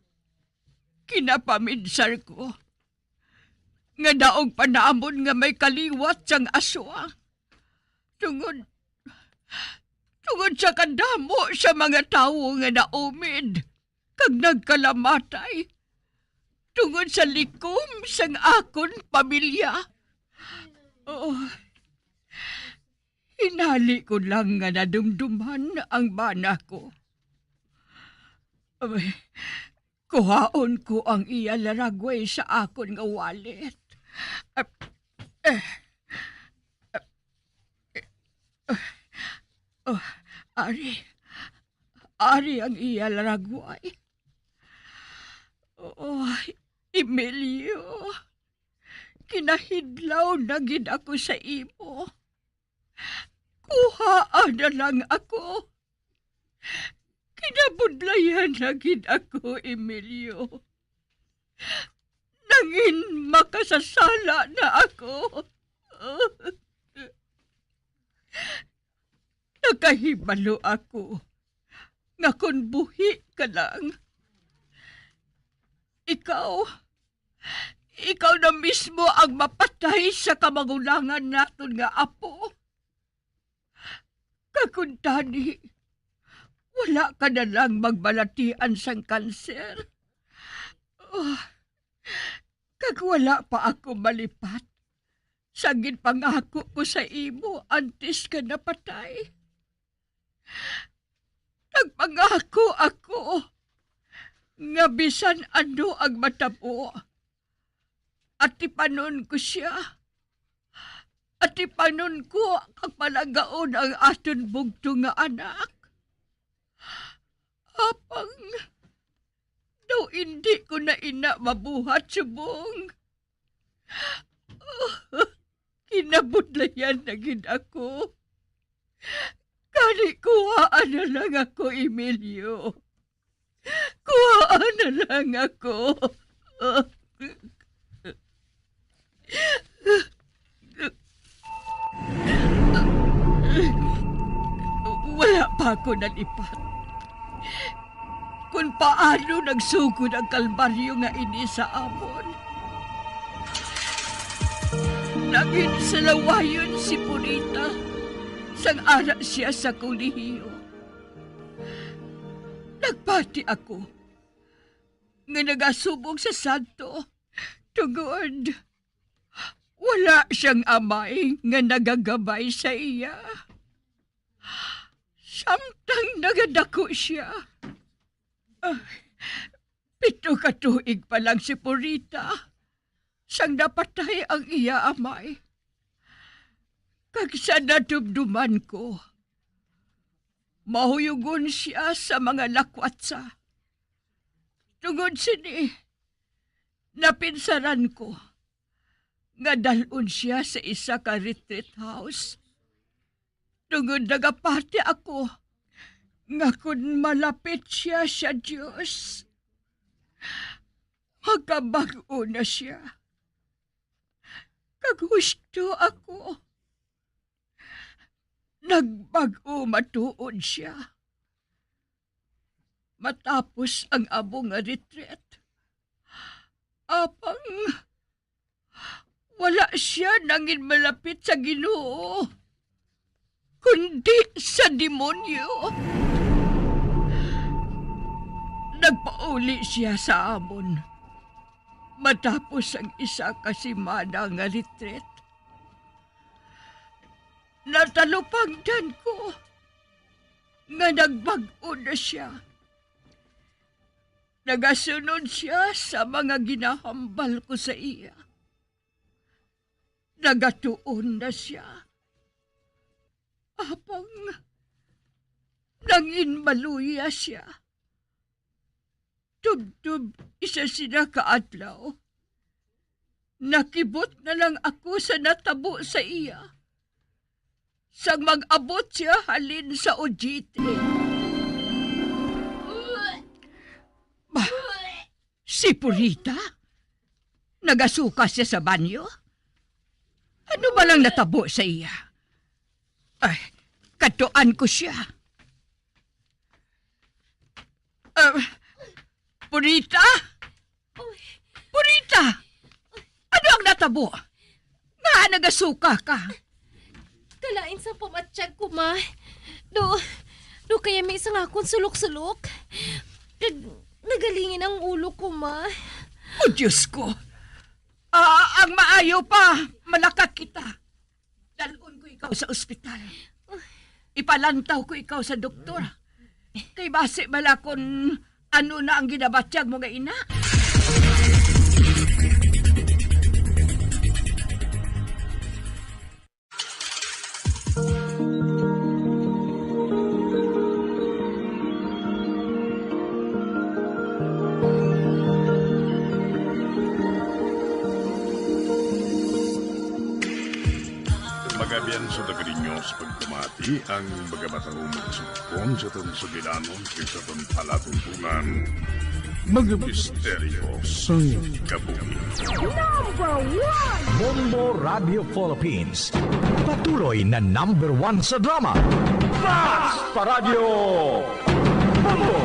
kinapaminsar ko nga daog pa namon nga may kaliwat sang aswang, tungod, tungod sa kadamo sa mga tawo nga naumid kag nagkalamatay tungod sa likom sang akon pamilya. Oh, hinali ko lang nga nadumduman ang bana ko. Ay, kuhaon ko ang iya laragway sa akon nga wallet. Ah, eh, ah, eh, ah, oh, ari, ari ang iya laragway. Oh, Emilio, kinahidlaw na gid ako sa imo. Kuhaa na lang ako. Kinabudlayan na gid ako, Emilio. Nangin makasasala na ako. Nakahibalo ako nga kon buhi ka lang, ikaw, ikaw na mismo ang mapatay sa kamangulangan naton nga apo. Kag kuntani, wala ka na lang magbalatian sang kanser. Oh, kag wala pa ako malipat sa ginpangako ko sa imo antes ka napatay. Nagpangako ako nga bisan ano ang matabo, atipanon ko sia. Atipanon ko kag palanggaon ang aton bugtong nga anak. Apang daw indi ko na ina mabuhat subong. Kinabudlayan na gid ako. Gani, kuhaa na lang ako, Emilio. Kuhaa na lang ako. Wala pa ako nalipat. Kon paano nagsugod ang kalbaryo nga ini sa amon. Nangin salawayon si Purita sang ara siya sa kolehiyo. Nagpati ako nga nagasubong sa santo, tungod wala siyang amay nga nagagabay sa iya. Samtang nagadako siya, ah, pito ka tuig pa lang si Purita sang napatay ang iya amay. Kag sa nadumduman ko, mahuyugon sia sa mga lakwatsa. Tungod sini, napinsaran ko nga dal-on sia sa isa ka retreat house. Tungod nagapati ako nga kon malapit sia sa Dios, magkabag-o na sia. Kag husto ako, nagbag-o matuod sia. Matapos ang amo nga retreat, apang wala sia nangin malapit sa Ginoo, kundi sa demonyo. Nagpauli sia sa amon matapos ang isa ka semana nga retreat. Natalupangdan ko nga nagbag-o na sia. Nagasunod sia sa mga ginahambal ko sa iya. Nagatuon na sia. Apang nangin maluya sia. Tubtob isa sina ka adlaw, nakibot na lang ako sa natabo sa iya, sang mag-abot sia halin sa Ojite. Ba, si Purita? Nagasuka sia sa banyo? Ano ba lang natabo sa iya? Ay, katuan ko sia. Ah, Purita? Purita! Ano ang natabo? Nga nagasuka ka? Kalain sa pamatyag ko, ma. Do, do kaya may isang akon sulok-sulok. Nag, nagalingin ang ulo ko, ma. O Diyos ko! Ah, ang maayo pa, malakat kita. Dalon ko ikaw sa ospital. Ipalantaw ko ikaw sa doktor. Kay basi bala kon ano na ang ginabatyag mo nga ina. Magabian sa taga ninyo sa pagpamati ang mga matahong magsugpon sa aton sugilanon kag sa aton palatuntunan. Mga misteryo sang kabuhi. Number one! Bombo Radio Philippines. Patuloy na number one sa drama. Basta Radyo Bombo!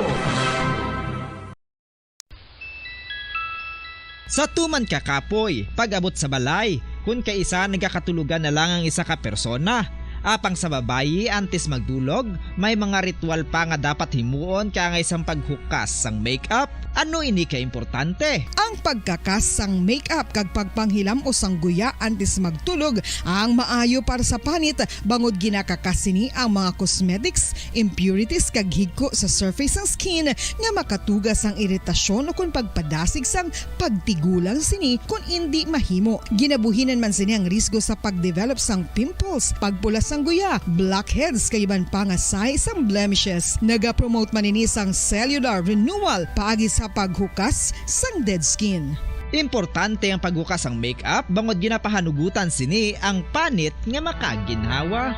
Sa tuman ka kapoy, pag-abot sa balay, kun kaisa nagakatulogan na lang ang isa ka persona. Apang sa babayi, antes magdulog, may mga ritual pa nga dapat himuon kaangay sang paghukas sang make-up. Ano ini ka importante? Ang pagkakas sang make-up kag pagpanghilam-os sang guya antes magtulog ang maayo para sa panit, bangod ginakakas sini ang mga cosmetics, impurities kag higko sa surface sang skin nga makatuga sang iritasyon ukon pagpadasig sang pagtigulang sini kon indi mahimo. Ginabuhinan man sini ang risgo sa pagdevelop sang pimples, pagpula sang guya, blackheads kag iban pa nga sign sang blemishes. Nagapromote man ini sang cellular renewal paagi sa paghukas sang dead skin. Importante ang paghukas sang make-up bangod ginapahanugutan sini ang panit nga makaginhawa.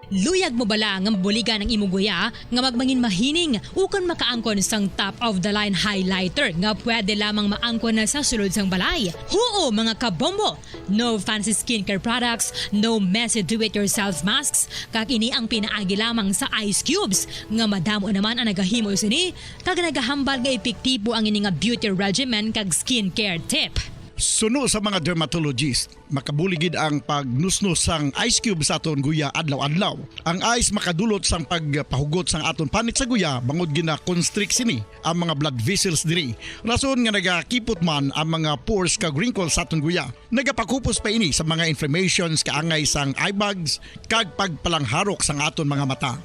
Luyag mo bala nga mabuligan ang imo guya nga magmangin mahining ukon makaangkon sang top of the line highlighter nga pwede lamang maangkon na sa sulod sang balay? Huo, mga kabombo! No fancy skincare products, no messy do-it-yourself masks, kag ini ang pinaagi lamang sa ice cubes, nga madamo naman ang nagahimo sini, kag nagahambal nga epektibo ang ini nga beauty regimen kag skincare tip. Suno sa mga dermatologist, makabulig gid ang pagnusnos sang ice cube sa aton guya adlaw-adlaw. Ang ice makadulot sang pagpahugot sang aton panit sa guya bangod gina-constrict sini ang mga blood vessels diri, rason nga nagakipot man ang mga pores kag wrinkles sa aton guya. Nagapakupos pa ini sa mga inflammations kaangay sang eye bags kag pagpalangharok sang aton mga mata.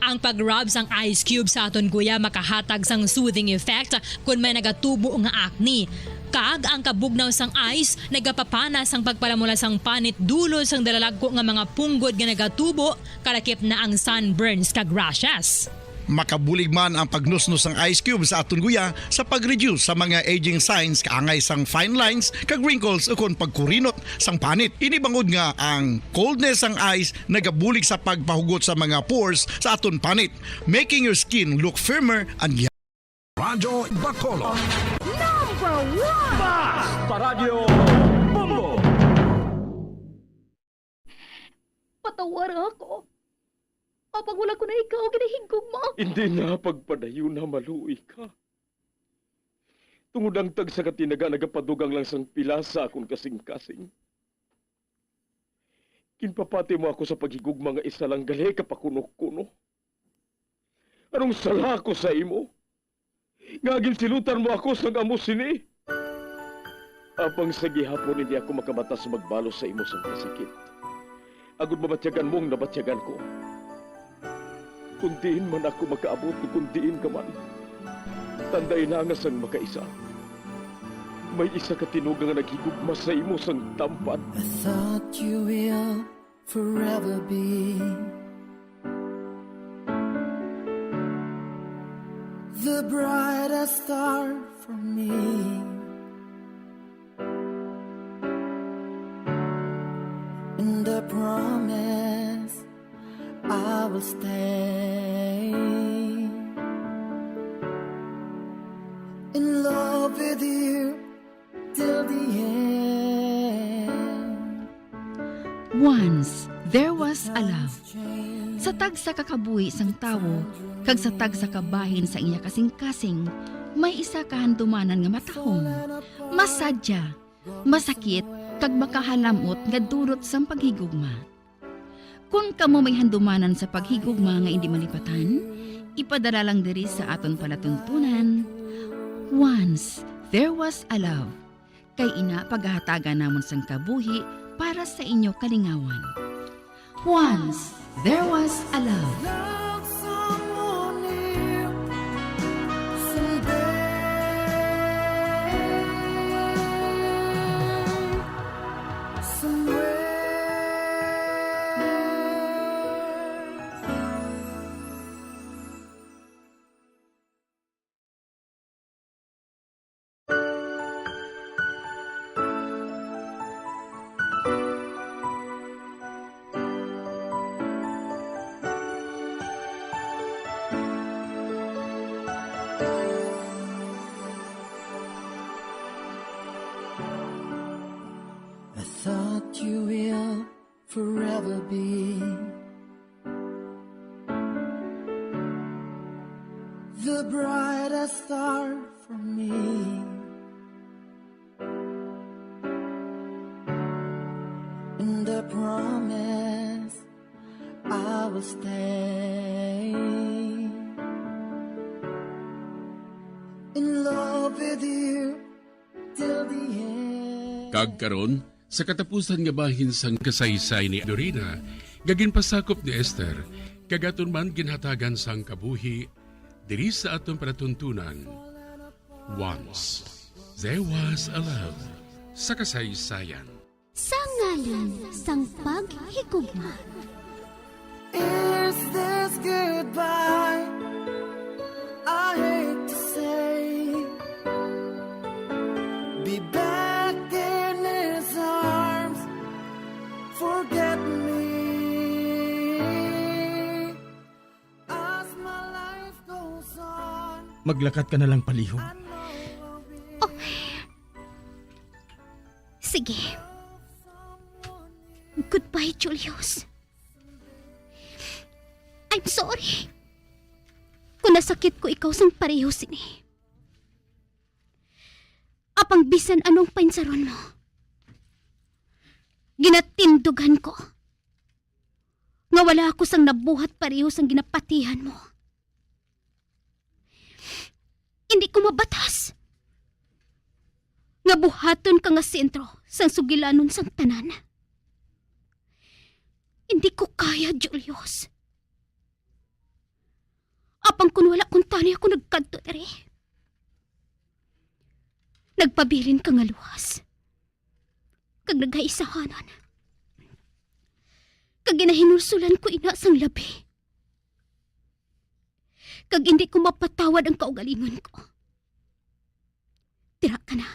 Ang pag-rub sang ice cube sa aton guya makahatag sang soothing effect kon may nagatubo nga acne. Kag ang kabugnaw sang ice nagapapana sang pagpalamula sang panit dulot sang dalalagko nga mga punggod nga nagatubo, kalakip na ang sunburns kag rashes. Makabulig man ang pagnusnos sang ice cube sa aton guya sa pag-reduce sa mga aging signs kaangay sang fine lines kag wrinkles ukon pagkurinot sang panit. Ini bangod nga ang coldness sang ice nagabulig sa pagpahugot sa mga pores sa aton panit, making your skin look firmer and Radyo Bacolod. Number one! Basta Radyo Bombo! Patawara ako. Apang wala ko na ikaw ginahigugma. Hindi na pagpadayon na maluoy ka. Tungod ang tagsa ka tinaga nagapadugang lang sang pila sa akon kasing-kasing. Ginpapati mo ako sa paghigugma nga isa lang gali ka pakuno-kuno. Anong sala ko sa imo? Nga ginsilutan mo ako sang amo sini. Apang sa gihapon hindi ako makabata sa magbalos sa imo sang kasakit, agod mabatyagan mo ang nabatyagan ko. Kung diin man ako makaabot, kung diin ka man, tanday na nga sang makaisa, may isa ka tinuga nga naghigugma sa imo sang tampad. I thought you will forever be the brightest star for me. And I promise I will stay in love with you till the end. Once there was a love. Sa tagsa ka kabuhi sang tawo kag sa tagsa ka bahin sang iya kasing-kasing, may isa ka handumanan nga matahom, masadya, masakit, kag makahalam-ot nga dulot sang paghigugma. Kon kamo may handumanan sa paghigugma nga indi malipatan, ipadala lang diri sa aton palatuntunan, Once There Was a Love. Kay ina, pagahatagan namon sang kabuhi para sa inyo kalingawan. Once There Was a Love. Love someone new someday. Somewhere. I thought you will forever be the brightest star for me. And I promise I will stay in love with you till the end. Kag karon, sa katapusan nga bahin sang kasaysay ni Dorina, nga ginpasakop ni Esther, kag aton man ginhatagan sang kabuhi diri sa aton palatuntunan, Once There Was a Love sa kasaysayan. Sa ngalan sang paghigugma. Is this goodbye? I hate to say. Be back in his arms. Forget me. As my life goes on. Maglakat ka na lang palihog. I know I'll be Oh. Sige. Goodbye, Julius. I'm sorry kung nasakit ko ikaw sang pareho sini. Apang bisan anong painsaron mo, ginatindugan ko nga wala ako sang nabuhat pareho sang ginapatihan mo. Hindi ko mabatas nga buhaton ka nga sentro sang sugilanon sang tanan. Hindi ko kaya, Julius. Apang kun wala kuntani ako nagkadto diri, nagpabilin ka nga luwas kag nagaisahanan, kag ginahinulsulan ko ina sang labi. kag indi ko mapatawad ang kaugalingon ko. Dira ka na.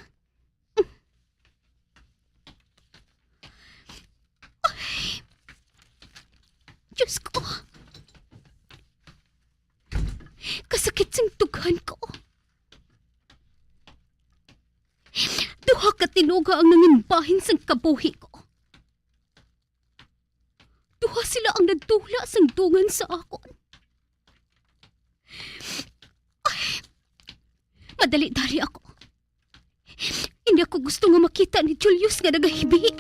Ay, Diyos ko. Kasakit sing dughan ko. Duha ka tinuga ang nangin bahin sang kabuhi ko. Duha sila ang nadula sang dungan sa akon. Ay, madali-dali ako. Hindi ako gusto nga makita ni Julius nga nagahibi.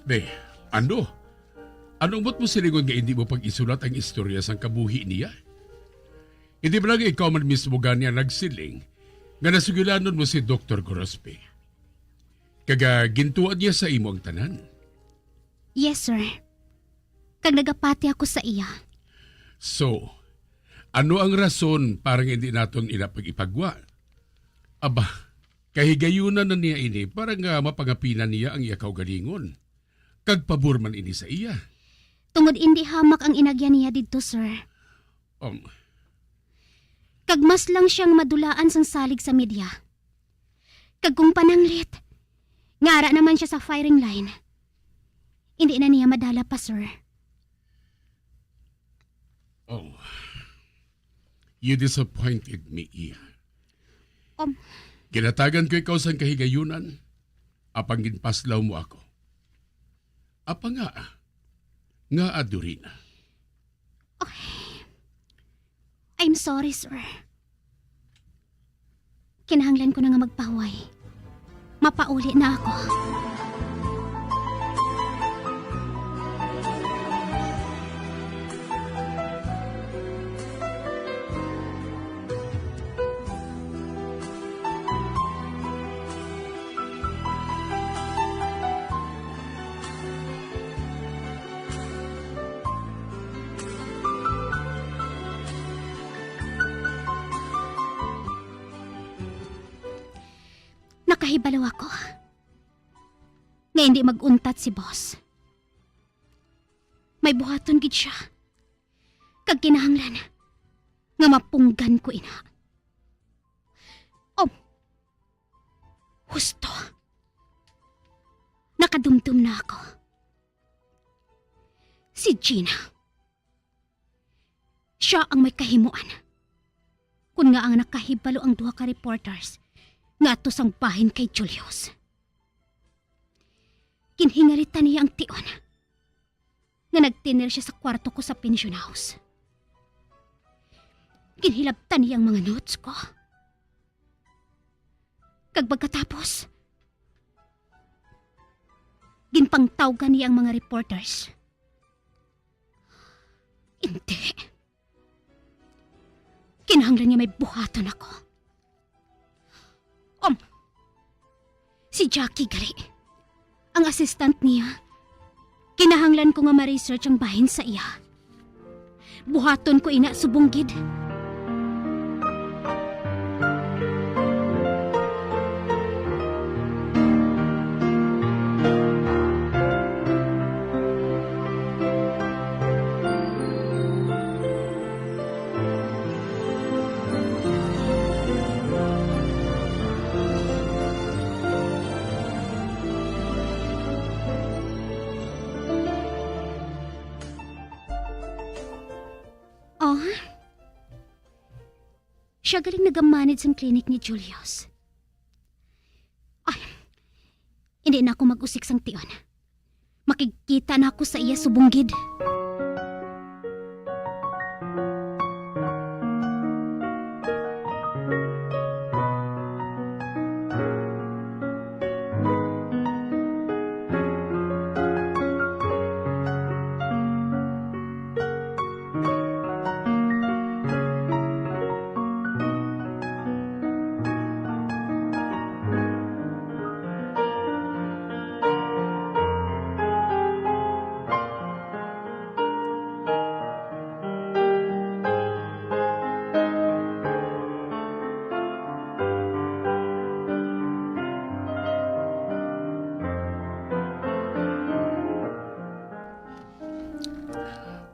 Be, ano? Ano ang buot mo silingon nga hindi mo pag-isulat ang istorya sang kabuhi niya? Hindi ba lang ikaw man mismo gani ang nagsiling nga nasugilanon mo si Doktor Gorospe? Kag, ah, gintuan niya sa imo ang tanan? Yes, sir. Kag nagapati ako sa iya. So, ano ang rason para nga hindi naton ina pag-ipagwa? Aba, kahigayunan na niya ini para nga mapangapinan niya ang iya kaugalingon. Kag pabor man ini sa iya. Tungod indi hamak ang inagyan niya didto, sir. Um, Kag mas lang siyang madulaan sang salig sa media. Kag kung pananglit, nga ara naman siya sa firing line, indi na niya madala pa, sir. Oh, you disappointed me, Iha. Um, Ginatagan ko ikaw sang kahigayunan, apang ginpaslaw mo ako. Apa nga? Ngaa, Dorina? I'm sorry, sir. Kinahanglan ko na nga magpahuway. Mapauli na ako. Nakahibalo ako nga hindi mag-untat si boss. May buhaton gid siya. Kag kinahanglan nga mapunggan ko ina. Oh, husto. Nakadumdom na ako. Si Gina. Siya ang may kahimuan. Kun nga ang nakahibalo ang duha ka reporters nga ato sang bahin kay Julius. Ginhingalitan niya ang tion nga nagtener siya sa kwarto ko sa pension house. Ginhilabtan niya ang mga notes ko. Kag pagkatapos, ginpangtawgan niya ang mga reporters. Hindi. Kinahanglan niya may buhaton ako. Um, si Jackie gali. Ang assistant niya. Kinahanglan ko nga ma-research ang bahin sa iya. Buhaton ko ina subong gid. Oh, siya galing nagamanid sang clinic ni Julius. Ay, hindi na ako mag-usik sang tion. Makigkita na ako sa iya subong gid.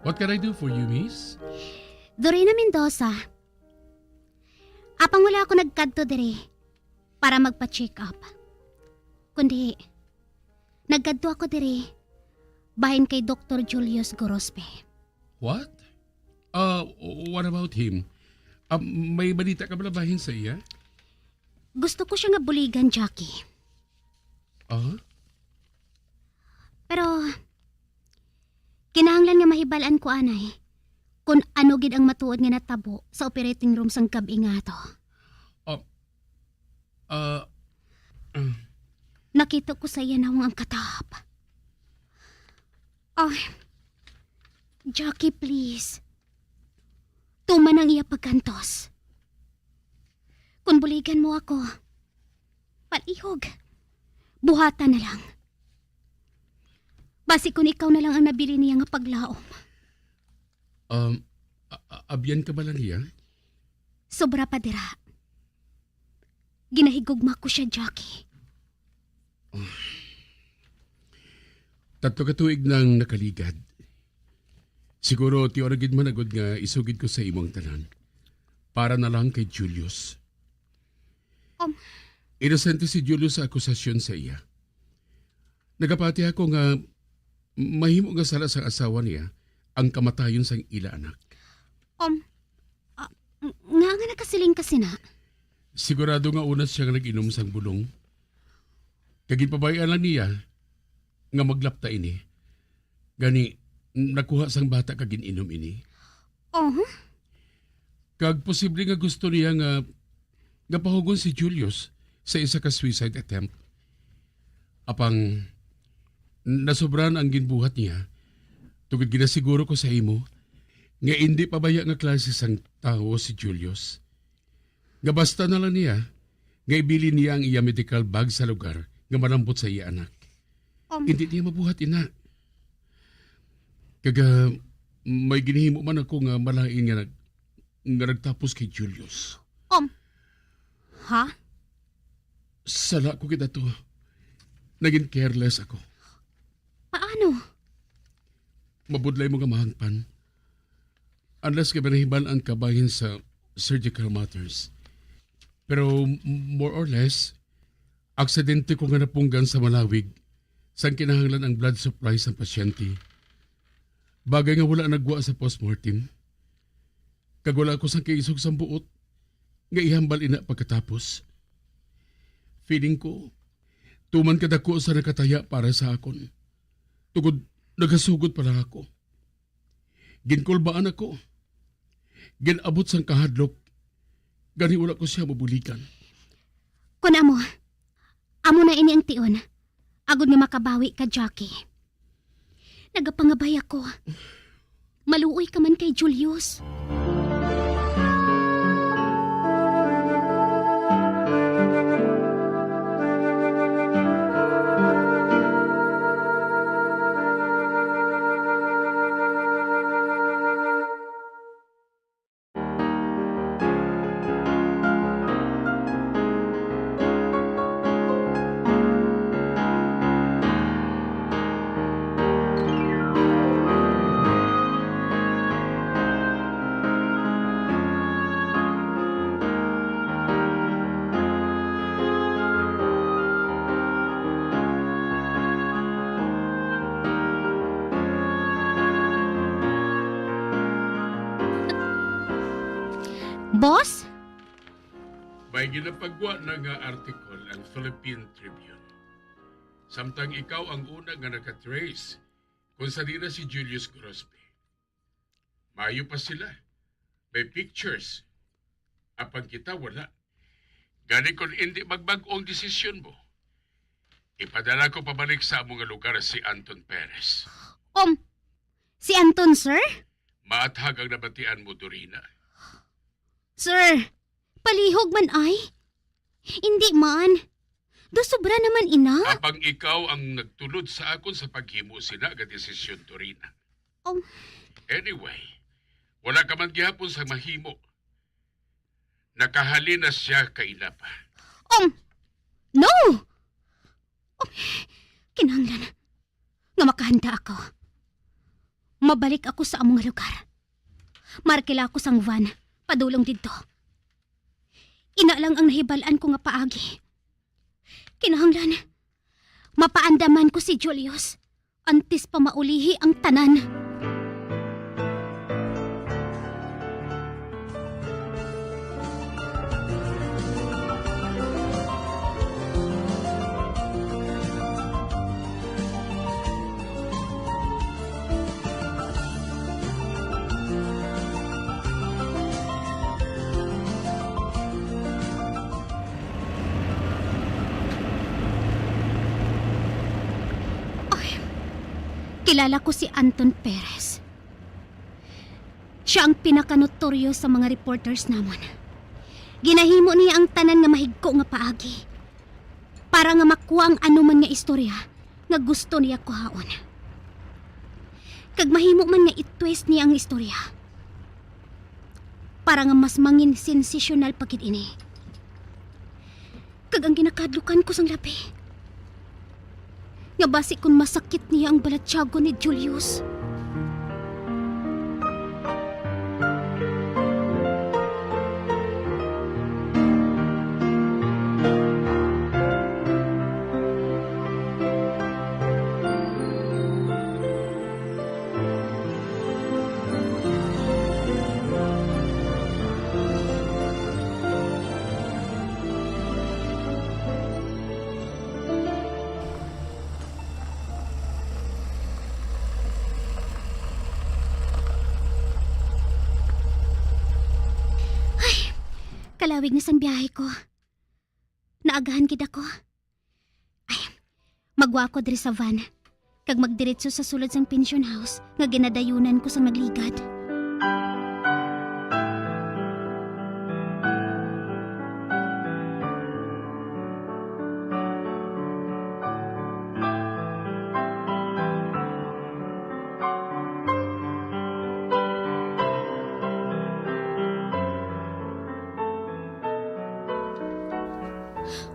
What can I do for you, miss? Dorina Mendoza. Apang wala ako nagkadto diri para magpa-check up. Kundi, nagkadto ako diri bahin kay Doktor Julius Gorospe. What? Uh, what about him? Ah, may balita ka bala bahin sa iya? Gusto ko siya nga buligan, Jackie. Ah? Pero, kinahanglan nga mahibal-an ko anay kung ano gid ang matuod nga natabo sa operating room sang gab-i nga ato. Ah, ah, ah. Nakita ko sa iya nawong ang katahap. Oh, Jackie, please. Tuman ang iya pagkantos. Kung buligan mo ako, palihog. Buhatan na lang. Basi kung ikaw na lang ang nabilin niya nga paglaom. Um, a- a- abyan ka bala niya? Sobra pa dira. Ginahigugma ko siya, Jackie. Tatlo ka tuig nang nakaligad. Siguro tiyo ra gid man agud nga isugid ko sa imo ang tanan. Para na lang kay Julius. Um. Inosente si Julius sa akusasyon sa iya. Nagapati ako nga mahimo nga sala sa asawa niya ang kamatayon sang ila anak. Um, ah, ng-, nga nga nakasiling ka sina? Sigurado nga una siya nga nag-inom sang bulong. Kag ginpabay-an lang niya nga maglapta ini. Gani, nakuha sang bata kag gin-inom ini. Oh? Kag posible nga gusto niya nga, nga pahugon si Julius sa isa ka suicide attempt. Apang, nasobran ang ginbuhat niya, tungod ginasiguro ko sa imo nga indi pa baya nga klase sang tawo si Julius. Nga basta na lang niya nga ibilin niya ang iya medical bag sa lugar nga malambot sa iya anak. Um. Hindi niya mabuhat ina. Kag, ah, may ginhimo man ako nga malain nga nag-, nga nagtapos kay Julius. Um. Ha? Sala ko kita to. Naging careless ako. Paano? Mabudlay mo nga mahangpan. Unless nga binahibal ang kabahin sa surgical matters. Pero m-, more or less, aksidente ko nga napunggan sa malawig sang kinahanglan ang blood supply sang pasyente. Bagay nga wala nagwa sa postmortem. Kag wala ko sang kaisog sang buot nga ihambal ina pagkatapos. Feeling ko, tuman kadako sa nakataya para sa akon. Tungod nagasugod pa lang ako. Ginkulbaan ako. Gin-abot sang kahadlok. Gani wala ko siya mabuligan. Kun amo, amo na ini ang tion. Agod nga makabawi ka, Jackie. Nagapangabay ako. Maluoy ka man kay Julius. Boss? May ginapagwa na nga article ang Philippine Tribune. Samtang ikaw ang una nga nakatrace kung sa dira si Julius Grospe. Mayo pa sila. May pictures. Apang kita wala. Gani kung indi magbag-o ang desisyon mo, ipadala ko pabalik sa amo nga lugar si Anton Perez. Um, si Anton, sir? Maathag ang nabatian mo, Dorina. Sir, palihog man ay. Indi man. Do sobra naman ina. Apang ikaw ang nagtulod sa akon sa paghimo sina nga desisyon, Dorina. Um. Anyway, wala ka man gihapon sa mahimo. Nakahalin na siya kaila pa. Um, no! Um, kinahanglan nga makahanda ako. Mabalik ako sa among lugar. Markila ako sang van, padulong didto. Ina lang ang nahibal-an ko nga paagi. Kinahanglan, mapaandaman ko si Julius antes pa maulihi ang tanan. Ay, kilala ko si Anton Perez. Siya ang pinakanotoryo sa mga reporters namon. Ginahimo niya ang tanan nga mahigko nga paagi para nga makuha ang anuman nga istorya nga gusto niya kuhaon. Kag mahimo man nga i-twist niya ang istorya para nga mas mangin sensasyonal pa gid ini. Kag ang ginakadlukan ko sang labi, nga basi kon masakit niya ang balatyagon ni Julius. Ay, kalawig na sang biyahe ko. Naagahan gid ako. Ay, magwa ako diri sa van, kag magdiretso sa sulod sang pension house nga ginadayunan ko sang nagligad.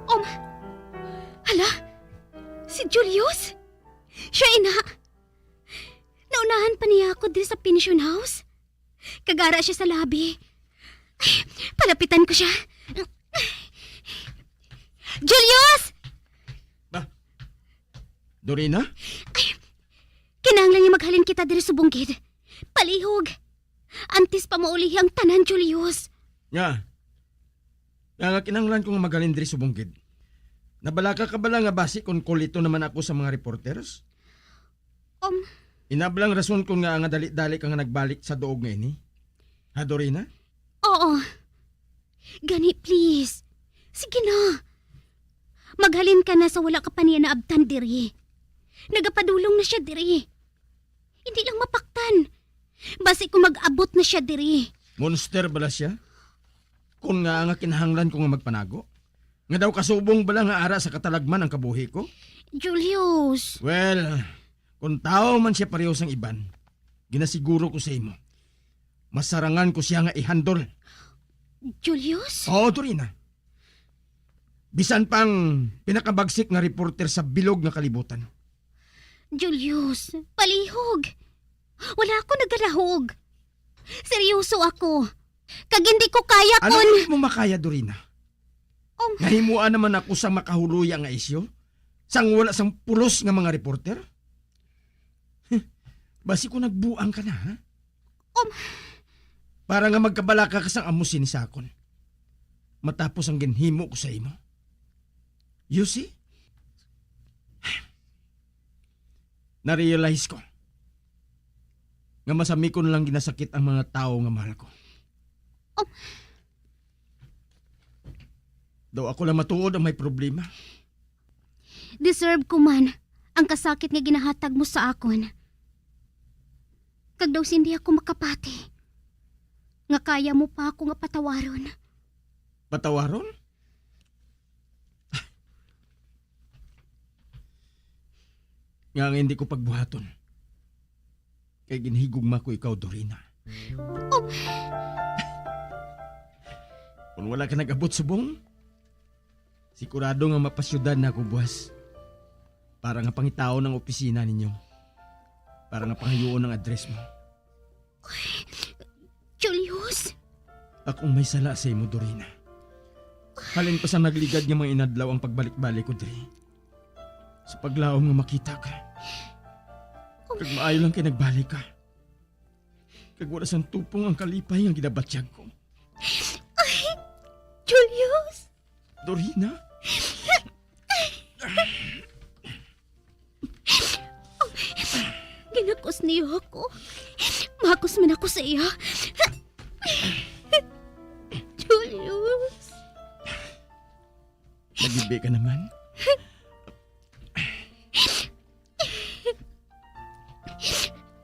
Um, hala? Si Julius? Siya ina. Naunahan pa niya ako diri sa pension house. Kag ara siya sa lobby. Ay, palapitan ko siya. Julius! Ba? Dorina? Ay, kinahanglan nga maghalin kita diri subong gid. Palihog. Antes pa maulihi ang tanan, Julius. Nga? Nga, nga kinahanglan ko nga maghalin diri subong gid. Nabalaka ka bala nga basi kon kulito naman ako sa mga reporters? Um, Ina bala ang rason kon ngaa nga dali-dali ka nga nagbalik sa duog nga ini? Ha, Dorina? Oo. Gani, please. Sige na. Maghalin ka na sa wala ka pa niya naabtan diri. Nagapadulong na siya diri. Hindi lang mapaktan. Basi kung mag-abot na siya diri. Monster bala siya? Kon ngaa nga kinahanglan ko nga magpanago? Nga daw kasubong bala nga ara sa katalagman ang kabuhi ko? Julius. Well, kung tawo man siya pareho sang iban, ginasiguro ko sa imo, masarangan ko siya nga i-handle. Julius? Oo, Dorina. Bisan pang pinakabagsik nga reporter sa bilog nga kalibutan. Julius, palihog. Wala ako nagalahog. Seryoso ako. Kag hindi ko kaya Ano kun hindi mo makaya, Dorina? Um, Nahimuan naman ako sa makahuluya nga isyu, sang wala sang pulos nga mga reporter. Basi ko nagbuang ka na, ha? Um, Para nga magkabalaka ka sang amo sini sa akon, matapos ang ginhimo ko sa imo. You see? Na-realize ko nga masamikon lang ginasakit ang mga tawo nga mahal ko. Um, Daw ako lang matuod ang may problema. Deserve ko man ang kasakit nga ginahatag mo sa akon. Kag daw hindi ako makapati nga kaya mo pa ako nga patawaron. Patawaron? Nga nga hindi ko pagbuhaton. Kay ginhigugma ko ikaw, Dorina. Oh. Kung wala ka nag-abot subong, sigurado nga mapasyudad na ako buwas para nga pangitaon ang opisina ninyo. para nga pangayuon ang address mo. Julius! Akong may sala sa imo, Dorina. Halin pa sa nagligad nga mga inadlaw ang pagbalik-balik ko diri. Sa paglaom nga makita ka. Kag maayo lang kay nagbalik ka. Kag wala sang tupong ang kalipay nga ginabatyag ko. Ay, Julius! Dorina? Ginakos niya ako. Makos man ako sa iya. Julius. Nagibi ka naman?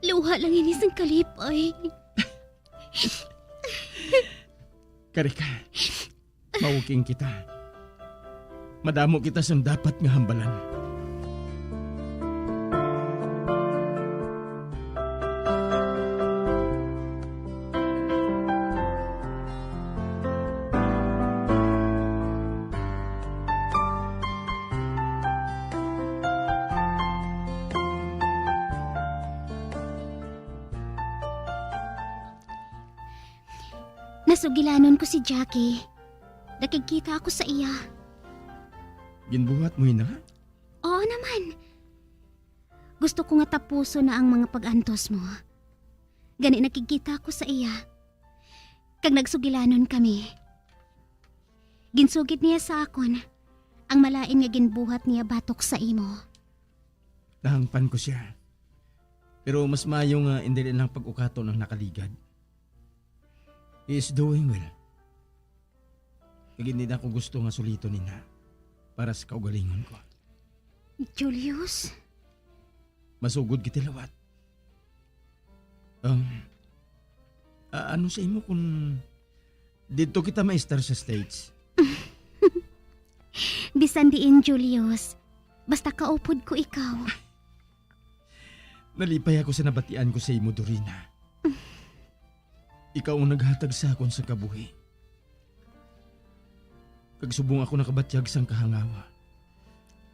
Luha lang ini sang kalipay. Kari ka. Mawking kita. Madamo kita sang dapat nga hambalan. Nasugilanon ko si Jackie. Nakigkita ako sa iya. Ginbuhat mo ina? Oo naman. Gusto ko nga tapuson na ang mga pag-antos mo. Gani nakigkita ako sa iya. Kag nagsugilanon kami. Ginsugid niya sa akon ang malain nga ginbuhat niya batok sa imo. Nahangpan ko siya. Pero mas maayo nga indi na lang pag-ukaton ang nakaligad. He is doing well. Kag hindi na ako gusto nga suliton ina para sa kaugalingon ko. Julius? Masugod kita liwat. Um, a- ano sa imo kung didto kita maestar sa States? Bisan diin, Julius. Basta kaupod ko ikaw. Nalipay ako sa nabatian ko sa imo, Dorina. Ikaw ang naghatag sa akon sa kabuhi. Kag subong ako nakabatyag sang kahangawa.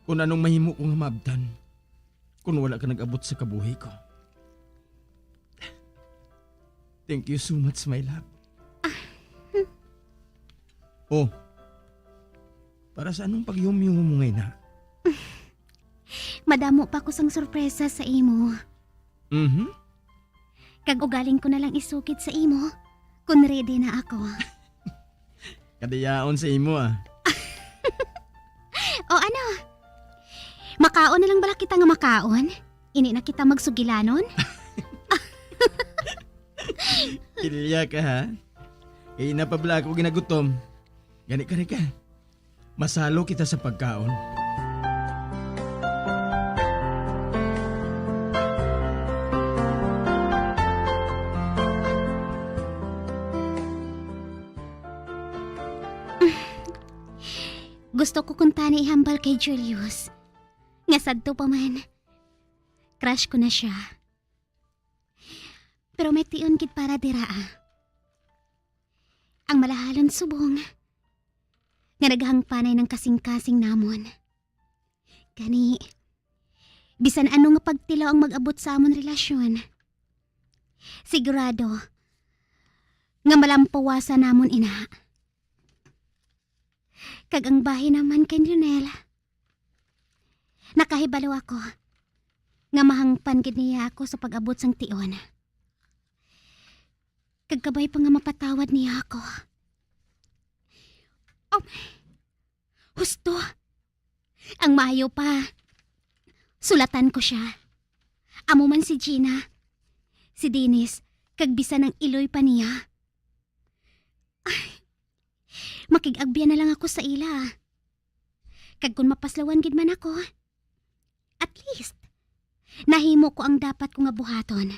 Kung anong mahimo ko nga maabtan, kung wala ka nag-abot sa kabuhi ko. Thank you so much, my love. Oh, para sa anong pagyumyum mo ngay na? Madamo pa ko sang sorpresa sa imo. Mhm. Kag ugaling ko na lang isugid sa imo, kung ready na ako. Kadayaon sa imo, ah. O ano? Makaon na lang bala kita nga makaon? Ini na kita magsugilanon? Pilya ka, ha? Kay ina pa bala ako ginagutom. Gani ka, Rika. Masalo kita sa pagkaon. Gusto ko kuntani ihambal kay Julius nga sadto pa man, crush ko na siya. Pero may tion gid para dira, ah. Ang malahalon subong nga naghangpanay ng kasing-kasing namon. Gani, bisan ano nga pagtilaw ang mag-abot sa amon relasyon, sigurado nga malampawasan namon ina. Kag ang bahin naman kay Lionel, nakahibalo ako nga mahangpan gid niya ako sa pag-abot sang tion. Kag kabay pa nga mapatawad niya ako. Oh, husto. Ang maayo pa, sulatan ko siya. Amo man si Gina, si Dennis, kag bisan ang iloy pa niya. Ay, makig-agbian na lang ako sa ila. Kag kun mapaslawan gid man ako, at least, nahimo ko ang dapat ko nga buhaton.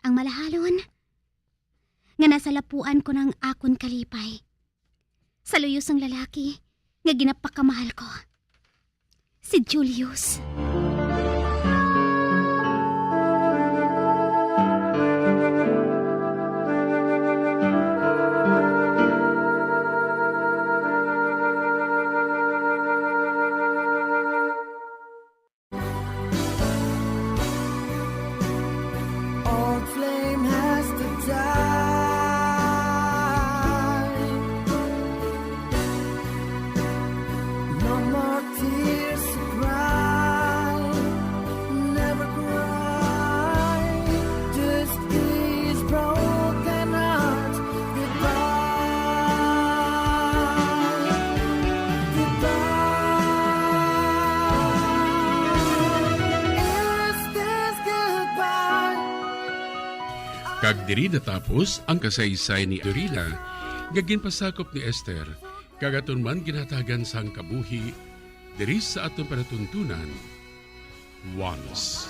Ang malahalon, nga nasalapuan ko na ang akon kalipay sa luyo sang lalaki nga ginapakamahal ko, si Julius. Kag diri natapos ang kasaysayan ni Dorina nga ginpasakop ni Esther, kag aton man ginhatagan sang kabuhi diri sa aton palatuntunan. Once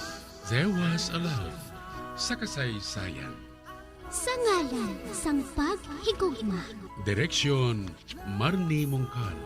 there was a love sa kasaysayan. Sa ngalan sang paghigugma. Direksyon, Marnie Mongkal.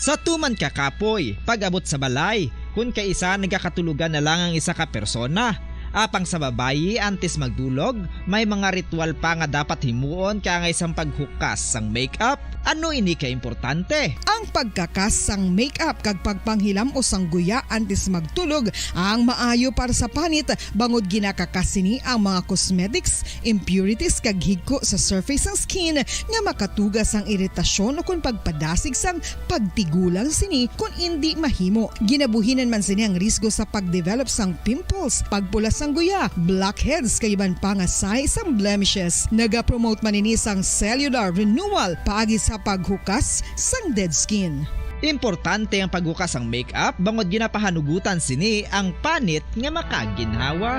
Sa tuman ka kapoy, pag-abot sa balay, kun kaisa nagakatulogan na lang ang isa ka persona. Apang sa babayi, antes magdulog, may mga ritual pa nga dapat himuon kaangay sang paghukas sang makeup. Ano ini ka importante? Ang pagkakas sang makeup kag pagpanghilam-os sang guya antes magtulog ang maayo para sa panit, bangod ginakakas sini ang mga cosmetics, impurities kag higko sa surface sang skin nga makatuga sang iritasyon ukon pagpadasig sang pagtigulang sini kon indi mahimo. Ginabuhinan man sini ang risgo sa pag-develop sang pimples, pagpula sang guya, blackheads kag iban pa nga sahi sang blemishes. Nagapromote man ini sang cellular renewal paagi sa paghukas sang dead skin. Importante ang paghukas sang makeup bangod ginapahanugutan sini ang panit nga makaginhawa.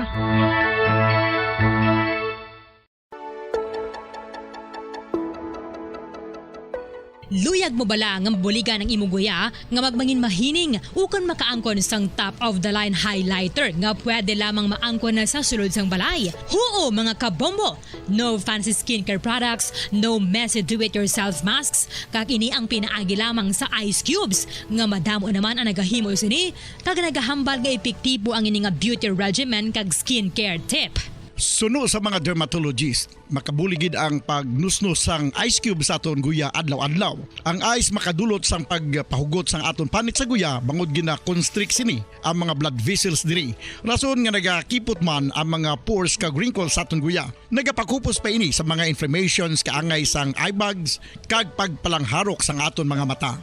Luyag mo bala nga mabuligan ang imo guya nga magmangin mahining ukon makaangkon sang top of the line highlighter nga pwede lamang maangkon na sa sulod sang balay? Huo, mga kabombo! No fancy skincare products, no messy do-it-yourself masks, kag ini ang pinaagi lamang sa ice cubes nga madamo naman ang nagahimo sini kag nagahambal nga epektibo ang ini nga beauty regimen kag skincare tip. Suno sa mga dermatologist, makabulig gid ang pagnusnos sang ice cube sa aton guya adlaw-adlaw. Ang ice makadulot sang pagpahugot sang aton panit sa guya bangod gina-constrict sini ang mga blood vessels diri, rason nga nagakipot man ang mga pores kag wrinkles sa aton guya. Nagapakupos pa ini sa mga inflammations kaangay sang eye bags kag pagpalangharok sang aton mga mata.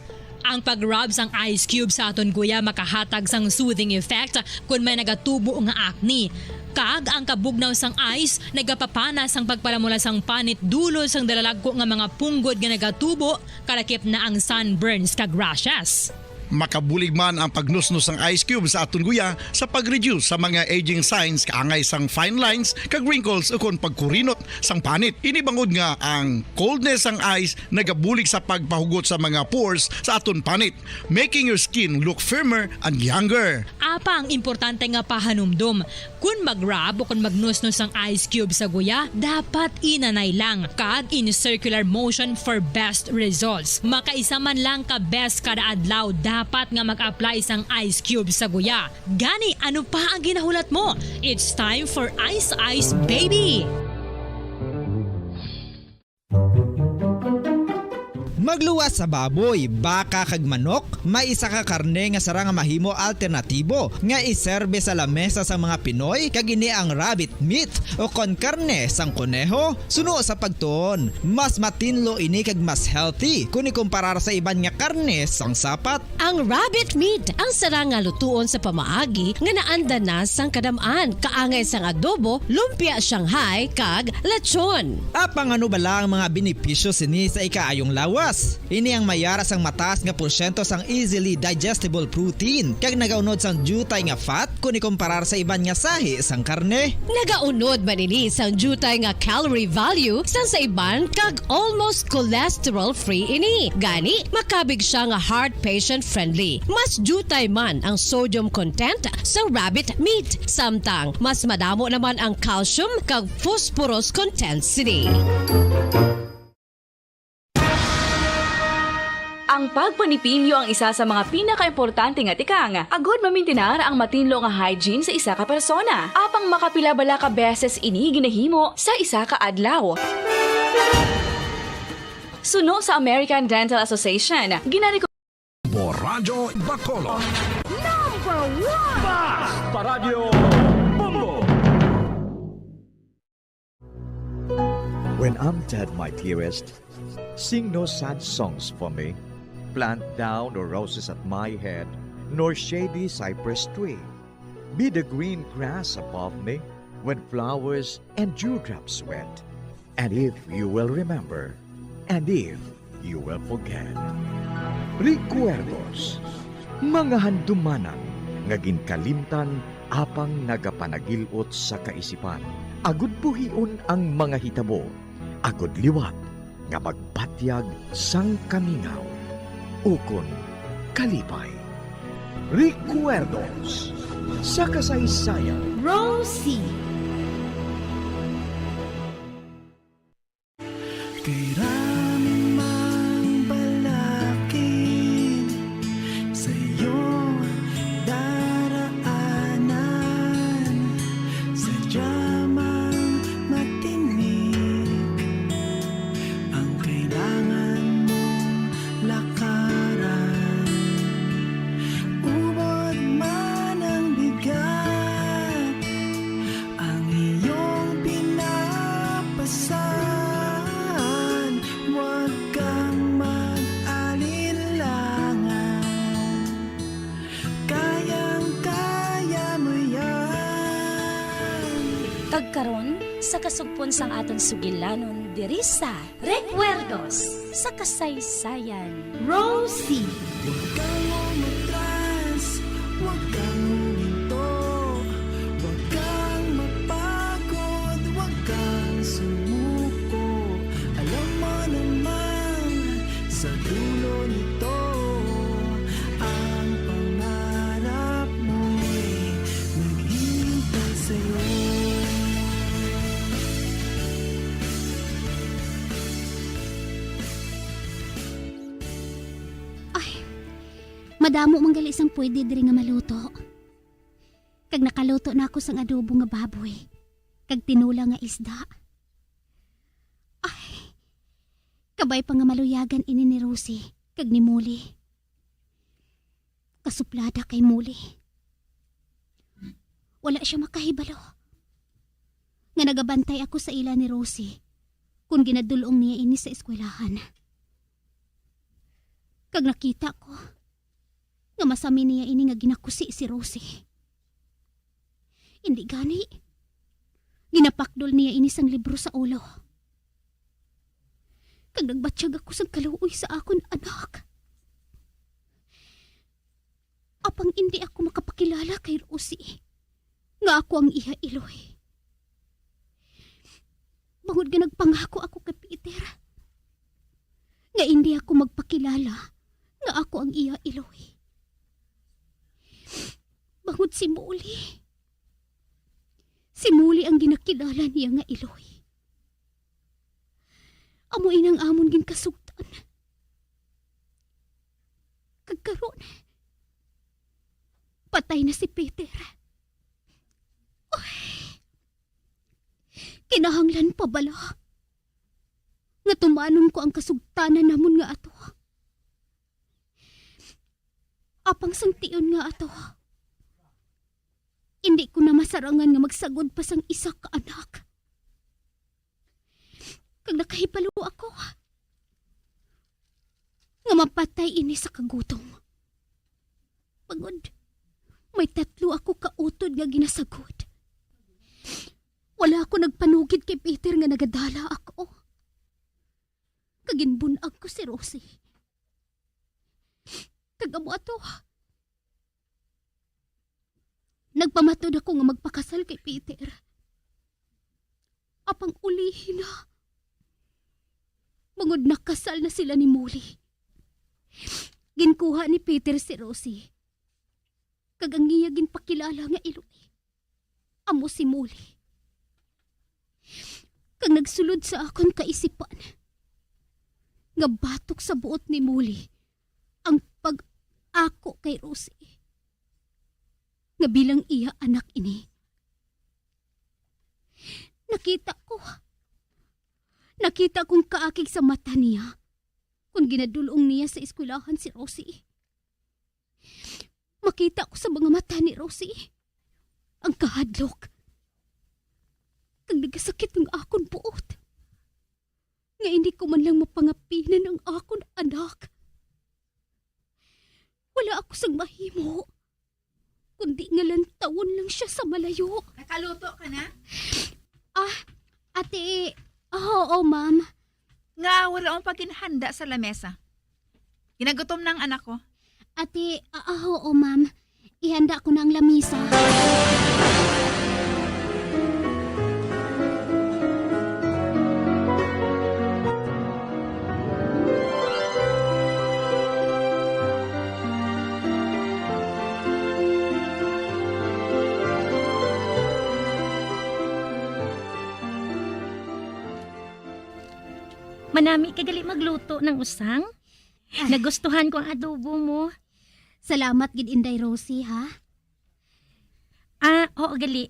Ang pag-rub sang ice cube sa aton guya makahatag sang soothing effect kon may nagatubo nga acne. Kag ang kabugnaw sang ice nagapapana sang pagpalamula sang panit dulot sang dalalagko nga mga punggod nga nagatubo, kalakip na ang sunburns kag rashes. Makabulig man ang pagnusnos sang ice cube sa aton guya sa pag-reduce sa mga aging signs kaangay sang fine lines kag wrinkles ukon pagkurinot sang panit. Ini bangod nga ang coldness sang ice nagabulig sa pagpahugot sa mga pores sa aton panit, making your skin look firmer and younger. Apang importante nga pahanumdom, kon mag-rub o kon magnusnos ang ice cube sa guya, dapat inanay lang kag in circular motion for best results. Makaisa man lang ka beses kada adlaw dapat nga mag-apply sang ice cube sa guya. Gani, ano pa ang ginahulat mo? It's time for Ice Ice Baby! Magluwas sa baboy, baka kag manok, may isa ka karne nga sarang nga mahimo alternatibo nga iserbe sa lamesa sang mga Pinoy, kag ini ang rabbit meat o kon karne sang koneho. Suno sa pagtuon, mas matinlo ini kag mas healthy kon ikumparar sa iban nga karne sang sapat. Ang rabbit meat ang sarang nga lutuon sa pamaagi nga naanda na sang kadam-an, kaangay sang adobo, lumpia Shanghai, kag lechon. Apang ano bala ang mga benepisyo sini sa ikaayong lawas? Ini ang may ara sang mataas nga porsyento sang easily digestible protein kag nagaunod sang diutay nga fat kon ikumparar sa iban nga sahi sang karne. Nagaunod man ini sang diutay nga calorie value sang sa iban kag almost cholesterol-free ini. Gani, makabig sia nga heart patient-friendly. Mas diutay man ang sodium content sang rabbit meat, samtang mas madamo naman ang calcium kag phosphorus content sini. Ang pagpanipilyo ang isa sa mga pinakaimportante nga tikang, agod mamintinar ang matinlo nga hygiene sa isa ka persona. Apang makapila bala ka beses ini ginahimo sa isa ka adlaw? Suno sa American Dental Association, ginareko- Bombo Radyo Bacolod. Number one! Bas! Paradyo Bombo! When I'm dead, my dearest, sing no sad songs for me. Plant thou no roses at my head, nor shady cypress tree. Be the green grass above me, when flowers and dewdrops wet. And if you will remember, and if you will forget. Recuerdos, mga handumanan nga ginkalimtan apang nagapanagil-ot sa kaisipan, agud buhion ang mga hitabo, agud liwat nga magpatyag sang kamingaw ukon kalipay. Recuerdos sa kasaysayan. Rosie. Kay rami mang balakid sa iyong daraanan, sadya mang matinik ang kailangan mong lakaran. Ubod man ang bigat, ang iyong pinapasan, huwag kang mag-alinlangan. Kayang-kaya mo yan. Kag karon, sa kasugpon sang aton sugilanon diri sa Recuerdos sa Kasaysayan. Rosie. Huwag kang umatras, huwag kang huminto, huwag kang mapagod, huwag kang sumuko. Alam mo naman, sa dulo nito, ang pangarap mo'y naghihintay sa'yo. Ay, madamo man gali sang pwede diri nga maluto. Kag nakaluto na ako sang adobo nga baboy, kag tinola nga isda. Ay, kabay pa nga maluyagan ini ni Rosie kag ni Molly. Kasuplada kay Molly. Wala siya makahibalo nga nagabantay ako sa ila ni Rosie kon ginadul-ong niya ini sa eskwelahan. Kag nakita ko nga masami niya ini nga ginakusi si Rosie. Indi gani, ginapakdol niya ini sang libro sa ulo. Kag nagbatyag ako sang kaluoy sa akon anak. Apang indi ako makapakilala kay Rosie nga ako ang iya iloy. Bangod nga nagpangako ako kay Peter nga indi ako magpakilala nga ako ang iya iloy. Bangod si Molly. Si Molly ang ginakilala niya nga iloy. Amo inang amon ginkasugtan. Kag karon, patay na si Peter. Uy, kinahanglan pa bala nga tumanon ko ang kasugtanan namon nga ato? Apang sang tion nga ato, indi ko na masarangan nga magsagod pa sang isa ka anak. Kag nakahibalo ako nga mapatay ini sa kagutom. Bangod may tatlo ako ka utod nga ginasagod. Wala ako nagpanugid kay Peter nga nagadala ako. Kag ginbun-ag ko si Rosie. Kag amo ato, nagpamatud ako nga magpakasal kay Peter. Apang ulihi na, bangod nakasal na sila ni Molly, ginkuha ni Peter si Rosie, kag ang iya ginpakilala nga iloy amo si Molly. Kag nagsulod sa akon kaisipan nga batok sa buot ni Molly ang pag-ako kay Rosie nga bilang iya anak ini. Nakita ko, nakita kong kaakig sa mata niya kon ginadul-ong niya sa eskwelahan si Rosie. Makita ko sa mga mata ni Rosie ang kahadlok. Kag nagasakit ang akon buot nga hindi ko man lang mapangapinan ang akon anak. Wala ako sang mahimo kundi nga lanta Tawon lang siya sa malayo. Nakaluto ka na? Ah, ate, oo, ma'am. Nga wala mo pa ginhanda sa lamesa? Ginagutom na ang anak ko. Ate, ah, ah, oo, ma'am. Ihanda ko na ang lamisa. Manami ka gali magluto, Nang Usang. Ah. Nagustuhan ko ang adobo mo. Salamat gid, Inday Rosie, ha? Ah, oo, gali.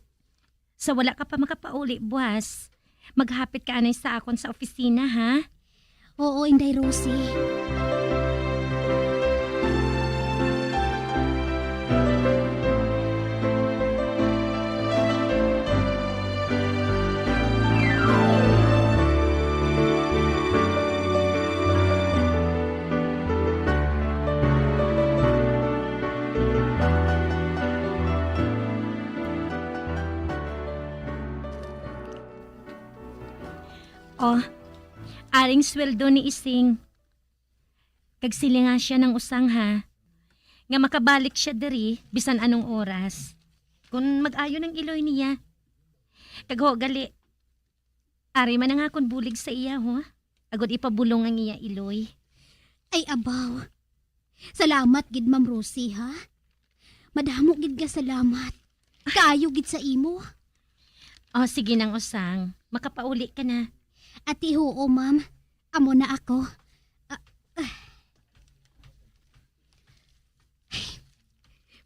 Sa wala ka pa makapauli buwas, maghapit ka anay sa akon sa opisina, ha? Oo, Inday Rosie. Oh, aring sweldo ni Ising. Kag silinga siya, Nang Usang, ha, nga makabalik sia diri bisan anong oras, kon mag-ayo ang iloy niya. Kag ho, gali, ari man ang akon bulig sa iya, ho, agod ipabulong ang iya iloy. Ay, abaw. Salamat gid, Ma'am Rosie, ha? Madamo gid nga salamat. Kaayo gid sa imo. Oh, sige, Nang Usang. Makapauli ka na. Ati, oo, ma'am. Amo na ako. Ah, ah.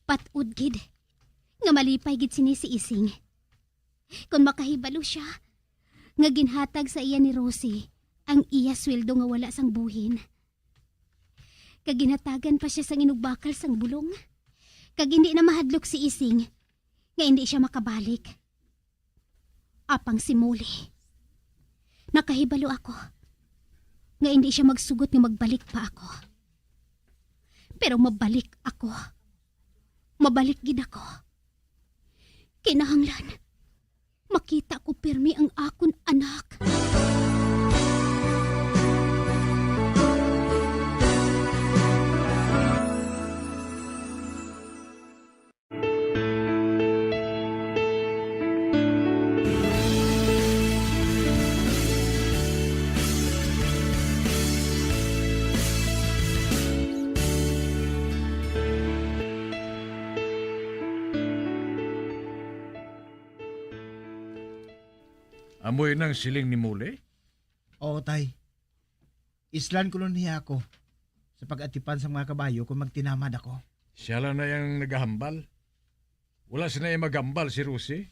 Pat-od gid nga malipay gid sini si Ising. Kon makahibalo sia nga ginhatag sa iya ni Rosie ang iya sweldo nga wala sang buhin, kag ginhatagan pa sia sang inugbakal sang bulong, kag indi na mahadlok si Ising nga indi sia makabalik. Apang si Molly, nakahibalo ako nga indi sia magsugot nga magbalik pa ako. Pero mabalik ako. Mabalik gid ako. Kinahanglan makita ko pirmi ang akon anak. Amo ini ang siling ni Molly? Oo, tay. Islan kuno niya ako sa pag-atipan sa mga kabayo kung magtinamad ako. Siya lang na yang nagahambal. Wala sina iya maghambal si Rosie.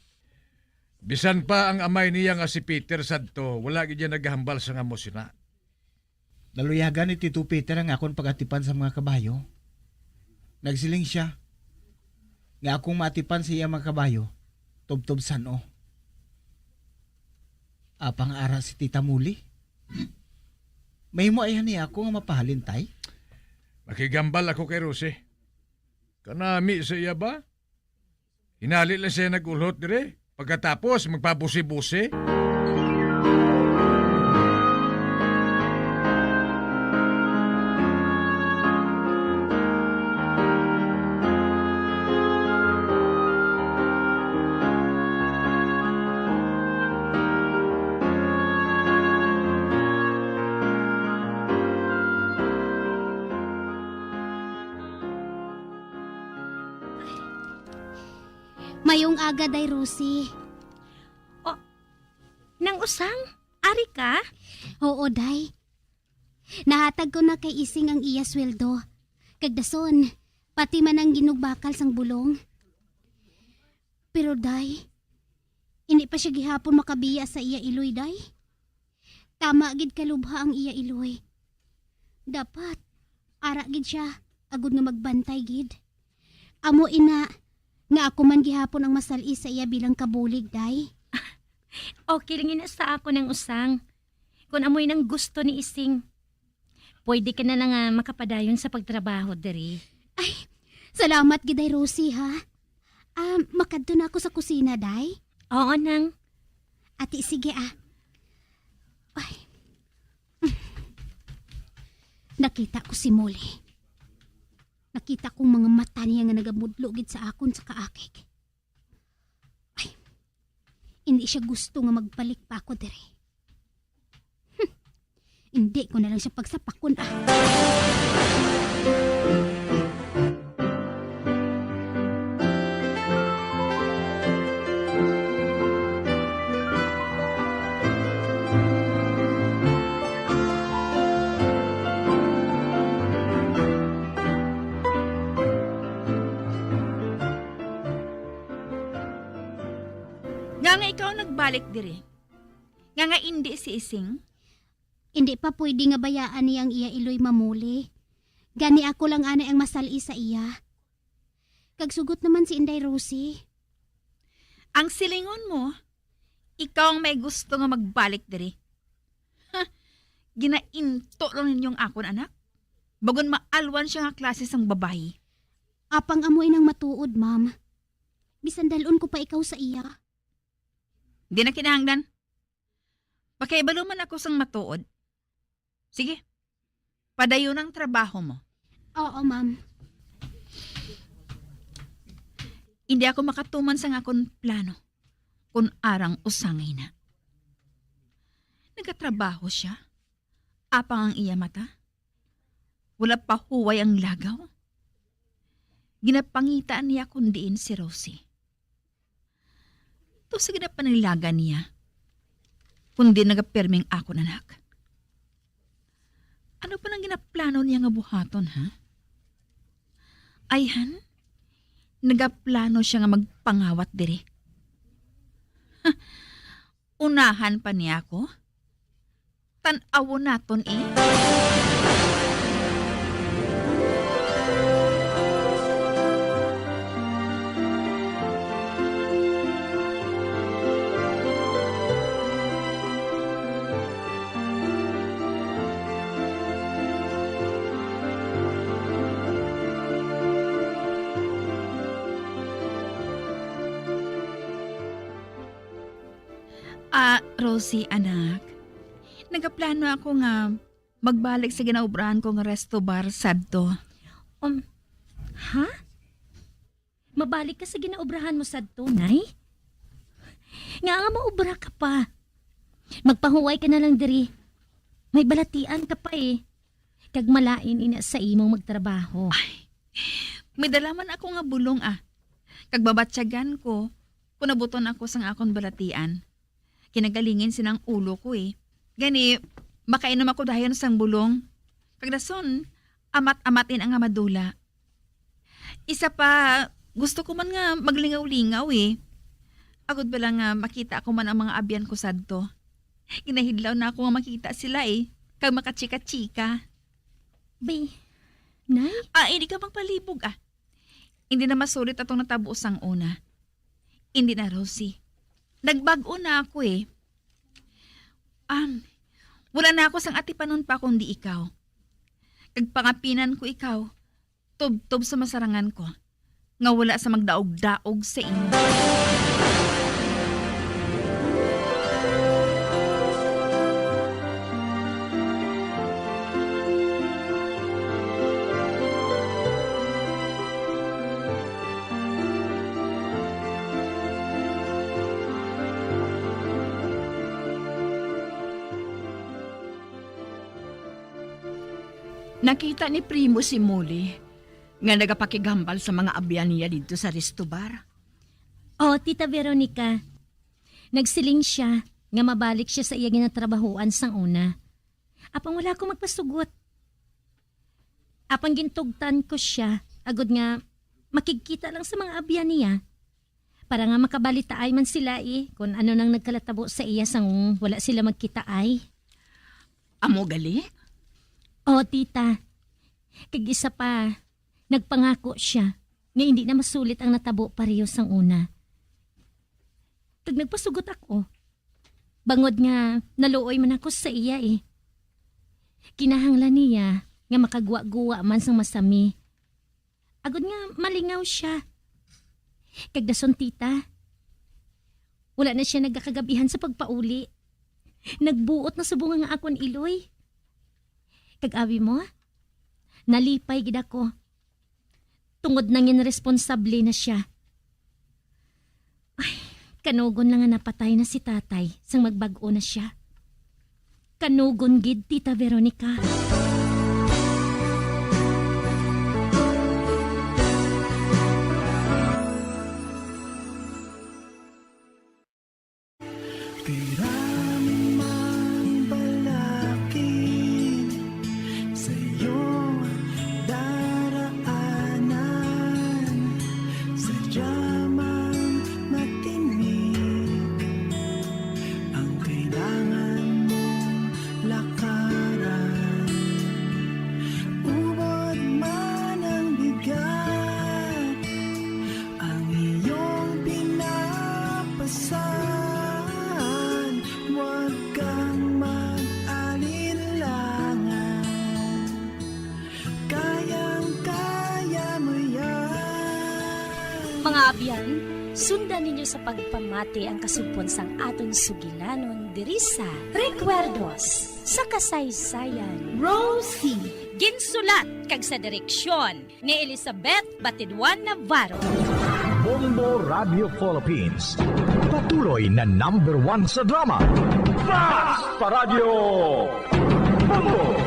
Bisan pa ang amay niya nga si Peter sadto, wala gid iya naghambal sa nga amo sina. Naluyagan ni Tito Peter ang akon pag-atipan sa mga kabayo. Nagsiling sia nga akong maatipan sa iya mga kabayo, tubtob san-o. Apang ara si Tita Muli, mahimo ayhan niya ako nga mapahalin, tay? Makigambal ako kay Rosie. Kanami sa iya ba? Hinali lang siya nag-ulhot dire. Pagkatapos, magpabusi-busi. Mayong aga, Day Rosie. Oh, Nang Usang, ari ka? Oo, Day. Nahatag ko na kay Ising ang iya sweldo. Kag dason, pati man ang ginugbakal sang bulong. Pero, Day, indi pa sia gihapon makabiya sa iya iloy, Day. Tama gid kalubha ang iya iloy. Dapat, ara gid sia, agod nga magbantay gid. Amo ina, nga ako man gihapon ang masal-i sa iya bilang kabulig, Day. Okay lang ina sa ako, Nang Usang. Kung amoy nang gusto ni Ising, pwede ka na lang, ah, makapadayon sa pagtrabaho diri. Ay, salamat gid, Day Rosie, ha? Ah, makadto na ako sa kusina, day? Oo, nang. Ati, sige, ah. Ay. Nakita ko si Molly. Nakita kong mga mata niya nga nagamudlo gid sa akon sa kaakig. Ay, hindi siya gusto nga magbalik pa ako diri. Hmm, hindi ko na lang siya pagsapakon, ah. Nga nga ikaw nagbalik diri? Nga nga indi si Ising? Indi pa pwede nga bayaan niya ang iya iloy, Ma'am Molly. Gani ako lang anay ang masal-i sa iya. Kag sugot naman si Inday Rosie. Ang silingon mo, ikaw ang may gusto nga magbalik diri. Ha, ginainto lang ninyo ang akon anak. Bagon maalwan siya nga klase sang babayi. Apang amo inang matuod, ma'am. Bisan dalon ko pa ikaw sa iya. Di na kinahanglan. Pakahibalo man ako sang matuod. Sige, padayon ang trabaho mo. Oo, ma'am. Hindi ako makatuman sang akon plano kon arang usangay na. Nagatrabaho siya, apang ang iya mata wala pa huway ang lagaw. Ginapangita niya kon diin si Rosie. Ito sa ginapanilagan niya, kundi nagapirming akon anak. Ano pa nang ginaplano niya nga buhaton, ha? Ayhan, nagaplano siya nga magpangawat diri. Ha, unahan pa niya ako? Tan-awon naton, eh. Ah, Rosie, anak. Nagaplano ako nga magbalik sa ginaobrahan ko nga resto bar sadto. Um, ha? Mabalik ka sa ginaobrahan mo sadto, Nay? Nga nga maobra ka pa? Magpahuway ka na lang diri. May balatian ka pa, eh. Kag malain ina sa imong magtrabaho. Ay, may dala man ako nga bulong, ah. Kag babatyagan ko kung nabuton ako sang akon balatian. Kinagalingin sinang ulo ko, eh. Gani, makainom ako dayon sang bulong. Kag dason, amat-amat in ang nga madula. Isa pa, gusto ko man nga maglingaw-lingaw, eh. Agod bala nga makita ko man ang mga abyan ko sadto. Ginahidlaw na ako nga makita sila, eh, kag makachika-chika. Bay, Nay? Ah, hindi ka magpalibog, ah. Hindi na masulit atong natabo sang una. Hindi na, Rosie. Nagbag-o na ako, eh. Um, wala na ako sang atipanon pa kundi ikaw. Kag pangapinan ko ikaw, tubtob sa masarangan ko, nga wala sa magdaog-daog sa imo. Nakita ni Primo si Molly nga nagapakigambal sa mga abyan niya didto sa resto bar. Oh, Tita Veronica, nagsiling sia nga mabalik sia sa iya ginatrabahoan sang una. Apang wala ako magpasugot. Apang gintugtan ko sia agod nga makigkita lang sa mga abyan niya, para nga makabalitaay man sila, eh, kon ano nang nagkalatabo sa iya sang wala sila magkitaay. Amo gali? Oo, tita. Kag isa pa, nagpangako sia nga indi na masulit ang natabo pareho sang una. Kag nagpasugot ako, bangod nga naluoy man ako sa iya, eh. Kinahanglan niya nga makagwa-guwa man sang masami, agod nga malingaw sia. Kag dason, tita, wala na sia nagakagabihan sa pagpauli. Nagbuot na subong ang akon iloy. Kag abi mo, nalipay gid ako. Tungod nangin responsable na sia. Ay, kanugon lang nga napatay na si tatay sang magbag-o na sia. Kanugon gid, Tita Veronica. Pira man balakid sa iyong daraanan, sadya mang matinik ang kailangan mong lakaran. Ubod man ang bigat, ang iyong pinapasan, huwag kang mag-alinlangan. Kayang-kaya mo yan. Mga abyan, sundan ninyo sa pagpamati ang kasugpon sang aton sugilanon diri sa Recuerdos sa Kasaysayan. Rosie. Ginsulat kag sa direksyon ni Elizabeth Batidwan Navarro. Bombo Radio Philippines, patuloy na number one sa drama. Fast Paradyo! Bombo!